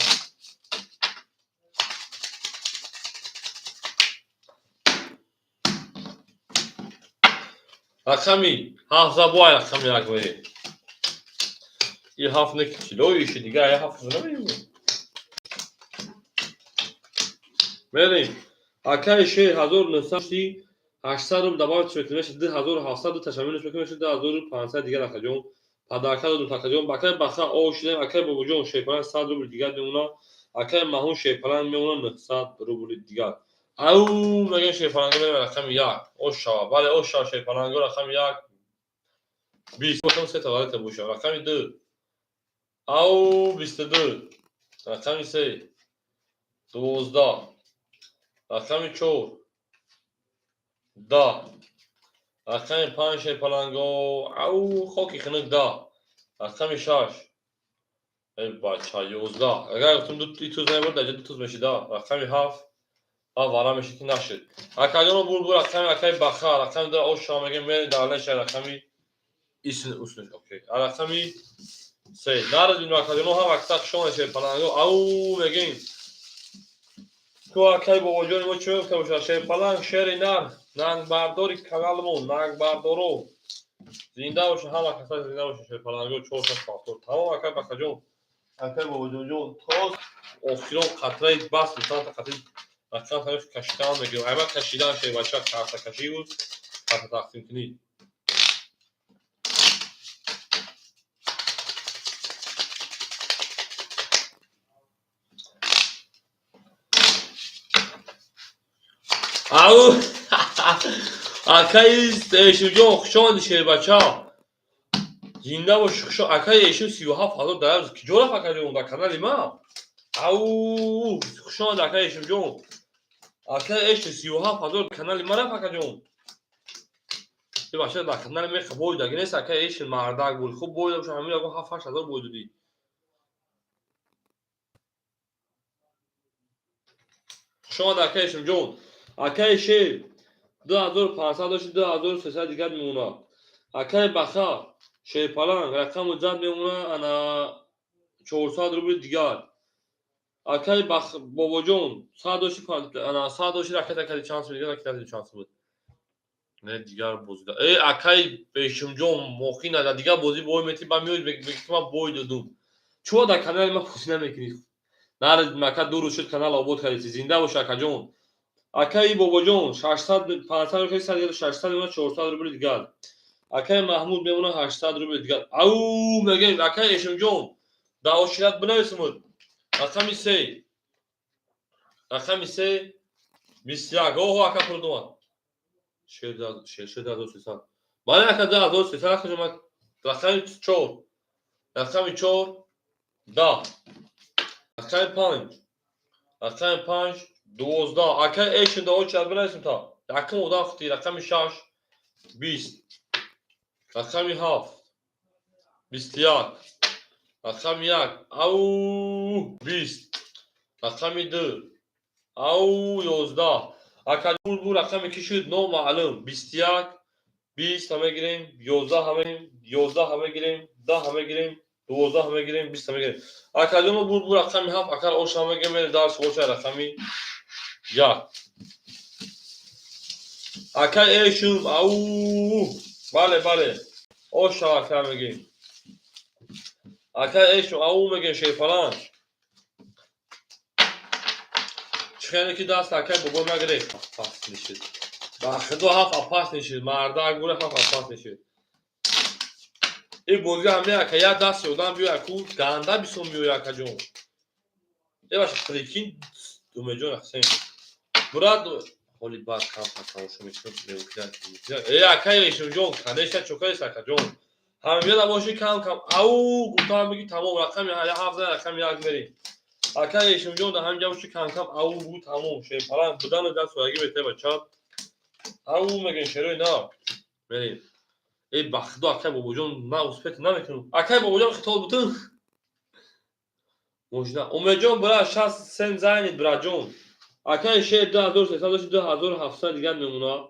Рақами ҳафт за бо рақами як мерем. И ҳафт не килоиши, дигар я ҳафт намегирем. Мерем. Акаи шер 1900 800 рубл добавить мекунем, мешавад 2700, ду таша минус мекунем, мешавад 2500 дигар акаҷон. Подарка додум акаҷон. Акаи Баха о шудем, акаи Бобоҷон шерпаланг 100 рубл дигар мемона, акаи Маҳмуд шерпаланг мемона 900 рубли дигар. Ау мегӯем шерпаланго мерем рақами 1. Ош шава. Бале, ош шава шерпаланго рақами 1. 20. Потом се тавалета боша. Рақами 2. Ау 22. Рақами 3. 12. Рақами 4. 10. Рақами 5 шерпаланго. Ау хоки хунук 10. Рақами 6. Эй бача 11. Агар гуфтум ду туз набуд, даҷа ду туз мешид. Рақами 7. Вара мешид ки нашуд. Акаҷоно бур бур рақами акаи Баха, рақами 2 ош шава мегӯем мерем дар леша рақами исн уснуш окей. Рақами 3. Нараз бинем акаҷоно ҳам акса хушон шерпаланго. Ау мегӯем. Ку акаи бобоҷони мо чӣ мегуфта бошад? Шерпаланг шери нар, нангбардори каналмон, нангбардоро. Зинда бошед, ҳама каса зинда бошед шерпаланго 470. Тамом акаи Бахаҷон. Акаи бобоҷонҷон то охирон қатраи бас чанд та қатраи рақам тариф кашидан мегирем. Айма кашидан шербача карта кашӣ буд, карта тақсим кунӣ. Ау акаи Эшуҷон хуш омадӣ шербача. Зинда бош, хуш акаи Эшу 37 000 дар киҷо рафт акаҷон дар канали ма? Ау хуш омадӣ акаи Эшуҷон. Акаи Эшу 37 000 канали ма рафт акаҷон. Бача дар канали меха бой даги нест акаи Эшу мардак буд. Хуб бой дошт ҳамин ягон 7-8 ҳазор бой додӣ. Хуш омадӣ акаи Эшуҷон. Акаи Шер 2500 дошт, 2300 дигар мемонад. Акаи Баха шерпаланг рақаму зад мемона ана 400 рубли дигар. Акаи Бобоҷон 100 дошти, ана 100 дошти ракета кади чанд сум дигар ракета кади чанд сум буд. Не дигар бозӣ. Э акаи Бешимҷон мохина дар дигар бозӣ бой мети ба меои мегӣ ки ман бой додум. Чӯ дар канали ман бозӣ намекунӣ? Нари мака ду рӯз шуд канал обод кардӣ. Зинда бош акаҷон. Акаи Бобоҷон 600 500 рубли 100 600 мемона 400 рубли дигар. Акаи Маҳмуд мемона 800 рубли дигар. Ау мегӯем акаи Эшимҷон дар ошират бинависмуд. Рақами 3. Рақами 3 21. Оҳо ака пул омад. Шер 6300. Бале ака 2300 акаҷон рақами 4. Рақами 4 10. Рақами 5. Рақами 5 12. Акаи Эшин дар очират бинависм та. Якум одам хути рақами 6 20. Рақами 7 21. Рақами 1 ау 20. Рақами 2 ау 11. Ака бу рақами ки шуд номаълум. 21 20 ҳама гирем, 11 ҳама гирем, 11 ҳама гирем, 10 ҳама гирем, 12 ҳама гирем, 20 ҳама гирем. Акаҷоно бур бу рақами 7 акар ош ҳама гирем, дар боша рақами 1. Акаи Эшум ау бале бале ош ака мегем. Акаи Эшум ау мегем шерпаланг. Чӣ хеле ки даст акаи бобо нагирефт. Пас нишид. Ба худо ҳафт апас нишид. Мардак бура ҳафт апас нишид. Ин бозӣ ҳам ака як даст ёдам биё аку ганда бисом биё акаҷон. Э баша прикинь Умеҷон Ҳусейн. Брат ҳоли баъд кам тамошо мекунам меукидан. Э акаи Эшимҷон, конечно чокаест акаҷон. Ҳамиёда боши кам кам ау гуфтам бигӣ тамом рақами 7 рақами 1 мерем. Акаи Эшимҷон дар ҳаминҷа боши кам кам ау гу тамом шерпаланг будану даст соягӣ метаве бача. Ау мегӯем шерои нав. Мерем. Э ба худо акаи Бобоҷон на успеть намекунам. Акаи Бобоҷон хитоб бутун. Можна. Умеҷон бра 60 сент зайнид браҷон. Акаи Шер 2300 дошт 2700 дигар мемона.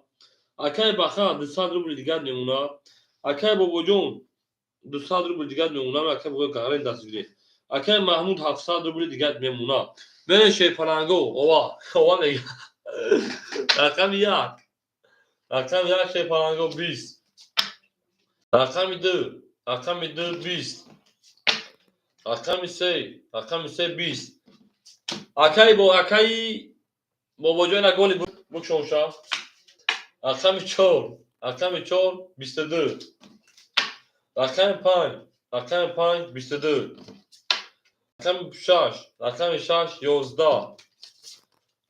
Акаи Баха 200 рубли дигар мемона. Акаи Бобоҷон 200 рубли дигар мемона. Акаи Бобоҷон гарен даст гирифт. Акаи Маҳмуд 700 рубли дигар мемона. Мерем шерпаланго. Ова, ова мега. Рақами 1. Рақами 1 шерпаланго 20. Рақами 2. Рақами 2 20. Рақами 3. Рақами 3 20. Акаи бо акаи Бобоҷон, ина голи букшонша. Рақами чор, рақами чор, 22. Рақами панҷ, рақами панҷ, 22. Рақами шаш, рақами шаш, 11.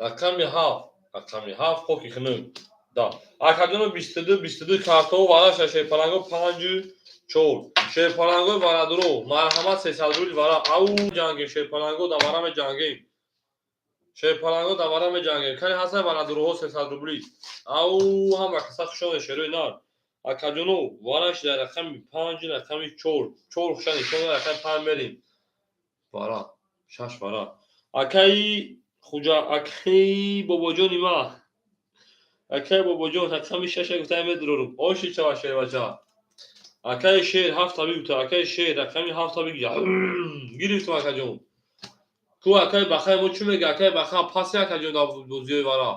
Рақами ҳафт, рақами ҳафт, хоки хунук, 10. Акаҷоно, 22, 22 картоҳо вараша, шерпаланго, панҷу чор. Шерпалангои варадуро, марҳамат, 300 рубл вара. Ау, ҷангем, шерпаланго, давара меҷангем. Шерпаланго, давара меҷангем. Кани ҳастан варадуроҳо 300 рубли? Ау, ҳама каса хушоне, шерои нар. Акаҷоно, вараш дар рақами панҷ, рақами чор, чор хуша нишон, рақами панҷ мерем. Вара шаш, вара. Акаи хуҷа, акаи бобоҷони ма, акаи бобоҷон, рақами шаша гуфта медурорум. Оши чава, шербача. Акаи шер ҳафта бигуфта. Акаи шер, рақами ҳафта биги, гирифтум, акаҷон. Ку акаи бахаи мо чӣ мега? Акаи баха паси, акаҷон, дар бозиҳои вара.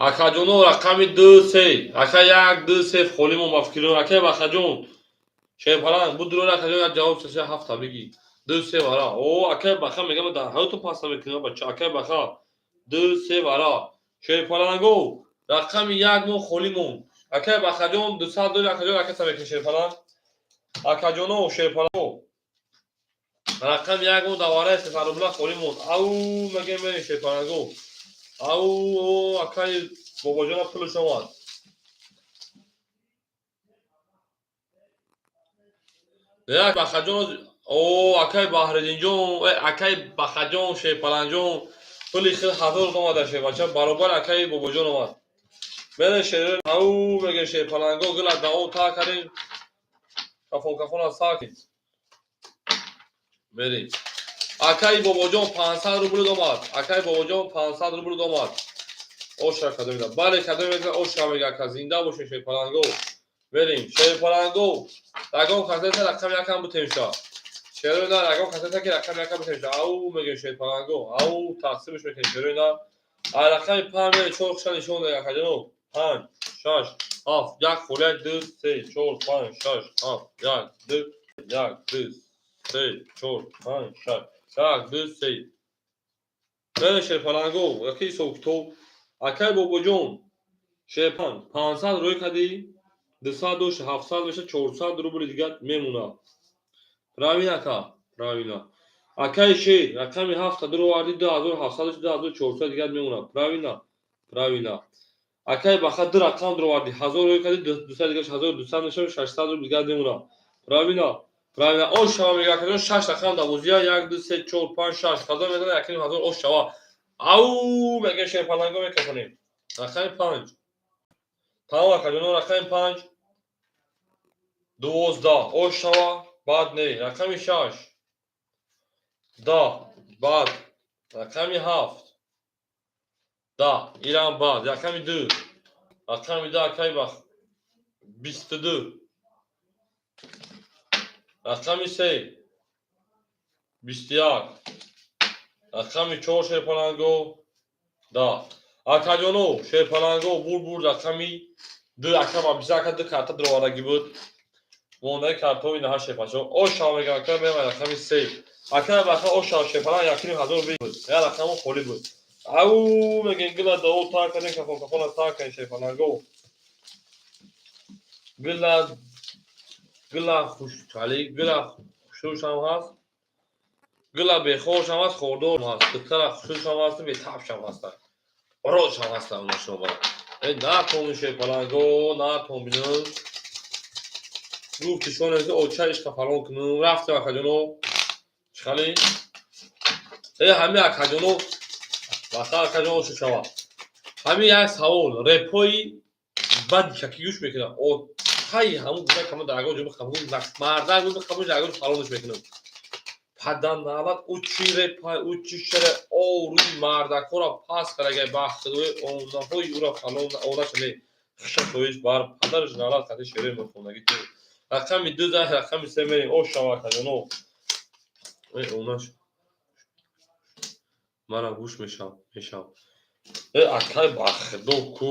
Акаҷоно, рақами ду, се, ака, як, ду, се холимон ба фикрон. Акаи бахаҷон, шерпаланг будурон. Акаҷон, як ҷавоб, се, ҳафта биги, ду, се вара. О, акаи баха мегам, дар ҳаётон пас намекунам, бача. Акаи баха, ду, се вара. Шерпаланго, рақами як мо холимон. Акаи бахаҷон, 200 дори, акаҷон, акаса мекунӣ, шерпаланг. Акаҷоно, шерпаланго, рақами як мо давараи 300 рубла холимон. Ау, мегем, мерем, шерпаланго. Ау, акаи бобоҷона пулш омад. Як бахаҷон, о, акаи Баҳриддинҷон, акаи бахаҷон, шерпаланҷон, пули хел ҳазор омада, шербача, баробар акаи бобоҷон омад. Мере, шер. Ау, меге, шерпаланго, гила дао та кардем, кафон кафона сакин мерем. Акаи бобоҷон 500 рубл омад. Акаи бобоҷон 500 рубл омад. Оша кадом, бале, кадом мега, оша мега, ака, зинда бошед, шерпаланго. Мерем, шерпаланго, ягон касеса рақами якам бутемша. Шерои нар, ягон касеса ки рақами якам бутемша. Ау, мегем, шерпаланго, ау, тақсимш мекунем, шерои нар. А рақами панҷ мерем, чор хуша нишон дега, акаҷоно. Панҷ, шаш, ҳафт, як холия, ду, се, чор, панҷ, шаш, ҳафт, як, ду, як, ду, се, чор, панҷ, шаш, як, ду, се. Мерем, шерпаланго, яки ҳисоб китоб. Акай бобоҷон, шерпан, 500 рӯй кардӣ, 200 дошт, 700 меша, 400 рубли дигар мемонад. Правильно, ака, правильно. Акаи шер, рақами ҳафта дуровардӣ, 2700, 2400 дигар мемонад. Правильно, правильно. Акаи баха, ду рақам дуровардӣ, 1000 рӯй кардӣ, 200 дигар, 1200 мешава, 600 рубл дигар мемонад. Правильно, правильно. Ош шава, мега, акаҷон, шаш рақам дар бозия, як, ду, се, чор, панҷ, шаш. Қазо медона, 1500 ош шава. Ау, мега, шерпаланго, мекафонем. Рақами панҷ. Тамом, акаҷоно, рақами панҷ, 12, ош шава, баъд не. Рақами шаш, 10, баъд. Рақами ҳафт, 10, ирам баъд. Рақами ду, рақами ду, акаи бах, 22. Рақами се, 21. Рақами чор, шерпаланго, 10. Акаҷоно, шерпаланго, бур бур, рақами ду, ака ба биза, ака, ду карта дуровардагӣ буд, мондаи картҳои наҳа, шерпачо. Ош шава, мега, ака, мема, рақами се. Ака баха, ош шава, шерпаланг, 1500 буд, як рақамо холӣ буд. Ау, мегем, гила дао та кардем, кафон кафона та кардем, шерпаланго. Гила гила хушчали, гила хушрӯшам ҳаст, гила бехоршам ҳаст, хордорам ҳаст, духтара хушрӯшам ҳаст, бетабшам ҳаст, ородшам ҳаст. Шумо э натон, шерпаланго, натон бинам. Гуфти шумо ки оча ишқа фалон кунам, рафтем, акаҷоно. Чихали э ҳами, акаҷоно, баха, акаҷоно, шава. Ҳами як савол: репои бади чаки гӯш мекунам, ҳай, ҳамун гуфта кама дар ягон ҷо бихабун, мардак бихабун, дар ягон ҷо фалонш мекунам. Паданалат, ӯ чӣ репай, ӯ чӣ шере, орӯи мардакҳоро пас карагай, ба худои онаҳои ӯро фалон онаша не хушашоиш бар падараш налат кади шерои мехондагӣ ту. Рақами ду зай, рақами се мерем. О, шава, акаҷоно. Э, онаш манам гӯш мешав, мешав. Э, акай, ба худо, ку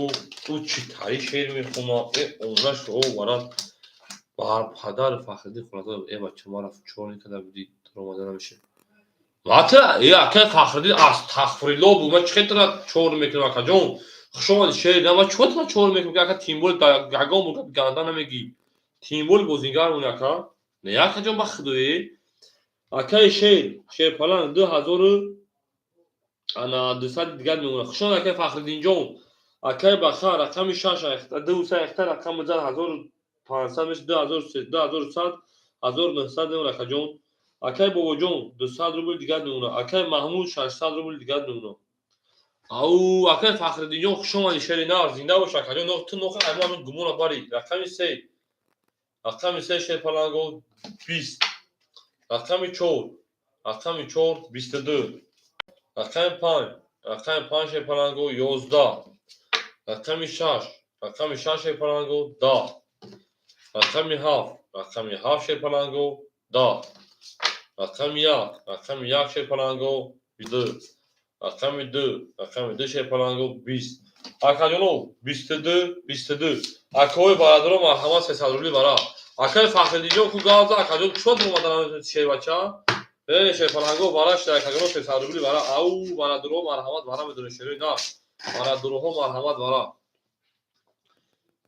ӯ чӣ тари шеър мехонад, э, онаш о варад. Бар падар Фахриддин Хулазода, э бача, мара чор никада будӣ, омада намешид. Мата, э акай Фахриддин, астағфирилло бу, ма чӣ хел чор мекунам, акаҷон? Хуш омадӣ, шер, ма чӣ тра чор мекунам, ака, тимбол ягон бор ганда намегӣ. Тимбол бозингар мон, ака. Не, акаҷон, ба худое. Акаи шер, шерпаланг 2000 ана 200 дигар мемонад. Хуш омадӣ, акаи Фахриддинҷон. Акаи Баха, рақами 6, ду се эхта рақами зад 1500 мешад, 2100, 1900 мемонад, акаҷон. Акаи Бобоҷон, 200 рубл дигар мемонад. Акаи Маҳмуд, 600 рубл дигар мемонад. Ау, акаи Фахриддинҷон, хуш омадӣ, шери нар, зинда бош, акаҷон. Ту ноха аймо ҳамин гумона барӣ. Рақами 3, рақами 3, шерпаланго 20, рақами 4, рақами 4 22, рақами 5, рақами 5, шерпаланго 11, рақами 6, рақами 6, шерпаланго 10, рақами 7, рақами 7, шерпаланго 10, рақами 1, рақами 1, шерпаланго 2, рақами 2, рақами 2, шерпаланго 20. Акаҷоно, 22, 22. Акаҳои бародаро, марҳамат, 300 рубли бара. Акаи Фахриддинҷон ку гап зад, акаҷон, чӣ омадан шербача? Э, шерпаланго бара шуда, акаҷоно, 300 рубли бара. Ау, бародаро, марҳамат, бара медонед, шерои на. Бародароҳо, марҳамат, бара.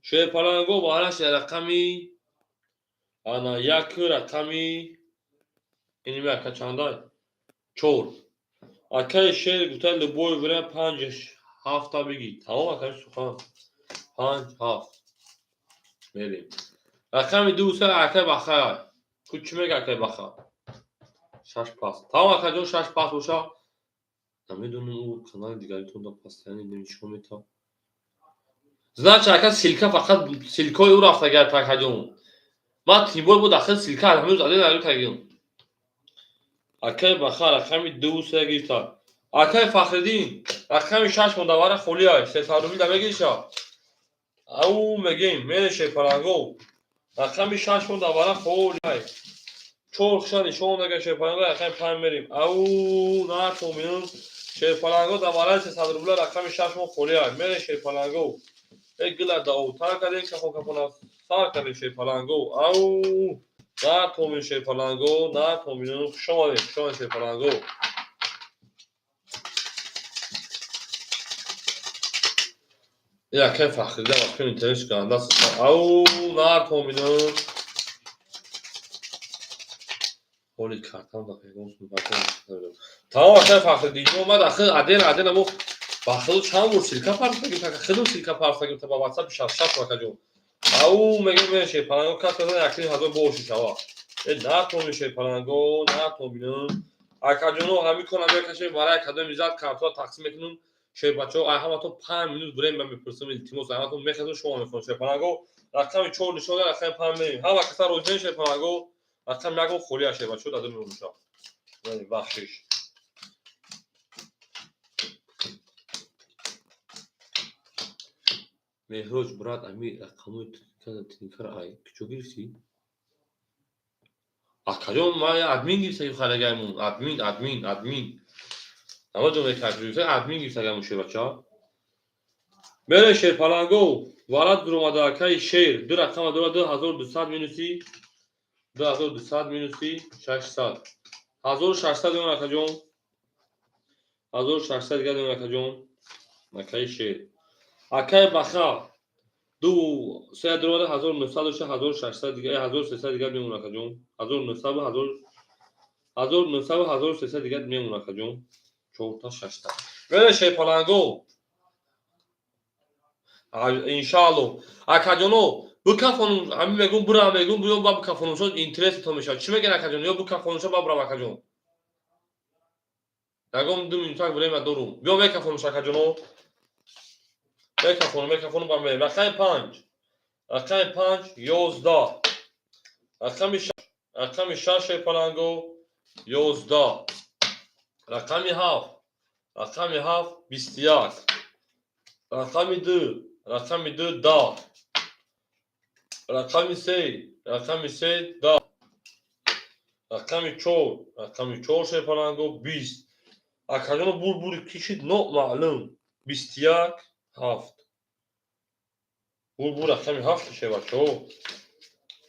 Шерпаланго бара шуда, рақами ана як, рақами иними ака чандай? Чор. Акаи шер гуфта, любой время панҷ ҳафта бигӣ. Тамом, акаи сухан. Панҷ ҳафт. Мерем. Рақами ду се акаи Баха. Ку чӣ мега акаи Баха? Шаш пас. Тамом, акаҷон, шаш пас боша. Намедонам, ӯ канали дигаритон да постоянно нишон метавад. Значит, ака, ссылка фақат ссылкаи ӯ рафта гар, акаҷон. Ман тимбой буд, ахир ссылка ҳамин аде наёр кардем. Акаи Баха рақами ду се гирифта. Акаи Фахриддин, рақами шаш монда, вара холия, 300 рубли да мегириша. Ау, мегем, мереше паланго. Рақами шаш монда, вара холия. Чор хиша нишон дага, шерпаланго, рақами панҷ мерим. Ау, натоминум. Шерпаланго да вара 300 рубля, рақами шаш мон холия. Мере, шерпаланго. Э, гила да тар кардем, кафон кафона сар кардем, шерпаланго. Ау, натомин, шерпаланго, натоминум. Хуш омадед, хуш омадед, шерпаланго. Акаи Фахриддин вақти интернет ганда. Ау, натоминум. Ҳоли картам да ягон. Тамом, акаи Фахриддинҷон омад, ахир аден аден амо ба худо чанд бор ссылка партагим, ака, худо ссылка партагим ба WhatsApp 66, акаҷон. Ау, мегем, мере, шерпаланго, кас казан 1500 боши шава. Э, натоми, шерпаланго, натоминум. Акаҷоно, ҳамин кора мекашем, барои кадоми зад картҳоро тақсим мекунем. Шербачаҳо, ай ҳаматон 5 минут время мепурсам, илтимос, ҳаматон мехезам, шумо мехонам. Шерпаланго, рақами чор нишон, рақами панҷ мерем. Ҳама каса розиен, шерпаланго, рақами якон холия, шербачаҳо, дада мемонша. Бахшиш. Меҳроҷ, брат, ами рақамои тинкара ай куҷо гирифтӣ? Акаҷон, ман админ гирифтагим, харагаймон. Админ, админ, админ. Намедонам, ки админ гирифтагаймон, шербача. Мере, шерпаланго, варад дуромада, акаи шер, ду рақама дора, 2200 минуси 2200 минуси 600. 1600 мемон, акаҷон. 1600 дигар мемон, акаҷон. Акаи шер. Акаи Баха ду се дуромада, 1900 дошта, 1600 дигар, 1300 дигар мемон, акаҷон. 1900 1900 1300 дигар мемон, акаҷон. Чорта шашта. Мере, шерпаланго. Иншаалло. Акаҷоно, бикафонум, ҳамин мегум, бирам, мегум, биё, ба бикафонум, шо интересито мешавад. Чӣ мегӯян, акаҷон? Ё бикафонумша, ба бирам, акаҷон. Ягон 2 минутак время дорум. Биё, мекафонумш, акаҷоно. Мекафонум, мекафонум, ба мерем. Рақами панҷ. Рақами панҷ, 11. Рақами шаш, рақами шаш, шерпаланго, 11. Рақами ҳафт, рақами ҳафт, 21. Рақами ду, рақами ду, 10. Рақами се, рақами се, 10. Рақами чор, рақами чор, шерпаланго, 20. Акаҷоно, бур-бури кишид, номаълум. 21, ҳафт. Бур-бур рақами ҳафт, шербачаҳо.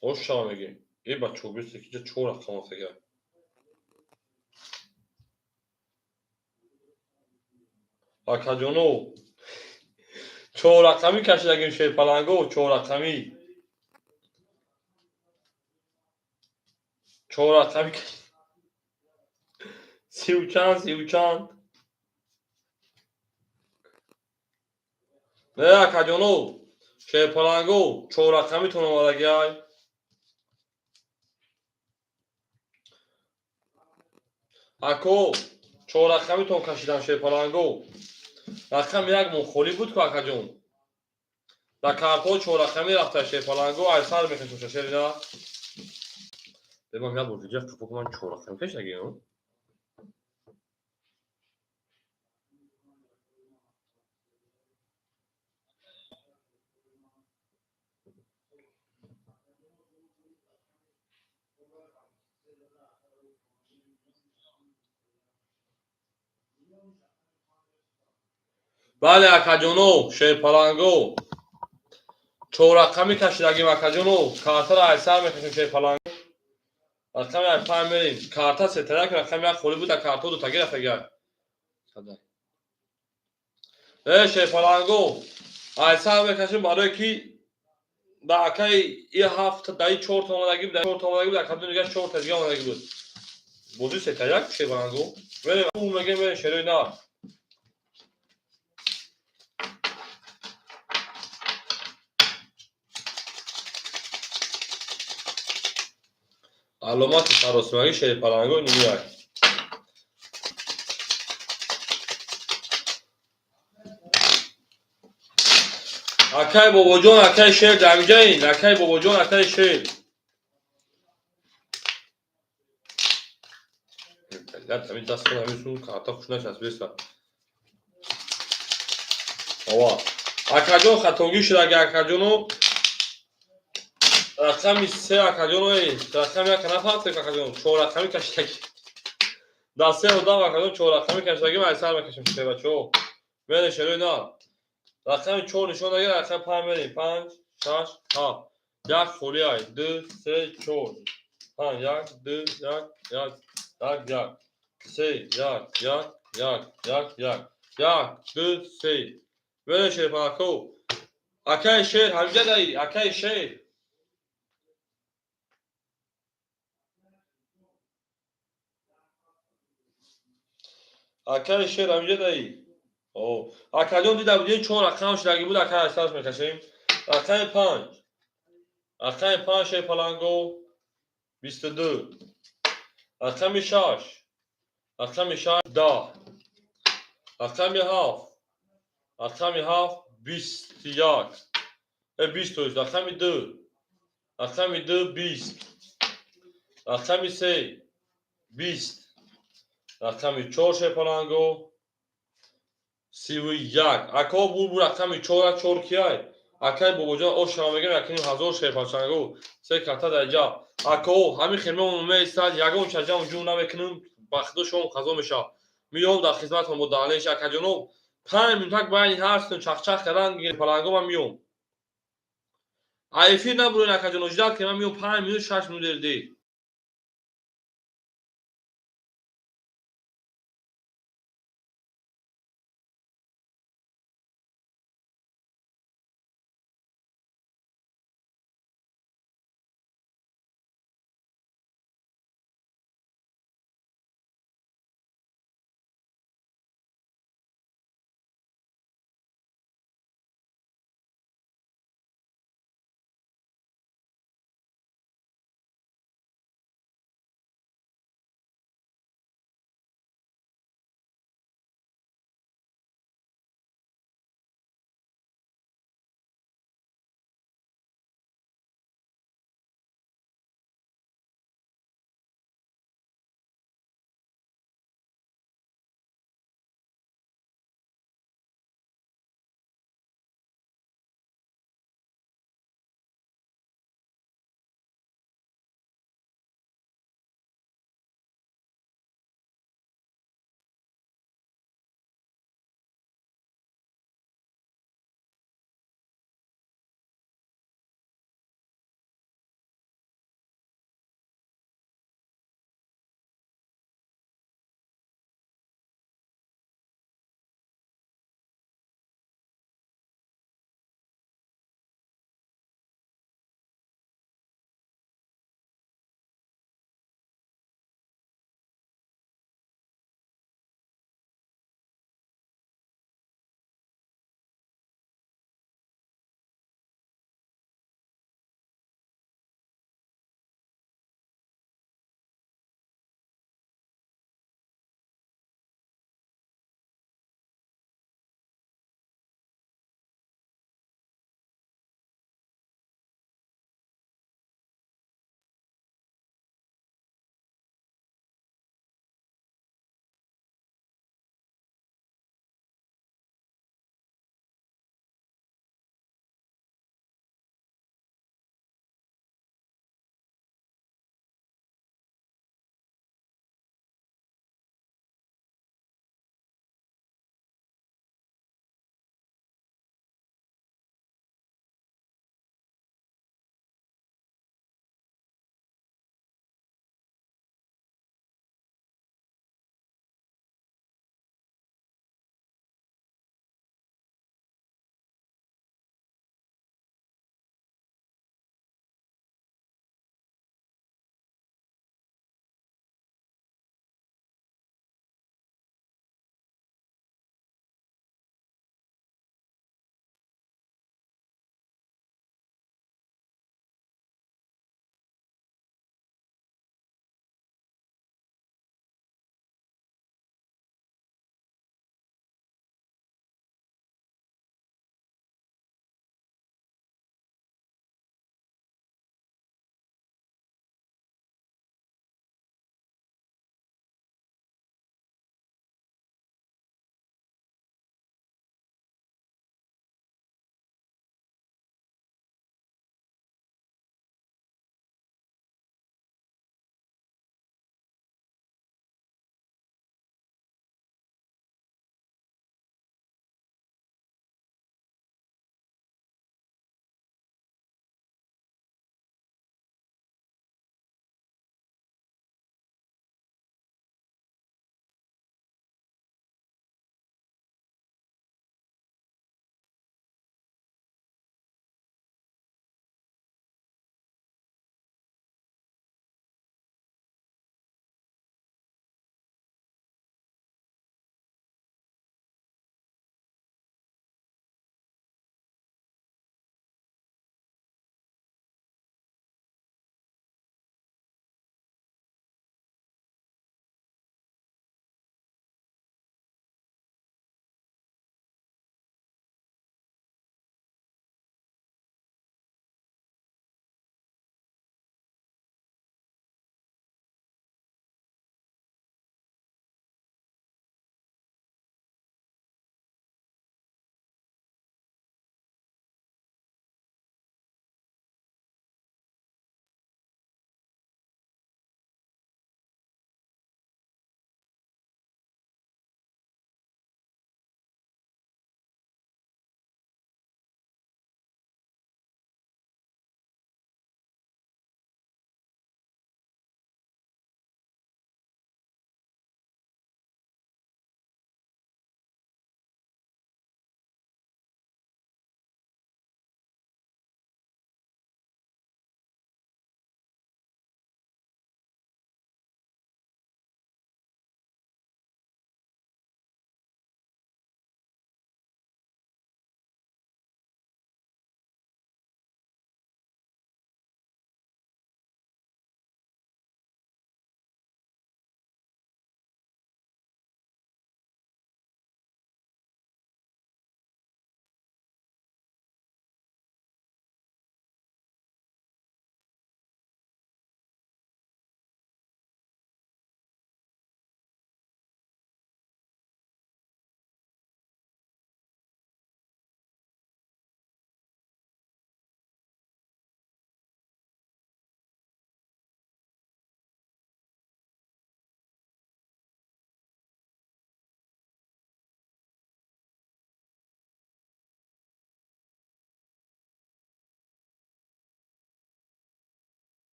Ош шава мегем. Э бачо бисте ки чор рақам рафтага. Акаҷоно чор рақамӣ кашидагим шерпаланго, чор рақамӣ. Чор рақамӣ 30 чанд, 30 чанд. Не, акаҷоно, шерпаланго, чор рақамитон омадагиай. Ако, чор рақамитон кашидам шерпаланго. Рақами як мон холӣ буд ку акаҷон. Дар картҳо чоррақамӣ рафта шерпаланго, айсар мекашем шерина. Бемам як бор дига қапо ман чоррақамӣ кашидагиам. Бале, акаҷоно, шерпаланго. Чоррақамӣ кашидагим акаҷоно. Картаро айсар мекашем шерпаланго. Рақами ай панҷ мерем. Карта сетаяк, рақами як холӣ буд, картҳо дутагӣ рафтагиай. Э, шерпаланго, айсар мекашем барое ки да акаи и ҳафт даи чорта омадагӣ буд, чорта омадагӣ буд, акадон дига чорта дига омадагӣ буд. Бозӣ сетаяк шерпаланго. Мерем, мегем, мерем шерои нар. Аломати саросимагӣ шерпаланго нимияк. Акай бобоҷон, акай шер дар инҷаин, акай бобоҷон, акай шер. Ҳамин даст ҳамин сун карта хуш начасписта. Ова. Акаҷон хатогӣ шудаги акаҷоно. Рақами се акаҷоно, рақами як нафарте акаҷон, чор рақамӣ кашидаги. Дар се одам акаҷон чор рақамӣ кашидаги, айсар мекашем шербачаҳо. Мерем шерои нар. Рақами чор нишон даги, рақами панҷ мерем. Панҷ, шаш, ҳафт. Як холӣ ай. Ду, се, чор. Панҷ, як, ду, як, як, як, як. Се, як, як, як, як, як. Як, ду, се. Мерем шерпалако. Акаи шер, ҳамиҷа даи, акаи шер. Акаи шер ҳамиҷа даи. О, акаҷон дида будем чор рақам шудаги буд, акаи айсараш мекашем. Рақами панҷ. Рақами панҷ шерпаланго 22. Рақами шаш. Рақами шаш 10. Рақами ҳафт. Рақами ҳафт 21. Э, 20 то есть рақами ду. Рақами ду 20. Рақами се 20. Рақами чор шерпаланго 31. Ако бу рақами чора чор кияй? Акай бобоҷон ошава мегӯям 1500 шерпаланго. Се карта дар ҷа. Ако ҳамин хелмон меистад, ягон чаҷам ҷум намекунем, ба худо шом қазо мешавад. Миём дар хизматон бо далеш акаҷоно. 5 минутак байни ҳар ситон чахчах кардан паланго ман миём. А эфир набуроен акаҷоно, ждать ки ман миём 5 минут, 6 минут дер.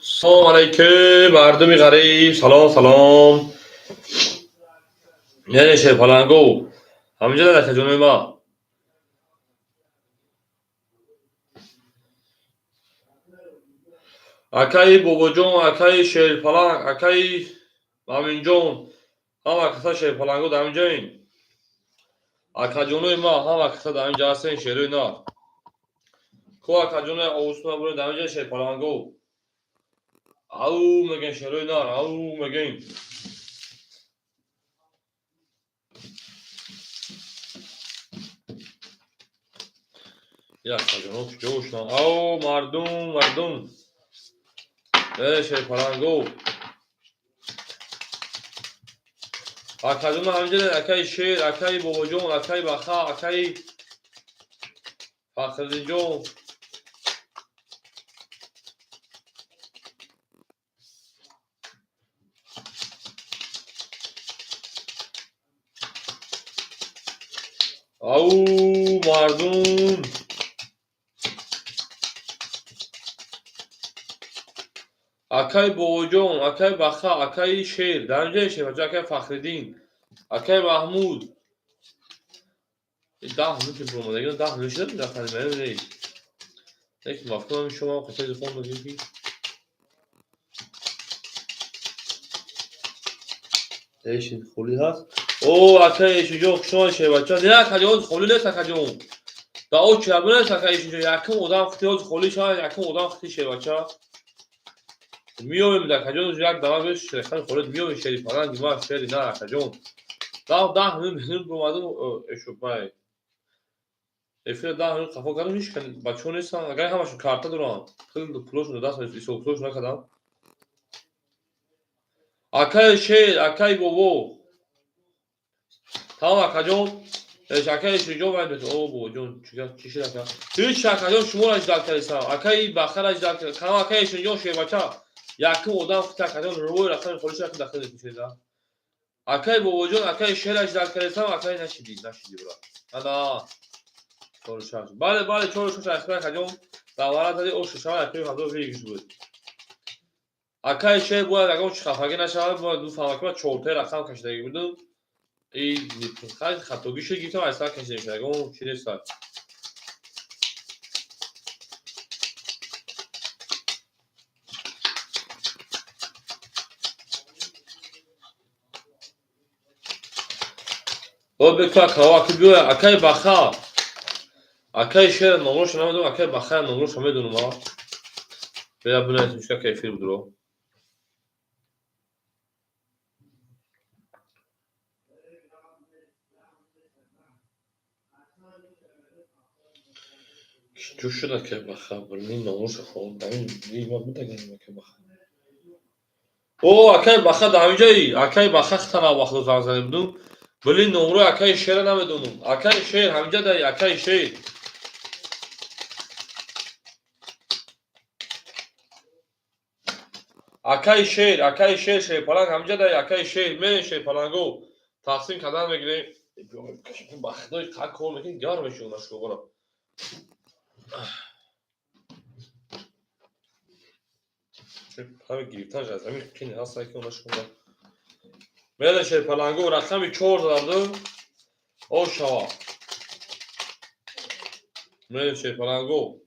Салом алейкум, мардуми ғариб, салом, салом. Яъне шерпаланго. Ҳаминҷа дар ҷонои ма. Акаи Бобоҷон, акаи Шерпаланг, акаи Аминҷон, ҳама каса шерпаланго дар ҳаминҷаин. Акаҷонои ма, ҳама каса дар ҳаминҷа ҳастен, шерои нар. Ко акаҷонои овузтона бурен дар ҳаминҷа шерпаланго. Ау мегӯен шерои нар, ау мегӯен. Як акаҷоно куҷо бошанд? Ау мардум, мардум. Э шерпаланго. Акаҷоно ҳаминҷа акаи Шер, акаи Бобоҷон, акаи Баха, акаи Фахриддинҷон. Ау мардум. Акаи Бобоҷон, акаи Баха, акаи Шер, дар ҳаминҷа шер, акаи Фахриддин, акаи Маҳмуд. 10 минут буромадагӣ, 10 минут шуда рафтани не. Лекин мафкунам шумо қисаи хондагӣ ки эшин холӣ ҳаст. О, акаи Эшинҷон, хуш омадед, шербача. Не, акаҷон, холӣ нест, акаҷон. Да о чиаб нест, акаи Эшинҷон. Якум одам хити ҳози холӣ шавад, якум одам хити шербача. Меёбем, акаҷон, як дама беш рехани холӣ меёбем, шери паланги ма, шери на, акаҷон. 10 минут буромадам, эшупай. Эфира 10 минут қафо кардам, ҳеч бачаҳо нестанд. Агар ҳамашон карта доранд, пулошон даст ҳисоб-китобшон накардам. Акаи Шер, акаи Бобо. Тамом, акаҷон. Акаи Эшинҷон вай мет. О, Бобоҷон, чӣ шуд, ака? Ҳеч, акаҷон, шуморо ждал кардистам. Акаи Бахара ждал кардистам. Тамом, акаи Эшинҷон, шербача. Якум одам хити акаҷон рӯи рақами холӣ шуд, дахил мешуда. Акаи Бобоҷон, акаи Шера ждал кардистам, акаи нашидӣ, нашидӣ бра. Ана. 4 6. Бале, бале, 4 6 акаи акаҷон. Давара зади о шашава акаи ҳазор выигрыш буд. Акаи Шер бояд ягон чи хафагӣ нашавад, бояд ду фаҳма ки ман чортаи рақам кашидагӣ будам. И хатогӣ шуд, гирифтам, аз сар кашида мешавад. Ягон чи нест. О беку акао, аки биёя, акаи Баха. Акаи Шер номроша намедонам, акаи Баха номроша медонам, а. Бея бинависем, чӣ ака эфир будро. Чӣ шуд, акаи Баха? Блин, номроша хондам. Ма бидагам акаи Баха. О, акаи Баха дар ҳаминҷаи? Акаи Баха хитана вақто занг зада будум. Блин, номрои акаи Шера намедонам. Акаи Шер ҳаминҷа даи, акаи Шер. Акаи Шер, акаи Шер, шерпаланг ҳаминҷа даи, акаи Шер, мерем шерпаланго. Тақсим кардан мегирем. Ба худои қад кор мекунем, гарм мешавад нашугора. Ҳами гирифтанаш аз ҳамин қини ҳаст, ки онашугора. Мерем шерпаланго, рақами 4 задам. О шава. Мерем шерпаланго.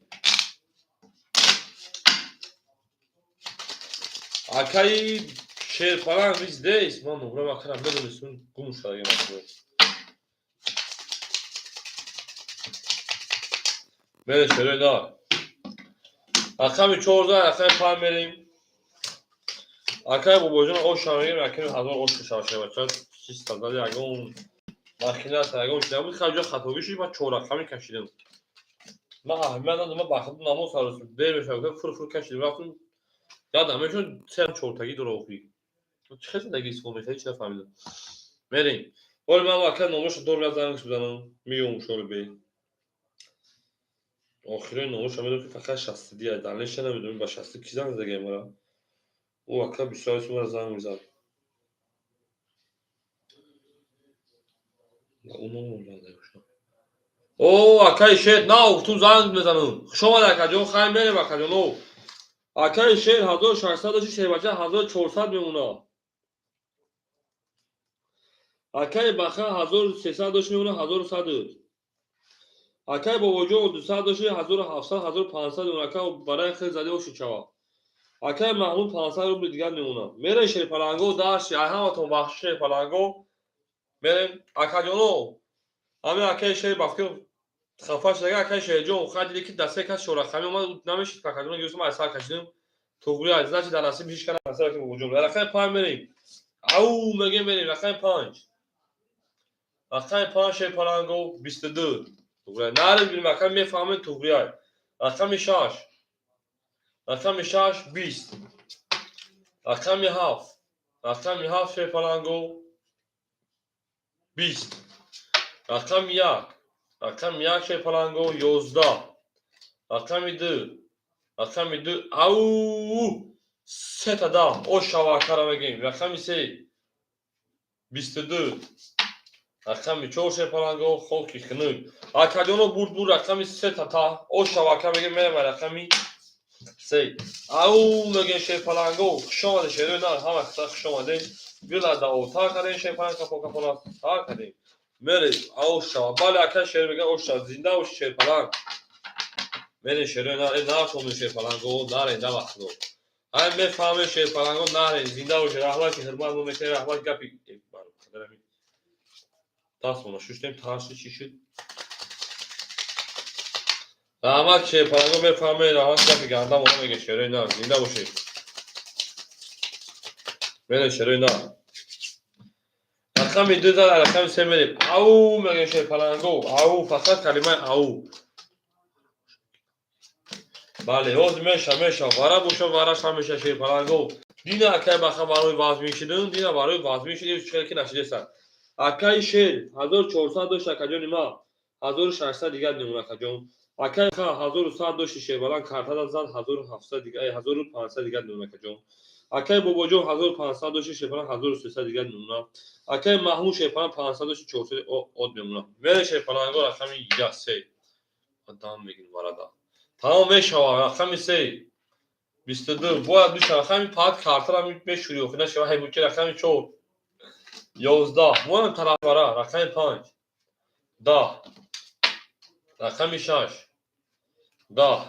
Акаи Шерпаланг вы здесь? Ман номрам акара медонистум, гум шуда масъала. Мерем шерои нар. Рақами 14, рақами 5 мерем. Акаи Бобоҷон оша мегирем, акаи ҳазор оша шава шербача. Чиста зади ягон махина ягон чи набуд, хеле ҷо хатогӣ шуд, ман чор рақами кашидам. Ман аҳамият надодам, ман ба худ намоз сарос дер мешавад, фур фур кашидам, рафтам. Ёдам мешуд се чортагӣ дора охи. Чӣ хел зиндагӣ истифода мекардӣ, чӣ нафаҳмидам. Мерем. Оли ман ака номроша дор меяд занг бизанам, меём шори бе. Охирои номроша медонам ки фақат 62 аст, далелша намедонам, ба 60 ки занг задагиам мара. Ӯ ака бисёр мара занг мезад. Ӯ номро занг задагиам. О, акаи Шер, на, гуфтум занг мезанам. Хуш омадед, акаҷон, хайр мерем, акаҷоно. Акаи шер 1600 дошти, шербача 1400 мемона. Акаи баха 1300 дошти, мемона 1100. Акаи бобоҷон 200 дошти, 1700, 1500 мемона. Ака барои хел зади оши чава. Акаи Маҳмуд 500 рубли дигар мемона. Мерем шерпаланго дарши, ай ҳаматон бахши шерпаланго. Мерем акаҷоно. Ҳамин акаи шер бафкир хафа шуда, акаи шерҷон, хай диди ки дасе кас шорақами омад, намешид акаҷоно гирифтам, ай сар кашидем. Туғри аз значит дар насиб ҳеч кана насиб ки бобоҷон. Рақами 5 мерем. Ау мегем мерем рақами 5. Рақами 5 шерпаланго 22. Туғри наре бинем ака мефаҳмем туғри ай. Рақами 6. Рақами 6 20. Рақами 7. Рақами 7 шерпаланго 20. Рақами 1. Рақами 1 шерпаланго 11. Рақами 2. Рақами 2 ау сета да о шава акара мегем. Рақами 3 22. Рақами 4 шерпаланго хоки хунук. Акаҷоно бурд бурд рақами 3 та о шава ака мегем мерем рақами 3. Ау мегем шерпаланго хуш омаде шерои нар ҳама хуш омаде. Гила да ота кардем шерпаланг капо капона та кардем. Мерем ау шава. Бале ака шер мега о шава зинда бош шерпаланг. Мерем шерои нар нар шерпаланго наре да вақтро. Ай мефаҳмем шерпаланго наре зинда бош раҳмат ки ҳурмат мо мекунем раҳмат гапи дастмона шуштем тарши чӣ шуд? Раҳмат шерпаланго мефаҳмем раҳмат гапи ганда мо мега шерои нар зинда бошед. Мерем шерои нар. Рақами 2 зад рақами 3 мерем. Ау мега шерпаланго ау фақат калимаи ау. Бале, ҳозир меша, меша, вара боша, вараш ҳамеша шерпаланго. Дина акай баха барои вазмин шидин, дина барои вазмин шидин, чӣ хел ки нашидесан. Акаи шер 1400 дошт акаҷони ма, 1600 дигар мемона акаҷон. Акаи ха 1100 дошти шербаланд картада зад 1700 дигар, 1500 дигар мемона акаҷон. Акаи бобоҷон 1500 дошти шербаланд 1300 дигар мемона. Акаи Маҳмуд шербаланд 500 дошти 400 од мемона. Мере шерпаланго рақами 1 3. Адам мегирим варада. Тамом мешава рақами 3 22 бояд биша рақами 5 картара мешӯри охи нашава ҳай буки рақами 4 11 моям тараф вара рақами 5 10 рақами 6 10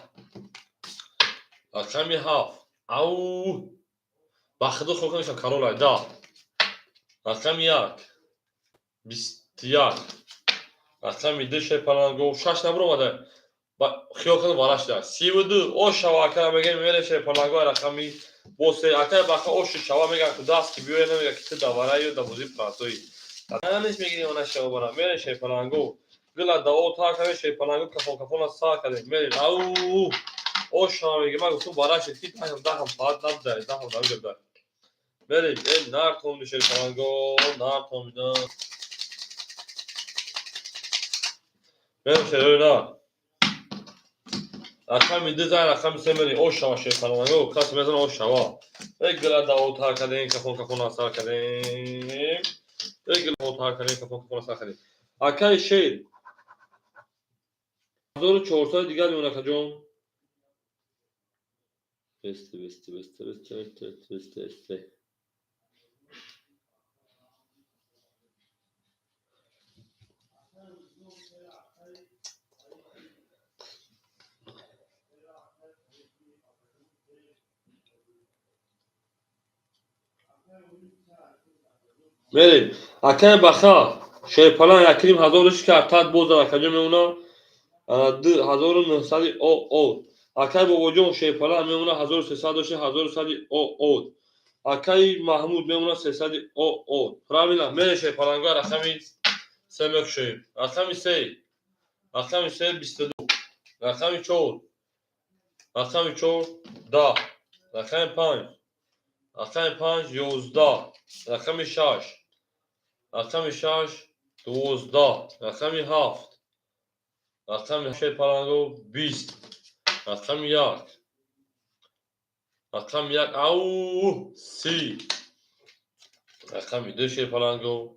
рақами 7 ау ба худо хӯрка мешам каролай 10 рақами 1 21 рақами 2 шерпаланго 6 набуромада хиёл кардам вара шуда 32 о шава акара мегем мере шерпаланго рақами бо се акай баха оши шава меган ку даст ки биёя намега ки ту да вараю да бозӣ пратои нанеш мегирем она шава бара мере шерпаланго гила да о та кардем шерпаланго кафон кафона са кардем мерем ау о шава мегем ман гуфтам вара шид ки даҳам даҳам фаат набудай даҳам набудай мерем э нар томди шерпаланго нар томида мерем шерои нар рақами 2 зан рақами 3 мерем о шава шерпаланго кас мезана о шава э гила да о та кардем кафон кафона сар кардем э гила о та кардем кафон кафона сар кардем акаи шер 1400 дигар мемона акаҷон бесте бесте бесте бесте бесте бесте бесте мерем акаи баха шерпалан якним ҳазор дошт картад боз дар акаҷон мемона 2900 од. Акаи бобоҷон шерпалан мемона 1300 дошт 1100 од. Акаи Маҳмуд мемона 300 од. Правильно мерем шерпаланго рақами 3 мекушоем. Рақами 3 рақами 3 22 рақами 4 рақами 4 10 рақами 5 рақами 5 11 рақами 6 рақами 6 12 рақами 7 рақами шерпаланго 20 рақами 1 рақами 1 ау 30 рақами 2 шерпаланго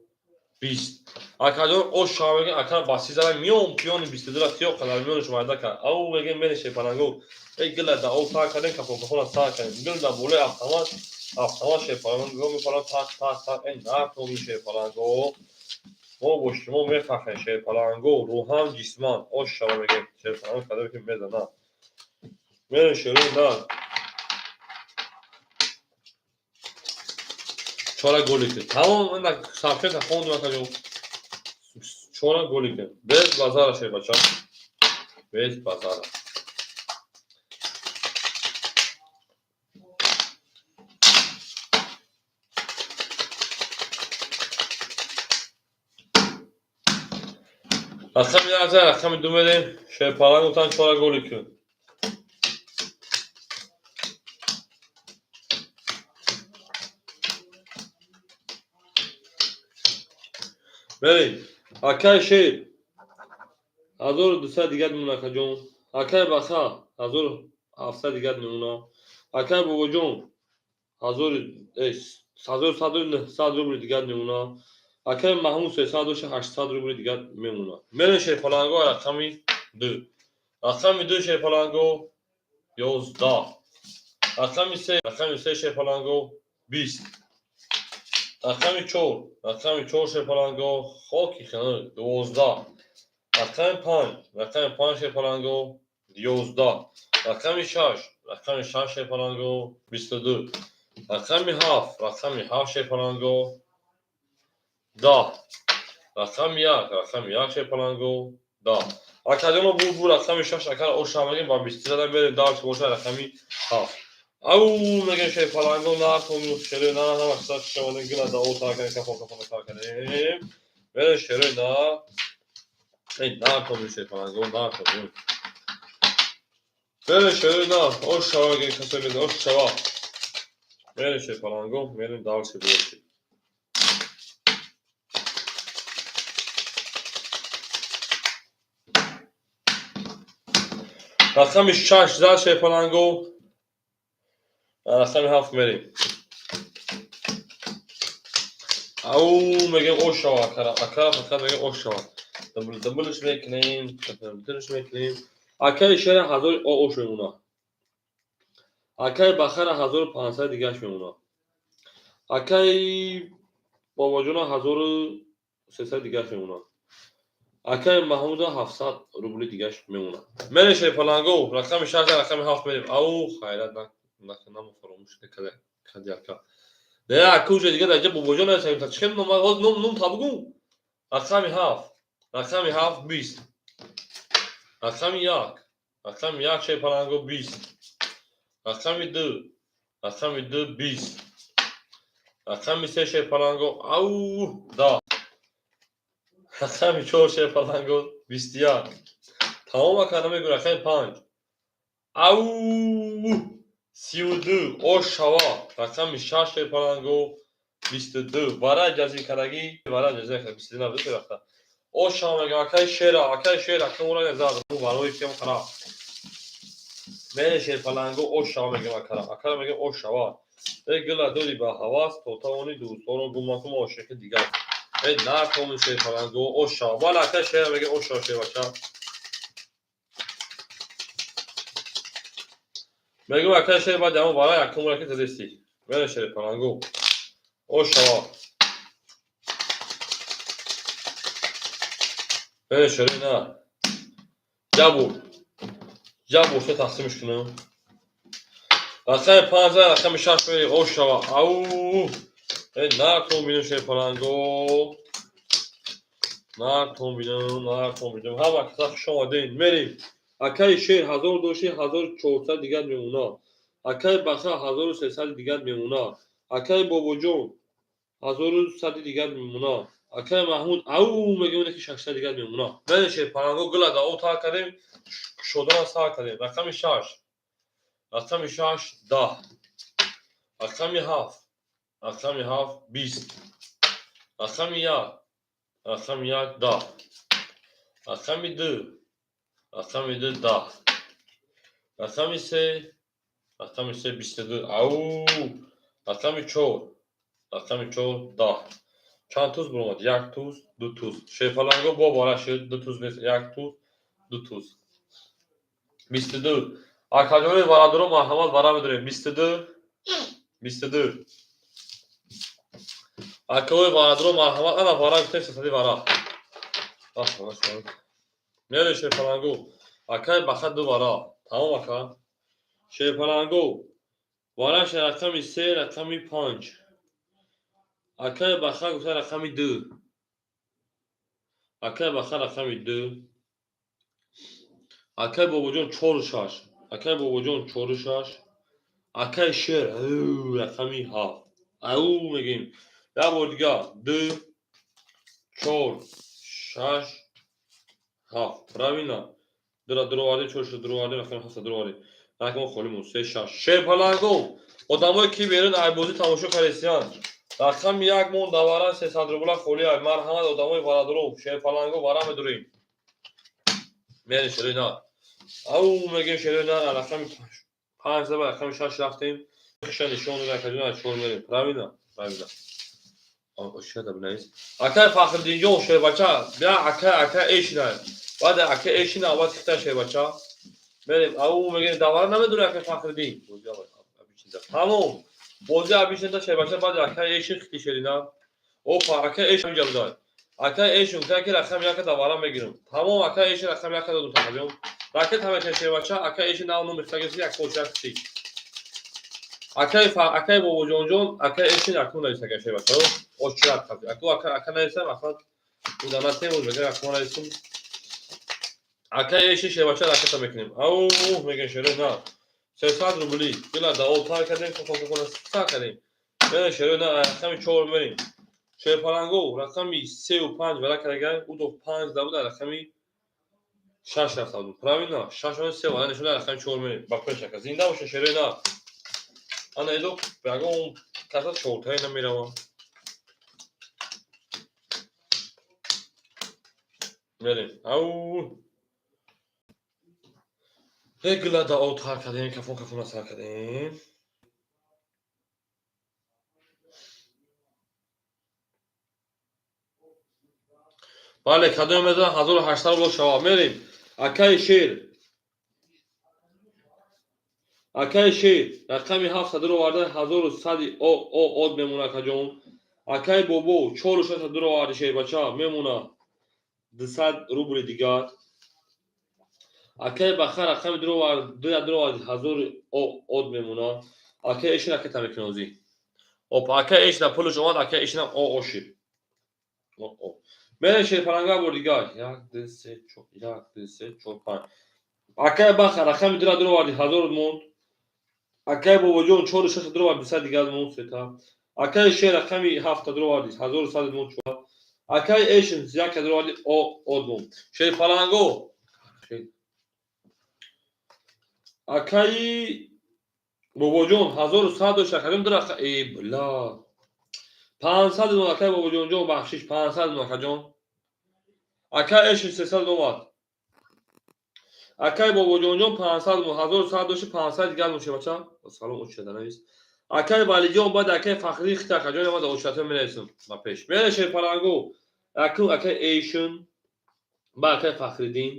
20. Акаҷон, ош шава мегем, акара ба си зада миён пиёни 22-ра сиёҳ қадар миёнаш майда кард. Ау мегем, мере шерпаланго. Эй, гила да ов тар кардем, кафон кафона сар кардем. Гил да болои автомат, автомат шерпаланго мепарад, так так так. Эй, нартоми шерпаланго. Мо бо шумо мефахрем, шерпаланго, рӯҳан, ҷисман. Ош шава мегем, шерпаланго кадом ки мезана. Мере шерои на. Чора голи ки. Тамом, ина сабчета хондум, акаҷон. Чора голи ки. Без базара, шербача. Без базара. Рақами як, рақами ду мерем. Шерпаланг гуфтан, чора голи ки. Мерем. Акай Шер 1200 дигар мемона, акаҷон. Акай Баха 1700 дигар мемона. Акай Бобоҷон 1100 рубли дигар мемона. Акай Маҳмуд 300 доша, 800 рубли дигар мемона. Мерем, шерпаланго, рақами ду. Рақами ду, шерпаланго, 11. Рақами се, рақами се, шерпаланго, 20. Рақами чор, рақами чор, шерпаланго, хоки хунук, 12. Рақами панҷ, рақами панҷ, шерпаланго, 11. Рақами шаш, рақами шаш, шерпаланго, 22. Рақами ҳафт, рақами ҳафт, шерпаланго, 10. Рақами як, рақами як, шерпаланго, 10. Акаҷоно, бу рақами шаш, акар оша мегем, ба бисту зада мерем, дальше боша рақами ҳафт. Ау мегем, шерпаланго, нархону шерои на, ҳама қисса шавонем, гила да о тар кардем, кафон кафон тар кардем. Мерем, шерои на. Эй, нархону шерпаланго, нархону. Мерем, шерои на, ош шава мегем, касое мезан, ош шава. Мерем, шерпаланго, мерем дальше больше. Рақами шаш зад шерпаланго. Рақами ҳафт мерем. Ау мегем, ош шава, акара, акара фақат мегем, ош шава. Дублш мекунем, дублш мекунем. Акаи Шера ҳазор ош мемона. Акаи Бахара 1500 дигаш мемона. Акаи Бобоҷона 1300 дигаш мемона. Акаи Маҳмуда 700 рубли дигаш мемона. Мерем, шерпаланго, рақами шаш, рақами ҳафт мерем. Ау, хайрат накунам, фаромӯш накарда кади ака. Не, ака, уже дига даҷа Бобоҷон ҳастем. Та чихел ном, ҳоз ном та бугу. Рақами ҳафт, рақами ҳафт, 20. Рақами як, рақами як, шерпаланго, 20. Рақами ду, рақами ду, 20. Рақами се, шерпаланго, ау, 10. Рақами чор, шерпаланго, 21. Тамом, ака, намегӯ, рақами панҷ. Ау, 32, ош шава. Рақами шаш, шерпаланго, 22. Вара ҷазир кардагӣ, вара ҷазир карда, 22 набуд вақта. Ош шава мегӯ, акаи Шера, акаи Шера, акамура зад, барои кем қара. Мере, шерпаланго, ош шава мегӯм, акара, акара мегӯм, ош шава. Эй, гила дори ба ҳавас, то тавони дӯстонро гум накун, ошиқи дигар. Эй, накоми, шерпаланго, ош шава. Бале, акаи Шера мегӯм, ош шава, шербача. Мегӯм, акаи Шер, баъди ҳамон вара якумра ки задести. Мере, шерпаланго. Ош шава. Мере, шерои на. Ҷабур. Ҷабур се тақсимш кунам. Рақами панҷ, рақами шаш мери, ош шава. Ау! Эй, накун бинем, шерпаланго. Накун бинем, накун бинем. Ҳама каса хуш омадем. Мерем. Акаи Шер ҳазор доши, 1400 дигар мемона. Акаи Баха 1300 дигар мемона. Акаи Бобоҷон 1100 дигар мемона. Акаи Маҳмуд, ау мегӯем, ки 600 дигар мемона. Мерем, шерпаланго, гила да об тар кардем, кушодана сар кардем. Рақами шаш, рақами шаш, 10. Рақами ҳафт, рақами ҳафт, 20. Рақами як, рақами як, 10. Рақами ду, рақами ду, 10. Рақами се, рақами се, 22. Ау, рақами чор, рақами чор, 10. Чанд туз буромад? Як туз, ду туз. Шерпаланго бо вара шуд, ду туз нест, як туз, ду туз. 22. Акаҷони варадоро, марҳамат, вара медорем. 22, 22. Акаои варадоро, марҳамат, ана вара гуфтем, сесади вара. Мере, шерпалангу. Акай баха ду вара. Тамом, ака. Шерпалангу. Вараш рақами се, рақами панҷ. Акай баха гуфта рақами ду. Акай баха рақами ду. Акай бобоҷон чору шаш. Акай бобоҷон чору шаш. Акай шер рақами ҳафт. Ау мегӯем. Як бор дигар: ду, чор, шаш, ҳафт. Правильно? Дура дуровардем, чор шуда дуровардем, рақами ҳафта дуровардем. Рақами холӣ монд, се, шаш. Шерпаланго, одамое ки берун айбозӣ тамошо кардесиянд. Рақами як монд, давара 300 рубла холӣ ай. Марҳамат, одамои варадоров, шерпаланго, вара медурем. Мерем, шерои нар. Ау мегӯем, шерои нар, рақами панҷ заба рақами шаш рафтем. Хиша нишон дода, акаҷон, аз чор мерем. Правильно? Правильно. Акай Фахриддинҷон, шербача, бия, акай, акай эшина. Баъд акай эшина, аввал хита, шербача. Мерем, ау мегӯем, давара намедури, акай Фахриддин. Тамом. Бозӣ абишнда, шербача, баъд акай эшин хити шерина. Опа, акай эш инҷа будай. Акай эшин гуфта ки рақами яка давара мегирам. Тамом, акай эшин рақами яка додум, тақаҷон. Ракет ҳамеша, шербача, акай эшин нав номер хитагиси як поча хити. Акай акай бобоҷонҷон, акай эшин акун навис, акай шербача. Очрат хафи. Аку ака ака нависам, ака уданатем, мегӯям, аку нависум. Акай эшин, шербача, ракета мекунем. Ау мегӯем, шерои на. 300 рубли. Дила даолтар кардем, кокона сар кардем. Мерем, шерои на, рақами чор мерем. Шерпаланго рақами сеу панҷ вара кардаган, ӯ до панҷ да буда, рақами шаш рафта буд. Правильно? Шаш он се вара нишон, рақами чор мерем. Ба пеш, ака. Зинда боша, шерои на. Ана эдо ягон каса чортаи намеравам. Мерем. Ау. Гила даолтар кардем, кафон кафона сар кардем. Бале, кадом мезан 1800 рубл шава. Мерем. Акаи шер. Акаи шер, рақами ҳафтсад оварда, ҳазору сади о о од мемона, акаҷон. Акаи бобо чору шашсад оварди, шербача, мемона 200 рубли дигар. Акаи баха рақами дуровард, ҳазори о од мемона. Акаи эшин ракета мекунозӣ. Опа, акаи эшина пулаш омад, акаи эшинам о ошиб. Мерем, шерпаланга, бор дигар. Як, ду, се, чор, як, ду, се, чор, панҷ. Акаи баха рақами дура дуроварди, ҳазор монд. Акаи бобоҷон чору шаша дуровард, 200 дигар монд, сета. Акаи шер рақами ҳафта дуроварди, ҳазору сад монд, чор. Акаи эшин яка дуроварди, о од монд. Шерпаланго. Акаи бобоҷон 1100 дошт, акаҷон, дура э бла. 500 монд, акаи бобоҷонҷон, бахшиш, 500 монд, акаҷон. Акаи эшин 300 омад. Акаи бобоҷонҷон 500 монд, 1100 дошти, 500 дигар монд, шебача. Салом, очада навис. Акаи Валиҷон баъд акаи Фахриддин хита, акаҷон, омад, очата менависам ба пеш. Мере, шерпалангу. Акун акаи эшин, ба акаи Фахриддин,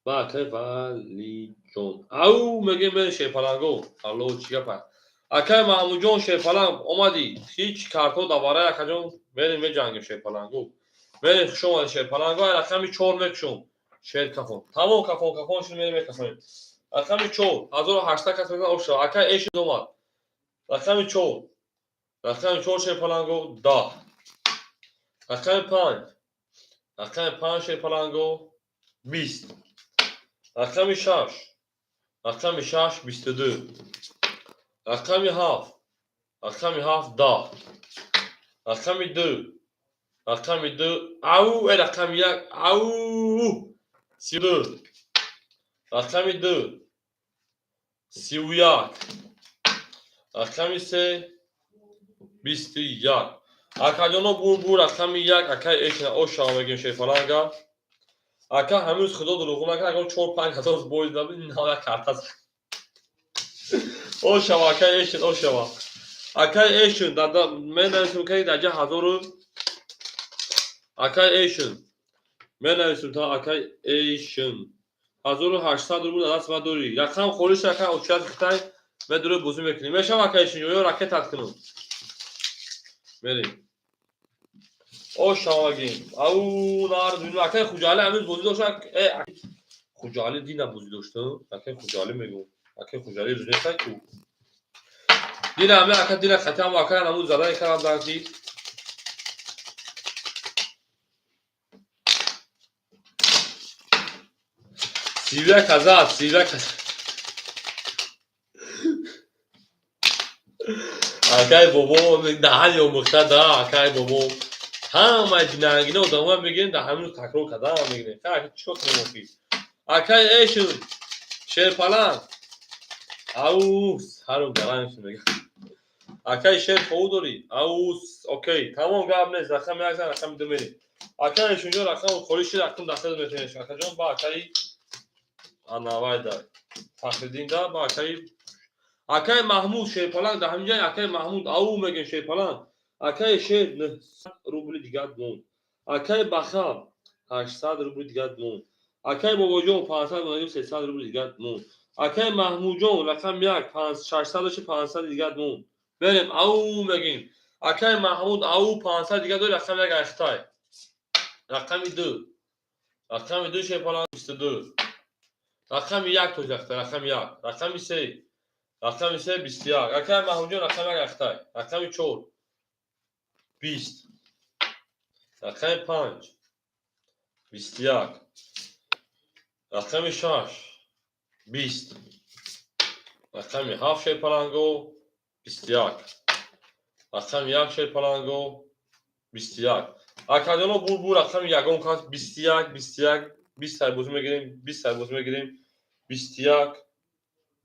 ба акаи Валиҷон. Ау мегӯем, мере, шерпалангу. Алло, чӣ гап аст? Акаи Маҳмудҷон, шерпаланг омадӣ. Ҳеҷ картҳо давараи, акаҷон, мерем, меҷангем, шерпалангу. Мерем, хуш омадӣ, шерпалангу, ай рақами чор мекушом. Шер кафон. Тамом, кафон кафон шуд, мерем, мекафонем. Рақами чор, 1800 кас мезанад, ошава. Акаи эшин омад. Рақами чор. Рақами чор, шерпаланго, 10. Рақами панҷ. Рақами панҷ, шерпаланго, 20. Рақами шаш. Рақами шаш, 22. Рақами ҳафт. Рақами ҳафт, 10. Рақами ду. Рақами ду. Ау, э рақами як. Ау. 32. Рақами ду. 31. Рақами се. 21. Акаҷоно, бур бур, рақами як, акаи эшина ошава мегӯем, шерпаланга. Ака, ҳамӯз худо дурӯғ накард, агар чор панҷ ҳазор бой даб, нава карта. Ошава, акаи эшин, ошава. Акаи эшин, дада, менависем, ки даҷа ҳазору Акай Эйшн, менависем та акай Эйшн. 1800 рубл даст ма дорӣ. Рақам холиш, акай очият хитай медуре, бозӣ мекунем. Мешава, акай Эйшн, ё ракетат кунам? Мерем. О, шавагим. Ау, нар акай Хуҷали ҳамин бозӣ дошт. Э, Хуҷали дина бозӣ дошт. Акай Хуҷали мегӯм. Акай Хуҷали рӯз нестай ку. Дина ҳами ака дина хатам ака намуд задай кардам ки 31 ҳазор, 31 ҳазор. Акай бобо даҳани омӯхта да, акай бобо. Ҳамаи динангина одамоя мегирем, дар ҳамин рӯз такрор карда мегирем. Чӣ кор кунем охи? Акай Эшн, шерпаланг. Ау, сару гаранг мега. Акай шер хоҳу дорӣ? Ау, окей, тамом, гап нест. Рақами як зан, рақами ду мерем. Акай Эшнҷон, рақами холӣ шид, акнун дахил метавонед. Акаҷон, ба акаи анавайда Фахриддин да, ба акаи Маҳмуд шерпаланг дар ҳамин ҷай, акаи Маҳмуд, ау мегем, шерпаланг. Акаи шер 900 рубли дигар монд. Акаи Бахаб 800 рубли дигар монд. Акаи Бобоҷон 500 монд, 300 рубли дигар монд. Акаи Маҳмудҷон рақами як 600 дошти, 500 дигар монд. Мерем, ау мегем. Акаи Маҳмуд, ау, 500 дигар дори, рақами як айхтай. Рақами ду. Рақами ду шерпаланг 22. Рақами як тоҷахта, рақами як. Рақами се. Рақами се 21. Акаи Маҳмудҷон рақами як айхтай. Рақами чор 20. Рақами панҷ 21. Рақами шаш 20. Рақами ҳафт шерпаланго 21. Рақами як шерпаланго 21. Акаҷоно, бур рақами ягон кас 21, 21, 20 сай бозӣ мегирем, 20 сай бозӣ мегирем, 21,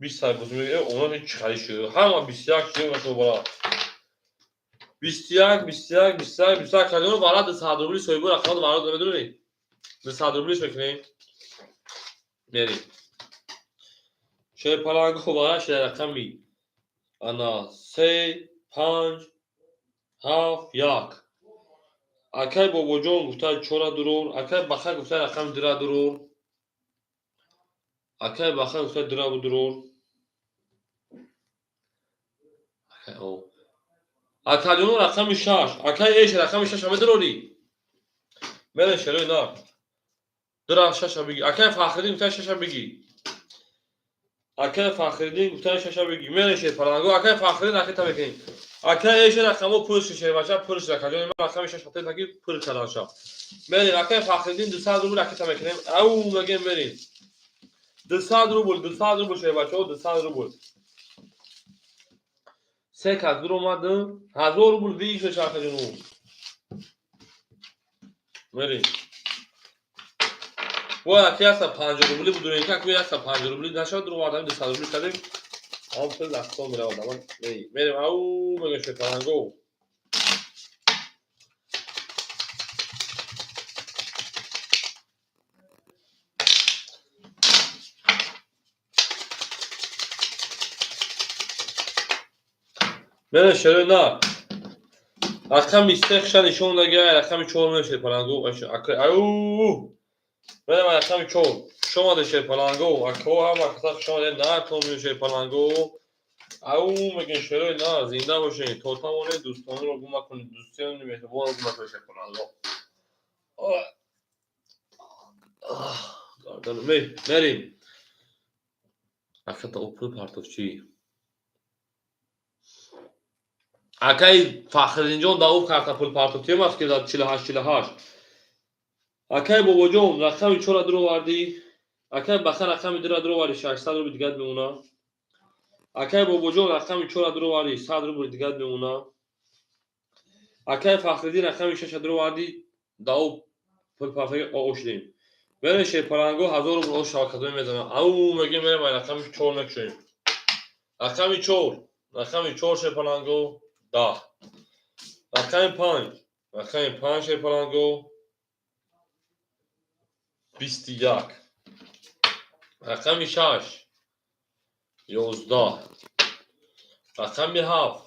20 сай бозӣ мегирем. Оно ҳеҷ чӣ шуд. Ҳама 21 шуд, бала. 21, 21, 21, 21. Акаҷоно, бала 200 рубли соҳибо рақамот баро медонӣ? 200 рублиш мекунем. Мерем. Шерпаланго бара шуда рақами ана се, панҷ, ҳафт, як. Акай Бобоҷон гуфта чора дурур, акай Баха гуфта рақами дира дурур. Акай Баха гуфта дира дурур. Акаҷоно, рақами шаш. Акай Эш, рақами шаш ҳама дурорӣ? Мерен, шерои на. Дура шаша биги. Акай Фахриддин гуфта шаша биги. Акай Фахриддин гуфта шаша биги. Мерен, шерпаланго. Акай Фахриддин ракета мекунем. Акай Эш, рақамо пур шербача пур шуда. Акаҷони ман рақами шаш хатер таки пур кардан ша. Мерем, акай Фахриддин 200 рубл ракета мекунем. Ау мегем, мерем. 200 рубл, 200 рубл, шербачаҳо, 200 рубл. Се кас дуромад, 1000 рубл выигрыш, акаҷону. Мерем. Бо аки 150 рубли будурем, ки аку 150 рубли нашавад, дуромадам 200 рубли кардем. Ам пул дастон меравад. Аман мерем, ау мегем, шерпаланго. Мерем, шерои на. Рақами се хиша нишон дага, рақами чор мерем, шерпаланго. Ау! Мерем рақами чор. Хуш омадед, шерпаланго. Акҳо, ҳама каса хуш омадед. На томиё, шерпаланго. Ау мегем, шерои на, зинда бошед. То тавонед дӯстонро гум накунед, дӯстони меҳрубонро гум накунед, шерпаланго. Мерем. Аката пул партофчӣ. Акаи Фахриддинҷон да ӯ карта пул партофтӣ маст ки 48, 48. Акаи Бобоҷон рақами чора дуровардӣ. Акаи Баха рақами дура дуровардӣ, 600 рубли дигар мемона. Акаи Бобоҷон рақами чора дуровардӣ, 100 рубли дигар мемона. Акаи Фахриддин рақами шаша дуровардӣ, да ӯ пул партофтӣ ошидем. Мерем, шерпаланго, 1000 рубл ош шавакатои мезанам. Ау мегем, мерем, рақами чор мекушоем. Рақами чор, рақами чор, шерпаланго 10. Рақами панҷ, рақами панҷ, шерпаланго 21. Рақами шаш 11. Рақами ҳафт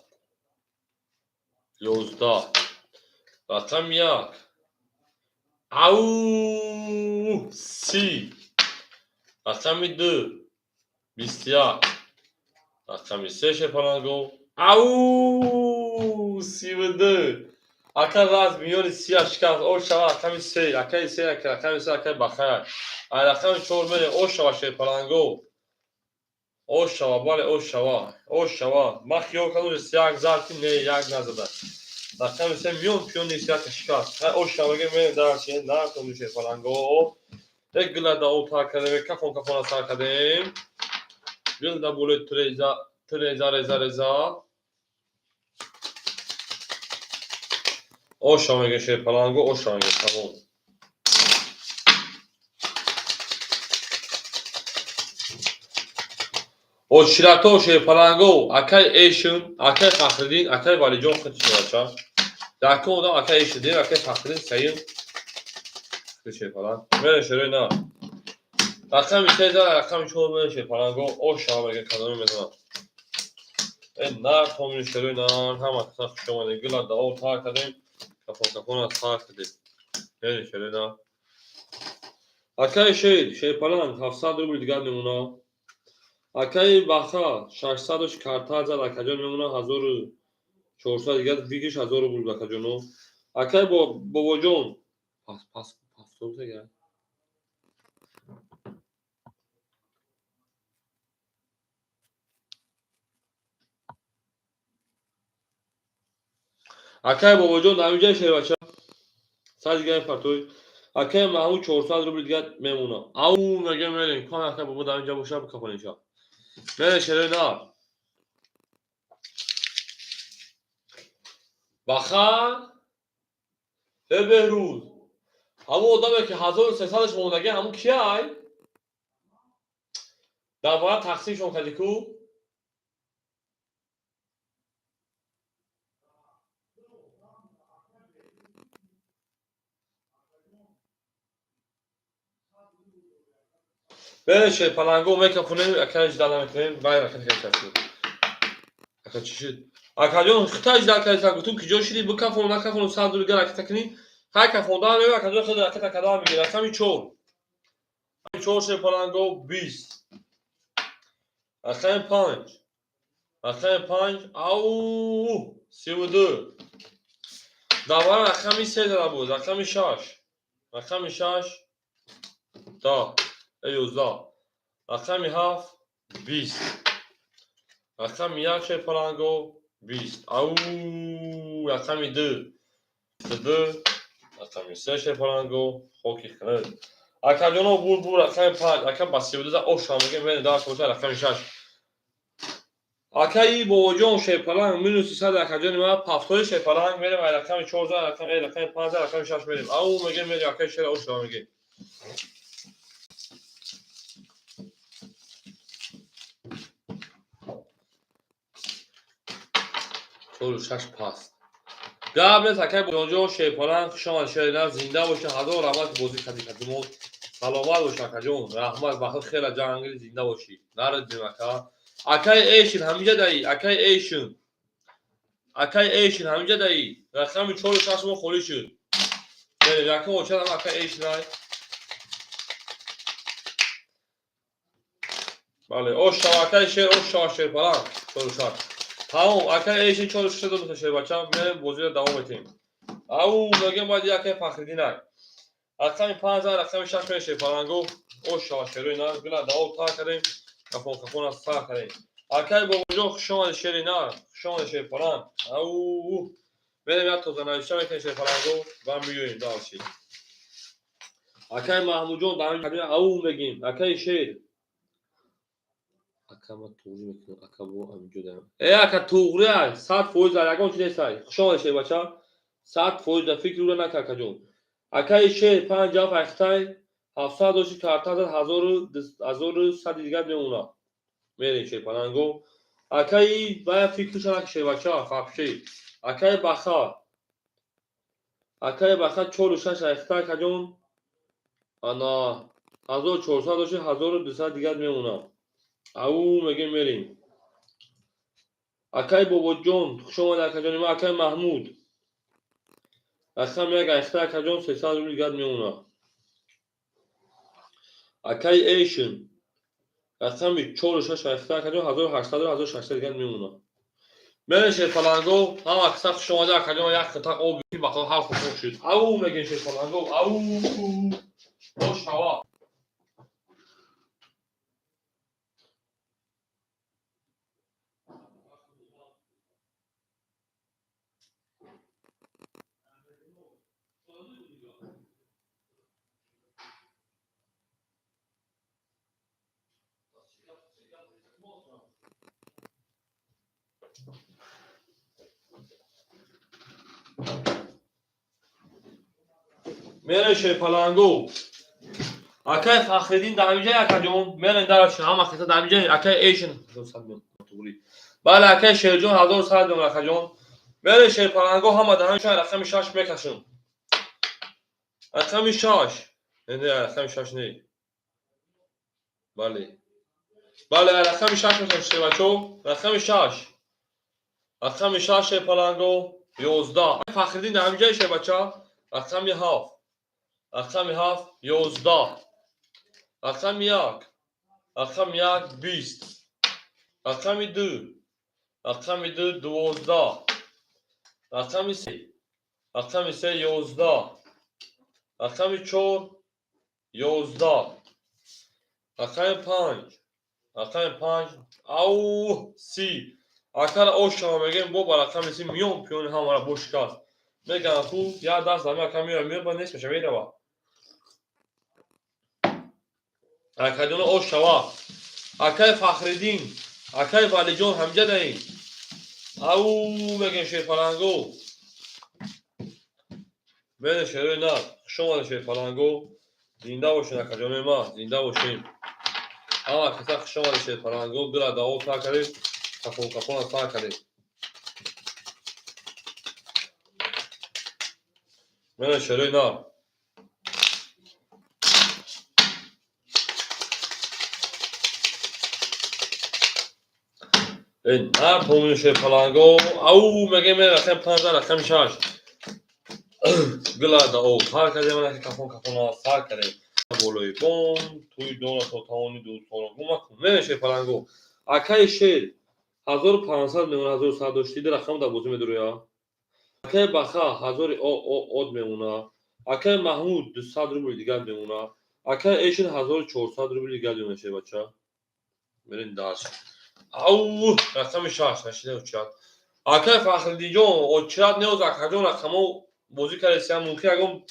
11. Рақами як Ау, 30. Рақами 2, 21. Рақами 3, шерпаланго. Ау, 32. Ака раз миёни сия шикаст. О шава рақами 3, акаи 3, рақами 3, акаи Бахая. Ай рақами 4 мерем. О шава шерпаланго. О шава, бале, о шава. О шава. Ман хиёл кардам, як зад ки не, як назада. Рақами 3 миён пиёни сия шикаст. О шава мерем дарчи, на шерпаланго. Як гила да о тар кардем, кафон кафона сар кардем. Гил да болои треза, треза, реза, реза. Оша мега шерпаланго, оша мега, тамом. Очирато шерпаланго, акай Эшин, акай Фахриддин, акай Валиҷон худшевача. Якум одам акай Эшин, дигар акай Фахриддин, сеюм шерпаланг. Мере шерои на. Рақами 3 рақами 4 мере шерпаланго, оша мега кадоми мезанам. Э нар томини шерои нар, ҳама каса хуш омадед. Гила да об тар кардем. Кафон кафон сар кардем. Мере шерои нар. Акай Шер, шерпаланг 700 рубл дигар мемона. Акаи Баха 600 карта зад, акаҷон мемона 1400 дигар, вигиш 1000 рубл акаҷоно. Акаи Бобоҷон пас пас пас дигар. Акаи Бобоҷон дар инҷа шербача. Сад дигар партой. Акаи Маҳмуд 400 рубл дигар мемона. Ау мега мерем. Кон акаи бобо дар инҷа боша бикафонем. Мере шерои нар. Баха э Беҳрӯз. Ҳамон одаме ки 1300-аш мондагӣ, ҳамон кияй? Дар бора тақсимшон кардӣ ку? Бере шерпаланго мекафонем, ака ждал намекунем, вай ракет кардем. Ака чӣ шуд? Акаҷон, хита ждал кардем, гуфтум ки ҷо шиди бикафон, накафон, 100 рубл ракета кунӣ. Хай кафонда мева, акаҷон худ ракета када мегирад. Рақами 4. 4 шерпаланго 20. Рақами 5. Рақами 5, ау, 32. Давара рақами 3 зада буд, рақами 6. Рақами 6, 10. 11. Рақами 7, 20. Рақами 1 шерпаланго 20. Ау, рақами 2, 22. Рақами 3 шерпаланго хоки хунук. Акаҷоно бур бур рақами 5, ака ба 32 за оша мегем, мерем дар боша рақами 6. Акаи Бобоҷон шерпаланг минус 300 акаҷони ман пафтои шерпаланг мерем ай рақами 4 за рақами 5 за рақами 6 мерем. Ау мегем мерем акаи шер оша мегем. Чору шаш паст. Гап нест, акай Бобоҷон шерпаланг, хуш омад шери нар, зинда боша, ҳазор раҳмат ки бозӣ кардӣ кардимо. Саломат бош акаҷон, раҳмат, ба худ хела ҷангили зинда бошӣ. Нарадим ака. Акай Эшин ҳаминҷа даи, акай Эшин. Акай Эшин ҳаминҷа даи. Рақами 4 6 мо холӣ шуд. Мерем, якум очад ам акай Эшин ай. Бале, ош шава акай шер, ош шава шерпаланг. 4 6. Тамом, акай Эшин 4 6 дод шербача, мерем бозиро давом метем. Ау, мегем бояд акай Фахриддин ай. Рақами 5 рақами 6 мерем шерпаланго. Ош шава шерои нар, гила давом тар кардем. Кафон кафон аз сар кардем. Акай Бобоҷон хуш омадед шери нар, хуш омадед шерпаланг. Ау, мерем як тоза навишта мекунем шерпаланго ва меоем дальше. Акай Маҳмудҷон дар ин ау мегем, акай шер. Ака ма туғри мекунам, ака бо аминҷо даям. Э ака туғри ай, 100% ай, ягон чиз нест ай. Хуш омадед шербача. 100% да фикр ура нака акаҷон. Акаи шер 5 ҷаф айхтай 700 дошти карта зад 1100 дигар мемонад. Мерем шерпаланго. Акаи бая фикрша нака шербача, фабши. Акаи Баха. Акаи Баха 4 6 айхтай акаҷон. Ана 1400 дошти 1200 дигар мемонад. Ау мегем мерем. Акаи Бобоҷон, хуш омадед акаҷони ман, акаи Маҳмуд. Рақами як айхта акаҷон 300 рубл дигар мемонад. Акаи Эйшн рақами чору шаш айхта акаҷон 1800, 1600 дигар мемонад. Мерен шерпаланго, ҳама каса хуш омада акаҷон, як хитақ об бахо ҳар хушок шуд. Ау мегем шерпаланго, ау бош ҳава. Мерен шерпаланго. Акай Фахриддин дар ҳамиҷа акаҷон, мерен дарашин ҳама каса дар ҳамиҷа акай Эйшн 1100. Бале акай Шерҷон 1100 мемон акаҷон. Мерен шерпаланго ҳама дар ҳамиҷа рақами 6 мекашем. Рақами 6. Не, не, рақами 6 не. Бале. Бале, рақами 6 мекашем шербачо. Рақами 6. Рақами 6 шерпаланго 11. Фахриддин дар ҳамиҷа шербача. Рақами 7. Рақами 7 11. Рақами 1. Рақами 1 20. Рақами 2. Рақами 2 12. Рақами 3. Рақами 3 11. Рақами 4 11. Рақами 5. Рақами 5 ау 30. Акара ошава мегем бо ба рақами 30 миён пиёни ҳамара бо шикаст. Меган ху як даст дар ака меоя меоя ба нест меша мерава. Акаҷоно ошава. Акай Фахриддин, акай Валиҷон ҳамҷа даин. Ау мегем шерпаланго. Мене шерои нар, хуш омада шерпаланго. Зинда бошен акаҷонои ма, зинда бошем. Ҳама каса хуш омада шерпаланго, гула даво сар кардем, кафон кафона сар кардем. Мене шерои нар. Нар томини шерпаланго. Ау мегем мене рақами 5, рақами 6. Гула даво сар кардем, ана кафон кафона сар кардем. Болои бом, туи дона то тавони дӯстонро гум макун. Мене шерпаланго. Акаи шер 1500 мемона, 1100 дошти, ди рақам дар бозӣ медуроя. Акаи Баха 1000 од мемона. Акаи Маҳмуд 200 рубл дигар мемона. Акаи Эшин 1400 рубл дигар мемона шербача. Мерин даш. Ау рақами 6 нашида очират. Акаи Фахриддинҷон очират неоз акаҷон рақамо бозӣ кардесиям мумкин ягон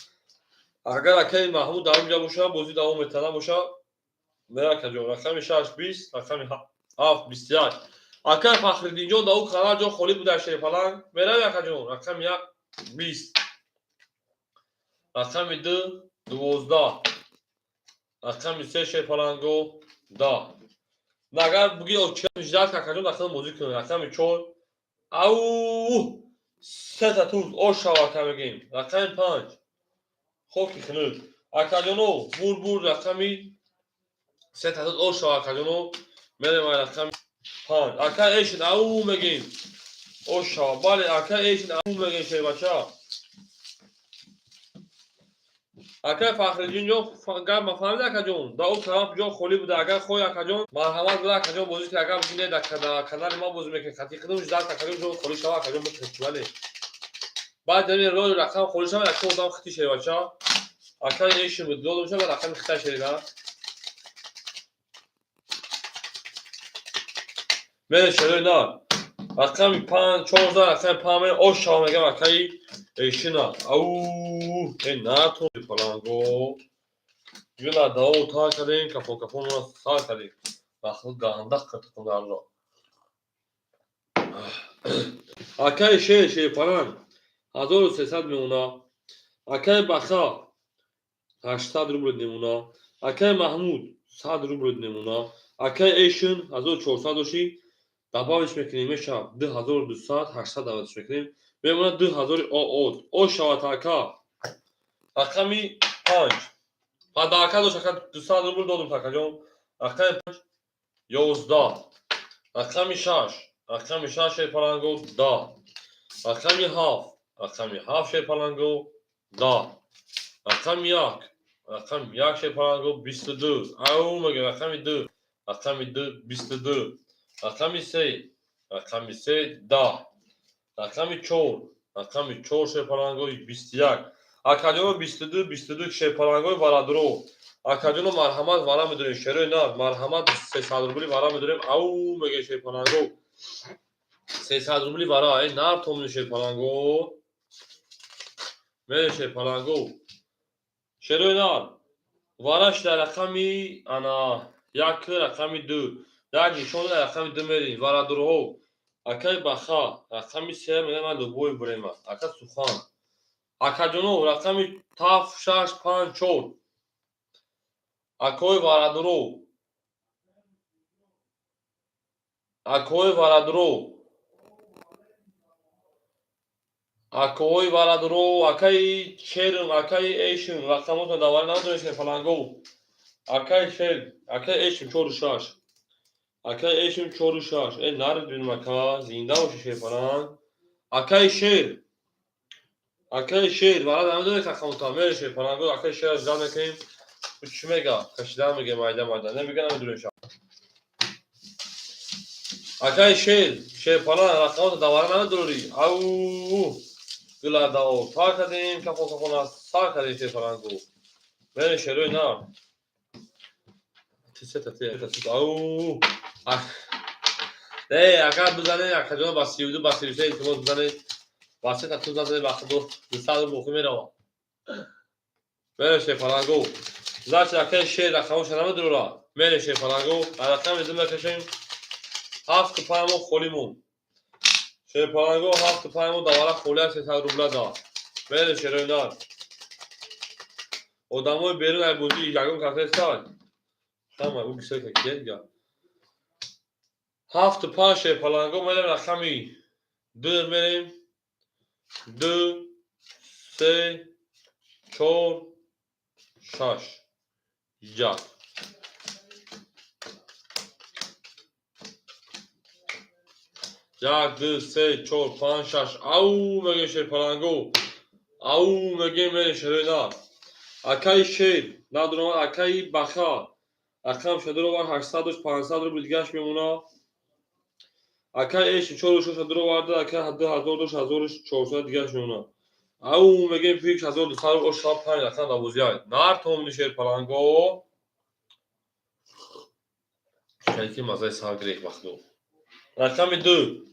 агар акаи Маҳмуд дар онҷа боша бозӣ давом метана боша. Не акаҷон рақами 6 20, рақами 7 21. Акаи Фахриддинҷон дар ӯ канал ҷо холӣ буда шерпаланг. Мерави акаҷон рақами 1 20. Рақами 2 12. Рақами 3 шерпаланго 10. Агар буги очират ждат акаҷон дахил бозӣ кунед. Рақами 4 ау сета туз ошава ака мегем. Рақами 5 хоки хунук. Акаҷоно бур бур рақами сета туз ошава акаҷоно. Мерем рақами 5. Ака Эшин ау мегем. Ошава. Бале ака Эшин ау мегем шербача. Акай Фахриддинҷон гап мафаҳмид акаҷон. Дар ӯ тараф ҷо холӣ буда. Агар хоҳӣ акаҷон марҳамат буда акаҷон бозӣ кунед. Агар бигӣ не дар канали ма бозӣ мекунед. Хати худам ждат акаҷон ҷо холӣ шава акаҷон бикунед. Бале. Баъд ами роҳи рақам холӣ шава яке одам хити шербача. Акаи Эшин буд додам шава рақами хита шерида. Мене шерои нар. Рақами 5 14 рақами 5 мен ошава мегам акаи Эшина. Ау натон паланго. Гула даво тар кардем, кафон кафонро сар кардем. Вақт гандақ кардем. Акаи шер шерпаланг 1300 мемона. Акаи Баха 800 рубл мемона. Акаи Маҳмуд 100 рубл мемона. Акаи Эшин 1400 доши. Добавиш мекунем мешавад 2200, 800 добавиш мекунем. Мемонад 2000 од. Ошавад ака. Рақами 5. Падака дошт ака 200 рубл додум акаҷон. Рақами 5 11. Рақами 6. Рақами 6 шерпаланго 10. Рақами 7. Рақами 7 шерпаланго 10. Рақами 1, рақами 1 шерпаланго 22. Ау мега рақами 2, рақами 2 22. Рақами 3, рақами 3 10. Рақами 4, рақами 4 шерпаланго 21. Акаҷоно 22 22 шерпалангои варадро. Акаҷоно марҳамат вара медорем. Шерои нар марҳамат 300 рубли вара медорем. Ау мега шерпаланго. 300 рубли вара. Эй нар томни шерпаланго. Мере шерпаланго. Шерои нар. Вараш дар рақами ана 1 рақами 2. Як нишон дар рақами 2 мерем. Варадроҳо. Акай баха рақами 3 мегам ман любой время. Ака сухан. Акаҷоно рақами 7 6 5 4. Акои варадро. Акои варадро. Акои варадро, акаи черм, акаи эшм, рақамотро давара надорем шерпаланго. Акаи шер, акаи эшм 4 6. Акаи эшм 4 6. Э нарид бинам ака, зинда боши шерпаланг. Акаи шер. Акаи шер, вара намедонед рақамотро, мере шерпаланго, акаи шераш ждал мекунем. Чӣ мега? Кашида мега майда майда. Намега намедонем ша. Акаи шер, шерпаланг рақамотро давара намедорӣ. Ау! Гуладао тар кардем, кафо кафона сар кардем шерпалангу. Мере шерои нар. Тисета тисета. Ау! Не, агар бизанед, акаҷон ба 32 ба 33 илтимос бизанед. Ба сета ту назанед ба худо 200 рубл боқӣ мерава. Мере шерпалангу. Значит, акаи шер рақамоша намедорора. Мере шерпалангу, рақами ду мекашем. 7 5 мо холӣ монд. Шерпаланго 7 5 мо давара холӣ аст 300 рубла да. Мере шерои нар. Одамои берун ай бозӣ ягон кас нестанд. Ҳама ӯ гисека кия. 7 5 шерпаланго мерем рақами 2 мерем. 2 3 4 6 1. 1 2 3 4 5 6. Ау меге шерпаланго. Ау меге мере шерои нар. Акаи шер надорам, акаи баха. Рақам шадуровар 800 500 рубл дигаш мемона. Акаи эш 4 6 шадуроварда, акаи 2000 1400 дигаш мемона. Ау меге пик 1200 ош 5 рақам давозиай. Нар томни шерпаланго. Шайки мазаи сар гирифт бахду. Рақами 2.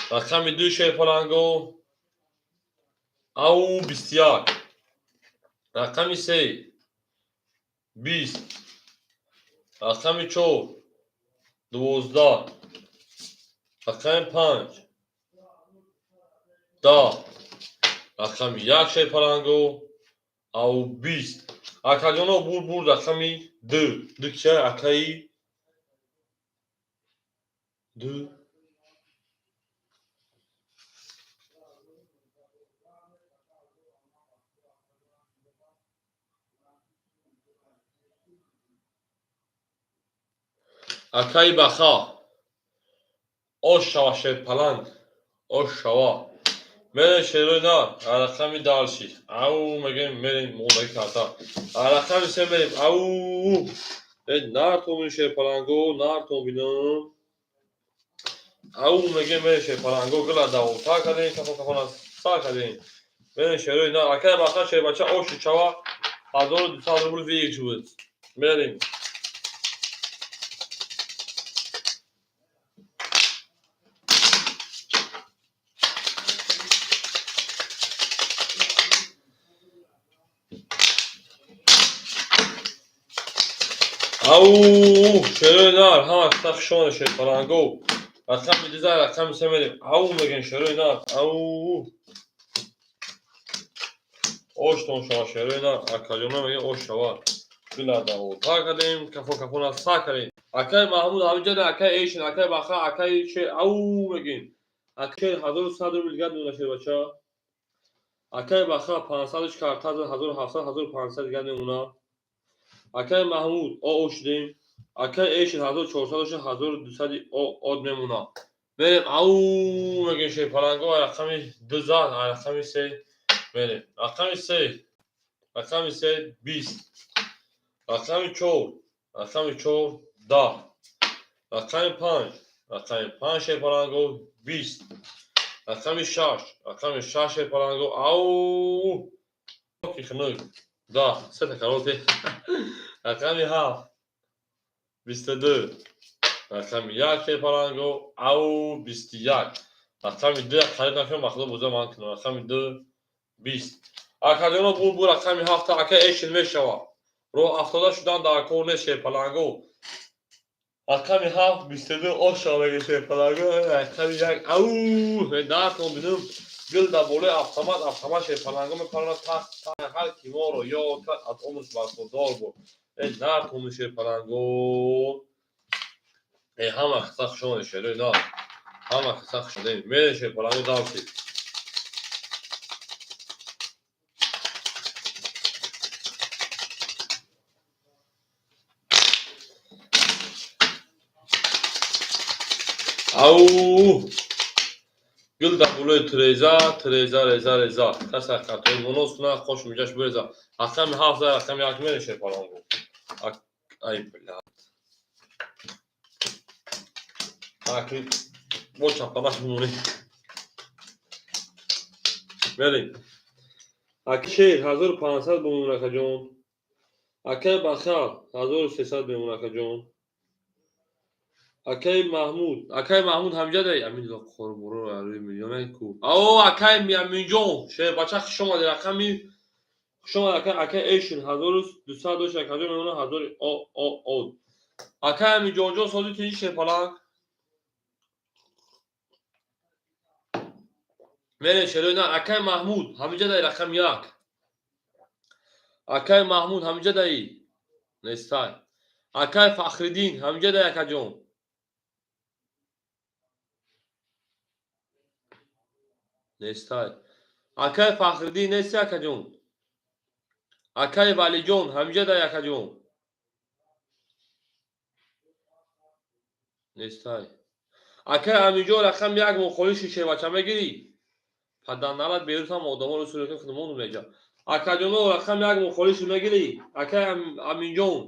Рақами 2 шерпаланго. Ау 21. Рақами 3 20. Рақами 4 12. Рақами 5 10. Рақами 1 шерпаланго. Ау 20. Акаҷоно бур бур рақами 2. 2 кия акаи 2. Акаи баха. Ош шава шерпаланг. Ош шава. Мере шерои нар. Рақами дальши. Ау мегем мерем модаи карта. Рақами се мерем. Ау. Э нар томин шерпаланго, нар томинам. Ау мегем мере шерпаланго гила дао. Та кардем кафо кафона сар кардем. Мере шерои нар. Акаи баха шербача ош шава 1200 рубл выигрывает. Мерем. Ау, шерои нар, ҳама киса хушона шерпаланго. Рақами 2 рақами 3 мерем. Ау мегем шерои нар. Ау. Оштон шава шерои нар. Акаҷоно мегем ош шава. Гуладао. Та кардем, кафо кафона са кардем. Акаи Маҳмуд ҳамиҷа акаи Эшин, акаи Баха, акаи Шер. Ау мегем. Акаи 1100 рубл дигар мемона шербача. Акаи Баха 500 карта 1700 1500 дигар мемона. Акаи Маҳмуд о шудем. Акаи Эшин 1400 1200 од мемона. Мерем ау мегем шерпаланго рақами 2 зад, рақами 3 Мерем. Рақами се. Рақами се 20. Рақами чор. Рақами чор 10. Рақами панҷ. Рақами панҷ шерпаланго 20. Рақами шаш. Рақами шаш шерпаланго ау. Ки хунук. 10. Сета кароте. Рақами ҳафт. 22. Рақами як шерпаланго ау 21. Рақами ду қариб накунам, ба худо боза ман кунам. Рақами ду 20. Акаҷоно бу рақами ҳафта ака эшин мешавад. Роҳ афтода шудан дар кор нест шерпаланго. Рақами ҳафт 22 оша меги шерпаланго. Рақами як ау дартон бинам. Гил дар болои автомат автомат шерпаланго мепаронад тах тах ҳар ки моро ёд кард аз умрш бархурдор буд. Э нартони шерпаланго. Э ҳама қисса хушомадед шерои на. Ҳама қисса хушомадед. Мерем шерпаланго давси. Ау! Гил дар болои тиреза, тиреза, реза, реза. Каса хатои монос кунад, хош миҷаш биреза. Рақами ҳафт за рақами як мерем шерпаланго. Ай бля. Акли бо чапанаш мемонем. Мерем. Аки шер 1500 бимон акаҷон. Акаи Бахал 1300 бимон акаҷон. Акаи Маҳмуд, акаи Маҳмуд ҳамҷа дай амин қорборо рӯи миллионай ку. Ао акаи Аминҷон, шербача хуш омадед. Рақами хуш омад акаи акаи Эшин 1200 дошт акаҷон мемонад 1000 о о о. Акаи Аминҷонҷон сози тинҷи шерпаланг. Мерем шерои на акаи Маҳмуд ҳамиҷа дай рақами як. Акаи Маҳмуд ҳамиҷа дай нестай. Акаи Фахриддин ҳамиҷа дай акаҷон. Нестай. Акаи Фахриддин нести акаҷон. Акаи Валиҷон ҳамиҷа дай акаҷон. Нестай. Акаи Аминҷон рақами як мухолиши шербача мегирӣ? Падарналат берусам одаморо сурёка худмон меҷа. Акаҷоно рақами як мухолиши мегирӣ? Акаи Аминҷон.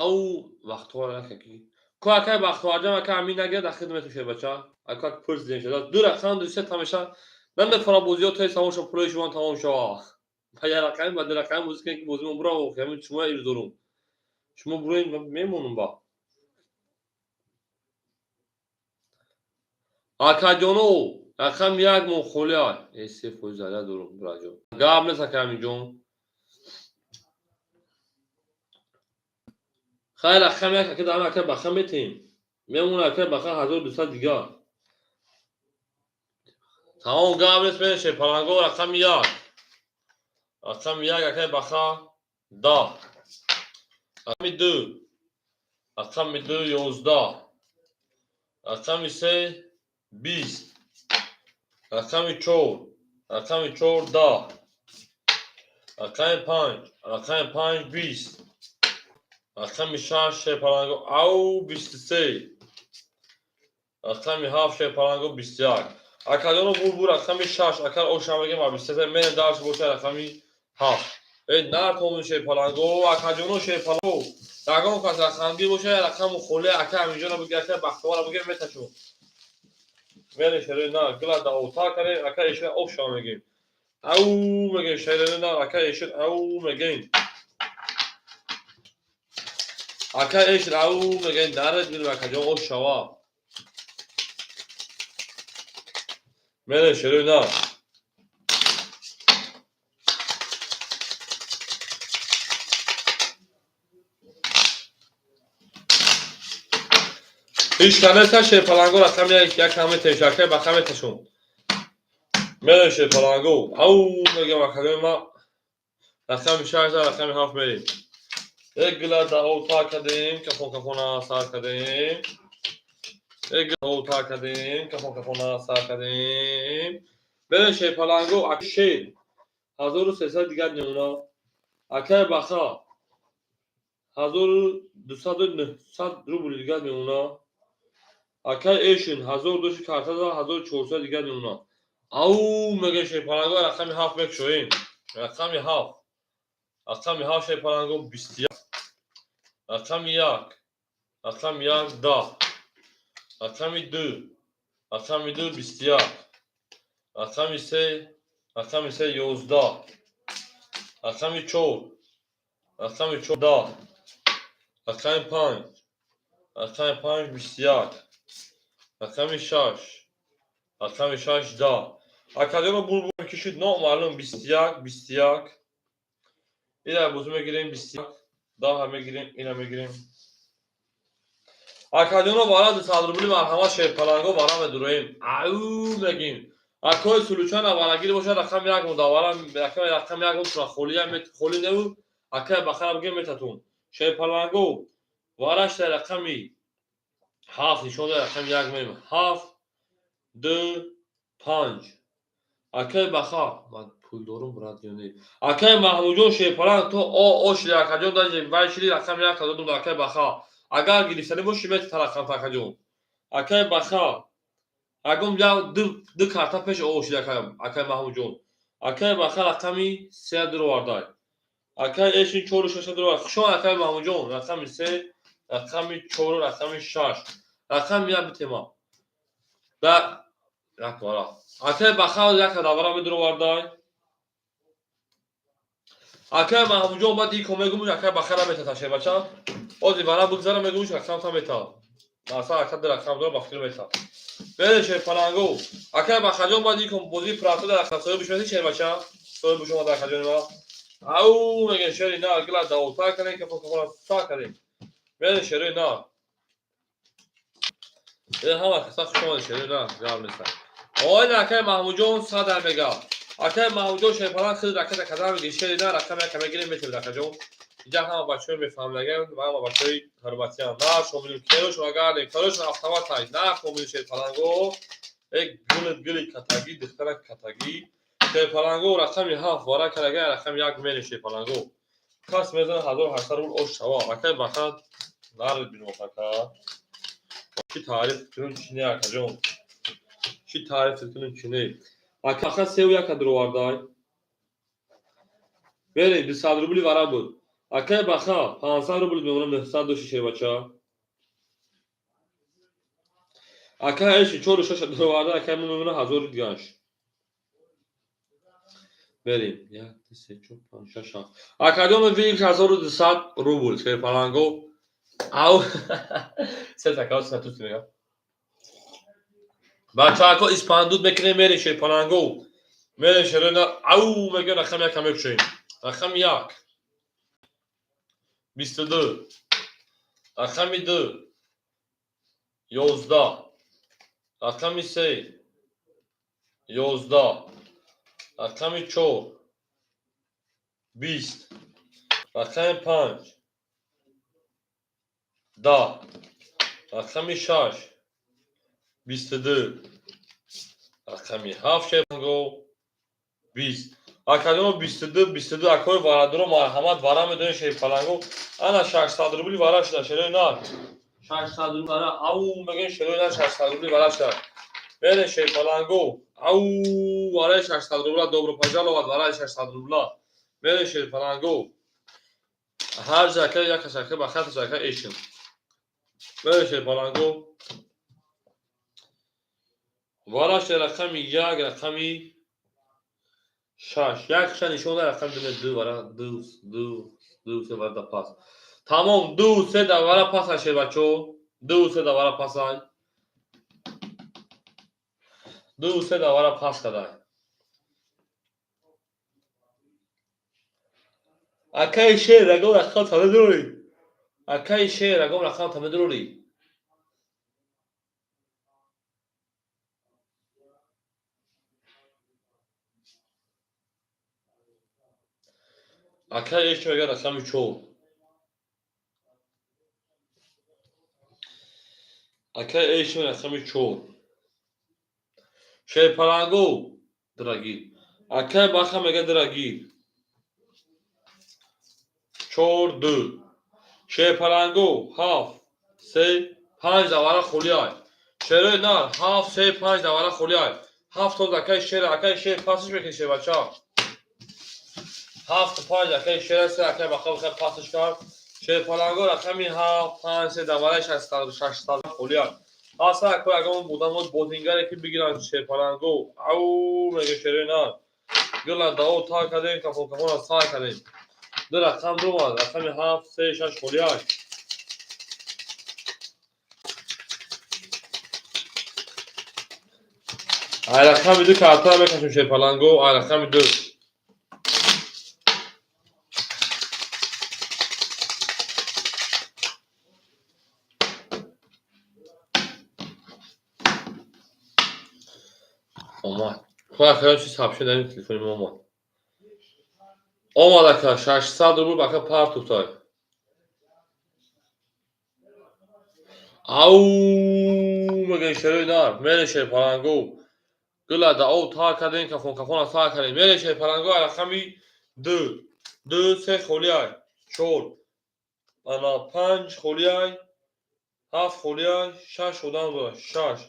Ау вақтҳоро якаки. Ку акаи Бахтоварҷон ака Амин нагирад ахир мету шербача. Ака пурс дем шуда. Ду рақам ду се тамеша. Намефара бозиҳо тез тамом шава, пулои шумо тамом шава. Ба як рақами ба ду рақами бозӣ кунед ки бозимон бурав, ҳамин шумо ирз дорум. Шумо буроед мемонум ба. Акаҷоно рақами як мон холӣ ай. Э 3% заря дорум бираҷон. Гап нест ака Аминҷон. Хайр рақами як ака дам ака баха метем. Мемона ака баха 1200 дигар. Тамом гап нест мерем шерпаланго рақами як. Рақами як акаи баха 10. Рақами ду. Рақами ду 11. Рақами се 20. Рақами чор. Рақами чор 10. Рақами панҷ. Рақами панҷ 20. Рақами шаш шерпаланго ау 23. Рақами ҳафт шерпаланго 21. Акаҷоно бу рақами шаш акар оша мегем ба 23 мерем дарс боша рақами ҳафт. Э нартомун шерпаланго акаҷоно шерпаланго. Ягон кас рақамгир боша рақаму холе ака Аминҷона биги ака Бахтовара биги меташон. Мерем шерои на гила да ота кардем ака эшин оша мегем. Ау мегем шерои на ака эшин ау мегем. Ака эшин ау мегем даред бинем акаҷон ошава. Мерем шерои на. Ҳеҷ канеста шерпаланго рақами як як ҳаме теш акаи баха меташон. Мерем шерпаланго. Ау мегем акаҷони ма рақами шаш за рақами ҳафт мерем. Як гила да ота кардем, кафон кафона сар кардем. Як гила ота кардем, кафон кафона сар кардем. Мерем шерпаланго ака шер 1300 дигар мемона. Акаи баха 1200 900 рубл дигар мемона. Акай Эшин 1000 доши карта за 1400 дигар мемонад. Ау мега шерпаланго рақами 7 мекушоем. Рақами 7. Рақами 7 шерпаланго 21. Рақами 1. Рақами 1 10. Рақами 2. Рақами 2 21. Рақами 3. Рақами 3 11. Рақами 4. Рақами 4 10. Рақами 5. Рақами 5 21. Рақами 6. Рақами 6 10. Академа булбул кишид номаълум 21 21. Ила бозу мегирем 21. 10 мегирем, ила мегирем. Академа вара 200 рубли марҳамат шерпаланго вара медуроем. Ау мегим. Акои сулучана варагир боша рақами 1 мудавара рақами 1 мутра холия мет холи неу акай бахара бигем метатун. Шерпаланго вараш рақами 7 нишон рақами 1 мем. 7 2 5. Акай баха ман пул дорум брат ё не. Акай Маҳмудҷон шерпаланг то о шили акаҷон даже вай шили рақами 1 додум акай баха. Агар гирифтанӣ боши мета рақам акаҷон. Акай баха агом я ду карта пеш о шили акай Маҳмудҷон. Акай баха рақами 3 дуровардай. Акай Эшин 4 6 дуровард. Хушон акай Маҳмудҷон рақами 3, рақами 4, рақами 6. Рақами 1 битема. Да як вара. Акай баха як давара медуровардай. Акай Маҳмудҷон баъд ико мегумуш акай баха наметата шербача. Ози вара бигзара мегумуш рақам та мета. Аса ака ду рақам дора ба фикр мета. Бере шерпаланго. Акай Бахаҷон баъд ико бозии прато дар рақам соҳиб бишмеси шербача. Соҳиб бишомад акаҷони ма. Ау мегем шери на гила давота кардем кафо кафора са кардем. Бере шери на. Ҳама каса хуш омадед шери на гап неста. Оила акай Маҳмудҷон 100 мега. Акай Маҳмудҷон шерпаланг хид ракета кадам меги шери на рақам як мегирем метавид акаҷон. Инҷа ҳама бачаҳои мефаҳмлаган ва ҳама бачаҳои ҳурматиян. На шомилим керошон агардем, керошон автомат ай. На шомилим шерпаланго. Э гули гули катагӣ, духтара катагӣ. Шерпаланго рақами 7 вара карага рақами 1 мери шерпаланго. Кас мезана 1800 рубл ош шава. Акай баха нарид бинот ака. Чӣ таъриф кунем чӣ не акаҷон? Чӣ таъриф кунем чӣ не? Ака 3 1 дуровардай. Бере 200 рубли вара буд. Акай баха 500 рубл мемонам 900 доши шербача. Акай Эши 4 6 дуроварда акай мемонам 1000 диганш. Берем 1 2 3 4 5 6 7. Акаҷон вик 1200 рубл шерпаланго. Ау. Се така сатус мега. Бачаҳако испандуд мекунем мерем шерпаланго. Мерем шерена ау мега рақам 1 мекушоем. Рақами 1. 22. Рақами 2. 11. Рақами 3. 11. Рақами 4. 20. Рақами 5. 10. Рақами 6. 22. Рақами 7 шерпаланго 20. Академо 22 22 акои варадуро марҳамат вара медонед шерпаланго. Ана 600 рубли вара шуда шерои на. 600 рубли вара ау мегӯем шерои на 600 рубли вара шуда. Бере шерпаланго. Ау вараи 600 рубла добро пожаловать вараи 600 рубла. Бере шерпаланго. Ҳар жака як шака ба хат жака эшин. Бере шерпаланго. Вара шуда рақами 1 рақами 6. Як ша нишон дар рақами 2 вара 2 2 2 3 вара да пас. Тамом 2 3 да вара пас ай шербачо. 2 3 да вара пас ай. 2 3 да вара пас кадай. Акай шер рагом рақам та медурӣ. Акай шер рагом рақам та медурӣ. Акай эш мега рақами 4. Акай эш рақами 4. Шерпаланго дорогие. Акай баха мега дорогие. 4 2. Шерпаланго 7 3 5 давара холиай. Шерои нар 7 3 5 давара холиай. 7 тоз акай шер, акай шер пасиш мекунӣ шербача. 7 5 акай шер, 3 акай баха бихай пасиш кард. Шерпаланго рақами 7 5 3 давараи 600 холиай. Аса акой агар будам бозингаре ки бигиранд шерпаланго. Ау мега шерои нар. Гила дао та кардем, кафон кафона сар кардем. Ду рақам ду рақами 7 3 6 холиай. Ай рақами 2 карта мекашем шерпаланго, ай рақами 2. Омад. Худо чиз ҳабша дар ин телефони мо омад. Омад ака 600 рубл ака партуфтай. Ау мега шерои нар, мере шерпаланго. Гила да ов та кардем, кафон кафона сар кардем. Мере шерпаланго рақами 2. 2 3 холиай. 4. Ана 5 холиай. 7 холиай, 6 одам дорад. 6.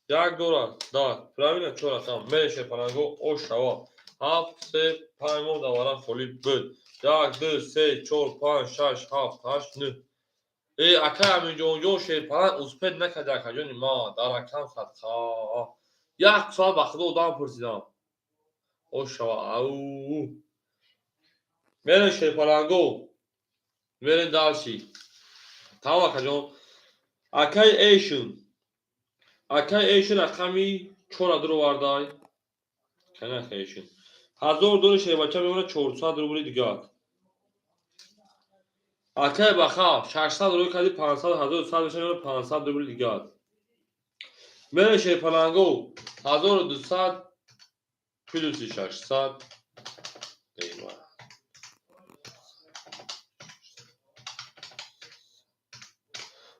1 дорад. Да, правильно 4 рақам. Мере шерпаланго ош шава. 7 3 5 мо давара холи буд. 1 2 3 4 5 6 7 8 9. Э ака Аминҷонҷон шерпаланг успед накард акаҷони ма, дар рақам садқа. Як соат ба худо одам пурсидам. Ош шава. Ау. Мерем шерпаланго. Мерем дальше. Тамом акаҷон. Акай Эйшн. Акай Эйшн рақами 4 дуровардай. Кана акай Эйшн. 1000 доллар шербача мемонад 400 рубли дигар. Акай Баха 600 рубл кади 500 1100 меша мемонад 500 рубли дигар. Мере шерпаланго 1200 плюси 600. Eyvah.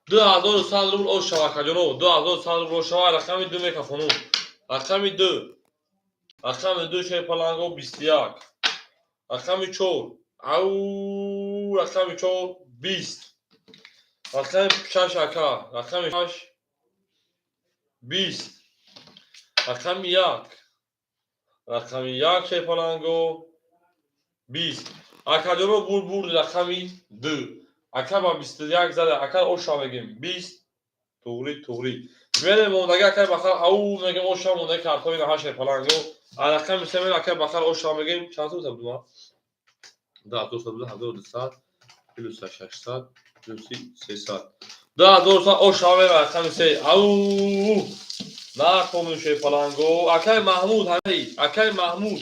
2100 рубл ош шава акаҷоно. 2100 рубл ош шава. Рақами 2 мекафону. Рақами 2. Рақами 2 шерпаланго 21. Рақами 4. Ау рақами 4 20. Рақами 6 ака. Рақами 6 20. Рақами 1. Рақами 1 шерпаланго 20. Акаҷоно бур рақами 2. Ака ба 21 зада, ака оша мегем 20. Туғри туғри. Мерем мондаги акай бахар ау мегем оша мондаги картои на шерпаланго. А рақами 3 акай бахар оша мегем чанд сум буд? 2200 1200 плюс 600 плюс 300. 2200 оша мегем рақами 3. Ау! Накомун шерпаланго. Акай Маҳмуд ҳами, акай Маҳмуд.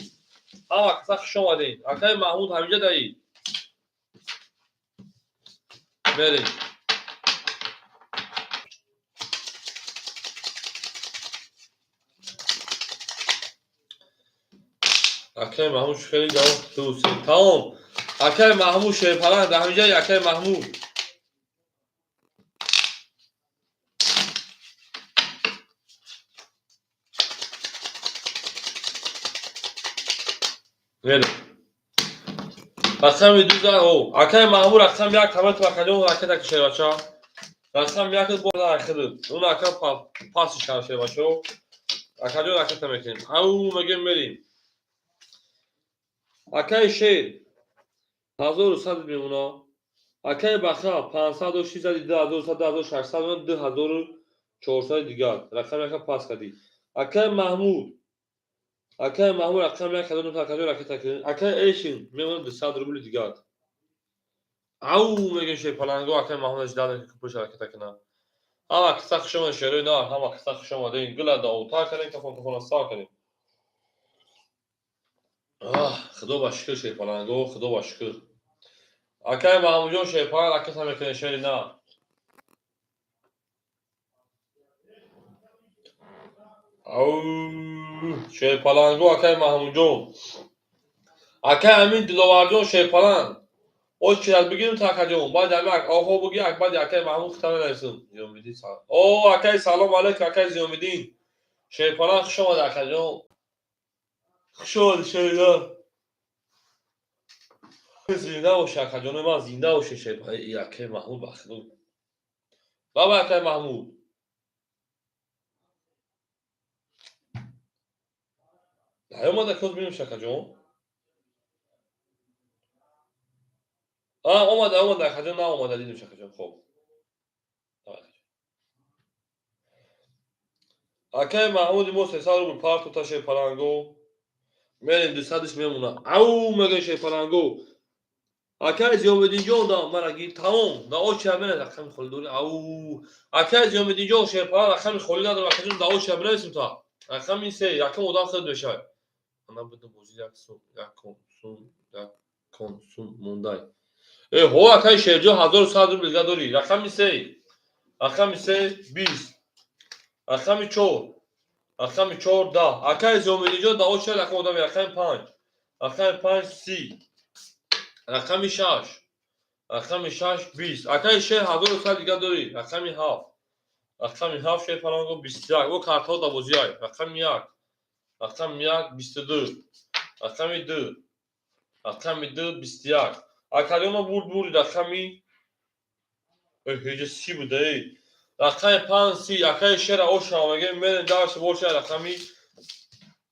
Ҳама каса хуш омадед. Акай Маҳмуд ҳаминҷа даи. Мерем. Акай Маҳмуд хеле ҷавоб 2 3 тамом. Акай Маҳмуд шерпаланг дар ҳаминҷа акай Маҳмуд. Мерем. Рақами 2 зад. О, акай Маҳмуд рақами 1 тамом акаҷон ракета ки шербача. Рақами 1 бо ракета. Он ака пасиш кард шербачо. Акаҷон ракета мекунем. Ау мегем мерем. Акай Шер 1100 мемона. Акай Баха 506 зади 2100 2600 мемона 2400 дигар. Рақами 1 пас кардӣ. Акай Маҳмуд. Акай Маҳмуд рақами 1 кадом акаҷон ракета кунем. Акай Эйшин мемонад 200 рубли дигар. Ау мегем шерпаланго акай Маҳмуд ждал ки пуш ракета кунад. Ҳама киса хуш омадед шерои нар, ҳама киса хуш омадед. Гила даотар кардем, кафон кафона сар кардем. Худо ба шукр шерпаланго, худо ба шукр. Акай Маҳмудҷон шерпаланг ракета мекунем шери нар. Ау шерпаланго акай Маҳмудҷон. Акай Амин Диловарҷон шерпаланг. О чират бигирем та акаҷон. Баъд ами оҳо буги баъд акай Маҳмуд хитан нарасим. Зиёмиддин салом. О акай салом алейкум акай Зиёмиддин. Шерпаланг хуш омад акаҷон. Хуш омадӣ шеринар. Зинда бош акаҷони ман, зинда бош шерпаланг. Акай Маҳмуд ба худо. Баба акай Маҳмуд. Наёмада, коз бинем, шакаҷон. А, омада, омада, акаҷон, на омада, дидем, шакаҷон. Хоб. Акаи Маҳмуди мо 300 рубл парту та шерпаланго. Мерем, 200-ш мемона. Ау, мегӯ шерпаланго. Акаи Зиёмиддинҷон да мара гир, тамом. Да оча мене рақами холӣ дорӣ. Ау. Акаи Зиёмиддинҷон, шерпаланг рақами холӣ надорам. Акаҷон, да оча менависем та. Рақами се, якум одам худ мешавад. Ана буду бозӣ як сум, як сум, як кон сум мондай. Э, ҳо, акаи Шерҷон, 1100 рубл дига дорӣ. Рақами се. Рақами се 20. Рақами чор. Рақами чор 10. Акаи Зиёмиддинҷон, да оча рақами одами рақами панҷ. Рақами панҷ 30. Рақами шаш. Рақами шаш 20. Акаи Шер, 1100 дига дорӣ. Рақами ҳафт. Рақами ҳафт шерпаланго 21. О, картҳо да бозиай. Рақами як. Рақами як 22. Рақами ду. Рақами ду 21. Акаҷоно, бурд, бурди рақами ҳеҷа 30 буда, эй. Рақами панҷ 30. Акаи Шера ошава мегем, мерем дарси боша рақами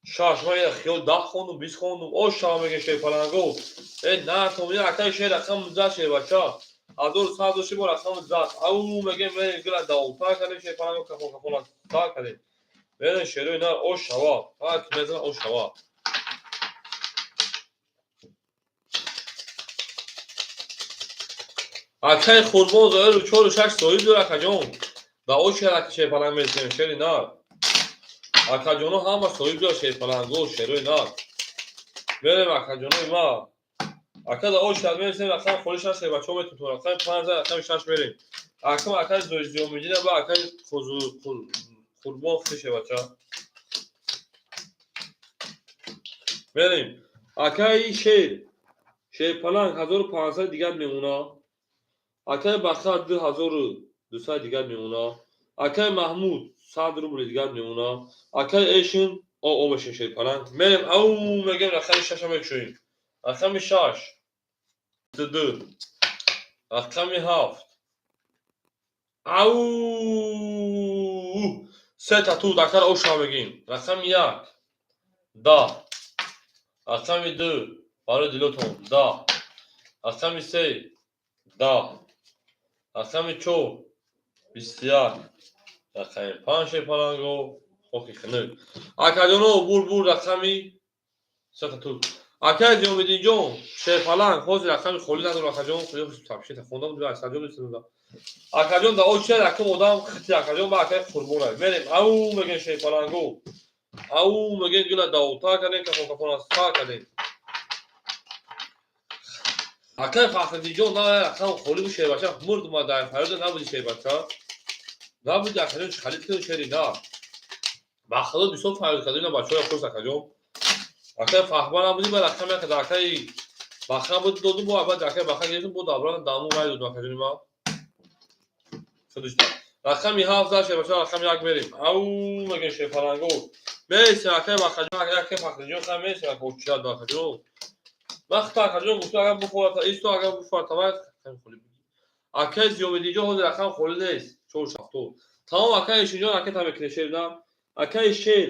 шаш. Ман я хиёл 10 хондум, 20 хондум. Ошава мегем шерпаланго. Э, натом, акаи Шер рақами зад, шербача. 1100 дошти, бо рақами зад. Ау, мегем, мерем, гила давтар кардем, шерпаланго, кафон кафон тар кардем. Мерем, шерои нар ошава. Ҳар ки мезана ошава. Акаи Қурбон Зоиру чору шаш соҳиб дор, акаҷон. Да очи аки шерпаланг мересем, шери нар. Акаҷоно ҳама соҳиб дор, шерпаланго, шерои нар. Мерем, акаҷонои ма. Ака, да очи мересем, рақами холи шаш, бачаҳо метутон. Рақами панҷ, рақами шаш мерем. Акам акаи Зиёмиддина ба акаи Қурбон хише, бача. Мерем. Акаи Шер. Шерпаланг 1500 дигар мемона. Акаи Бахтар 2200 дигар мемона. Акаи Маҳмуд 100 рубли дигар мемона. Акаи Эшин о о мешем шерпаланг. Мерем, ау, мегем, рақами шаша мекушоем. Рақами шаш 2. Рақами ҳафт. Ау! Се та тут акар оша мегем. Рақами як 10. Рақами ду барои дилотон 10. Рақами се 10. Рақами чор 21. Рақами панҷ шерпаланго хоки хунук. Акаҷоно, бур, бур, рақами сета тут. Акаи Зиёмиддинҷон, шерпаланг ҳозир рақами холӣ надорам, акаҷон. Табшита хондам, саҷо. Акаҷон, да оча якум одам хити, акаҷон, ба акаи Қурбонай. Мерем, ау, мегем, шерпаланго. Ау, мегем, гила давтар кардем, кафон кафон тар кардем. Акаи Фахриддинҷон, на рақам холӣ бу, шербача, мурд ма дар фарёда набуди, шербача. Набуди, акаҷон, чӣ халид кардем, шери на. Ба худо бисёр фарёд кардем, на бачаҳоя хурс, акаҷон. Акаи Фахба набуди, ба рақами як акаи Баха буд, додум, бо баъд акаи Баха гирифтум, бо давран даму рай додум, акаҷони ма. Худишта. Рақами ҳафт за шербача, рақами як мерем. Ау, мегем, шерпаланго. Мересем, акаи Бахаҷон, акаи Фахриддинҷон, хай мересем, ака очият, акаҷон. Вақта акаҷон гуфта, агар бухорад, исто, агар бухорад, тавай рақами холӣ. Акаи Зиёмиддинҷон, ҳозир рақам холӣ нест. Чор шафтод. Тамом, акаи Эшинҷон, ака та мекунем шердам. Акаи Шер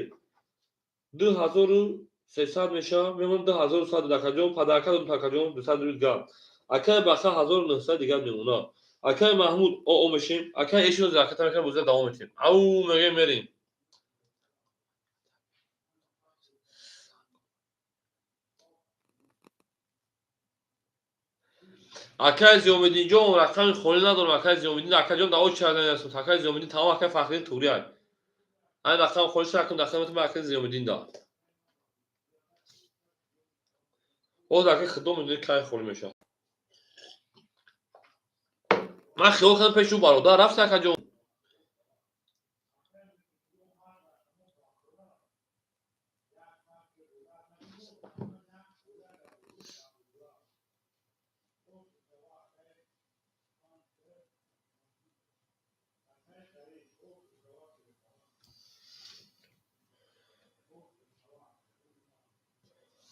2300 мешавад, мемонам 2100, акаҷон, падарка додум, акаҷон, 200 рубл гап. Акаи Баха 1900 дигар мемонад. Акаи Маҳмуд о о мешем. Акаи Эшин ҳозир ака та мекунем, бозида давом метем. Ау, мегем, мерем. Акаи Зиёмиддинҷон, рақами холӣ надорам, акаи Зиёмиддин, акаҷон, да очи акаи Зиёмиддин, тамом, акаи Фахриддин туғри ай. Ай рақами холӣ шуда, акам рақами метам акаи Зиёмиддин да. Боз акаи худо медонӣ кай холӣ мешавад. Ман хиёл кардам пеши ӯ бародар рафти, акаҷон.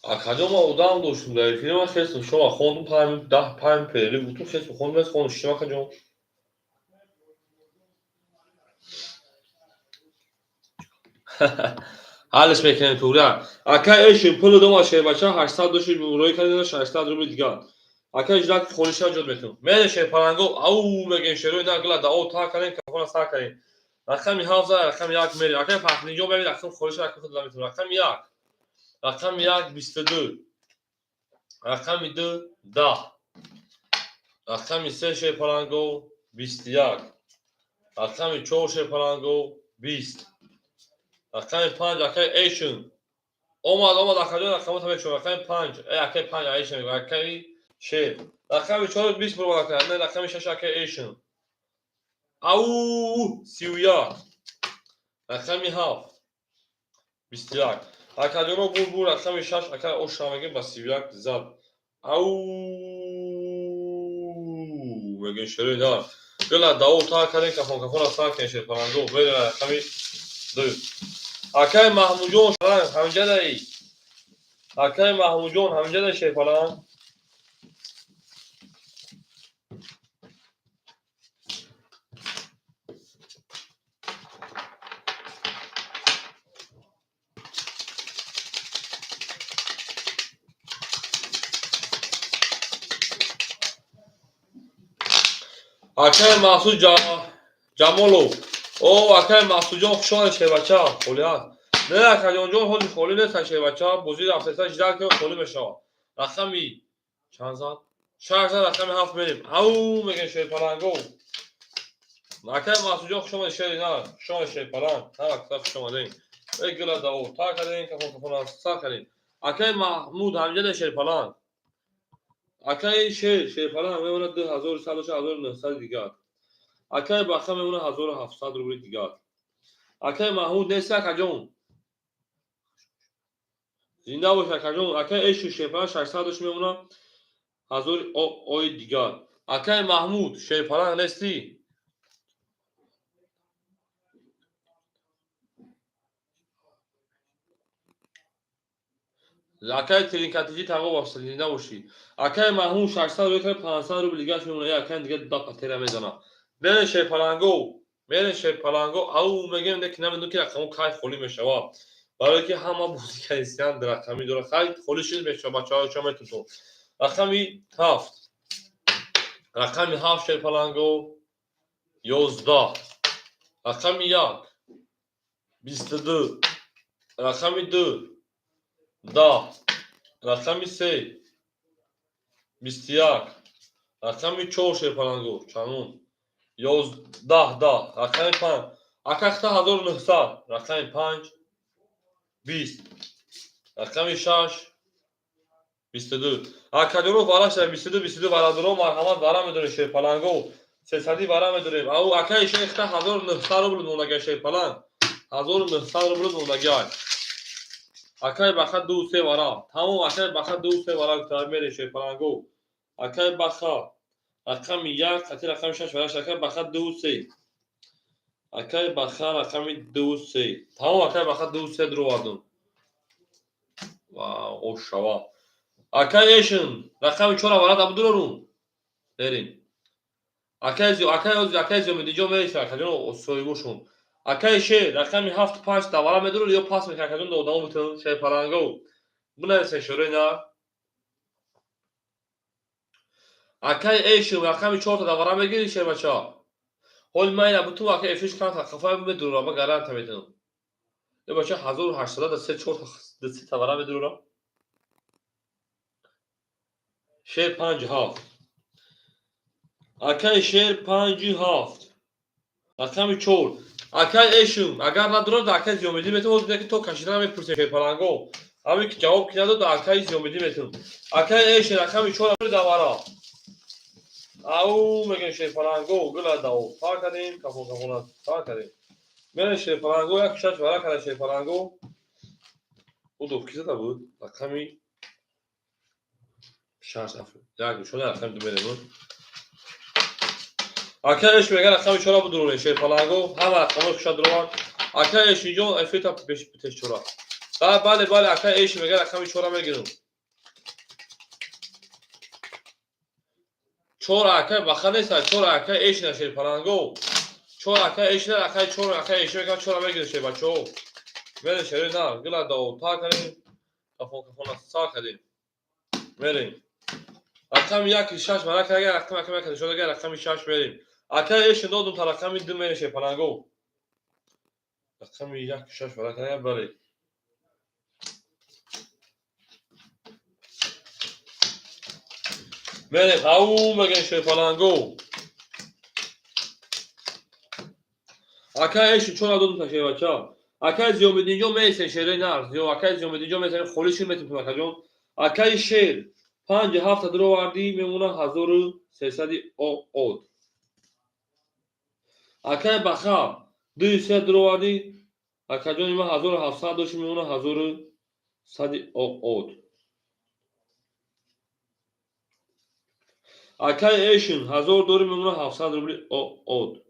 Акаҷон, ман одам доштум дар эфири, ман хестам, шумо хондум, панҷ 10 панҷ перерыв гуфтум, хестум, хондум, хондум, шишем, акаҷон. Ҳаллиш мекунем туғра. Ака эшин пули дома шербача 800 доши рӯй кардем 600 рубли дигар. Ака иждак холиша ҷод метунам. Мере шерпаланго ау мегем шерои на гила дао та кардем кафона сар кардем. Рақами 7 за рақами 1 мере. Ака Фахриддинҷон бебин рақами холиша рақами худ метунам. Рақами 1. Рақами 1 22. Рақами 2 10. Рақами 3 шерпаланго 21. Рақами 4 шерпаланго 20. Рақами 5 акай Эйшн. Омад, омад, акаҷон рақамота мекушам. Рақами 5, акай 5 Эйшн, акай шер. Рақами 4 20 бурмад акай, не рақами 6 акай Эйшн. Ау 31. Рақами 7 21. Акаҷоно бур бур рақами 6 акай Оша мегем ба 31 зад. Ау мегем шерои да. Гила дао та кардем кафон кафона сар кардем шерпаланго. Мере рақами 2. Акай Маҳмудҷон ҳамҷадаи. Акай Маҳмудҷон ҳамҷадаи шерпаланг. Акай Маҳсуд Ҷамолов. О, акай Маҳсудҷон хуш омадед шербача. Холӣ ҳаст. Не, акаҷонҷон ҳози холӣ нест шербача. Бозӣ рафтеса ждал ки холӣ мешавад. Рақами чанд зад? 6 зад, рақами 7 мерем. Ау мегем шерпаланго. Акай Маҳсудҷон хуш омадед шери на. Хуш омадед шерпаланг. Ҳар вақт хуш омадед. Эй гила дао. Та кардем кафон кафона сар кардем. Акай Маҳмуд ҳамҷада шерпаланг. Акай шер шерпаланг мемонад 2100 1900 дигар. Акай Баха мемонад 1700 рубли дигар. Акай Маҳмуд нест акаҷон. Зинда бош акаҷон. Акай Эшу шерпаланг 600 дош мемонад 1000 ои дигар. Акай Маҳмуд шерпаланг нестӣ? Акай Тринкатиҷи тағо бошад, зинда бошӣ. Акай Маҳмуд 600 рубли кард 500 рубли дигар мемонад. Я акай дигар да патера мезанад. Мере шерпаланго, мере шерпаланго, ау мегем не ки намедонам ки рақамо кай холӣ мешавад. Барое ки ҳама бозигаристиан рақамӣ дорад. Хай холӣ шуд мешавад, бачаҳо ча метунтон. Рақами 7. Рақами 7 шерпаланго 11. Рақами 1 22. Рақами 2 10. Рақами 3 21. Рақами 4 шерпаланго чанун 11 10. Рақами 5 акахта 1900. Рақами 5 20. Рақами 6 22. Акаҷоно вара шуда 22 22 варадоро марҳамат вара медорем шерпаланго. 300 вара медорем. Ау акаи шехта 1900 рубл мондагай шерпаланг. 1900 рубл мондагай. Акай Баха 2 3 вара. Тамом акай Баха 2 3 вара гуфта мере шерпаланго. Акай Баха рақами 1 қати рақами 6 вара акай Баха 2 3. Акай Баха рақами 2 3. Тамом акай Баха 2 3 дуровардум. Ва ошава. Акай Эшин рақами 4 вара да будурорум. Берин. Акай Зиё, акай Ози, акай Зиё медиҷо мереша акаҷон соҳибошон. Акай Шер рақами 7 5 да вара медурор ё пас мекунад акаҷон да одамо битун шерпаланго. Бинависен шӯрои на. Акай Эшин рақами 4 да вара мегири шербача. Ҳоли ман ина бутун акай эфиш канта қафай медурам, ман гаранта метунам. Ё бача 1800 да 3 4 да 3 та вара медурам. Шер 5 7. Акай Шер 5 7. Рақами 4. Акай Эшин агар надурад акай Зиёмиддин метавонад ки то кашидан мепурсем шерпаланго. Ҳамин ки ҷавоб ки надод акай Зиёмиддин метавонад. Акай Эшин рақами 4 да вара. Ау мегем шерпаланго гила дао. Та кардем кафон кафона та кардем. Мере шерпаланго як шаш вара карда шерпаланго. Удо ки зада буд? Рақами 6 аф. Як шона рақами 2 мерем. Акай Эш меган рақами 4 будурон шерпаланго. Ҳама рақамҳои хуша дурованд. Акай Эш инҷо эфита пеш пеш 4. Бале бале акай Эш меган рақами 4 мегирам. 4 акай Баха нест, 4 акай Эш на шерпаланго. 4 акай Эш на акай 4 акай Эш меган 4 мегирам шербачо. Мерем шерои нар, гила давота кардем, кафон кафона сар кардем. Мерем. Рақами 1 6 вара карда, рақами аками як нишон дага, рақами 6 мерем. Ака эшин додум та рақами 2 мерем шерпаланго. Рақами 1 6 вара карда, бале. Мерем, ау мегем шерпаланго. Ака эшин чора додум та шербача. Акай Зиёмиддинҷон месен шерои нар. Зиё акай Зиёмиддинҷон месен холӣ шир метим акаҷон. Акаи шер 5 7 дуровардӣ мемона 1300 од. Акаи Баха 2 3 дуровардӣ акаҷони ман 1700 дошт мемона 1100 од. Акаи Эшин 1000 дори мемона 700 рубли од.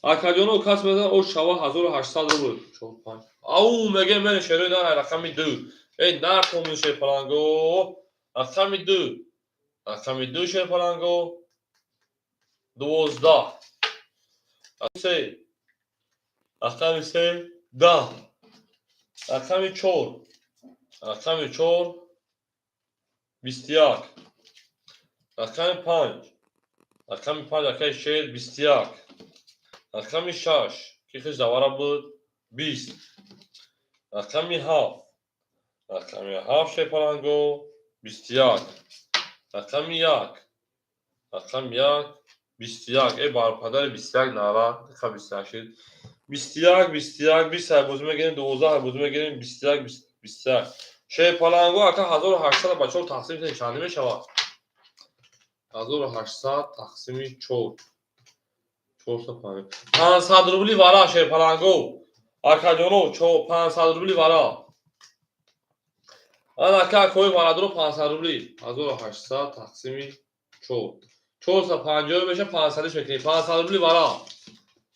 Акаҷоно кас мезанад ош шава 1800 рубл. 4 5. Ау меге мен шерои нар рақами 2. Эй нар томин шерпаланго. Рақами 2. Рақами 2 шерпаланго. 12. 3. Рақами 3 10. Рақами 4. Рақами 4 21. Рақами 5. Рақами 5 акаи шер 21. Рақами 6 ки хеш давара буд 20. Рақами 7. Рақами 7 шерпаланго 21. Рақами 1. Рақами 1 21. Эй барпадари 21 нара, ха 21 шид. 21 21 20 ҳай бозӣ мегирем, 12 ҳай бозӣ мегирем, 21 21. Шерпаланго ака 1800 ба 4 тақсим кунем чанд мешавад? 1800 тақсими 4. 450. 500 рубли вара шерпаланго. Акаҷоно 500 рубли вара. Ана ака акои варадро 500 рубли. 1800 тақсими 4. 450 меша 500 мекунем. 500 рубли вара.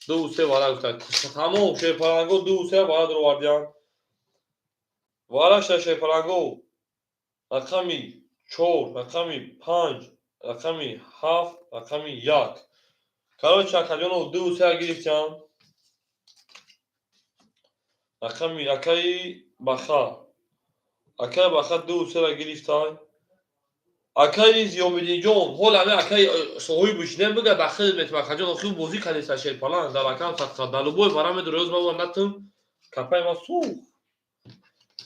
2 3 вара гуфта. Тамом шерпаланго 2 3 вара дуровардиян. Вара шерпаланго. Рақами 4, рақами 5, рақами 7, рақами 1. Короче, акаҷоно 2 3 гирифтям. Рақами акаи Баха. Акаи Баха 2 3 гирифтан. Акаи Зиёмиддинҷон, ҳол ҳами акаи соҳиби бушинем бига дахил метим акаҷон, охир бозӣ кардеса шерпаланг, дар акам садқа, дар любой вара медур, ёз ман натим, капаи ман сӯх.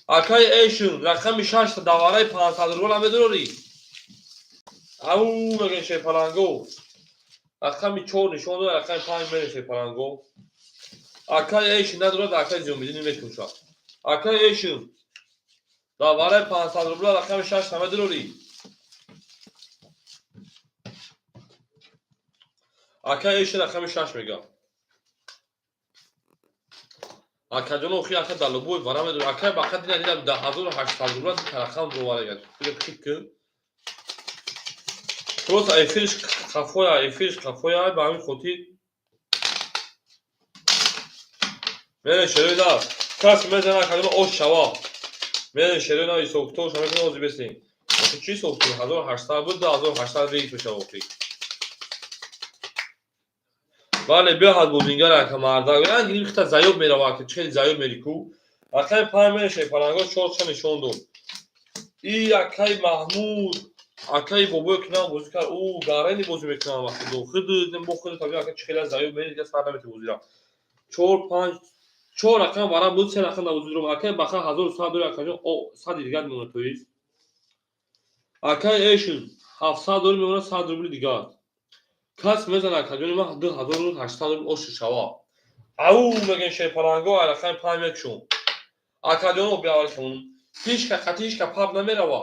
Акаи Эшин, рақами 6 давараи 500 рубл медурорӣ. Ау мегӯем шерпаланго. Рақами 4 нишон дод, рақами 5 мерем шерпаланго. Акаи Эшин надорад, акаи Зиёмиддин мекушад. Акаи Эшин давараи 500 рубл рақами 6 намедурорӣ. Акаи Эшин рақами 6 мега. Акаҷоно охи ака дар любой вара медурад. Акаи Баха дина дина 1800 рубл рақам дувара. Фикр кун. Просто эфирш қафоя, эфирш қафоя, ба ҳамин хотир. Мерем шерои нар. Кас мезана акаҷоно ош шава. Мерем шерои нар ҳисобкитоб шава мекунем ози бесем. Охи чӣ ҳисобкитоб? 1800 буд, 2800 рейс мешава охи. Бале, биё бозингар ака мардак. Ранг ин хита заёб мерава, ака чӣ хеле заёб мери ку. Рақами 5 мерем шерпаланго 4 ча нишон дод. И акаи Маҳмуд, акаи бобое ки нам бозӣ кард, ӯ гарени бозӣ мекунам вақти ду. Худ бо худ табиа ака чӣ хеле заёб мери, дига сар намети бозира. 4 5 4 рақам вара буд, 3 рақам бозӣ дорам. Акаи Баха 1100 дори акаҷон, о 100 дигар мемонад то ист. Акаи Эшин 700 дори мемонад 100 рубли дигар. Кас мезана акаҷони ман 2800 рубл ош шава. Ау мегӯем шерпаланго рақами 5 мекушум. Акаҷоно биаввал кунум. Ҳеч ка қатӣ ҳеч ка паб намерава.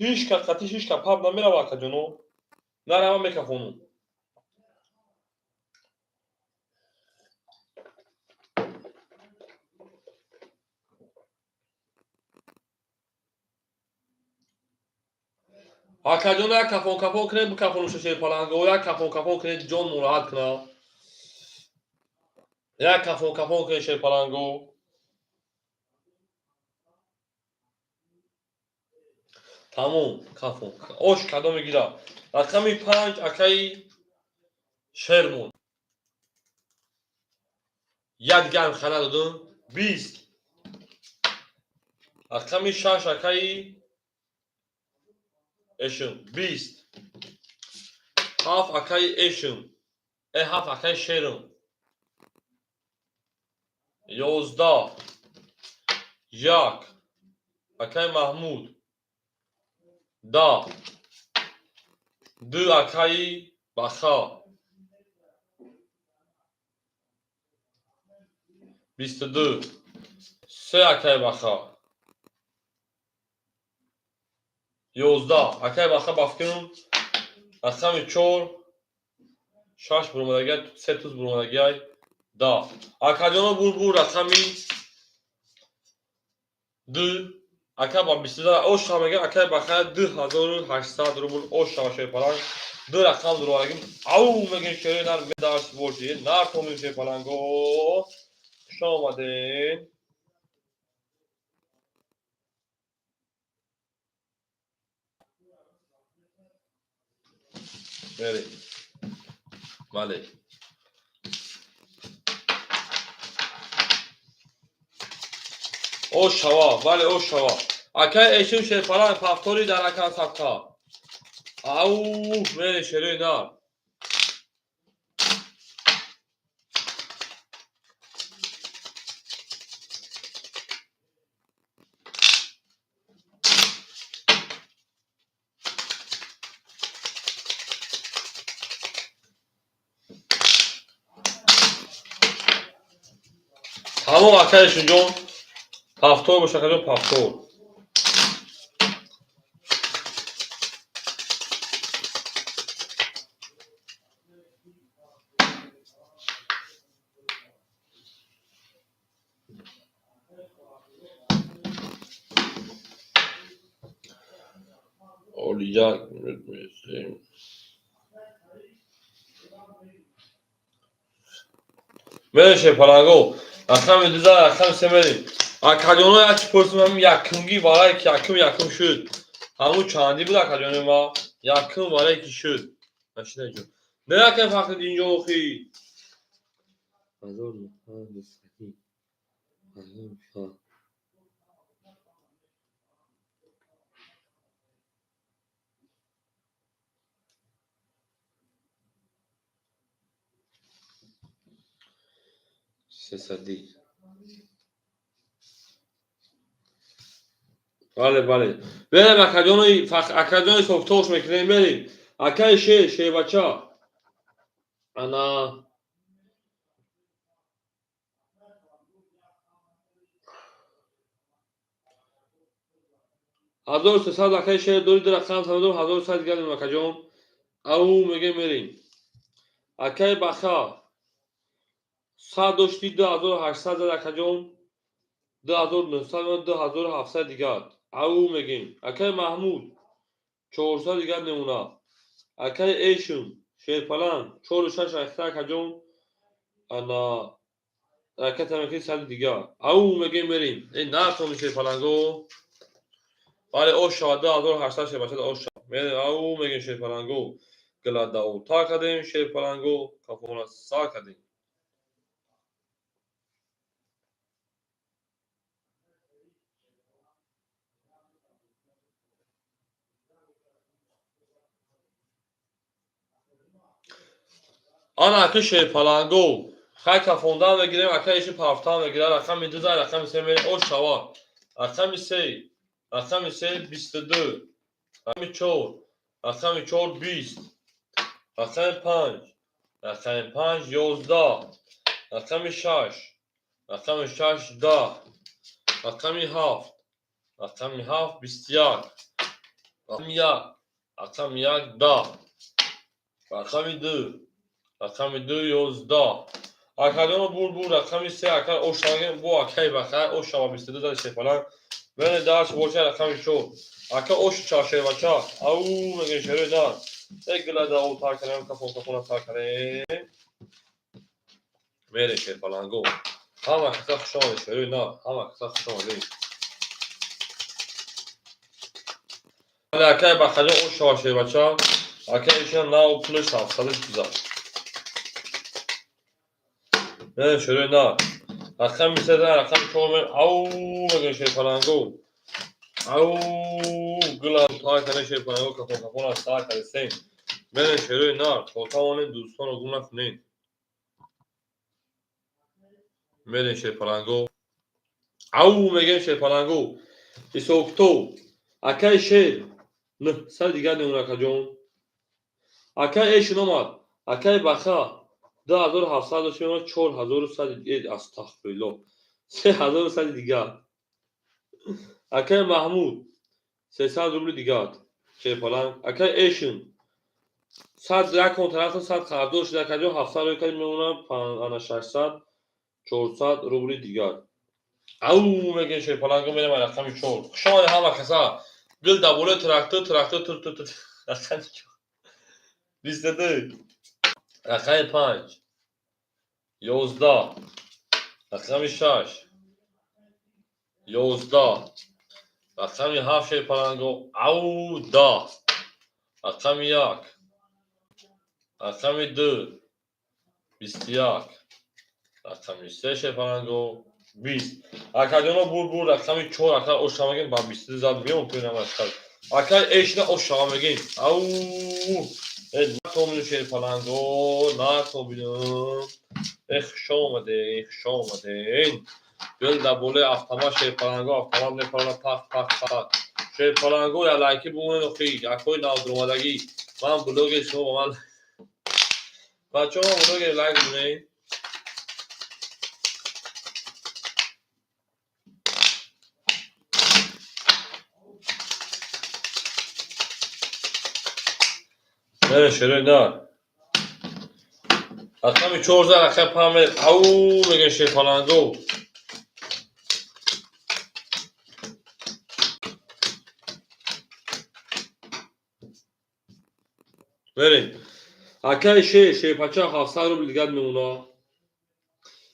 Ҳеч ка қатӣ ҳеч ка паб намерава акаҷоно. Нарава мекафонум. Акаҷоно як кафон кафон кунед, бикафонум шерпаланго, як кафон кафон кунед, ҷон нороҳат кунад. Як кафон кафон кунед шерпаланго. Тамом, кафон. Ош кадом мегирад? Рақами 5 акаи Шермон. Як дига ҳам хана додум. 20. Рақами 6 акаи Эшм 20. 7 акаи Эшм. 7 акаи Шерм. 11. 1 акаи Маҳмуд. 10. 2 акаи Баха. 22. 3 акаи Баха. 11. Акаи Баха ба фикрам рақами 4 6 буромадагиай, 3 туз буромадагиай, 10. Акаҷоно бур рақами 2 ака ба 22 ош мега акаи Баха 2800 рубл ош шепаланг. 2 рақам дуроварагим. Ау мегем шерои нар медарс боши. Нар томим шепаланго. Хуш омадед. Мерем. Бале. Ош шава, бале ош шава. Акай эшим шерпаланг повтори дар акан сабқа. Ау, мере шерои нар. Тамом акай Эшимҷон. Повтор бош акаҷон, повтор. Олия мерем шепаланго. Рақами 2 рақами 3 мерем. Акаҷоно як чи пурсим, ҳамин якумги варае ки якум шуд. Ҳамун чандӣ буд акаҷони ма? Якум варае ки шуд. Нашидаҷон. Не акай Фахриддинҷон охи. 300. Бале, бале. Берем акаҷони акаҷони софтош мекунем, берем. Акаи шер, шербача. Ана 1300 акаи шер дори ду рақам садо 1100 дигар акаҷон. Ау мегем мерем. Акаи Баха 100 дошти 2800 зад акаҷон. 2900 2700 дигар. Ау мегем. Акаи Маҳмуд 400 дигар намуна. Акаи Эшм шерпаланг 4 6 ахта акаҷон. Ана ракета мекунӣ 100 дигар. Ау мегем мерем. Э натони шерпаланго. Бале ош шава 2800 шербача ош шава. Мерем ау мегем шерпаланго. Гладау та кардем шерпаланго, кафона сар кардем. Ана аки шерпаланго. Хай кафондан мегирем, ака иши пафтан мегирад, рақами 2 рақами 3 мерем, ош шава. Рақами 3, рақами 3 22, рақами 4, рақами 4 20, рақами 5, рақами 5 11, рақами 6, рақами 6 10, рақами 7, рақами 7 21, рақами 1, рақами 1 10, рақами 2, рақами 2 11. Акаҷоно бур рақами 3 ака ош шава бо акаи Баха ош шава 22 зад шерпаланг. Мене дарс бошад рақами 4. Ака ош ча шербача. Ау мегем шерои нар. Э гилада о тар кардем, кафон кафона тар кардем. Мере шерпаланго. Ҳама каса хуш омадед шерои нар. Ҳама каса хуш омадед. Бале акаи Бахаҷон ош шава шербача. Акаи ишина нав пулаш 700 гузашт. Мерем шерои нар. Рақами се рақами чор ау мегӯем шерпаланго. Ау гула тай кане шерпаланго кафон кафон аз сар кардесем. Мерем шерои нар, то тавонем дӯстонро гум накунем. Мерем шерпаланго. Ау мегӯем шерпаланго. Ҳисобкитоб. Акаи шер 900 дигар мемонад акаҷон. Акаи эшин омад. Акаи баха 2700 дошт мемонад 4100, астағфируллоҳ, 3100 дигар. Акаи Маҳмуд 300 рубли дигар. Шерпаланг. Акаи эшин сад як кон тарафта 100 қарздор шуда акаҷон 700 рӯй кард мемонад ана 600 400 рубли дигар. Ау мегӯем шерпаланго мерем рақами 4. Хуш омадед ҳама каса. Гул дар болои трактор, трактор тур тур тур. Рақами 4. 22. Рақами 5. 11. Рақами 6. 11. Рақами 7 шерпаланго. Ау 10. Рақами 1. Рақами 2. 21. Рақами 3 шерпаланго. 20. Акаҷоно бур бур рақами 4 ака ошава мегем ба 22 зад меом то инам ашкал. Ака эшна ошава мегем. Ау! Э натобинем шерпаланго, натобинем. Э хуш омадед, хуш омадед. Гул дар болои автомат шерпаланго, автомат мепарад пах пах пах. Шерпаланго я лайки бумонед охи, акои навдуромадагӣ. Ман блогер шумо ба ман бачаҳо ман блогер лайк бумонед. Не, шерои нар. Рақами 4 зад, рақами 5 ау мегӯем шерпаланго. Мерем. Акаи шер, шерпача 700 рубл дигар мемонад.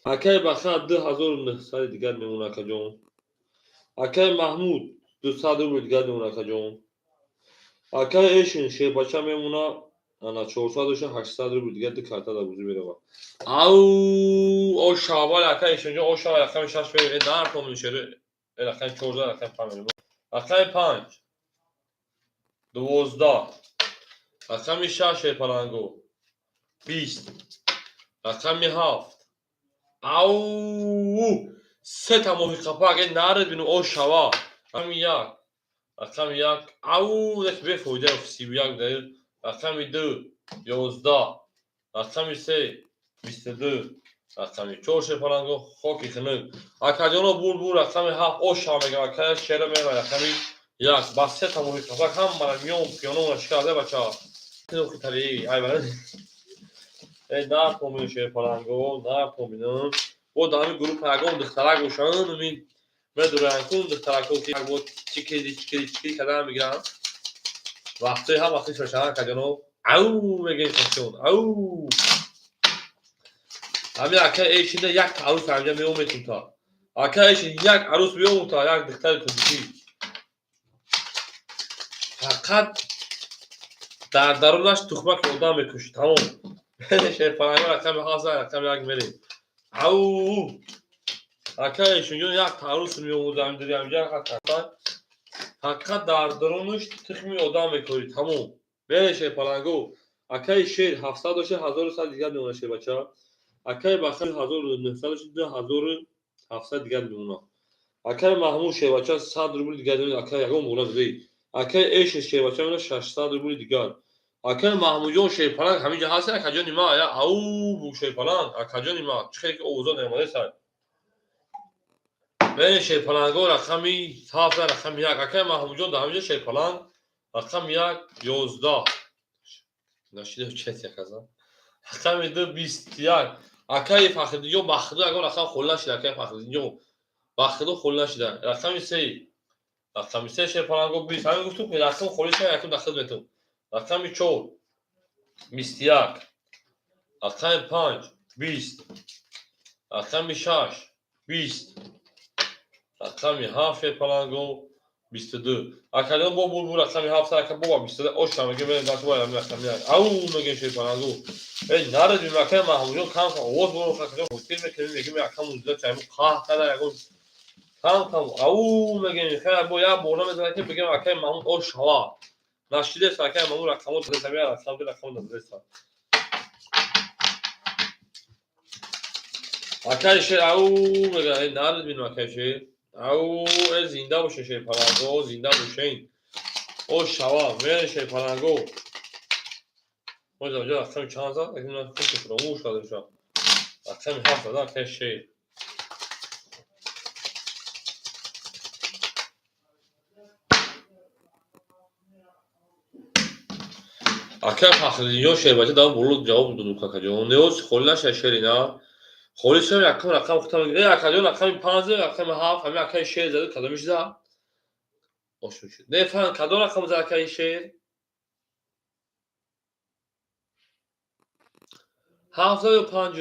Акаи баха 2900 дигар мемонад акаҷон. Акаи Маҳмуд 200 рубл дигар мемонад акаҷон. Акаи эшин шерпача мемонад ана 400 доша 800 рубл дигар ду карта дар бозӣ меравад. Ау ошавал акаи эшинҷон ошавал рақами 6 мерем. Э нар томин шер. Э рақами 14 рақами 5 мерем. Рақами 5 12. Рақами 6 шерпаланго 20. Рақами 7. Ау сета моҳи қапак э наред бину ошава. Рақами 1. Рақами 1. Ау як бефоида 31 дар. Рақами 2 11. Рақами 3 22. Рақами 4 шерпаланго хоки хунук. Акаҷоно бур бур рақами 7 ошава мегӯям. Акая шера меравад рақами 1. Ба сета моҳи қапак ҳамара миён пиёнона шикарда бача. Хитари ай бара. Э натоминем шерпаланго, натоминем. Бо дар ҳамин гурӯҳ ягон духтарак бошанд, мин медурам кун духтарако ки як бор чикиди чикиди чикиди кардан мегиранд. Вақтҳои ҳама хиш бошанд акаҷоно. Ау мегӯем хашон. Ау. Ҳамин ака эшида як арӯс ҳамҷа меомедтум та. Ака эшин як арӯс биёмуд та як духтари тоҷикӣ. Фақат дар дарунаш тухмаки одам мекушид. Тамом. Шерпаланго рақами 7 рақами 1 мерем. Ау! Ака эшинҷон як арӯс меомуд ҳамҷа ҳамҷа фақат дар дарунаш тухми одам мекорид. Тамом. Мерем шерпаланго. Акаи шер 700 доша 1100 дигар мемонад шербача. Акаи баха 1900 доша 2700 дигар мемонад. Акаи Маҳмуд шербача 100 рубл дигар мемонад. Акаи ягон муғла додӣ. Акаи эш шербача мемонад 600 рубл дигар. Акаи Маҳмудҷон шерпаланг ҳаминҷа ҳаст акаҷони ма я ау бу шерпаланг акаҷони ма чӣ хеле ки овозо наомадеса. Мерем шерпаланго рақами 7 рақами 1. Акаи Маҳмудҷон дар ҳаминҷа шерпаланг рақами 1 11. Нашида чет яказа. Рақами 2 21. Акаи Фахриддинҷон ба худо ягон рақам холӣ нашуда. Акаи Фахриддинҷон ба худо холӣ нашуда. Рақами 3. Рақами 3 шерпаланго 20. Ҳамин гуфтум ки рақам холӣ шуда якум дар хидматум. Рақами 4 21. Рақами 5 20. Рақами 6 20. Рақами 7 шерпаланго 22. Акаҷон, бо булбул рақами 7, ака, бо 22 оша мегем, мерем даст бо ами рақами 1. Ау мегем, шерпаланго. Эй, нарад бим, акай Маҳмудҷон, кам кам овоз боро, акаҷон, хотир мекунем, мегем, акам музда чайму қаҳ када ягон кам кам ау мегем, хай бо як бора мезанад, ки бигем, акай Маҳмуд ош шава. Нашидест, акай Маҳмуд рақамо дадест, ами рақам ду рақамо дадест. Акай шер ау мега, эй, нарад бинем, акай шер. Ау, э, зинда боше, шерпаланго, зинда бошен. О шава, мерен, шерпаланго. Мо ҷо рақами чанд зад? Акин ман фикр фуромӯш кардам ша. Рақами 7 зад, акай шер. Акай Фахриддинҷон, шербача дар боло ҷавоб додум, какаҷон. Неоз холӣ наша, шери на. Холӣ шава, якум рақам худам. Э, акаҷон, рақами 5, рақами 7, ҳами акаи шер зада, кадомиш зад? Ошо шуд. Не фаҳм, кадом рақам зад акаи шер? 7 зад ё 5?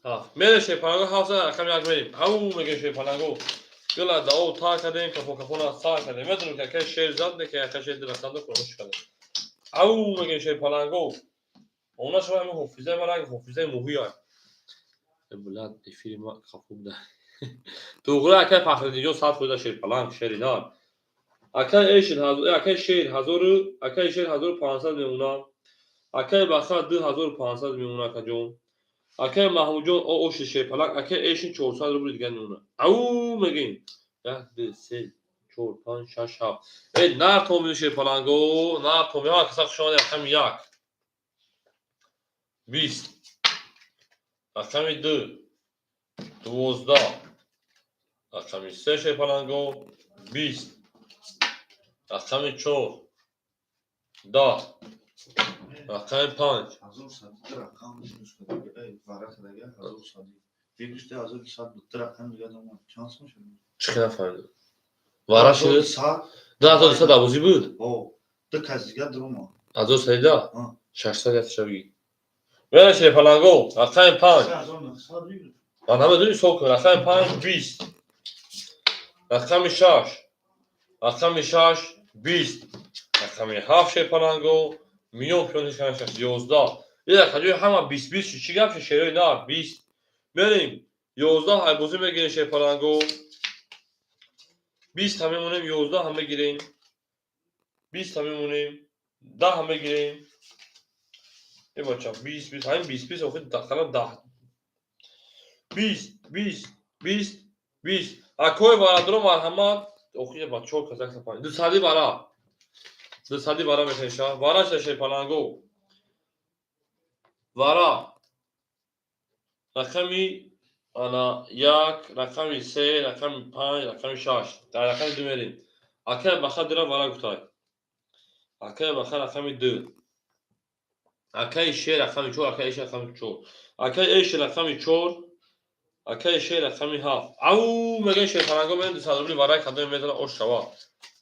7. Мере, шерпаланго, 7 зад, рақами 1 мерем. Ау мегем, шерпаланго. Гила дао та кардем, кафо кафона са кардем. Медонем, ки акаи шер зад, не ки акаи шер рақам дод, фаромӯш кардем. Ау мегем, шерпаланго. Она шава, ами ҳофизаи ман ранги ҳофизаи моҳия. Блядь, эфири ма хафо буда. Туғри, акай Фахриддинҷон, 100%, шерпаланг, шери нар. Акай эшин, акай шер ҳазору, акай шер 1500 мемонад. Акай Баха 2500 мемонад, акаҷон. Акай Маҳмудҷон, о оши шерпаланг, акай эшин 400 рубли дигар мемонад. Ау мегем. Як, ду, се, чор, панҷ, шаш, ҳафт. Э, нар томин, шерпаланго, нар томин. Ҳама каса хуш омадед. Рақами 1. 20. Рақами 2. 12. Рақами 3, шерпаланго, 20. Рақами 4. 10. Рақами 5. Ҳазор сад рақам минус кадаги, эй, вара кадаги, ҳазор сади. Бигуште ҳазор сад ду рақам дига домад. Чанд сом шуд? Чӣ нафаҳмидам? Вара шуд? Сад. 2100 абозӣ буд? О, ду кас дига дурума. Ҳазор садида? А. 600 ятиша бигир. Мере, шерпаланго, рақами 5. 1900 бигир. Ман намедонӣ, ҳисоб кун. Рақами 5, 20. Рақами 6. Рақами 6, 20. Рақами 7, шерпаланго, миён пиён шаш, 11. Ира хаҷои ҳама 20 20 шуд. Чӣ гап шуд, шерои нар? 20. Мерем. 11 айбозӣ мегирем, шерпаланго. 20 ҳам мемонем, 11 ҳам мегирем. 20 ҳам мемонем, 10 ҳам мегирем. Э бача, 20 20, ҳамин 20 20, охир тақрибан 10. 20 20 20 20. Акои бародаро, марҳамат. Охир ба чор кас 105. Дусади бара. Дусади бара мехеша. Вара ша, шерпаланго. Вара. Рақами ана 1, рақами 3, рақами 5, рақами 6. Дар рақами 2 мерем. Акай Баха дира вара гуфтай. Акай Баха рақами 2. Акай шер рақами 4, акай эш рақами 4. Акай эш рақами 4. Акай шер рақами 7. Ау меган, шерпаланго, мерем, 200 рубли вара кадом мезана, ош шава.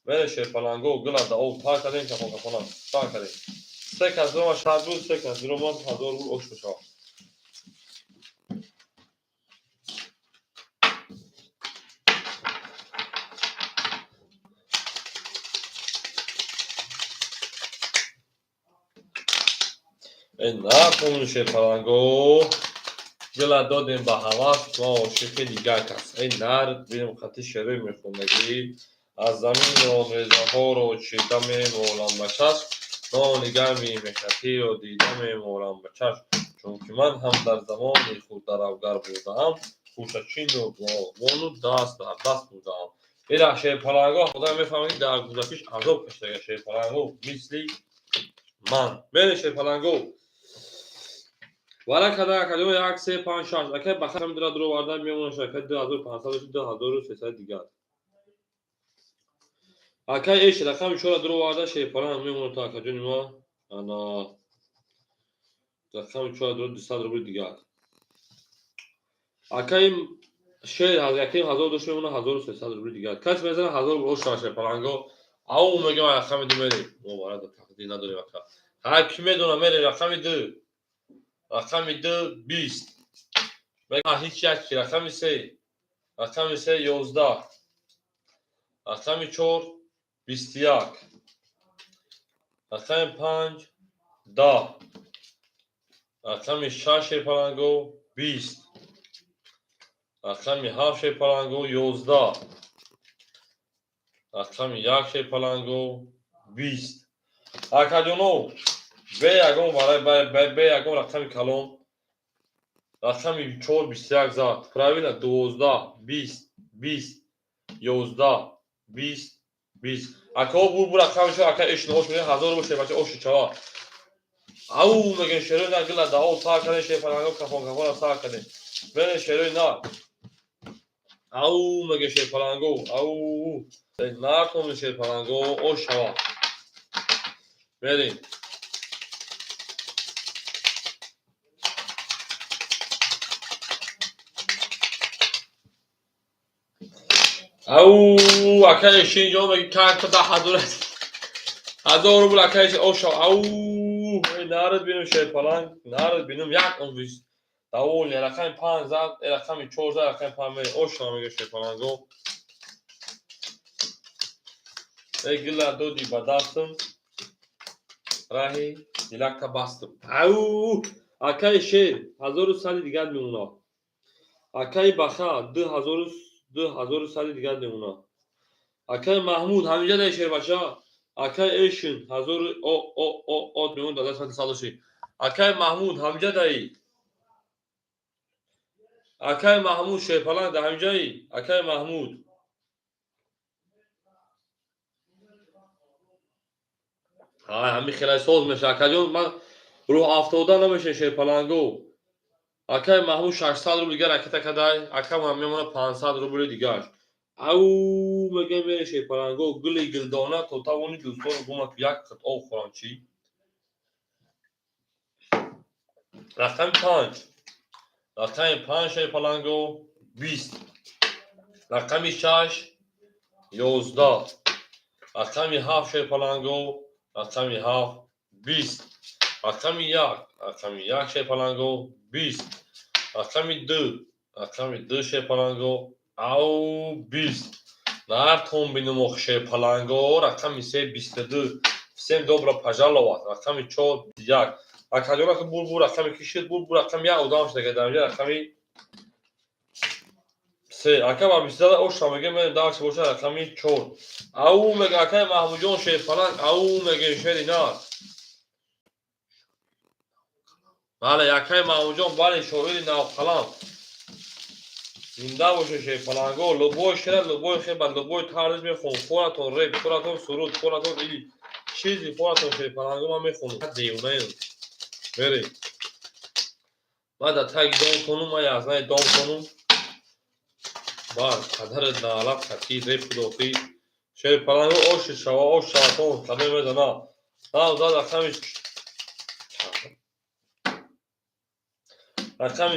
Мерем, шерпаланго, гила да об та кардем, кафон кафона та кардем. Се кас дурома шад буд, се кас дурома 1000 рубл, ош бошава. Э, натон, шерпаланго. Дила додем ба ҳавас, мо ошиқи дигар кас. Эй нар, бинем хати шерои мехондагӣ. Аз замин нонрезаҳоро чида мемолам ба чашм, нони гарми меҳнатиро дида мемолам ба чашм. Чунки ман ҳам дар замони худ даравгар будаам, хӯшачину боғбону даст дар даст будаам. Ира шерпаланго, худо мефаҳмад, ки дар кӯдакиш азоб кашидага шерпаланго, мисли ман. Мере, шерпаланго. Вара када, акаҷон, як, се, панҷ, шаш. Акай Баха дира дуроварда мемонад, акай 2500, 2300 дигар. Акай эш рақами чора дуроварда, шерпаланг мемонад то акаҷони ма. Ана рақами чора дуро 200 рубли дигар. Акай шер яким ҳазор дошт мемонад, 1300 рубли дигар. Кас мезана 1000 рубл, ош шерпаланго. Ау мегам, рақами 2 мерем. Мо вара тақдир надорем, ака. Ҳар ки медона, мерем рақами 2. Рақами 2, 20. Мегам ҳеҷ як рақами 3. Рақами 3, 11. Рақами 4. 21, рақами 5, 10, рақами 6, шерпаланго, 20, рақами 7, шерпаланго, 11, рақами 1, шерпаланго, 20. Акаҷоно, бе ягон бе ягон рақами калон, рақами 4, 21 зад. Правильно, 12, 20, 20, 11, 20, 20. Акао, бур рақами шо, ака эшн ош мегӯяд, 1000 рубл, шербача, оши чава. Ау мегӯем, шерои на, гила дао сар кардем, шерпаланго, кафон кафона сар кардем. Мерем, шерои на. Ау мегӯем, шерпаланго, ау нартон, шерпаланго, ош шава. Мерем. Ау, ака эшин ҷон меги, карта 10 000, 1000 рубл, ака эшин, оша. Ау, нарад бинум, шерпаланг, нарад бинум, як он довольный. Рақами 5 зад, рақами 4 зад, рақами 5 меги, оша мега, шерпаланго. Эй, гила доди ба дастам, раҳи дилакта бастам. Ау, акаи шер, 1100 дигар мемонад. Акаи баха, 2000, 2100 дигар мемонад. Акаи Маҳмуд, ҳаминҷа дай, шербача. Акаи эшин, ҳазору о о о о мемон дар даст садоши. Акаи Маҳмуд, ҳаминҷа даи. Акаи Маҳмуд, шерпаланг, дар ҳаминҷаи, акаи Маҳмуд. Ҳай, ҳамин хелай соз меша, акаҷон, ман рӯҳ афтода намеша, шерпаланго. Акаи Маҳмуд, 600 рубл дигар ракета кадай, акамам мемонад 500 рубли дигараш. Ау мегӯям, мере, шерпаланго, гули гилдона, то тавони дӯстонро гумак, як қит об хӯрам чӣ. Рақами 5, рақами 5, шерпаланго, 20, рақами 6, 11, рақами 7, шерпаланго, рақами 7, 20, рақами 1, рақами 1, шерпаланго, 20, рақами 2, рақами 2, шерпаланго, ау, 20. Нартон бинумох, шерпаланго, рақами 3, 22. Всем добро пожаловать. Рақами 4, 1. Акаҷона, ки бур бур рақами кишид, бур бур рақами 1 одам шуда дар инҷа, рақами 3. Ака ба 22 оша мегӯем, мерем дарс боша, рақами 4. Ау мега, акаи Маҳмудҷон, шерпаланг, ау мегӯем, шери нар. Бале, акаи Маҳмудҷон, бале, шоири навқалам. Зинда боше, шерпаланго, любой шера, любой хеба, любой тарз мехонам. Хоратон реп, хоратон суруд, хоратон или чизи, хоратон, шерпаланго, ман мехонам. Девонаем. Мерем. Ман дар таги дом конум, ман язнаи дом конум. Бар падари наалат хати реп худохӣ. Шерпаланго, оши шава, ош шаватон, кадом мезана. Нав зад рақами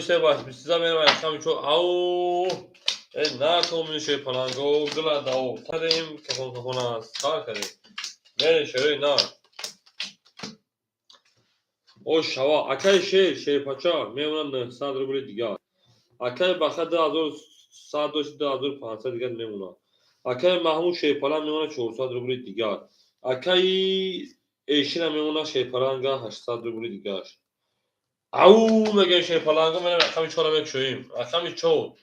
3, бас 22 мерем, рақами 4. Ау, э натон, шерпаланго, гила дао кардем, кафон кафона сар кардем. Мерем, шерои на. Ош шава, акаи шер, шерпача мемонад 900 рубли дигар. Акаи баха, 2100 дошт, 2500 дигар мемонад. Акаи Маҳмуд, шерпаланг, мемонад 400 рубли дигар. Акаи эшина мемонад, шерпаланга, 800 рубли дигараш. Ау мегӯем, шерпаланго, мерем, рақами 4-ро мекушоем. Рақами 4,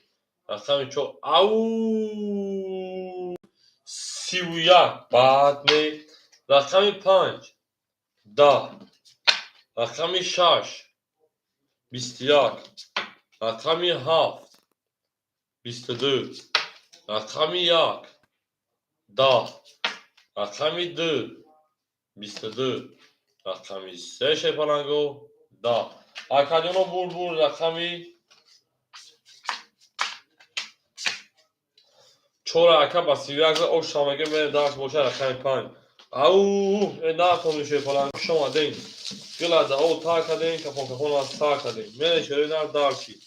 рақами 4, ау, 31, баъд не. Рақами 5, 10, рақами 6, 21, рақами 7, 22, рақами 1, 10, рақами 2, 22, рақами 3, шерпаланго, 10. Акаҷоно, бур бур рақами 4, ака ба 31 за ош шамаге, мерем дарс боша, рақами 5. Ау, э натон, шерпаланг, хуш омадем. Гила дао тар кардем, кафон кафон аз сар кардем. Мерем, шерои нар дарси.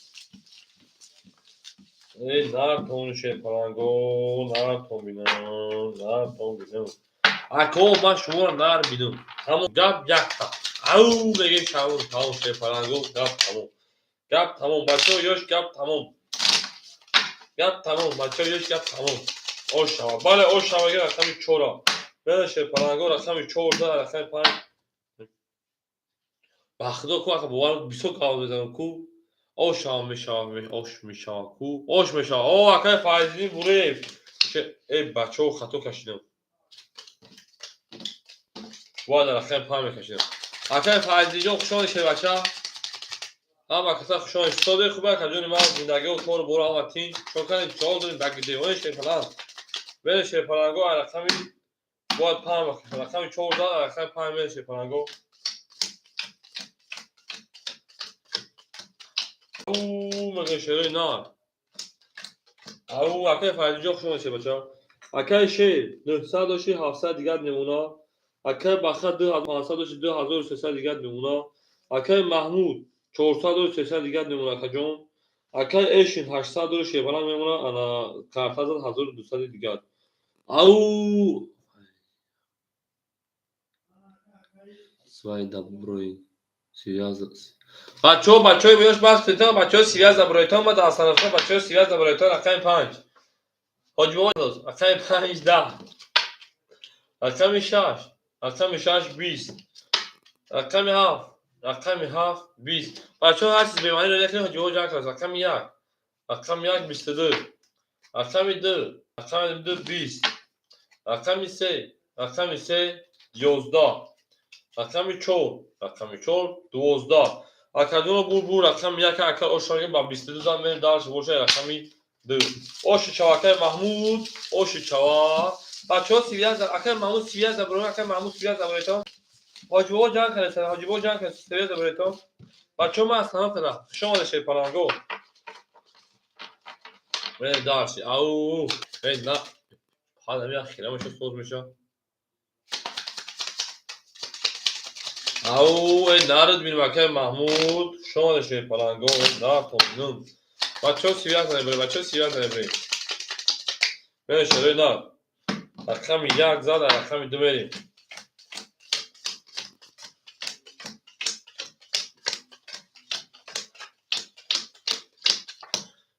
Э нартон, шерпаланго, нартон бинам, нартон бинам. Ако, ман шуморо нар бинам. Ҳамон гап якта. Ау мегем, тамом, тамом, шерпаланго, гап тамом. Гап тамом, бачаҳо, ёш, гап тамом. Гап тамом, бачаҳо, ёш, гап тамом. Ош шава. Бале, ош шава, рақами 4. Бена шерпаланго рақами 4 зад, рақами 5. Ба худо ку ака бовар бисёр гап мезанам ку. Ош ҳам мешава, ош мешава ку. Ош мешава. О, акай Файзиддин Буреев. Э, бачаҳо хато кашидам. Бояд рақами 5 мекашидам. Акай Файзиддинҷон, хуш омадед, шербача. Ҳама каса хуш омадед. Соде хуб акаҷони ман, зиндагиҳо кору боро ҳама тинч. Чо кардем, чиҳол дорем, даги девони шерпаланг. Бена шерпаланго рақами бояд 5 бакашам. Рақами 4 зад, рақами 5 бена шерпаланго. Ау, мега шерои нар. Ау, акай Файзиддинҷон, хуш омадед, шербача. Акай Шер 900 дошти, 700 дигар мемона. Акай Баха 2500 дошти, 2300 дигар мемона. Акай Маҳмуд 400 дошти, 300 дигар мемона, акаҷон. Акай Эшин 800 дошти, шерпаланг мемона, ана карта зад 1200 дигар. Ау, свай доброй связь. Бачаҳо, бачаҳои меёш бас кунед, бачаҳо связь заброитон, ма дар остановка, бачаҳо связь заброитон, рақами 5. Ҳоҷи бобо, рақами 5 10. Рақами 6, рақами 6 20. Рақами 7, рақами 7 20. Бачаҳо ҳар чиз бемаъниро накунед, ҳоҷи бобо ҷамъ кард. Рақами 1, рақами 1 22. Рақами 2, рақами 2 20. Рақами 3, рақами 3 11. Рақами 4, рақами 4 12. Акаҷоно бур бур рақами 1 ака ошаги ба 22 зан мерем дальше боша рақами 2. Оши чава акай Маҳмуд, оши чава. Бачаҳо связь, акай Маҳмуд связь заброи, акай Маҳмуд связь заброитон. Ҳоҷи бобо ҷанг кардед, ҳоҷи бобо ҷанг кардед, связь заброитон. Бачаҳо ман остановка кардам. Хуш омадед, шерпаланго. Мерем дальше. Ау, эй на. Ҳада ми хира меша соз меша. Ау, эй нард бинем акай Маҳмуд, хуш омадед, шерпаланго, нартон бинем. Бачаҳо связь набаред, бачаҳо связь набаред. Мерем шерои нар. Рақами 1 зад, рақами 2 мерем.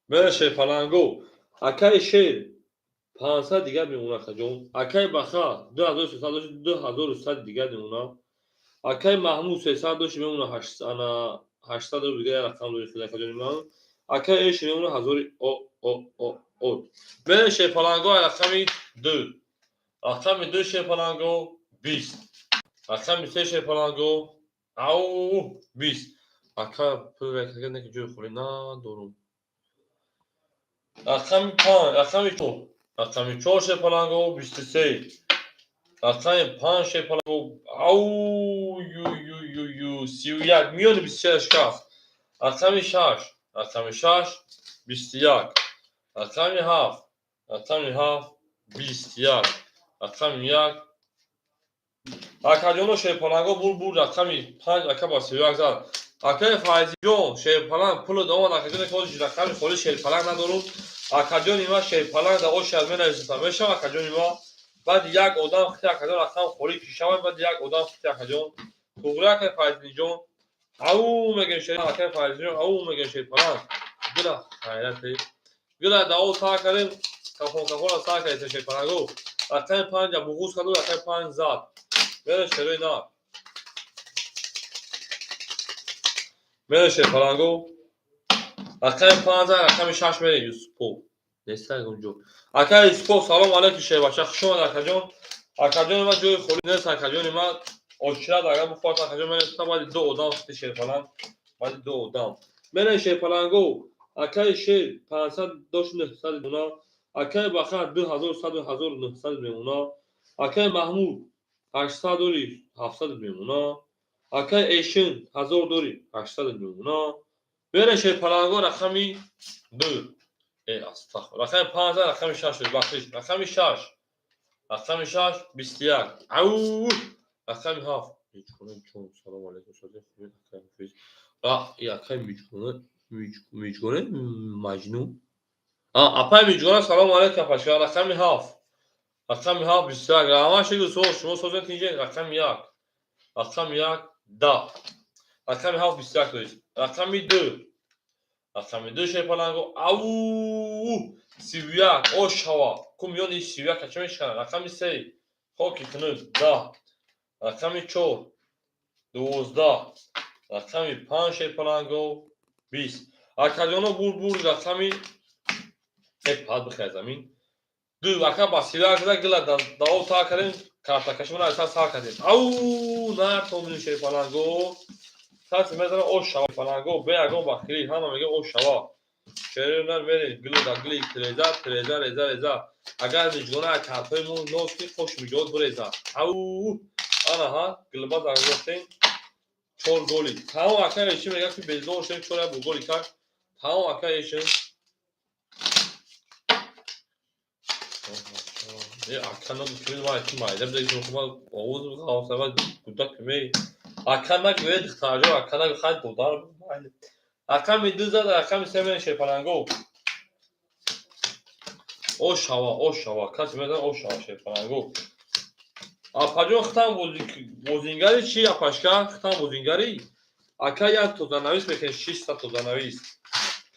Мерем шерпаланго. Акай Шер 500 дигар мемона, акаҷон. Акай Баха 2300 дошт, 2100 дигар мемона. Акай Маҳмуд 300 дошт, мемона 800 дигар рақам дошт, акаҷони ман. Акай Эши мемона 1000 о о о о. Мерем шерпаланго рақами 2. Рақами 2 шерпаланго 20. Рақами 3 шерпаланго ау 20. Ака пул не ки ҷои холӣ надорум. Рақами 5, рақами 4. Рақами 4 шерпаланго 23. Рақами 5 шерпаланго ау ю ю ю ю 31 миёни 26 шикаст. Рақами 6, рақами 6 21. Рақами 7, рақами 7 21. Рақами 1. Акаҷоно шерпаланго бур бур рақами 5 ака ба 31 зад. Акай Файзиҷон шерпаланг пулот омад, акаҷоне ки ҳозир рақами холи шерпаланг надорум. Акаҷони ма шерпаланг да оши аз менависам мешава, акаҷони ма. Баъд як одам хити акаҷон рақам холӣ кишавад, баъд як одам хити акаҷон. Туғри акай Файзиҷон. Ау мегем шер акай Файзиҷон, ау мегем шерпаланг. Гила хайрате. Гила дао сар кардем, кафон кафона сар кардем шерпаланго. Рақами 5 буғуз карду, рақами 5 зад. Мере шерои нар. Мере шерпаланго. Рақами 5 зад, рақами 6 мере Юсупов. Нест онҷо. Акай Юсупов, салом алейкум шербача, хуш омад акаҷон. Акаҷони ман ҷои холӣ нест, акаҷони ман очират агар бихоҳад акаҷон менависам, баъди ду одам хити шерпаланг, баъди ду одам. Мере шерпаланго. Акай Шер 500 дошт, 900 мемона. Акай Баха 2100 1900 мемона. Акай Маҳмуд 800 дори, 700 мемона. Акай Эшин 1000 дори, 800 мемона. Бере шерпаланго рақами 2. Э, астағфир. Рақами 5, рақами 6, бахшиш. Рақами 6. Рақами 6 21. Ау! Рақами 7. Миҷгона ҷон, салом алейкум. Сози хубед, акай Ҳофиз. Ра, и акай Миҷгона, Миҷгона Маҷнун. А, апай Миҷгона, салом алейкум, апашка. Рақами 7. Рақами 7 21. Раҳмат шуд, суол шумо созед инҷа рақами 1. Рақами 1 10. Рақами 7 21 тоист. Рақами 2. Рақами 2 шерпаланго. Ау! 31. О шава. Ку миёни 31 кача мешиканад. Рақами 3. Хоки хунук 10, рақами 4 12, рақами 5 шерпаланго 20. Акаҷоно бур рақами пад бихай замин. Ду ака ба сирак зада гила даво та кардем, картакашимона айса сар кардем. Ау, натомин шерпаланго. Касе мезана ош шава паланго, бе ягон бахтирӣ, ҳама мега ош шава. Шеринар мерем, гилу да гили треза, треза, реза, реза. Агар миҷгона картҳои мо ноз ки хош миҷод буреза. Ау, ана ҳа, гилба загузоштем. 4 голи. Тамом ака эшин мега ки безор шем 4 бу голи кард. Тамом ака эшин. Ака набуд ма ки майда буда ки ма овоз ғавсава гудак мей. Ака нагӯед духтарҷон, ака нагӯ хай додар. Рақами 2 зад, рақами 3 мерем шерпаланго. Ош шава, ош шава. Касе мезанад ош шава шерпаланго. Апаҷон хитам бозингари чи апашка? Хитам бозингари? Ака як тозанавис мекунем, 600 тозанавис.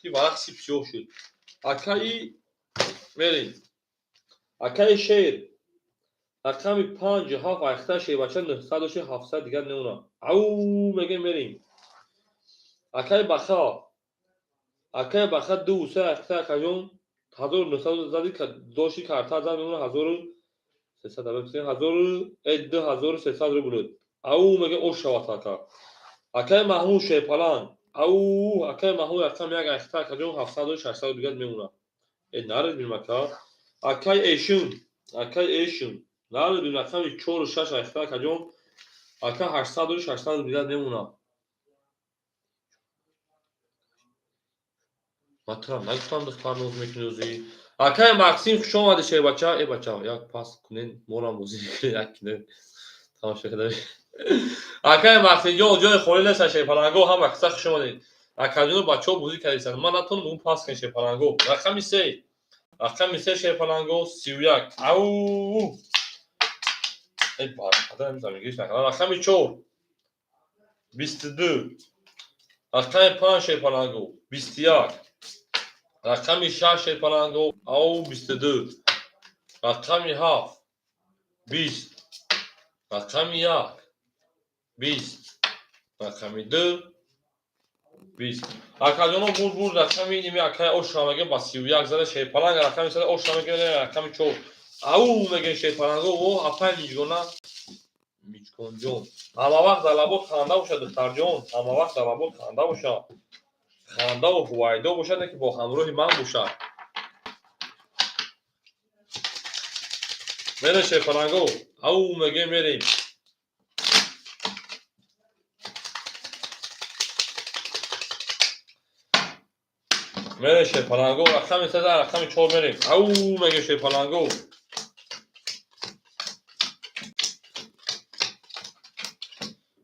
Ки варақ сип сиёҳ шуд. Акаи мерем. Акаи шер. Рақами 5 7 айхта шербача 900 дошт, 700 дигар немонад. Ау мегем мерем. Акаи баха. Акаи баха 2 3 айхта акаҷон 1900 зади дошти карта зад мемонад 1300 2300 рубл. Ау меге ош шавад ака. Акаи Маҳмуд шерпаланг. Ау акаи Маҳмуд рақами 1 айхта акаҷон 700 дошт, 600 дигар мемонад. Наред бинем ака. Акаи Эшун, акаи Эшун. Наред бинем рақами 4 6 айхта акаҷон. Ака 800 дошт, 600 дигар мемонад. Матра нагуфтам духтар ноз мекунӣ ӯзи. Акаи Максим хуш омадӣ шербача. Э бача, як пас кунен, морам бозӣ мекунем, як кино тамошо кардем. Акаи Максимҷон ҷои холӣ нест шерпаланго, ҳама каса хуш омадед. Акаҷоно бачаҳо бозӣ кардисанд. Ман натонам он пас кунем шерпаланго. Рақами 3. Рақами 3 шерпаланго 31. Ау! Э барқадар замингириш накардам. Рақами 4 22. Рақами 5 шерпаланго 21. Рақами 6 шерпаланго ау 22. Рақами 7 20. Рақами 1 20. Рақами 2 20. Акаҷоно бур рақами ними акаи ошра мегем ба 31 зада шерпаланг рақами 3 ошра мегем рақами 4. Ау мегем шерпаланго о апай миҷгона миҷгонҷон. Ҳама вақт дар лабот ханда бошад духтарҷон, ҳама вақт дар лабот ханда бошад. Хандаву ҳувайдо бошад, не ки бо ҳамроҳи ман бошад. Мерем шерпаланго. Ау мегем мерем. Мерем шерпаланго. Рақами 3 рақами 4 мерем. Ау мегем шерпаланго.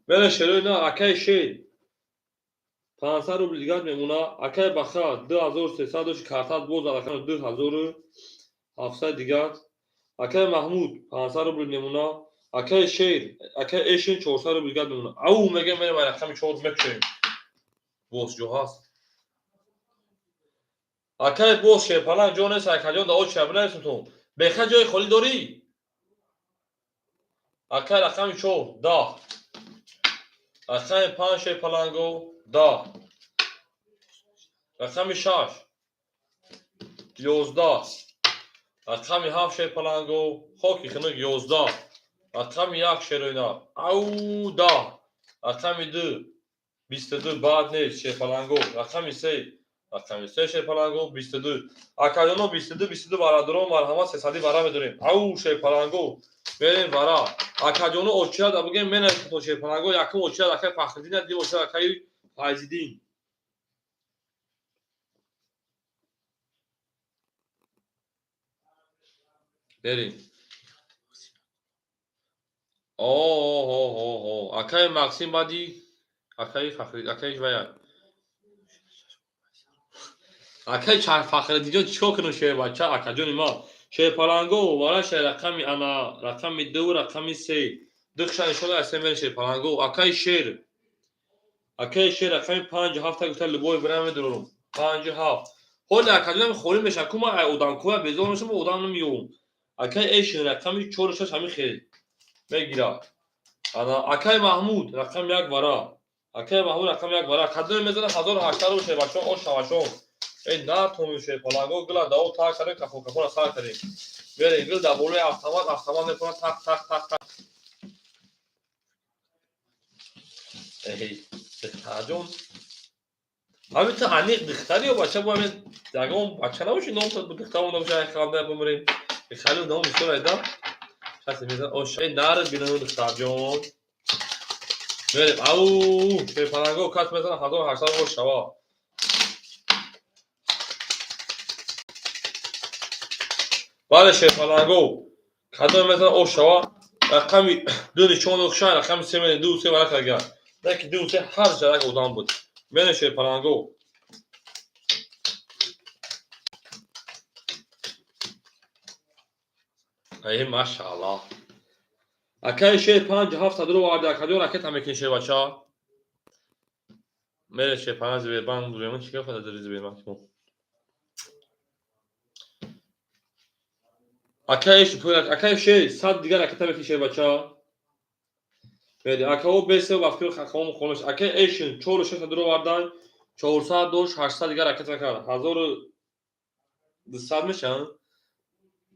Мерем шерои на акаи шер. 500 рубл дигар мемона. Акаи баха 2300 дошт, картат боз рақами 2700 дигар. Акаи Маҳмуд 500 рубл мемона. Акаи шер, акаи Эшин 400 рубл дигар мемона. Ау мегем мерем рақами 4 мекушем. Боз ҷо ҳаст. Акаи боз шерпаланг ҷо нест, акаҷон да оча бинависум. Беха ҷои холӣ дорӣ? Акаи рақами 4 10. Рақами 5 шерпаланго 10. Рақами 6 11. Рақами 7 шерпаланго хоки хунук 11. Рақами 1 шероина ау 10. Рақами 2 22 баъд нест шерпаланго. Рақами 3 рақами 3 шерпаланго 22. Акаҷоно 22 22 бародарон марҳамат 300 вара медорем. Ау шерпаланго мерем вара. Акаҷоно очирад бигем менависем шерпаланго. Якум очирад акаи Фахриддин, дим очирад акаи Файзиддин. Мерем. О, акаи Максим баъди акаи Фахрид, акаи вая. Акаи Фахриддинҷон чикор кунам шербача, акаҷони ма. Шерпаланго вара шер рақами ана рақами 2 рақами 3. Духша нишон аз се мерем шерпаланго. Акаи шер. Акаи шер рақами 5 7 гуфта любой вариант медорам. 5 7. Ҳоли акаҷонам холӣ мешавад. Ку ман одамкоя безор мешавам, одам намеёбам. Акаи эшин рақами 4 6 ҳамин хел. Мегирад. Ана акай Маҳмуд рақами як вара. Акай Маҳмуд рақами як вара. Кадоме мезанад 1800 рубл шербачон ош шавашон. Эй натонем шерпаланго гила дао тар кардем кафон кафона сар кардем. Мерем гил дар болои автомат автомат мекунад тақ тақ тақ тақ. Эй духтарҷон. Ҳамин ту аниқ духтари ё бача бо ҳамин ягон бача набоши ном духтар монда боша ай ханда бимирем. Хеле ном бисёр айда. Касе мезанад ош. Эй нар бинам духтарҷон. Мерем ау шерпаланго кас мезанад 1800 рубл шава. Бале шерпаланго кадоме мезанад ош шава. Рақами ду нишон дохша рақами се мерем ду се варақа гар. Не ки ду се ҳар ҷарак одам буд. Мерем шерпаланго. Эй машааллоҳ. Акаи шер панҷ ҳафт дро варда акаҷон ракета мекунӣ шербача. Мере шерпаланг Сбербанк бурем чӣ гап дар Сбербанк мо. Акаи шер сад дигар ракета мекунӣ шербача. Мере акао бесе вақти хақом хонаш. Акаи эшин чору шаш дро варда 400 дошт 800 дигар ракета кард. 1200 мешаванд.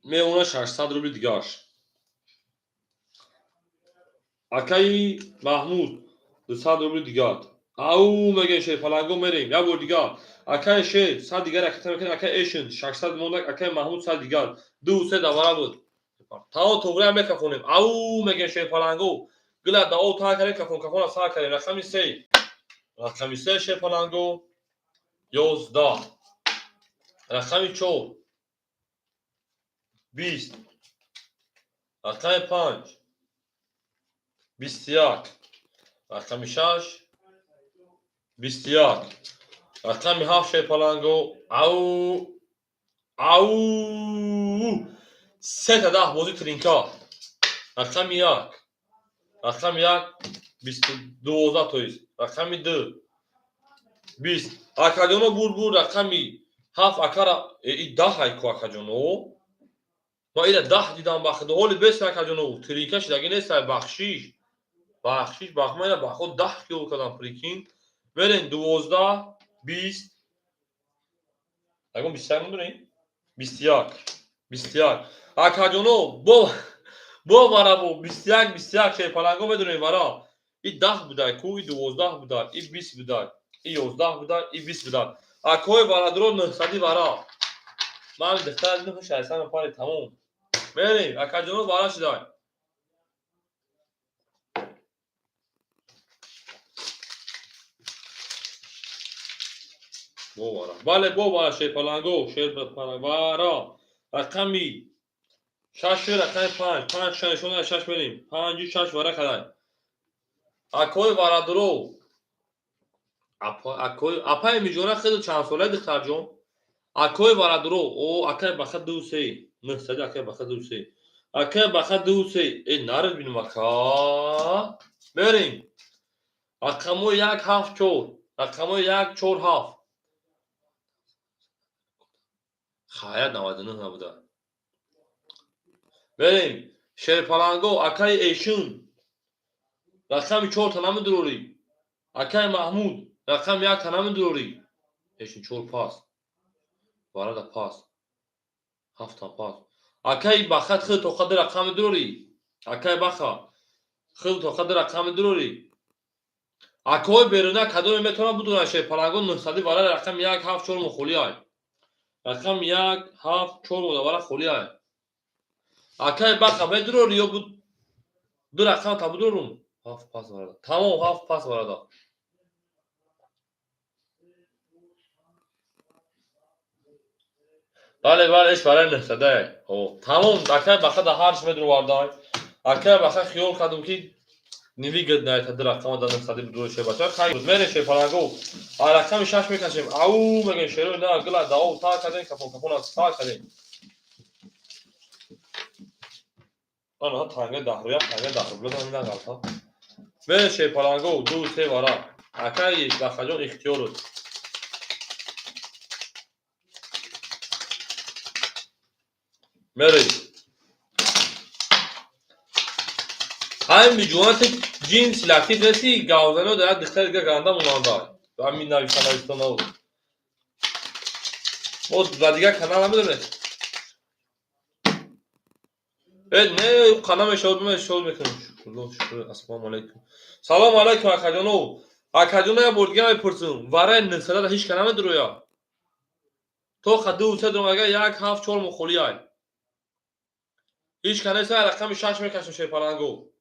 Меона 600 рубли дигарш. Акаи Маҳмуд 200 рубли дигар. Ау мегӯем шерпаланго мерем як бор дигар. Акаи шер 100 дигар ракета мекунад. Акаи эшин 600 мондак. Акаи Маҳмуд 100 дигар. Ду се давара буд. Тао туғрия мекафонем. Ау мегӯем шерпаланго. Гила дао та кардем кафон кафона сар кардем. Рақами се. Рақами се шерпаланго 11. Рақами чор 20. Рақами панҷ 21. Рақами шаш 21. Рақами ҳафт шерпаланго ау ау сета даҳ бозӣ тринка. Рақами як. Рақами як 12 то есть. Рақами ду 20. Акаҷоно бур бур рақами ҳафт акара и даҳ айку акаҷоно. Ма ира даҳ дидам бахудо. Ҳоли бес акаҷоно тринка шидаги нест ай бахшиш. Бахшиш бах ма ира бахо даҳ кило кардам прикин. Мерем 12 20. Ягон 21 надорем? 21. 21. Акаҷоно бо вара бо 21 21 шерпаланго медонем вара. И даҳ будай ку, и 12 будай, и 20 будай, и 11 будай, и 20 будай. Акои варадро 900 вара. Ман духтар нӯҳ шайсан пари тамом. Мерем акаҷоно вара шидай. Бо вара. Бале бо вара шерпаланго, шерпаланго вара. Рақами шаш рақами панҷ. Панҷ шаш нишон шаш мерем. Панҷу шаш вара кадай. Акои варадро. Апаи миҷора хеле чанд солаи духтарҷон. Акои варадро. О акаи баха ду се. Нӯҳсади акаи баха ду се. Акаи баха ду се. Э наред бинем ака. Мерем. Рақамҳои як ҳафт чор. Рақамҳои як чор ҳафт. Хаят 99 набуда. Мерем. Шерпаланго акаи эшун. Рақами чор та намедурорӣ. Акаи Маҳмуд рақами як та намедурорӣ. Эшун чор пас. Варада пас. Ҳафта пас. Акаи Баха хел тоқа ду рақам медурорӣ. Акаи Баха хел тоқа ду рақам медурорӣ. Акои беруна кадоме метавонад будурад шерпаланго 900 вара рақами як ҳафт чор мухоли ай. Рақами як ҳафт чор вара холи ай. Акаи Баха медурорӣ ё ду рақам та будурум? Ҳафт пас варада. Тамом ҳафт пас варада. Бале бале иш барои 900. О, тамом акаи Баха да ҳарш медуровардай. Акаи Баха хиёл кардум ки невыгодно это ду рақама да 900 будуро шербача. Хай мерем шерпаланго. А рақами шаш мекашем. Ау мегӯем шерои на гила дао та кардем кафон кафон та кардем. Ана танга даҳруя танга даҳрубла на ғалта. Мерем шерпаланго ду се вара. Акаи Бахаҷон ихтиёрут. Мерем. Ҳамин биҷонати ҷинси латиф неси, гавзано дар як духтари дига ганда монанда. Ҳамин нависта нависта набуд. Мо ба дигар канал намедонем. Э, не, қана мешавад, мешавад мекунем. Шукрулло, шукр. Ассалому алайкум. Салому алайкум, акаҷоно. Акаҷоно, як бор дига мепурсам. Вараи нисада ҳеч ка намедуроя. То ха ду се дурам, агар як ҳафт чор мухоли ай. Ҳеч ка нест, рақами шаш мекашем, шерпаланго.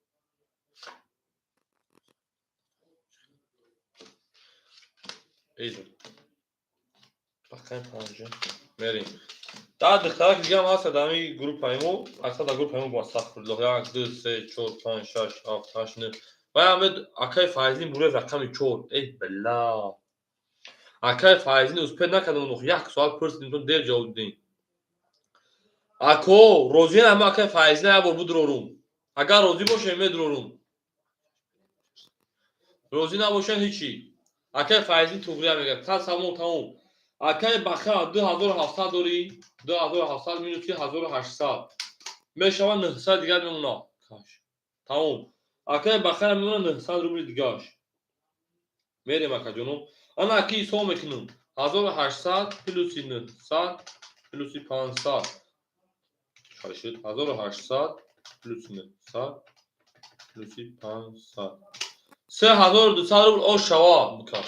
Рақами панҷ. Мерем. Да духтарак дигаам ҳаст дар ҳамин группаи мо, аксар дар группаи мо бо астағфируллоҳ. Як, ду, се, чор, панҷ, шаш, ҳафт, ҳашт, нӯҳ. Вай ҳамед акаи Файзин буред рақами чор. Эй била. Акаи Файзин успед накардам, як соат пурсидим, то дер ҷавоб дидем. Ако розиан ҳама акаи Файзин як бор будурорум. Агар розӣ бошем, медурорум. Розӣ набошем, ҳичи. Акаи Файзин туғрия мегӯяд. Та самом тамом. Акаи Баха 2700 дорӣ, 2700 минуси 1800 мешавад 900, дигар мемонад. Тамом. Акаи Бахара мемонад 900 рубли дигаш. Мерем, акаҷоно. Ана аки ҳисоб мекунам. 1800 плюси 900 плюси 500. Чӣ шуд? 1800 плюси 900 плюси 500. 3200 рубл ош шава бикаш.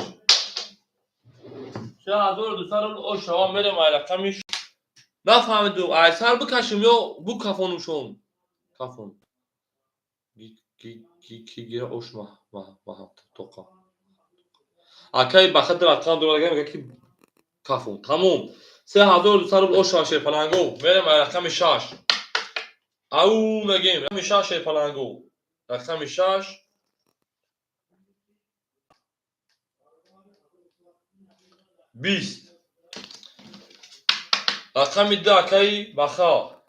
3200 рубл ош шава. Мерем ай рақами, нафаҳмидум, ай сар бикашем ё букафонумшон. Кафон. Ки гира ош тоқа. Акаи Бахадр рақам дорад, мегӯяд ки кафон. Тамом. 3200 рубл ош шава, шерпаланго. Мерем ай рақами шаш. Ау мегем. Рақами шаш, шерпаланго. Рақами шаш. 20. Рақами ду, акаи Баха.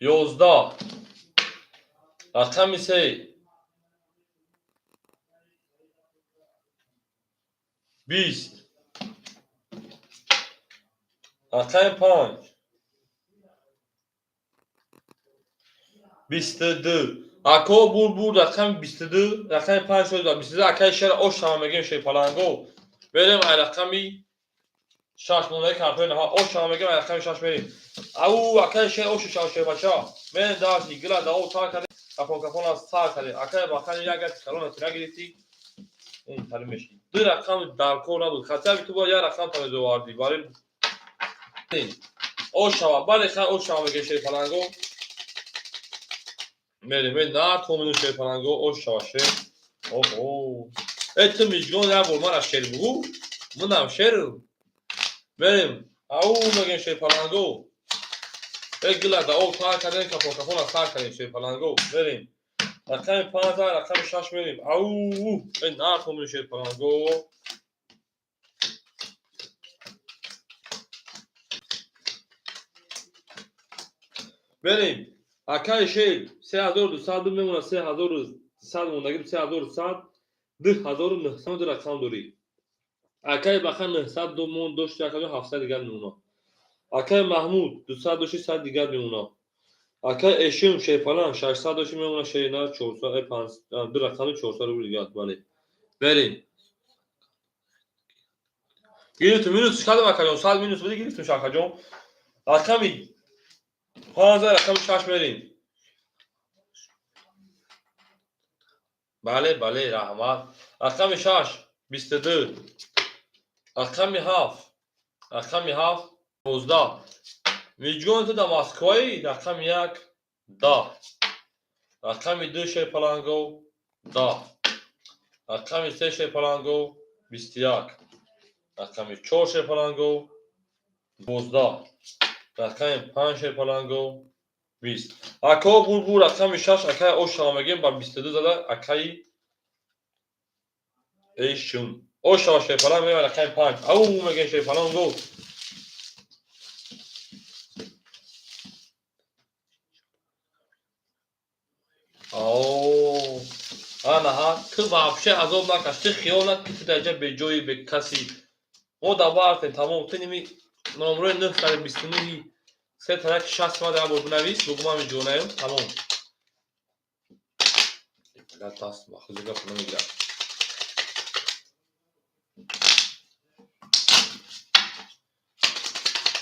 11. Рақами се. 20. Рақами панҷ. 22. Ако бур бур рақами 22, рақами панҷ шуд 22, акаи шера ош шава мегем, шерпаланго. Мерем ай рақами шаш, мондаи картои наҳа ош шава мегем, ай рақами шаш мерем. Ау акаи шер ош шава, шербача. Мерем дарси гила дао тар кардем, кафон кафон аз сар кардем. Акаи Бахани як гати калона тира гирифтӣ. Ин тари меши. Ду рақам дар кор набуд. Хотя бы ту бояд як рақам та мезовардӣ. Барои ош шава. Бале, хай, ош шава мегем, шерпаланго. Мерем, нар томину, шерпаланго, ош шава шер. Оҳо. Э, ту мижгон як бор мара шер бугӯ. Мунам шеру. Мерем. Ау мегем, шерпаланго. Э, гила да об тар кардем, кафон кафон аз сар кардем, шерпаланго. Мерем. Рақами панҷ, рақами шаш мерем. Ау, э, нар томину, шерпаланго. Мерем. Акаи шер 3200 мемонад, 3100 мондагӣ, 3100, 2900 рақам дорӣ. Акаи Баха 900 мон дошт, акаи 700 дигар мемонад. Акаи Маҳмуд 200 дошти, 100 дигар мемонад. Акаи Эшим шерпаланг 600 дошти, мемонад шерина 400, 5, ду рақами 400 рубл дигар. Бале. Берем. Гирифтум, минус кардам, акаҷон, 100 минус буди, гирифтум, акаҷон. Рақами панҷ, рақами шаш мерем. Бале, бале, раҳмат. Рақами шаш 22. Рақами ҳафт. Рақами ҳафт 19. Миҷгон, ту дар Москваи? Рақами як 10. Рақами ду, шерпаланго, 10. Рақами се, шерпаланго, 21. Рақами чор, шерпаланго, 12. Рақами панҷ, шерпаланго, 20. Ако бурбур рақами шаш, акаи ошава мегем, ба 22 зада акаи эшум. Ошава, шерпаланг, мега рақами панҷ. Ау мегем, шерпаланго. О, анаҳа, ту вообще азоб накаш, ту хиёл накунӣ, ту дар ҷа беҷои бекаси. Мо дабартем, тамом, ту ними номрои 929. Се тараки 60 ма дар бор бинавис, бугу ман видеонаем, тамом. Даст ба худи гап намегирад.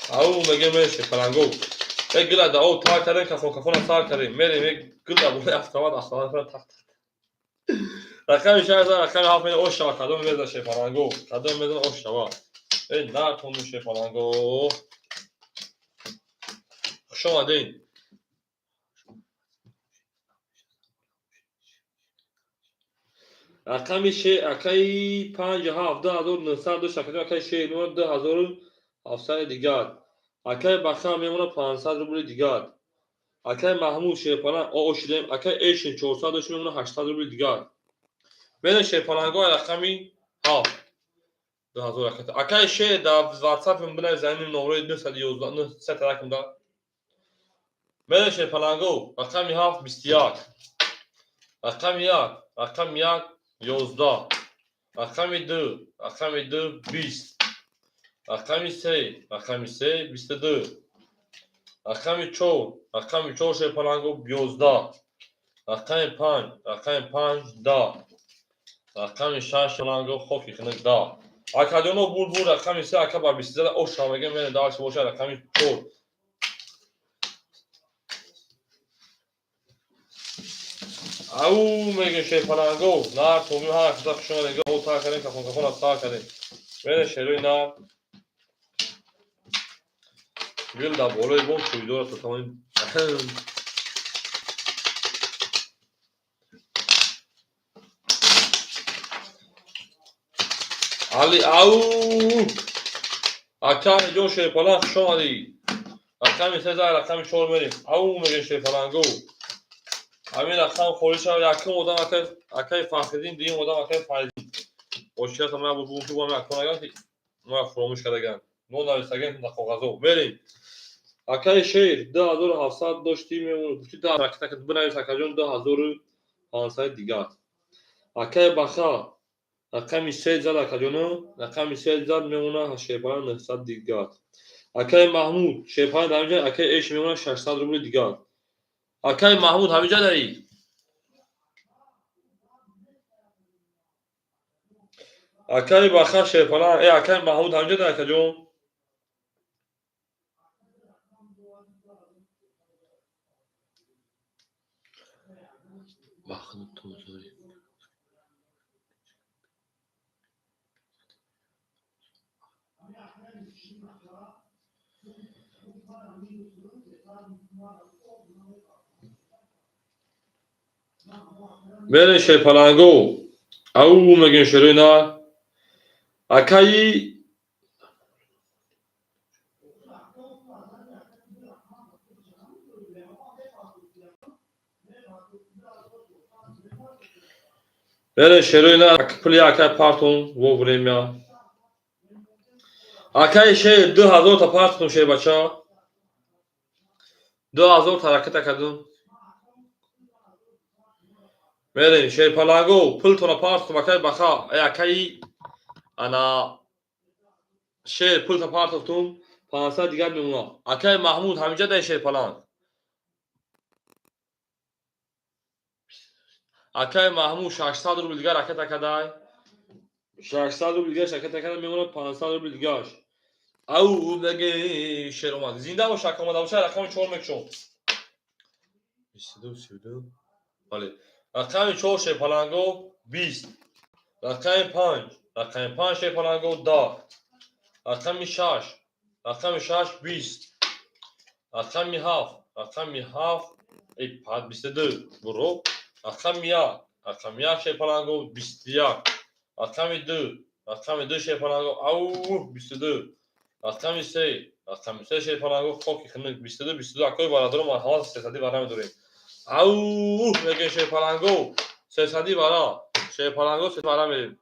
Ау меге мереше паланго. Э гила да о тар кардем, кафон кафона сар кардем. Мерем э гила болои автомат автомат тақ тақ. Рақами 6 рақами 7 мере ош шава, кадом меза шепаланго, кадом меза ош шава. Э на тону шепаланго. Хуш омадед. Рақами акаи 5 7 2900 дошт, акаи шеъ 2700 дигар. Акаи Баха мемонад 500 рубли дигар. Акаи Маҳмуд шерпаланг ошидем, акаи Эшин 400 дошт, мемонад 800 рубли дигар. Мерем шерпалангҳо рақами 7 2000 ракета. Акаи шеъ дар WhatsApp бинавис замин номрои 911 9 рақам да. Мерем шерпалангҳо рақами 7 21. Рақами 1, рақами 1 11. Рақами 2, рақами 2 20. Рақами 3, рақами 3 22. Рақами 4, рақами 4 шерпаланго 11. Рақами 5, рақами 5 10. Рақами 6 шерпаланго хоки хунук 10. Акаҷоно бур бур рақами 3 ака ба 23 ош шавега мене дальше боша рақами 4. Ау меге шерпаланго нар томи ҳар хиза хушона нега о тар кардем, кафон кафон аз сар кардем. Мене шерои нар гил дар болои бом чӯйдора то тамоми Али ау ака ҷон шерпаланг хуш омадӣ. Рақами 3 рақами 4 мерем. Ау меге шерпаланго. Ҳамин рақам холӣ шава, якум одам акаи Фахриддин, дуюм одам акаи Фариддин. Оширата ман бугум ки бо ҳамин акон ки ма фуромӯш кардаган. Но нависаган дар коғазо. Мерем. Акаи шеър 2700 доштӣ, мемонад. Гуфтӣ да ракета бинавис акаҷон 2500 дигар. Акаи Баха рақами 3 зад акаҷоно, рақами 3 зад мемонад шерпаланг 900 дигар. Акаи Маҳмуд шерпаланг дар ҳаминҷа, акаи Эш мемонад 600 рубли дигар. Акаи Маҳмуд ҳаминҷа дарӣ? Акаи Баха шерпаланг, акаи Маҳмуд ҳаминҷа дарӣ акаҷон? Мерем шерпаланго. Ау мегем шерои на. Акаи Мерем шерои на пули акаи партон во время. Акаи шер 2000 та партон шербача. 2000 та ракета кардум. Мерем шерпаланго пултона партом акаи Баха, акаи ана шер пулта партофтум 500 дигар мемонад. Акаи Маҳмуд ҳаминҷа дай шерпаланг. Акаи Маҳмуд 600 рубл дигар ракета кадай. 600 рубл дигар ракета кадай мемонад 500 рубл дигарш. Ау меге шер омад. Зинда бош ака омада боша рақами 4 мекушом. 22 32. Бале. Рақами 4 шерпаланго 20. Рақами 5, рақами 5 шерпаланго 10. Рақами 6, рақами 6 20. Рақами 7, рақами 7 22. Буро. Рақами 1, рақами 1 шерпаланго 21. Рақами 2, рақами 2 шерпаланго ау 22. Рақами 3, рақами 3 шерпаланго хоки хунук 22 22. Акои бародарон марҳамат 300 вара медорем. Ау мегем шерпаланго 300 вара, шерпаланго 300 вара мерем.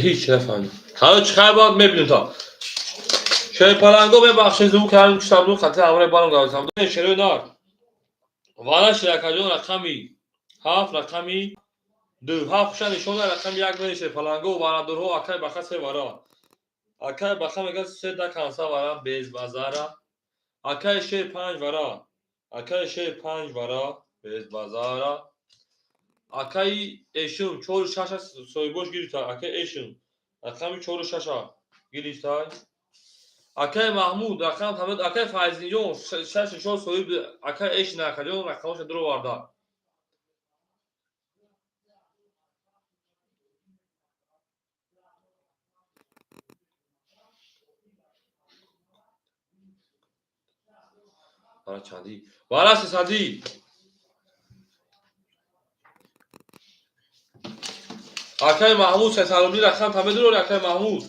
Ҳеч нафаҳмидам. Короче, хайр, бояд мебинем то. Шерпаланго, мебахшед, звук кардем, куштам, хати ҳамрои барам гависам. Шерои нар. Вара ширакаҷон, рақами ҳафт, рақами ду, ҳафт ша нишон, рақами як мери шерпаланго, варадорҳо. Акай баха се вара. Акай баха мега се да канса вара без базара. Акай шер панҷ вара. Акай шер панҷ вара без базара. Акаи эшум чору шаша соҳибош гирифта. Акаи эшум рақами чору шаша гирифта. Акаи Маҳмуд рақам тамад, акаи Файзинҷон шаш нишон соҳиб, акаи эшин, акаҷон рақамоша дуроварда. Вара чандӣ? Вара сесадӣ. Акаи Маҳмуд 300 рубли рақам та медурори, акаи Маҳмуд.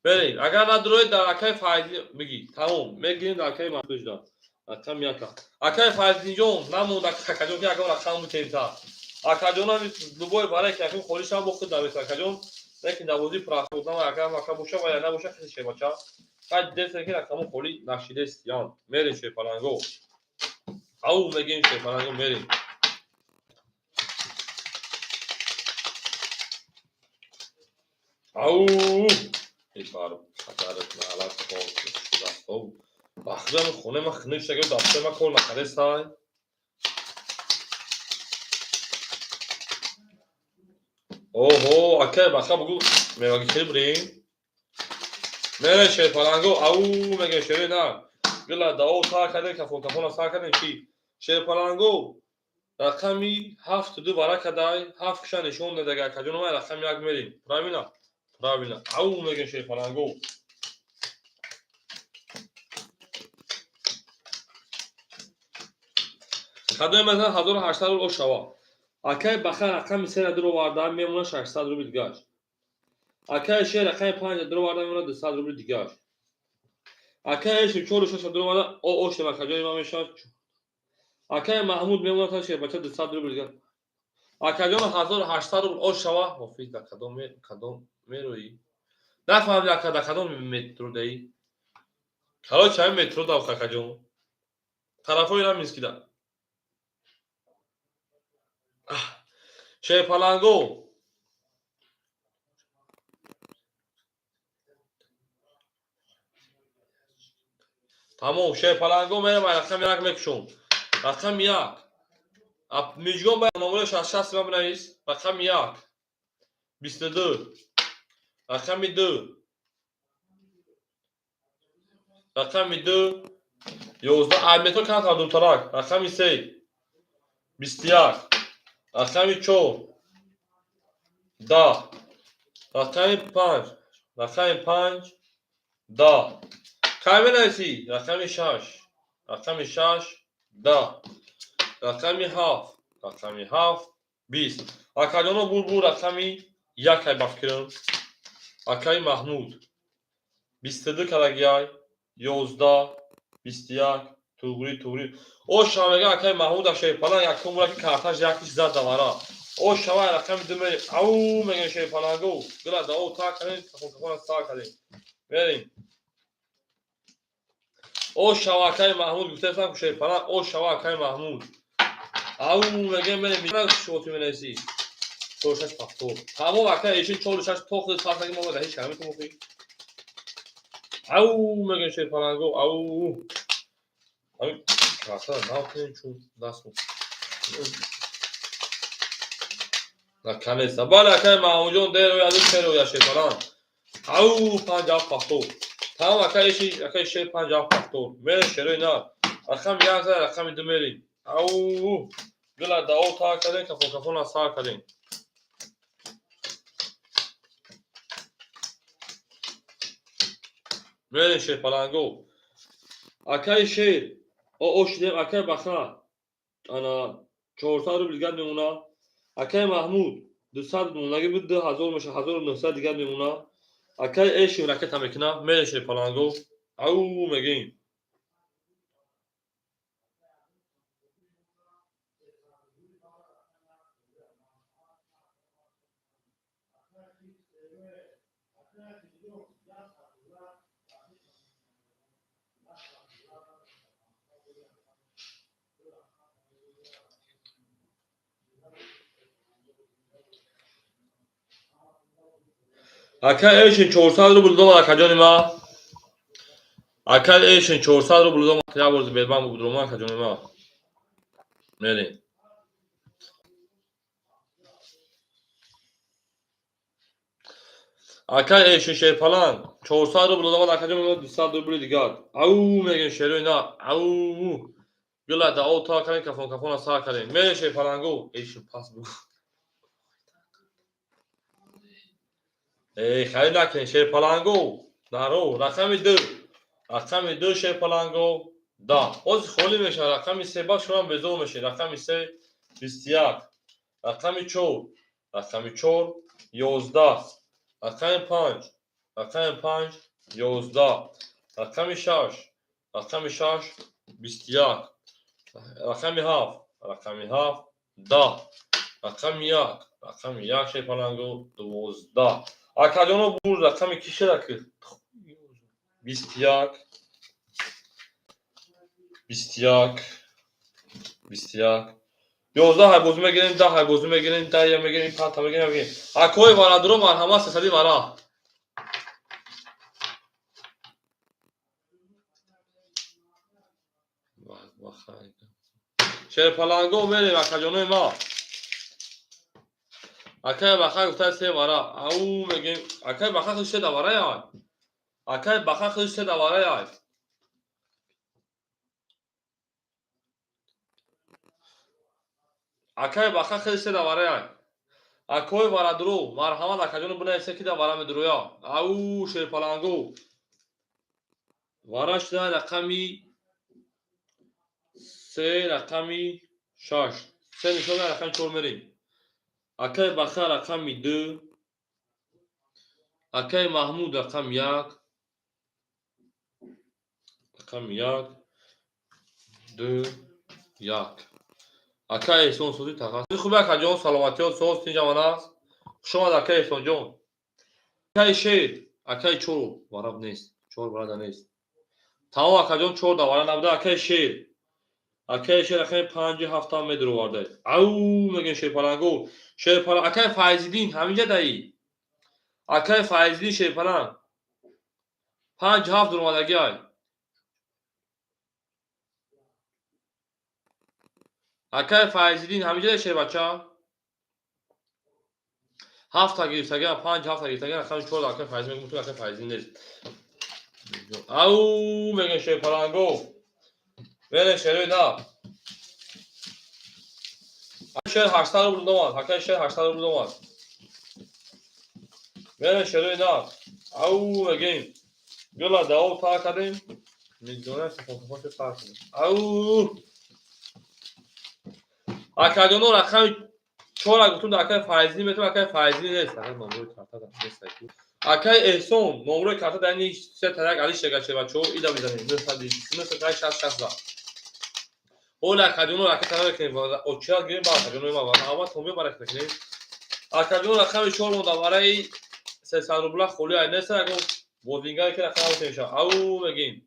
Берем. Агар надуроед, дар акаи Файзи мегӣ. Тамом, мегирем дар акаи Маҳмуд да. Рақам яка. Акаи Файзинҷон намонд, акаҷон, ки агар рақам бутем та. Акаҷонам любой вара ки акун холӣ шава, бо худ намеса акаҷон. Лекин дар бозии проход нама агар ака боша ва я набоша, хеле шебача. Хай десен ки рақаму холӣ нашидест ян. Мерем шерпаланго. Ау мегем шерпаланго, мерем. Ау! Ибар падарат наалат кор дастов. Бахзам хоне ма хниш шага, дасте ма кор накардестай. Оҳо, акай баха бугу меваги хеле бурем. Мере шерпаланго, ау меге шере на. Гила дао та кардем, кафон кафона сар кардем чи. Шерпаланго рақами ҳафту ду вара кадай, ҳафт киша нишон дадага, акаҷон, ма рақами як мерем. Правильно? Правильно. Ау мегем шерпаланго. Кадои масалан 1800 рубл ошава. Акай баха рақами сера дуроварда, мемона 600 рубли дигаш. Акай шер рақами панҷа дуроварда, мемона 200 рубли дигаш. Акай эшим чору шаша дуроварда, о ошем, акаҷони ман мешавад. Акай Маҳмуд мемона та шербача 200 рубли дигаш. Акаҷон 1800 рубл ошава. Ҳофиз, да кадом мероӣ? Нафаҳмидам, ака, да кадом метро даӣ? Короче, ҳамин метро да, акаҷон. Тарафҳои Раменский да. Шерпаланго. Тамом, шерпаланго мерам, рақами як мекушом. Рақами як. Мижгон ба номери 66 ма бинавис. Рақами як. 22. Рақами ду. Рақами ду. 11. Ай метро камтар дуртарак. Рақами се. 21. Рақами чор. 10. Рақами панҷ. Рақами панҷ. 10. Кай менависӣ? Рақами шаш. Рақами шаш. 10. Рақами ҳафт. Рақами ҳафт. 20. Акаҷоно, бур рақами якай ба фикрам. Акаи Маҳмуд. 22 калагиай. 11. 21. Туғри, туғри. О шава мега акаи Маҳмуд шерпаланг якум бура ки карташ якиш зад давара. О шава, рақами ду мерем. Ау мегем шерпаланго. Гила дао та кардем, кафон кафона сар кардем. Мерем. О шава, акаи Маҳмуд, гуфтаам ку шерпаланг, о шава, акаи Маҳмуд. Ау мегем, мерем. Шоти менависӣ. 46 70. Тамом, акаи эшин 46 тохи сарсаги мо ҳеч кара метумохӣ. Ау мегем шерпаланго, ау. Ами картара нав кунем, чун дастмо. Наконец-то. Бале, акаи Маҳмудҷон, дер ояду шер оя шерпаланг. Ау панҷ ҳафт ҳафтод. Тамом, акаи эши, акаи шер панҷ ҳафт ҳафтод. Мерем шерои нар. Рақами як зад, рақами ду мерем. Ау гила дао та кардем, кафон кафона сар кардем. Мерем шерпаланго. Акаи шер, о о шидем, акаи баха. Ана 400 рубл дигар мемона. Акаи Маҳмуд 200 мондаги буд, 2000 меша, 1900 дигар мемона. Акаи эшим ракета мекуна, мерем шерпаланго. Ау мегем. Ака эшин 400 рубл домад, акаҷони ма. Ака эшин 400 рубл домад, як бор Сбербанк будрома, акаҷони ма. Мерем. Ака эшин шерпаланг 400 рубл домад, акаҷони ма, 200 рубли дигар. Ау мегем шерои на. Ау. Гила да о та кардем, кафон кафона сар кардем. Мерем шерпалангу. Эшин пас бугу. Эй, харид накунед, шерпалангу. Наро, рақами 2. Рақами 2 шерпалангу. Да. Ҳозир холӣ мешавад. Рақами 3 ба шумо безор мешавед. Рақами 3 21. Рақами 4. Рақами 4 11. Рақами 5. Рақами 5 11. Рақами 6. Рақами 6 21. Рақами 7. Рақами 7 10. Рақами 1. Рақами 1 шерпалангу 12. Акаҷоно бур рақами ки шуда ки 21 21 21 11 ҳай бозӣ мегирем, 10 ҳай бозӣ мегирем, 10 я мегирем, 5 та мегирем, мегирем. Акои варадуро марҳамат сесади вара. Шерпаланго мерем, акаҷонои ма. Акай баха гуфта се вара. Ау мегем. Акай баха худ се давара яй. Акай баха худ се давара яй. Акай баха худ се давара яй. Акой варадуру марҳамат акаҷоно бинависе ки да вара медуроя. Ау шерпалангу. Вара шуда рақами се, рақами шаш. Се нишон рақами чор мерем. Акай Баха рақами 2, акай Маҳмуд рақами 1, рақами 1, 2, 1. Акай Эҳсон сози тахассус. Хуб, акаҷон, саломатиёт соз, тинҷамон аст. Хуш омад, акай Эҳсонҷон. Акай Шер, акай чор вараб нест, чор варада нест. Тамом, акаҷон, чор да вара набуда, акай Шер. Акай Шер рақами 5 7 медуроварда. Ау мегем шерпалангу. Шерпаланг акай Файзиддин ҳаминҷа даи. Акай Файзиддин шерпаланг. 5 7 дуромадаги ай. Акай Файзиддин ҳаминҷа даи шербача. 7 та гирифтаги, 5 7 та гирифтаги, рақами 4 акай Файзиддин мегум, акай Файзиддин нест. Ау мегем шерпалангу. Мерем шерои на. Шер 800 рубл домад. Акай шер 800 рубл домад. Мерем шерои на. Ау мегем. Гила дао та кардем. Миллионер сафофофо та кардем. Ау. Акаҷоно рақами 4 гуфтум, акай Файзиддин метум, акай Файзиддин нест. Акай номрои карта да нест. Акай Эҳсон номрои карта да ни се тарак али шега шева чо ида мизанем. 900 960 60. Ола акаҷоно ракета намекунем, очират гирем ба акаҷонои ма, ҳама томбе барак мекунем. Акаҷоно рақами 4 монда барои 300 рубла холӣ ай нест, ягон бозингаре ки рақам мешавад. Ау мегем.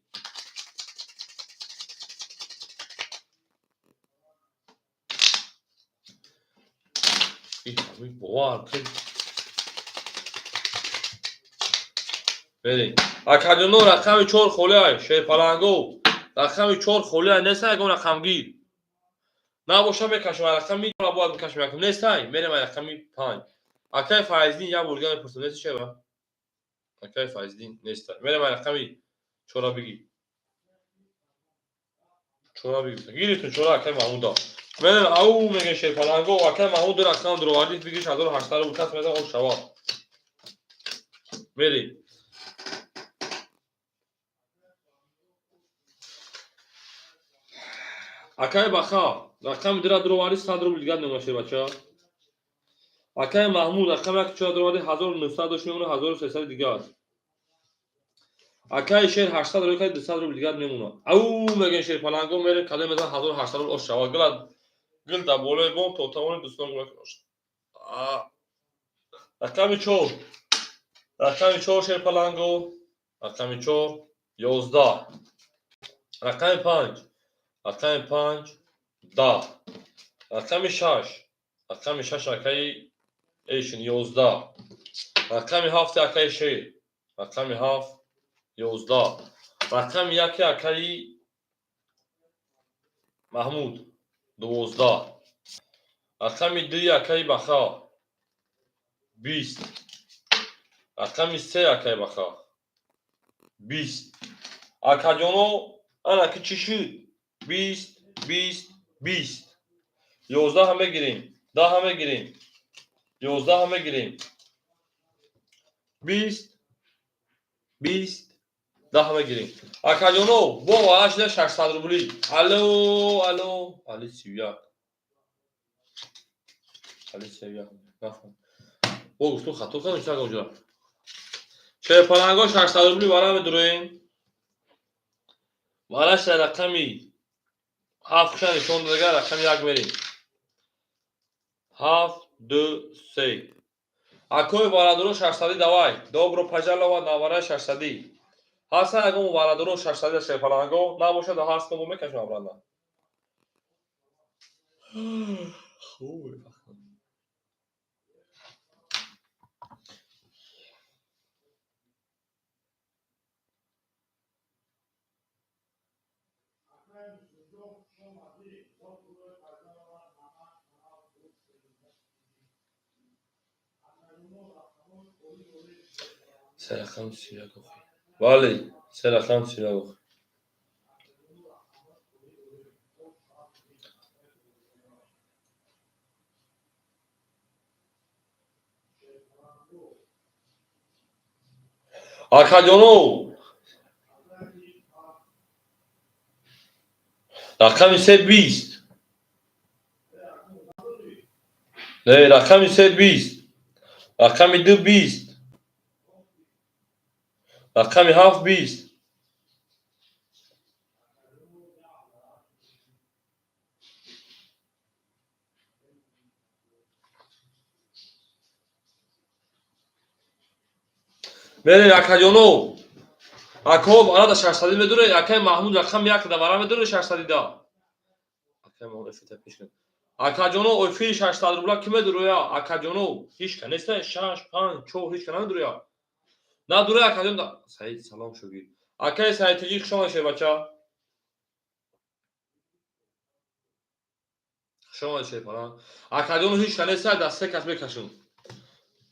Бовар берем. Акаҷоно рақами 4 холӣ ай, шерпалангу. Рақами 4 холӣ ай нест, ягон рақамгир. Набоша мекашем, рақами бояд бикашем, якум нест ай, мерем ай рақами 5. Акай Файзиддин як бор дигар мепурсам, нест шева? Акай Файзиддин нест. Мерем ай рақами 4 бигир. 4 бигир. Гиритун 4 акай Маҳмуда. Мерем ау мегем шерпаланго, акай Маҳмуд рақам дуровардӣ бигир 1800 рубл кас мезан, о шава. Мерем. Акай Баха рақами 2 дуровардӣ 100 рубл дигар мемонад шербача. Акай Маҳмуд рақами 1 4 дуровардӣ 1900 дошт мемонад, 1300 дигар. Акай Шер 800 рубл кард, 200 рубл дигар мемонад. Ау мегем шерпаланго мерем, кадом мезан 1800 рубл ош шава. Гила гил да болои бом то тавони 200 рубл ош. Рақами 4. Рақами чор, шерпаланго, рақами чор, 11. Рақами панҷ, рақами панҷ, 10. Рақами шаш, рақами шаш, акаи эшин, 11. Рақами ҳафти акаи шер, рақами ҳафт, 11. Рақами яки акаи Маҳмуд, 12. Рақами дуи акаи Баха, 20. Рақами се акаи Баха, 20. Акаҷоно, ана ки чӣ шуд? 20, 20, 20. 11 мегирем, 10 мегирем, 11 мегирем, 20, 20, 10 мегирем. Акаҷоно, бо вара шуда 600 рубли. Алло, алло, али 31, али 31, нафаҳм. Бо гуфтум, хато кардам, чӣ ҷо. Шерпаланго, 600 рубли вара медуроем. Вараш рақами ҳафт ша нишон додага, рақами як мерем. Ҳафт, ду, се. Акои барадоро, шашсадӣ, давай. Добро пожаловать на вараи шашсадӣ. Ҳастан ягон барадоро шашсадӣ, шерпаланго? Набошад, ҳаст, мо мекашем обратно. Хуб. Се рақам 31 охи. Бале, се рақам 31 охи. Акаҷоно, рақами се, 20. Не, рақами се, 20. Рақами ду, 20. Рақами ҳафт, 20. Мерем, акаҷоно. Ако арада шашсадӣ медуре, акаи Маҳмуд, рақами як да вара медуре шашсадида. Акаи Маҳмуд эфита пеш кун. Акаҷоно, эфири 600 рубла ки медуроя? Акаҷоно, ҳеч ка неста, шаш, панҷ, чор, ҳеч ка намедуроя. Надуре, акаҷон. Саид, салом, шогирд. Акаи Саид Тоҷик, хуш омадед, бача. Хуш омадед, шерпалан. Акаҷоно, ҳеч ка неста, даст се кас мекашум.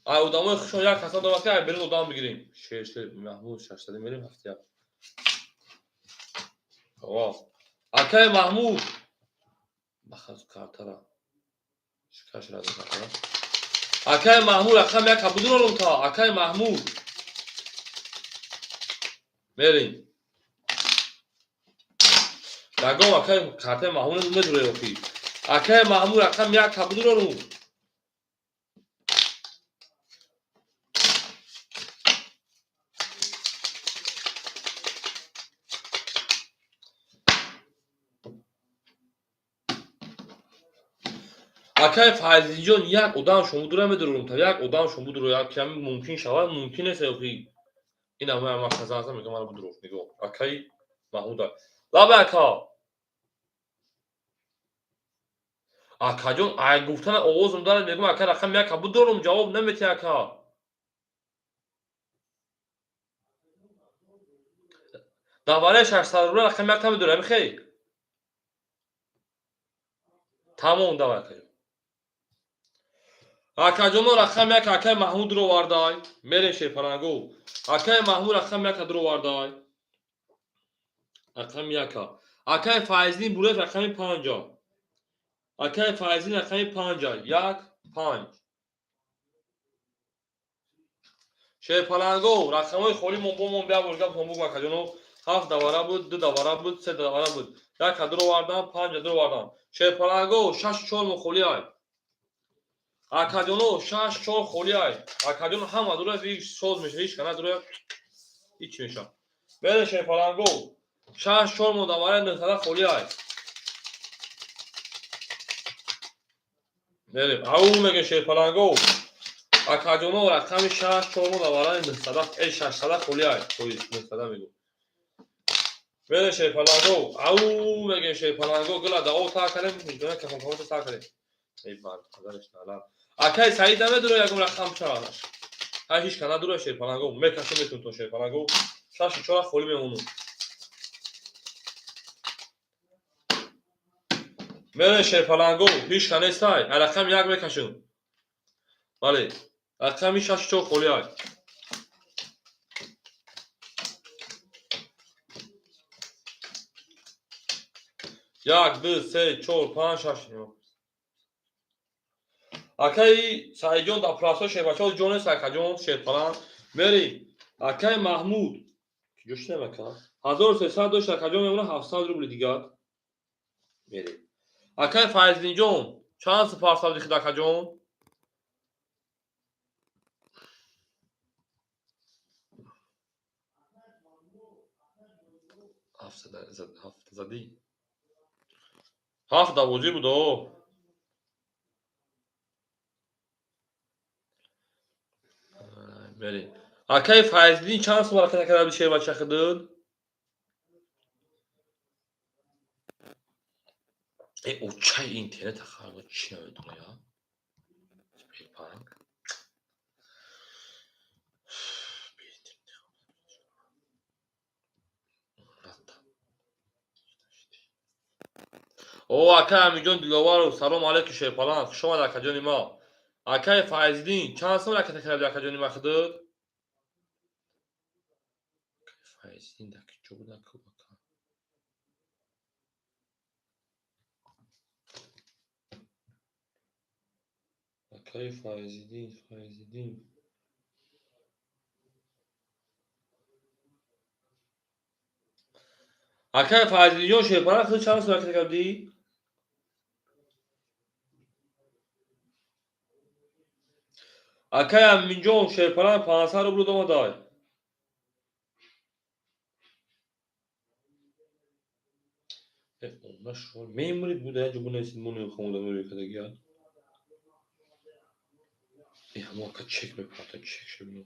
Ай одамои хушон як каса дорад, ки ай берун одам бигирем. Шер, шер, Маҳмуд, шашсадӣ мерем, ҳафти як. Ва. Акаи Маҳмуд. Бахаз картара. Шикаш раза картара. Акаи Маҳмуд, рақам як будурорум та. Акаи Маҳмуд. Мерем. Ягон акаи картаи Маҳмуд медуре охи. Акаи Маҳмуд, рақам як будурорум. Акаи Файзиҷон, як одам шумо дура медурум та, як одам шумо дуро, як ками мумкин шавад, мумкин нест охи. Ин ама ама каза мегам, мара будуро. Нигоҳ. Акаи Маҳмуда. Лаба, ака. Акаҷон, ай гуфтана овозум дарад, мегум, ака, рақам як будурум, ҷавоб намети, ака. Давараи 600 рубла рақам як намедура, михей? Тамом, давай, акаҷон. Акаҷоно, рақам як акаи Маҳмуд овардай. Мерем, шерпаранго. Акаи Маҳмуд, рақам як овардай. Рақами яка. Акаи Файзин Бурев, рақами панҷа. Акаи Файзин, рақами панҷа. Як, панҷ. Шерпаланго, рақамҳои холӣ мон бия гап ҳомбуг, акаҷоно. Ҳафт давара буд, ду давара буд, се давара буд. Як ҳадр овардам, панҷ ҳадр овардам. Шерпаланго, шашу чор мо холӣ ай. Акаҷоно, шаш, чор холӣ ай. Акаҷоно, ҳама дура соз меша, ҳеч кана дура ҳеч меша. Бере, шерпаланго, шаш, чор мо давараи нӯҳсада холӣ ай. Мерем. Ау меге, шерпаланго. Акаҷоно, рақами шаш чор мо давараи нӯҳсада, э, шашсада холӣ ай, тоист нӯҳсада мегӯ. Мере шерпаланго, ау мегем шерпаланго, гула да об сар кардем, ҷона кафонкафонша сар кардем. Эй бар, падараш налал. Акай Саид намедура ягон рақам ча. Ҳай ҳеч ка надура шерпаланго, мекашем метун то шерпаланго. Шаши чора холӣ мемонум. Мере шерпаланго, ҳеч ка нестай, ай рақами як мекашем. Бале, рақами шаши чор холӣ ай. Як, ду, се, чор, панҷ, шаш. Акаи Саидҷон дар прасо шербачаҳо ҷо нест, акаҷон шерпаланг. Мери, акаи Маҳмуд. Киҷо шудем ака? 1300 дошт, акаҷон мемона 700 рубли дигар. Мери. Акаи Файзиддинҷон, чанд супарсабзи хид акаҷон? Ҳафт задӣ. Ҳафт давозӣ буд, о. Мери. Акаи Файзиддин чанд сум ҳаракат карда буд шербача хидуд? Э, очаи интернет ахарбо чӣ намедона я? Сбербанк. О, акай Амиҷон Диловаров, салом алейкум шерпаланг, хуш омад акаҷони ма. Акай Файзиддин, чанд сум ҳаракат карда буд акаҷони ма хидуд? Файзиддин дар куҷо буд ака? Акаи Файзиддин, Файзиддин. Акаи Файзиддинҷон шерпаланг хидуд чанд сум ҳаракат карда будӣ? Акаи Аминҷон шерпаланг 500 рубл омадай. Э, она шо мемурид буда, я ҷо бунесид мони хонда мури кадагия. Э, ҳамо ака чек мепарта, чек шебино.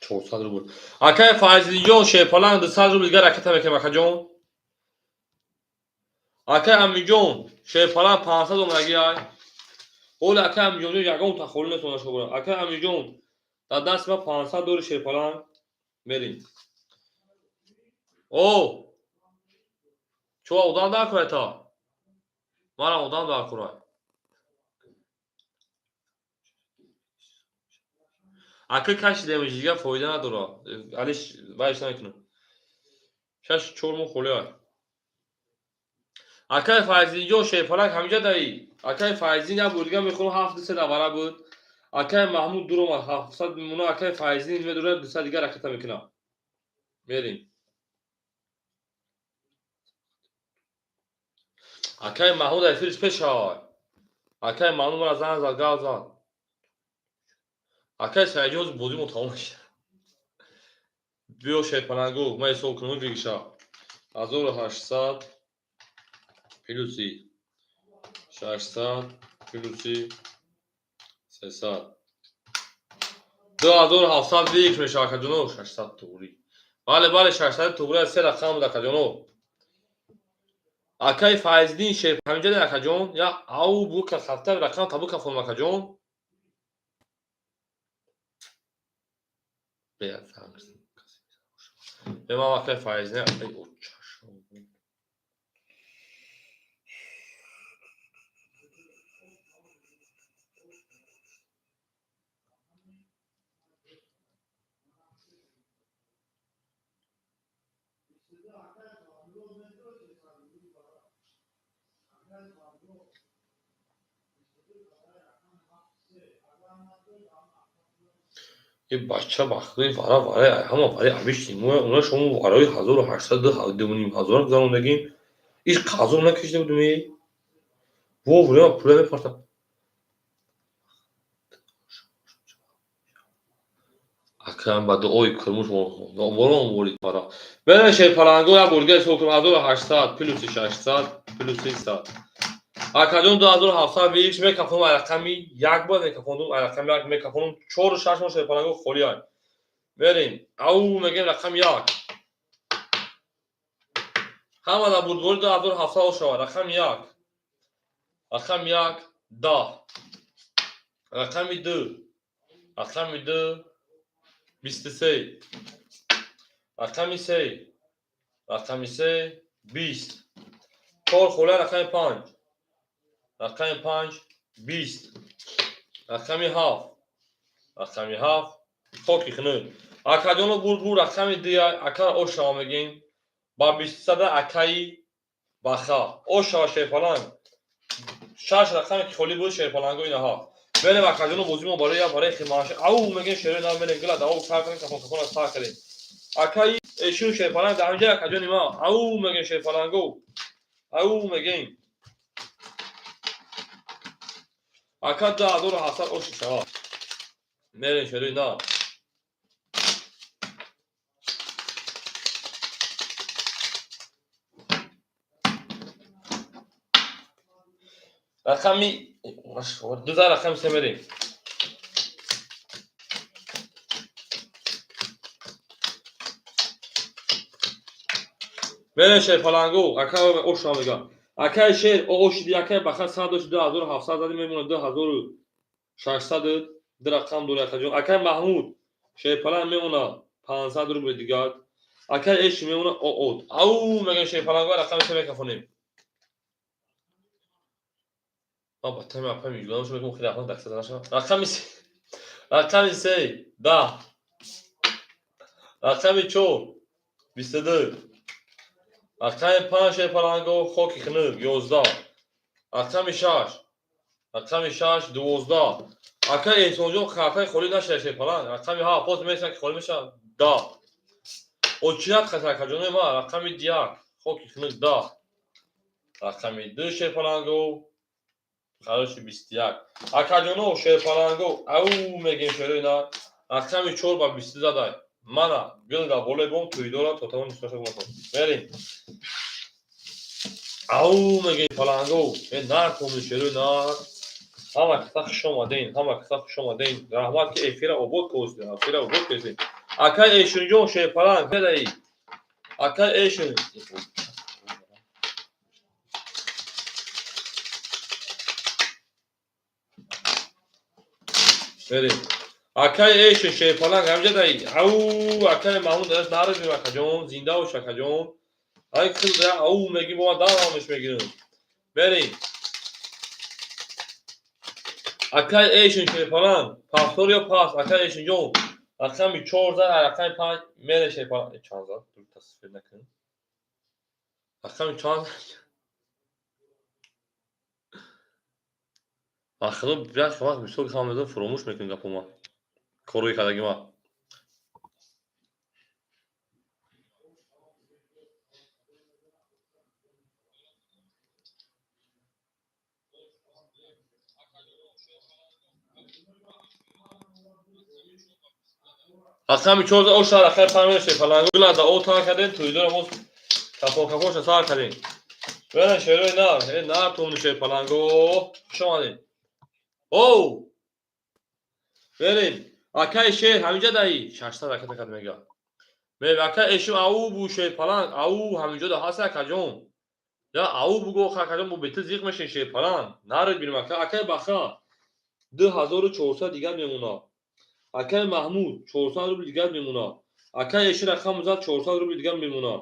400 рубл. Акаи Файзиддинҷон шерпаланг 200 рубл дигар ракета мекунем акаҷон. Акаи Аминҷон шерпаланг 500 омадагӣ ай. Ҳоли акаи Аминҷонҷон ягон та холӣ нест она шобора. Акаи Аминҷон дар дасти ман 500 дори шерпаланг мерим. О! Чо одам дар курай та? Манам одам дар курай. Ака кашидемиш дигар фоида надора. Алиш вайш намекунам. Шаш чор моҳ холӣ ай. Акаи Файзиддинҷон шерпаланг ҳамиҷа даи. Акаи Файзиддин як бор дигар мехонам ҳафт ду се давара буд. Акаи Маҳмуд дур омад 700 мемона, акаи Файзиддин медурад 200 дигар ракета мекунам. Мерим. Акаи Маҳмуд эфириш пеш ай. Акаи Маҳмуд мара занг зад, гап зад. Акаи Саидҷон бозӣ мо тамом шуд. Биё шерпалангу, ман ҳисоб кунам вигиша. 1800 плюси 600 плюси 300. 2700 вик мешавад акаҷоно, 600 туғрӣ. Бале, бале, 600 туғрӣ аз се рақам буд акаҷоно. Акаи Файзиддин шер ҳаминҷа дар акаҷон, я ау бука хафта рақам табу кафон акаҷон. Бе ман акаи Файзиддин, ай очашо. Е бача бахтои вара вара ҳама вари абишти мо уна шумо вараи 1800 ду ним ҳазор гузарондагим. Иш қазо накашида будем е. Во время пула мепартам. Ака Акам ба дуои курмуш борон борид пара. Берем шерпаланго як бор дига ҳисоб кунем 1800 плюси 600 плюси 100. Акаҷон 2700 виш мекафонум ай рақами як бояд мекафондум ай рақами як мекафонум 4 6 мо шерпаланго холӣ ай. Берем. Ау мегем рақами як. Ҳама дар бурдборӣ 2700 шавад. Рақами як. Рақами як 10. Рақами 2. Рақами 2 23. Рақами 3. Рақами 3 20. 4 холӣ рақами 5. Рақами 5 20. Рақами 7. Рақами 7 хоки хунук. Акаҷоно бурд бур рақами 2 ака ошава мегем. Ба 23 акаи баха. Ошава шерпаланг. 6 рақаме ки холӣ буд шерпаланго инаҳа. Берем акаҷоно бозӣ мо барои як барои химааш. Ау мегем шерои нав мерем гила даво сар кунем кафон кафона сар кардем. Акаи эшун шерпаланг дар ҳамҷа акаҷони ма. Ау мегем шерпаланго. Ау мегем. Ака 2700 оши шава. Мерем шерои нав. Рақами 2 рақами 3 мерем. Мерем шерпаланго, ака ошо мега. Акаи шер ошиди акаи баха 100 дошт 2700 зади мемонад 2600 ду рақам дори акаҷон. Акаи Маҳмуд шерпаланг мемонад 500 рубли дигар. Акаи эши мемонад оот. Ау мегем шерпаланго рақами 3 мекафонем. Ман ба тами апа меҷӯям, шумо мегӯям хеле аҳмақ дакса нашава. Рақами 3 рақами 3 10. Рақами 4 22. Рақами 5 шерпаланго хоки хунук 11. Рақами 6 рақами 6 12. Ака Эҳсонҷон хартаи холӣ нашуда шерпаланг. Рақами 7 боз месан ки холӣ мешавад 10. Очинат хата акаҷонои ман рақами 1 хоки хунук 10. Рақами 2 шерпаланго хароши 21. Акаҷоно шерпаланго ау мегем шерои на рақами 4 ба 20 задай. Мана гил дар болои бом тӯйдора то тамоми нусхаша гумакун. Мерем. Ау мегем паланго э нар комни шерои нар. Ҳама каса хуш омадем, ҳама каса хуш омадем. Раҳмат ки эфира обод кардед, эфира обод кардед. Акай Эшунҷон шерпаланг кадаи. Акай Эшун Берем. Акай Эшун шерпаланг ҳамҷа даи. Ау акай Маҳмуд даш нарабим акаҷон, зинда бош акаҷон. Ай хел ау мегим бо ман давомаш мегирам. Берем. Акай Эшун шерпаланг повтор ё пас акай Эшунҷон рақами 4 зад, рақами 5 мере шерпаланг. Чанд зад? Дур тасвир накун. Рақами чанд Ахиро як вақт бисёр кам мезанам, фуромӯш мекунем гапо ма. Корҳои кардаги ма. Рақами 4 оша рақами 5 мере шерпаланг. Гила да о тар кардем, тӯйдора боз кафон кафонша сар кардем. Берем шерои нар, э нар тумни шерпаланго. Хуш омадед. Оу! Берем. Акаи шер ҳаминҷа даи 600 ракета кард мега. Мерем акаи эшум ау бу шерпаланг, ау ҳаминҷо да ҳаст акаҷон. Я ау буго акаҷон бо бетил зиқ мешин шерпаланг. Наред бирем ака, акаи баха 2400 дигар мемонад. Акаи Маҳмуд 400 рубли дигар мемонад. Акаи эшир рақам зад 400 рубли дигар мемонад.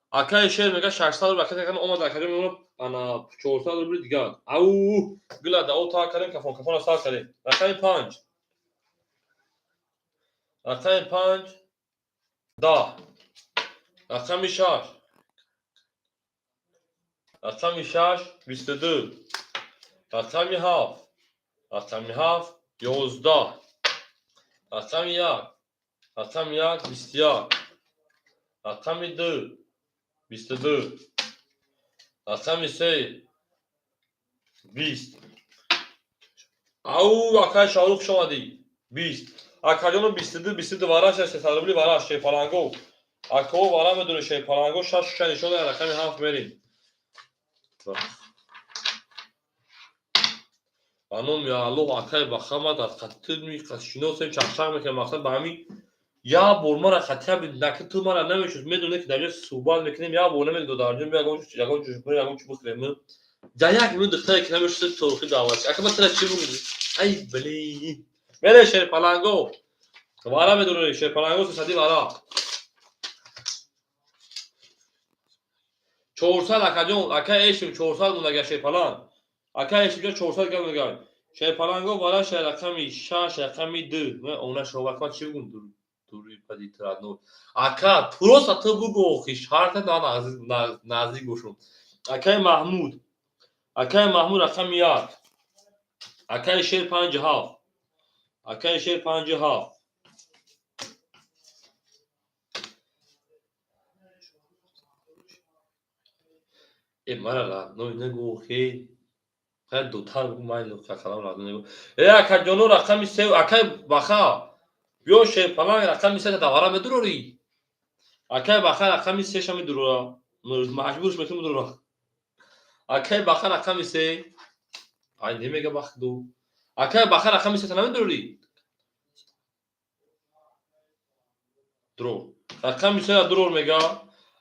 Акаи шер мега 600 рубл ракета кард омад акаҷон мемонад ана 400 рубли дигар. Ау гила да о тар кардем кафон кафона сар кардем. Рақами 5. Рақами 5 10. Рақами 6. Рақами 6 22. Рақами 7. Рақами 7 11. Рақами 1. Рақами 1 21. Рақами 2 22. Рақами 3 20. Ау акай Шоҳрух хуш омадӣ. 20. Акаҷоно 22 22 вара 600 рубли вара шерпаланго. Ако вара медуре шерпаланго 6 6 нишон дод рақами 7 мерим. Ба номи Аллоҳ акай бахамад аз қатми қашиносем чақчақ мекунем мақсад ба ҳамин як бор мара хатия наки ту мара намешуд медоне ки дар ҷо суҳбат мекунем як бор намедод дар ҷо ягон ягон ягон чӣ бихӯрем дар як минут духтаре ки намешуд торухи даъват ака ма тара чӣ бугӯ ай блин мере шерпаланго вара медуре шерпаланго сесади вара 400 акаҷон ака эшим 400 монага шерпаланг ака эшимҷон 400 гап мегӯяд шерпаланго вара ша рақами 6 рақами 2 она шовакма чӣ бугум дури падитрадно ака просто ту бугӯ охи шарта на наздик бошум акаи Маҳмуд акаи Маҳмуд рақами 1 акаи шер 57 акаи шер 57 э мара родной нагӯ охи хай дутар бугӯ майло какалам родной нагӯ э акаҷоно рақами 3 акаи баха биё шерпаланг рақами 3 давара медурорӣ акаи баха рақами 3 ша медурора маҷбурш мекунӣ медурора акаи баха рақами 3 ай немега бахду акаи баха рақами 3 намедурорӣ дуро рақами 3 дурор мега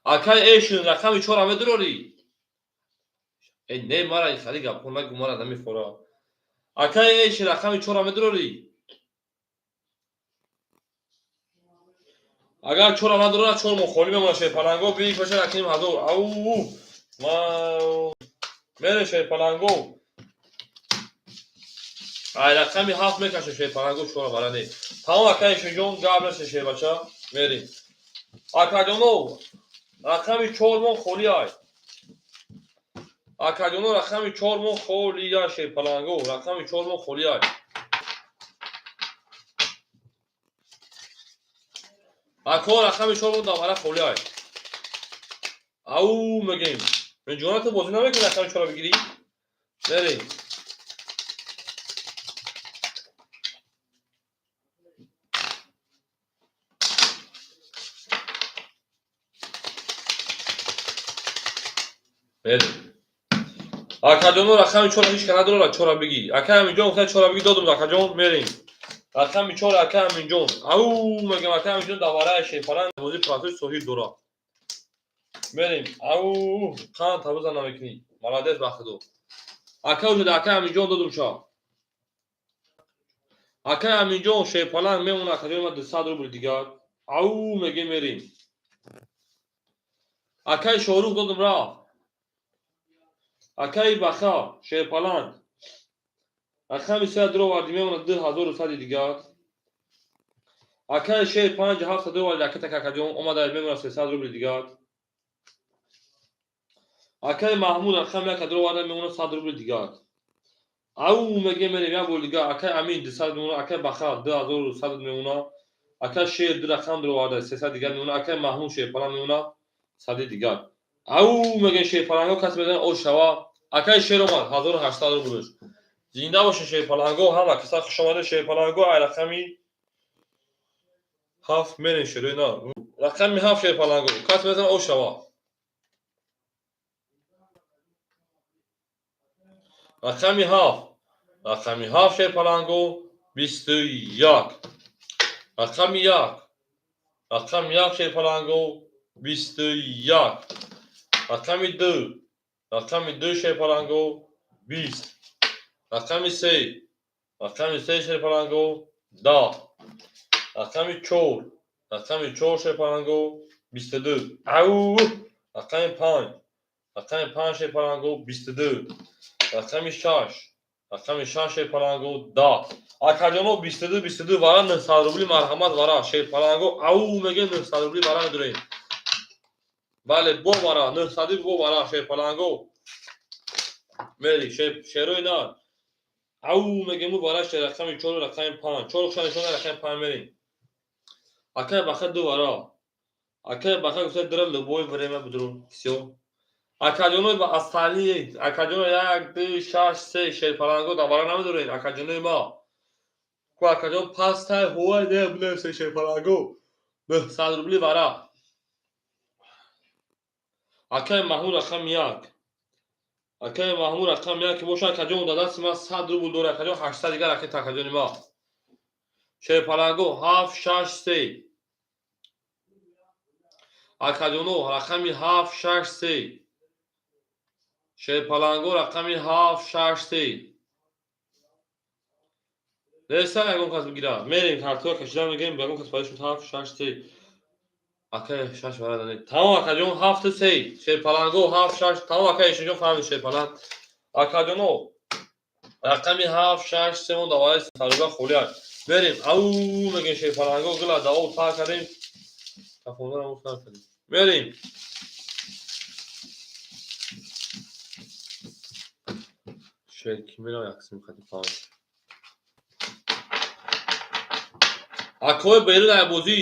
акаи эшин рақами 4 медурорӣ э не мара хали гапҳо нагӯ мара намефора акаи эшин рақами 4 медурорӣ агар чора надорад чор мо холӣ мемонад шерпаланго бик бошад акним ҳазор ау мере шерпаланго ай рақами 7 мекашем шерпаланго чора бара не тамом акаи шуҷон гап наша шербача мерем акаҷоно рақами 4 мон холӣ ай акаҷоно рақами 4 мон холӣ ай шерпаланго рақами 4 мон холӣ ай ако рақами 4 мон давара холӣ ай ау мегем ҷона ту бозӣ намекунӣ рақами 4 бигирӣ мерем мерем акаҷоно рақами 4 ҳеч ка надорад 4 бигӣ ака Аминҷон гуфта 4 бигӣ додум акаҷон мерем рақами 4 ака Аминҷон ау мегам ака Аминҷон давараи шерпаланг бозӣ процесс соҳиб дорад мерем ау қанд табиза намекунӣ молодец ба худо ака ужада ака Аминҷон додум ша ака Аминҷон шерпаланг мемона акаҷони ма 200 рубл дигар ау меге мерем акаи Шоҳрух додум рафт акаи Баха шерпаланг рақами 3 дуроварди мемона 2100 дигар акаи шер 57 дуроварди акатак акаҷон омада мемона 300 рубли дигар акаи Маҳмуд рақами 1 дуроварда мемона 100 рубли дигар ау меге мерем як бор дигар акаи Амин 200 мемона акаи Баха 2100 мемона акаи шер ду рақам дуроварда 300 дигар мемона акаи Маҳмуд шерпаланг мемона 100 дигар ау мегем шерпаланго касе медонад о шава акаи шер омад 1800 рублш зинда боша шерпаланго ҳама каса хуш омада шерпаланго ай рақами 7 мерем шерои на рақами 7 шерпаланго касе медонад о шава рақами 7 рақами 7 шерпаланго 21 рақами 1 рақами 1 шерпаланго 21 рақами 2 рақами 2 шерпаланго 20 рақами 3 рақами 3 шерпаланго 10 рақами 4 рақами 4 шерпаланго 22 ау рақами 5 рақами 5 шерпаланго 22 рақами 6 рақами 6 шерпаланго 10 акаҷоно 22 22 вара 900 рубли марҳамат вара шерпаланго ау меге 900 рубли вара медурем бале бо вара 900 бо вара шерпаланго мери шерои на ау мегему вара рақами 4 рақами 5 4 ша нишон рақами 5 мерем акай баха ду вара акай баха гуфта дира любое время бидурун всё акаҷоно ба астали акаҷоно 1 2 6 3 шерпаланго давара намедурен акаҷонои ма Ку акаҷон пастай ҳувай не бинависе шерпаланго. 900 рубли вара. Акаи Маҳмуд рақами як. Акаи Маҳмуд рақами як ки боша акаҷон да дасти ман 100 рубл дора акаҷон 800 дигар ракета акаҷони ма. Шерпаланго 7 6 3. Акаҷоно рақами 7 6 3. Шерпаланго рақами 7 6 3. Неста ягон кас бигира. Мерем картҳоро кашида мегирем, ягон кас пайдо шуд 7 6 3. Акай 6 вара не. Тамом акаҷон 7 3. Шерпаланго 7 6. Тамом акай ишонҷон фаҳмид шерпаланг. Акаҷоно рақами 7 6 3 мо даваи саруга холӣ аст. Мерем. Ау мегем шерпаланго гила даво тар кардем. Кафондаро мо сар кардем. Мерем. Шер ки мерава яксим хати панҷ. Акои берун айбозӣ.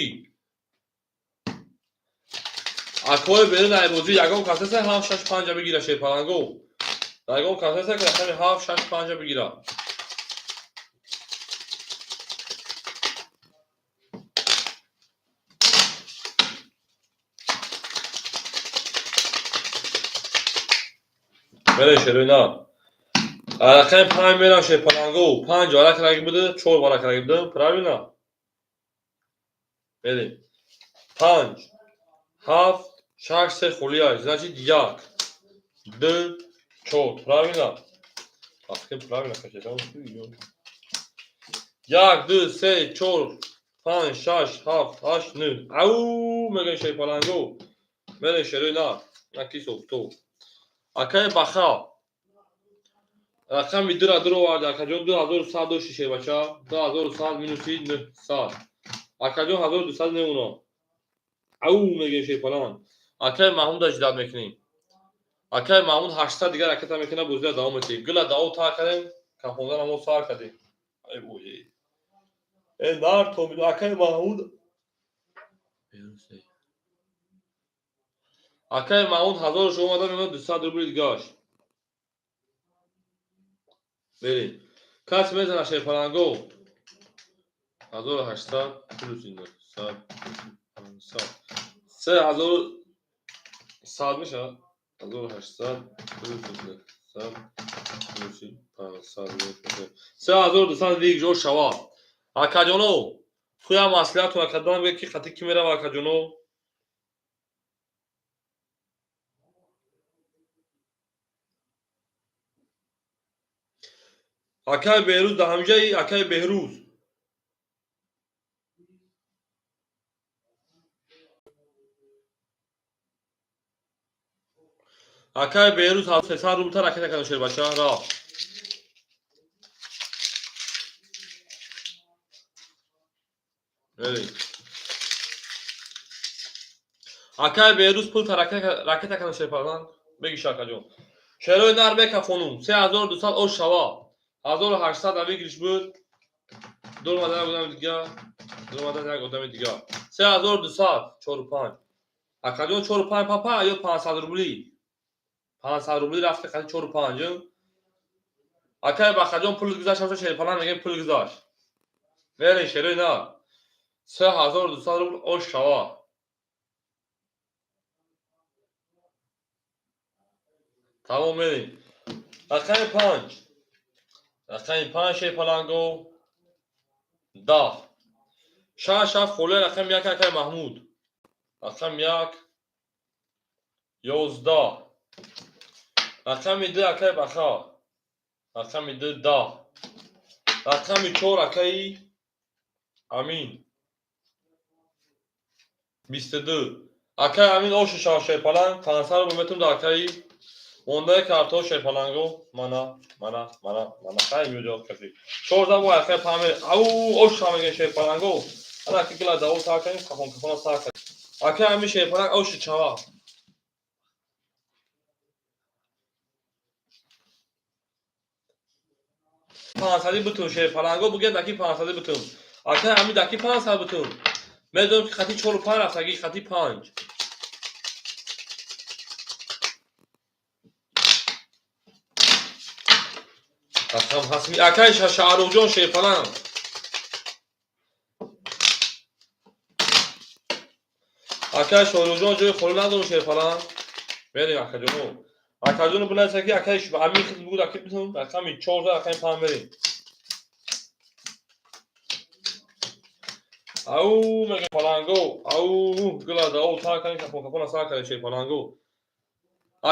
Акои берун айбозӣ ягон кас нест 7 6 5 бигира шерпаланго. Ягон кас нест ки рақами 7 6 5 бигира. Мерем шерои на. Рақами 5 мерам шерпаланго. 5 варақ раги буд, 4 варақ раги буд. Правильно? Мерем. 5 7 6 3 холӣ аст. Значит 1 2 4. Правильно? Ахи правильно кашидам. 1 2 3 4 5 6 7 8 9. Ау мегем шерпаланго. Мерем шерои на. На кисо то. Акаи Баха. Рақами 2-ра дур овард акаҷон 2100 дошти шербача. 2100 минуси 900. Акаҷон 1200 мемонад. Ау мегем шерпаланг. Акаи Маҳмуда жидат мекунем. Акаи Маҳмуд 800 дигар ракета мекунад, бозиро давом медиҳем. Гила даво тар кардем, кафондаро мо сар кардем. Ай вой. Э нар то миду акаи Маҳмуд. Акаи Маҳмуд 1000 шумо омада мемонад 200 рубли дигаш. Берем. Кас мезана шерпаланго. 1800 плюс 900 500. 3100 мешавад. 1800 плюс 900 плюс 500 мешавад. 3200 лиг ҷо шавад. Акаҷоно, туям маслиҳату акадан бигӯ ки хати ки мерава акаҷоно? Акаи Беҳрӯз дар ҳамҷаи акаи Беҳрӯз. Акаи Беҳрӯз 300 рубл та ракета кардам шербача рафт. Акаи Беҳрӯз пул та ракета кардам шерпаланг. Бигиш акаҷон. Шерои нар мекафонум. 3200 ош шава. 1800 авигриш буд. Дур омадан як одами дига. Дур омадан як одами дига. 3200 4 5. Акаҷон 4 5 папа ё 500 рубли. 500 рубли рафти қати 4 5. Акаи Бахаҷон пул гузашт, ҳамша шерпаланг мегем пул гузашт. Мерем шерои нар. 3200 рубл ош шава. Тамом мерем. Рақами 5. Рақами 5 шерпаланго. 10. 6 7 холӣ рақами 1 акаи Маҳмуд. Рақами 1 11. Рақами 2 акаи Баха. Рақами 2 10. Рақами 4 акаи Амин. 22. Акаи Амин оши шава шерпаланг. 500 рубл метум да акаи. Мондаи картҳо шерпаланго. Мана, мана, мана, мана. Хай мюҷо каси. 14 бо акаи Памир. Ау ош шава мегем шерпаланго. Ана ки гила даво сар кардем, кафон кафона сар кардем. Акаи Амин шерпаланг оши чава. 500 бутун шерпаланго бугӯяд даки 500 бутун. Акаи Амин даки 500 бутун. Медонам ки хати 4 5 рафтаги хати 5. Рақам ҳастми. Акаи Шаҳрухҷон шерпаланг. Акай Шоҳрӯҷон ҷои холӣ надорум шерпаланг. Мерем акаҷоно. Акаҷоно бинависа ки акай Амин хел бугӯ аки битун рақами 4 рақами 5 мерем. Ау мега паланго, ау гулада, ау та кани капон капона сар кани шерпаланго.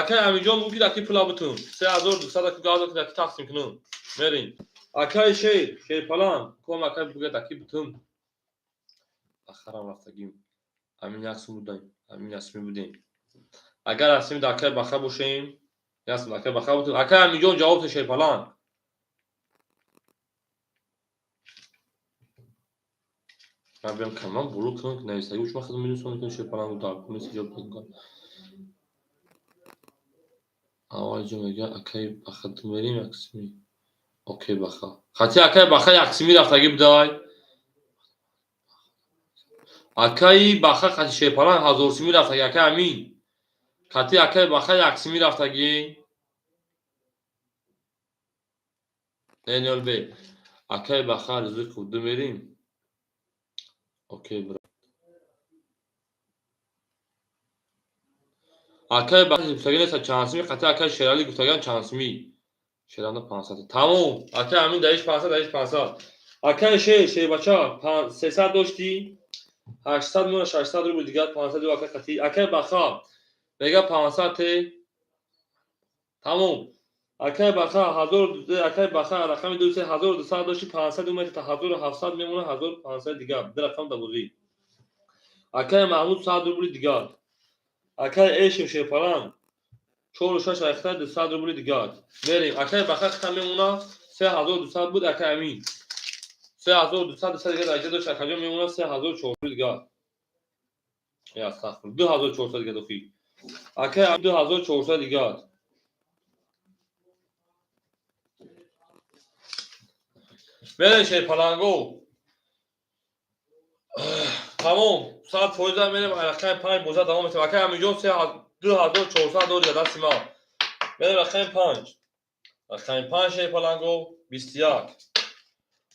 Акай Аминҷон бугӯ ки даки пула битун. 3200 аки газа ки даки тақсим кунум. Мерем. Акай шер, шерпаланг, ком акай бугӯ даки битун. Ахарам рафтагим. Амин яксум будем, амин ясми будем. Агар асми да акай баха бошем, ясм акай баха бутун. Акай Аминҷон ҷавоб те шерпаланг. Ман биям камам боло кунам ки нависагӣ уч ман худам медонистам ки шерпаланг дар кунис ҷавоб кунам. Аввал ҷо мега акай баха ту мерим яксми. Окей баха. Хати акай баха яксми рафтагӣ будай. Акаи баха қати шерпаланг ҳазорсимӣ рафтагӣ акай Амин. Қати акай баха яксимӣ рафтагӣ. Не нол бе. Акай баха ризқи худ мерим. Окей брат. Акай баха гуфтагӣ нест чандсимӣ қати акай Шералӣ гуфтагиам чандсимӣ. Шеранда 500. Тамом. Акай Амин даиш 500, даиш 500. Акай шер, шербача 300 доштӣ. 800 мемона 600 рубл дигар 500 ю акай қати. Акай баха мега 500 те. Тамом. Акай баха 1000 акай баха рақами 2 1200 дошти 500 умед та 1700 мемона 1500 дигар. Ду рақам дабозӣ. Акай Маҳмуд 100 рубли дигар. Акай Эшим шерпаланг 4 6 айхта 200 рубли дигар. Мерем. Акай баха қита мемона 3200 буд акай Амин. 3200 200 дигар дараҷа дошт акаҷон мемона 3400 дигар. Я астағфир 2400 дигар дохи. Акай 2400 дигар. Мерем шерпаланго. Тамом. 100% мерем рақами 5 боза давом метем. Акай Аминҷон 2400 дори дасти ман. Мерем рақами 5. Рақами 5 шерпаланго 21.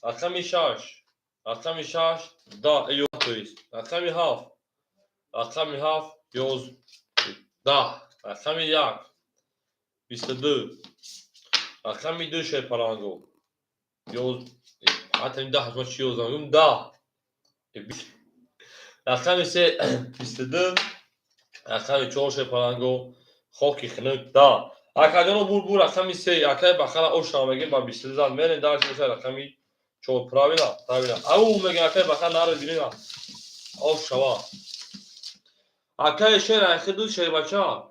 Рақами 6. Рақами 6 да то есть. Рақами 7. Рақами 7 11. Рақами 1 22. Рақами 2 шерпаланго. 11. Ҳатто 10 ма чӣ ёзам? 10. Рақами 3 22. Рақами 4 шерпаланго хоки хунук 10. Акаҷоно бур бур рақами 3 акай бахара ошам мегем ба 22 зад мерем дарси боша рақами 4 правильно правильно. Ау мегем акай баха наро бинина. Ош шава. Акай шер айхиду шербача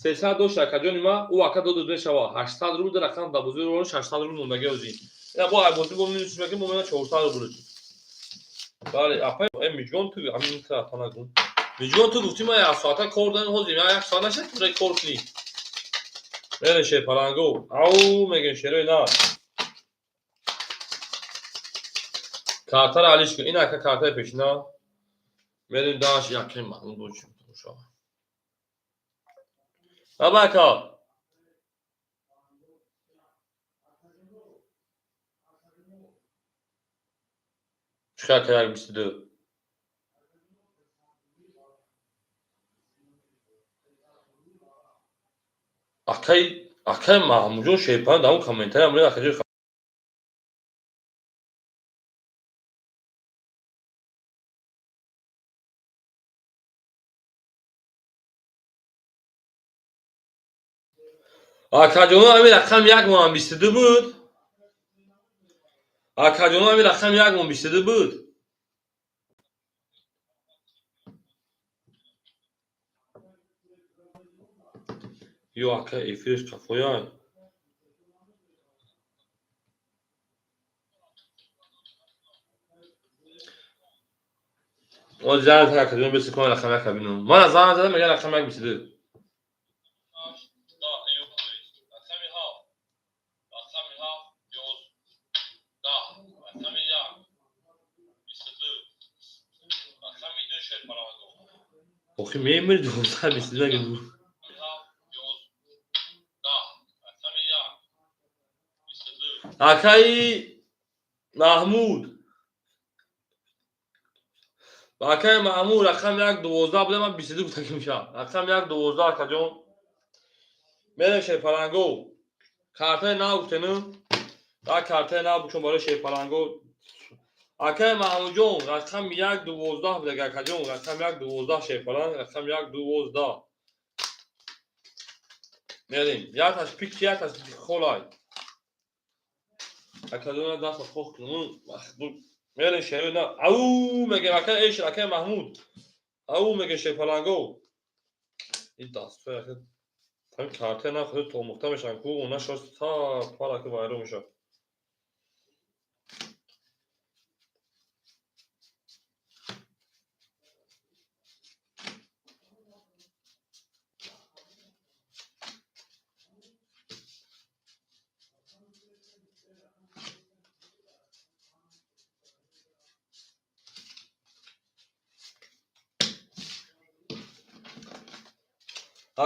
300 дошт акаҷони ма ӯ ака доду мешава 800 рубл рақам да бузург 600 рубл мондаги озин. Ина бо айбозӣ бо минус мекунем, мо мена 400 рубл. Бале, апай, миҷгон ту амин та танагун. Миҷгон ту гуфтӣ ма як соата кор дорем, ҳозир як соат нашад ту кор кунӣ. Мере шерпаланго. Ау мегем шерои на. Картаро алиш кун. Ин ака картаи пешина. Мерем даш якем маълум бошем. Аба ака. Чӣ ака як 22. Акай акай Маҳмудҷон шерпаланг дар он комментария муред акаҷои Акаҷоно ҳамин рақам як моҳам 22 буд. Акаҷоно ҳамин рақам як моҳ 22 буд. Ё ака эфирш қафояй. О занг зад акаҷоно бис кун рақам як бинам. Ман занг задам мегӯяд рақам як 22. Охи мемири 12 22 нагӯ. Акаи Маҳмуд. Акаи Маҳмуд, рақами 1 12 буда, ман 22 гуфтагим мешавад. Рақами 1 12, акаҷон. Мерем шерпаланго. Картаи нав гуфтену. Як картаи нав букшон барои шерпаланго. Акаи Маҳмудҷон, рақами 1 12 буда, акаҷон, рақами 1 12 шерпаланг, рақами 1 12. Мерем. Якташ пик, якташ холай. Акаҷон, даста хох кунум. Мерем шерои на. Ау мегем акаи Эшер, акаи Маҳмуд. Ау мегем шерпаланго. Ин дастҳои ака ҳамин картаи нав худи томухта мешаванд ку, она шост та параки вайрон мешавад.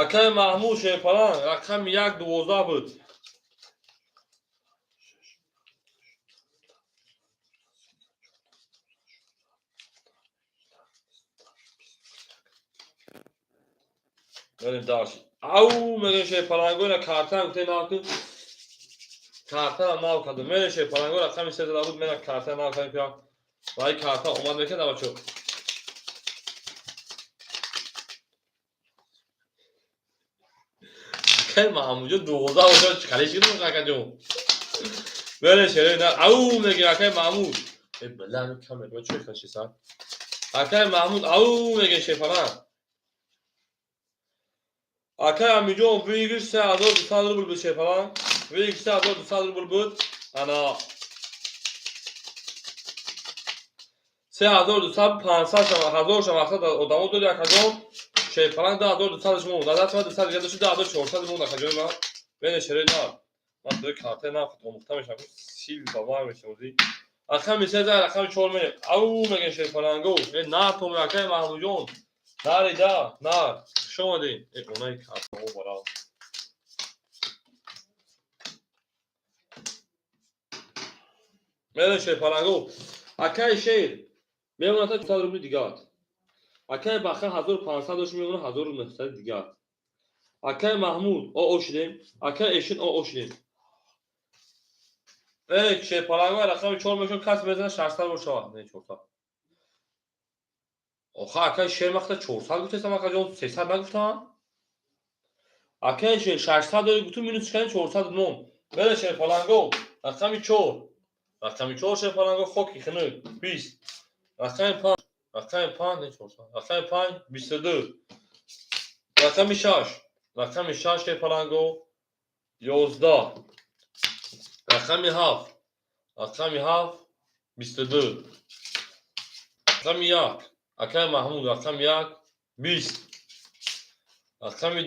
Акаи Маҳмуд шерпаланг, рақами 1 12 буд. Мерем дальше. Ау мегем шерпаланго, ина картаам гуфте нав кун. Картаам нав кардам. Мерем шерпаланго, рақами 3 зада буд, мена картаам нав кардам. Ва ин карта омад мекард, бачо. Акаи Маҳмудҷон 12 бошад, чӣ қалиш кардам, акаҷон? Мерем шерои на. Ау мегем акаи Маҳмуд. Э бала, ҳамин камера ма чӣ хашисан? Акаи Маҳмуд, ау мегем шерпаланг. Акаи Амиҷон, выигрыш 3200 рубл буд шерпаланг. Выигрыш 3200 рубл буд. Ана 3200 500 ҳазор шам мақсад одамо дод, акаҷон. Шерпаланг 2200 монд. Назар шума 200 дига дошт, 2400 монд, акаҷони ман. Бене шерои нав. Ман тои картаи нав омӯхта мешавам. Сил ба ман мешавам. Рақами 3 зад, рақами 4 мерем. Ау мегем шерпаланго. Э на то акаи Маҳмудҷон. Нари да, нар. Хуш омадед. Э онаи картаҳо барав. Мерем шерпаланго. Акаи Шер мемонад 400 рубли дигар. Акаи Баха 1500 дошт, мемонад 1900 дигар. Акаи Маҳмуд о шудем. Акаи Эшин о шудем. Э шерпаланго рақами 4 мешон, кас мезанад 600 бошад. Не 400. Оха акаи Шер мақта 400 гуфтесам, акаҷон, 300 нагуфтам. Акаи Шер 600 дори гуфту, минус кардем 400 мон. Мере шерпаланго рақами 4. Рақами 4 шерпаланго хоки хунук 20. Рақами 5, рақами 5 не 400. Рақами 5 22. Рақами 6, рақами 6 шерпаланго 11. Рақами 7, рақами 7 22. Рақами 1, акаи Маҳмуд, рақами 1 20. Рақами